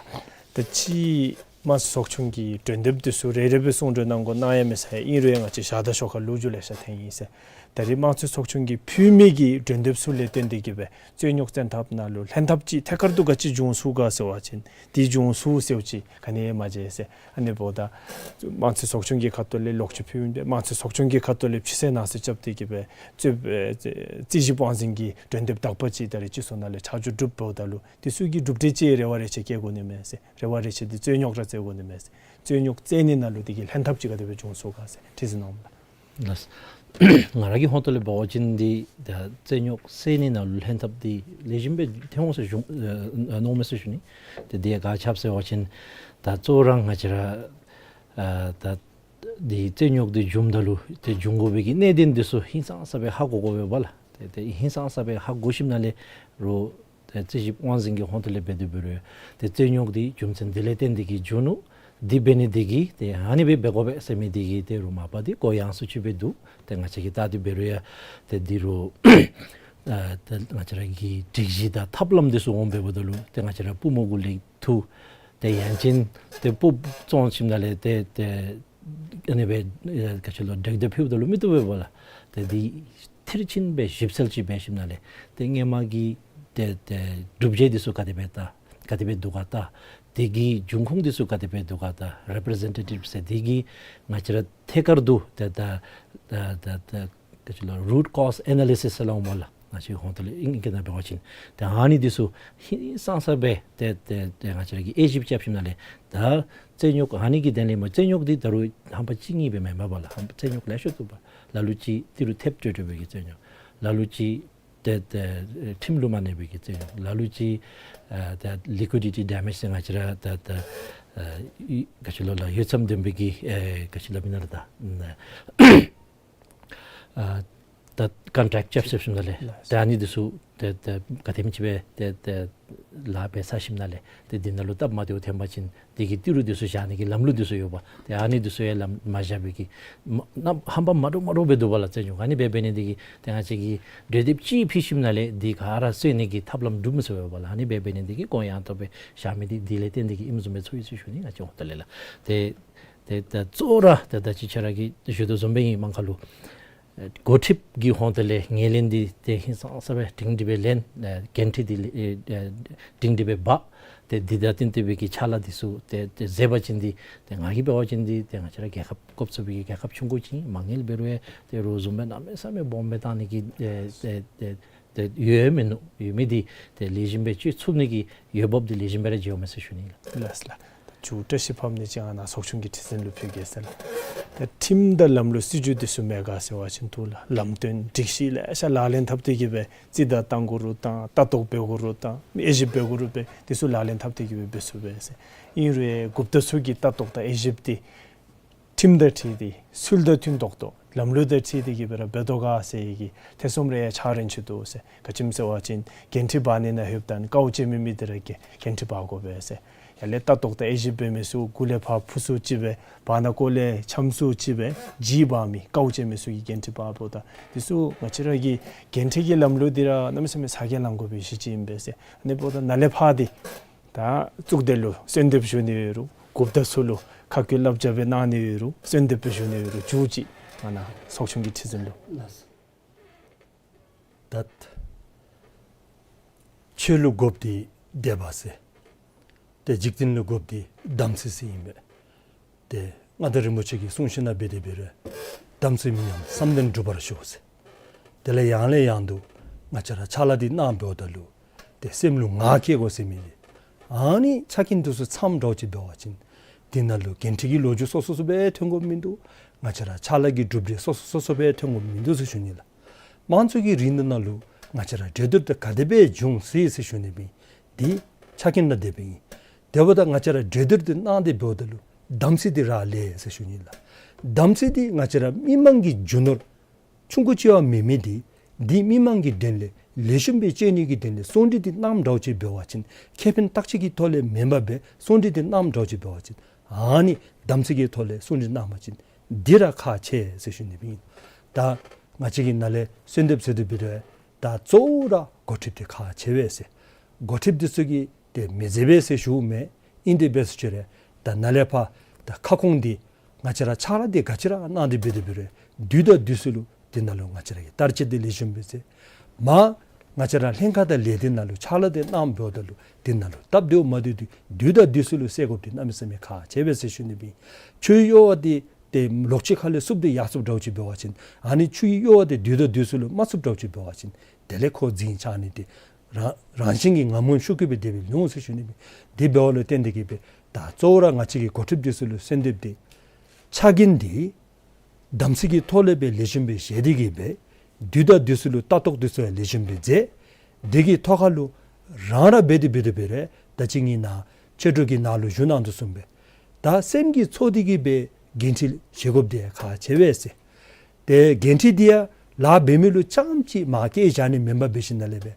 ད་ཅི་དམངས་གཙོའི་ཚོགས་ཆུང་གི་གྲོས་འདེབས་འདི་ཚུ་རེ་རེ་སྦེ་གསུང་གྲོས་གནང་དགོ་གནང་ཡང་མེད་ཟེར། ཨིན་རུང་ཡང་ང་བཅས་ཞག་དང་ཞོར་ཁར་ལོ་རྒྱུས་ལེ་ཤ་ཐོན་ཡི་ཟེར། ད་རེས་དམངས་གཙོའི་ཚོགས་ཆུང་གིས་ཕུལ་མི་གི་གྲོས་འདེབས་ཚུ་ལས་བརྟེན་ཏེ་གིས་སྦེ་རྩོད་རྙོགས་བཙན་ཐབས་ནང་ལུ་ལྷན་ཐབས་ཅིག་ཐད་ཀར་དུ་ག་ཅི་བྱུང་སོང་ག་ཟེར་བ་ཅིན་དེ་བྱུང་སོང་ཟེར་བ་ཅིན་ག་ནི་ཡང་མ་མཇལ་ཟེར། ཨ་ནི་འབདཝ་ད་དམངས་གཙོའི་ཚོགས་ཆུང་གི་ཁ་ཐུག་ལས་ལོག་སྤྱོད་ཕུལ་མི་སྦེ་དམངས་གཙོའི་ཚོགས་ཆུང་གི་ཁ་ཐུག་ལས་ཕྱི་གསལ་ནང་གསལ་རྐྱབ་སྟེ་གིས་སྦེ་རྩོད་རྩོད་ཞིབ་དབང་འཛིན་གྱི་གྲོས་འདེབས་དག་པ་ཅིག་ད་རེས་སྤྱི་ཚོགས་ནང་ལས་ཆ་འཇོག་གྲུབ་འབདཝ་ད་ལུ་དེ་ཚུ་གིས་གྲུབ་འབྲས་ཅིག་རེ་བ་རེ་ཆེ་བསྐྱེད་དགོ་ནི་མས་ཟེར། རེ་བ་རེ་ཆེ་འདི་རྩོད་རྙོགས་ར་རྩོད་དགོ་ནི་མས་ཟེར། རྩོད་རྙོགས་རྩོད་ནི་ནང་ལུ་དེ་གི་ལྷན་ཐབས་ཅིག་ག་དེ་སྦེ་བྱུང་སོང་ག་ཟེར་དྲི་ཟེར་མནོཝ་མས་ལགས། ལགས། ང་ར་གི་ཧོངས་ཐོག་ལས་འབད་བ་ཅིན་འདི་ད་རྩོད་རྙོགས་རྩོད་ནི་ནང་ལུ་ལྷན་ཐབས་འདི་ལེགས་ཤོམ་སྦེ་ཐོན་འོང་ཟེར་ཞུ་ཨ་མནོཝ་མས་ཟེར་ཞུ་ནི། ཏེ་འདི་ག་ཅི་སྦེ་ཟེར་བ་ཅིན་ད་གཙོ་བོ་ར་ང་བཅས་ར་ཨ་ད་འདི་རྩོད་རྙོགས་འདི་འབྱུངམ་ད་ལུ་ཏེ་འབྱུང་དགོ་པའི་གི་གནད་དོན་འདི་ཚུ་ཧིང་སངས་ས་སྦེ་ཧ་གོ་དགོ་པས་ལགས། ཏེ་ཏེ་ཧིང་སངས་ས་སྦེ་ཧ་གོ་ཞིནམ་ལས་རོགས་ཏེ་རྩོད་ཞིབ་དབང་འཛིན་གྱི་ཧོངས་ཐོག་ལས་འབད་དེ་འབད་རུང་ཏེ་རྩོད་རྙོགས་འདི་རྒྱུ་མཚན་འདི་ལས་བརྟེན་ཏེ་གིས་བྱུང་ནུག། འདི་འབད་ནི་འདི་གིས་ཏེ་ཨ་ནི་སྦེ་འབད་དགོ་པས་ཟེར་མི་འདི་གི་ཏེ་རོགས་མ་པ་འདི་གོ་ཡངས་སུ་ཅིག་སྦེ་འདུག། ཏེ་ང་བཅས་ཀྱིས་བལྟ་སྟེ་འབད་རུང་ཡང་ཏེ་འདི་རོགས་ཨ་ཏེ་ང་བཅས་ར་གི་སྒྲིག་གཞི་དང་ཐབས་ལམ་འདི་ཚུ་འོང་འབདཝ་ད་ལུ་ཏེ་ང་བཅས་ར་པུས་མོ་གུ་ལེགས་ཐུག། ཏེ་ཡང་ཅིན་ཏེ་སྤུབ་བཙོང་ཞིནམ་ལས་ཏེ་ཏེ་ཨ་ནི་སྦེ་ཨེ་ག་ཅི་ལོ་དྲེག་དེ་ཕུལཝ་ད་ལུ་མི་བཏུབ་པས་ལགས། ཏེ་འདི་མཐིལ་ཕྱིན་སྦེ་ཞིབ་འཚོལ་ཅིག་འབད་ཞིནམ་ལས་ཏེ་སྔོན་མ་གི་ཏེ་ཏེ་གྲུབ་འབྲས་འདི་ཚུ་ག་དེ་སྦེ་ད་ག་དེ་སྦེ་འདུག་ག་ད། དེ་གི་འབྱུང་ཁུངས་འདི་ཚུ་ག་དེ་སྦེ་འདུག་ག་ད། རི་པི་རི་ཟེན་ཊེ་ཊིབ་ཟེར་དེ་གིས་ང་བཅས་ར་ཐད་ཀར་དུ་ཏེ་ད་ད་ད་ད་ག་ཅི་ལོ་རུཊ་ཀོཛ་ཨེ་ན་ལི་སིས་ཟེར་སླབ་འོང་སྨོ་ལགས། ང་བཅས་ཧོངས་ཐོག་ལས་ཨིང་སྐད་ནང་འབད་བ་ཅིན། ཏེ་ཨ་ནི་འདི་ཚུ་ཧིང་སངས་ས་སྦེ་ཏེ་ཏེ་ཏེ་ང་བཅས་ར་གིས་དབྱེ་ཞིབ་རྐྱབ་ཞིནམ་ལས་ད་རྩོད་རྙོགས་ཨ་ནི་གི་དོན་ལས་སྨོ། རྩོད་རྙོགས་འདི་ད་རུང་ཧམ་པ་གཅིག་གཉིས་སྦེ་མེན་པས་ལགས། ཧམ་པ་རྩོད་རྙོགས་ལེ་ཤ་འདུག་པ། ལ་ལུ་ཅིག་ཏི་རུ་ཐེབས་སྤྲོད་སྤྲོད་པའི་གི་རྩོད་རྙོགས། ལ་ལུ་ཅིག་ཏེ་ཏེ་ཁྲིམས་ལུ་མ་གནས་པའི་གི་རྩོད་རྙོགས། ལ་ལུ་ཅིག་ཨ་ཏེ་ལི་ཀུའི་ཌི་ཊི་ཌེ་མེཇ་ཟེར་ང་བཅས་ར་ཏེ་ཏེ་ཨ་ག་ཅི་ལོ་ལགས་ཡོད་ཙམ་ལྡན་པའི་གི་ཨེ་ག་ཅི་ལོ་མི་ནཱ་ལགས་ད་ཨ་ད་ཀོན་ཊེཀཊ་རྐྱབ་ཞིནམ་ལས་ལགས། ད་ཨ་ནི་འདི་ཚུ་ཏེ་ཏེ་ག་དེམ་ཅིག་སྦེ་ཏེ་ཏེ་ལཱ་འབད་ཚར་ཞིནམ་ལས་ཏེ་འདི་ནང་ལུ་སྟབས་མ་བདེཝ་ཐོན་པ་ཅིན་དེ་གི་ཏི་རུ་འདི་ཚུ་བཞག་ནི་གི་ལམ་ལུགས་འདི་ཚུ་ཡོད་པ། ཏེ་ཨ་ནི་འདི་ཚུ་ཡང་ལམ་མ་བཞག་པའི་གི་མ་ནམ་ཧམ་པ་མ་འདྲཝ་མ་འདྲཝ་སྦེ་འདུག་པ་ལགས། རྩོད་རྙོགས་ཨ་ནི་སྦེ་འབད་ནི་འདི་གིས་ཏེ་ང་བཅས་ཀྱི་གྲོས་འདེབས་ཅིག་ཕུལ་ཞིནམ་ལས་འདི་ག་ར་རྩོད་ནི་གི་ཐབས་ལམ་སྒྲུབ་མི་ཚུགས་པས་ལགས། ཨ་ནི་སྦེ་འབད་ནི་འདི་གིས་གོ་ཡངས་ཏོག་ཏོ་སྦེ་བཞག་མི་འདི་འདི་ལས་བརྟེན་ཏེ་གིས་ཨིནམ་བཟུམ་སྦེ་ཚོར་ཡི་ཟེར་ཞུ་ནི། ང་བཅས་ཧོངས་ཐོག་ལས་ལགས། ཏེ་ཏེ་ད་གཙོ་བོ་ར་ཏེ་ད་ཅི་ཁྱོད་ར་གིས་ཞུ་དོ་བཟུམ་སྦེ་ཨིན། མ་ག་ལུ་ཨེ་འགོ་ཁྲིདཔ་གི་ཧོངས་ཐོག་ལས་ངོས་ལེན་འདི་ཏེ་ཧིང་སངས་ས་སྦེ་སྒྲིང་སྒྲི་སྦེ་ལེན། ཨེ་འགན་འཁྲི་འདི་ཨེ་ཨེ་སྒྲིང་སྒྲི་སྦེ་འབག། ཏེ་འདི་དང་བསྟུན་ཏེ་སྦེ་གི་ཕྱག་ལཱ་འདི་ཚུ་ཏེ་ཏེ་མཛད་པ་ཅིན་འདི་ཏེ་ང་གིས་འབད་བ་ཅིན་འདི་ཏེ་ང་བཅས་ར་རྒྱལ་ཁབ་ཀོབ་ཚུགས་པའི་གི་རྒྱལ་ཁབ་ཆུང་ཀུ་ཅིག་ཨིན། མ་དངུལ་འབད་རུང་ཡང་ཏེ་རོགས་བཟུམ་སྦེ་གནམ་མེད་ས་མེད་སྦོམ་སྦེ་བཏང་ནི་གི་ཨེ་ཏེ་ཏེ་ཏེ་ཡོད་མིན་ནུག། ཡོད་མི་འདི་ཏེ་ལེགས་ཤོམ་སྦེ་སྤྱོད་ཚུགས་ནི་གི་འོས་འབབ་འདི་ལེགས་ཤོམ་སྦེ་ར་མཇལཝ་མས་ཟེར་ཞུ་ནི་ལགས། ལགས་ལགས། ད་མཇུག་བཀྲ་ཤིས་ཕབ་ནི་ཅིག་ཨ་ནཱ་ཚོགས་ཆུང་གི་ཁྲི་འཛིན་ལུ་ཕུལ་གེ་ཟེར་ལགས། ད་ཁྲིམས་དང་ལམ་ལུགས་སྲིད་བྱུས་འདི་ཚུ་མེད་ག་ཟེར་བ་ཅིན་འདུག་ལགས། ལམ་སྟོན་སྒྲིག་གཞི་ལེ་ཤ་ལག་ལེན་འཐབ་སྟེ་གིས་སྦེ་རྩིས་བརྡ་བཏང་དགོ་རུང་བཏང་། ལྟ་རྟོག་འབད་དགོ་རུང་བཏང་། དབྱེ་ཞིབ་འབད་དགོ་རུང་འབད། འདི་ཚུ་ལག་ལེན་འཐབ་སྟེ་གིས་སྦེ་འབད་ཚུགས་པས་ཟེར། ཨིན་རུང་འགོ་དཔོན་ཚུ་གིས་ལྟ་རྟོག་དང་དབྱེ་ཞིབ་འདི་ཁྲིམས་དང་འཁྲིལ་ཏེ་ཚུལ་དང་མཐུན་ཏོག་ཏོ་ལམ་ལུགས་དང་འཁྲིལ་ཏེ་གིས་སྦེ་ར་འབད་དོ་ག་ཟེར་བའི་གི་ཐེ་ཚོམ་རེ་ཡང་ཆགས་རན་ཅི་འདུག་ཟེར། ག་ཅི་སྨོ་ཟེར་བ་ཅིན་འགན་འཁྲི་འབག་ནི་ནང་ལྷོདཔ་ད་ནི་དཀའཝ་སྤྱད་མི་མི་འདི་ར་གིས་འགན་འཁྲི་འབག་དགོ་པས་ཟེར། ཡར་ལས་ལྟ་རྟོག་དང་དབྱེ་ཞིབ་འབད་མི་ཚུ་གུ་ལས་ཕར་འཕུར་སུ་ཅིག་སྦེ་བར་ན་ཀོ་ལས་འཁྱམ་སུ་ཅིག་སྦེ་ཇི་འབག་མི་དཀའཝ་སྤྱད་མི་ཚུ་གིས་འགན་འཁྲི་འབགཔ་ད་འདི་ཚུ་ང་བཅས་ར་གི་འགན་འཁྲི་གི་ལམ་ལུགས་འདི་ར་གནམ་མེད་ས་མེད་ཚ་གྱང་ལང་དགོ་པའི་གཞི་ཅིག་ཨིན་པས་ཟེར། ཨ་ནི་འབདཝ་ད་ནཱ་ལས་ཕར་འདི་ད་གཙུག་སྡེ་ལུ་གསོལ་འདེབས་ཞུ་ནི་ཡོད་རུང་འགོ་དཔོན་ཚུ་ལུ་ཁ་བསྐྱལ་བསླབ་བྱ་སྦེ་གནང་ནི་ཡོད་རུང་གསོལ་འདེབས་སྦེ་ཞུ་ནི་ཡོད་རུང་མཇུག་ཅིག་ཨ་ནཱ་ཚོགས་ཆུང་གི་ཁྲི་འཛིན་ལུ། ལགས། ད་ཆོས་ལུ་དགོཔ་འདི་དད་པ་ཟེར། ཏེ་འཇིག་རྟེན་ལུ་དགོཔ་འདི་དམ་ཚིག་ཟེར་ཨིན་པས། ཏེ་མངའ་བདག་རིན་པོ་ཆེ་གི་གསུང་བཞིན་ན་འབད་དེ་འབད་རུང་དམ་ཚིག་མི་ཉམས་བསམ་དོན་འགྲུབ་པར་ཤོག་ཟེར། དེ་ལས་ཡང་ལས་ཡང་དུ་ང་བཅས་ར་ཕྱག་ལཱ་འདི་གནང་འབདཝ་ད་ལུ་ཏེ་སེམས་ལུ་ངར་སྐྱེ་དགོ་ཟེར་མི་འདི། ཨ་ནི་ཆ་རྐྱེན་འདི་ཚུ་ཚངམ་འདྲཝ་ཅིག་འབད་བ་ཅིན་འདི་ནང་ལུ་འགན་འཁྲི་གི་ལོ་རྒྱུས་སོ་སོ་སོ་སྦེ་ཐོན་དགོཔ་མིན་འདུག། ང་བཅས་ར་ཕྱག་ལཱ་གི་གྲུབ་འབྲས་སོ་སོ་སོ་སོ་སྦེ་ཐོན་དགོཔ་མིན་འདུག་ཟེར་ཞུ་ནི་ལགས། དམངས་གཙོ་གི་རིང་འདི་ནང་ལུ་ང་བཅས་ར་གྲོས་བསྡུར་འདི་ག་དེ་སྦེ་འབྱུང་སྲིད་ཟེར་ཞུ་ནི་མི་འདི་ཆ་རྐྱེན་ནང་དེ་སྦེ་ཨིན། དེ་འབདཝ་ད་ང་བཅས་ར་གྲོས་བསྡུར་འདི་གནང་སྟེ་འབདཝ་ད་ལུ་དམ་ཚིག་འདི་ར་ལེགས་ཟེར་ཞུ་ནི་ལགས། དམ་ཚིག་འདི་ང་བཅས་ར་མི་མང་གི་རྒྱུ་ནོར་ཆུང་ཀུ་ཅིག་ཡང་མེན་མི་འདི་འདི་མི་མང་གི་དོན་ལས་ ལེགས་ཤོམ་སྦེ་སྤྱོད་ནི་གི་དོན་ལས་གསུང་གྲོས་འདི་གནངམ་འདྲཝ་ཅིག་འབད་བ་ཅིན་ཁེ་ཕན་བརྟག་དཔྱད་ཀྱི་ཐོག་ལས་མེན་པར་སྦེ་གསུང་གྲོས་འདི་གནངམ་འདྲཝ་ཅིག་འབད་བ་ཅིན་ཨ་ནི་དམ་ཚིག་གི་ཐོག་ལས་གསུང་གྲོས་གནང་བ་ཅིན་འདི་ར་ཁག་ཆེ་ཟེར་ཞུ་ནི་སྦེ་ཨིན། ད་ང་བཅས་ཀྱིས་ནཱ་ལས་གསོལ་འདེབས་ཟེར་དེ་འབད་རུང་ད་གཙོ་བོ་ར་འགོ་ཁྲིདཔ་འདི་ཁག་ཆེ་བས་ཟེར། འགོ་ཁྲིདཔ་འདི་ཚུ་གིས་ཏེ་མི་མཛད་པས་ཟེར་ཞུཝ་མེན། ཨིན་དེ་འབད་སོང་ཅི་རུང་ད་ནཱ་ལས་ཕར་ད་ཁ་སྐོང་འདི་ང་བཅས་ར་ཕྱག་ལཱ་འདི་ག་ཅི་ར་གནང་སྟེ་འབད་དེ་འབད་རུང་དུས་དང་དུས་སུ་ལུ་འདི་ནང་ལུ་ང་བཅས་ར་གིས་བསྟར་སྤྱོད་འདི་ལེགས་ཤོམ་སྦེ་མཛད། མ་ང་བཅས་ར་ལྷན་ཁག་དང་ལས་སྡེ་ནང་ལུ་ཕྱག་ལཱ་འདི་གནངམ་འབདཝ་ད་ལུ་འདི་ནང་ལུ་སྟབས་བདེཝ་མ་བདེཝ་འདི་དུས་དང་དུས་སུ་ལུ་སེལ་དགོཔ་འདི་གནམ་མེད་ས་མེད་ཁག་ཆེ་བས་ཟེར་ཞུ་ནི་སྦེ་ཨིན། ཆོས་གཡོག་པ་འདི་ཏེ་ལོག་སྤྱོད་ཁ་ལས་བསུབ་སྟེ་ཡར་བསུབ་འདྲཝ་ཅིག་འབད་བ་ཅིན་ཨ་ནི་ཆོས་གཡོག་པ་འདི་དུས་དང་དུས་སུ་ལུ་མ་བསུབ་འདྲཝ་ཅིག་འབད་བ་ཅིན་དེ་ལས་ཁོ་འཛིང་ཆགས་ནི་འདི་རང་རང་བཞིན་གྱིས་ངམ་ངམ་ཤུགས་ཀྱིས་སྦེ་དེ་སྦེ་ལྷོད་འོང་ཟེར་ཞུ་ནི་སྦེ་ཨིན། དེ་འབདཝ་ལུ་བརྟེན་ཏེ་གིས་སྦེ་ད་གཙོ་བོ་ར་ང་བཅས་ཀྱིས་འགོ་ཁྲིདཔ་འདི་ཚུ་ལུ་གསོལ་འདེབས་འདི་ཕྱག་འགན་འདི་དམ་ཚིག་གི་ཐོག་ལས་སྦེ་ལེགས་ཤོམ་སྦེ་བཞེས་ཏེ་གིས་སྦེ་དུས་དང་དུས་སུ་ལུ་ལྟ་རྟོག་འདི་ཚུ་ཡང་ལེགས་ཤོམ་སྦེ་མཛད། དེ་གི་ཐོག་ཁ་ལུ་རང་ར་འབད་དེ་འབད་དེ་འབད་རུང་ད་ཅི་ངེའི་ནཱ་ཆོས་གྲོགས་ཀྱིས་ནཱ་ལུ་ཞུ་གནང་དོ་བཟུམ་སྦེ་ད་སེམས་ཀྱིས་ཚོར་ཏེ་གིས་སྦེ་འགན་འཁྲི་བཞེས་དགོཔ་འདི་ཡང་ཁག་ཆེ་བས་ཟེར། ཏེ་འགན་འཁྲི་འདི་ཡང་ལཱ་འབད་མི་ལུ་རྐྱངམ་ཅིག་མར་བཀལ་བཞག་ནི་མེན་པར་འབད་ཞིནམ་ལས་སྦེ་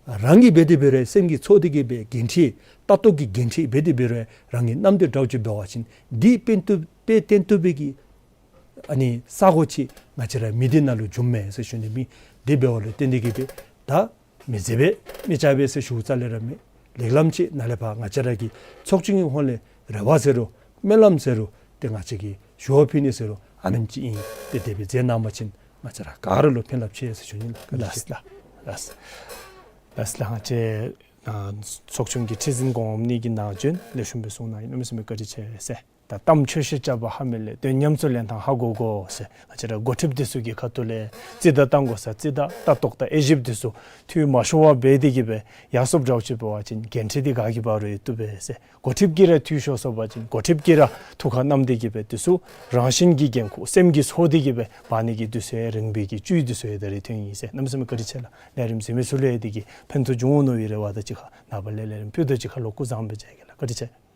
རང་གིས་འབད་དེ་འབད་རུང་སེམས་ཀྱིས་ཚོར་ཏེ་གིས་སྦེ་འགན་འཁྲི་ལྟ་རྟོག་གི་འགན་འཁྲི་འབད་དེ་འབད་རུང་རང་གིས་བསྣམས་ཏེ་འདྲཝ་ཅིག་འབད་བ་ཅིན་འདི་དཔེ་སྟོན་དཔེ་སྟོན་ཐུབ་པའི་གི་ཨ་ནི་ས་གོ་ཅིག་ང་བཅས་ར་མི་སྡེ་ནང་ལུ་འབྱུངམ་མས་ཟེར་ཞུ་ནི་སྦེ་ཨིན། དེ་འབདཝ་ལུ་བརྟེན་ཏེ་གིས་སྦེ་ད་མི་མཛད་པས་མི་བྱ་བས་ཟེར་ཞུཝ་རྩ་ལས་ར་མེད། ལེགས་ལམ་ཅིག་ནཱ་ལས་ཕར་ང་བཅས་ར་གི་ཚོགས་ཆུང་གི་ཧོངས་ལས་རེ་བ་ཟེར་རུང་སྨོན་ལམ་ཟེར་རུང་ཏེ་ང་བཅས་ཀྱིས་ཞུ་བ་ཕུལ་ནི་ཟེར་རུང་ཨ་ནེམ་ཅིག་ཨིན། ཏེ་དེ་སྦེ་མཛད་གནང་བ་ཅིན་ང་བཅས་ར་ག་ར་ལུ་ཕན་རླབས་ཆེ་ཟེར་ཞུ་ནི་ལགས། ལགས་ལགས་ལགས་ལགས་ལགས། ང་བཅས་ཨ་ཚོགས་ཆུང་གི་ཁྲི་འཛིན་གོངམ་གཉིས་ཀྱིས་ནཱ་བྱོན་ལེགས་ཤོམ་སྦེ་གསུངས་གནང་ཡི། གནམ་མེད་ས་མེད་བཀའ་དྲིན་ཆེ་ཟེར། ད་གཏམ་ཆོས་བཤད་རྐྱབ་པ་ཧ་མི་ལས། དོན་ཉམས་སུ་ལེན་ཐངས་ཧ་གོ་དགོ་ཟེར། ང་བཅས་ར་འགོ་ཁྲིདཔ་འདི་ཚུ་གི་ཁ་ཐུག་ལས་རྩིས་དང་བཏང་དགོ་ས་རྩིས་དང་ལྟ་རྟོག་དང་དབྱེ་ཞིབ་འདི་ཚུ་འཐུས་མ་ཤོར་བར་འབད་དེ་གིས་སྦེ་ཡར་སོངམ་འདྲཝ་ཅིག་འབད་བ་ཅིན་འགན་འཁྲི་འདི་ག་གིས་འབག་རུང་ཡང་བཏུབ་པས་ཟེར། འགོ་ཁྲིདཔ་གིས་ར་འཐུས་ཤོར་སོང་པ་ཅིན་འགོ་ཁྲིདཔ་གིས་ར་ཐུགས་ཁར་བསྣམས་ཏེ་གིས་སྦེ་འདི་ཚུ་རང་བཞིན་གྱི་འགན་ཁུར་སེམས་ཀྱིས་ཚོར་ཏེ་གིས་སྦེ་འབག་ནི་གི་འདི་ཚུ་ཡང་རིམ་པས་ཀྱི་བཅུད་འདི་ཚུ་ཡང་ད་རིས་ཐོན་ཡི་ཟེར། གནམ་མེད་ས་མེད་བཀའ་དྲིན་ཆེ་ལགས། ལས་རིམ་གཟིགས་མི་ཚུ་ལུ་ཡང་དེ་གིས་ཕན་ཐོགས་འབྱུང་འོང་མནོ་བའི་རེ་བ་དང་གཅིག་ཁར་ནངས་པ་ལས་ལས་རིམ་ཕུལ་དོ། གཅིག་ཁར་ལུ་སྐུ་གཟུགས་བཟང་པོ་མཇལ་གེ་ལགས། བཀའ་དྲིན་ཆེ།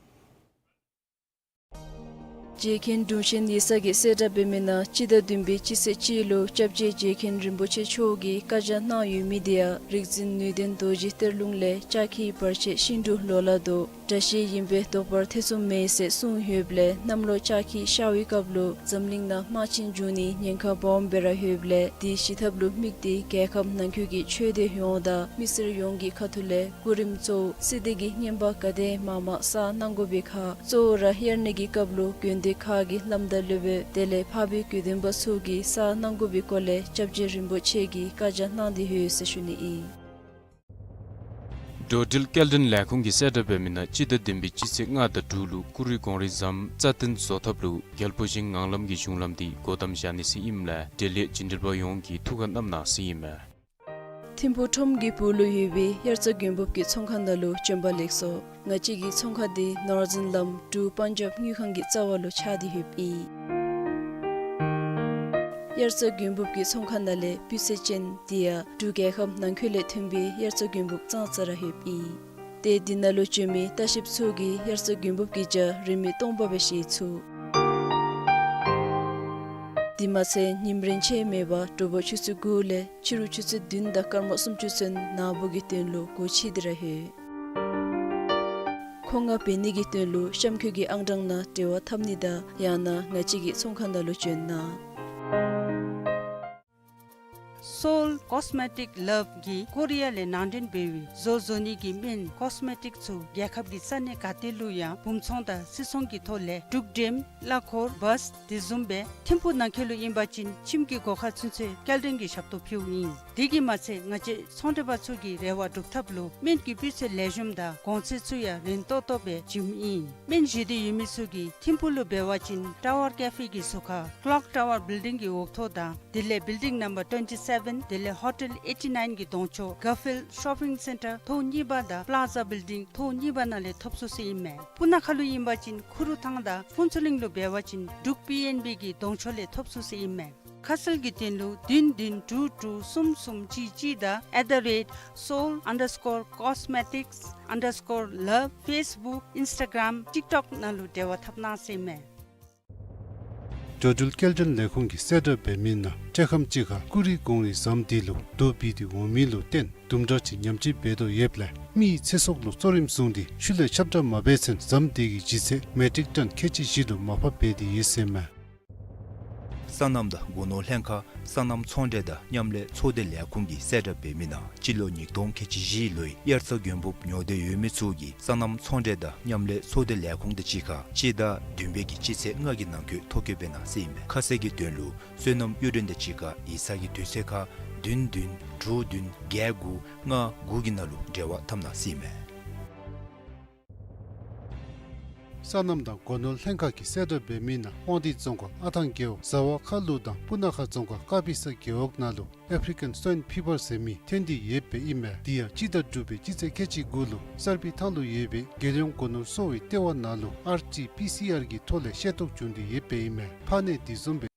རྗེ་མཁན་དྲུང་ཆེན་ཡིག་ཚང་གི་གསལ་བསྒྲགས་འབད་མི་ནང་སྤྱི་ཟླ་བདུན་པའི་སྤྱི་ཚེས་གཅིག་ལུ་སྐྱབས་རྗེ་རྗེ་མཁན་རིན་པོ་ཆེ་མཆོག་གིས་བཀའ་རྒྱ་གནང་ཡོད་མི་དེ་ཡང་རིག་འཛིན་ནུས་ལྡན་རྡོ་རྗེ་གཏེར་ལུང་ལས་ལྕགས་ཁྱི་བར་ཆད་ཤིན་ཏུ་ལོ་ལ་དོ། དགྲ་ཤེད་ཡིན་པས་བཟློག་པར་ཐེ་ཚོམ་མེད་ཟེར་གསུངས་ཡོདཔ་ལས་གནམ་ལོ་ལྕགས་ཁྱི་ཤར་བའི་སྐབས་ལུ་འཛམ་གླིང་ནང་དམག་ཆེན་འབྱུང་ནིའི་ཉེན་ཁ་སྦོམ་སྦེ་ར་ཡོདཔ་ལས་དེའི་བཞི་ཐབས་ལུ་དམིགས་ཏེ་རྒྱལ་ཁབ་ནང་འཁོད་ཀྱི་ཆོས་སྡེ་ཡོངས་དང་མི་སེར་ཡོངས་ཀྱི་ཁ་ཐུག་ལས་སྐུ་རིམ་གཙོ་བོ་སྲིད་སྡེ་གི་བསྙེན་པ་ག་དེ་མང་མང་བསགས་གནང་དགོ་པའི་ཁར་གཙོ་བོ་ར་དབྱར་གནས་ཀྱི་སྐབས་ལུ་དགོན་སྡེ་ཁག་གི་བླམ་དང་སློབ་དཔོན་དེ་ལས་འཕགས་པའི་དགེ་འདུན་པ་ཚུ་གིས་བསགས་གནང་དགོ་པའི་སྐོར་ལས་སྐྱབས་རྗེ་རིན་པོ་ཆེ་གིས་བཀའ་རྒྱ་གནང་སྟེ་ཡོད་ཟེར་ཞུ་ནི་ཨིན། འགྲོ་འགྲུལ་སྐྱེལ་འདྲེན་ལས་ཁུངས་ཀྱི་གསལ་བསྒྲགས་འབད་མི་ནང་སྤྱི་ཟླ་བདུན་པའི་སྤྱི་ཚེས་ལྔ་དང་དྲུག་ལུ་ཀུ་རི་གངས་རི་ཟམ་རྩྭ་ཐང་བཟོ་ཐབས་ལུ་རྒྱལ་པོ་ཆེན་ངང་ལམ་གྱི་གཞུང་ལམ་འདི་སྒོ་བསྡམ་བཞག་ནི་ཟེར་ཨིནམ་ལས་འབྲེལ་ཡོད་བྱིན་འབྲེལ་པ་ཡོངས་ཀྱིས་ཐུགས་ཁར་བསྣམ་གནང་ཟེར་ཨིན་མས། ཐིམ་ཕུག་ཁྲོམ་གྱི་སྦུག་ལུ་ཡོད་པའི་དབྱར་རྩྭ་དགུན་འབུབ་ཀྱི་ཚོང་ཁང་ནང་ལུ་བྱོན་པ་ལེགས་སོ། ང་བཅས་ཀྱི་ཚོང་ཁང་འདི་ནོར་འཛིན་ལམ་འབྲུག་པན་ཇབ་དངུལ་ཁང་གི་རྩ་བ་ལུ་ཆགས་ཏེ་ཡོདཔ་ཨིན། དབྱར་རྩྭ་དགུན་འབུབ་ཀྱི་ཚོང་ཁང་ནང་ལས་སྤུས་ཚད་ཅན་དེ་ཡང་འབྲུག་རྒྱལ་ཁབ་ནང་འཁོད་ལས་ཐོན་པའི་དབྱར་རྩྭ་དགུན་འབུབ་ཙང་ཙ་ར་ཡོདཔ་ཨིན། ཏེ་འདི་ནང་ལུ་བྱོན་མི་ལྟ་བཤལཔ་ཚུ་གིས་དབྱར་རྩྭ་དགུན་འབུབ་ཀྱི་ཇ་རིན་མེད་སྟོང་པ་སྦེ་བཞེས་ཚུགས། དེ་མ་ཚད་ཉིམ་རེངས་ཆད་མེད་པར་དྲོ་པ་ཆུ་ཚོད་དགུ་ལས་ཕྱི་རུ་ཆུ་ཚོད་བདུན་དང་སྐར་མ་སུམ་ཅུ་ཚུན་ནཱ་བུ་གི་དོན་ལུ་སྒོ་ཕྱེ་སྟེ་ར་ཡོད། མཁོ་མངགས་འབད་ནི་གི་དོན་ལུ་གཤམ་འཁོད་ཀྱི་ཨང་གྲངས་ནང་འབྲེལ་བ་འཐབ་ནི་དང་ཡང་ན་ང་བཅས་ཀྱི་ཚོང་ཁང་ནང་ལུ་བྱོན་གནང་། Seoul Cosmetic Love གིས་ཀོ་རི་ཡ་ལས་ནང་འདྲེན་འབད་བའི་བཟོ་བཟོ་ནི་གི་སྨན་ཀོས་མེ་ཊིག་ཚུ་རྒྱལ་ཁབ་ཀྱི་ས་གནས་ག་ཏེ་ལུ་ཡང་སྦུང་ཚོང་དང་སིལ་ཚོང་གི་ཐོག་ལས་འབྲུག་འགྲེམས་གླ་འཁོར་བཱས་དེ་བཟུམ་སྦེ་ཐིམ་ཕུག་ནང་འཁོད་ལུ་ཨིན་པ་ཅིན་ཁྱིམ་གྱི་སྒོ་ཁར་ཚུན་ཚོད་སྐྱེལ་འདྲེན་གྱི་ཞབས་ཏོག་ཕུལཝ་ཨིན། དེ་གིས་མ་ཚད་ང་བཅས་ཚོང་འབྲེལ་པ་ཚུ་གི་རེ་བ་སྒྲུབ་ཐབས་ལུ་སྨན་གྱི་སྤུས་ཚད་ལེགས་ཤོམ་དང་གོང་ཚད་ཚུ་ཡང་རན་ཏོག་ཏོ་སྦེ་བྱིནམ་ཨིན། སྨན་བཞེས་འདོད་ཡོད་མི་ཚུ་གིས་ཐིམ་ཕུག་ལུ་འབད་བ་ཅིན་ཊ་ཝར་ཀེ་ཕེ་གི་ཟུར་ཁར་ཀློག་ཊ་ཝར་བིལ་ཌིང་གི་འོག་ཐོག་དང་དེ་ལས་བིལ་ཌིང་ནམ་བར་ཊུ་ཝེན་ཊི་སེ་བེན་དེ་ལས་ཧོ་ཊེལ་ཨེ་ཊི་ནའིན་གྱི་གདོང་ཕྱོགས་གར་ཕིལཌ་ཤོ་པིང་སེན་ཊར་ཐོག་གཉིས་པ་དང་པླ་ཛ་བིལ་ཌིང་ཐོག་གཉིས་པ་ནང་ལས་ཐོབ་ཚུགས་ཟེར་ཨིན་མས། སྤུ་ན་ཁ་ལུ་ཨིན་པ་ཅིན་ཁུ་རུ་ཐང་དང་ཕུན་ཚོགས་གླིང་ལུ་འབད་བ་ཅིན་འབྲུག་པི་ཨེན་བི་གི་གདོང་ཕྱོགས་ལས་ཐོབ་ཚུགས་ཟེར་ཨིན་མས། ཁ་གསལ་གྱི་དོན་ལུ་བདུན་བདུན་དྲུག་དྲུག་གསུམ་གསུམ་གཅིག་གཅིག་དང་at the rate seoul underscore cosmetics underscore love Facebook Instagram TikTok ནང་ལུ་འབྲེལ་བ་འཐབ་གནང་ཟེར་ཨིན་མས། འགྲོ་འགྲུལ་སྐྱེལ་འདྲེན་ལས་ཁུངས་ཀྱིས་གསལ་བསྒྲགས་འབད་མི་ནང་སྤྲེལ་ཁམས་ཅིག་ཁར་ཀུ་རི་གོང་རིལ་ཟམ་འདི་ལུ་རྡོ་སྦིས་ཏེ་འོང་མི་ལུ་བརྟེན་དུམ་གྲ་ཅིག་ཉམས་བཅོས་འབད་དོ་ཡོདཔ་ལས་མི་ཡི་ཚེ་སྲོག་ལུ་གཙོ་རིམ་བཟུང་སྟེ་ཤུལ་ལས་ཁྱབ་བསྒྲགས་མ་འབད་ཚུན་ཟམ་འདི་གི་ལྗིད་ཚད་མེ་ཊིག་ཊཱན་ཁལ་གཅིག་བཞི་ལུ་མར་ཕབ་འབད་དེ་ཡོད་ཟེར་མས། སོ་ནམ་དང་སྒོ་ནོར་ལྷན་ཁག་སོ་ནམ་ཚོང་འབྲེལ་དང་མཉམ་ལས་ཚོགས་སྡེ་ལས་ཁུངས་ཀྱིས་གསལ་བསྒྲགས་འབད་མི་ནང་སྤྱི་ལོ་ཉིས་སྟོང་ཁལ་གཅིག་བཞི་ལོའི་དབྱར་རྩྭ་དགུན་འབུབ་ཉོ་འདོད་ཡོད་མི་ཚུ་གིས་སོ་ནམ་ཚོང་འབྲེལ་དང་མཉམ་ལས་ཚོགས་སྡེ་ལས་ཁུངས་དང་གཅིག་ཁར་སྤྱི་ཟླ་བདུན་པའི་གི་སྤྱི་ཚེས་ལྔ་གི་ནང་འཁོད་ཐོ་བཀོད་འབད་གནང་ཟེར་ཨིན་མས། ཁ་གསལ་གྱི་དོན་ལུ་སོ་ནམ་གཡུ་སྒྲོན་དང་གཅིག་ཁར་ཡིག་ཚང་གི་དུས་ཚོད་ཁར་བདུན་བདུན་དྲུག་བདུན་བརྒྱད་དགུ་ལྔ་དགུ་གི་ནང་ལུ་འབྲེལ་བ་འཐབ་གནང་ཟེར་ཨིན་མས། སོ་ནམ་དང་སྒོ་ནོར་ལྷན་ཁག་གིས་གསལ་བསྒྲགས་འབད་མི་ནང་དབང་འདུས་རྫོང་ཁག་ཨ་ཐང་རྒེད་འོག་ཟ་ཝ་ཁ་ལུ་དང་སྤུ་ན་ཁ་རྫོང་ཁག་ཀ་པི་ས་རྒེད་འོག་ནང་ལུ་ཨེཕ་རི་ཀན་སུའིན་ཕི་བར་ཟེར་མི་ཐོན་ཏེ་ཡོདཔ་ཨིན་མས། དེ་ཡང་སྤྱི་ཟླ་དྲུག་པའི་སྤྱི་ཚེས་ཁལ་གཅིག་དགུ་ལུ་གསར་སྤེལ་ཐང་ལུ་ཡོད་པའི་རྒྱལ་ཡོངས་སྒོ་ནོར་གསོ་བའི་ལྟེ་བ་ནང་ལུ་ཨར་ཊི་པི་སི་ཨར་གྱི་ཐོག་ལས་ཤེས་རྟོགས་བྱུང་སྟེ་ཡོདཔ་ཨིན་མས། ཕར་ནས་དེ་བཟུམ་སྦེ།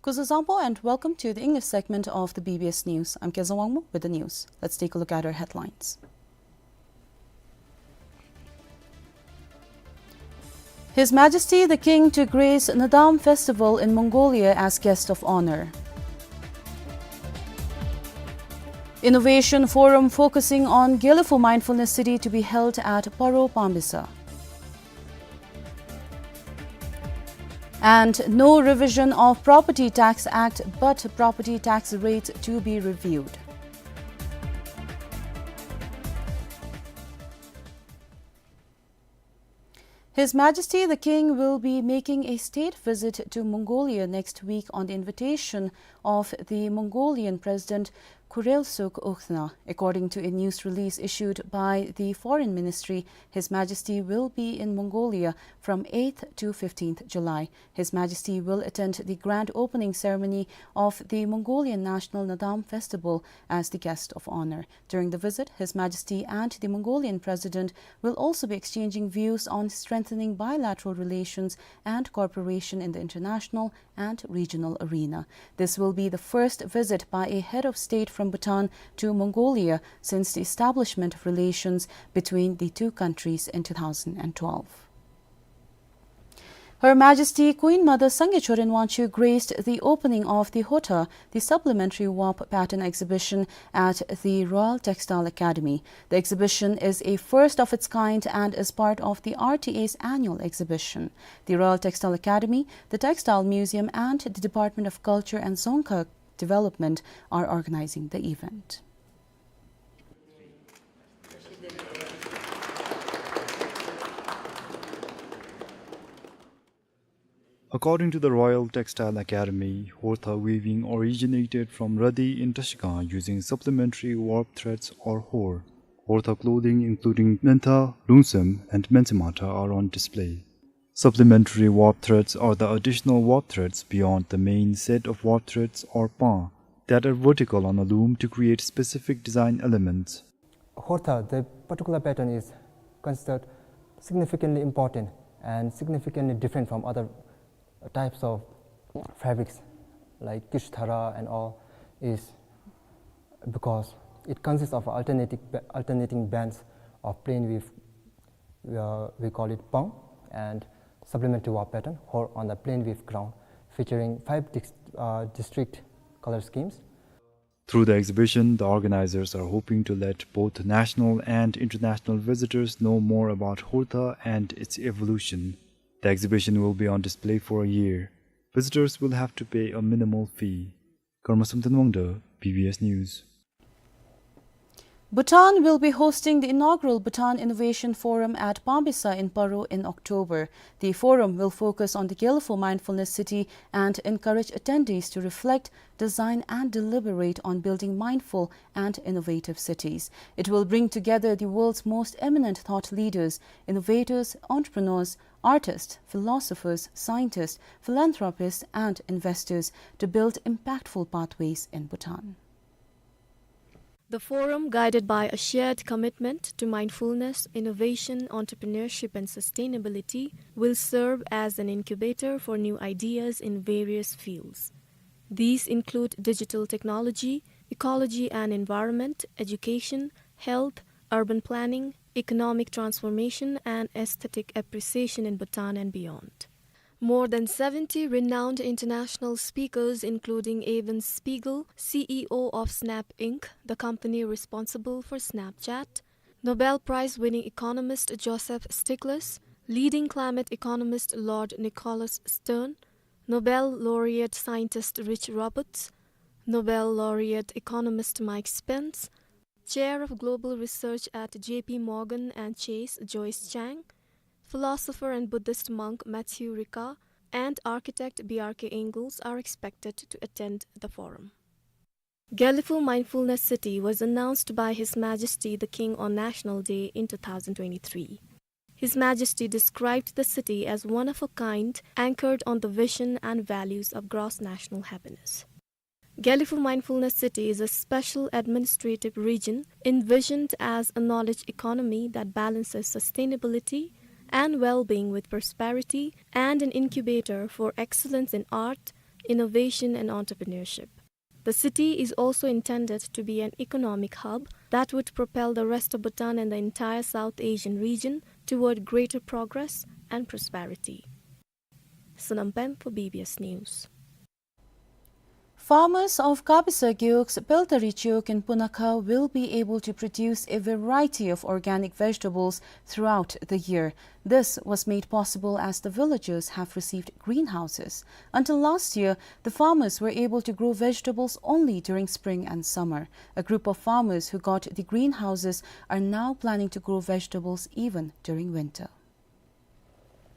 Kuzuzangpo and welcome to the English segment of the B B S News. I'm Kezang Wangmo with the news. Let's take a look at our headlines. His Majesty the King to grace Naadam Festival in Mongolia as guest of honor. Innovation Forum focusing on Gelephu Mindfulness City to be held at Paro, Pambisa. And no revision of Property Tax Act, but property tax rates to be reviewed. His Majesty the King will be making a state visit to Mongolia next week on the invitation of the Mongolian President Khurelsukh Ukhdna. According to a news release issued by the Foreign Ministry, His Majesty will be in Mongolia from eighth to fifteenth July. His Majesty will attend the grand opening ceremony of the Mongolian National Naadam Festival as the guest of honor. During the visit, His Majesty and the Mongolian President will also be exchanging views on strengthening bilateral relations and cooperation in the international and regional arena. This will be the first visit by a head of state from Bhutan to Mongolia since the establishment of relations between the two countries in two thousand and twelve. Her Majesty Queen Mother Sangay Choden Wangchuck graced the opening of the Hotha, the supplementary warp pattern exhibition at the Royal Textile Academy. The exhibition is a first of its kind and is part of the R T A's annual exhibition. The Royal Textile Academy, the Textile Museum, and the Department of Culture and Dzongkha Development are organizing the event. According to the Royal Textile Academy, Hotha weaving originated from Radi in Trashigang using supplementary warp threads or hor. Hotha clothing including Nentha, Lungsem, and Mensematha are on display. Supplementary warp threads are the additional warp threads beyond the main set of warp threads or pang that are vertical on a loom to create specific design elements. Hotha, the particular pattern is considered significantly important and significantly different from other types of fabrics like Kishthara and all, is because it consists of alternating, alternating bands of plain weave, uh, we call it pang, and supplementary warp pattern, hor on the plain weave ground, featuring five dis-, uh, distinct color schemes. Through the exhibition, the organizers are hoping to let both national and international visitors know more about Hotha and its evolution. The exhibition will be on display for a year. Visitors will have to pay a minimal fee. Karma Samten Wangda, B B S News. Bhutan will be hosting the inaugural Bhutan Innovation Forum at Pambisa in Paro in October. The forum will focus on the Gelephu Mindfulness City and encourage attendees to reflect, design and deliberate on building mindful and innovative cities. It will bring together the world's most eminent thought leaders, innovators, entrepreneurs, artists, philosophers, scientists, philanthropists and investors to build impactful pathways in Bhutan. The forum, guided by a shared commitment to mindfulness, innovation, entrepreneurship, and sustainability, will serve as an incubator for new ideas in various fields. These include digital technology, ecology and environment, education, health, urban planning, economic transformation, and aesthetic appreciation in Bhutan and beyond. More than seventy renowned international speakers, including Evan Spiegel, C E O of Snap Inc, the company responsible for Snapchat, Nobel Prize-winning economist Joseph Stiglitz, leading climate economist Lord Nicholas Stern, Nobel laureate scientist Rich Roberts, Nobel laureate economist Mike Spence, Chair of Global Research at J P Morgan and Chase Joyce Chang, philosopher and Buddhist monk Matthieu Ricard, and architect B R K Ingels are expected to attend the forum. Gelephu Mindfulness City was announced by His Majesty the King on National Day in two thousand twenty-three. His Majesty described the city as one of a kind, anchored on the vision and values of gross national happiness. Gelephu Mindfulness City is a special administrative region envisioned as a knowledge economy that balances sustainability and well-being with prosperity and an incubator for excellence in art, innovation, and entrepreneurship. The city is also intended to be an economic hub that would propel the rest of Bhutan and the entire South Asian region toward greater progress and prosperity. Sonam Pem for B B S News. Farmers of Kabisa Gewog's Peltari Chiyok in Punakha will be able to produce a variety of organic vegetables throughout the year. This was made possible as the villagers have received greenhouses. Until last year, the farmers were able to grow vegetables only during spring and summer. A group of farmers who got the greenhouses are now planning to grow vegetables even during winter.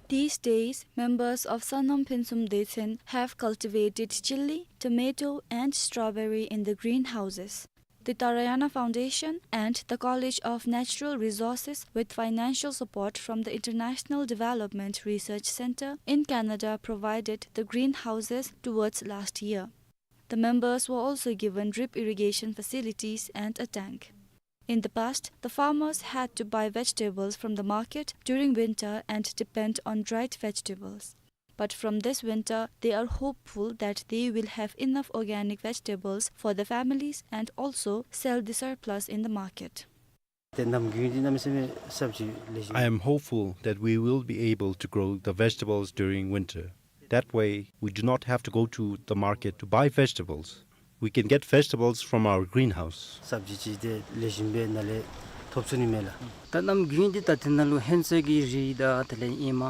These days, members of Sangnom Phinsum Dechen have cultivated chilli, tomato, and strawberry in the greenhouses. The Tarayana Foundation and the College of Natural Resources, with financial support from the International Development Research Center in Canada, provided the greenhouses towards last year. The members were also given drip irrigation facilities and a tank. In the past, the farmers had to buy vegetables from the market during winter and depend on dried vegetables. But from this winter, they are hopeful that they will have enough organic vegetables for the families and also sell the surplus in the market. ཏེ་ནམ་རྒྱུན་འདི་གནམ་མེད་ས་མེད་སབ་ཇི་ལེགས་ཤོམ། I am hopeful that we will be able to grow the vegetables during winter. That way, we do not have to go to the market to buy vegetables. We can get vegetables from our greenhouse. སབ་ཇི་ཅིག་ཏེ་ལེགས་ཤོམ་སྦེ་ནཱ་ལས་ཐོབ་ཚུགས་ནི་མས་ལགས། ད་ནམ་རྒྱུན་འདི་ད་ཏེ་ནཱ་ལུ་ཧོན་ཚོད་ཀྱི་རིགས་དང་དེ་ལས་ཨེ་མ་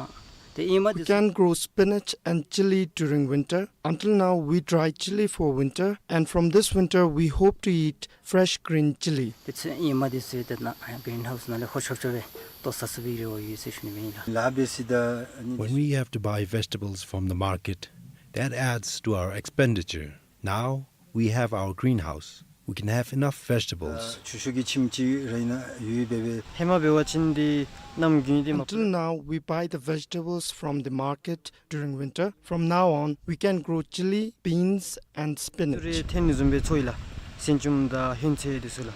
ཏེ་ཨེ་མ། We can grow spinach and chili during winter. Until now, we dry chili for winter, and from this winter, we hope to eat fresh green chili. ཏེ་ཚོད་ཨེ་མ་འདི་ཚུ་ཏེ་ནཱ་ཨ་གི་རིན་ཧའུསི་ནང་ལས་ཧོ་ཆོབ་ཆོབ་སྦེ་བཏོག་ཚར་ཚུགས་པའི་རེ་བ་ཡོད་ཟེར་ཞུ་ནི་མས་ལགས། ལཱ་འབད་ས་ད་ཨ་ནི། When we have to buy vegetables from the market, that adds to our expenditure. Now we have our greenhouse. We can have enough vegetables. ཆུ་ཤུགས་ཀྱི་ཁྱིམ་ཅིག་ར་ཨིན་ན་ཡོད་པས་པས། ཧེ་མ་འབད་བ་ཅིན་འདི་ནམ་རྒྱུན་འདི་མ། Until now, we buy the vegetables from the market during winter. From now on, we can grow chili, beans, and spinach. རེ་ཐོན་ནི་བཟུམ་སྦེ་ཚོར་ཡི་ལགས། སེང་ལྕམ་དང་ཧོན་ཚོད་འདི་ཚུ་ལགས།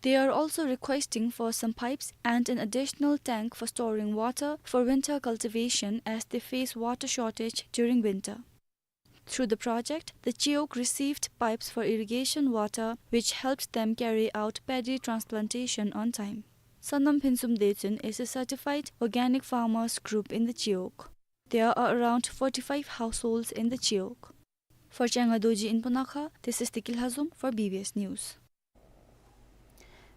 They are also requesting for some pipes and an additional tank for storing water for winter cultivation as they face water shortage during winter. Through the project, the Chiyok received pipes for irrigation water, which helped them carry out paddy transplantation on time. Sangnom Phinsum Dechen is a certified organic farmers group in the Chiyok. There are around forty-five households in the Chiyok. For Changa Dorji in Punakha, this is Tikil Hazum for B B S News.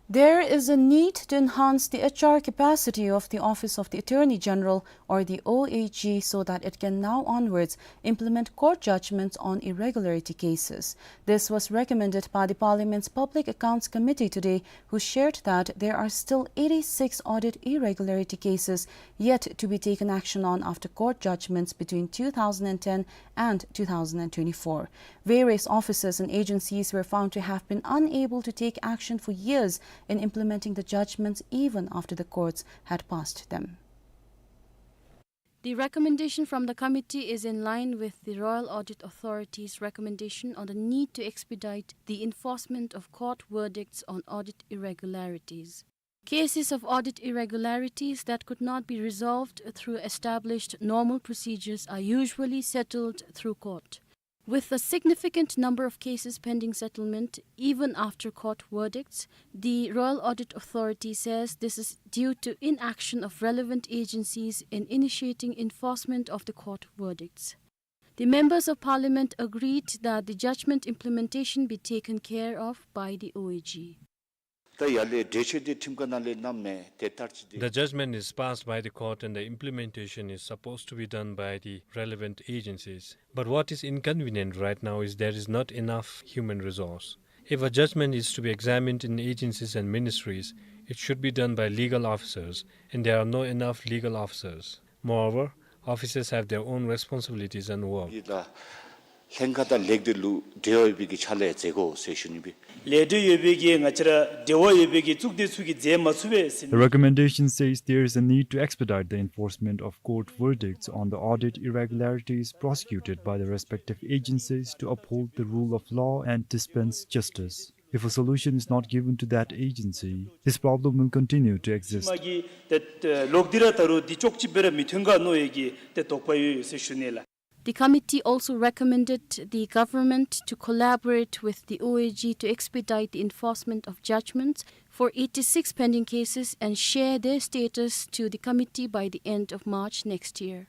There is a need to enhance the H R capacity of the Office of the Attorney General, or the O A G, so that it can now onwards implement court judgments on irregularity cases. This was recommended by the Parliament's Public Accounts Committee today, who shared that there are still eighty-six audit irregularity cases yet to be taken action on after court judgments between two thousand and ten and two thousand and twenty-four. Various offices and agencies were found to have been unable to take action for years in implementing the judgments even after the courts had passed them. The recommendation from the committee is in line with the Royal Audit Authority's recommendation on the need to expedite the enforcement of court verdicts on audit irregularities. Cases of audit irregularities that could not be resolved through established normal procedures are usually settled through court. With a significant number of cases pending settlement, even after court verdicts, the Royal Audit Authority says this is due to inaction of relevant agencies in initiating enforcement of the court verdicts. The members of parliament agreed that the judgment implementation be taken care of by the O A G. ད་ཡར་ལས་གྲོས་ཆོད་དེ་ཁྲིམས་ཁང་ནང་ལས་བསྣམས་མས། དེ་ལྟར་ཅིག་དེ། The judgment is passed by the court and the implementation is supposed to be done by the relevant agencies. But what is inconvenient right now is there is not enough human resource. If a judgment is to be examined in agencies and ministries, it should be done by legal officers, and there are no enough legal officers. Moreover, officers have their own responsibilities and work. ལྷན་ཁག་དང་ལེགས་སྒྲིག་ལུ་འབྲེལ་བ་ཡོད་པའི་གི་ཕྱག་ལཱ་མཛད་དགོ་ཟེར་ཞུ་ནི་སྦེ། ལས་འབྲེལ་ཡོད་པའི་གི་ང་བཅས་ར་འབྲེལ་བ་ཡོད་པའི་གི་གཙུག་སྡེ་ཚུ་གིས་མཛད་མ་ཚུགས་པས་ཟེར། The recommendation says there is a need to expedite the enforcement of court verdicts on the audit irregularities prosecuted by the respective agencies to uphold the rule of law and dispense justice. If a solution is not given to that agency, this problem will continue to exist. མ་གི་ད་ལོག་སྟེ་ར་ད་རུང་འདི་ཅོག་ཅིག་སྦེ་ར་མི་ཐོན་ག་མནོ་བའི་གི་ཏེ་དོགས་པ་ཡོད་ཡོད་ཟེར་ཞུ་ནི་ལགས། The committee also recommended the government to collaborate with the O A G to expedite the enforcement of judgments for eighty-six pending cases and share their status to the committee by the end of March next year.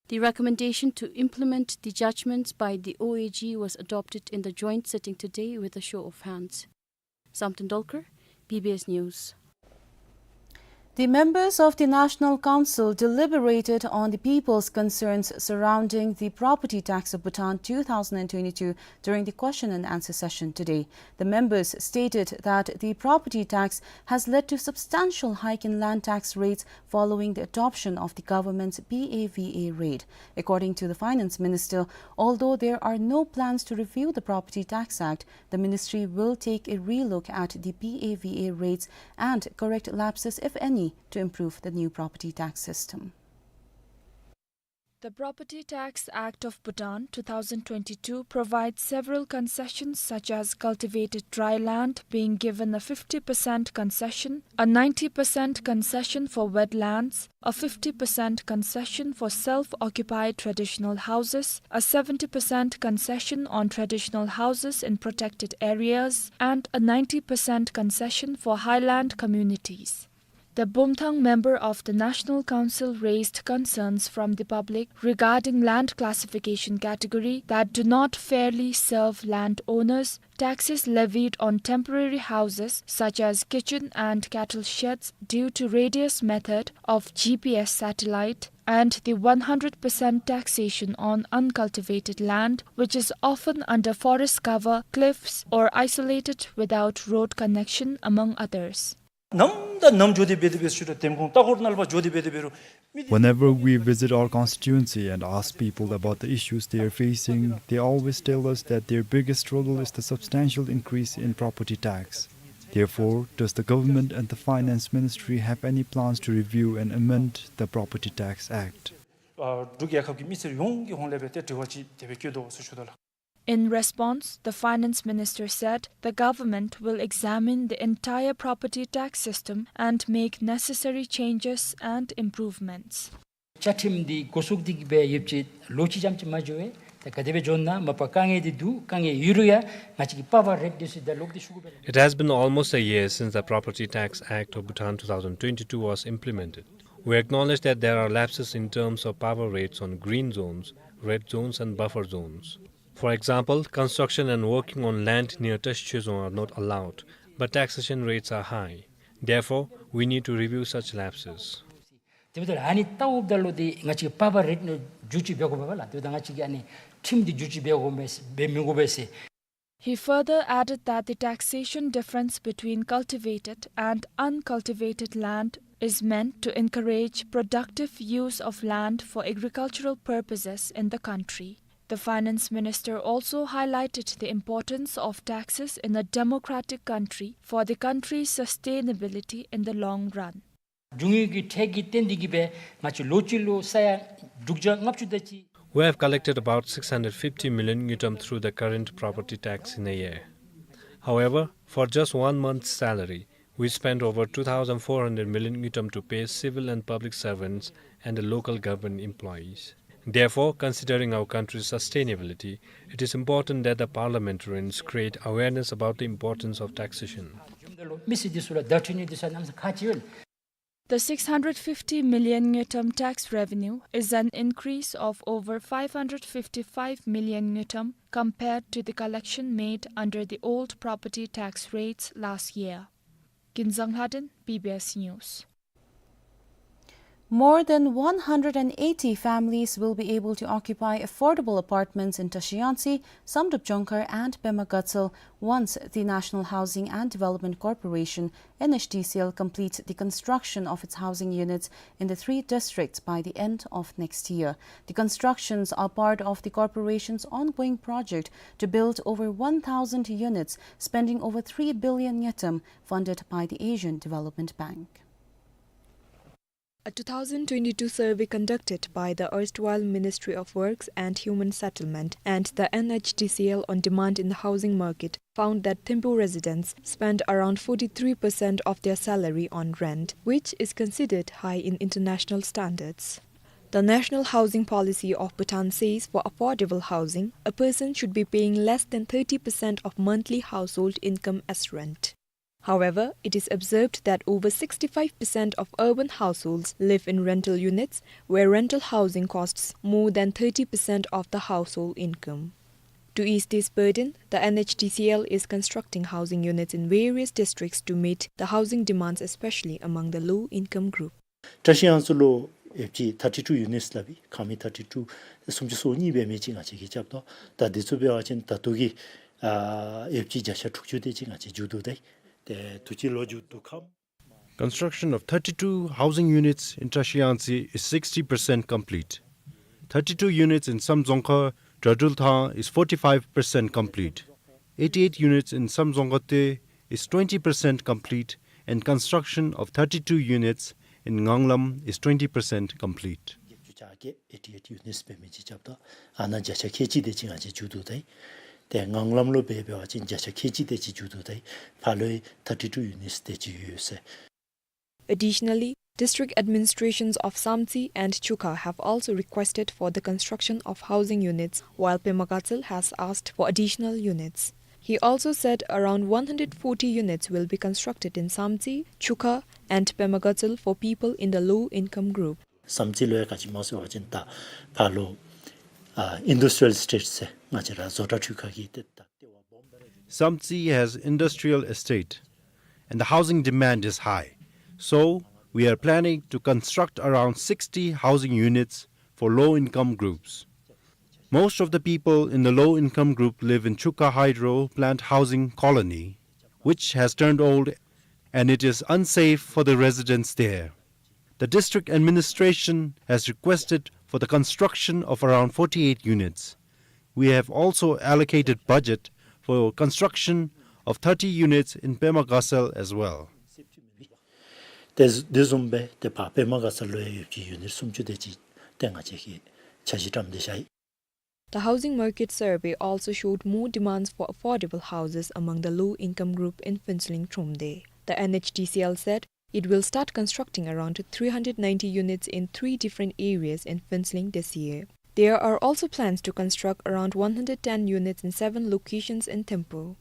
The recommendation to implement the judgments by the O A G was adopted in the joint sitting today with a show of hands. Samten Dolkar, B B S News. The members of the National Council deliberated on the people's concerns surrounding the property tax of Bhutan two thousand and twenty-two during the question and answer session today. The members stated that the property tax has led to substantial hike in land tax rates following the adoption of the government's P A V A rate. According to the finance minister, although there are no plans to review the Property Tax Act, the ministry will take a relook at the P A V A rates and correct lapses, if any, to improve the new property tax system. The Property Tax Act of Bhutan two thousand twenty-two provides several concessions, such as cultivated dry land being given a fifty percent concession, a ninety percent concession for wetlands, a fifty percent concession for self-occupied traditional houses, a seventy percent concession on traditional houses in protected areas, and a ninety percent concession for highland communities. The Bumthang member of the National Council raised concerns from the public regarding land classification category that do not fairly serve landowners, taxes levied on temporary houses such as kitchen and cattle sheds due to radius method of G P S satellite, and the one hundred percent taxation on uncultivated land, which is often under forest cover, cliffs, or isolated without road connection, among others. ནམ་དང་ནམ་འགྱོ་སྟེ་འབད་དེ་འབད་ཞུ་དོ། དེམ་ཁོང་ལྟ་སྐོར་ནང་ལུ་ཕར་འགྱོ་སྟེ་འབད་དེ་འབད་རུང་མི་དེ། Whenever we visit our constituency and ask people about the issues they are facing, they always tell us that their biggest struggle is the substantial increase in property tax. Therefore, does the government and the finance ministry have any plans to review and amend the Property Tax Act? ཨ་འབྲུག་རྒྱལ་ཁབ་ཀྱི་མི་སེར་ཡོངས་ཀྱི་ཧོངས་ལས་འབད་དེ་དྲི་བ་ཅིག་དེ་སྦེ་བཀོད་དོ་ཟེར་ཞུ་དོ་ལགས། In response, the finance minister said the government will examine the entire property tax system and make necessary changes and improvements. བཅའ་ཁྲིམས་འདི་འགོ་བཙུགས་ཏེ་གི་སྦེ་ཡོདཔ་ཅིག་ལོ་གཅིག་ཙམ་ཅིག་མ་འགྱོ་བས། ད་ག་དེ་སྦེ་འགྱོ་ན་མ་པ་དཀའ་ངལ་འདི་འདུག། དཀའ་ངལ་ཡོད་རུང་ཡང་ང་བཅས་ཀྱི་པར་པར་རེཊ་འདི་ཚུ་ད་ལོག་སྟེ་ཞུ་དགོ་པས་ལགས། It has been almost a year since the Property Tax Act of Bhutan two thousand twenty-two was implemented. We acknowledge that there are lapses in terms of power rates on green zones, red zones, and buffer zones. For example, construction and working on land near Tashi Choezong are not allowed, but taxation rates are high. Therefore, we need to review such lapses. དེ་འབདཝ་ད་ཨ་ནི་ལྟཝ་ད་ལུ་འདི་ང་བཅས་ཀྱི་པར་པར་རེཊ་ནང་བསྒྱུར་བཅོས་འབད་དགོ་པས་ལགས། དེ་འབདཝ་ད་ང་བཅས་ཀྱི་ཨ་ནི་ཁྲིམས་འདི་བསྒྱུར་བཅོས་འབད་དགོ་མས་འབད་མི་དགོ་པས་ཟེར། He further added that the taxation difference between cultivated and uncultivated land is meant to encourage productive use of land for agricultural purposes in the country. The finance minister also highlighted the importance of taxes in a democratic country for the country's sustainability in the long run. རྒྱུ་དངོས་ཀྱི་ཁྲལ་གྱིས་བརྟེན་ཏེ་གི་སྦེ་ང་བཅས་ལོ་གཅིག་ལུ་ས་ཡ་ དྲུག་བརྒྱ་ལྔ་བཅུ་དེ་ཅིག We have collected about six hundred fifty million ngultrum through the current property tax in a year. However, for just one month's salary, we spent over two thousand four hundred million ngultrum to pay civil and public servants and the local government employees. Therefore, considering our country's sustainability, it is important that the parliamentarians create awareness about the importance of taxation. The six hundred fifty million ngultrum tax revenue is an increase of over five hundred fifty-five million ngultrum compared to the collection made under the old property tax rates last year. Kinzang Lhaden, B B S News. More than one hundred and eighty families will be able to occupy affordable apartments in Tashi Yangtze, Samdrup Jongkhar and Pema Gatshel once the National Housing and Development Corporation, N H D C L, completes the construction of its housing units in the three districts by the end of next year. The constructions are part of the corporation's ongoing project to build over one thousand units, spending over three billion ngultrum, funded by the Asian Development Bank. A two thousand twenty-two survey conducted by the erstwhile Ministry of Works and Human Settlement and the N H D C L on demand in the housing market found that Thimphu residents spend around forty-three percent of their salary on rent, which is considered high in international standards. The National Housing Policy of Bhutan says for affordable housing, a person should be paying less than thirty percent of monthly household income as rent. However, it is observed that over sixty-five percent of urban households live in rental units, where rental housing costs more than thirty percent of the household income. To ease this burden, the N H D C L is constructing housing units in various districts to meet the housing demands, especially among the low-income group. བཀྲ་ཤིས་གཡང་རྩེ་ལུ་ཡོདཔ་ཅིག་thirty two units སླབ་ཨིན། ཁང་མིག་thirty two སུམ་ཅུ་སོ་གཉིས་འབད་མི་ཅིག་ང་བཅས་ཀྱིས་རྐྱབ་དོ། ད་འདི་ཚུ་འབད་བ་ཅིན་ད་ལྟོ་གི་ཨ་ཡོདཔ་ཅིག་བརྒྱ་ཆ་དྲུག་ཅུ་དེ་ཅིག་ང་བཅས་མཇུག་བསྡུ་ད་ཡི། ཏེ་དུས་ཅི་ལོ་མཇུག་བསྡུ་ཁམས། Construction of thirty two housing units in Tashi Yangtze is sixty percent complete. Thirty two units in Samdrup Jongkhar, Dradul Thang is forty five percent complete. Eighty eight units in Samdrup Jongkhar Te is twenty percent complete, and construction of thirty two units in Nganglam is twenty percent complete. བརྒྱད་ཅུ་གྱ་བརྒྱད་eighty eight units འབད་མི་ཅིག་རྐྱབ་དོ། ཨ་ནཱ་བརྒྱ་ཆ་ཁལ་གཅིག་དེ་ཅིག་ང་བཅས་མཇུག་བསྡུ་ད་ཡི། ཏེ་ངང་ལམ་ལུ་འབད་འབད་བ་ཅིན་བརྒྱ་ཆ་ཁལ་གཅིག་དེ་ཅིག་མཇུག་བསྡུ་ད་ཡི། ཕར་ལུ་thirty two units དེ་ཅིག་ཡོད་ཟེར། Additionally, district administrations of Samtse and Chukha have also requested for the construction of housing units, while Pema Gatshel has asked for additional units. He also said around one hundred forty units will be constructed in Samtse, Chukha, and Pema Gatshel for people in the low-income group. བསམ་རྩེ་ལུ་ཡང་ག་ཅི་སྨོ་ཟེར་བ་ཅིན་ད་ཕར་ལུ་ཨ་industrial estate ཟེར་ང་བཅས་ར་བཟོ་གྲྭ་འཕྲུལ་ཁང་གི་ཏེ་ད་ལྟེ་བ་སྦོམ་སྦེ་ར། Samtse has industrial estate, and the housing demand is high. So, we are planning to construct around sixty housing units for low-income groups. Most of the people in the low-income group live in Chukha Hydro Plant Housing Colony, which has turned old and it is unsafe for the residents there. The district administration has requested for the construction of around forty-eight units. We have also allocated budget for construction of thirty units in Pema Gatshel as well. དེ་དེ་བཟུམ་སྦེ་ཏེ་ཕར་པདྨ་དགའ་ཚལ་ལུ་ཡང་ཡོད་པའི་ཡུ་ནིཊ་སུམ་ཅུ་དེ་ཅིག་ཏེ་ང་བཅས་ཀྱིས་འཆར་གཞི་བཀྲམ་སྟེ་བཞག་ཡི། The housing market survey also showed more demands for affordable houses among the low-income group in Phuentsholing, Thromde. The N H D C L said it will start constructing around three hundred ninety units in three different areas in Phuentsholing this year. There are also plans to construct around one hundred ten units in seven locations in Thimphu.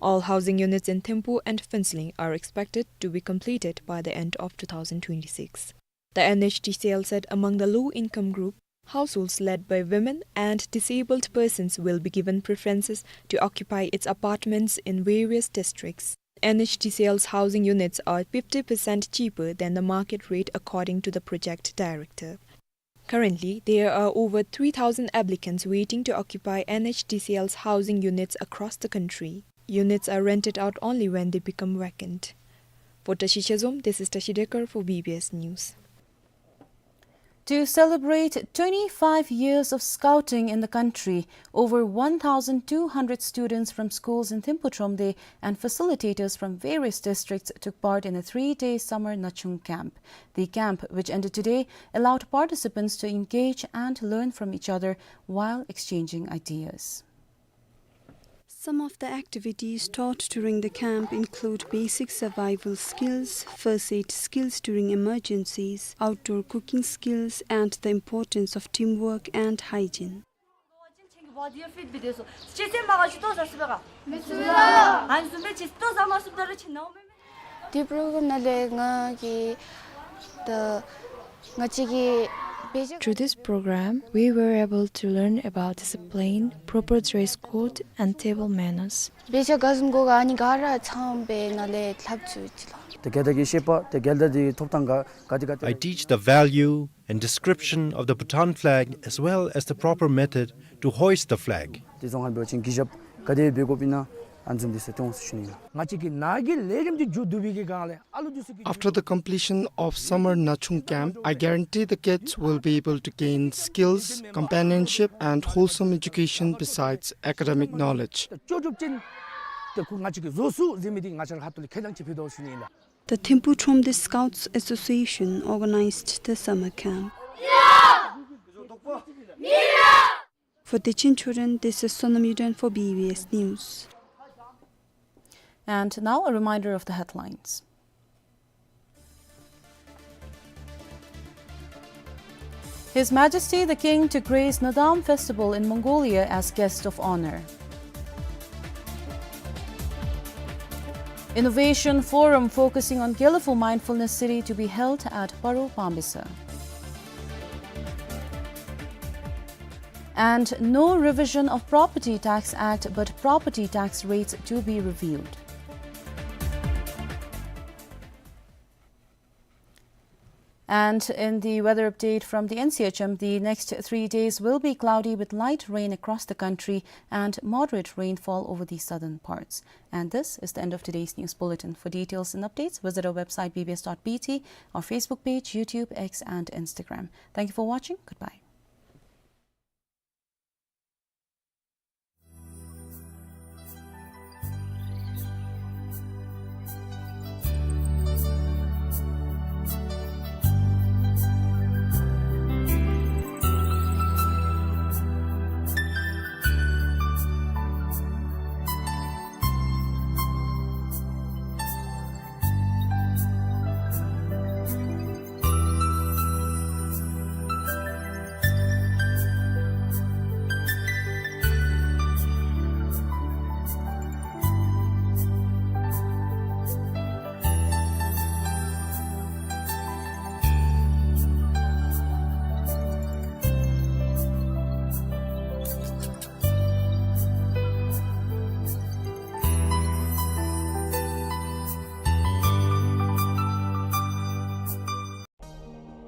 All housing units in Thimphu and Phuentsholing are expected to be completed by the end of two thousand twenty-six. The N H D C L said among the low-income group, households led by women and disabled persons will be given preferences to occupy its apartments in various districts. N H D C L's housing units are fifty percent cheaper than the market rate, according to the project director. Currently, there are over three thousand applicants waiting to occupy N H D C L's housing units across the country. Units are rented out only when they become vacant. For Tashi Chezom, this is Tashi Dekar for B B S News. To celebrate twenty-five years of scouting in the country, over one thousand two hundred students from schools in Thimphu Thromde and facilitators from various districts took part in a three-day summer Nachung camp. The camp, which ended today, allowed participants to engage and learn from each other while exchanging ideas. Some of the activities taught during the camp include basic survival skills, first aid skills during emergencies, outdoor cooking skills, and the importance of teamwork and hygiene. དེ་པྲོ་གྲམ་ནང་ལས་ང་གིས་ད་ང་བཅས་ཀྱིས་བེ་ཇ། Through this program, we were able to learn about discipline, proper dress code, and table manners. བེ་ཇ་ག་བཟུམ་དགོ་ག་ཨ་ནི་ག་ར་ཚང་པའི་ནང་ལས་ལྷབ་ཚུགས་ཅི་ལགས། ཏེ་རྒྱལ་དར་གྱི་བཤད་པ་ཏེ་རྒྱལ་དར་འདི་ཐོབ་ཐང་ག་ག་དེ་ག་དེ། I teach the value and description of the Bhutan flag as well as the proper method to hoist the flag. དེ་བཟུམ་ཧན་འབད་བ་ཅིན་གུས་ཞབས་ག་དེ་འབད་དགོཔ་ཨིན་ན་ཨ་ནི་བཟུམ་འདི་ཚུ་སྟོན་འོང་ཟེར་ཞུ་ནི་ལགས། ང་བཅས་ཀྱི་ནང་གི་ལས་རིམ་འདི་མཇུག་བསྡུ་བའི་གི་སྒང་ལས་ཨ་ལུ་འདི་ཚུ་གི། After the completion of summer Nachung camp, I guarantee the kids will be able to gain skills, companionship, and wholesome education besides academic knowledge. ཏེ་ལྕོགས་གྲུབ་ཅན་ཏེ་ཁོ་ང་བཅས་ཀྱིས་བཟོ་ཚུགས་ཟེར་མི་འདི་ང་བཅས་ར་ཁ་ཐུག་ལས་ཁས་བླངས་ཅིག་ཕུལ་དོ་ཟེར་ཞུ་ནི་ལགས། The Thimphu Thromde Scouts Association organized the summer camp. For Dechen Choren, this is Sonam Yuden for B B S News. And now a reminder of the headlines. His Majesty the King to grace Nadam Festival in Mongolia as guest of honor. Innovation Forum focusing on Gelephu Mindfulness City to be held at Paro Pambisa. And no revision of Property Tax Act, but property tax rates to be reviewed. And in the weather update from the N C H M, the next three days will be cloudy with light rain across the country and moderate rainfall over the southern parts. And this is the end of today's news bulletin. For details and updates, visit our website B B S dot B T, our Facebook page, YouTube, X, and Instagram. Thank you for watching. Goodbye.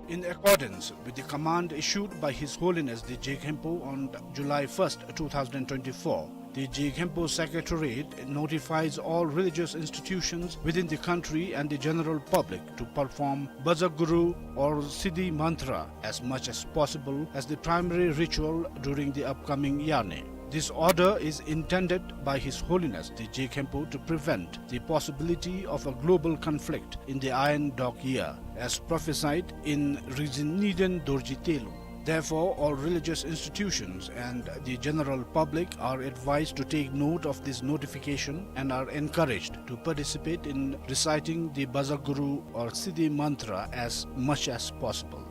In accordance with the command issued by His Holiness the Je Khenpo on July first, two thousand twenty-four, the Je Khenpo Secretariat notifies all religious institutions within the country and the general public to perform Bhaja Guru or Siddhi Mantra as much as possible as the primary ritual during the upcoming Yarney. This order is intended by His Holiness the Je Khenpo to prevent the possibility of a global conflict in the Iron Dog Year, as prophesied in Rizin Niden Dorji Telung. Therefore, all religious institutions and the general public are advised to take note of this notification and are encouraged to participate in reciting the Bhaja Guru or Siddhi Mantra as much as possible.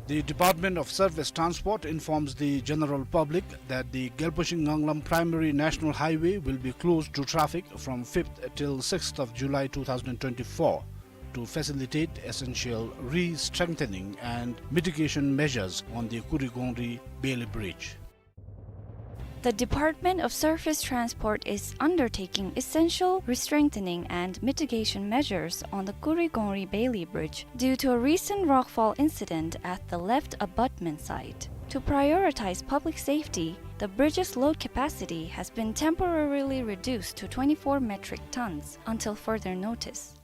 The Department of Surface Transport informs the general public that the Gelpasing Nganglam Primary National Highway will be closed to traffic from fifth till sixth of July two thousand twenty-four to facilitate essential re-strengthening and mitigation measures on the Kurigongri Bailey Bridge. The Department of Surface Transport is undertaking essential restrengthening and mitigation measures on the Kurigongri Bailey Bridge due to a recent rockfall incident at the left abutment site. To prioritize public safety, the bridge's load capacity has been temporarily reduced to twenty-four metric tons until further notice.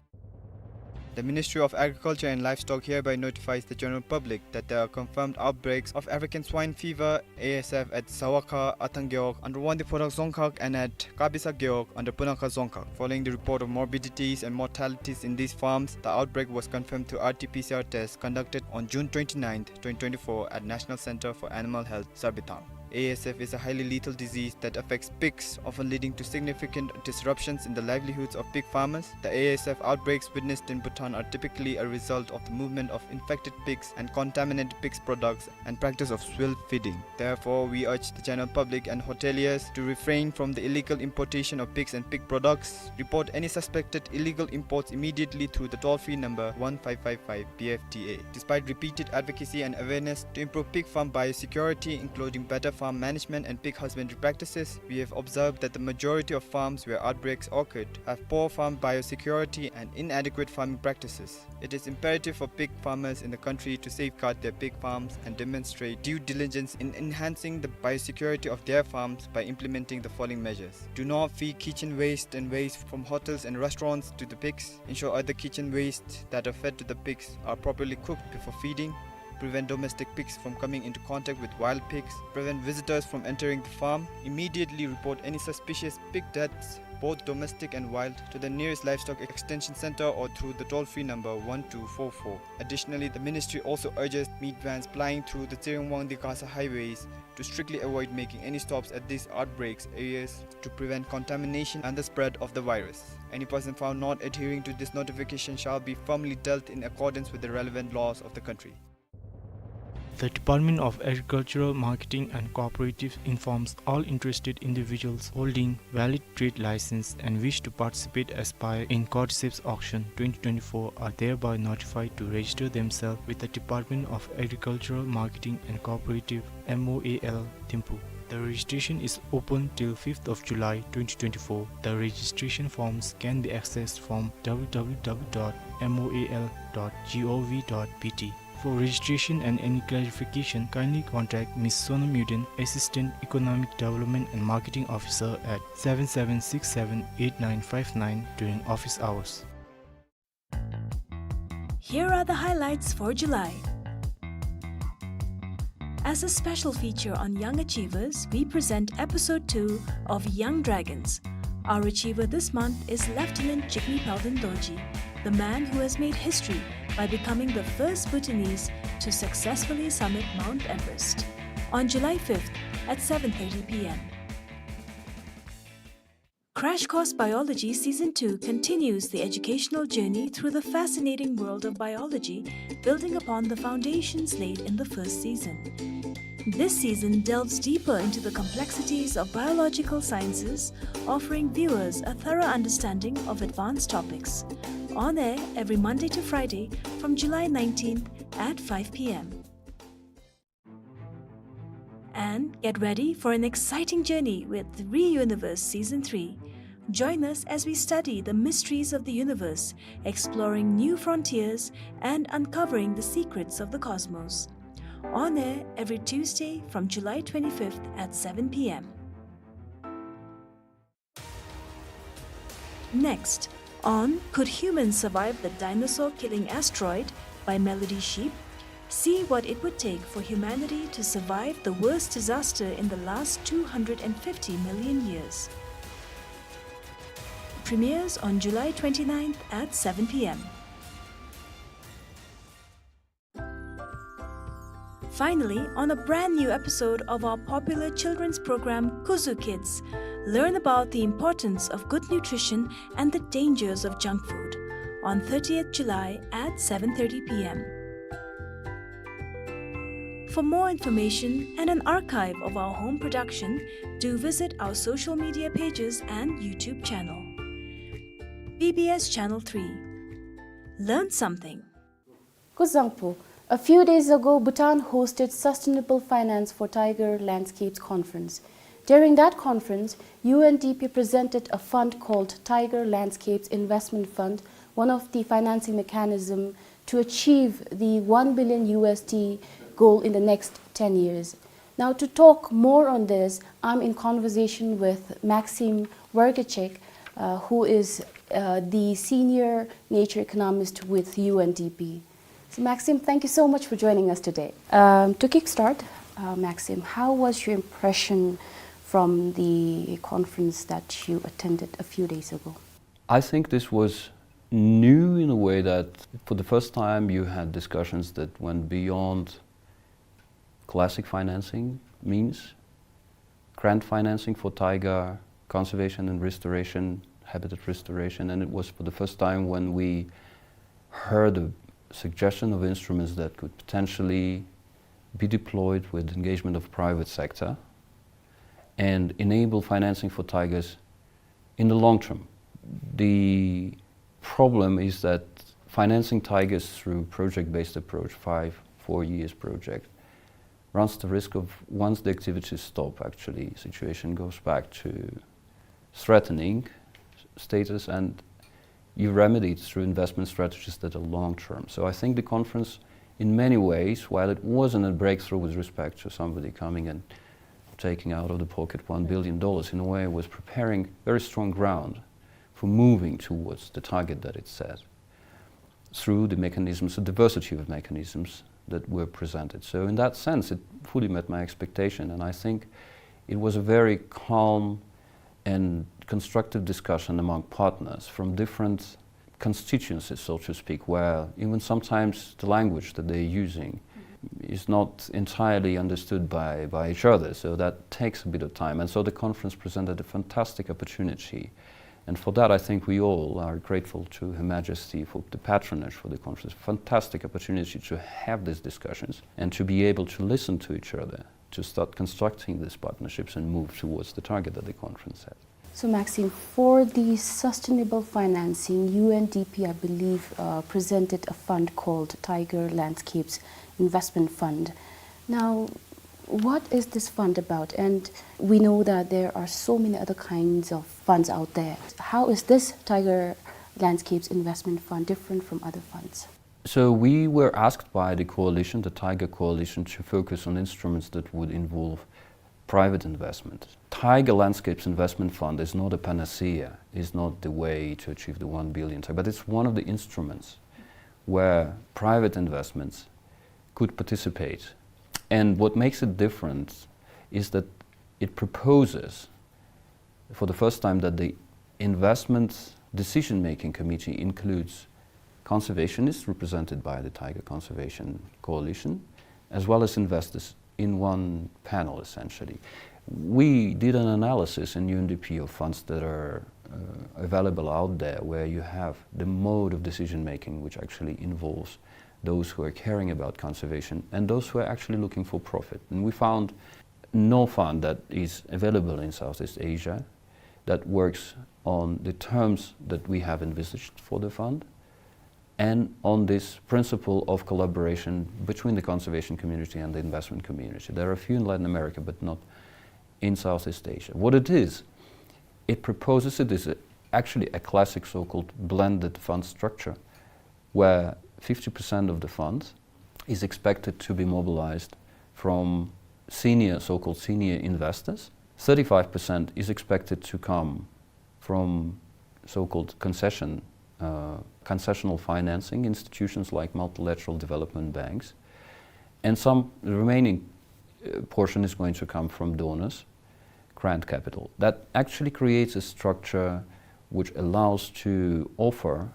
The Ministry of Agriculture and Livestock hereby notifies the general public that there are confirmed outbreaks of African swine fever, A S F, at Zawakha, Athang Gewog, under Wangdue Phodrang Dzongkhag, and at Kabisa Gewog, under Punakha Dzongkhag. Following the report of morbidities and mortalities in these farms, the outbreak was confirmed through R T P C R test conducted on June twenty-ninth, twenty twenty-four, at National Center for Animal Health, Sarbithang. A S F is a highly lethal disease that affects pigs, often leading to significant disruptions in the livelihoods of pig farmers. The A S F outbreaks witnessed in Bhutan are typically a result of the movement of infected pigs and contaminated pigs products and practice of swill feeding. Therefore, we urge the general public and hoteliers to refrain from the illegal importation of pigs and pig products. Report any suspected illegal imports immediately through the toll-free number one five five five P F T A. Despite repeated advocacy and awareness to improve pig farm biosecurity, including better farm management and pig husbandry practices, we have observed that the majority of farms where outbreaks occurred have poor farm biosecurity and inadequate farming practices. It is imperative for pig farmers in the country to safeguard their pig farms and demonstrate due diligence in enhancing the biosecurity of their farms by implementing the following measures. Do not feed kitchen waste and waste from hotels and restaurants to the pigs. Ensure other kitchen waste that are fed to the pigs are properly cooked before feeding. Prevent domestic pigs from coming into contact with wild pigs. Prevent visitors from entering the farm. Immediately report any suspicious pig deaths, both domestic and wild, to the nearest livestock extension center or through the toll-free number one two four four. Additionally, the ministry also urges meat vans plying through the Tshering-Wangdue-Gasa highways to strictly avoid making any stops at these outbreaks areas to prevent contamination and the spread of the virus. Any person found not adhering to this notification shall be firmly dealt in accordance with the relevant laws of the country. The Department of Agricultural Marketing and Cooperatives informs all interested individuals holding valid trade license and wish to participate, aspire in Cordyceps Auction twenty twenty-four are thereby notified to register themselves with the Department of Agricultural Marketing and Cooperative, M O A L, Thimphu. The registration is open till fifth of July twenty twenty-four. The registration forms can be accessed from W W W dot M O A L dot G O V dot B T. For registration and any clarification, kindly contact Miss Sonam Yuden, Assistant Economic Development and Marketing Officer, at seven seven six seven eight nine five nine during office hours. Here are the highlights for July. As a special feature on young achievers, we present episode two of Young Dragons. Our achiever this month is Lieutenant Jigme Palden Dorji, the man who has made history by becoming the first Bhutanese to successfully summit Mount Everest. On July fifth at seven thirty P M. Crash Course Biology Season two continues the educational journey through the fascinating world of biology, building upon the foundations laid in the first season. This season delves deeper into the complexities of biological sciences, offering viewers a thorough understanding of advanced topics. On air every Monday to Friday from July nineteenth at five P M. And get ready for an exciting journey with ReUniverse Season three. Join us as we study the mysteries of the universe, exploring new frontiers and uncovering the secrets of the cosmos. On air every Tuesday from July twenty-fifth at seven P M. Next, on Could Humans Survive the Dinosaur-Killing Asteroid? By Melody Sheep, see what it would take for humanity to survive the worst disaster in the last two hundred and fifty million years. Premieres on July twenty-ninth at seven P M. Finally, on a brand new episode of our popular children's program, Kuzu Kids, learn about the importance of good nutrition and the dangers of junk food on thirtieth July at seven thirty P M. For more information and an archive of our home production, do visit our social media pages and YouTube channel. B B S Channel three. Learn something. Kuzuzangpo, a few days ago, Bhutan hosted Sustainable Finance for Tiger Landscapes Conference. During that conference, U N D P presented a fund called Tiger Landscapes Investment Fund, one of the financing mechanism to achieve the one billion U S D goal in the next ten years. Now, to talk more on this, I'm in conversation with Maxim Vergachek, uh, who is uh, the senior nature economist with U N D P. So, Maxim, thank you so much for joining us today. Um, to kickstart, uh, Maxim, how was your impression from the conference that you attended a few days ago? I think this was new in a way that for the first time you had discussions that went beyond classic financing means, grant financing for taiga conservation and restoration, habitat restoration, and it was for the first time when we heard a suggestion of instruments that could potentially be deployed with engagement of private sector and enable financing for taigas in the long term. The problem is that financing taigas through project-based approach, five, four years project, runs the risk of, once the activities stop, actually, situation goes back to threatening status, and you remedy it through investment strategies that are long term. So I think the conference, in many ways, while it wasn't a breakthrough with respect to somebody coming and taking out of the pocket one billion dollars, in a way, it was preparing very strong ground for moving towards the target that it set through the mechanisms, the diversity of mechanisms that were presented. So in that sense, it fully met my expectation, and I think it was a very calm and constructive discussion among partners from different constituencies, so to speak, where even sometimes the language that they're using is not entirely understood by, by each other. So that takes a bit of time. And so the conference presented a fantastic opportunity. And for that, I think we all are grateful to Her Majesty for the patronage for the conference. Fantastic opportunity to have these discussions and to be able to listen to each other, to start constructing these partnerships and move towards the target that the conference set. So, Maxim, for the sustainable financing, U N D P, I believe, uh, presented a fund called Taiga Landscapes Investment Fund. Now, what is this fund about? And we know that there are so many other kinds of funds out there. How is this Taiga Landscapes Investment Fund different from other funds? So we were asked by the coalition, the Taiga Coalition, to focus on instruments that would involve private investment. Taiga Landscapes Investment Fund is not a panacea, is not the way to achieve the one billion target, but it's one of the instruments where private investments could participate. And what makes it different is that it proposes for the first time that the investment decision-making committee includes conservationists represented by the Taiga Conservation Coalition, as well as investors in one panel, essentially. We did an analysis in U N D P of funds that are, uh, available out there, where you have the mode of decision-making which actually involves those who are caring about conservation and those who are actually looking for profit. And we found no fund that is available in Southeast Asia that works on the terms that we have envisaged for the fund and on this principle of collaboration between the conservation community and the investment community. There are a few in Latin America, but not in Southeast Asia. What it is, it proposes, it is a, actually a classic so-called blended fund structure where fifty percent of the fund is expected to be mobilized from senior, so-called senior investors. Thirty-five percent is expected to come from so-called concession, uh, concessional financing institutions like multilateral development banks. And some, the remaining, uh, portion is going to come from donors, grant capital. That actually creates a structure which allows to offer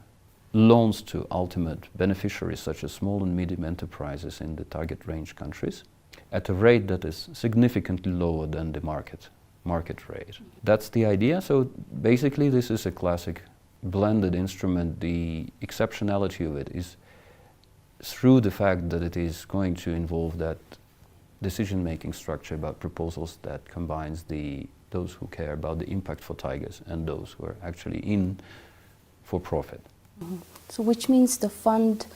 loans to ultimate beneficiaries, such as small and medium enterprises in the target range countries, at a rate that is significantly lower than the market, market rate. That's the idea. So basically, this is a classic blended instrument. The exceptionality of it is through the fact that it is going to involve that decision-making structure about proposals that combines the, those who care about the impact for taigas and those who are actually in for profit. Mm-hmm. So which means the fund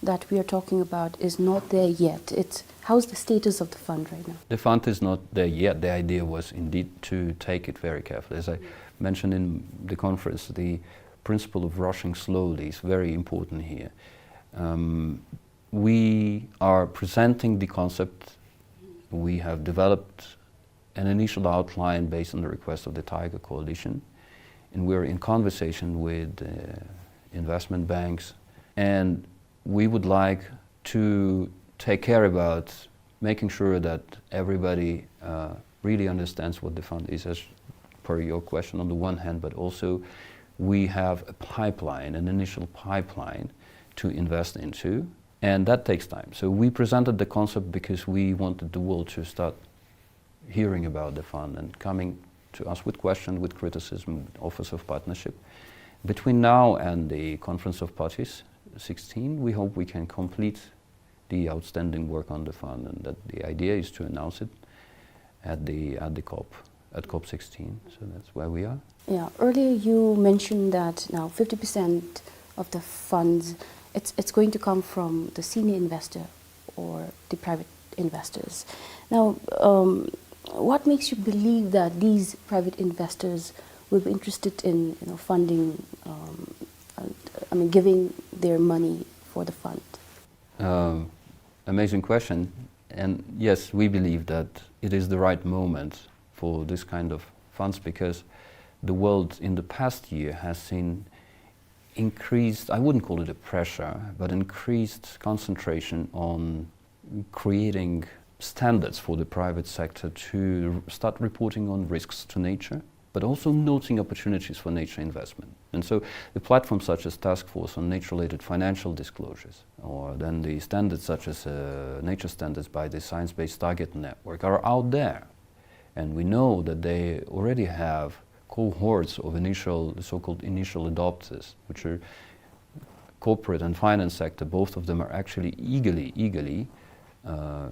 that we are talking about is not there yet. It's, how's the status of the fund right now? The fund is not there yet. The idea was indeed to take it very carefully. As I mentioned in the conference, the principle of rushing slowly is very important here. Um, we are presenting the concept. We have developed an initial outline based on the request of the Taiga Coalition. We're in conversation with, uh, investment banks, and we would like to take care about making sure that everybody, uh, really understands what the fund is, as per your question on the one hand, but also we have a pipeline, an initial pipeline to invest into, and that takes time. So we presented the concept because we wanted the world to start hearing about the fund and coming to us with questions, with criticism, offers of partnership. Between now and the Conference of Parties sixteen, we hope we can complete the outstanding work on the fund, and that the idea is to announce it at the, at the COP, at COP sixteen. So that's where we are. Yeah, earlier you mentioned that now fifty percent of the funds, it's, it's going to come from the senior investor or the private investors. Now, um, what makes you believe that these private investors will be interested in, you know, funding, um, uh, I mean, giving their money for the fund? Um, amazing question. And yes, we believe that it is the right moment for this kind of funds because the world in the past year has seen increased, I wouldn't call it a pressure, but increased concentration on creating standards for the private sector to start reporting on risks to nature, but also noting opportunities for nature investment. And so the platforms such as Task Force on Nature-Related Financial Disclosures, or then the standards such as, uh, nature standards by the Science Based Target Network, are out there. And we know that they already have cohorts of initial, so-called initial adopters, which are corporate and finance sector. Both of them are actually eagerly, eagerly, uh,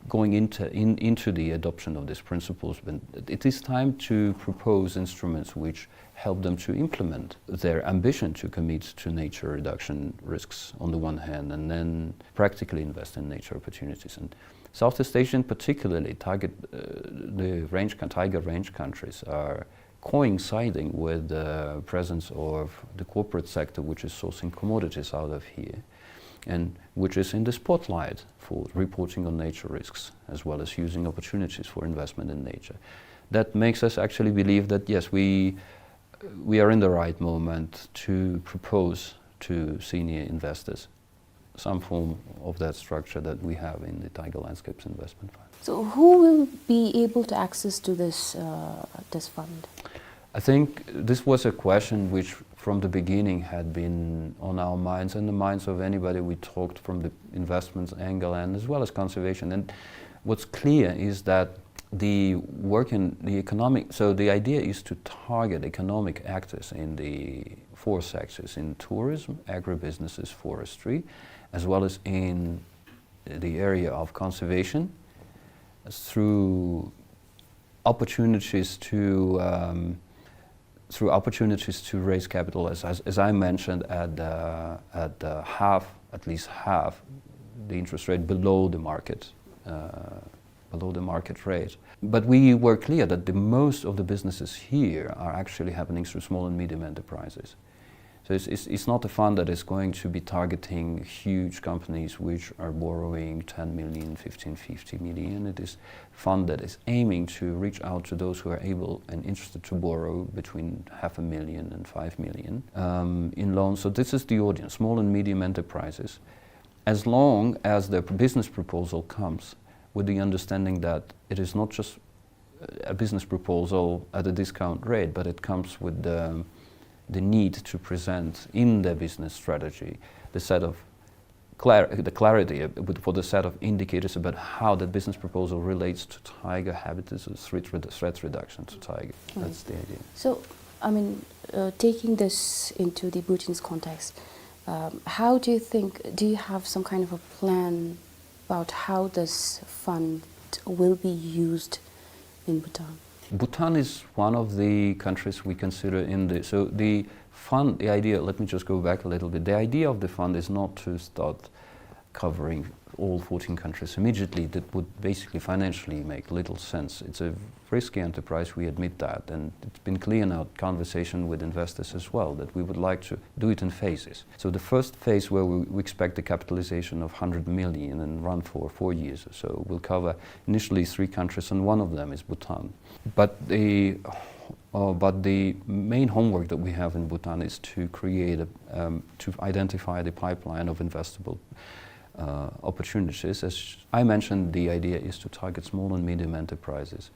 going into, in, into the adoption of these principles. But it is time to propose instruments which help them to implement their ambition to commit to nature reduction risks on the one hand, and then practically invest in nature opportunities. And Southeast Asian, particularly target, uh, the range, tiger range countries, are coinciding with the presence of the corporate sector, which is sourcing commodities out of here, and which is in the spotlight for reporting on nature risks, as well as using opportunities for investment in nature. That makes us actually believe that, yes, we, we are in the right moment to propose to senior investors some form of that structure that we have in the Tiger Landscapes Investment Fund. So who will be able to access to this, uh, this fund? I think this was a question which from the beginning had been on our minds and the minds of anybody we talked from the investments angle and as well as conservation. And what's clear is that the work in the economic, so the idea is to target economic actors in the four sectors, in tourism, agribusinesses, forestry, as well as in the area of conservation, through opportunities to, um, through opportunities to raise capital, as, as, as I mentioned, at, uh, at, uh, half, at least half the interest rate below the market, uh, below the market rate. But we were clear that the most of the businesses here are actually happening through small and medium enterprises. So it's, it's, it's not a fund that is going to be targeting huge companies which are borrowing ten million, fifteen, fifty million. It is fund that is aiming to reach out to those who are able and interested to borrow between half a million and five million, um, in loans. So this is the audience, small and medium enterprises. As long as the business proposal comes with the understanding that it is not just a business proposal at a discount rate, but it comes with the, the need to present in the business strategy the set of clar-, the clarity, uh, with, for the set of indicators about how the business proposal relates to tiger habitats or threat redu-, threat reduction to tiger. Right. That's the idea. So, I mean, uh, taking this into the Bhutanese context, um, how do you think, do you have some kind of a plan about how this fund will be used in Bhutan? Bhutan is one of the countries we consider in the, so the fund, the idea, let me just go back a little bit. The idea of the fund is not to start covering all fourteen countries immediately. That would basically financially make little sense. It's a risky enterprise, we admit that, and it's been clear in our conversation with investors as well that we would like to do it in phases. So the first phase, where we, we expect the capitalization of hundred million and run for four years or so, will cover initially three countries, and one of them is Bhutan. But the Uh, but the main homework that we have in Bhutan is to create a, um, to identify the pipeline of investable, uh, opportunities. As I mentioned, the idea is to target small and medium enterprises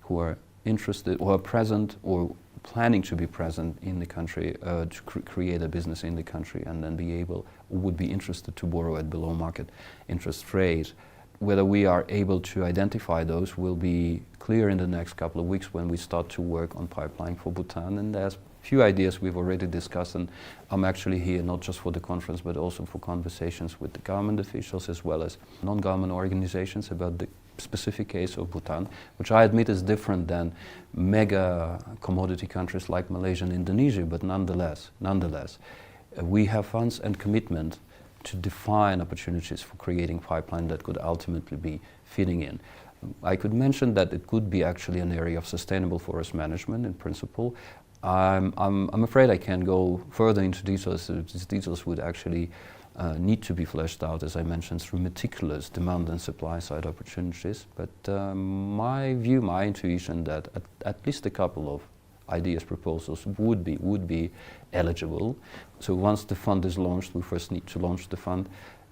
who are interested or are present or planning to be present in the country, uh, to cr-, create a business in the country and then be able, would be interested to borrow at below market interest rate. Whether we are able to identify those will be clear in the next couple of weeks when we start to work on pipeline for Bhutan. And there's few ideas we've already discussed, and I'm actually here not just for the conference, but also for conversations with the government officials as well as non-government organizations about the specific case of Bhutan, which I admit is different than mega commodity countries like Malaysia and Indonesia, but nonetheless, nonetheless, uh, we have funds and commitment to define opportunities for creating pipeline that could ultimately be fitting in. I could mention that it could be actually an area of sustainable forest management in principle. I'm, I'm, I'm afraid I can't go further into details. Uh, these details would actually, uh, need to be fleshed out, as I mentioned, through meticulous demand and supply side opportunities. But, um, my view, my intuition that at, at least a couple of ideas, proposals would be, would be eligible. So once the fund is launched, we first need to launch the fund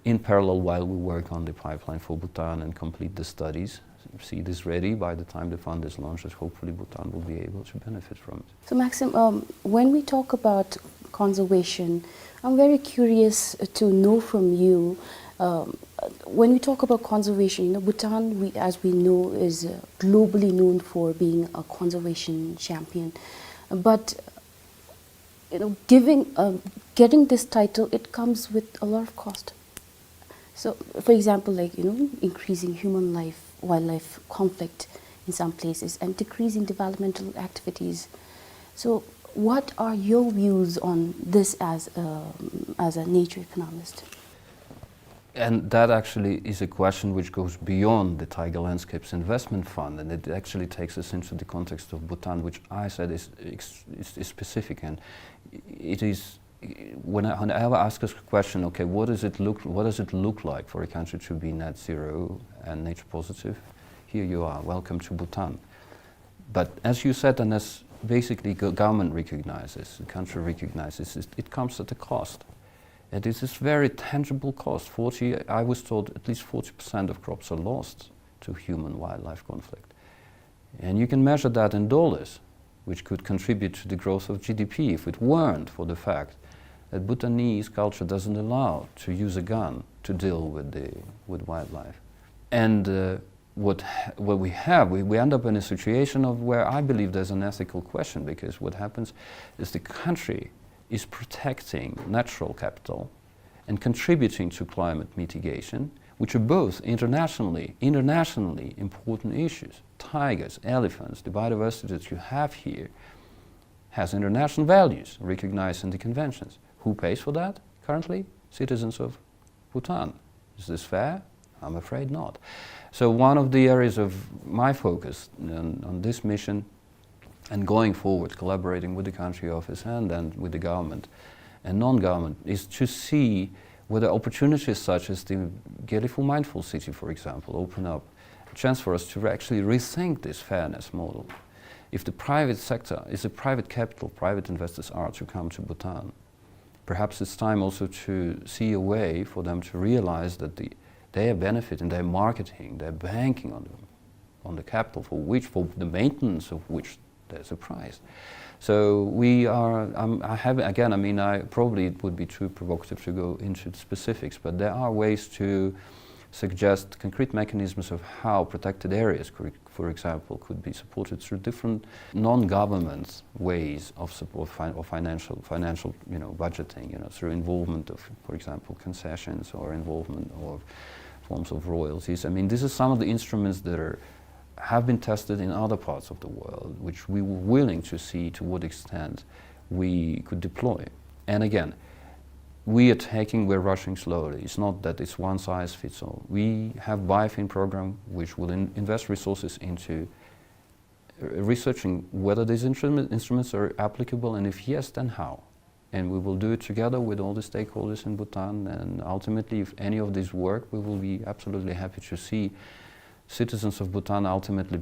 in parallel while we work on the pipeline for Bhutan and complete the studies. See this ready by the time the fund is launched, as hopefully Bhutan will be able to benefit from it. So Maxim, um, when we talk about conservation, I'm very curious to know from you, um, when we talk about conservation, you know, Bhutan, we, as we know, is, uh, globally known for being a conservation champion. But, you know, giving, um, getting this title, it comes with a lot of cost. So, for example, like, you know, increasing human life, wildlife conflict in some places and decreasing developmental activities. So, what are your views on this as a, as a nature economist? And that actually is a question which goes beyond the Tiger Landscapes Investment Fund, and it actually takes us into the context of Bhutan, which I said is ex-, is, is specific, and it is, when I, whenever I ask a question, "Okay, what does it look, what does it look like for a country to be net zero and nature positive?" Here you are, welcome to Bhutan. But as you said, and as basically go-, government recognizes, the country recognizes, it, it comes at a cost. And this is very tangible cost. Forty, I was told at least forty percent of crops are lost to human-wildlife conflict. And you can measure that in dollars, which could contribute to the growth of G D P if it weren't for the fact that Bhutanese culture doesn't allow to use a gun to deal with the, with wildlife. And, uh, what ha-, what we have, we, we end up in a situation of where I believe there's an ethical question, because what happens is the country is protecting natural capital and contributing to climate mitigation, which are both internationally, internationally important issues. Tigers, elephants, the biodiversity that you have here has international values recognized in the conventions. Who pays for that currently? Citizens of Bhutan. Is this fair? I'm afraid not. So one of the areas of my focus on, on this mission and going forward, collaborating with the country office and then with the government and non-government, is to see whether opportunities such as the Gelephu Mindful City, for example, open up a chance for us to actually rethink this fairness model. If the private sector, if the private capital, private investors are to come to Bhutan, perhaps it's time also to see a way for them to realize that the, their benefit and their marketing, their banking on the, on the capital for which, for the maintenance of which there's a price. So we are, um, I have, again, I mean, I, probably it would be too provocative to go into the specifics, but there are ways to suggest concrete mechanisms of how protected areas, cor-, for example, could be supported through different non-government ways of support, fin-, or financial, financial, you know, budgeting, you know, through involvement of, for example, concessions or involvement of forms of royalties. I mean, this is some of the instruments that are, have been tested in other parts of the world, which we were willing to see to what extent we could deploy. And again, we are taking, we're rushing slowly. It's not that it's one size fits all. We have BIFIN program, which will in-, invest resources into, uh, researching whether these instrument-, instruments are applicable, and if yes, then how. And we will do it together with all the stakeholders in Bhutan. And ultimately, if any of these work, we will be absolutely happy to see citizens of Bhutan ultimately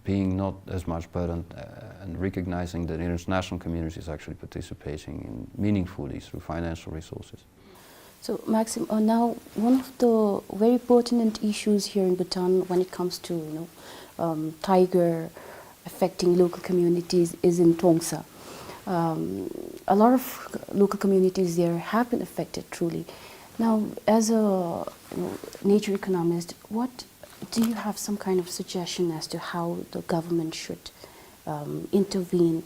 being not as much burdened, uh, and recognizing that international community is actually participating in meaningfully through financial resources. So, Maxim, uh, now one of the very pertinent issues here in Bhutan when it comes to, you know, um, tiger affecting local communities is in Tongsa. Um, a lot of local communities there have been affected, truly. Now, as a, you know, nature economist, what do you have some kind of suggestion as to how the government should, um, intervene,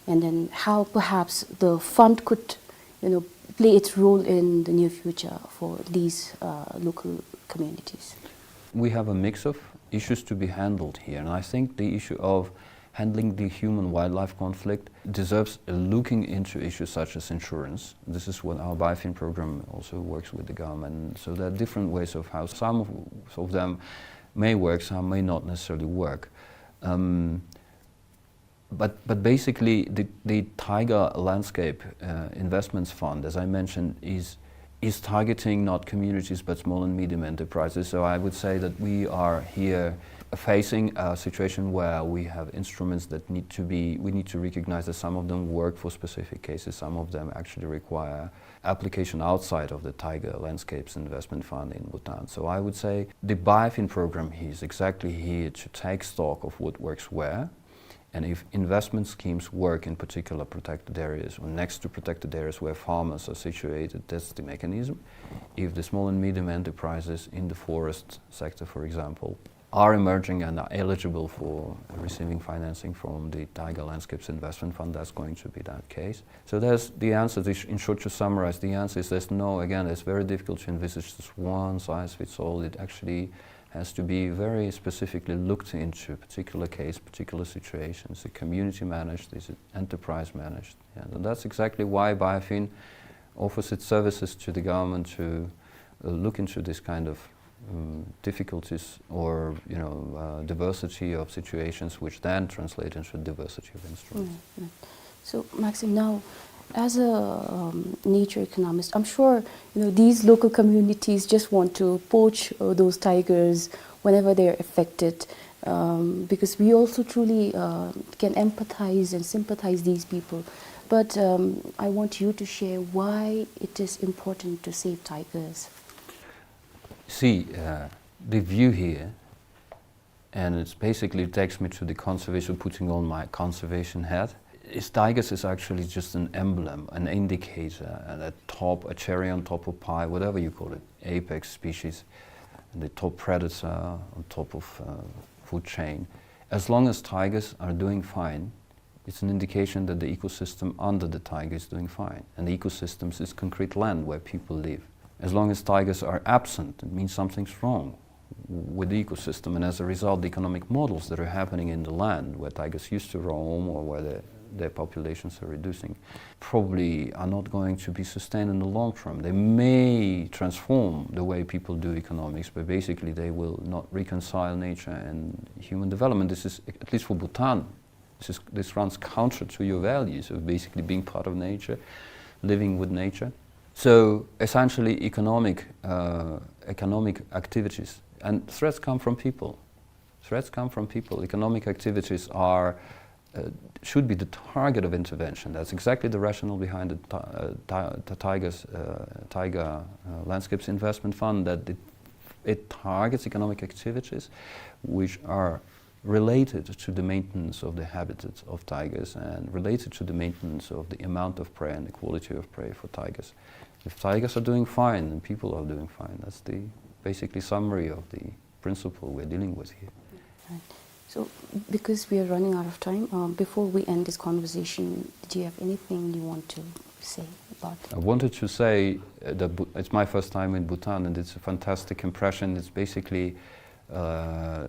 and then how perhaps the fund could, you know, play its role in the near future for these, uh, local communities? We have a mix of issues to be handled here, and I think the issue of handling the human-wildlife conflict deserves a looking into issues such as insurance. This is what our BIFIN program also works with the government. So there are different ways of how some of, of them may work, some may not necessarily work. Um, but, but basically, the, the Tiger Landscape, uh, Investments Fund, as I mentioned, is, is targeting not communities but small and medium enterprises. So I would say that we are here facing a situation where we have instruments that need to be, we need to recognize that some of them work for specific cases, some of them actually require application outside of the Tiger Landscapes Investment Fund in Bhutan. So I would say the BIFIN program is exactly here to take stock of what works where. And if investment schemes work in particular protected areas or next to protected areas where farmers are situated, that's the mechanism. If the small and medium enterprises in the forest sector, for example, are emerging and are eligible for receiving financing from the Tiger Landscapes Investment Fund, that's going to be that case. So there's the answer, this, in short, to summarize, the answer is there's no, again, it's very difficult to envisage this one size fits all. It actually has to be very specifically looked into particular case, particular situations. Is it community managed? Is it enterprise managed? Yeah, and that's exactly why BIFIN offers its services to the government to, uh, look into this kind of, um, difficulties or, you know, uh, diversity of situations, which then translate into diversity of instruments. Right, right. So, Maxim, now, as a, um, nature economist, I'm sure, you know, these local communities just want to poach, uh, those tigers whenever they are affected, um, because we also truly, uh, can empathize and sympathize these people. But, um, I want you to share why it is important to save tigers. See, uh, the view here, and it basically takes me to the conservation, putting on my conservation hat. Is tigers is actually just an emblem, an indicator, and a top, a cherry on top of pie, whatever you call it, apex species, and the top predator on top of, uh, food chain. As long as tigers are doing fine, it's an indication that the ecosystem under the tiger is doing fine. And the ecosystems is concrete land where people live. As long as tigers are absent, it means something's wrong with the ecosystem. And as a result, the economic models that are happening in the land where tigers used to roam or where the, their populations are reducing probably are not going to be sustained in the long term. They may transform the way people do economics, but basically they will not reconcile nature and human development. This is, at least for Bhutan, this is, this runs counter to your values of basically being part of nature, living with nature. So essentially, economic, uh, economic activities and threats come from people. Threats come from people. Economic activities are, uh, should be the target of intervention. That's exactly the rationale behind the ti-, uh, ti-, the Tigers, uh, Tiger, uh, Landscapes Investment Fund, that it, it targets economic activities which are related to the maintenance of the habitats of tigers and related to the maintenance of the amount of prey and the quality of prey for tigers. If tigers are doing fine, then people are doing fine. That's the basically summary of the principle we're dealing with here. Right. So, because we are running out of time, um, before we end this conversation, do you have anything you want to say about it? I wanted to say, uh, that Bu-, it's my first time in Bhutan, and it's a fantastic impression. It's basically, uh,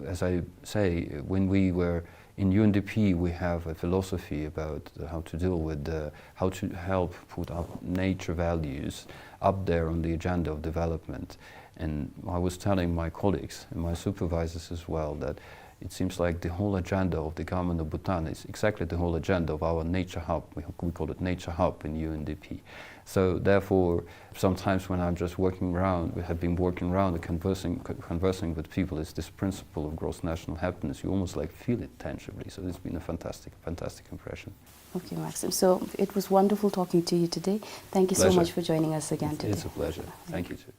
as I say, when we were in U N D P, we have a philosophy about how to deal with the, how to help put up nature values up there on the agenda of development. And I was telling my colleagues and my supervisors as well that It seems like the whole agenda of the government of Bhutan is exactly the whole agenda of our nature hub. We, we call it nature hub in U N D P. So therefore, sometimes when I'm just working around, we have been working around and conversing, co-, conversing with people, it's this principle of gross national happiness. You almost, like, feel it tangibly. So it's been a fantastic, fantastic impression. Okay, Maxim. So it was wonderful talking to you today. Thank you so much for joining us again today. It's, it's a pleasure. Thank you too.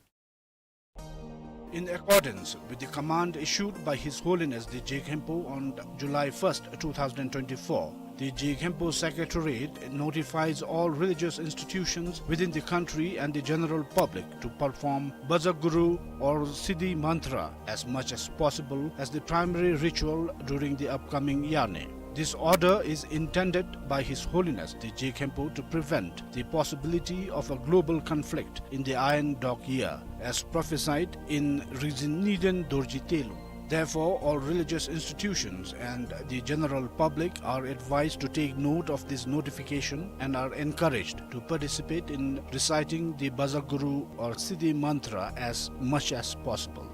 In accordance with the command issued by His Holiness the Je Khenpo on July first, two thousand twenty-four, the Je Khenpo Secretariat notifies all religious institutions within the country and the general public to perform Bhaja Guru or Siddhi Mantra as much as possible as the primary ritual during the upcoming Yarney. This order is intended by His Holiness the Je Khenpo to prevent the possibility of a global conflict in the Iron Dog Year, as prophesied in Rinzin Niden Dorji Telung. Therefore, all religious institutions and the general public are advised to take note of this notification and are encouraged to participate in reciting the Bhaja Guru or Siddhi Mantra as much as possible.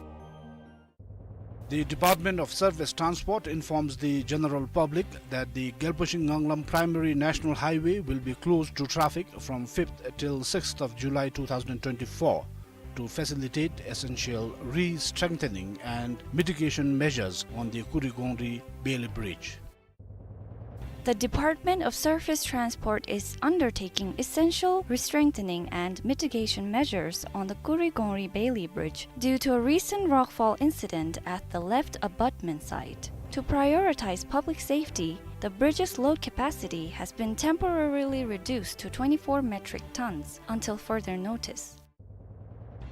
The Department of Surface Transport informs the general public that the Gyalpo Shing Nganglam Primary National Highway will be closed to traffic from fifth till sixth of July two thousand twenty-four to facilitate essential re-strengthening and mitigation measures on the Kurigongri Bailey Bridge. The Department of Surface Transport is undertaking essential re-strengthening and mitigation measures on the Kurigongri Bailey Bridge due to a recent rockfall incident at the left abutment site. To prioritize public safety, the bridge's load capacity has been temporarily reduced to twenty-four metric tons until further notice.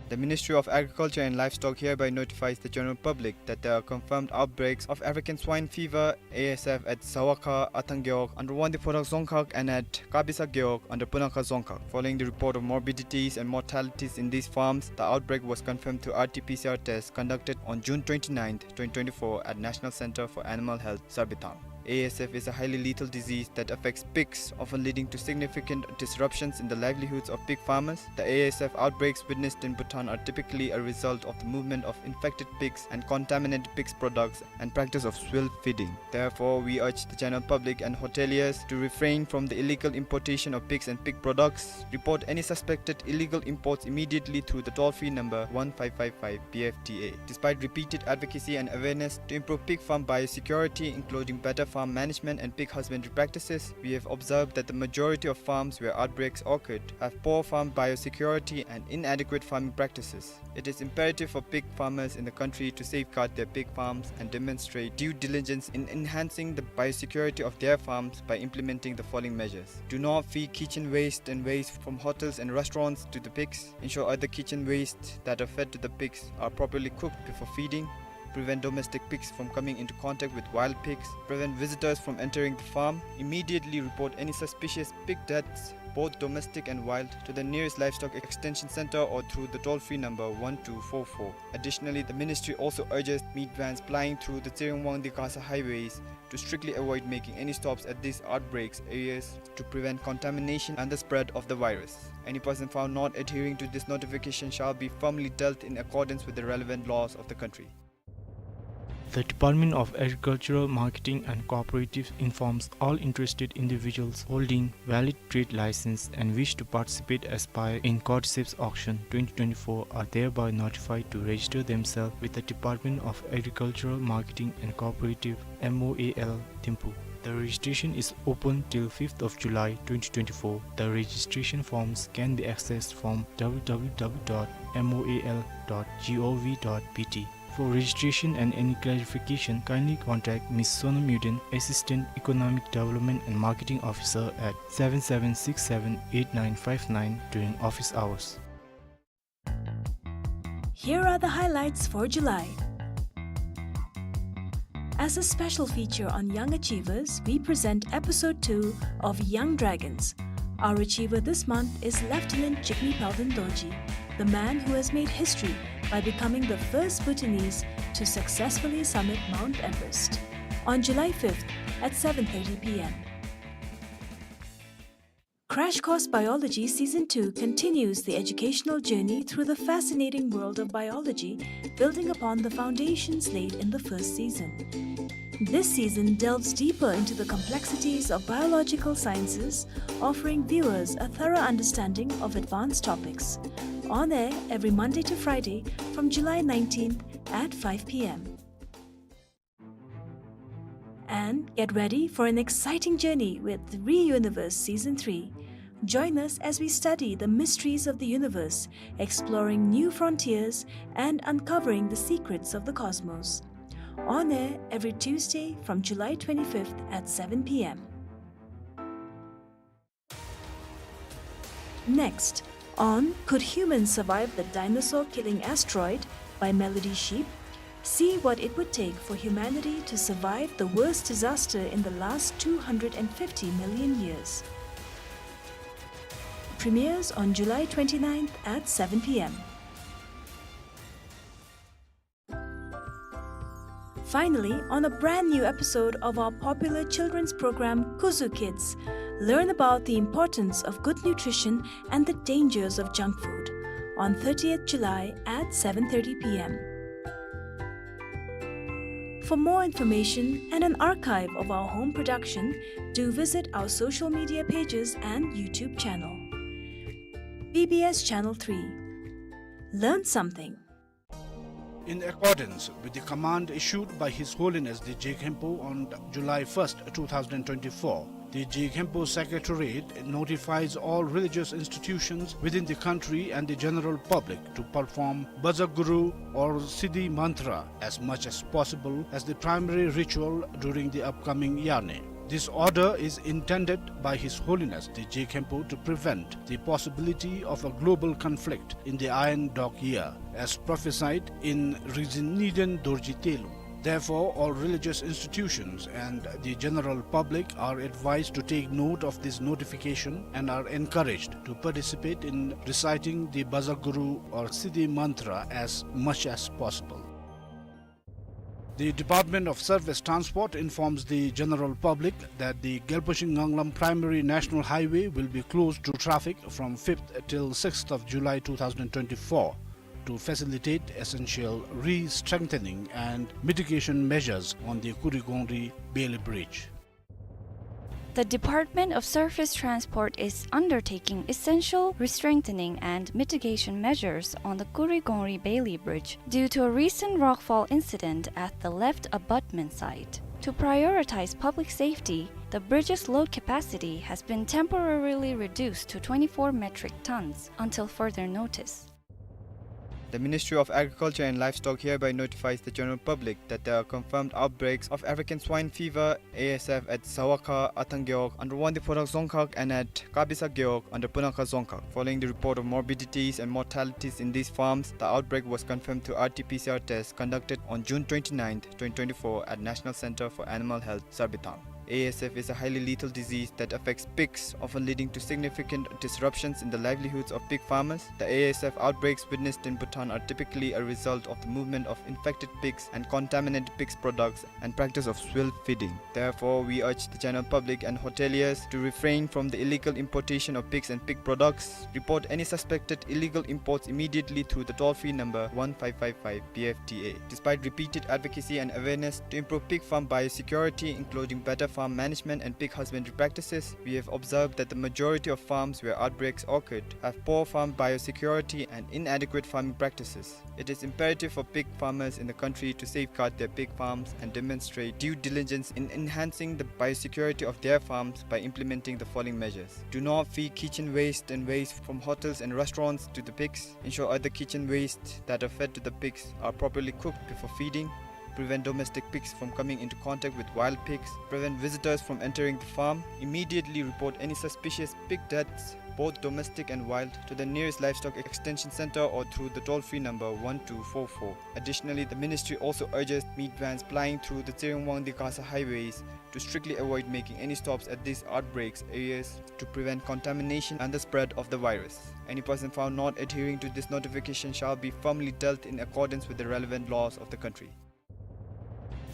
The Ministry of Agriculture and Livestock hereby notifies the general public that there are confirmed outbreaks of African swine fever, A S F, at Zawakha, Athang Gewog, under Wangdue Phodrang Dzongkhag, and at Kabisa Gewog, under Punakha Dzongkhag. Following the report of morbidities and mortalities in these farms, the outbreak was confirmed through R T P C R test conducted on June twenty-ninth, twenty twenty-four, at National Center for Animal Health, Sarbithang. A S F is a highly lethal disease that affects pigs, often leading to significant disruptions in the livelihoods of pig farmers. The A S F outbreaks witnessed in Bhutan are typically a result of the movement of infected pigs and contaminated pigs products and practice of swill feeding. Therefore, we urge the general public and hoteliers to refrain from the illegal importation of pigs and pig products. Report any suspected illegal imports immediately through the toll-free number one five five five P F T A. Despite repeated advocacy and awareness to improve pig farm biosecurity, including better farm management and pig husbandry practices, we have observed that the majority of farms where outbreaks occurred have poor farm biosecurity and inadequate farming practices. It is imperative for pig farmers in the country to safeguard their pig farms and demonstrate due diligence in enhancing the biosecurity of their farms by implementing the following measures. Do not feed kitchen waste and waste from hotels and restaurants to the pigs. Ensure other kitchen waste that are fed to the pigs are properly cooked before feeding. Prevent domestic pigs from coming into contact with wild pigs. Prevent visitors from entering the farm. Immediately report any suspicious pig deaths, both domestic and wild, to the nearest livestock extension center or through the toll-free number one two four four. Additionally, the ministry also urges meat vans plying through the Tsering Wangdue Gasa highways to strictly avoid making any stops at these outbreaks areas to prevent contamination and the spread of the virus. Any person found not adhering to this notification shall be firmly dealt in accordance with the relevant laws of the country. The Department of Agricultural Marketing and Cooperatives informs all interested individuals holding valid trade license and wish to participate aspire in Cordyceps Auction twenty twenty-four are thereby notified to register themselves with the Department of Agricultural Marketing and Cooperative, M O A L, Thimphu. The registration is open till fifth of July twenty twenty-four. The registration forms can be accessed from W W W dot M O A L dot gov dot B T. For registration and any clarification, kindly contact Miss Sonam Yuden, Assistant Economic Development and Marketing Officer, at seven seven six seven eight nine five nine during office hours. Here are the highlights for July. As a special feature on young achievers, we present episode two of Young Dragons. Our achiever this month is Lieutenant Jigme Palden Dorji, the man who has made history by becoming the first Bhutanese to successfully summit Mount Everest. On July fifth at seven thirty P M. Crash Course Biology Season two continues the educational journey through the fascinating world of biology, building upon the foundations laid in the first season. This season delves deeper into the complexities of biological sciences, offering viewers a thorough understanding of advanced topics. On air every Monday to Friday from July nineteenth at five p.m. And get ready for an exciting journey with Re-Universe Season three. Join us as we study the mysteries of the universe, exploring new frontiers and uncovering the secrets of the cosmos. On air every Tuesday from July twenty-fifth at seven p.m. Next, on Could Humans Survive the Dinosaur Killing Asteroid? By Melody Sheep, see what it would take for humanity to survive the worst disaster in the last two hundred and fifty million years. Premieres on July twenty-ninth at seven p.m. Finally, on a brand new episode of our popular children's program, Kuzu Kids, learn about the importance of good nutrition and the dangers of junk food on thirtieth July at seven thirty p.m. For more information and an archive of our home production, do visit our social media pages and YouTube channel. B B S Channel three. Learn something. In accordance with the command issued by His Holiness the Je Khenpo on July first, two thousand twenty-four, the Je Khenpo Secretariat notifies all religious institutions within the country and the general public to perform Bhajaguru or Siddhi Mantra as much as possible as the primary ritual during the upcoming Yarney. This order is intended by His Holiness the Je Khenpo to prevent the possibility of a global conflict in the Iron Dog Year, as prophesied in Rinzin Niden Dorji Telung. Therefore, all religious institutions and the general public are advised to take note of this notification and are encouraged to participate in reciting the Bhajaguru or Siddhi Mantra as much as possible. The Department of Surface Transport informs the general public that the Gyalpo Shing Nganglam Primary National Highway will be closed to traffic from fifth till sixth of July two thousand twenty-four to facilitate essential re-strengthening and mitigation measures on the Kurigongri Bailey Bridge. The Department of Surface Transport is undertaking essential re-strengthening and mitigation measures on the Kurigongri Bailey Bridge due to a recent rockfall incident at the left abutment site. To prioritize public safety, the bridge's load capacity has been temporarily reduced to twenty-four metric tons until further notice. The Ministry of Agriculture and Livestock hereby notifies the general public that there are confirmed outbreaks of African swine fever, A S F, at Zawakha, Athang Gewog, under Wangdue Phodrang Dzongkhag, and at Kabisa Gewog, under Punakha Dzongkhag. Following the report of morbidities and mortalities in these farms, the outbreak was confirmed through R T P C R test conducted on June twenty-ninth, twenty twenty-four, at National Center for Animal Health, Sarbithang. A S F is a highly lethal disease that affects pigs, often leading to significant disruptions in the livelihoods of pig farmers. The A S F outbreaks witnessed in Bhutan are typically a result of the movement of infected pigs and contaminated pigs products and practice of swill feeding. Therefore, we urge the general public and hoteliers to refrain from the illegal importation of pigs and pig products. Report any suspected illegal imports immediately through the toll-free number one five five five P F D A. Despite repeated advocacy and awareness to improve pig farm biosecurity, including better farm management and pig husbandry practices, we have observed that the majority of farms where outbreaks occurred have poor farm biosecurity and inadequate farming practices. It is imperative for pig farmers in the country to safeguard their pig farms and demonstrate due diligence in enhancing the biosecurity of their farms by implementing the following measures. Do not feed kitchen waste and waste from hotels and restaurants to the pigs. Ensure other kitchen waste that are fed to the pigs are properly cooked before feeding. Prevent domestic pigs from coming into contact with wild pigs. Prevent visitors from entering the farm. Immediately report any suspicious pig deaths, both domestic and wild, to the nearest livestock extension center or through the toll-free number one two four four. Additionally, the ministry also urges meat vans plying through the Tshering Wangdue Khasa highways to strictly avoid making any stops at these outbreaks areas to prevent contamination and the spread of the virus. Any person found not adhering to this notification shall be firmly dealt in accordance with the relevant laws of the country.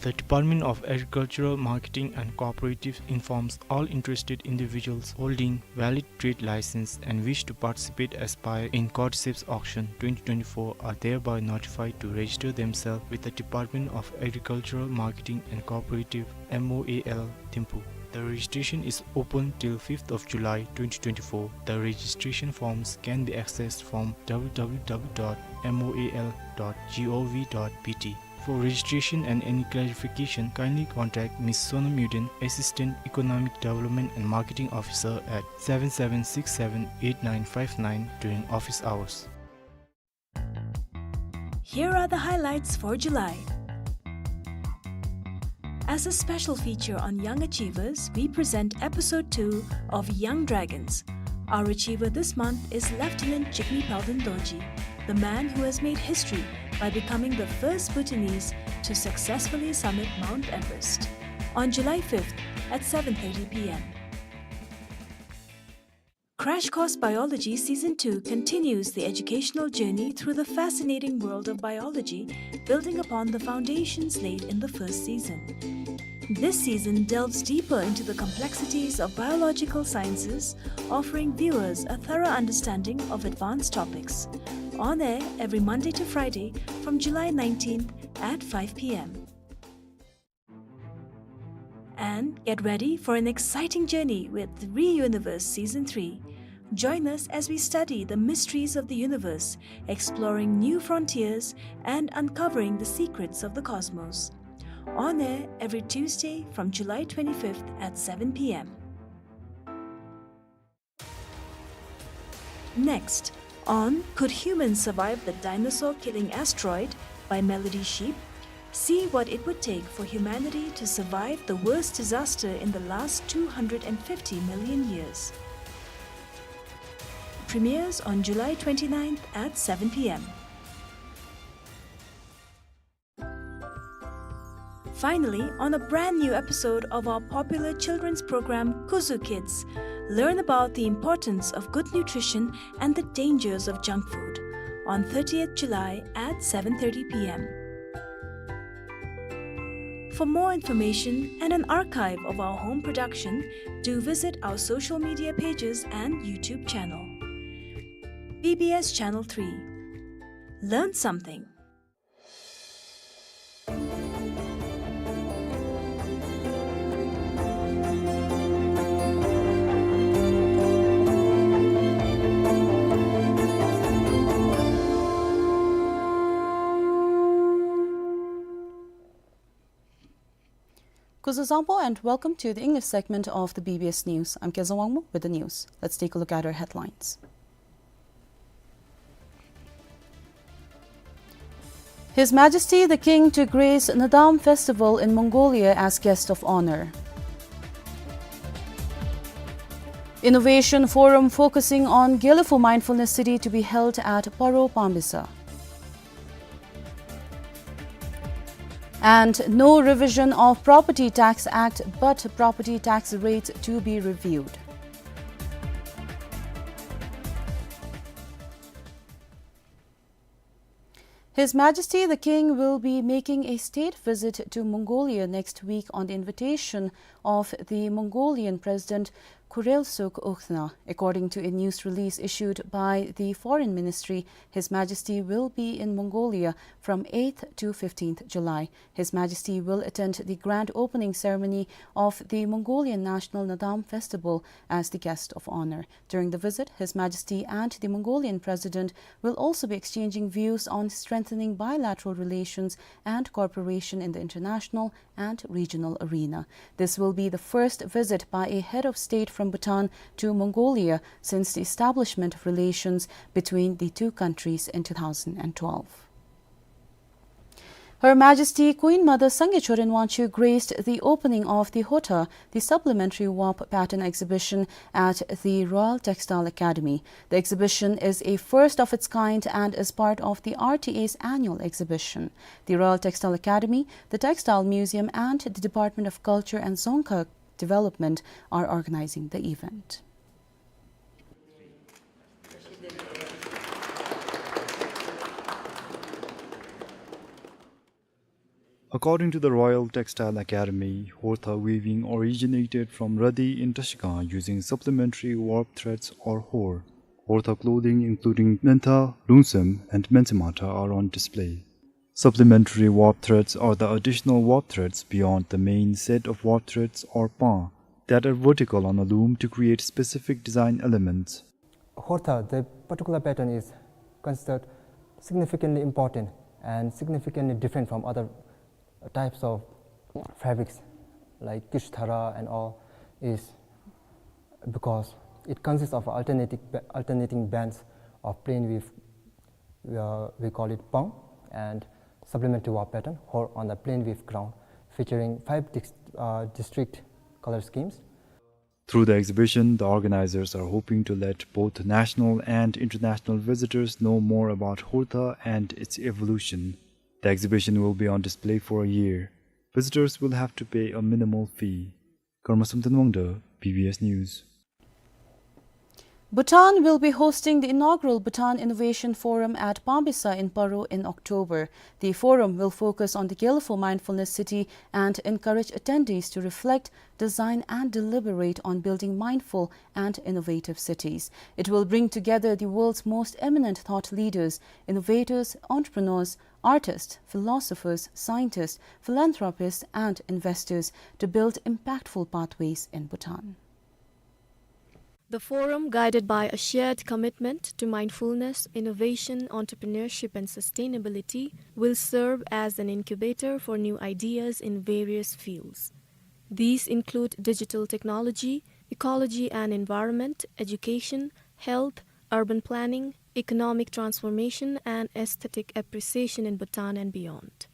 The Department of Agricultural Marketing and Cooperatives informs all interested individuals holding valid trade license and wish to participate as buyer in Cordyceps Auction twenty twenty-four are thereby notified to register themselves with the Department of Agricultural Marketing and Cooperative, M O A L, Thimphu. The registration is open till fifth of July twenty twenty-four. The registration forms can be accessed from W W W dot M O A L dot G O V dot B T. For registration and any clarification, kindly contact Miss Sonam Yuden, Assistant Economic Development and Marketing Officer, at seven seven six seven eight nine five nine during office hours. Here are the highlights for July. As a special feature on young achievers, we present episode two of Young Dragons. Our achiever this month is Lieutenant Jigme Palden Dorji, the man who has made history by becoming the first Bhutanese to successfully summit Mount Everest. On July fifth at seven thirty P M. Crash Course Biology Season two continues the educational journey through the fascinating world of biology, building upon the foundations laid in the first season. This season delves deeper into the complexities of biological sciences, offering viewers a thorough understanding of advanced topics. On air every Monday to Friday from July nineteenth at five P M. And get ready for an exciting journey with Re-Universe Season three. Join us as we study the mysteries of the universe, exploring new frontiers and uncovering the secrets of the cosmos. On air every Tuesday from July twenty-fifth at seven P M. Next, on Could Humans Survive the Dinosaur Killing Asteroid? By Melody Sheep, see what it would take for humanity to survive the worst disaster in the last two hundred and fifty million years. Premieres on July twenty-ninth at seven P M. Finally, on a brand new episode of our popular children's program, Kuzu Kids, learn about the importance of good nutrition and the dangers of junk food on thirtieth July at seven thirty P M. For more information and an archive of our home production, do visit our social media pages and YouTube channel. B B S Channel three. Learn something. Kuzuzangpo and welcome to the English segment of the B B S News. I'm Kezang Wangmo with the news. Let's take a look at our headlines. His Majesty the King to grace Naadam Festival in Mongolia as guest of honor. Innovation forum focusing on Gelephu Mindfulness City to be held at Paro Pambysa. And no revision of Property Tax Act, but property tax rates to be reviewed. His Majesty the King will be making a state visit to Mongolia next week on the invitation of the Mongolian President Khurelsukh Ukhnaa. According to a news release issued by the Foreign Ministry, His Majesty will be in Mongolia from eighth to fifteenth July. His Majesty will attend the grand opening ceremony of the Mongolian National Naadam Festival as the guest of honor. During the visit, His Majesty and the Mongolian President will also be exchanging views on strengthening bilateral relations and cooperation in the international and regional arena. This will be the first visit by a head of state from Bhutan to Mongolia since the establishment of relations between the two countries in two thousand and twelve. Her Majesty Queen Mother Sangay Choden Wangchuck graced the opening of the Hota, the supplementary warp pattern exhibition at the Royal Textile Academy. The exhibition is a first of its kind and is part of the R T A's annual exhibition. The Royal Textile Academy, the Textile Museum, and the Department of Culture and Dzongkha Development are organizing the event. According to the Royal Textile Academy, Hortha weaving originated from Radi in Trashigang using supplementary warp threads or hor. Hortha clothing including Mentha, Lungsem, and Mensematha are on display. Supplementary warp threads are the additional warp threads beyond the main set of warp threads or pang that are vertical on a loom to create specific design elements. Hortha, the particular pattern is considered significantly important and significantly different from other types of fabrics like Kishthara and all, is because it consists of alternating, alternating bands of plain weave, uh, we call it pang, and supplementary warp pattern, hor on the plain weave ground, featuring five dis-, uh, distinct color schemes. Through the exhibition, the organizers are hoping to let both national and international visitors know more about Hortha and its evolution. The exhibition will be on display for a year. Visitors will have to pay a minimal fee. Karma Samten Wangda, B B S News. Bhutan will be hosting the inaugural Bhutan Innovation Forum at Pambisa in Paro in October. The forum will focus on the Gelephu Mindfulness City and encourage attendees to reflect, design and deliberate on building mindful and innovative cities. It will bring together the world's most eminent thought leaders, innovators, entrepreneurs, artists, philosophers, scientists, philanthropists, and investors to build impactful pathways in Bhutan. The forum, guided by a shared commitment to mindfulness, innovation, entrepreneurship, and sustainability, will serve as an incubator for new ideas in various fields. These include digital technology, ecology and environment, education, health, urban planning, economic transformation, and aesthetic appreciation in Bhutan and beyond.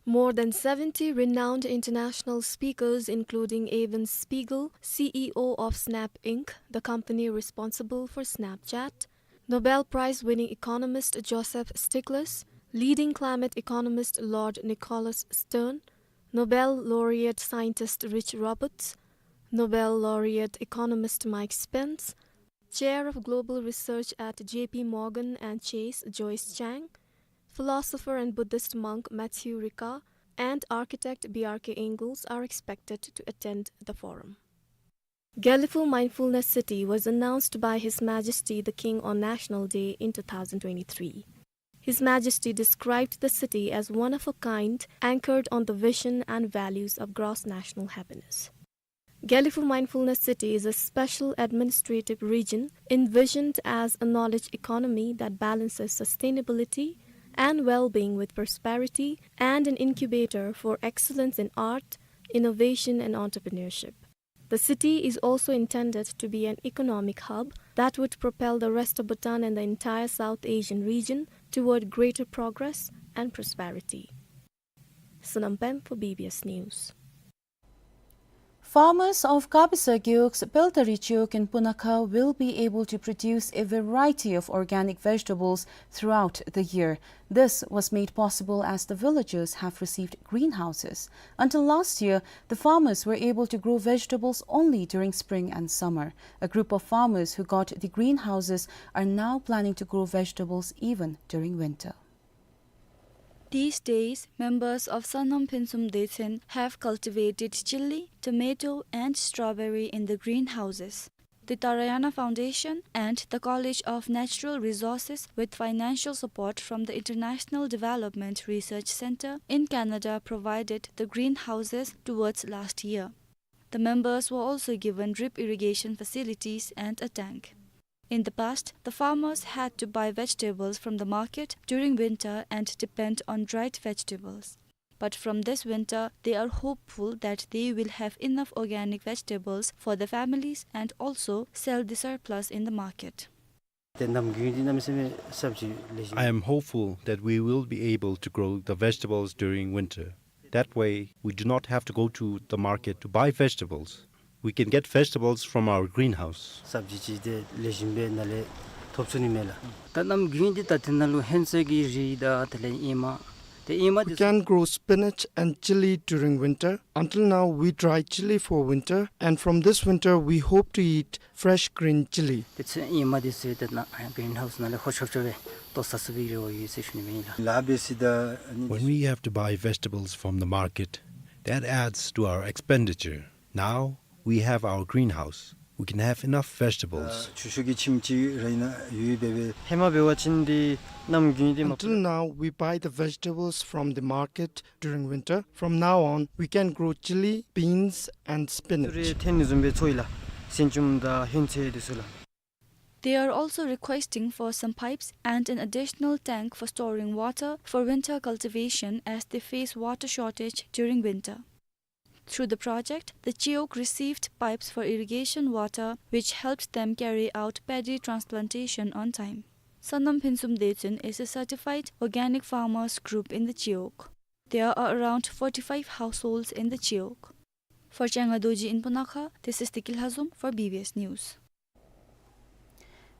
More than seventy renowned international speakers, including Evan Spiegel, C E O of Snap Inc, the company responsible for Snapchat, Nobel Prize-winning economist Joseph Stiglitz, leading climate economist Lord Nicholas Stern, Nobel laureate scientist Rich Roberts, Nobel laureate economist Mike Spence, chair of global research at J P Morgan and Chase Joyce Chang, philosopher and Buddhist monk Matthieu Ricard, and architect B R K Ingels are expected to attend the forum. Gelephu Mindfulness City was announced by His Majesty the King on National Day in two thousand twenty-three. His Majesty described the city as one of a kind, anchored on the vision and values of gross national happiness. Gelephu Mindfulness City is a special administrative region envisioned as a knowledge economy that balances sustainability and well-being with prosperity, and an incubator for excellence in art, innovation, and entrepreneurship. The city is also intended to be an economic hub that would propel the rest of Bhutan and the entire South Asian region toward greater progress and prosperity. Sonam Pem for B B S News. Farmers of Kapisa Gewog's Peltari Chowk in Punakha will be able to produce a variety of organic vegetables throughout the year. This was made possible as the villagers have received greenhouses. Until last year, the farmers were able to grow vegetables only during spring and summer. A group of farmers who got the greenhouses are now planning to grow vegetables even during winter. These days, members of Sangnom Phensum Dechen have cultivated chilli, tomato, and strawberry in the greenhouses. The Tarayana Foundation and the College of Natural Resources, with financial support from the International Development Research Center in Canada, provided the greenhouses towards last year. The members were also given drip irrigation facilities and a tank. In the past, the farmers had to buy vegetables from the market during winter and depend on dried vegetables. But from this winter, they are hopeful that they will have enough organic vegetables for their families and also sell the surplus in the market. I am hopeful that we will be able to grow the vegetables during winter. That way, we do not have to go to the market to buy vegetables. We can get vegetables from our greenhouse. ད་གནམ་དགུན་འདི་ད་དེ་ནང་ལུ་ཧོན་ཚོད་ཀྱི་རིགས་དང་དེ་ལས་ཨེ་མ་ We can grow spinach and chili during winter. Until now, we dry chili for winter, and from this winter, we hope to eat fresh green chili. ཏེ་ཚུན་ཨིན་མ་དེ་ཚུ་ཏེ་ནཱ་གིརིན་ཧའུསི་ནང་ལས་ཧོ་ཆོབ་ཆོབ་སྦེ་བཏོག་ཟ་ཚུགས་པའི་རེ་བ་ཡོད་ཟེར་ཞུ་ནི་ཨིན་ལགས། When we have to buy vegetables from the market, that adds to our expenditure. Now we have our greenhouse. We can have enough vegetables. ཨ་ཆུ་ཤུགས་ཀྱི་ཁྱིམ་ཅིག་ར་ཨིན་ན་ཡོད་པས། ཧེ་མ་འབད་བ་ཅིན་འདི་གནམ་དགུན་འདི་མ། Until now, we buy the vegetables from the market during winter. From now on, we can grow chili, beans, and spinach. རེ་ཐོན་ནི་བཟུམ་སྦེ་ཚོར་ཡི་ལགས། སེང་ཆུམ་དང་ཧོན་ཚོད་དེ་ཚུ་ལགས། They are also requesting for some pipes and an additional tank for storing water for winter cultivation as they face water shortage during winter. Through the project, the Cheok received pipes for irrigation water, which helped them carry out paddy transplantation on time. Sonam Phensum Dechun is a certified organic farmers group in the Cheok. There are around forty-five households in the Cheok. For Changa Dorji in Punakha, this is Tikil Hazum for B B S News.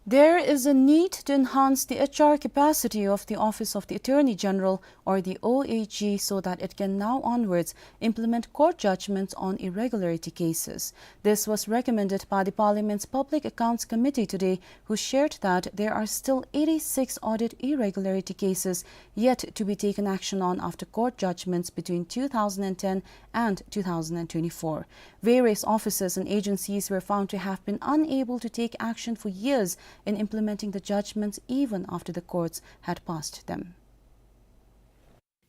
There is a need to enhance the H R capacity of the Office of the Attorney General, or the O A G, so that it can now onwards implement court judgments on irregularity cases. This was recommended by the Parliament's Public Accounts Committee today, who shared that there are still eighty-six audit irregularity cases yet to be taken action on after court judgments between two thousand and ten and two thousand and twenty-four. Various offices and agencies were found to have been unable to take action for years in implementing the judgments, even after the courts had passed them.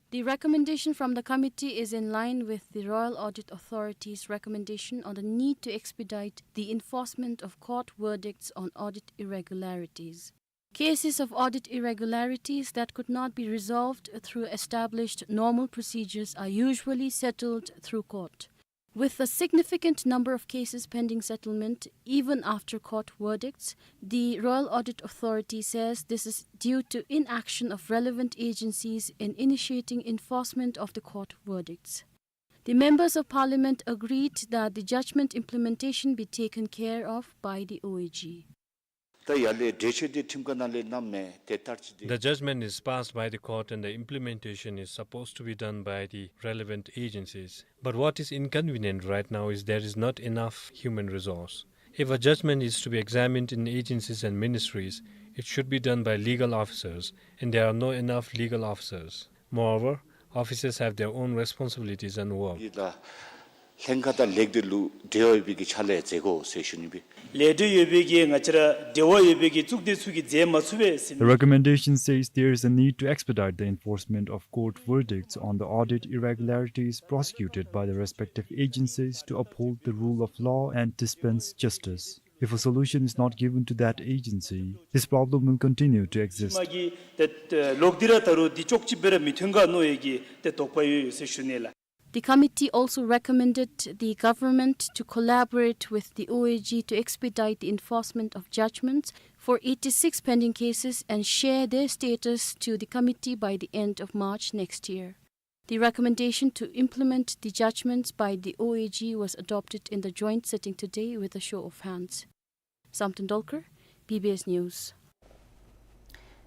The recommendation from the committee is in line with the Royal Audit Authority's recommendation on the need to expedite the enforcement of court verdicts on audit irregularities. Cases of audit irregularities that could not be resolved through established normal procedures are usually settled through court. With a significant number of cases pending settlement, even after court verdicts, the Royal Audit Authority says this is due to inaction of relevant agencies in initiating enforcement of the court verdicts. The members of parliament agreed that the judgment implementation be taken care of by the O A G. ད་ཡར་ལས་གྲོས་ཆོད་འདི་ཁྲིམས་ཁང་ནང་ལས་གནངམ་མས། དེ་ལྟར་ཅིག་འདི། The judgment is passed by the court and the implementation is supposed to be done by the relevant agencies. But what is inconvenient right now is there is not enough human resource. If a judgment is to be examined in agencies and ministries, it should be done by legal officers, and there are no enough legal officers. Moreover, officers have their own responsibilities and work. འདི་ལུ་ལྷན་ཁག་དང་ལེགས་སྡུད་ལུ་འབྲེལ་བ་ཡོད་པའི་གི་ཕྱག་ལཱ་མཛད་དགོ་ཟེར་ཞུ་ནི་ཨིན་པས། ལས་འབྲེལ་ཡོད་པའི་གི་ང་བཅས་ར་འབྲེལ་བ་ཡོད་པའི་གི་གཙུག་སྡེ་ཚུ་གིས་མཛད་མ་ཚུགས་པས་ཟེར། The recommendation says there is a need to expedite the enforcement of court verdicts on the audit irregularities prosecuted by the respective agencies to uphold the rule of law and dispense justice. If a solution is not given to that agency, this problem will continue to exist. མ་གི་ཏེ་ལོག་སྟེ་ར་ད་རུང་འདི་ཅོག་ཅིག་སྦེ་ར་མི་ཐོན་ག་མནོ་ཡི་གི་ཏེ་དོགས་པ་ཡོད་ཡོད་ཟེར་ཞུ་ནི་ལགས། The committee also recommended the government to collaborate with the O A G to expedite the enforcement of judgments for eighty-six pending cases and share their status to the committee by the end of March next year. The recommendation to implement the judgments by the O A G was adopted in the joint sitting today with a show of hands. Samten Dolkar, B B S News.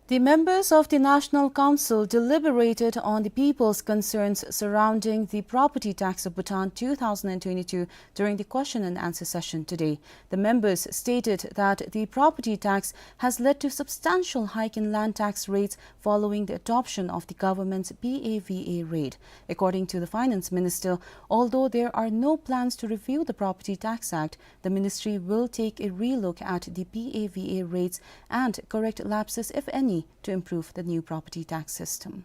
The members of the National Council deliberated on the people's concerns surrounding the Property Tax of Bhutan two thousand and twenty-two during the question and answer session today. The members stated that the property tax has led to substantial hike in land tax rates following the adoption of the government's P A V A rate. According to the finance minister, although there are no plans to review the Property Tax Act, the ministry will take a relook at the P A V A rates and correct lapses, if any, to improve the new property tax system.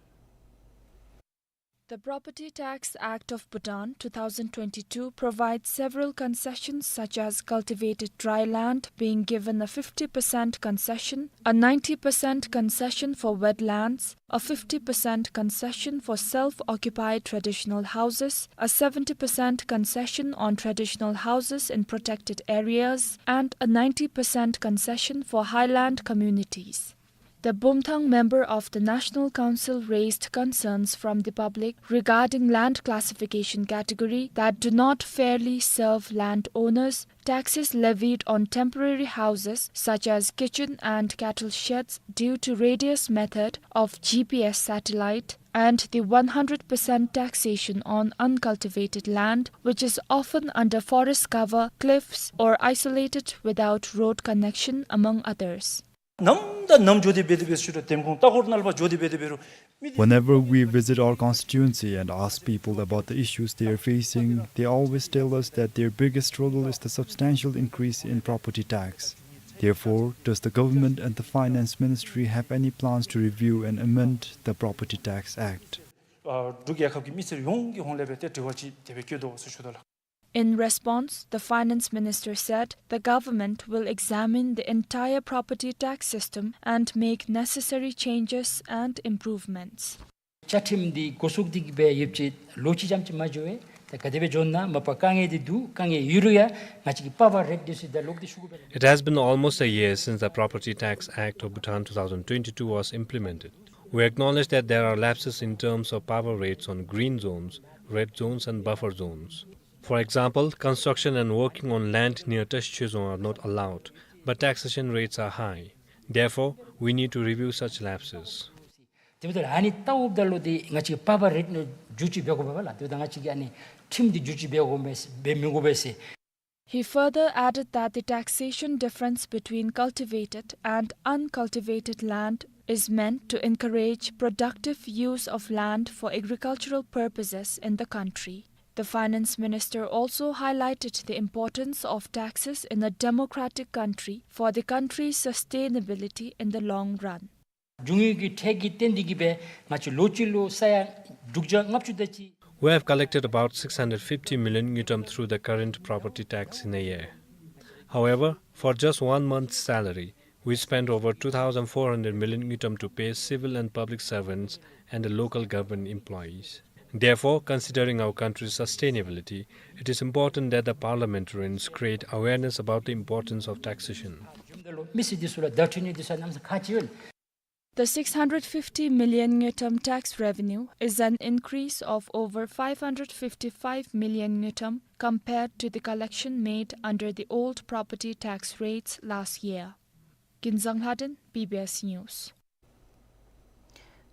The Property Tax Act of Bhutan two thousand twenty-two provides several concessions, such as cultivated dry land being given a fifty percent concession, a ninety percent concession for wetlands, a fifty percent concession for self-occupied traditional houses, a seventy percent concession on traditional houses in protected areas, and a ninety percent concession for highland communities. The Bumthang member of the National Council raised concerns from the public regarding land classification category that do not fairly serve landowners, taxes levied on temporary houses such as kitchen and cattle sheds due to radius method of G P S satellite, and the one hundred percent taxation on uncultivated land, which is often under forest cover, cliffs, or isolated without road connection, among others. ནམ་དང་ནམ་འགྱོ་སྟེ་འབད་དེ་འབད་རུང་ཤུལ་ལུ་འདེམས་ཁོངས་ལྟ་སྐོར་ནང་ལུ་འགྱོ་སྟེ་འབད་དེ་འབད་རུང་མི་དེ། Whenever we visit our constituency and ask people about the issues they are facing, they always tell us that their biggest struggle is the substantial increase in property tax. Therefore, does the government and the finance ministry have any plans to review and amend the Property Tax Act? ཨ་འབྲུག་རྒྱལ་ཁབ་ཀྱི་མི་སེར་ཡོངས་ཀྱི་ཧོངས་ལས་འབད་དེ་དྲི་བ་ཅིག་དེ་སྦེ་བཀོད་དོ་ཟེར་ཞུ་དོ་ལགས། In response, the finance minister said the government will examine the entire property tax system and make necessary changes and improvements. བཅའ་ཁྲིམས་འདི་འགོ་བཙུགས་ཏེ་གི་སྦེ་ཡོད་ཅི་ལོ་གཅིག་ཙམ་ཅིག་མ་འགྱོ་བས། ད་ག་དེ་སྦེ་འགྱོ་ན་མ་པ་དཀའ་ངལ་འདི་འདུག། དཀའ་ངལ་ཡོད་རུང་ཡང་ང་བཅས་ཀྱི་པ་ཝར་རེཊ་འདི་ཚུ་ད་ལོག་སྟེ་ཞུ་དགོ་པས་ལགས། It has been almost a year since the Property Tax Act of Bhutan two thousand twenty-two was implemented. We acknowledge that there are lapses in terms of power rates on green zones, red zones, and buffer zones. For example, construction and working on land near Tashi Chhezang are not allowed, but taxation rates are high. Therefore, we need to review such lapses. དེ་འབདཝ་ད་ཨ་ནི་ལྟ་འོངམ་ད་ལུ་འདི་ང་བཅས་པ་ཝར་རེཊ་ནང་བསྒྱུར་བཅོས་འབད་དགོ་པས་ལགས། དེ་འབདཝ་ད་ང་བཅས་ཀྱི་ཨ་ནི་ཁྲིམས་འདི་བསྒྱུར་བཅོས་འབད་དགོ་མས་འབད་མི་དགོ་པས་ཟེར། He further added that the taxation difference between cultivated and uncultivated land is meant to encourage productive use of land for agricultural purposes in the country. The finance minister also highlighted the importance of taxes in a democratic country for the country's sustainability in the long run. རྒྱུ་དངོས་ཀྱི་ཁྲལ་གྱི་བརྟེན་ཏེ་གི་སྦེ་ང་བཅས་ལོ་གཅིག་ལུ་ས་ཡ་དྲུག་བརྒྱ་ལྔ་བཅུ་དེ་ཅིག། We have collected about six hundred fifty million ngultrum through the current property tax in a year. However, for just one month's salary, we spend over two thousand four hundred million ngultrum to pay civil and public servants and the local government employees. Therefore, considering our country's sustainability, it is important that the parliamentarians create awareness about the importance of taxation. མི་སེར་འདི་ཚུ་ལུ་བརྡ་སྤྲོད་ནི་འདི་ཚུ་གནམ་མེད་ས་མེད་ཁག་ཆེ་བས། The six hundred fifty million ngultrum tax revenue is an increase of over five hundred fifty-five million ngultrum compared to the collection made under the old property tax rates last year. Kinzang Lhaden, B B S News.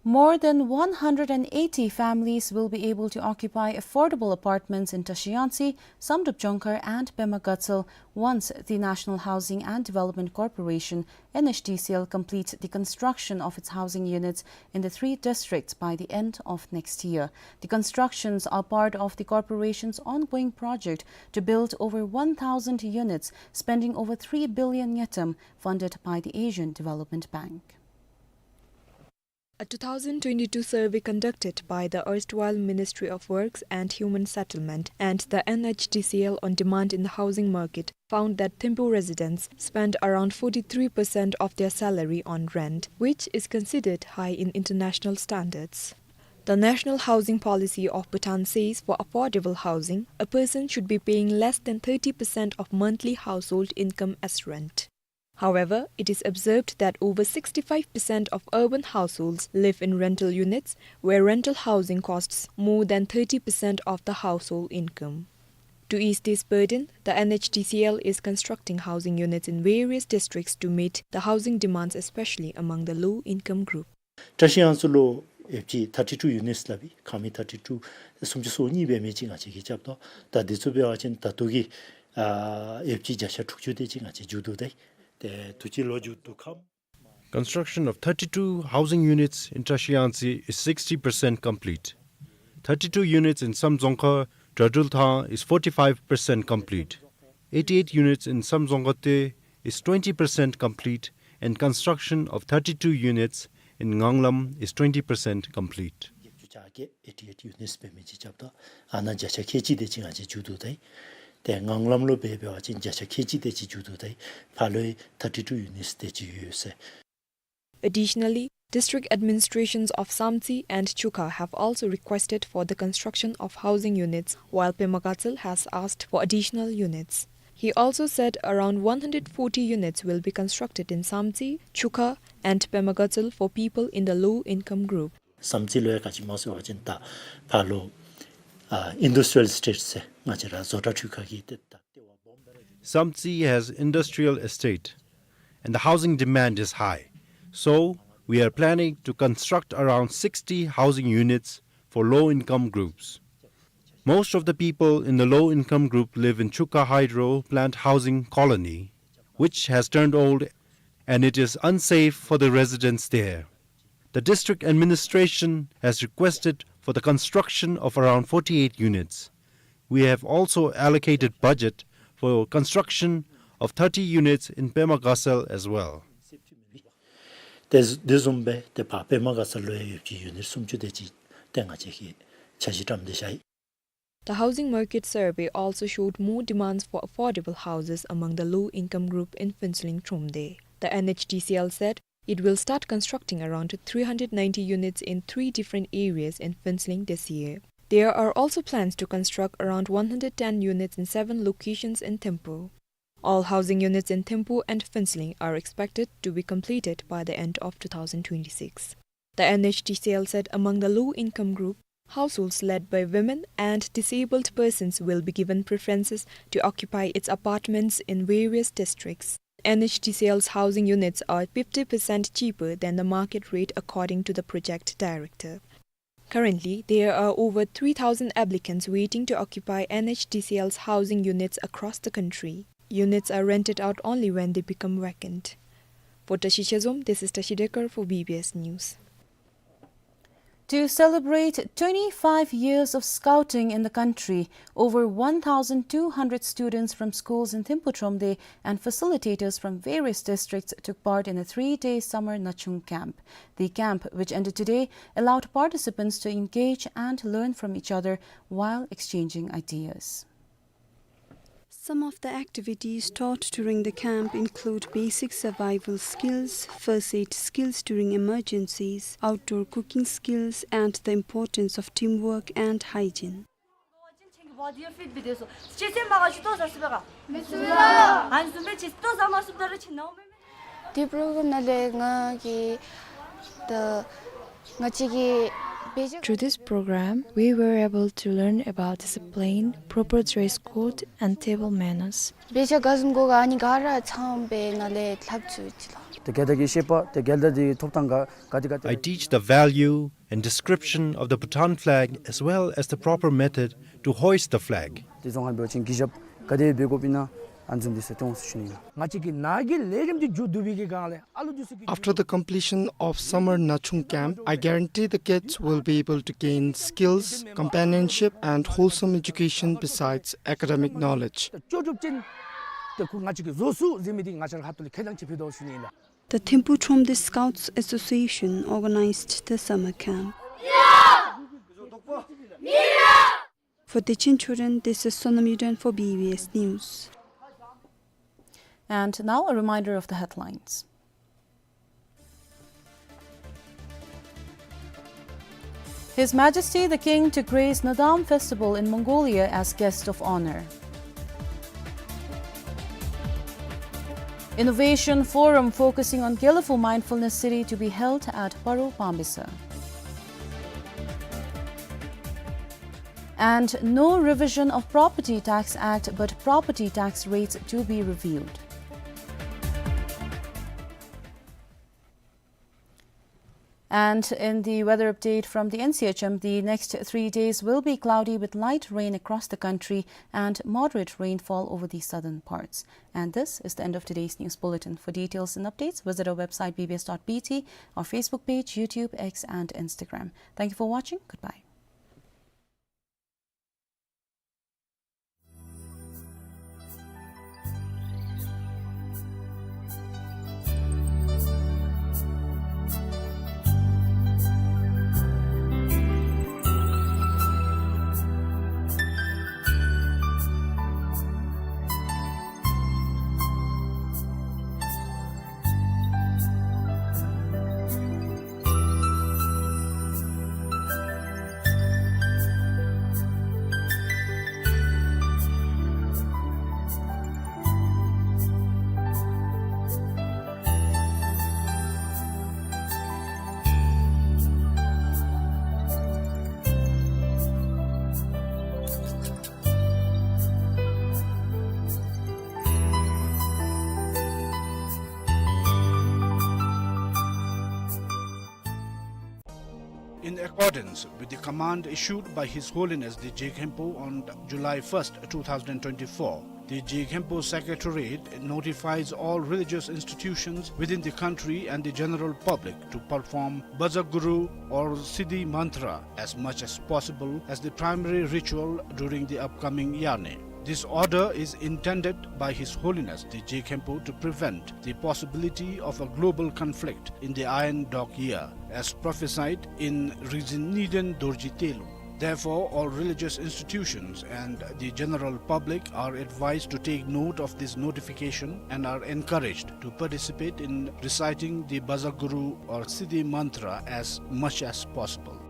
More than one hundred and eighty families will be able to occupy affordable apartments in Tashiyangtse, Samdrup Jongkhar and Pema Gatshel once the National Housing and Development Corporation, N H D C L, completes the construction of its housing units in the three districts by the end of next year. The constructions are part of the corporation's ongoing project to build over one thousand units, spending over three billion ngultrum, funded by the Asian Development Bank. A two thousand twenty-two survey conducted by the erstwhile Ministry of Works and Human Settlement and the N H D C L on demand in the housing market found that Thimphu residents spend around forty-three percent of their salary on rent, which is considered high in international standards. The National Housing Policy of Bhutan says for affordable housing, a person should be paying less than thirty percent of monthly household income as rent. However, it is observed that over sixty-five percent of urban households live in rental units, where rental housing costs more than thirty percent of the household income. To ease this burden, the N H D C L is constructing housing units in various districts to meet the housing demands, especially among the low-income group. བཀྲ་ཤིས་གཡང་རྩེ་ལུ་ཨེཕ་ཇི་ཐར་ཊི་ཊུ་ཡུ་ནིཊསི་སླབ་ཨིན། ཁང་མིག་ཐར་ཊི་ཊུ་སུམ་ཅུ་སོ་གཉིས་འབད་མི་ཅིག་ང་བཅས་ཀྱིས་རྐྱབ་དོ། ད་འདི་ཚུ་འབད་བ་ཅིན་ད་ལྟོ་གི་ཨ་ཨེཕ་ཇི་བརྒྱ་ཆ་དྲུག་ཅུ་དེ་ཅིག་ང་བཅས་མཇུག་བསྡུ་ད་ཡི། ཏེ་དུས་ཅི་ལོ་མཇུག་བསྡུ་ཁམས། Construction of thirty-two housing units in Trashiyangtse is sixty percent complete. Thirty-two units in Samdzongkha, Dradrulthang is forty-five percent complete. Eighty-eight units in Samdzongkhate is twenty percent complete, and construction of thirty-two units in Nganglam is twenty percent complete. བརྒྱད་ཅུ་གྱ་བརྒྱད་eighty-eight units འབད་མི་ཅིག་རྐྱབ་དོ། ཨ་ནཱ་བརྒྱ་ཆ་ཁལ་གཅིག་དེ་ཅིག་ང་བཅས་མཇུག་བསྡུ་ད་ཡི། ཏེ་ངང་ལམ་ལུ་འབད་འབད་བ་ཅིན་བརྒྱ་ཆ་ཁལ་གཅིག་དེ་ཅིག་མཇུག་བསྡུ་ད་ཡི། ཕར་ལུ་thirty-two units དེ་ཅིག་ཡོད་ཟེར། Additionally, district administrations of Samtse and Chukha have also requested for the construction of housing units, while Pema Gatshel has asked for additional units. He also said around one hundred forty units will be constructed in Samtse, Chukha, and Pema Gatshel for people in the low income group. Samtse ལུ་ཡང་ག་ཅི་སྨོ་ཟེར་བ་ཅིན་ད་ཕར་ལུ་ཨ་ཨིན་ཌཱས་ཊི་རི་ཡལ་ཨེ་སི་ཊེཊ་ཟེར་ང་བཅས་ར་བཟོ་གྲྭ་འཕྲུལ་ཁང་གི་ཏེ་ད་ལྟེ་བ་སྦོམ་སྦེ་ར། Samtse has industrial estate, and the housing demand is high. So, we are planning to construct around sixty housing units for low-income groups. Most of the people in the low-income group live in Chukha Hydro Plant Housing Colony, which has turned old and it is unsafe for the residents there. The district administration has requested for the construction of around forty-eight units. We have also allocated budget for construction of thirty units in Pema Gatshel as well. དེ་དེ་བཟུམ་སྦེ་ཏེ་ཕར་པེ་མ་ག་ས་ལུ་ཡང་ཡོད་པའི་ཡུ་ནིཊ་སུམ་ཅུ་དེ་ཅིག་ཏེ་ང་བཅས་ཀྱིས་འཆར་གཞི་བཀྲམ་སྟེ་བཞག་ཡི། The housing market survey also showed more demands for affordable houses among the low-income group in Phuentsholing Thromde. The N H D C L said it will start constructing around three hundred ninety units in three different areas in Phuentsholing this year. There are also plans to construct around one hundred ten units in seven locations in Thimphu. All housing units in Thimphu and Phuentsholing are expected to be completed by the end of two thousand twenty-six. The N H D C L said among the low-income group, households led by women and disabled persons will be given preferences to occupy its apartments in various districts. N H D C L's housing units are fifty percent cheaper than the market rate, according to the project director. Currently, there are over three thousand applicants waiting to occupy N H D C L's housing units across the country. Units are rented out only when they become vacant. For Tashi Chezom, this is Tashi Dekar for B B S News. To celebrate twenty-five years of scouting in the country, over one thousand two hundred students from schools in Thimphu Thromde and facilitators from various districts took part in a three-day summer Nachung camp. The camp, which ended today, allowed participants to engage and learn from each other while exchanging ideas. Some of the activities taught during the camp include basic survival skills, first aid skills during emergencies, outdoor cooking skills, and the importance of teamwork and hygiene. དེ་པྲོ་གྲམ་ནང་ལས་ང་གིས་ད་ང་བཅས་ཀྱིས་བེ་ཤ། Through this program, we were able to learn about discipline, proper dress code, and table manners. བེ་ཤ་ག་བཟུམ་དགོ་ག་ཨ་ནི་ག་ར་ཚངམ་སྦེ་ནཱ་ལས་ལྷབ་ཚུགས་ཅི་ལགས། ཏེ་རྒྱལ་དར་གྱི་བཤད་པ་ཏེ་རྒྱལ་དར་འདི་ཐོབ་ཐངས་ག་ག་དེ་ག་དེ། I teach the value and description of the Bhutan flag as well as the proper method to hoist the flag. དེ་བཟུམ་ཧ་འབད་བ་ཅིན་གུས་ཞབས་ག་དེ་འབད་དགོཔ་ཨིན་ན་ཨ་ནི་བཟུམ་འདི་ཚུ་སྟོན་ཟེར་ཞུ་ནི་ལགས། ང་བཅས་ཀྱི་ནཱ་གི་ལས་རིམ་འདི་མཇུག་བསྡུ་བའི་གི་སྒང་ལས་ཨ་ལུ་འདི་ཚུ་གིས། After the completion of summer Nachung camp, I guarantee the kids will be able to gain skills, companionship, and wholesome education besides academic knowledge. ཏེ་ཅོག་ཅོག་ཅན་ཏེ་ཁོ་ང་བཅས་ཀྱིས་བཟོ་ཚུགས་ཟེར་མི་འདི་ང་བཅས་ར་ཁ་ཐུག་ལས་ཁེ་ཐང་ཅིག་ཕུལ་དོ་ཟེར་ཞུ་ནི་ལགས། The Thimphu Thromde Scouts Association organized the summer camp. For Techen Choren, this is Sonam Yuden for B B S News. And now a reminder of the headlines. His Majesty the King to grace Naadam Festival in Mongolia as guest of honor. Innovation Forum focusing on Gelephu Mindfulness City to be held at Paro Pambisa. And no revision of Property Tax Act, but property tax rates to be reviewed. And in the weather update from the N C H M, the next three days will be cloudy with light rain across the country and moderate rainfall over the southern parts. And this is the end of today's news bulletin. For details and updates, visit our website B B S dot B T, our Facebook page, YouTube, X, and Instagram. Thank you for watching. Goodbye. In accordance with the command issued by His Holiness the Je Khenpo on July first, two thousand twenty-four, the Je Khenpo Secretariat notifies all religious institutions within the country and the general public to perform Bhajagguru or Siddhi Mantra as much as possible as the primary ritual during the upcoming Yane. This order is intended by His Holiness the Je Khenpo to prevent the possibility of a global conflict in the Iron Dog Year, as prophesied in Rinzin Niden Dorji Telung. Therefore, all religious institutions and the general public are advised to take note of this notification and are encouraged to participate in reciting the Bhajagguru or Siddhi Mantra as much as possible.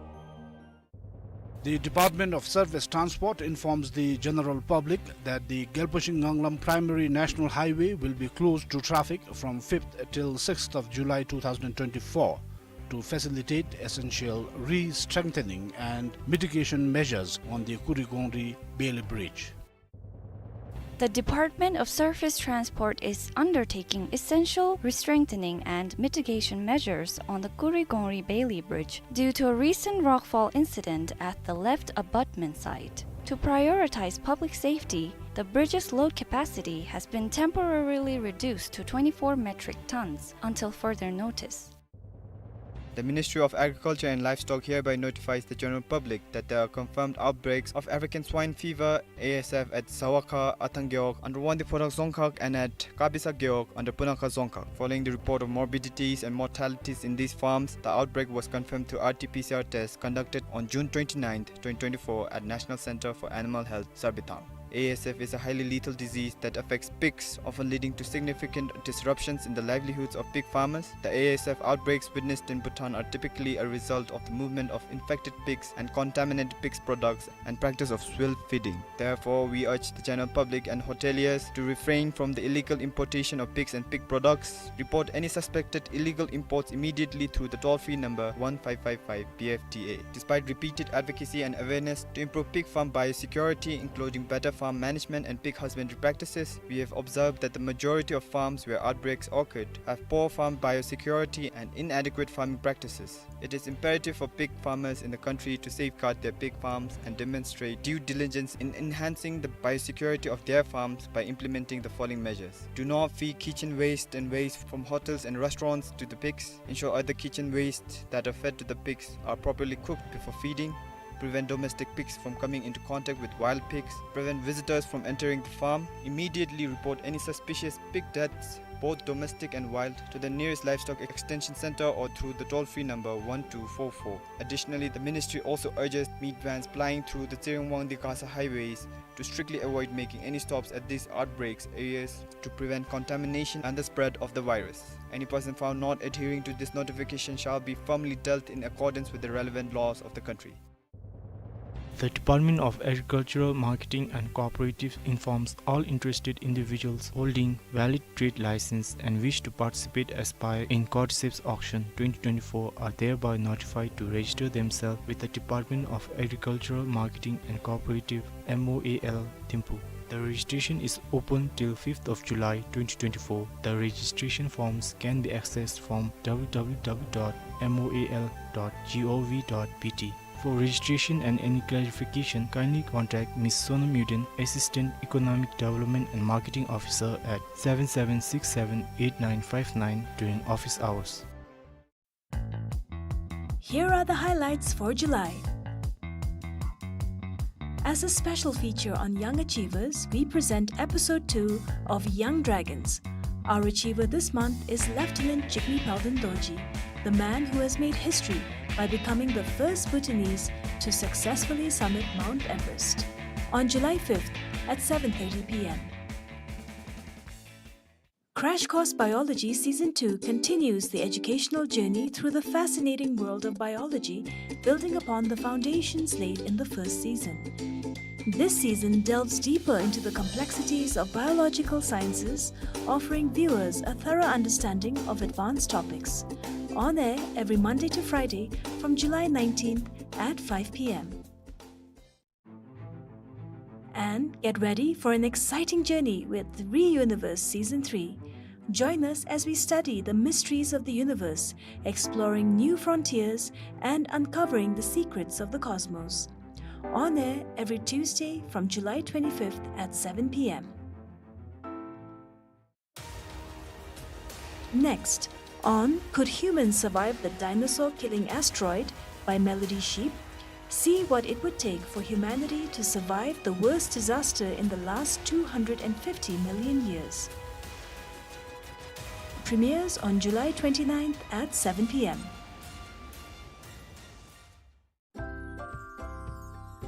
The Department of Surface Transport informs the general public that the Gyalpo Shing Nganglam Primary National Highway will be closed to traffic from fifth till sixth of July two thousand twenty-four to facilitate essential re-strengthening and mitigation measures on the Kurigongri Bailey Bridge. The Department of Surface Transport is undertaking essential restrengthening and mitigation measures on the Kurigongri Bailey Bridge due to a recent rockfall incident at the left abutment site. To prioritize public safety, the bridge's load capacity has been temporarily reduced to twenty-four metric tons until further notice. The Ministry of Agriculture and Livestock hereby notifies the general public that there are confirmed outbreaks of African swine fever, A S F, at Zawakha, Athang Gewog, under Wangdue Phodrang Dzongkhag, and at Kabisa Gewog, under Punakha Dzongkhag. Following the report of morbidities and mortalities in these farms, the outbreak was confirmed through R T P C R test conducted on June twenty-ninth, twenty twenty-four, at National Center for Animal Health, Sarbithang. A S F is a highly lethal disease that affects pigs, often leading to significant disruptions in the livelihoods of pig farmers. The A S F outbreaks witnessed in Bhutan are typically a result of the movement of infected pigs and contaminated pigs products and practice of swill feeding. Therefore, we urge the general public and hoteliers to refrain from the illegal importation of pigs and pig products. Report any suspected illegal imports immediately through the toll-free number one five five five P F T A. Despite repeated advocacy and awareness to improve pig farm biosecurity, including better farm management and pig husbandry practices, we have observed that the majority of farms where outbreaks occurred have poor farm biosecurity and inadequate farming practices. It is imperative for pig farmers in the country to safeguard their pig farms and demonstrate due diligence in enhancing the biosecurity of their farms by implementing the following measures. Do not feed kitchen waste and waste from hotels and restaurants to the pigs. Ensure other kitchen waste that are fed to the pigs are properly cooked before feeding. Prevent domestic pigs from coming into contact with wild pigs. Prevent visitors from entering the farm. Immediately report any suspicious pig deaths, both domestic and wild, to the nearest livestock extension center or through the toll-free number one two four four. Additionally, the ministry also urges meat vans plying through the Tsering Wangdue Gasa highways to strictly avoid making any stops at these outbreaks areas to prevent contamination and the spread of the virus. Any person found not adhering to this notification shall be firmly dealt in accordance with the relevant laws of the country. The Department of Agricultural Marketing and Cooperatives informs all interested individuals holding valid trade license and wish to participate as buyer in Cordyceps Auction twenty twenty-four are thereby notified to register themselves with the Department of Agricultural Marketing and Cooperative, M O A L, Thimphu. The registration is open till fifth of July twenty twenty-four. The registration forms can be accessed from W W W dot M O A L dot G O V dot B T. For registration and any clarification, kindly contact Miss Sonam Yuden, Assistant Economic Development and Marketing Officer, at seven seven six seven eight nine five nine during office hours. Here are the highlights for July. As a special feature on young achievers, we present episode two of Young Dragons. Our achiever this month is Lieutenant Jigme Palden Dorji, the man who has made history by becoming the first Bhutanese to successfully summit Mount Everest. On July fifth at seven thirty P M. Crash Course Biology Season two continues the educational journey through the fascinating world of biology, building upon the foundations laid in the first season. This season delves deeper into the complexities of biological sciences, offering viewers a thorough understanding of advanced topics. On air every Monday to Friday from July nineteenth at five P M. And get ready for an exciting journey with ReUniverse Season three. Join us as we study the mysteries of the universe, exploring new frontiers and uncovering the secrets of the cosmos. On air every Tuesday from July twenty-fifth at seven p.m. Next, on Could Humans Survive the Dinosaur-Killing Asteroid by Melody Sheep, see what it would take for humanity to survive the worst disaster in the last two hundred and fifty million years. Premieres on July twenty-ninth at seven p.m.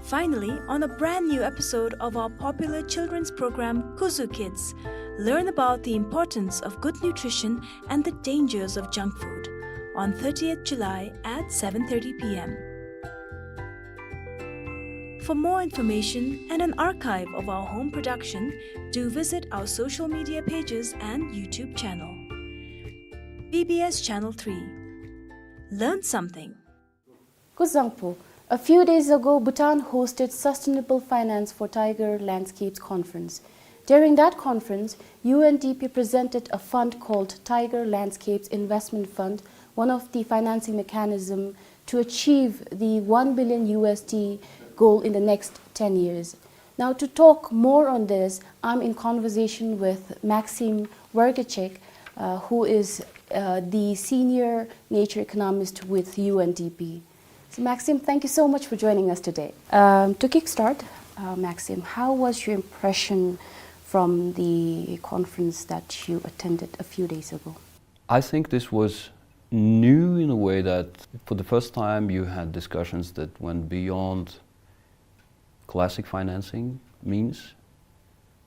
Finally, on a brand new episode of our popular children's program, Kuzu Kids, learn about the importance of good nutrition and the dangers of junk food on thirtieth July at seven thirty p.m. For more information and an archive of our home production, do visit our social media pages and YouTube channel. B B S Channel three. Learn something. Kuzuzangpo, a few days ago, Bhutan hosted Sustainable Finance for Tiger Landscapes Conference. During that conference, U N D P presented a fund called Tiger Landscapes Investment Fund, one of the financing mechanism to achieve the one billion U S D goal in the next ten years. Now, to talk more on this, I'm in conversation with Maxim Vergacek, uh, who is, uh, the senior nature economist with U N D P. So, Maxim, thank you so much for joining us today. Um, to kickstart, uh, Maxim, how was your impression from the conference that you attended a few days ago? I think this was new in a way that for the first time you had discussions that went beyond classic financing means,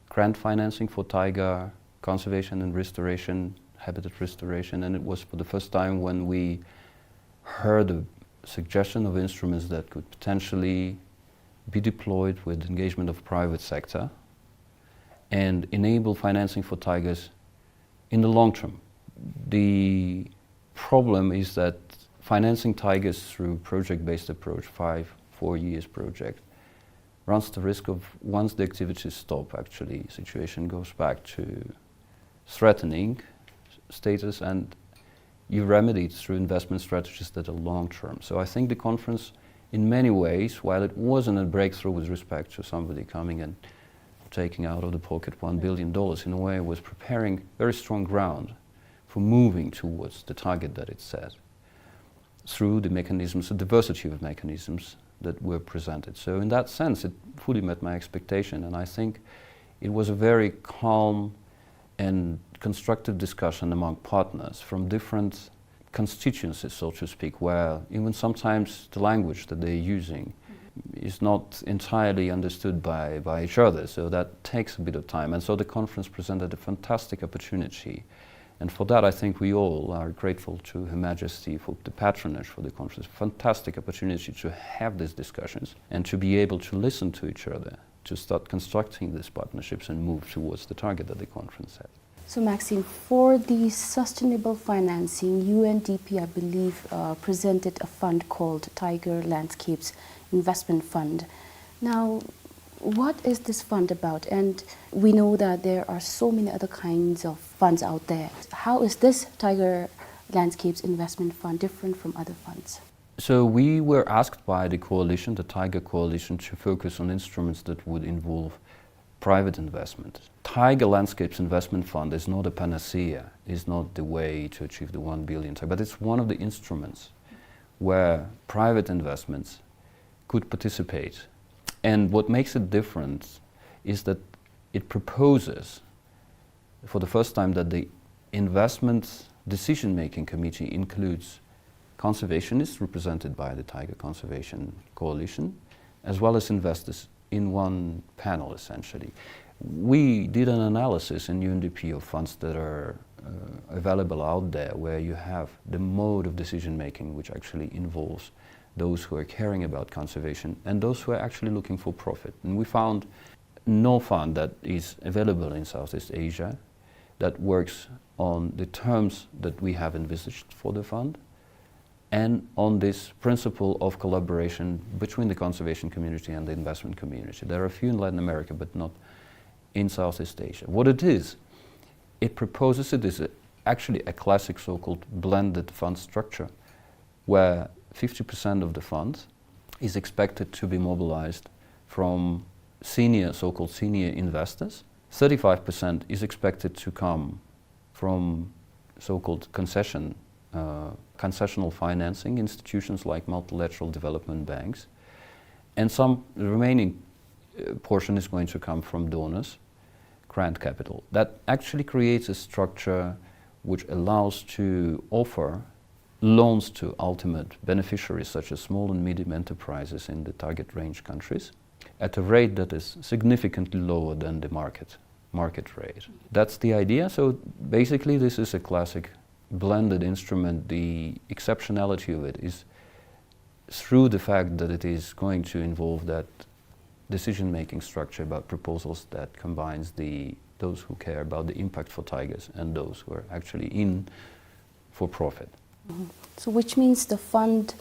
grant financing for taiga conservation and restoration, habitat restoration, and it was for the first time when we heard a suggestion of instruments that could potentially be deployed with engagement of private sector and enable financing for tigers in the long term. The problem is that financing tigers through project-based approach, five, four years project, runs the risk of, once the activities stop, actually, situation goes back to threatening status, and you remedy it through investment strategies that are long term. So I think the conference, in many ways, while it wasn't a breakthrough with respect to somebody coming and taking out of the pocket one billion dollars, in a way, it was preparing very strong ground for moving towards the target that it set through the mechanisms, a diversity of mechanisms that were presented. So in that sense, it fully met my expectation, and I think it was a very calm and constructive discussion among partners from different constituencies, so to speak, where even sometimes the language that they're using is not entirely understood by, by each other. So that takes a bit of time. And so the conference presented a fantastic opportunity. And for that, I think we all are grateful to Her Majesty for the patronage for the conference. Fantastic opportunity to have these discussions and to be able to listen to each other, to start constructing these partnerships and move towards the target that the conference set. So, Maxim, for the sustainable financing, U N D P, I believe, uh, presented a fund called Tiger Landscapes Investment Fund. Now, what is this fund about? And we know that there are so many other kinds of funds out there. How is this Tiger Landscapes Investment Fund different from other funds? So we were asked by the coalition, the Tiger Coalition, to focus on instruments that would involve private investment. Tiger Landscapes Investment Fund is not a panacea, is not the way to achieve the one billion, but it's one of the instruments where private investments could participate. And what makes it different is that it proposes for the first time that the investment decision-making committee includes conservationists represented by the Tiger Conservation Coalition, as well as investors in one panel, essentially. We did an analysis in U N D P of funds that are, uh, available out there, where you have the mode of decision-making which actually involves those who are caring about conservation and those who are actually looking for profit. And we found no fund that is available in Southeast Asia that works on the terms that we have envisaged for the fund and on this principle of collaboration between the conservation community and the investment community. There are a few in Latin America, but not in Southeast Asia. What it is, It proposes, it is a, actually a classic so-called blended fund structure, where fifty percent of the fund is expected to be mobilized from senior, so-called senior investors. Thirty-five percent is expected to come from so-called concession, uh, concessional financing institutions like multilateral development banks. And some remaining, uh, portion is going to come from donors, grant capital. That actually creates a structure which allows to offer loans to ultimate beneficiaries, such as small and medium enterprises in the target range countries, at a rate that is significantly lower than the market, market rate. That's the idea. So basically, this is a classic blended instrument. The exceptionality of it is through the fact that it is going to involve that decision-making structure about proposals that combines the, those who care about the impact for Tigers and those who are actually in for profit. Mhm. So which means the fund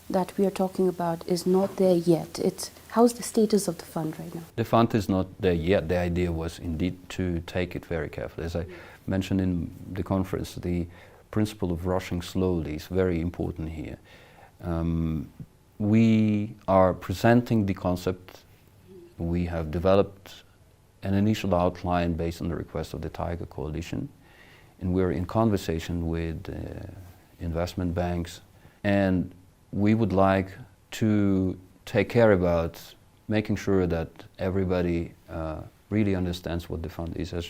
that we are talking about is not there yet. It's, how's the status of the fund right now? The fund is not there yet. The idea was indeed to take it very carefully. As I mentioned in the conference, the principle of rushing slowly is very important here. Um, we are presenting the concept. We have developed an initial outline based on the request of the Tiger Coalition, and we're in conversation with, uh, investment banks, and we would like to take care about making sure that everybody, uh, really understands what the fund is, as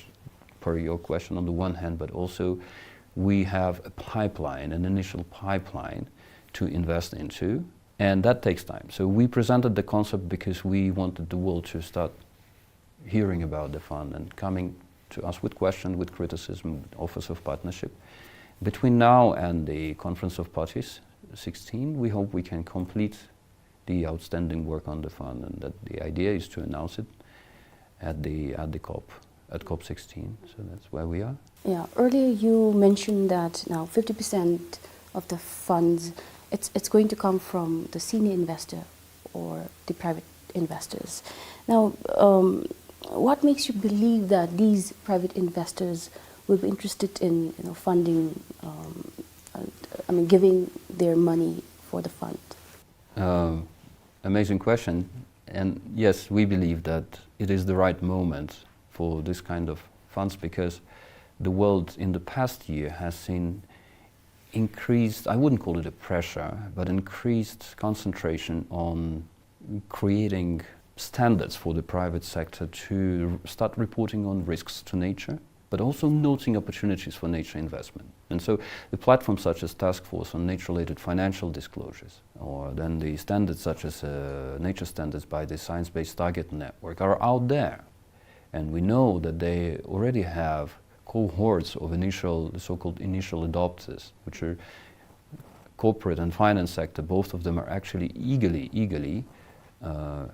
per your question on the one hand, but also we have a pipeline, an initial pipeline to invest into, and that takes time. So we presented the concept because we wanted the world to start hearing about the fund and coming to us with question, with criticism, offers of partnership. Between now and the Conference of Parties sixteen, we hope we can complete the outstanding work on the fund, and that the idea is to announce it at the, at the COP, at COP sixteen. So that's where we are. Yeah, earlier you mentioned that now fifty percent of the funds, it's, it's going to come from the senior investor or the private investors. Now, um, what makes you believe that these private investors will be interested in, you know, funding, um, uh, I mean, giving their money for the fund? Um, amazing question. And yes, we believe that it is the right moment for this kind of funds because the world in the past year has seen increased, I wouldn't call it a pressure, but increased concentration on creating standards for the private sector to start reporting on risks to nature, but also noting opportunities for nature investment. And so the platforms such as Task Force on Nature-Related Financial Disclosures, or then the standards such as, uh, nature standards by the Science Based Target Network, are out there. And we know that they already have cohorts of initial, the so-called initial adopters, which are corporate and finance sector. Both of them are actually eagerly, eagerly, uh,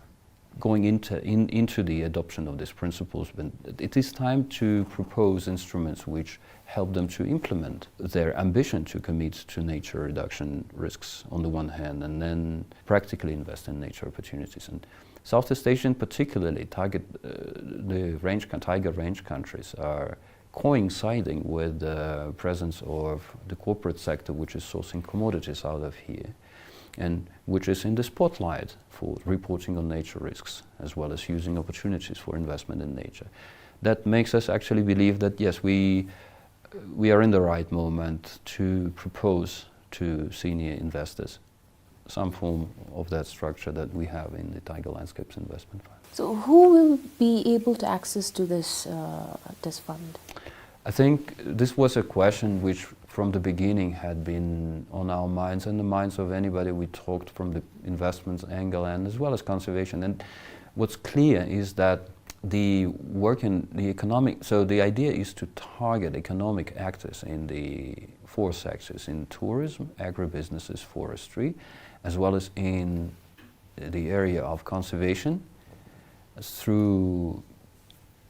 going into, in, into the adoption of these principles. But it is time to propose instruments which help them to implement their ambition to commit to nature reduction risks on the one hand, and then practically invest in nature opportunities. And Southeast Asian, particularly target, uh, the range, Tiger range countries are coinciding with the presence of the corporate sector, which is sourcing commodities out of here, and which is in the spotlight for reporting on nature risks, as well as using opportunities for investment in nature. That makes us actually believe that, yes, we, we are in the right moment to propose to senior investors some form of that structure that we have in the Tiger Landscapes Investment Fund. So who will be able to access to this, uh, this fund? I think this was a question which from the beginning had been on our minds and the minds of anybody we talked from the investments angle and as well as conservation. And what's clear is that the work in the economic, so the idea is to target economic actors in the four sectors, in tourism, agribusinesses, forestry, as well as in the area of conservation, through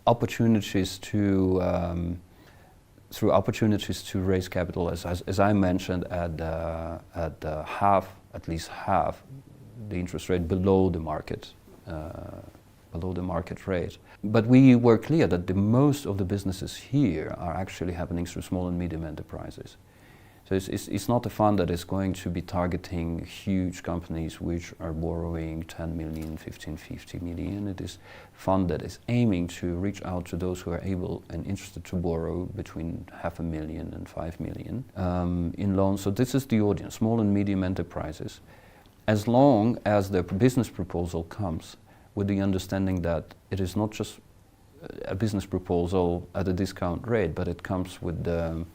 opportunities to, um, through opportunities to raise capital, as, as, as I mentioned, at, uh, at, uh, half, at least half the interest rate below the market, uh, below the market rate. But we were clear that the most of the businesses here are actually happening through small and medium enterprises. So it's, it's, it's not a fund that is going to be targeting huge companies which are borrowing ten million, fifteen, fifty million. It is fund that is aiming to reach out to those who are able and interested to borrow between half a million and five million, um, in loans. So this is the audience, small and medium enterprises. As long as the business proposal comes with the understanding that it is not just a business proposal at a discount rate, but it comes with the,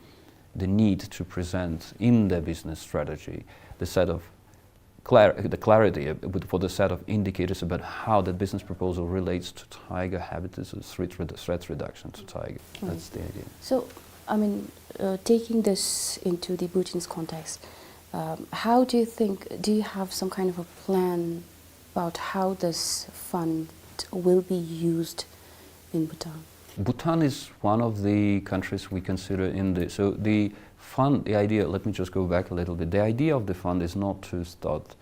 the need to present in the business strategy the set of clar-, the clarity, uh, with, for the set of indicators about how the business proposal relates to tiger habitats and threat redu-, threat reduction to tiger. That's the idea. So, I mean, uh, taking this into the Bhutanese context, um, how do you think, do you have some kind of a plan about how this fund will be used in Bhutan? Bhutan is one of the countries we consider in the, so the fund, the idea, let me just go back a little bit. The idea of the fund is not to start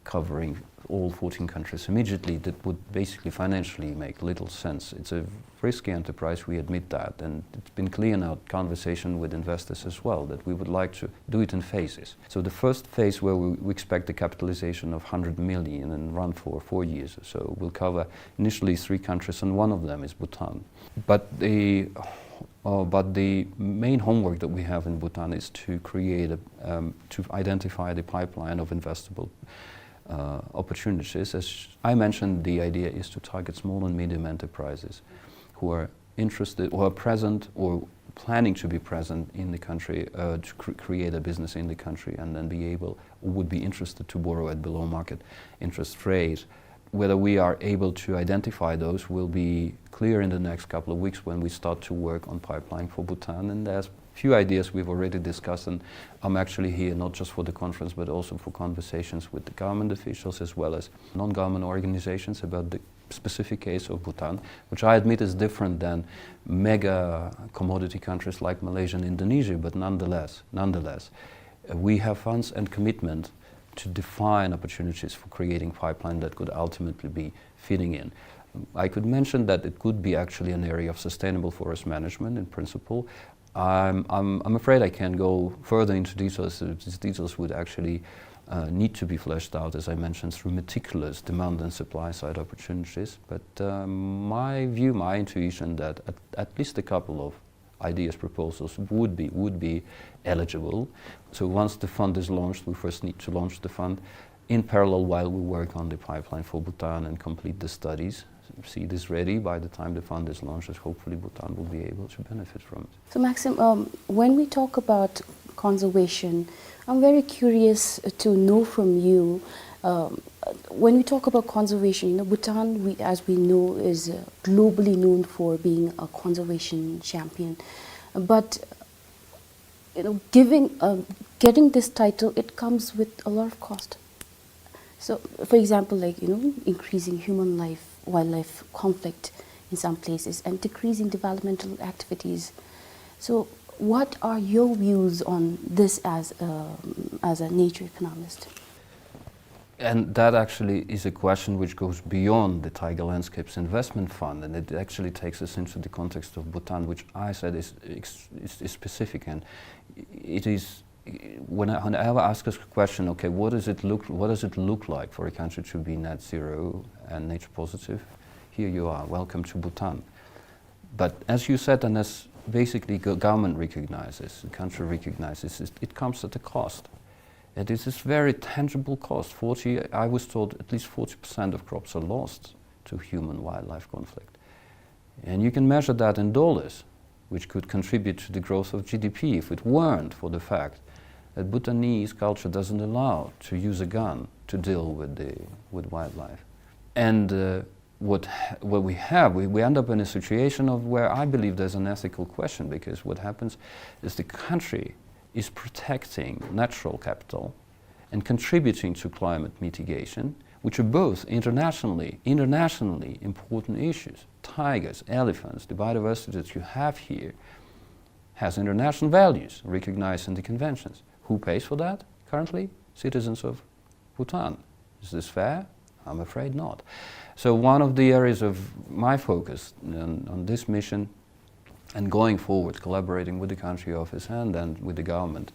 covering all fourteen countries immediately. That would basically financially make little sense. It's a risky enterprise, we admit that, and it's been clear in our conversation with investors as well that we would like to do it in phases. So the first phase, where we, we expect the capitalization of hundred million and run for four years or so, will cover initially three countries, and one of them is Bhutan. But the, uh, but the main homework that we have in Bhutan is to create a, um, to identify the pipeline of investable, uh, opportunities. As I mentioned, the idea is to target small and medium enterprises who are interested, who are present or planning to be present in the country, uh, to cre-, create a business in the country, and then be able, would be interested to borrow at below market interest rate. Whether we are able to identify those will be clear in the next couple of weeks when we start to work on pipeline for Bhutan. And there's few ideas we've already discussed, and I'm actually here not just for the conference, but also for conversations with the government officials as well as non-government organizations about the specific case of Bhutan, which I admit is different than mega commodity countries like Malaysia and Indonesia, but nonetheless, nonetheless, uh, we have funds and commitment to define opportunities for creating pipeline that could ultimately be feeding in. I could mention that it could be actually an area of sustainable forest management in principle. I'm, I'm, I'm afraid I can't go further into details. Uh, these details would actually, uh, need to be fleshed out, as I mentioned, through meticulous demand and supply side opportunities. But, uh, my view, my intuition, that at, at least a couple of ideas, proposals would be, would be eligible. So once the fund is launched, we first need to launch the fund in parallel while we work on the pipeline for Bhutan and complete the studies. See it is ready by the time the fund is launched, as hopefully Bhutan will be able to benefit from it. So, Maxim, um, when we talk about conservation, I'm very curious to know from you, um, when we talk about conservation, you know, Bhutan, we, as we know, is, uh, globally known for being a conservation champion. But, you know, giving, um, getting this title, it comes with a lot of cost. So, for example, like, you know, increasing human life, wildlife conflict in some places, and decreasing developmental activities. So, what are your views on this as a, as a nature economist? And that actually is a question which goes beyond the Tiger Landscapes Investment Fund, and it actually takes us into the context of Bhutan, which I said is, is, is specific, and it is, when I, whenever I ask a question, "Okay, what does it look, what does it look like for a country to be net zero and nature positive?" Here you are, welcome to Bhutan. But as you said, and as basically go-, government recognizes, the country recognizes, it, it comes at a cost. And this is very tangible cost. Forty, I was told at least forty percent of crops are lost to human-wildlife conflict. And you can measure that in dollars, which could contribute to the growth of G D P if it weren't for the fact that Bhutanese culture doesn't allow to use a gun to deal with the, with wildlife. And, uh, what ha-, what we have, we, we end up in a situation of where I believe there's an ethical question, because what happens is the country is protecting natural capital and contributing to climate mitigation, which are both internationally, internationally important issues. Tigers, elephants, the biodiversity that you have here has international values recognized in the conventions. Who pays for that currently? Citizens of Bhutan. Is this fair? I'm afraid not. So one of the areas of my focus on, on this mission and going forward, collaborating with the country office and then with the government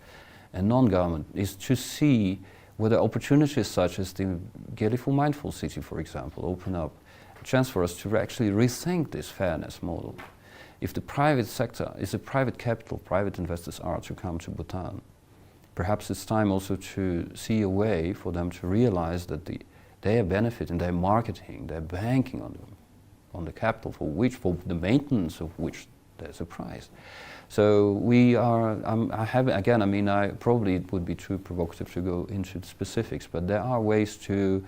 and non-government, is to see whether opportunities such as the Gelephu Mindful City, for example, open up a chance for us to actually rethink this fairness model. If the private sector, if the private capital, private investors are to come to Bhutan, perhaps it's time also to see a way for them to realize that the, their benefit and their marketing, their banking on the, on the capital for which, for the maintenance of which there's a price. So we are, um, I have, again, I mean, I, probably it would be too provocative to go into the specifics, but there are ways to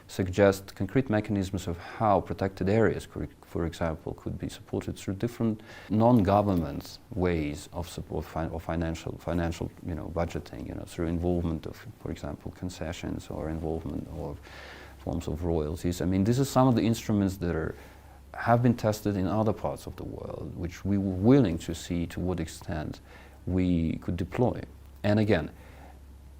suggest concrete mechanisms of how protected areas, for, for example, could be supported through different non-government ways of support, fin-, or financial, financial, you know, budgeting, you know, through involvement of, for example, concessions or involvement of forms of royalties. I mean, this is some of the instruments that are, have been tested in other parts of the world, which we were willing to see to what extent we could deploy. And again,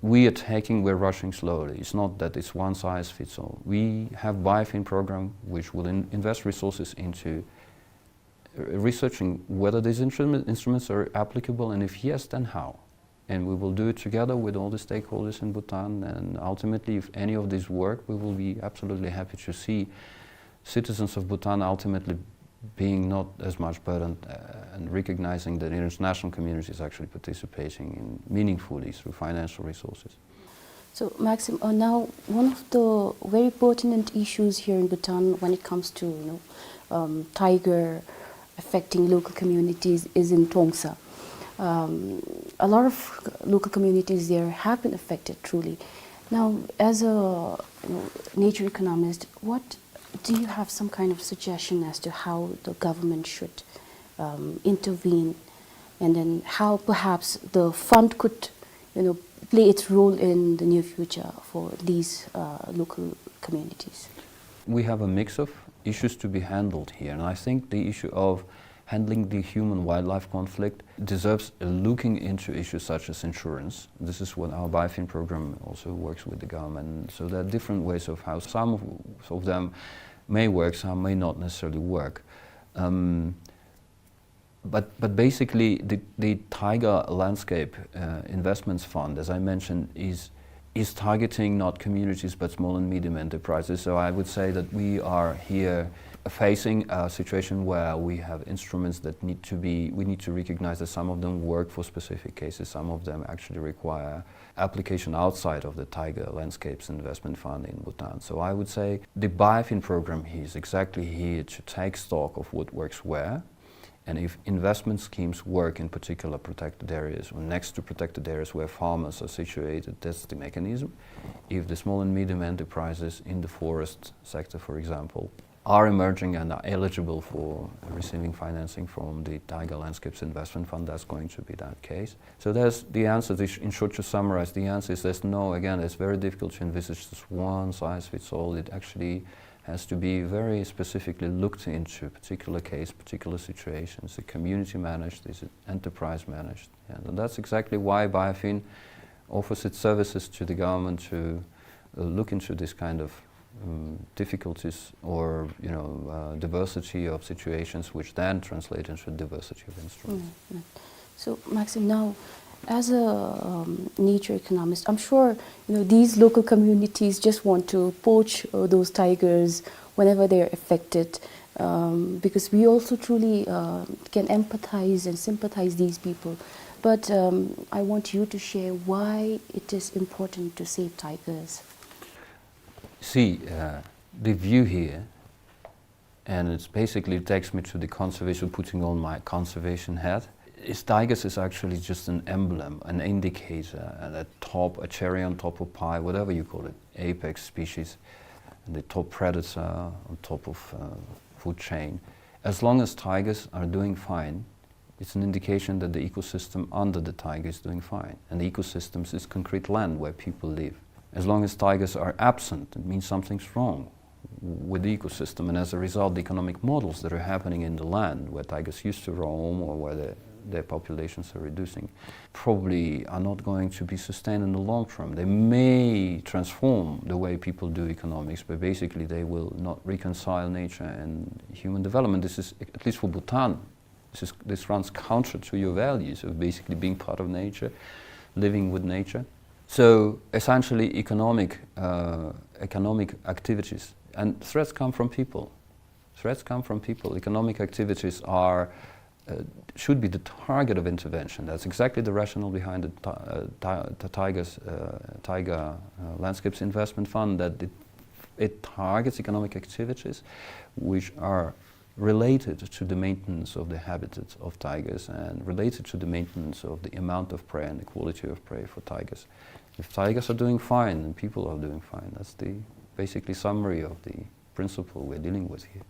we are taking, we're rushing slowly. It's not that it's one size fits all. We have BIFIN program, which will in-, invest resources into r-, researching whether these instrument-, instruments are applicable, and if yes, then how. And we will do it together with all the stakeholders in Bhutan. And ultimately, if any of these work, we will be absolutely happy to see citizens of Bhutan ultimately being not as much burdened, uh, and recognizing that the international community is actually participating in meaningfully through financial resources. So, Maxim, uh, now one of the very pertinent issues here in Bhutan when it comes to, you know, um, tiger affecting local communities is in Tongsa. Um, a lot of local communities there have been affected, truly. Now, as a, you know, nature economist, what do you have some kind of suggestion as to how the government should, um, intervene, and then how perhaps the fund could, you know, play its role in the near future for these, uh, local communities? We have a mix of issues to be handled here, and I think the issue of handling the human-wildlife conflict deserves a looking into issues such as insurance. This is what our BIFIN program also works with the government. So there are different ways of how some of, of them may work, some may not necessarily work. Um, but, but basically, the, the Tiger Landscape, uh, Investments Fund, as I mentioned, is is targeting not communities but small and medium enterprises. So I would say that we are here facing a situation where we have instruments that need to be, we need to recognize that some of them work for specific cases, some of them actually require application outside of the Tiger Landscapes Investment Fund in Bhutan. So I would say the BIFIN program is exactly here to take stock of what works where, and if investment schemes work in particular protected areas or next to protected areas where farmers are situated, that's the mechanism. If the small and medium enterprises in the forest sector, for example, are emerging and are eligible for receiving financing from the Tiger Landscapes Investment Fund, that's going to be that case. So there's the answer, this, in short, to summarize, the answer is there's no, again, it's very difficult to envisage this one size fits all. It actually has to be very specifically looked into particular case, particular situations. Is it community managed? Is it enterprise managed? And that's exactly why BIFIN offers its services to the government to, uh, look into this kind of, um, difficulties or, you know, uh, diversity of situations, which then translate into diversity of instruments. Mm, mm. So, Maxim, now, as a, um, nature economist, I'm sure, you know, these local communities just want to poach, uh, those tigers whenever they're affected, um, because we also truly, uh, can empathize and sympathize these people. But, um, I want you to share why it is important to save tigers. See, uh, the view here, and it basically takes me to the conservation, putting on my conservation hat. Is tigers is actually just an emblem, an indicator, and a top, a cherry on top of pie, whatever you call it, apex species, and the top predator on top of, uh, food chain. As long as tigers are doing fine, it's an indication that the ecosystem under the tiger is doing fine, and the ecosystems is concrete land where people live. As long as tigers are absent, it means something's wrong with the ecosystem, and as a result, the economic models that are happening in the land where tigers used to roam or where the Their populations are reducing. Probably are not going to be sustained in the long term. They may transform the way people do economics, but basically they will not reconcile nature and human development. This is, at least for Bhutan, this is, this runs counter to your values of basically being part of nature, living with nature. So essentially, economic, uh, economic activities and threats come from people. Threats come from people. Economic activities are, uh, should be the target of intervention. That's exactly the rationale behind the ti-, uh, ti-, the Tigers, uh, Taiga, uh, Landscapes Investment Fund, that it, it targets economic activities which are related to the maintenance of the habitats of tigers and related to the maintenance of the amount of prey and the quality of prey for tigers. If tigers are doing fine, then people are doing fine. That's the basically summary of the principle we're dealing with here.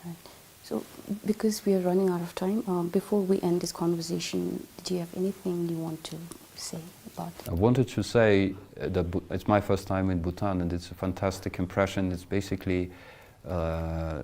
Right. So, because we are running out of time, uh, before we end this conversation, do you have anything you want to say about? I wanted to say, uh, that Bu-, it's my first time in Bhutan, and it's a fantastic impression. It's basically, uh,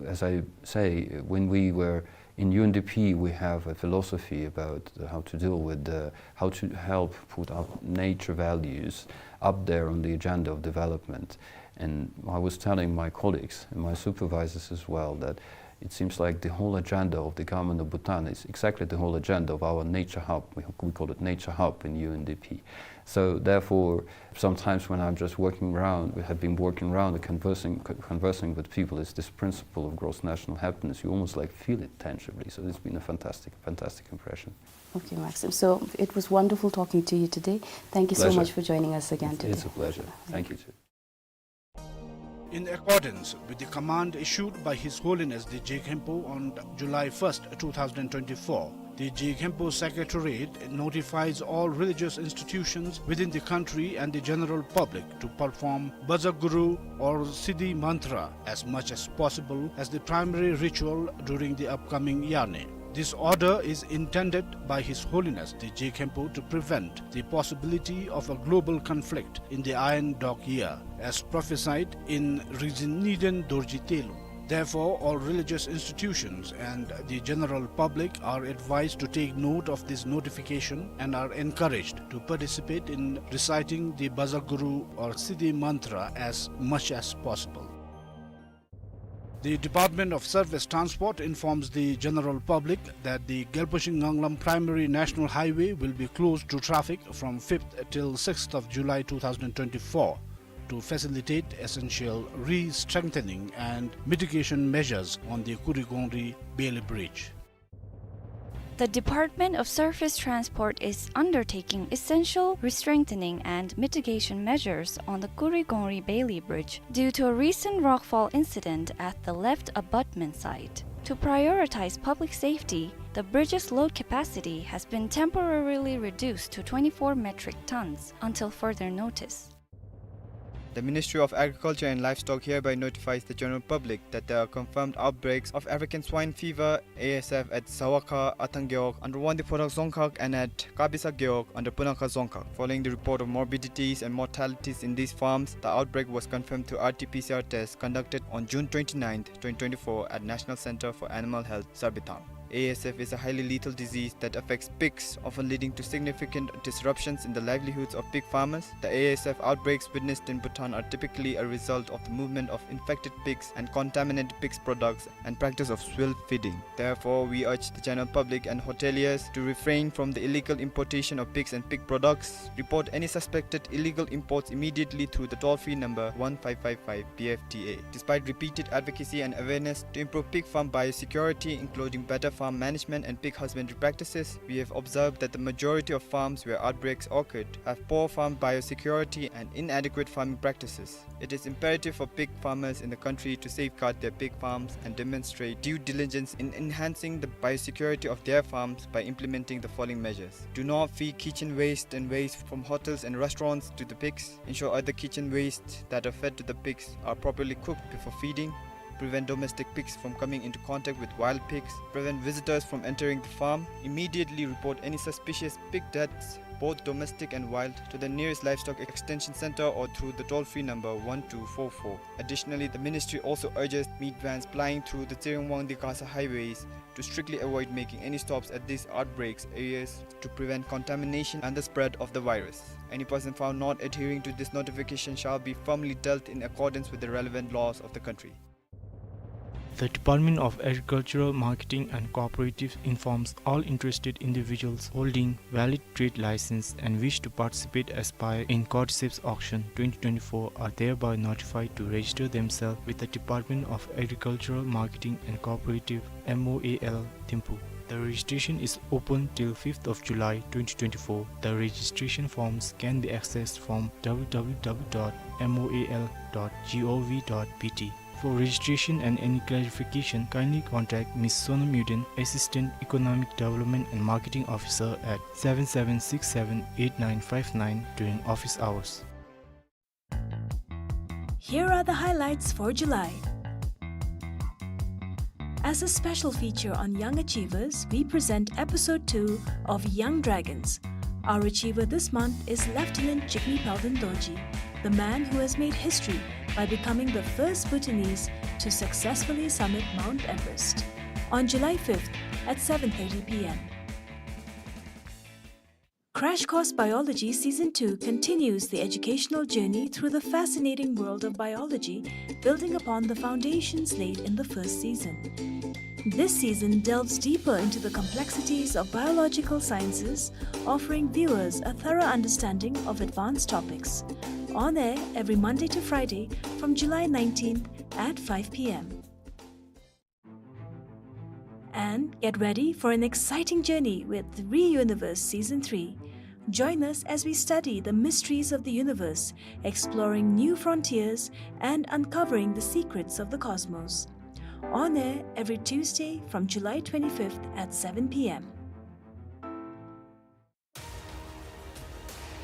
as I say, when we were in U N D P, we have a philosophy about how to deal with the, how to help put our nature values up there on the agenda of development. And I was telling my colleagues and my supervisors as well that it seems like the whole agenda of the government of Bhutan is exactly the whole agenda of our nature hub. We, we call it nature hub in U N D P. So therefore, sometimes when I'm just walking around, we have been walking around and conversing, co-, conversing with people, it's this principle of gross national happiness. You almost, like, feel it tangibly. So it's been a fantastic, fantastic impression. Okay, Maxim. So it was wonderful talking to you today. Thank you so Pleasure. much for joining us again It's, today. it's a pleasure. Thank you too. In accordance with the command issued by His Holiness the Je Khenpo on July first, two thousand twenty-four, the Je Khenpo Secretariat notifies all religious institutions within the country and the general public to perform Bhaja Guru or Siddhi Mantra as much as possible as the primary ritual during the upcoming Yarney. This order is intended by His Holiness the Je Khenpo to prevent the possibility of a global conflict in the Iron Dog Year, as prophesied in Rizin Niden Dorji Telung. Therefore, all religious institutions and the general public are advised to take note of this notification and are encouraged to participate in reciting the Bhaja Guru or Siddhi Mantra as much as possible. The Department of Surface Transport informs the general public that the Gyalpo Shing Nganglam Primary National Highway will be closed to traffic from fifth till sixth of July two thousand twenty-four to facilitate essential re-strengthening and mitigation measures on the Kurigongri Bailey Bridge. The Department of Surface Transport is undertaking essential restrengthening and mitigation measures on the Kurigongri Bailey Bridge due to a recent rockfall incident at the left abutment site. To prioritize public safety, the bridge's load capacity has been temporarily reduced to twenty-four metric tons until further notice. The Ministry of Agriculture and Livestock hereby notifies the general public that there are confirmed outbreaks of African swine fever, A S F, at Zawakha, Athang Gewog under Wangdue Phodrang Dzongkhag and at Kabisa Gewog under Punakha Dzongkhag. Following the report of morbidities and mortalities in these farms, the outbreak was confirmed through R T P C R tests conducted on June twenty-ninth, twenty twenty-four at National Center for Animal Health, Sarbithang. A S F is a highly lethal disease that affects pigs, often leading to significant disruptions in the livelihoods of pig farmers. The A S F outbreaks witnessed in Bhutan are typically a result of the movement of infected pigs and contaminated pigs products and practice of swill feeding. Therefore, we urge the general public and hoteliers to refrain from the illegal importation of pigs and pig products. Report any suspected illegal imports immediately through the toll-free number one five five five P F T A. Despite repeated advocacy and awareness to improve pig farm biosecurity, including better farm management and pig husbandry practices, we have observed that the majority of farms where outbreaks occurred have poor farm biosecurity and inadequate farming practices. It is imperative for pig farmers in the country to safeguard their pig farms and demonstrate due diligence in enhancing the biosecurity of their farms by implementing the following measures. Do not feed kitchen waste and waste from hotels and restaurants to the pigs. Ensure other kitchen waste that are fed to the pigs are properly cooked before feeding. Prevent domestic pigs from coming into contact with wild pigs. Prevent visitors from entering the farm. Immediately report any suspicious pig deaths both domestic and wild, to the nearest livestock extension center or through the toll-free number one two four four. Additionally, the ministry also urges meat vans plying through the Tsering-Wangdue-Gasa highways to strictly avoid making any stops at these outbreaks areas to prevent contamination and the spread of the virus. Any person found not adhering to this notification shall be firmly dealt in accordance with the relevant laws of the country. The Department of Agricultural Marketing and Cooperatives informs all interested individuals holding valid trade license and wish to participate, aspire in Cordyceps Auction twenty twenty-four are thereby notified to register themselves with the Department of Agricultural Marketing and Cooperative, M O A L, Thimphu. The registration is open till fifth of July twenty twenty-four. The registration forms can be accessed from W W W dot M O A L dot gov dot B T. For registration and any clarification, kindly contact Miss Sonam Yuden, Assistant Economic Development and Marketing Officer, at seven seven six seven eight nine five nine during office hours. Here are the highlights for July. As a special feature on young achievers, we present episode two of Young Dragons. Our achiever this month is Lieutenant Jigme Palden Dorji, the man who has made history by becoming the first Bhutanese to successfully summit Mount Everest. On July fifth at seven thirty P M. Crash Course Biology Season two continues the educational journey through the fascinating world of biology, building upon the foundations laid in the first season. This season delves deeper into the complexities of biological sciences, offering viewers a thorough understanding of advanced topics. On air every Monday to Friday from July nineteenth at five P M. And get ready for an exciting journey with ReUniverse Season three. Join us as we study the mysteries of the universe, exploring new frontiers and uncovering the secrets of the cosmos. On air every Tuesday from July twenty-fifth at seven P M.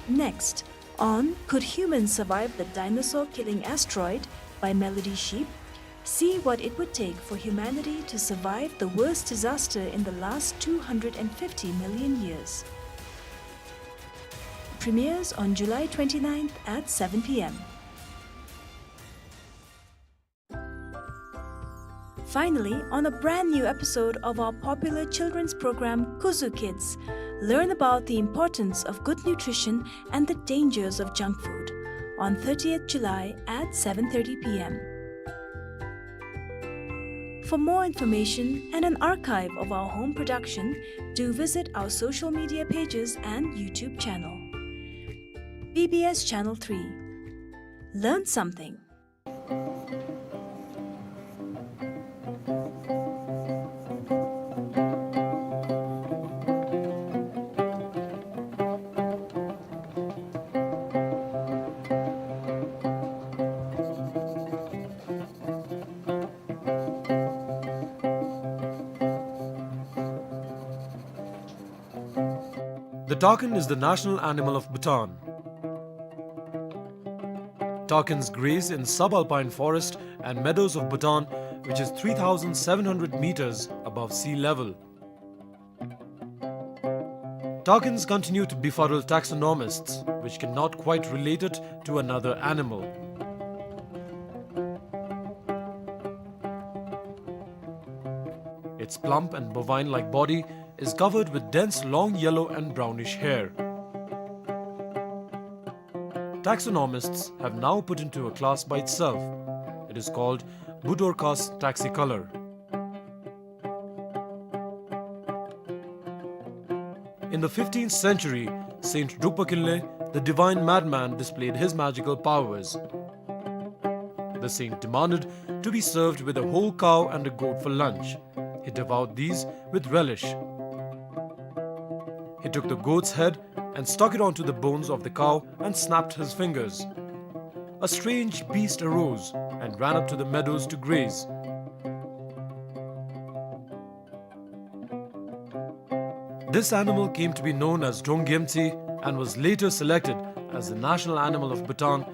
Next, on Could Humans Survive the Dinosaur-Killing Asteroid by Melody Sheep, see what it would take for humanity to survive the worst disaster in the last two hundred and fifty million years. Premieres on July twenty-ninth at seven P M. Finally, on a brand new episode of our popular children's program, Kuzu Kids, learn about the importance of good nutrition and the dangers of junk food on thirtieth July at seven thirty P M. For more information and an archive of our home production, do visit our social media pages and YouTube channel. B B S Channel three. Learn something. The takin is the national animal of Bhutan. Takins graze in subalpine forest and meadows of Bhutan, which is three thousand seven hundred meters above sea level. Takins continue to befuddle taxonomists, which cannot quite relate it to another animal. Its plump and bovine-like body is covered with dense long yellow and brownish hair. Taxonomists have now put into a class by itself. It is called Budorcas taxicolor. In the fifteenth century, Saint Drukpa Kinley, the divine madman, displayed his magical powers. The saint demanded to be served with a whole cow and a goat for lunch. He devoured these with relish. He took the goat's head and stuck it onto the bones of the cow and snapped his fingers. A strange beast arose and ran up to the meadows to graze. This animal came to be known as Drong Gyemtse and was later selected as the national animal of Bhutan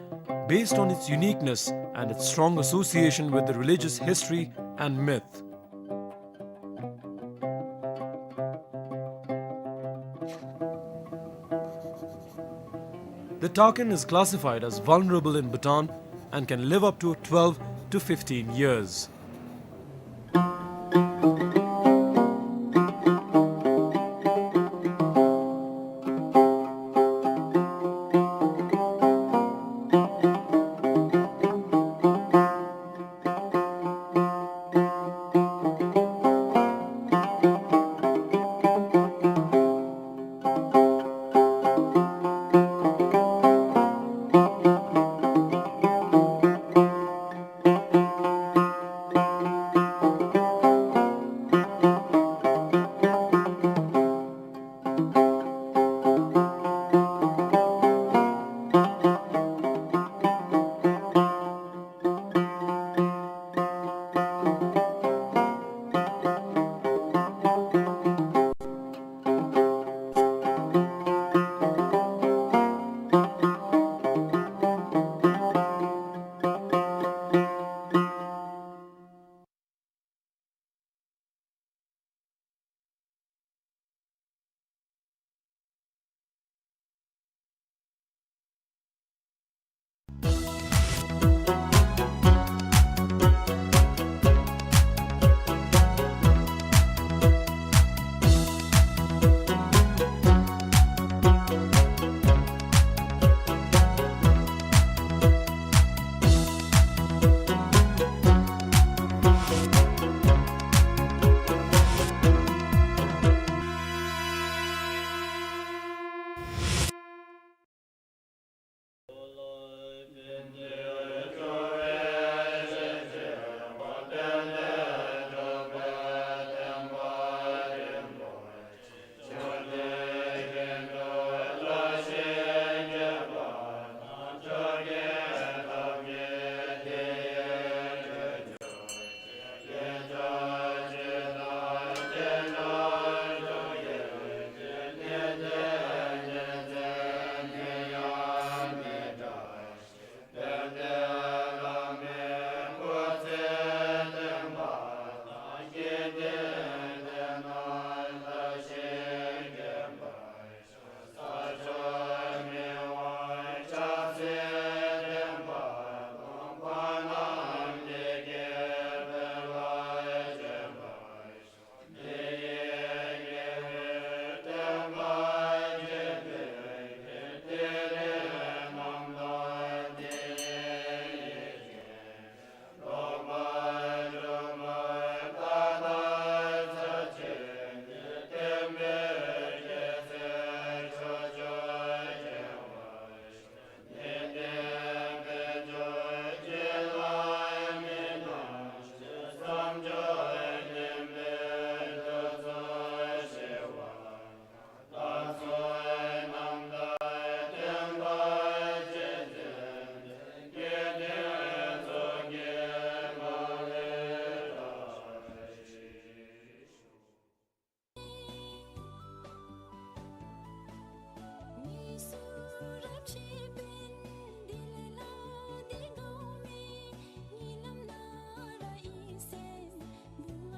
based on its uniqueness and its strong association with the religious history and myth. Takin is classified as vulnerable in Bhutan and can live up to twelve to fifteen years.